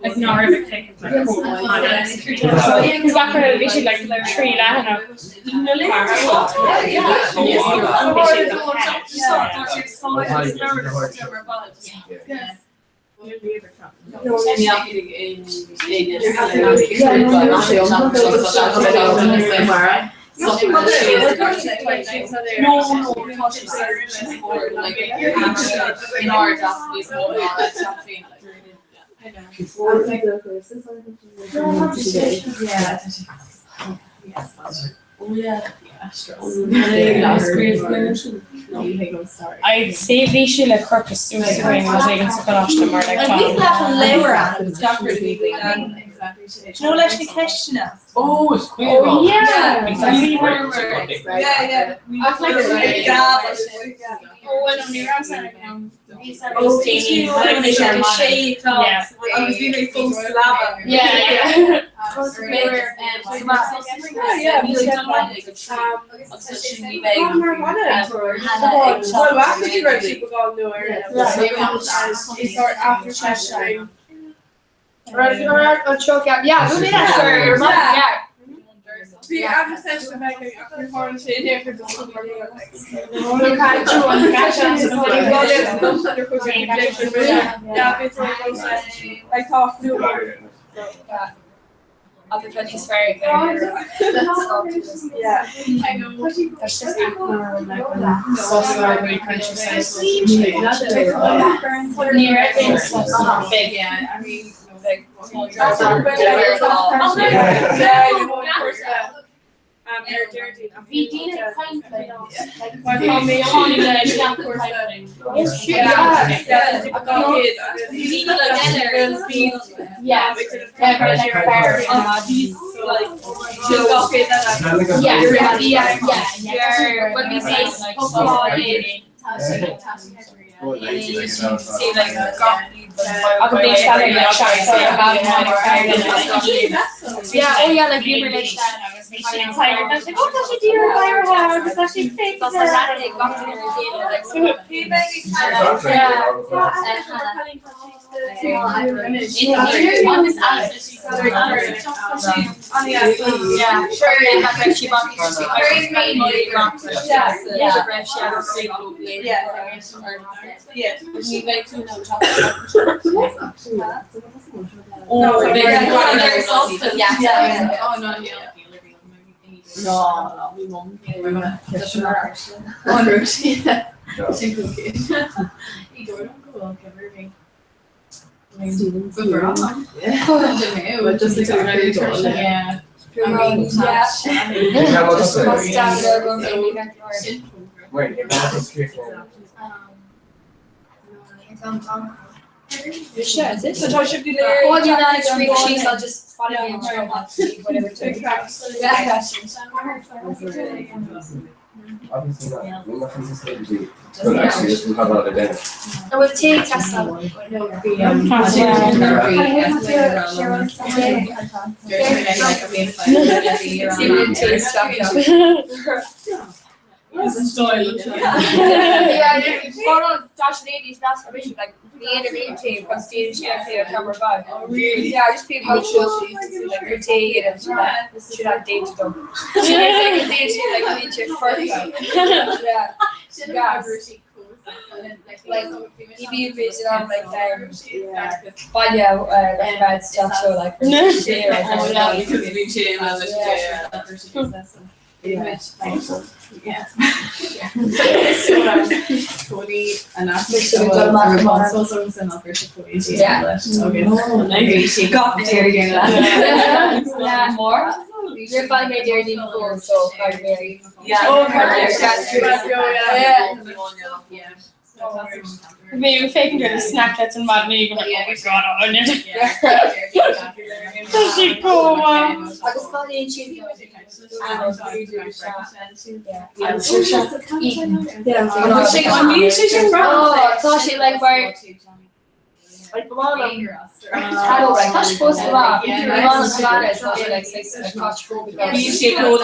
[SPEAKER 10] like ná raibh ag click Cos gach rud bhí siad like 3 leathanach. I'd say bhí sé le crochadh suas againn rud éigin sa choláiste mar like tá.
[SPEAKER 6] Do you know leis na ceisteanna?
[SPEAKER 13] Oh, is cuimhin
[SPEAKER 10] Oh yeah!
[SPEAKER 6] Yeah, yeah. Ach like
[SPEAKER 10] Oh, well, no, ní raibh san agam.
[SPEAKER 6] Oh, agus bhí mé fós leaba.
[SPEAKER 10] Yeah, yeah.
[SPEAKER 6] Bhí after session ach ní tharla sé in aon chor
[SPEAKER 2] Agus tá níos fearr
[SPEAKER 10] Ní raibh aon sos big. Bhí daoine ag caint
[SPEAKER 12] Like, ní bhíonn muid in ann like baile like bheith isteach seo like
[SPEAKER 10] Bhí mé féachaint ar Snapchats an maidin go oh my god Áine. Tá sí chomh maith.
[SPEAKER 12] Agus bailíonn siad Tá sé like mar Tá sé fós go maith.
[SPEAKER 17] Bhí sé chomh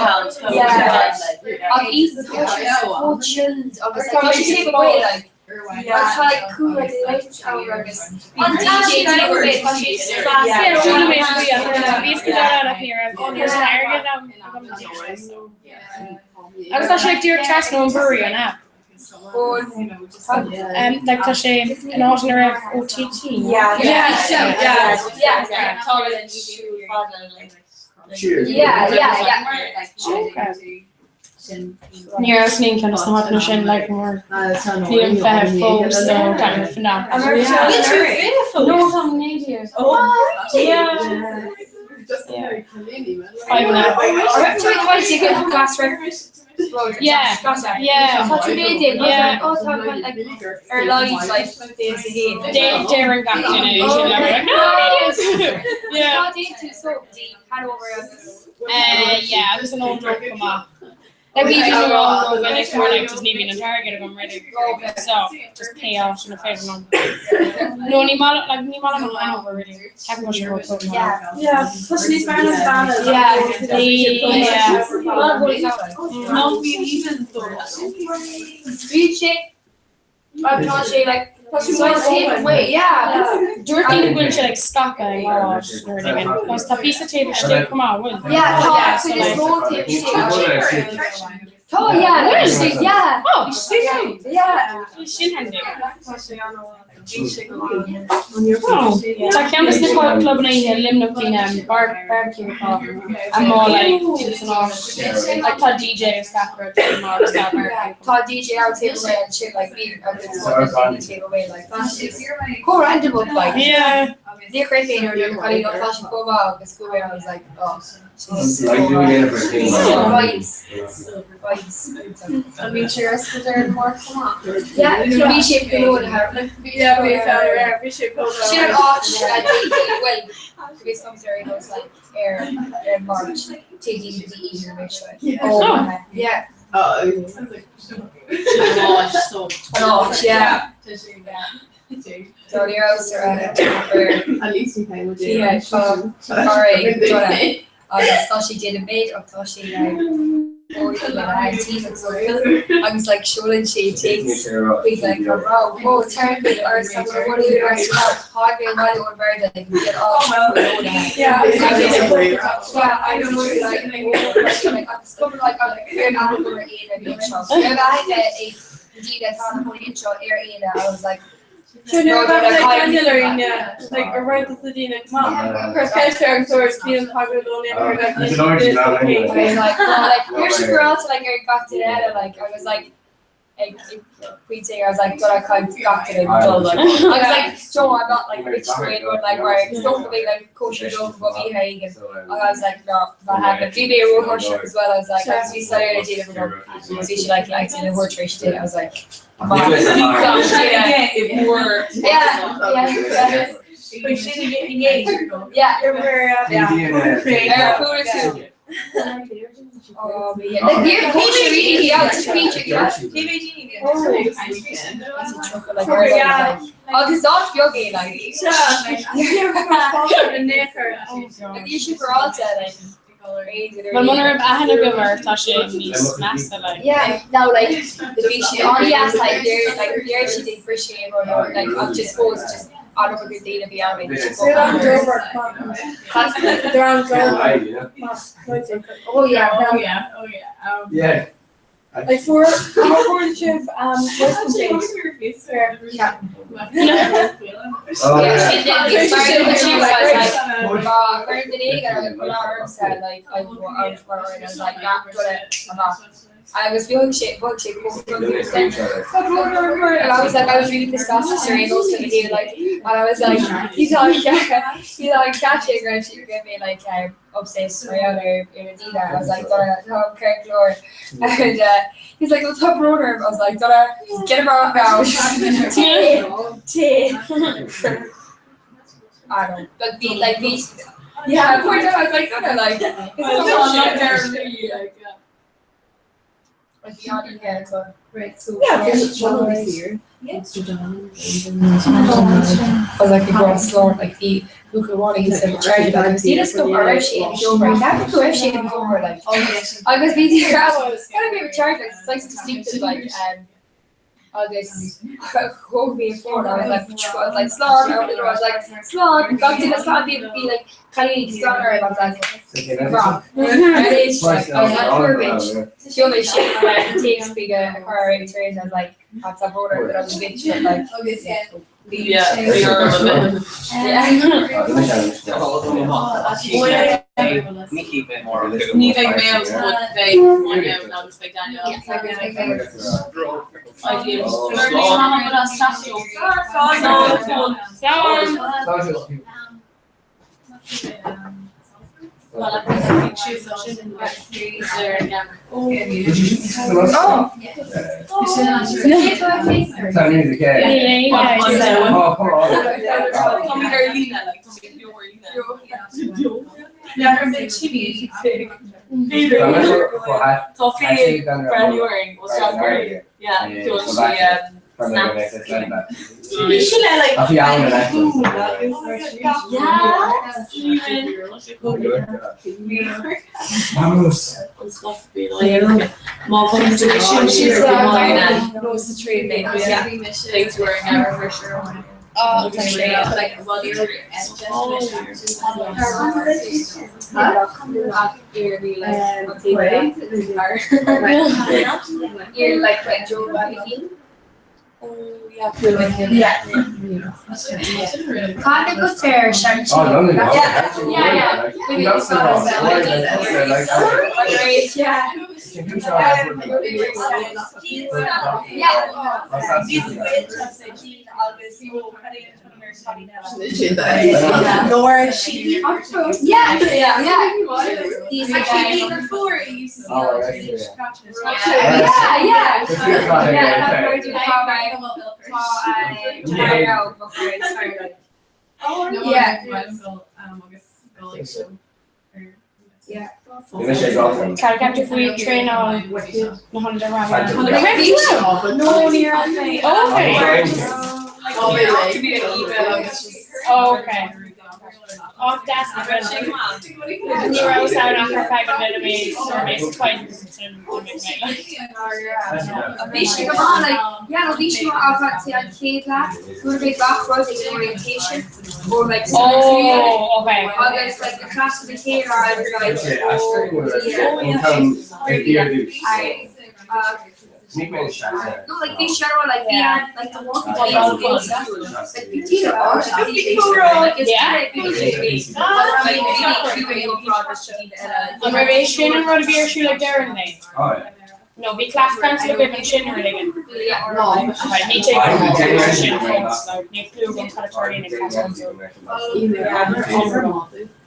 [SPEAKER 12] Ach í tá sé chomh chilled agus tá sé taobh amuigh like agus tá like cool like lights ann agus an DJ taobh amuigh tá sé
[SPEAKER 10] Yeah, chuala mé faoi ach bhíos go dara ach ní raibh airgead agam go dtí seo so. Agus tá sé ag díreach trasna ón brewery an ea? Um, like tá sé in áit ina raibh OTT.
[SPEAKER 12] Yeah.
[SPEAKER 10] Yeah,
[SPEAKER 12] Yeah.
[SPEAKER 10] yeah.
[SPEAKER 12] Yeah.
[SPEAKER 10] Yeah.
[SPEAKER 12] Yeah, yeah, yeah.
[SPEAKER 10] Ní raibh san aon cheann de na háiteanna sin like mar nílim 20 fós so táim fanacht. No, táim 19. Yeah. Five and a half. Yeah, yeah.
[SPEAKER 12] Tá tú méid
[SPEAKER 10] Yeah.
[SPEAKER 12] oh tá like ar live like
[SPEAKER 10] Deireann gach duine é sin le like, no, Yeah.
[SPEAKER 12] Tá déan tú so dtí Hanover agus
[SPEAKER 10] Yeah, agus an Old Road chomh maith. Like bhí bhí an Old Road anois mar like just ní bhíonn an t-airgead agam really. So just pay off sin a féidir liom. No, ní maith like ní maith liom an Hanover really. Ceapaim go bhfuil sé ró-chomh maith.
[SPEAKER 6] Yeah, tá sé níos fearr ná Savannah.
[SPEAKER 12] Yeah.
[SPEAKER 10] Yeah.
[SPEAKER 17] No, bhí even
[SPEAKER 12] Bhí sé tá sé like tá sé taobh amuigh, yeah.
[SPEAKER 10] Dúirt daoine go bhfuil sé like scaipthe ag áit nuair a éigin. Agus tá píosa taobh istigh chomh maith, bhfuil?
[SPEAKER 12] Yeah, tá
[SPEAKER 10] Yeah,
[SPEAKER 12] so
[SPEAKER 10] so
[SPEAKER 12] is
[SPEAKER 10] like-
[SPEAKER 12] mó taobh istigh. Tá, yeah,
[SPEAKER 10] Bhfuil?
[SPEAKER 12] yeah.
[SPEAKER 10] Oh, istigh ann.
[SPEAKER 12] Yeah.
[SPEAKER 10] Sin handy. Oh, Tá ceann de na clubanna oíche i Luimneach bíonn um, bar barbecue acu amuigh like san áit. Like tá DJ agus gach rud amuigh agus tá barbecue.
[SPEAKER 12] Tá DJ out taobh amuigh ansin like bhí agus taobh amuigh like chomh random up like.
[SPEAKER 10] Yeah.
[SPEAKER 12] Ní chreid mé nuair a cailín ó tá sé chomh maith agus go I was like oh
[SPEAKER 3] Like doing everything.
[SPEAKER 12] Vibes. Vibes.
[SPEAKER 6] An bhí sé ar scoil mór chomh maith?
[SPEAKER 12] Yeah, bhí sé go leor.
[SPEAKER 6] Yeah, bhí sé bhí sé chomh
[SPEAKER 12] Sin an áit a dtéigh well bhí some story goes like ar ar March TD D ar mé seo. Oh yeah.
[SPEAKER 17] Oh.
[SPEAKER 12] An áit, yeah. So ní raibh ar
[SPEAKER 5] At least we came with
[SPEAKER 12] Yeah, tá tá agus tá sé déanamh méid ach tá sé agus like seolann sé téacs chuig like a rá ó tar ar
[SPEAKER 6] Yeah.
[SPEAKER 12] Yeah, I don't know like like agus cuma like ar an ar aon Dina tá na seo ar aon I was like
[SPEAKER 6] Sure, no, like Daniel or yeah, like a right to Dina. Come on. Chris Kester and Source, Ian Hagrid only ever like
[SPEAKER 3] You can argue that anyway.
[SPEAKER 12] I was like, well, like, here's the girl to like I got to that, like I was like, like tweeting, I was like, but I kind of got to it, like, I was like, Joe, I'm not like rich or anyone, like, where it's not be like kosher joke about me hanging, and I was like, no, that happened. Bhí mé róthuirseach as well, I was like, I was said so she like like in a horse race I was like, I'm on.
[SPEAKER 17] If more
[SPEAKER 12] Yeah, yeah, yeah.
[SPEAKER 3] Yeah.
[SPEAKER 12] Ar Oh, but yeah. Like, níor kosher really, yeah, just feature, yeah. Like, agus áit beag é like. Bhí sé foráilte like.
[SPEAKER 10] Well, muna raibh aithne agaibh air tá sé níos measa like.
[SPEAKER 12] Yeah, no, like the bhí sé on yes, like there, like there she did for shame or no, like I just suppose just out of a good day to be out.
[SPEAKER 6] They're on
[SPEAKER 3] Yeah.
[SPEAKER 12] Oh yeah,
[SPEAKER 6] Oh yeah, oh yeah.
[SPEAKER 3] Yeah.
[SPEAKER 6] Like for for sibh Yeah.
[SPEAKER 12] I was feeling shit bug sé and I was like I was really pissed off just Serena was gonna do like and I was like he's like he's like catch it and she gave me like upstairs my other in Adina I was like done home Kirk Lord and uh, he's like what's up brother I was like done get him out now T T I don't but be like be yeah point I was like done like it's
[SPEAKER 17] like
[SPEAKER 6] Right, so
[SPEAKER 12] Yeah,
[SPEAKER 6] there's
[SPEAKER 12] one
[SPEAKER 6] this year. Amsterdam.
[SPEAKER 12] I was like a grand slán like bhí bhuachaille amháin a bhí charge agus ní go raibh sé an seomra ceap go raibh sé an seomra like agus bhí bhí charge like it's like distinctive like um agus thóg mé an phone I was like I was like slán I was like slán gach duine slán bhí bhí like cailíní slán orm I was like rock like I was like poor bitch Shiúil mé sin like téacs chuig a chara ag tar éis I was like that's a border but I was a bitch but like
[SPEAKER 17] Yeah, we are a bit. Ní bheidh mé agus beidh Áine agus beidh Daniel. Tá fi brand new wearing Yeah,
[SPEAKER 12] Cad go tear se
[SPEAKER 6] Nor
[SPEAKER 12] Yeah, yeah. Yeah, yeah. Yeah. Yeah.
[SPEAKER 10] Ceaptar faoi traenáil na hionadaithe ranga.
[SPEAKER 6] No, ní raibh mé.
[SPEAKER 10] Okay. Okay. Ach deas na Ní raibh ann ach ar feadh an nóiméad nuair mé sa chaint sin d'imigh mé like.
[SPEAKER 12] Bhí sé go maith like yeah no bhí sé go maith ach an chéad lá fuair mé gach rud ag an orientation or like
[SPEAKER 10] Oh, okay.
[SPEAKER 12] agus like the class of the chéad lá I was like oh yeah I No, like bhí sé like bhí an like the walking days like bhí tíre like it's
[SPEAKER 10] An raibh é sin an rud a bhí ar siúl ag deireadh an lae? No, bhí class council agaibh ansin ar éigean. Right, ní théann sin fós, like, níl clue agam cad atá ag class council.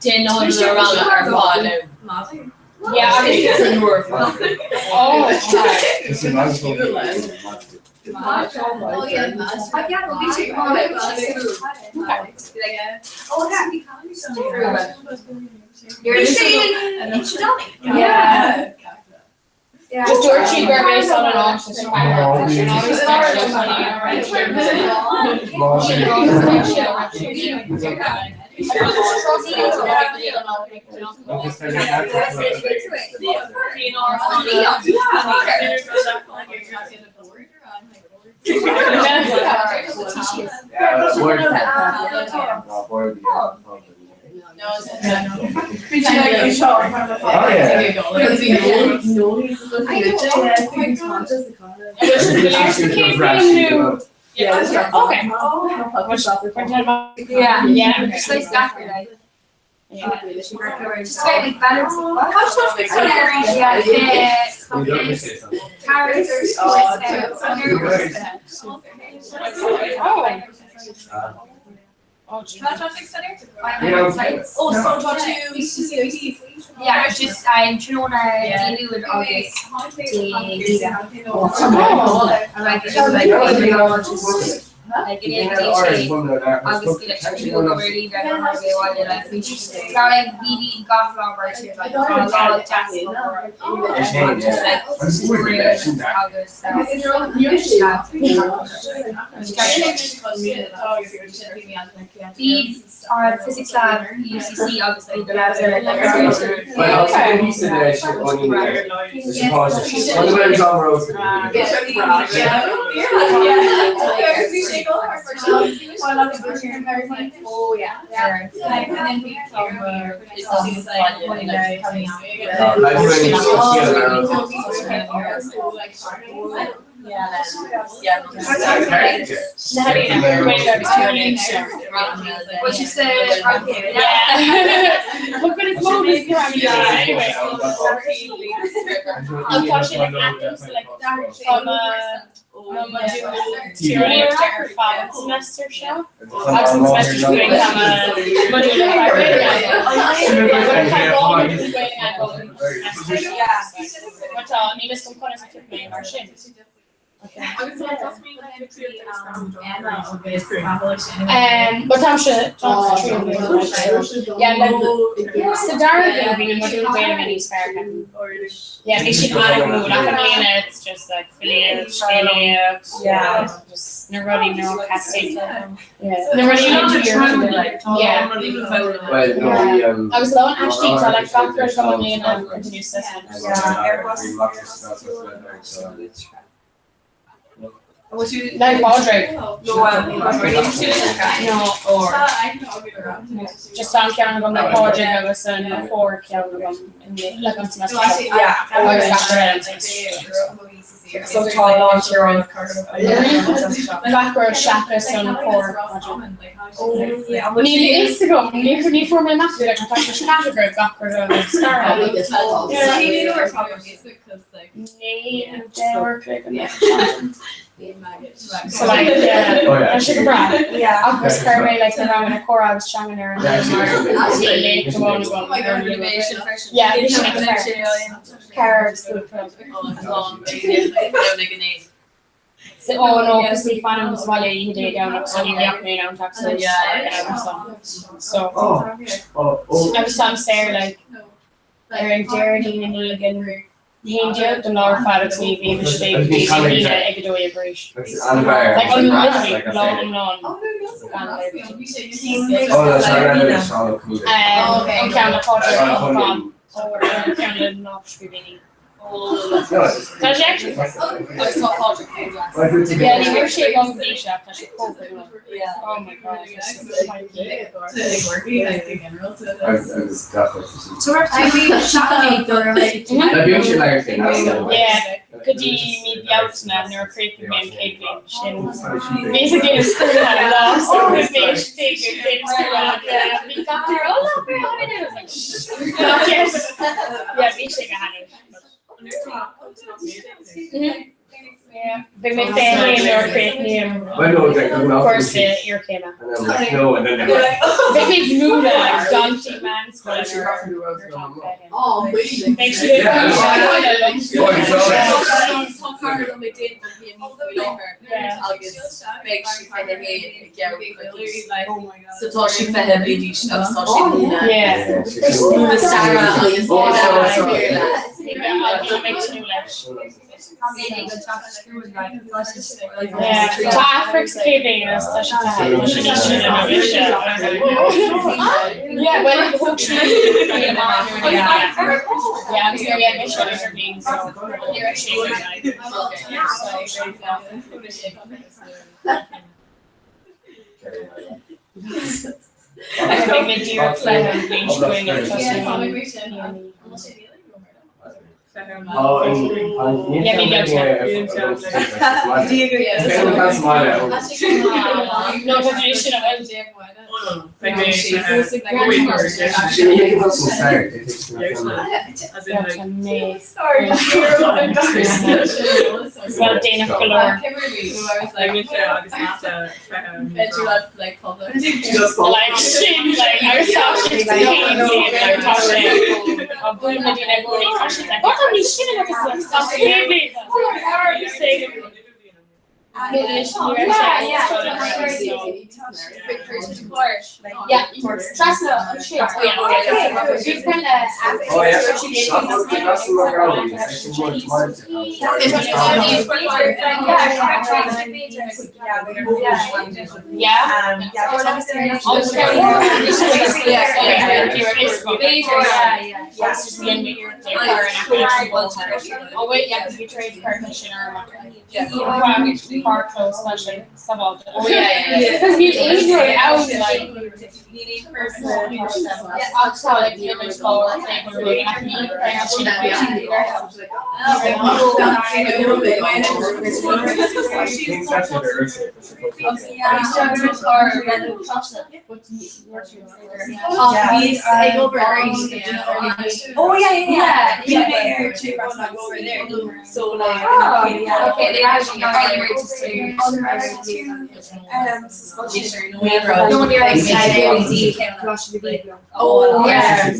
[SPEAKER 9] Déan na ranga ar fáil.
[SPEAKER 10] Yeah, agus Oh,
[SPEAKER 6] Yeah.
[SPEAKER 10] Just dúirt sí gur mé san an áit is Okay.
[SPEAKER 12] Yeah.
[SPEAKER 10] Yeah.
[SPEAKER 12] Just like Saturday. Just get like balance. Characters.
[SPEAKER 10] Oh.
[SPEAKER 6] Oh, so tá tú CID?
[SPEAKER 12] Yeah, just I'm Tráthnóna Dé Luain agus Dé Bhí an physics lab UCC agus bhí the labs eile What you said, okay.
[SPEAKER 10] Yeah. Look at his moment. Anyway. An tá sé like active like tíreolaíocht ar feadh an semester seo agus an semester seo chugainn tá modúl le Gaeilge tá níl a fhios agam conas a thit mé mar sin. But tá sé Yeah, like sa dara bliain bhí na modúil Gaeilge níos fearr. Yeah, bhí siad an-mhór ach i mbliana it's just like filíocht, scéalaíocht, just na rudaí ná castaí. Na rudaí Yeah. Agus lá an aistí tá like gach rud agam i mbliana continuous assessment. Like Pádraig. Just an ceann agam le Pádraig agus an cór ceann agam like an semester seo. Agus gach rud eile an semester seo.
[SPEAKER 9] So tá lán tíreáin
[SPEAKER 10] Gach rud seachas an cór. Níl a fhios agam, ní ní fuair mé amach like an tá sé category gach rud eile So like yeah, tá sé go breá. Agus chuir mé like na ranganna comhrá agus teanga ar an mar bhí léacht amháin agam ar an Yeah, bhí sin ag Ceir So oh no, cos ní fanaim sa bhaile oíche Dé Domhnach so ní bheadh mé in ann teacht suas so agus táim saor like ar an Déardaoin i ndiaidh an 11 don lá ar fad agus ní bhím istigh go dtí an Aoine ag 12 arís. Like an literally lá iomlán gan An ceann le Pádraig Ó Conchúir an ceann le lámhscríbhinní. Tá sé actually Yeah, ní raibh sé agam go dtí seo, tá sé chomh cool. Oh my god. Yeah, go dtí mí Bealtaine nuair a chríochnaigh mé an chéad bhliain sin. Bhíos ag déanamh scrúduithe lá agus bhí ag déanamh scrúduithe. Bhí gach duine oh look, we're on it. I was like, shh, not yet. Yeah, bhí sé go hainnis. Beidh mé féin nuair a chríochnaím cúrsa iarchéime. Beidh mé ag múineadh like daltaí meánscoile Beidh siad ag
[SPEAKER 17] So tá sí 20 bliain d'aois agus tá sí ag múineadh staire agus
[SPEAKER 10] Tá Aifric sa chéad bhliain agus tá sí tá sí níos sine ná mise. Yeah, well thóg sí amach Yeah, agus nuair a bhí mise ar idirbhliain so ní raibh sé so. Beidh mé díreach le an bhliain seo chugainn ag tosú. Yeah, maybe I'm No, tá sé sin a Well, déanach go leor. Like sin like agus tá sé like tá sé á bhuail na daoine i gcónaí tá sé like tá ní sin agus tá sé Trasna an sé
[SPEAKER 12] Oh yeah, yeah, yeah. So like, okay, they actually Oh yeah.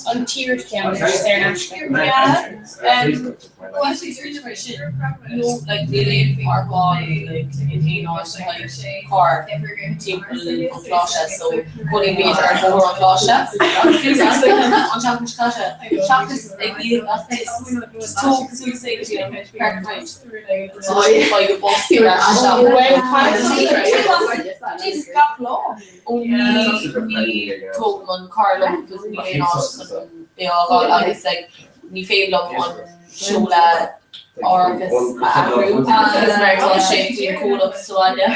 [SPEAKER 10] An tír ceann ar an
[SPEAKER 17] Ní féidir liom an seoladh árachais a athrú agus mar tá sé faoin comhlacht sa bhaile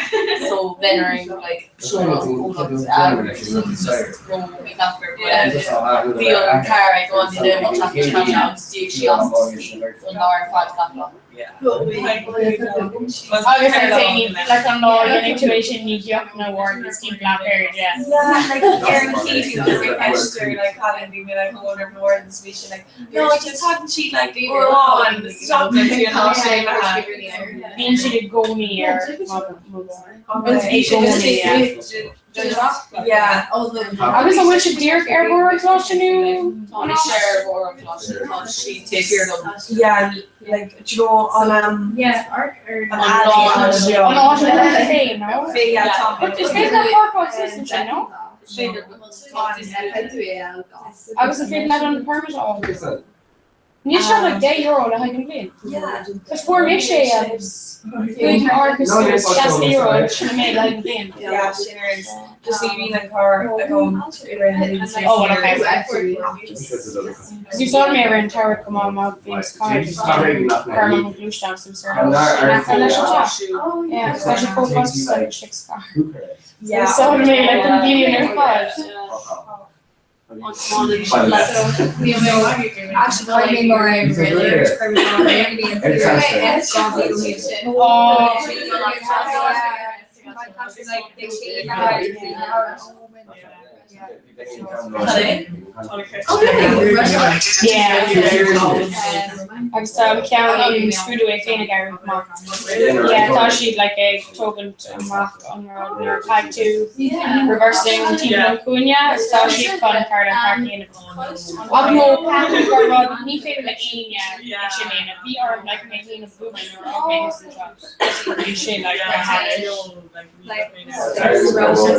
[SPEAKER 17] so bheinn orainn like seoladh an comhlacht a athrú so just nó bhí gach rud bhí an carr ag an duine an tseachtain seo caite agus d'íoc sí as an lá ar fad gach lá.
[SPEAKER 10] Agus ar féin le an lá dhéanfaidh tú é sin ní gheach nó Warden Steve Blackbeard, yeah.
[SPEAKER 6] Yeah, like ar an chéad like like Colin bhí mé like owner of Wardens bhí sé like no just tagann siad like uair amháin stop
[SPEAKER 10] Bíonn siad i gcónaí ar
[SPEAKER 6] Yeah.
[SPEAKER 10] Agus an bhfuil siad díreach ar bhóthar an Choláiste nó an áit?
[SPEAKER 17] Ar bhóthar an Choláiste tá siad taobh thiar dom.
[SPEAKER 5] Yeah, like do you know an um
[SPEAKER 6] Yeah, ar
[SPEAKER 5] an alley
[SPEAKER 10] An áit a bhfuil féin, no?
[SPEAKER 5] Fé, yeah, tá.
[SPEAKER 10] But is féidir leat páirceáil suas ansin, no? Agus an féidir leat an permit a fháil? Níl sé ach €10 le haghaidh an bhliain. Is fuair mise é agus chuaigh m'árachas suas €60 agus sin an méid le haghaidh an bhliain.
[SPEAKER 6] Yeah, sin ar just ní bhíonn an carr agam i rith na bliana.
[SPEAKER 10] Oh, well, okay. Cos úsáid mé ar an tsamhradh go maith má bhím sa chathair just cuirim an gluaisteán suas ar an leis an teach. Yeah, tá sé chomh costasach istigh sa chathair. So úsáid mé like an bhliain ar fad. Agus tá an ceann an scrúdú é féin ag éirí go maith. Yeah, tá siad like ag tógaint amach an rud nuair a chaithfidh tú reversing timpeall an cúinne agus tá siad chun parallel park a dhéanamh. Ach nó ceapaim gur rud ní féidir le éinne é sin a dhéanamh. Bhí orm like mé féin a bhualadh nuair a thug mé thuas anseo. Bhí sé like go hairis. But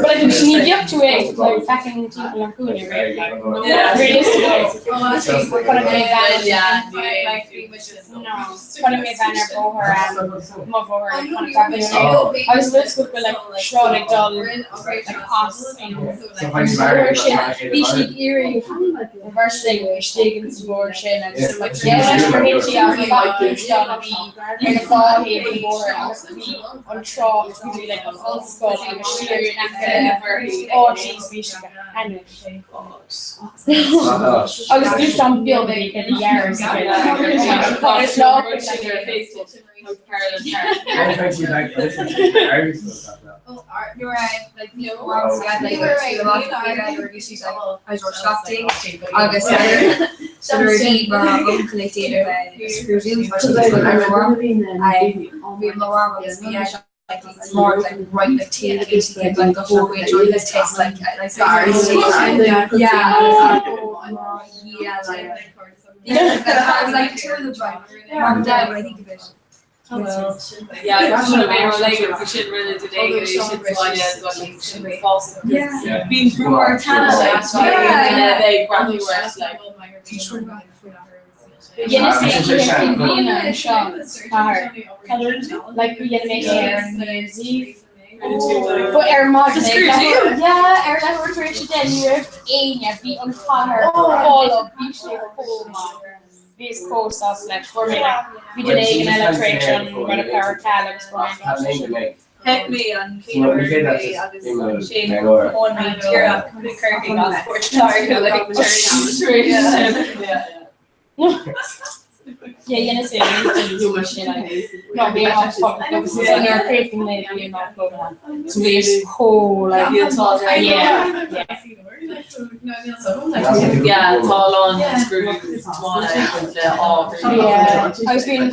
[SPEAKER 10] like ní bheadh tú ag like feiceann timpeall an cúinne right like realistically Chonaic mé bean no chonaic mé bean ar bhóthar mo bhóthar chonaic agus bhfuil go bhfuil like sráid ag dul like as an bhóthar sin bhí sí ag iarraidh reversing istigh in sa bhóthar sin agus like yeah gur thit sí as an gach gluaisteán a bhí ar na dhá thaobh den bhóthar agus bhí an trácht go dtí like an ollscoil agus siar in aice áit bhí sé go hainnis. Agus gluaisteán beag a bhí aici de dhearg Dhéanamh sé oíche cinn bliana anseo, cathair. Like dhéanamh mé sé ar an New Year's Eve. But ar maidin Yeah, ar leathuair tar éis a 10 ní raibh éinne, bhí an chathair folamh, bhí sé chomh maith. Bhíos chomh sásta leis, fuair mé like, bhí duine éigin eile tar éis an rud a chur ar ceal agus fuair mé an lá sin.
[SPEAKER 17] Theip mé an chéad uair mé agus ansin tháinig mé díreach chuig Corcaigh as Port Láirge like tar éis
[SPEAKER 10] Yeah, dhéanamh sé an sin No, bhí an agus is nuair a chríochnaigh mé bhí an upload So bhíos chomh like yeah, yeah.
[SPEAKER 17] Yeah, tá a lán scrúdú tiomána ag baint le ábhar.
[SPEAKER 10] Yeah, agus bhí an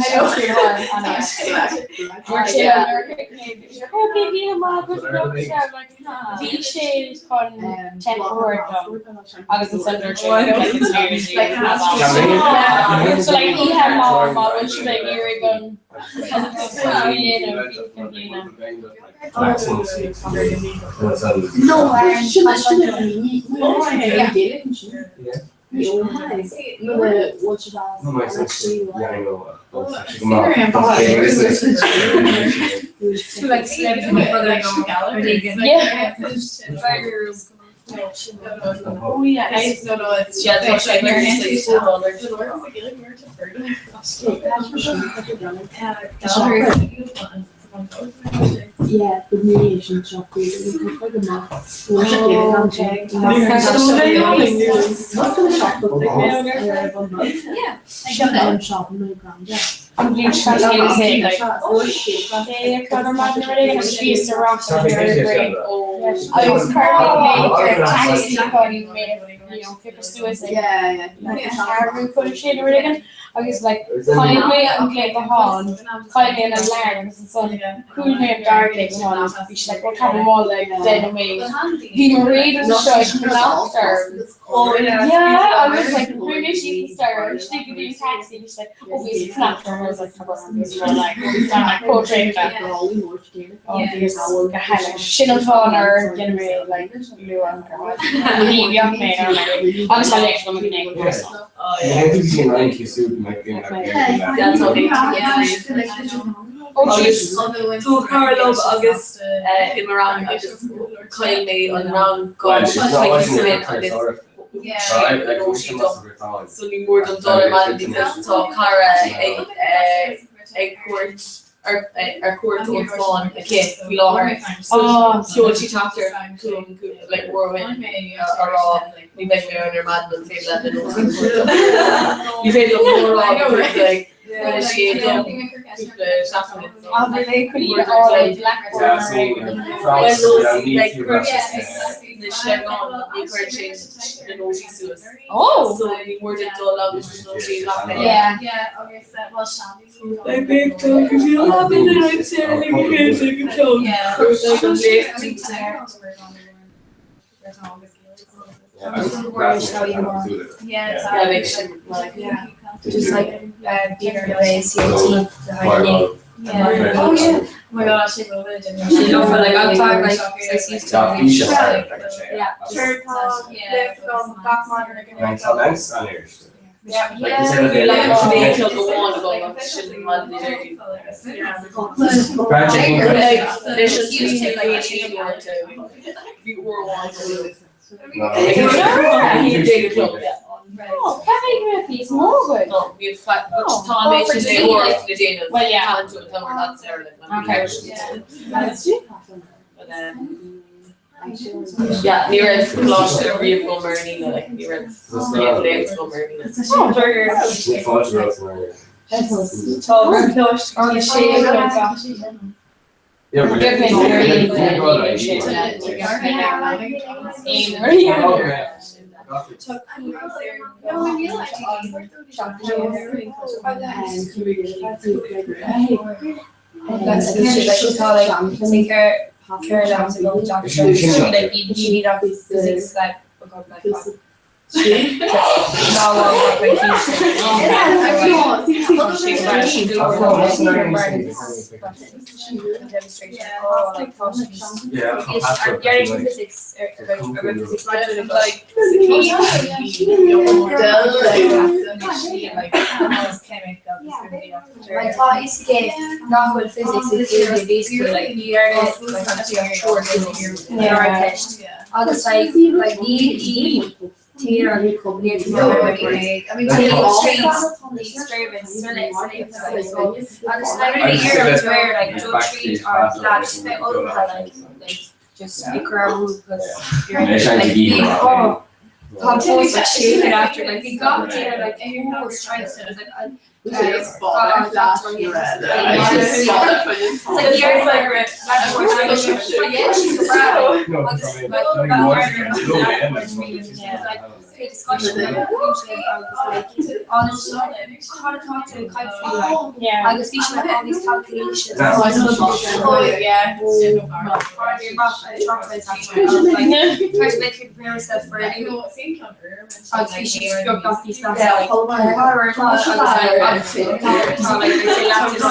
[SPEAKER 10] Bhí sé chun teip dom agus ansan dúirt sé like it's New Year's Eve. So like oíche má má bhfuil sibh ag iarraidh an scrúdú a dhéanamh oíche cinn bliana. An bhliain seo agus chuir Agus like chaill mé an glao gutháin, chaill mé an alarm agus ansan chuala mé an dara glao gutháin agus bhí sé like, well tá mé mall like 10 nóiméad. Bhí mo réad anseo ag fanacht orm. Yeah, agus like chuaigh mé síos an staighre, istigh go dtí an taxi, bhí sé like, oh bhíos ag fanacht orm, I was like, tá bus bhíos rá like, tá like chomh traochta. Oh bhíos go hellish. Sin an fáth nár dhein mé like luath ar maidin. Ní bheadh mé in ann agus tá léic agam ag an éag.
[SPEAKER 17] Tú car liom agus i mo rang agus chaill mé an rang agus so ní mór dom dul ar maidin because tá cara ag ag cuairt.
[SPEAKER 9] Ar cuairt ón Spáinn aici faoi láthair. So sheol sí teachtaireacht chugam like uair ó shin a rá ní bheidh mé ann ar maidin an féidir leat na nótaí a thabhairt dom. Ní féidir liom comhrá because like rinne sí é dom cúpla seachtain so Well no like chuir sí na sleamhnáin ní chuireann sé na nótaí suas.
[SPEAKER 10] Oh!
[SPEAKER 9] So ní mór duit dul agus na nótaí a ghlacadh.
[SPEAKER 10] Yeah.
[SPEAKER 12] Just like being in the CIT behind me.
[SPEAKER 6] Oh yeah. Oh my god, she love it.
[SPEAKER 12] She love it. Like I'm talking like I used to. Yeah.
[SPEAKER 10] Well, yeah. Okay.
[SPEAKER 9] Yeah, ní raibh coláiste riamh agam ar an Aoine, like, ní raibh riamh léacht agam ar an Aoine.
[SPEAKER 12] Like tá a fhios aige nach bhfuil physics ag daoine basically like ní raibh like an triúr physics ar an teist agus like like ní ní tír an the experiments agus like like dul tríd an lab just bheith ullmhaithe like like just ag cur amú because like bhí oh tá fós like shaking after like bhí gach duine like oh trying to like Agus bhí sé all these calculations. Try to make you prepare yourself for a new agus bhí sí beagnach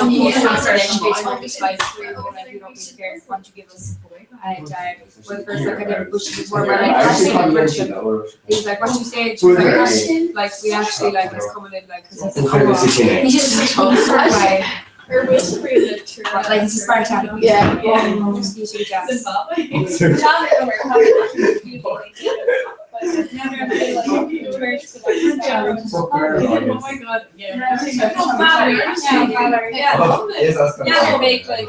[SPEAKER 12] níos measa He's like, what you say? She's like, like we actually like it's coming in like because he's just like he's a Spartan.
[SPEAKER 6] Yeah. Yeah.
[SPEAKER 12] Just be sure jazz.
[SPEAKER 6] Oh my god, yeah.
[SPEAKER 12] Yeah, make like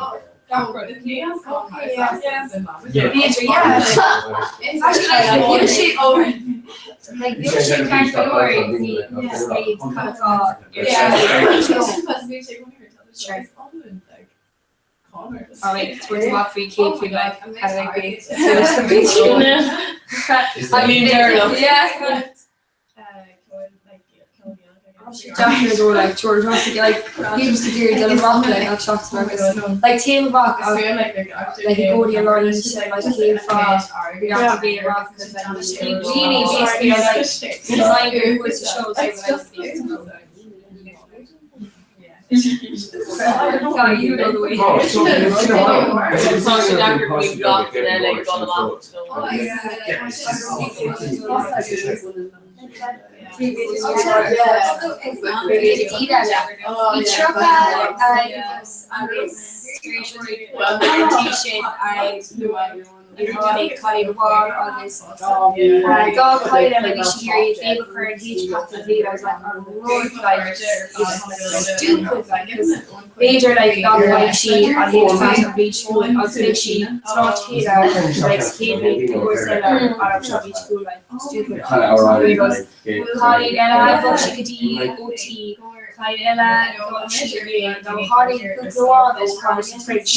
[SPEAKER 12] Yeah. Actually, like you should like you should kind of yeah. Or like towards the back for you cake, you like kind of like be
[SPEAKER 9] I mean, fair enough.
[SPEAKER 12] Yeah. Definitely go like George Russell, like he was the dear Dylan Rock like at shots like Tim Rock like a Gody already like came from we have to be rock really basically like designer who was the show so like Yeah, you know the way. Bhí 30 agus agus Tháinig cailín amháin agus dá chailín eile bhí sí ag iarraidh léim a chur in H-pack den bhliain I was like an rud like stupid like cause b'fhéidir like dá bhfaigheadh sí an H-pack an bhliain seo chugainn agus bheadh sí san áit chéanna like sa chéad bhliain den chúrsa eile an seo bhí tú like stupid Cailín eile bhog sí go dtí OT cailín eile bhog sí go dtí nó tháinig cúpla amháin ó College French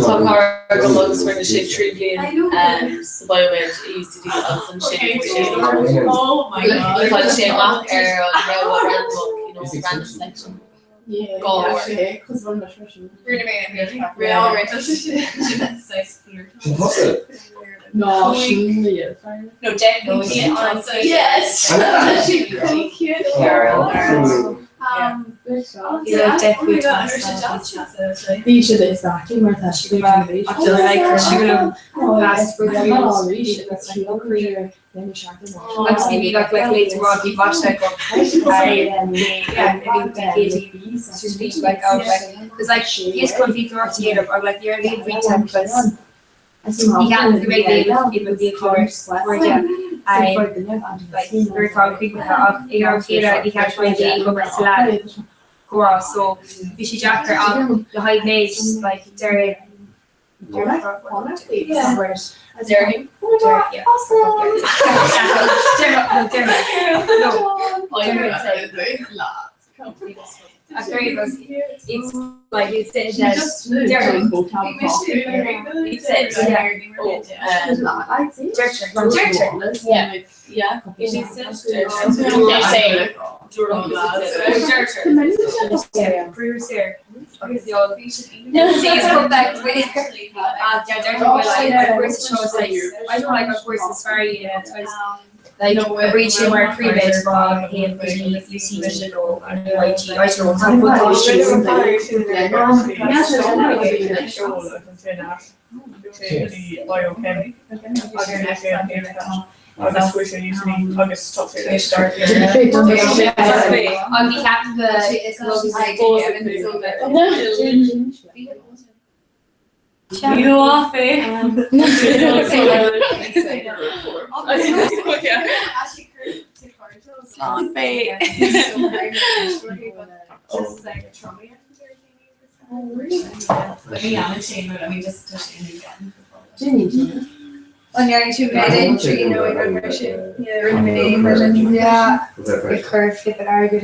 [SPEAKER 9] Tá cara agam agus rinne sé 3 bliain sa Biomed i UCD agus ansin fuair sé sé amach ar an rogha randamach, you know, random selection. Dhá uair.
[SPEAKER 5] Bhí siad exactly mar tá siad
[SPEAKER 6] An ndearna tú méid trí nó ag an mar sin? Rinne mé mar sin. Yeah. Ag cur flippin' airgead.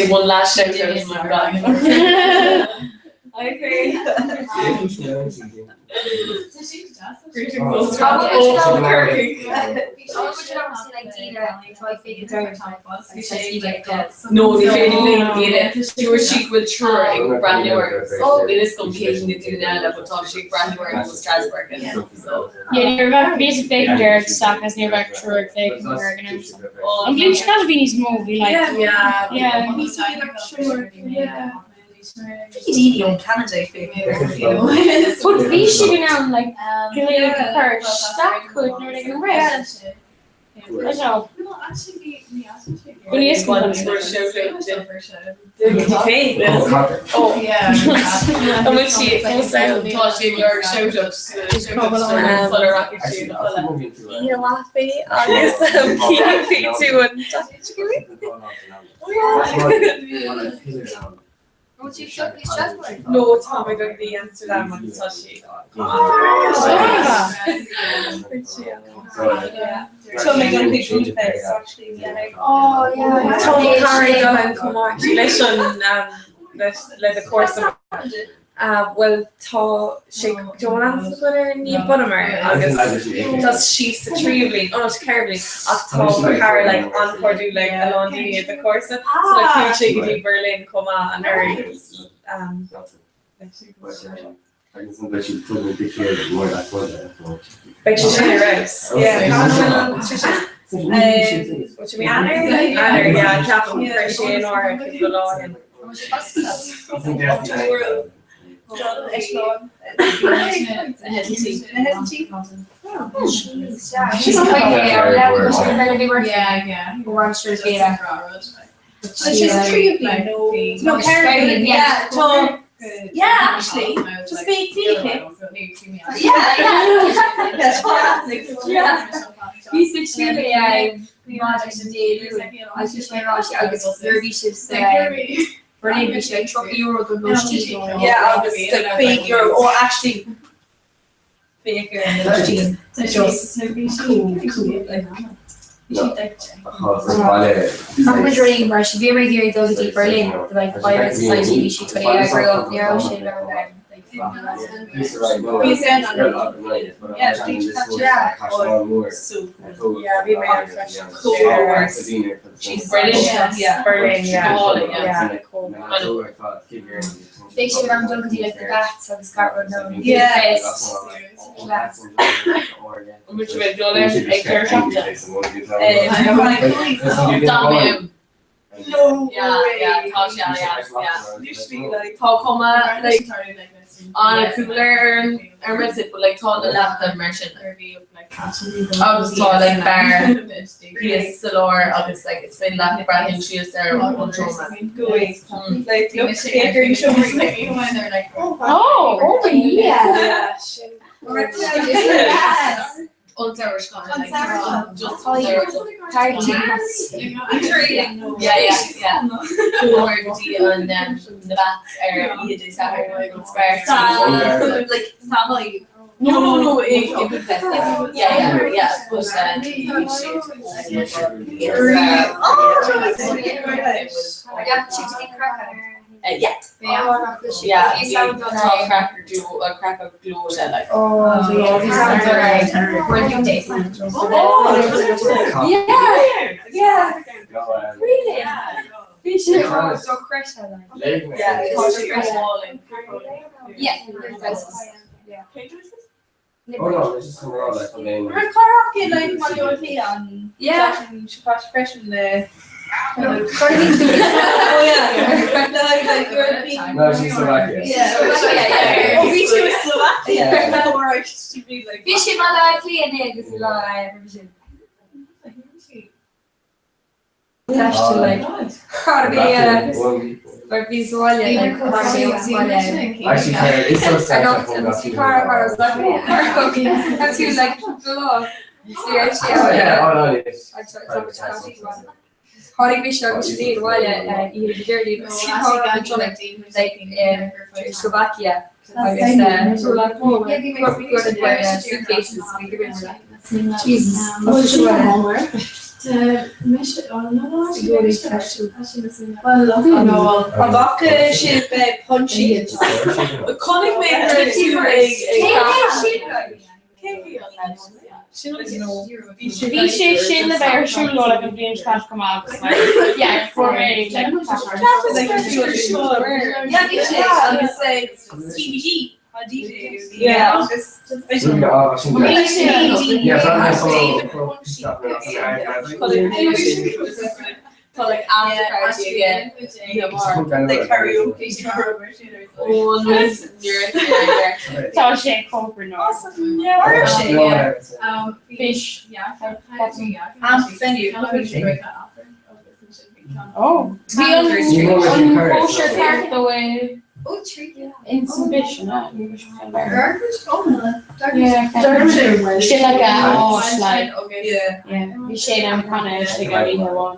[SPEAKER 9] One last shout out my God.
[SPEAKER 6] I agree.
[SPEAKER 9] No, ní féidir linn iad. Dúirt sí go bhfuil triúr ag breathnú air. Níl fhios agam cé hiad na daoine eile, but tá sí ag breathnú air ó Strasbourg.
[SPEAKER 10] Yeah, ní raibh bhí siad féachaint air isteach agus ní raibh triúr ag féachaint air ag an am sin. An bhliain seo caite bhí níos mó, bhí like
[SPEAKER 6] Yeah.
[SPEAKER 10] yeah.
[SPEAKER 6] Bhí daoine ón Canada ag féachaint air.
[SPEAKER 10] But bhí siad in ann like glaoch a chur isteach chuig nuair ag an rith. I don't know. Bhí fhios agam
[SPEAKER 9] An bhfuil sí fós ann? Tá sí ag lorg shout-outs sular rachaidh sí a chodladh.
[SPEAKER 2] Oíche mhaith faoi agus cífidh tú an
[SPEAKER 17] No tá mé go dtí Amsterdam agus tá sí Tá mé go dtí Budapest actually. Tá cara agam chomh maith leis an le do cúrsa.
[SPEAKER 9] Bhuel tá sé ní bunamar agus tá sí sa tríú bliain ó ceathrú bliain ach tá mo chara like an-chairdiúil le a lán daoine i do chúrsa so like chuaigh sé go dtí Berlin chomh maith anuraidh. Beidh sé sin ar fheabhas. Yeah, sé sin. What you mean? Eanáir, yeah, ceapaim go raibh sé in áirithe cúpla lá ó shin.
[SPEAKER 12] Agus nuair a bhí sibh sa Berlin bhí sé €30 don lóistín.
[SPEAKER 22] Yeah, agus like €50 oh actually féach ar an lóistín just cool cool like
[SPEAKER 12] Nach muid réidh mar sin bhí mé ag iarraidh dul go dtí Berlin do like Pirate Society bhí siad chun é a eagrú ach ní raibh sé le Bheadh sé am dul go dtí like the bats agus gach rud nó Budapest class.
[SPEAKER 17] No way. Yeah, tá sé an-deas, yeah. Tá cuma like an-cool ar an ar an website, but like tá na leapa mar sin agus tá like beár thíos sa lár agus like is féidir leat breathnú síos ar an seomra.
[SPEAKER 22] Like look féach ar an seomra.
[SPEAKER 10] Oh, oh yeah.
[SPEAKER 17] Yeah. Yeah, tá cracker do a cracker gluaise like.
[SPEAKER 12] Oh, yeah, yeah. Really? Bhí sé dochreidte like. Yeah. Yeah.
[SPEAKER 22] Raibh carachtaí like mar leor hí an
[SPEAKER 12] Yeah.
[SPEAKER 22] freisin le
[SPEAKER 12] No,
[SPEAKER 22] Oh yeah. Like like European.
[SPEAKER 3] No, she's Slovakia.
[SPEAKER 22] Yeah.
[SPEAKER 12] Yeah.
[SPEAKER 22] Oh, bhí tú i Slovakia. No, right. She'd be like.
[SPEAKER 12] Bhí sé mar le clé agus lá sin. Mar bhí bhaile Tháinig mise agus Sinéad abhaile oíche Déardaoin Slovakia agus suitcases Jesus.
[SPEAKER 22] An bhfaca sibh Punchy?
[SPEAKER 17] Chonaic mé tú ag
[SPEAKER 10] Bhí sé sin le bheith ar siúl leo like an bhliain seo caite chomh maith agus like yeah fuair mé like
[SPEAKER 22] Yeah, bhí sé agus TVG an DJ. Yeah.
[SPEAKER 17] Tá like after party again.
[SPEAKER 22] Like karaoke.
[SPEAKER 17] Oh,
[SPEAKER 10] Tá sé chomh
[SPEAKER 22] Yeah, sé.
[SPEAKER 10] Fish.
[SPEAKER 22] Venue.
[SPEAKER 10] Oh. Bhí an cóisir ceart dó é in san bis Sin like a áit like bhí sé an canna istigh ar oíche amháin.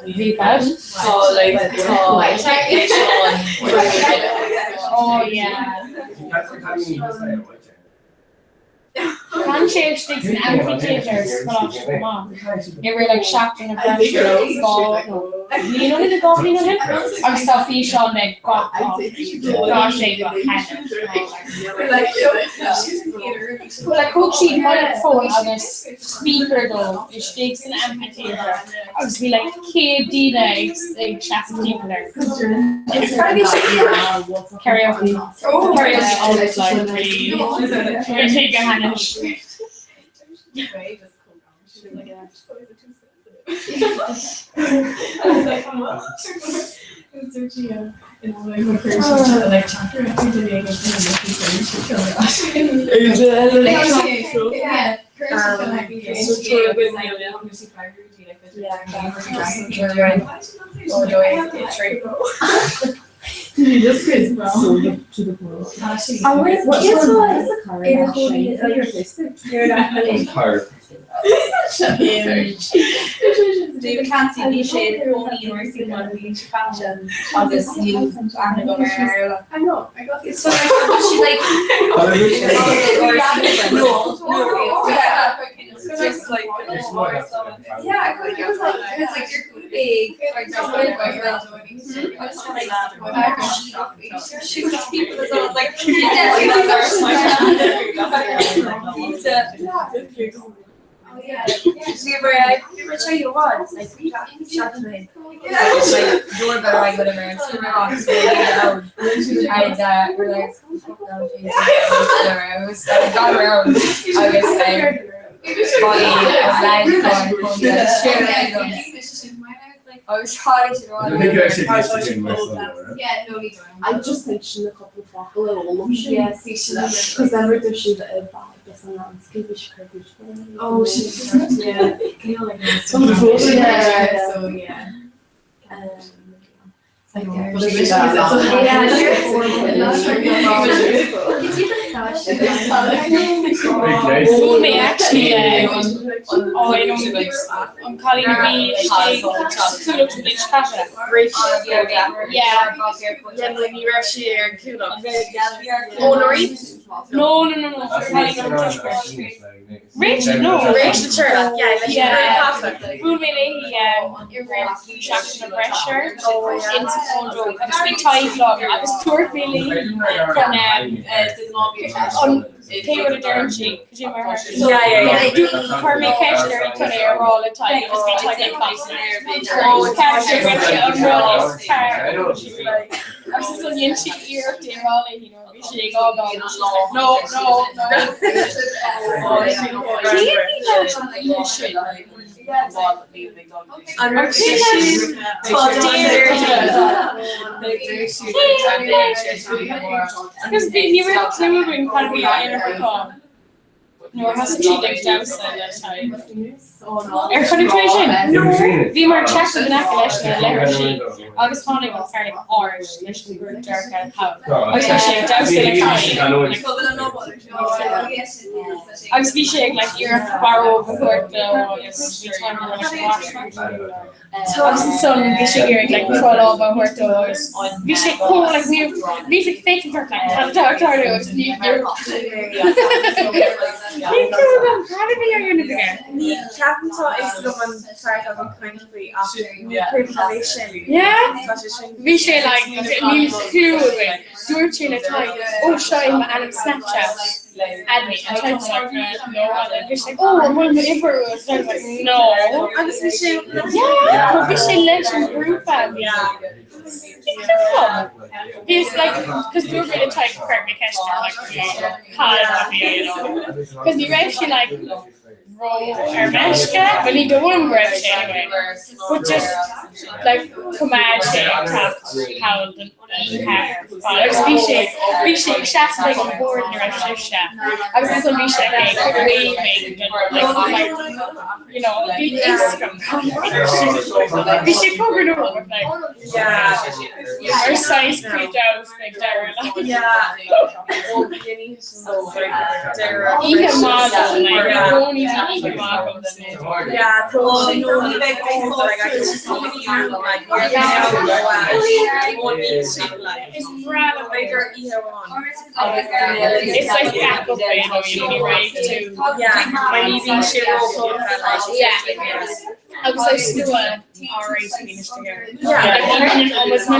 [SPEAKER 10] Bhí bad?
[SPEAKER 17] Tá like tá
[SPEAKER 10] Oh yeah. Tá sé istigh san amphitheatre sa choláiste chomh maith. I rith like seachtain na breise nó dhá nó. Bliain ó shin, nó 2 bhliain ó shin, agus tá físeán ag gach áit. Tá sé go hainnis. Like thug siad microphone agus speaker dó istigh san amphitheatre agus bhí like 100 daoine ag ag seasamh timpeall air. Karaoke. Karaoke all the time. Really. Bhí sé go hainnis.
[SPEAKER 8] David Clancy bhí sé ina chónaí in Ríocht an bhliain seo caite agus níl aithne agam ar ar I know I got this. So she like no no just like yeah it was like it was like you're big like just like shoot people so it's like We were we were tell you what like like doorbell rang with him so we were and uh, we're like got around agus I was trying to
[SPEAKER 3] I think you actually used to do most of it,
[SPEAKER 6] Yeah, no, we don't.
[SPEAKER 9] I just think sin a couple focal ar fhoghlaim sin.
[SPEAKER 6] Yeah, see, sin
[SPEAKER 9] Cos then rud siad ar bas an landscape is cur
[SPEAKER 6] Oh, she's just yeah. Can you like
[SPEAKER 9] Some of the photos.
[SPEAKER 6] Yeah, so yeah. Um, like there.
[SPEAKER 10] Bhuail mé actually oh I know an cailín a bhí istigh sa Chuallacht an bhliain seo caite. Yeah.
[SPEAKER 17] Yeah, no, ní raibh sí ar an Chuallacht. Ó, Noreen?
[SPEAKER 10] No, no, no, no, an cailín ón Tuaisceart. Rachel, no.
[SPEAKER 17] Rachel Sherlock, yeah, leis an
[SPEAKER 10] Yeah.
[SPEAKER 17] Catholic.
[SPEAKER 10] Bhuail mé léi i rith Seachtain na bhFreisear in sa Fondóg agus bhí Tadhg liom agus dúirt mé léi chun an pé rud a deireann sí, cad é mar
[SPEAKER 17] Yeah, yeah, yeah.
[SPEAKER 10] Chuir mé ceist uirthi chun é a rá le Tadhg agus bhí Tadhg ag caint. Oh, ceap sé go raibh sé an rud is fearr agus is an dhein sí iarracht é a rá léi nuair a bhí sí ag fhágáil and she's like, no, no, no. Cé a bhí leis an oíche sin?
[SPEAKER 17] An raibh sí sin?
[SPEAKER 10] Agus bhí ní raibh clue againn cad a bhí á dhéanamh acu. Nuair a thosaigh siad ag damhsa le Tadhg. Ar chonaic tú é sin? Bhí mar seasamh in aice leis na leithrisí agus tháinig an fear ard leis an ghruaig dorcha thall agus bhí sé ag damhsa le Tadhg. Agus bhí sé ag like iarracht barróg a thabhairt dó agus bhí Tadhg mar leis an Agus ansan bhí sé ag iarraidh like crá láimhe a thabhairt dó agus bhí sé chomh like ní bhí sé féachaint ort like cad atá ag tarlú agus ní ní clue agam cad a bhí á dhéanamh aige.
[SPEAKER 6] Ní ceapaim tá a fhios agam an fear atá ag caint faoi ach ní cuimhin liom é sin.
[SPEAKER 10] Yeah?
[SPEAKER 6] Tá sé sin.
[SPEAKER 10] Bhí sé like níl clue againn. Dúirt sé le Tadhg, ó seo é m'ainm Snapchat. Add me. And Tadhg was like, uh, no. And then bhí sé like, oh, an bhfuil m'uimhir uait? And I was like, no.
[SPEAKER 6] Agus bhí sé
[SPEAKER 10] Yeah, but bhí sé leis an grúpa. Bhí clue agam. Bhí is like, cos dúirt mé le Tadhg chuir mé ceist air, like, cad a bhí á dhéanamh? Cos ní raibh sé like, ró ar meisce, well ní dóigh liom go raibh sé anyway, but just like choimeád sé ag teacht thall don oíche ar fad agus bhí sé bhí sé ag seasamh ag an bord nuair a raibh sibhse agus ansan bhí sé ag waving don like like you know bhí fhios agam bhí sé chomh greannmhar but like
[SPEAKER 6] Yeah.
[SPEAKER 10] ar saghas creeped out ag deireadh like
[SPEAKER 6] Yeah.
[SPEAKER 10] Oíche maith like i gcónaí tá oíche maith agamsa.
[SPEAKER 6] Yeah, tá sé nó ní bheidh like like
[SPEAKER 10] Is breá liom It's like backup é though, you know, right to
[SPEAKER 6] Yeah, mar ní bhíonn sé ró
[SPEAKER 10] Yeah. Agus é slua áirid minister. Yeah. Like even in almost na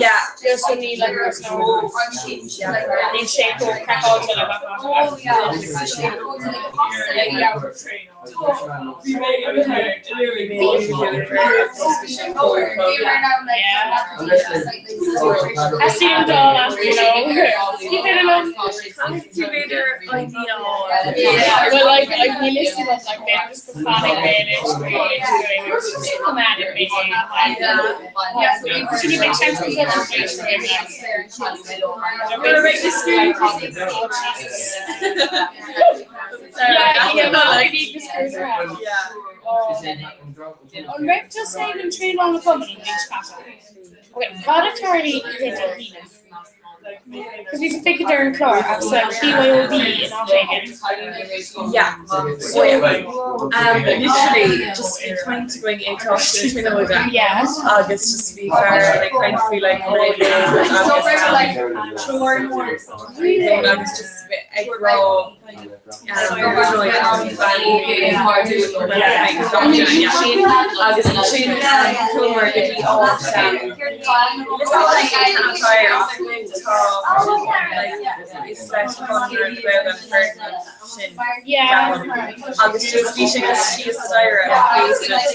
[SPEAKER 17] Yeah.
[SPEAKER 10] Just so ní like there's no Níl sé chomh craiceáilte le Theastaíonn dul as you know. Keep it alone. Well, like, like ní listen up like they're just panic Should make sense Yeah, yeah, no, like An raibh tú ag an traenáil na cumann an bhliain seo caite? Okay, cad a tharla i Dé hAoine? Cos bhí sa fichid ar an chlár agus like BYOB in áit éigin.
[SPEAKER 17] Yeah. So, um, literally just bhí caint againn ag Coláiste na Tríonóide.
[SPEAKER 10] Yeah.
[SPEAKER 17] Agus just bhí fear like caint faoi like radio agus um, treoir agus just ag rá Agus sin chuamar go dtí áit is leis Conradh na Gaeilge an foirgneamh sin agus just bhí sé just síos staighre basement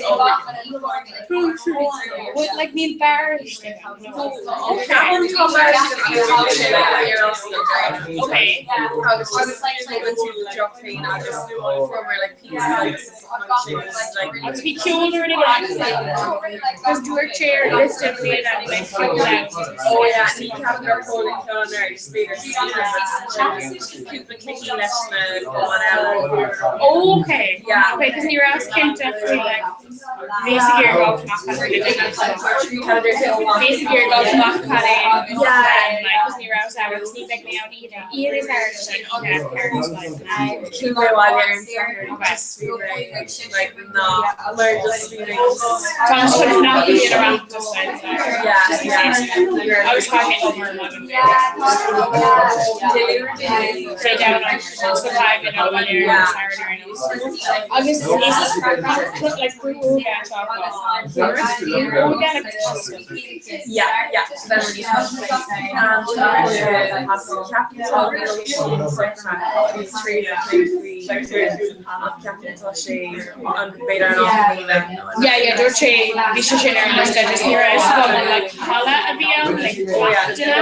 [SPEAKER 10] Well, like níl beár istigh ann.
[SPEAKER 17] Ceapaim tá beár istigh ann.
[SPEAKER 10] Okay.
[SPEAKER 17] Agus just tugann tú deoch féin agus fuaireamar like pizza agus like
[SPEAKER 10] Agus bhí ceol ar an Agus dúirt sé ar liosta bliana like ceol ann.
[SPEAKER 17] Oh yeah, ní ceapaim gur ceol an ceol ar just b'fhéidir cúpla cluichí leis na cumainn eile.
[SPEAKER 10] Okay.
[SPEAKER 17] Yeah.
[SPEAKER 10] Okay, cos ní rabhas cinnte faoi like bhíos ag iarraidh dul amach as Bhíos ag iarraidh dul amach cad é like cos ní rabhas ann agus ní bheidh mé ann oíche Dé Aoine is ar sin oíche ceart like
[SPEAKER 17] Chuaigh mé abhaile ar an Satharn just bhí mé like ná mar just bhí mé just
[SPEAKER 10] Tá an chun nach bhí ar Oireachtas like
[SPEAKER 17] Yeah, yeah.
[SPEAKER 10] I was talking over an Dé Domhnaigh so tá mé abhaile ar an Satharn ar nós. Agus is like brú óige atá óige like Tesco.
[SPEAKER 17] Yeah, yeah, so then when you um,
[SPEAKER 10] Yeah, yeah, dúirt sé bhí sé sin ar an liosta just ní raibh fhios agam an like halla a bhí ann like gach duine.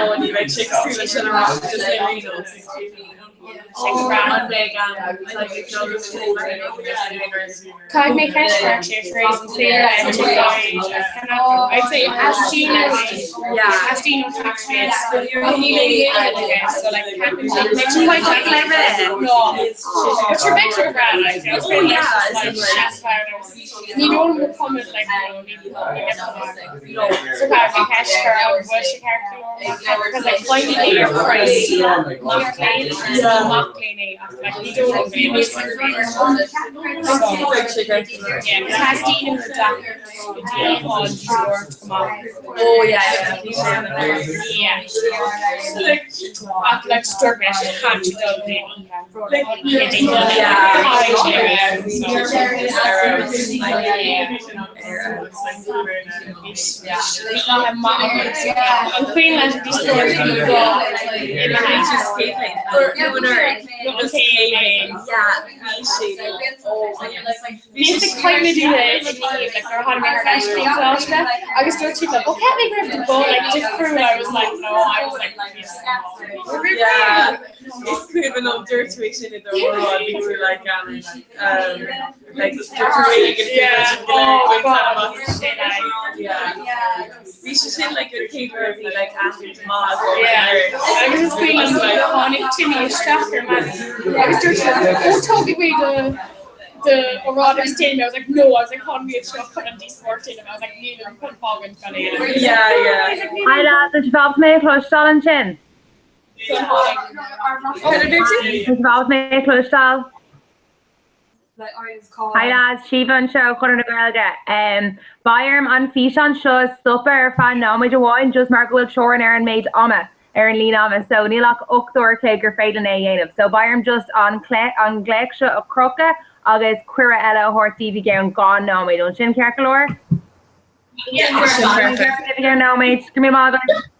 [SPEAKER 10] Caithfidh mé ceist a chur tar éis an féile ar I'd say Astaíonn ó tax base so like no but you're meant to regret like oh yeah ní dóigh liom go coming like no so caithfidh mé ceist a chur an bhfuil sé ceart go leor because like finally your price mac léinn mac léinn é ach like ní dóigh liom go Yeah, because theastaíonn ó deacair go dtí an díospóireacht go maith.
[SPEAKER 17] Oh yeah,
[SPEAKER 10] yeah. Ach like just dúirt mé sin caint dul dé An cuimhin leat an díospóireacht a bhí go Bhíos ag caint le daoine inné like nuair a tháinig mé thar n-ais go dtí an coláiste agus dúirt siad liom, oh cheap mé go raibh do go like difriúil I was like no I was like
[SPEAKER 17] Yeah, is cuimhin liom dúirt tú é sin i do rá bhí tú like um, um, like dúirt tú é ag an
[SPEAKER 10] Yeah, oh God, sin é.
[SPEAKER 17] Yeah. Bhí sé sin like an chéad uair a bhí like aithne maith agam
[SPEAKER 10] Yeah,
[SPEAKER 17] ar
[SPEAKER 10] agus is cuimhin liom like tháinig Timmy isteach ar maidin agus dúirt sé oh tógfaidh mé do do óráid agus déanfaidh mé I was like no I was like tháinig mé anseo chun an díospóireacht a dhéanamh I was like nílim chun fágaint gan é a dhéanamh.
[SPEAKER 17] Yeah, yeah.
[SPEAKER 10] I was like nílim
[SPEAKER 5] Hi lads, is fág mé a chloisteáil ansin.
[SPEAKER 10] So tháinig
[SPEAKER 17] Cad a dúirt tú?
[SPEAKER 5] Is fág mé a chloisteáil. Hi lads, Síomha anseo ó Chonradh na Gaeilge. Beidh orm an físeán seo a stopadh ar feadh nóiméid amháin just mar go bhfuil teorainn ar an méid ama ar an líon ama so níl ach 8 uair a chloig gur féidir linn é a dhéanamh. So beidh orm just an an glaoch seo a chrochadh
[SPEAKER 14] agus cuireadh eile a thabhairt daoibh i gceann 2 nóiméad. An bhfuil sin ceart go leor?
[SPEAKER 17] Yeah,
[SPEAKER 14] Sin perfect. I gceann nóiméad. Go raibh míle maith agat.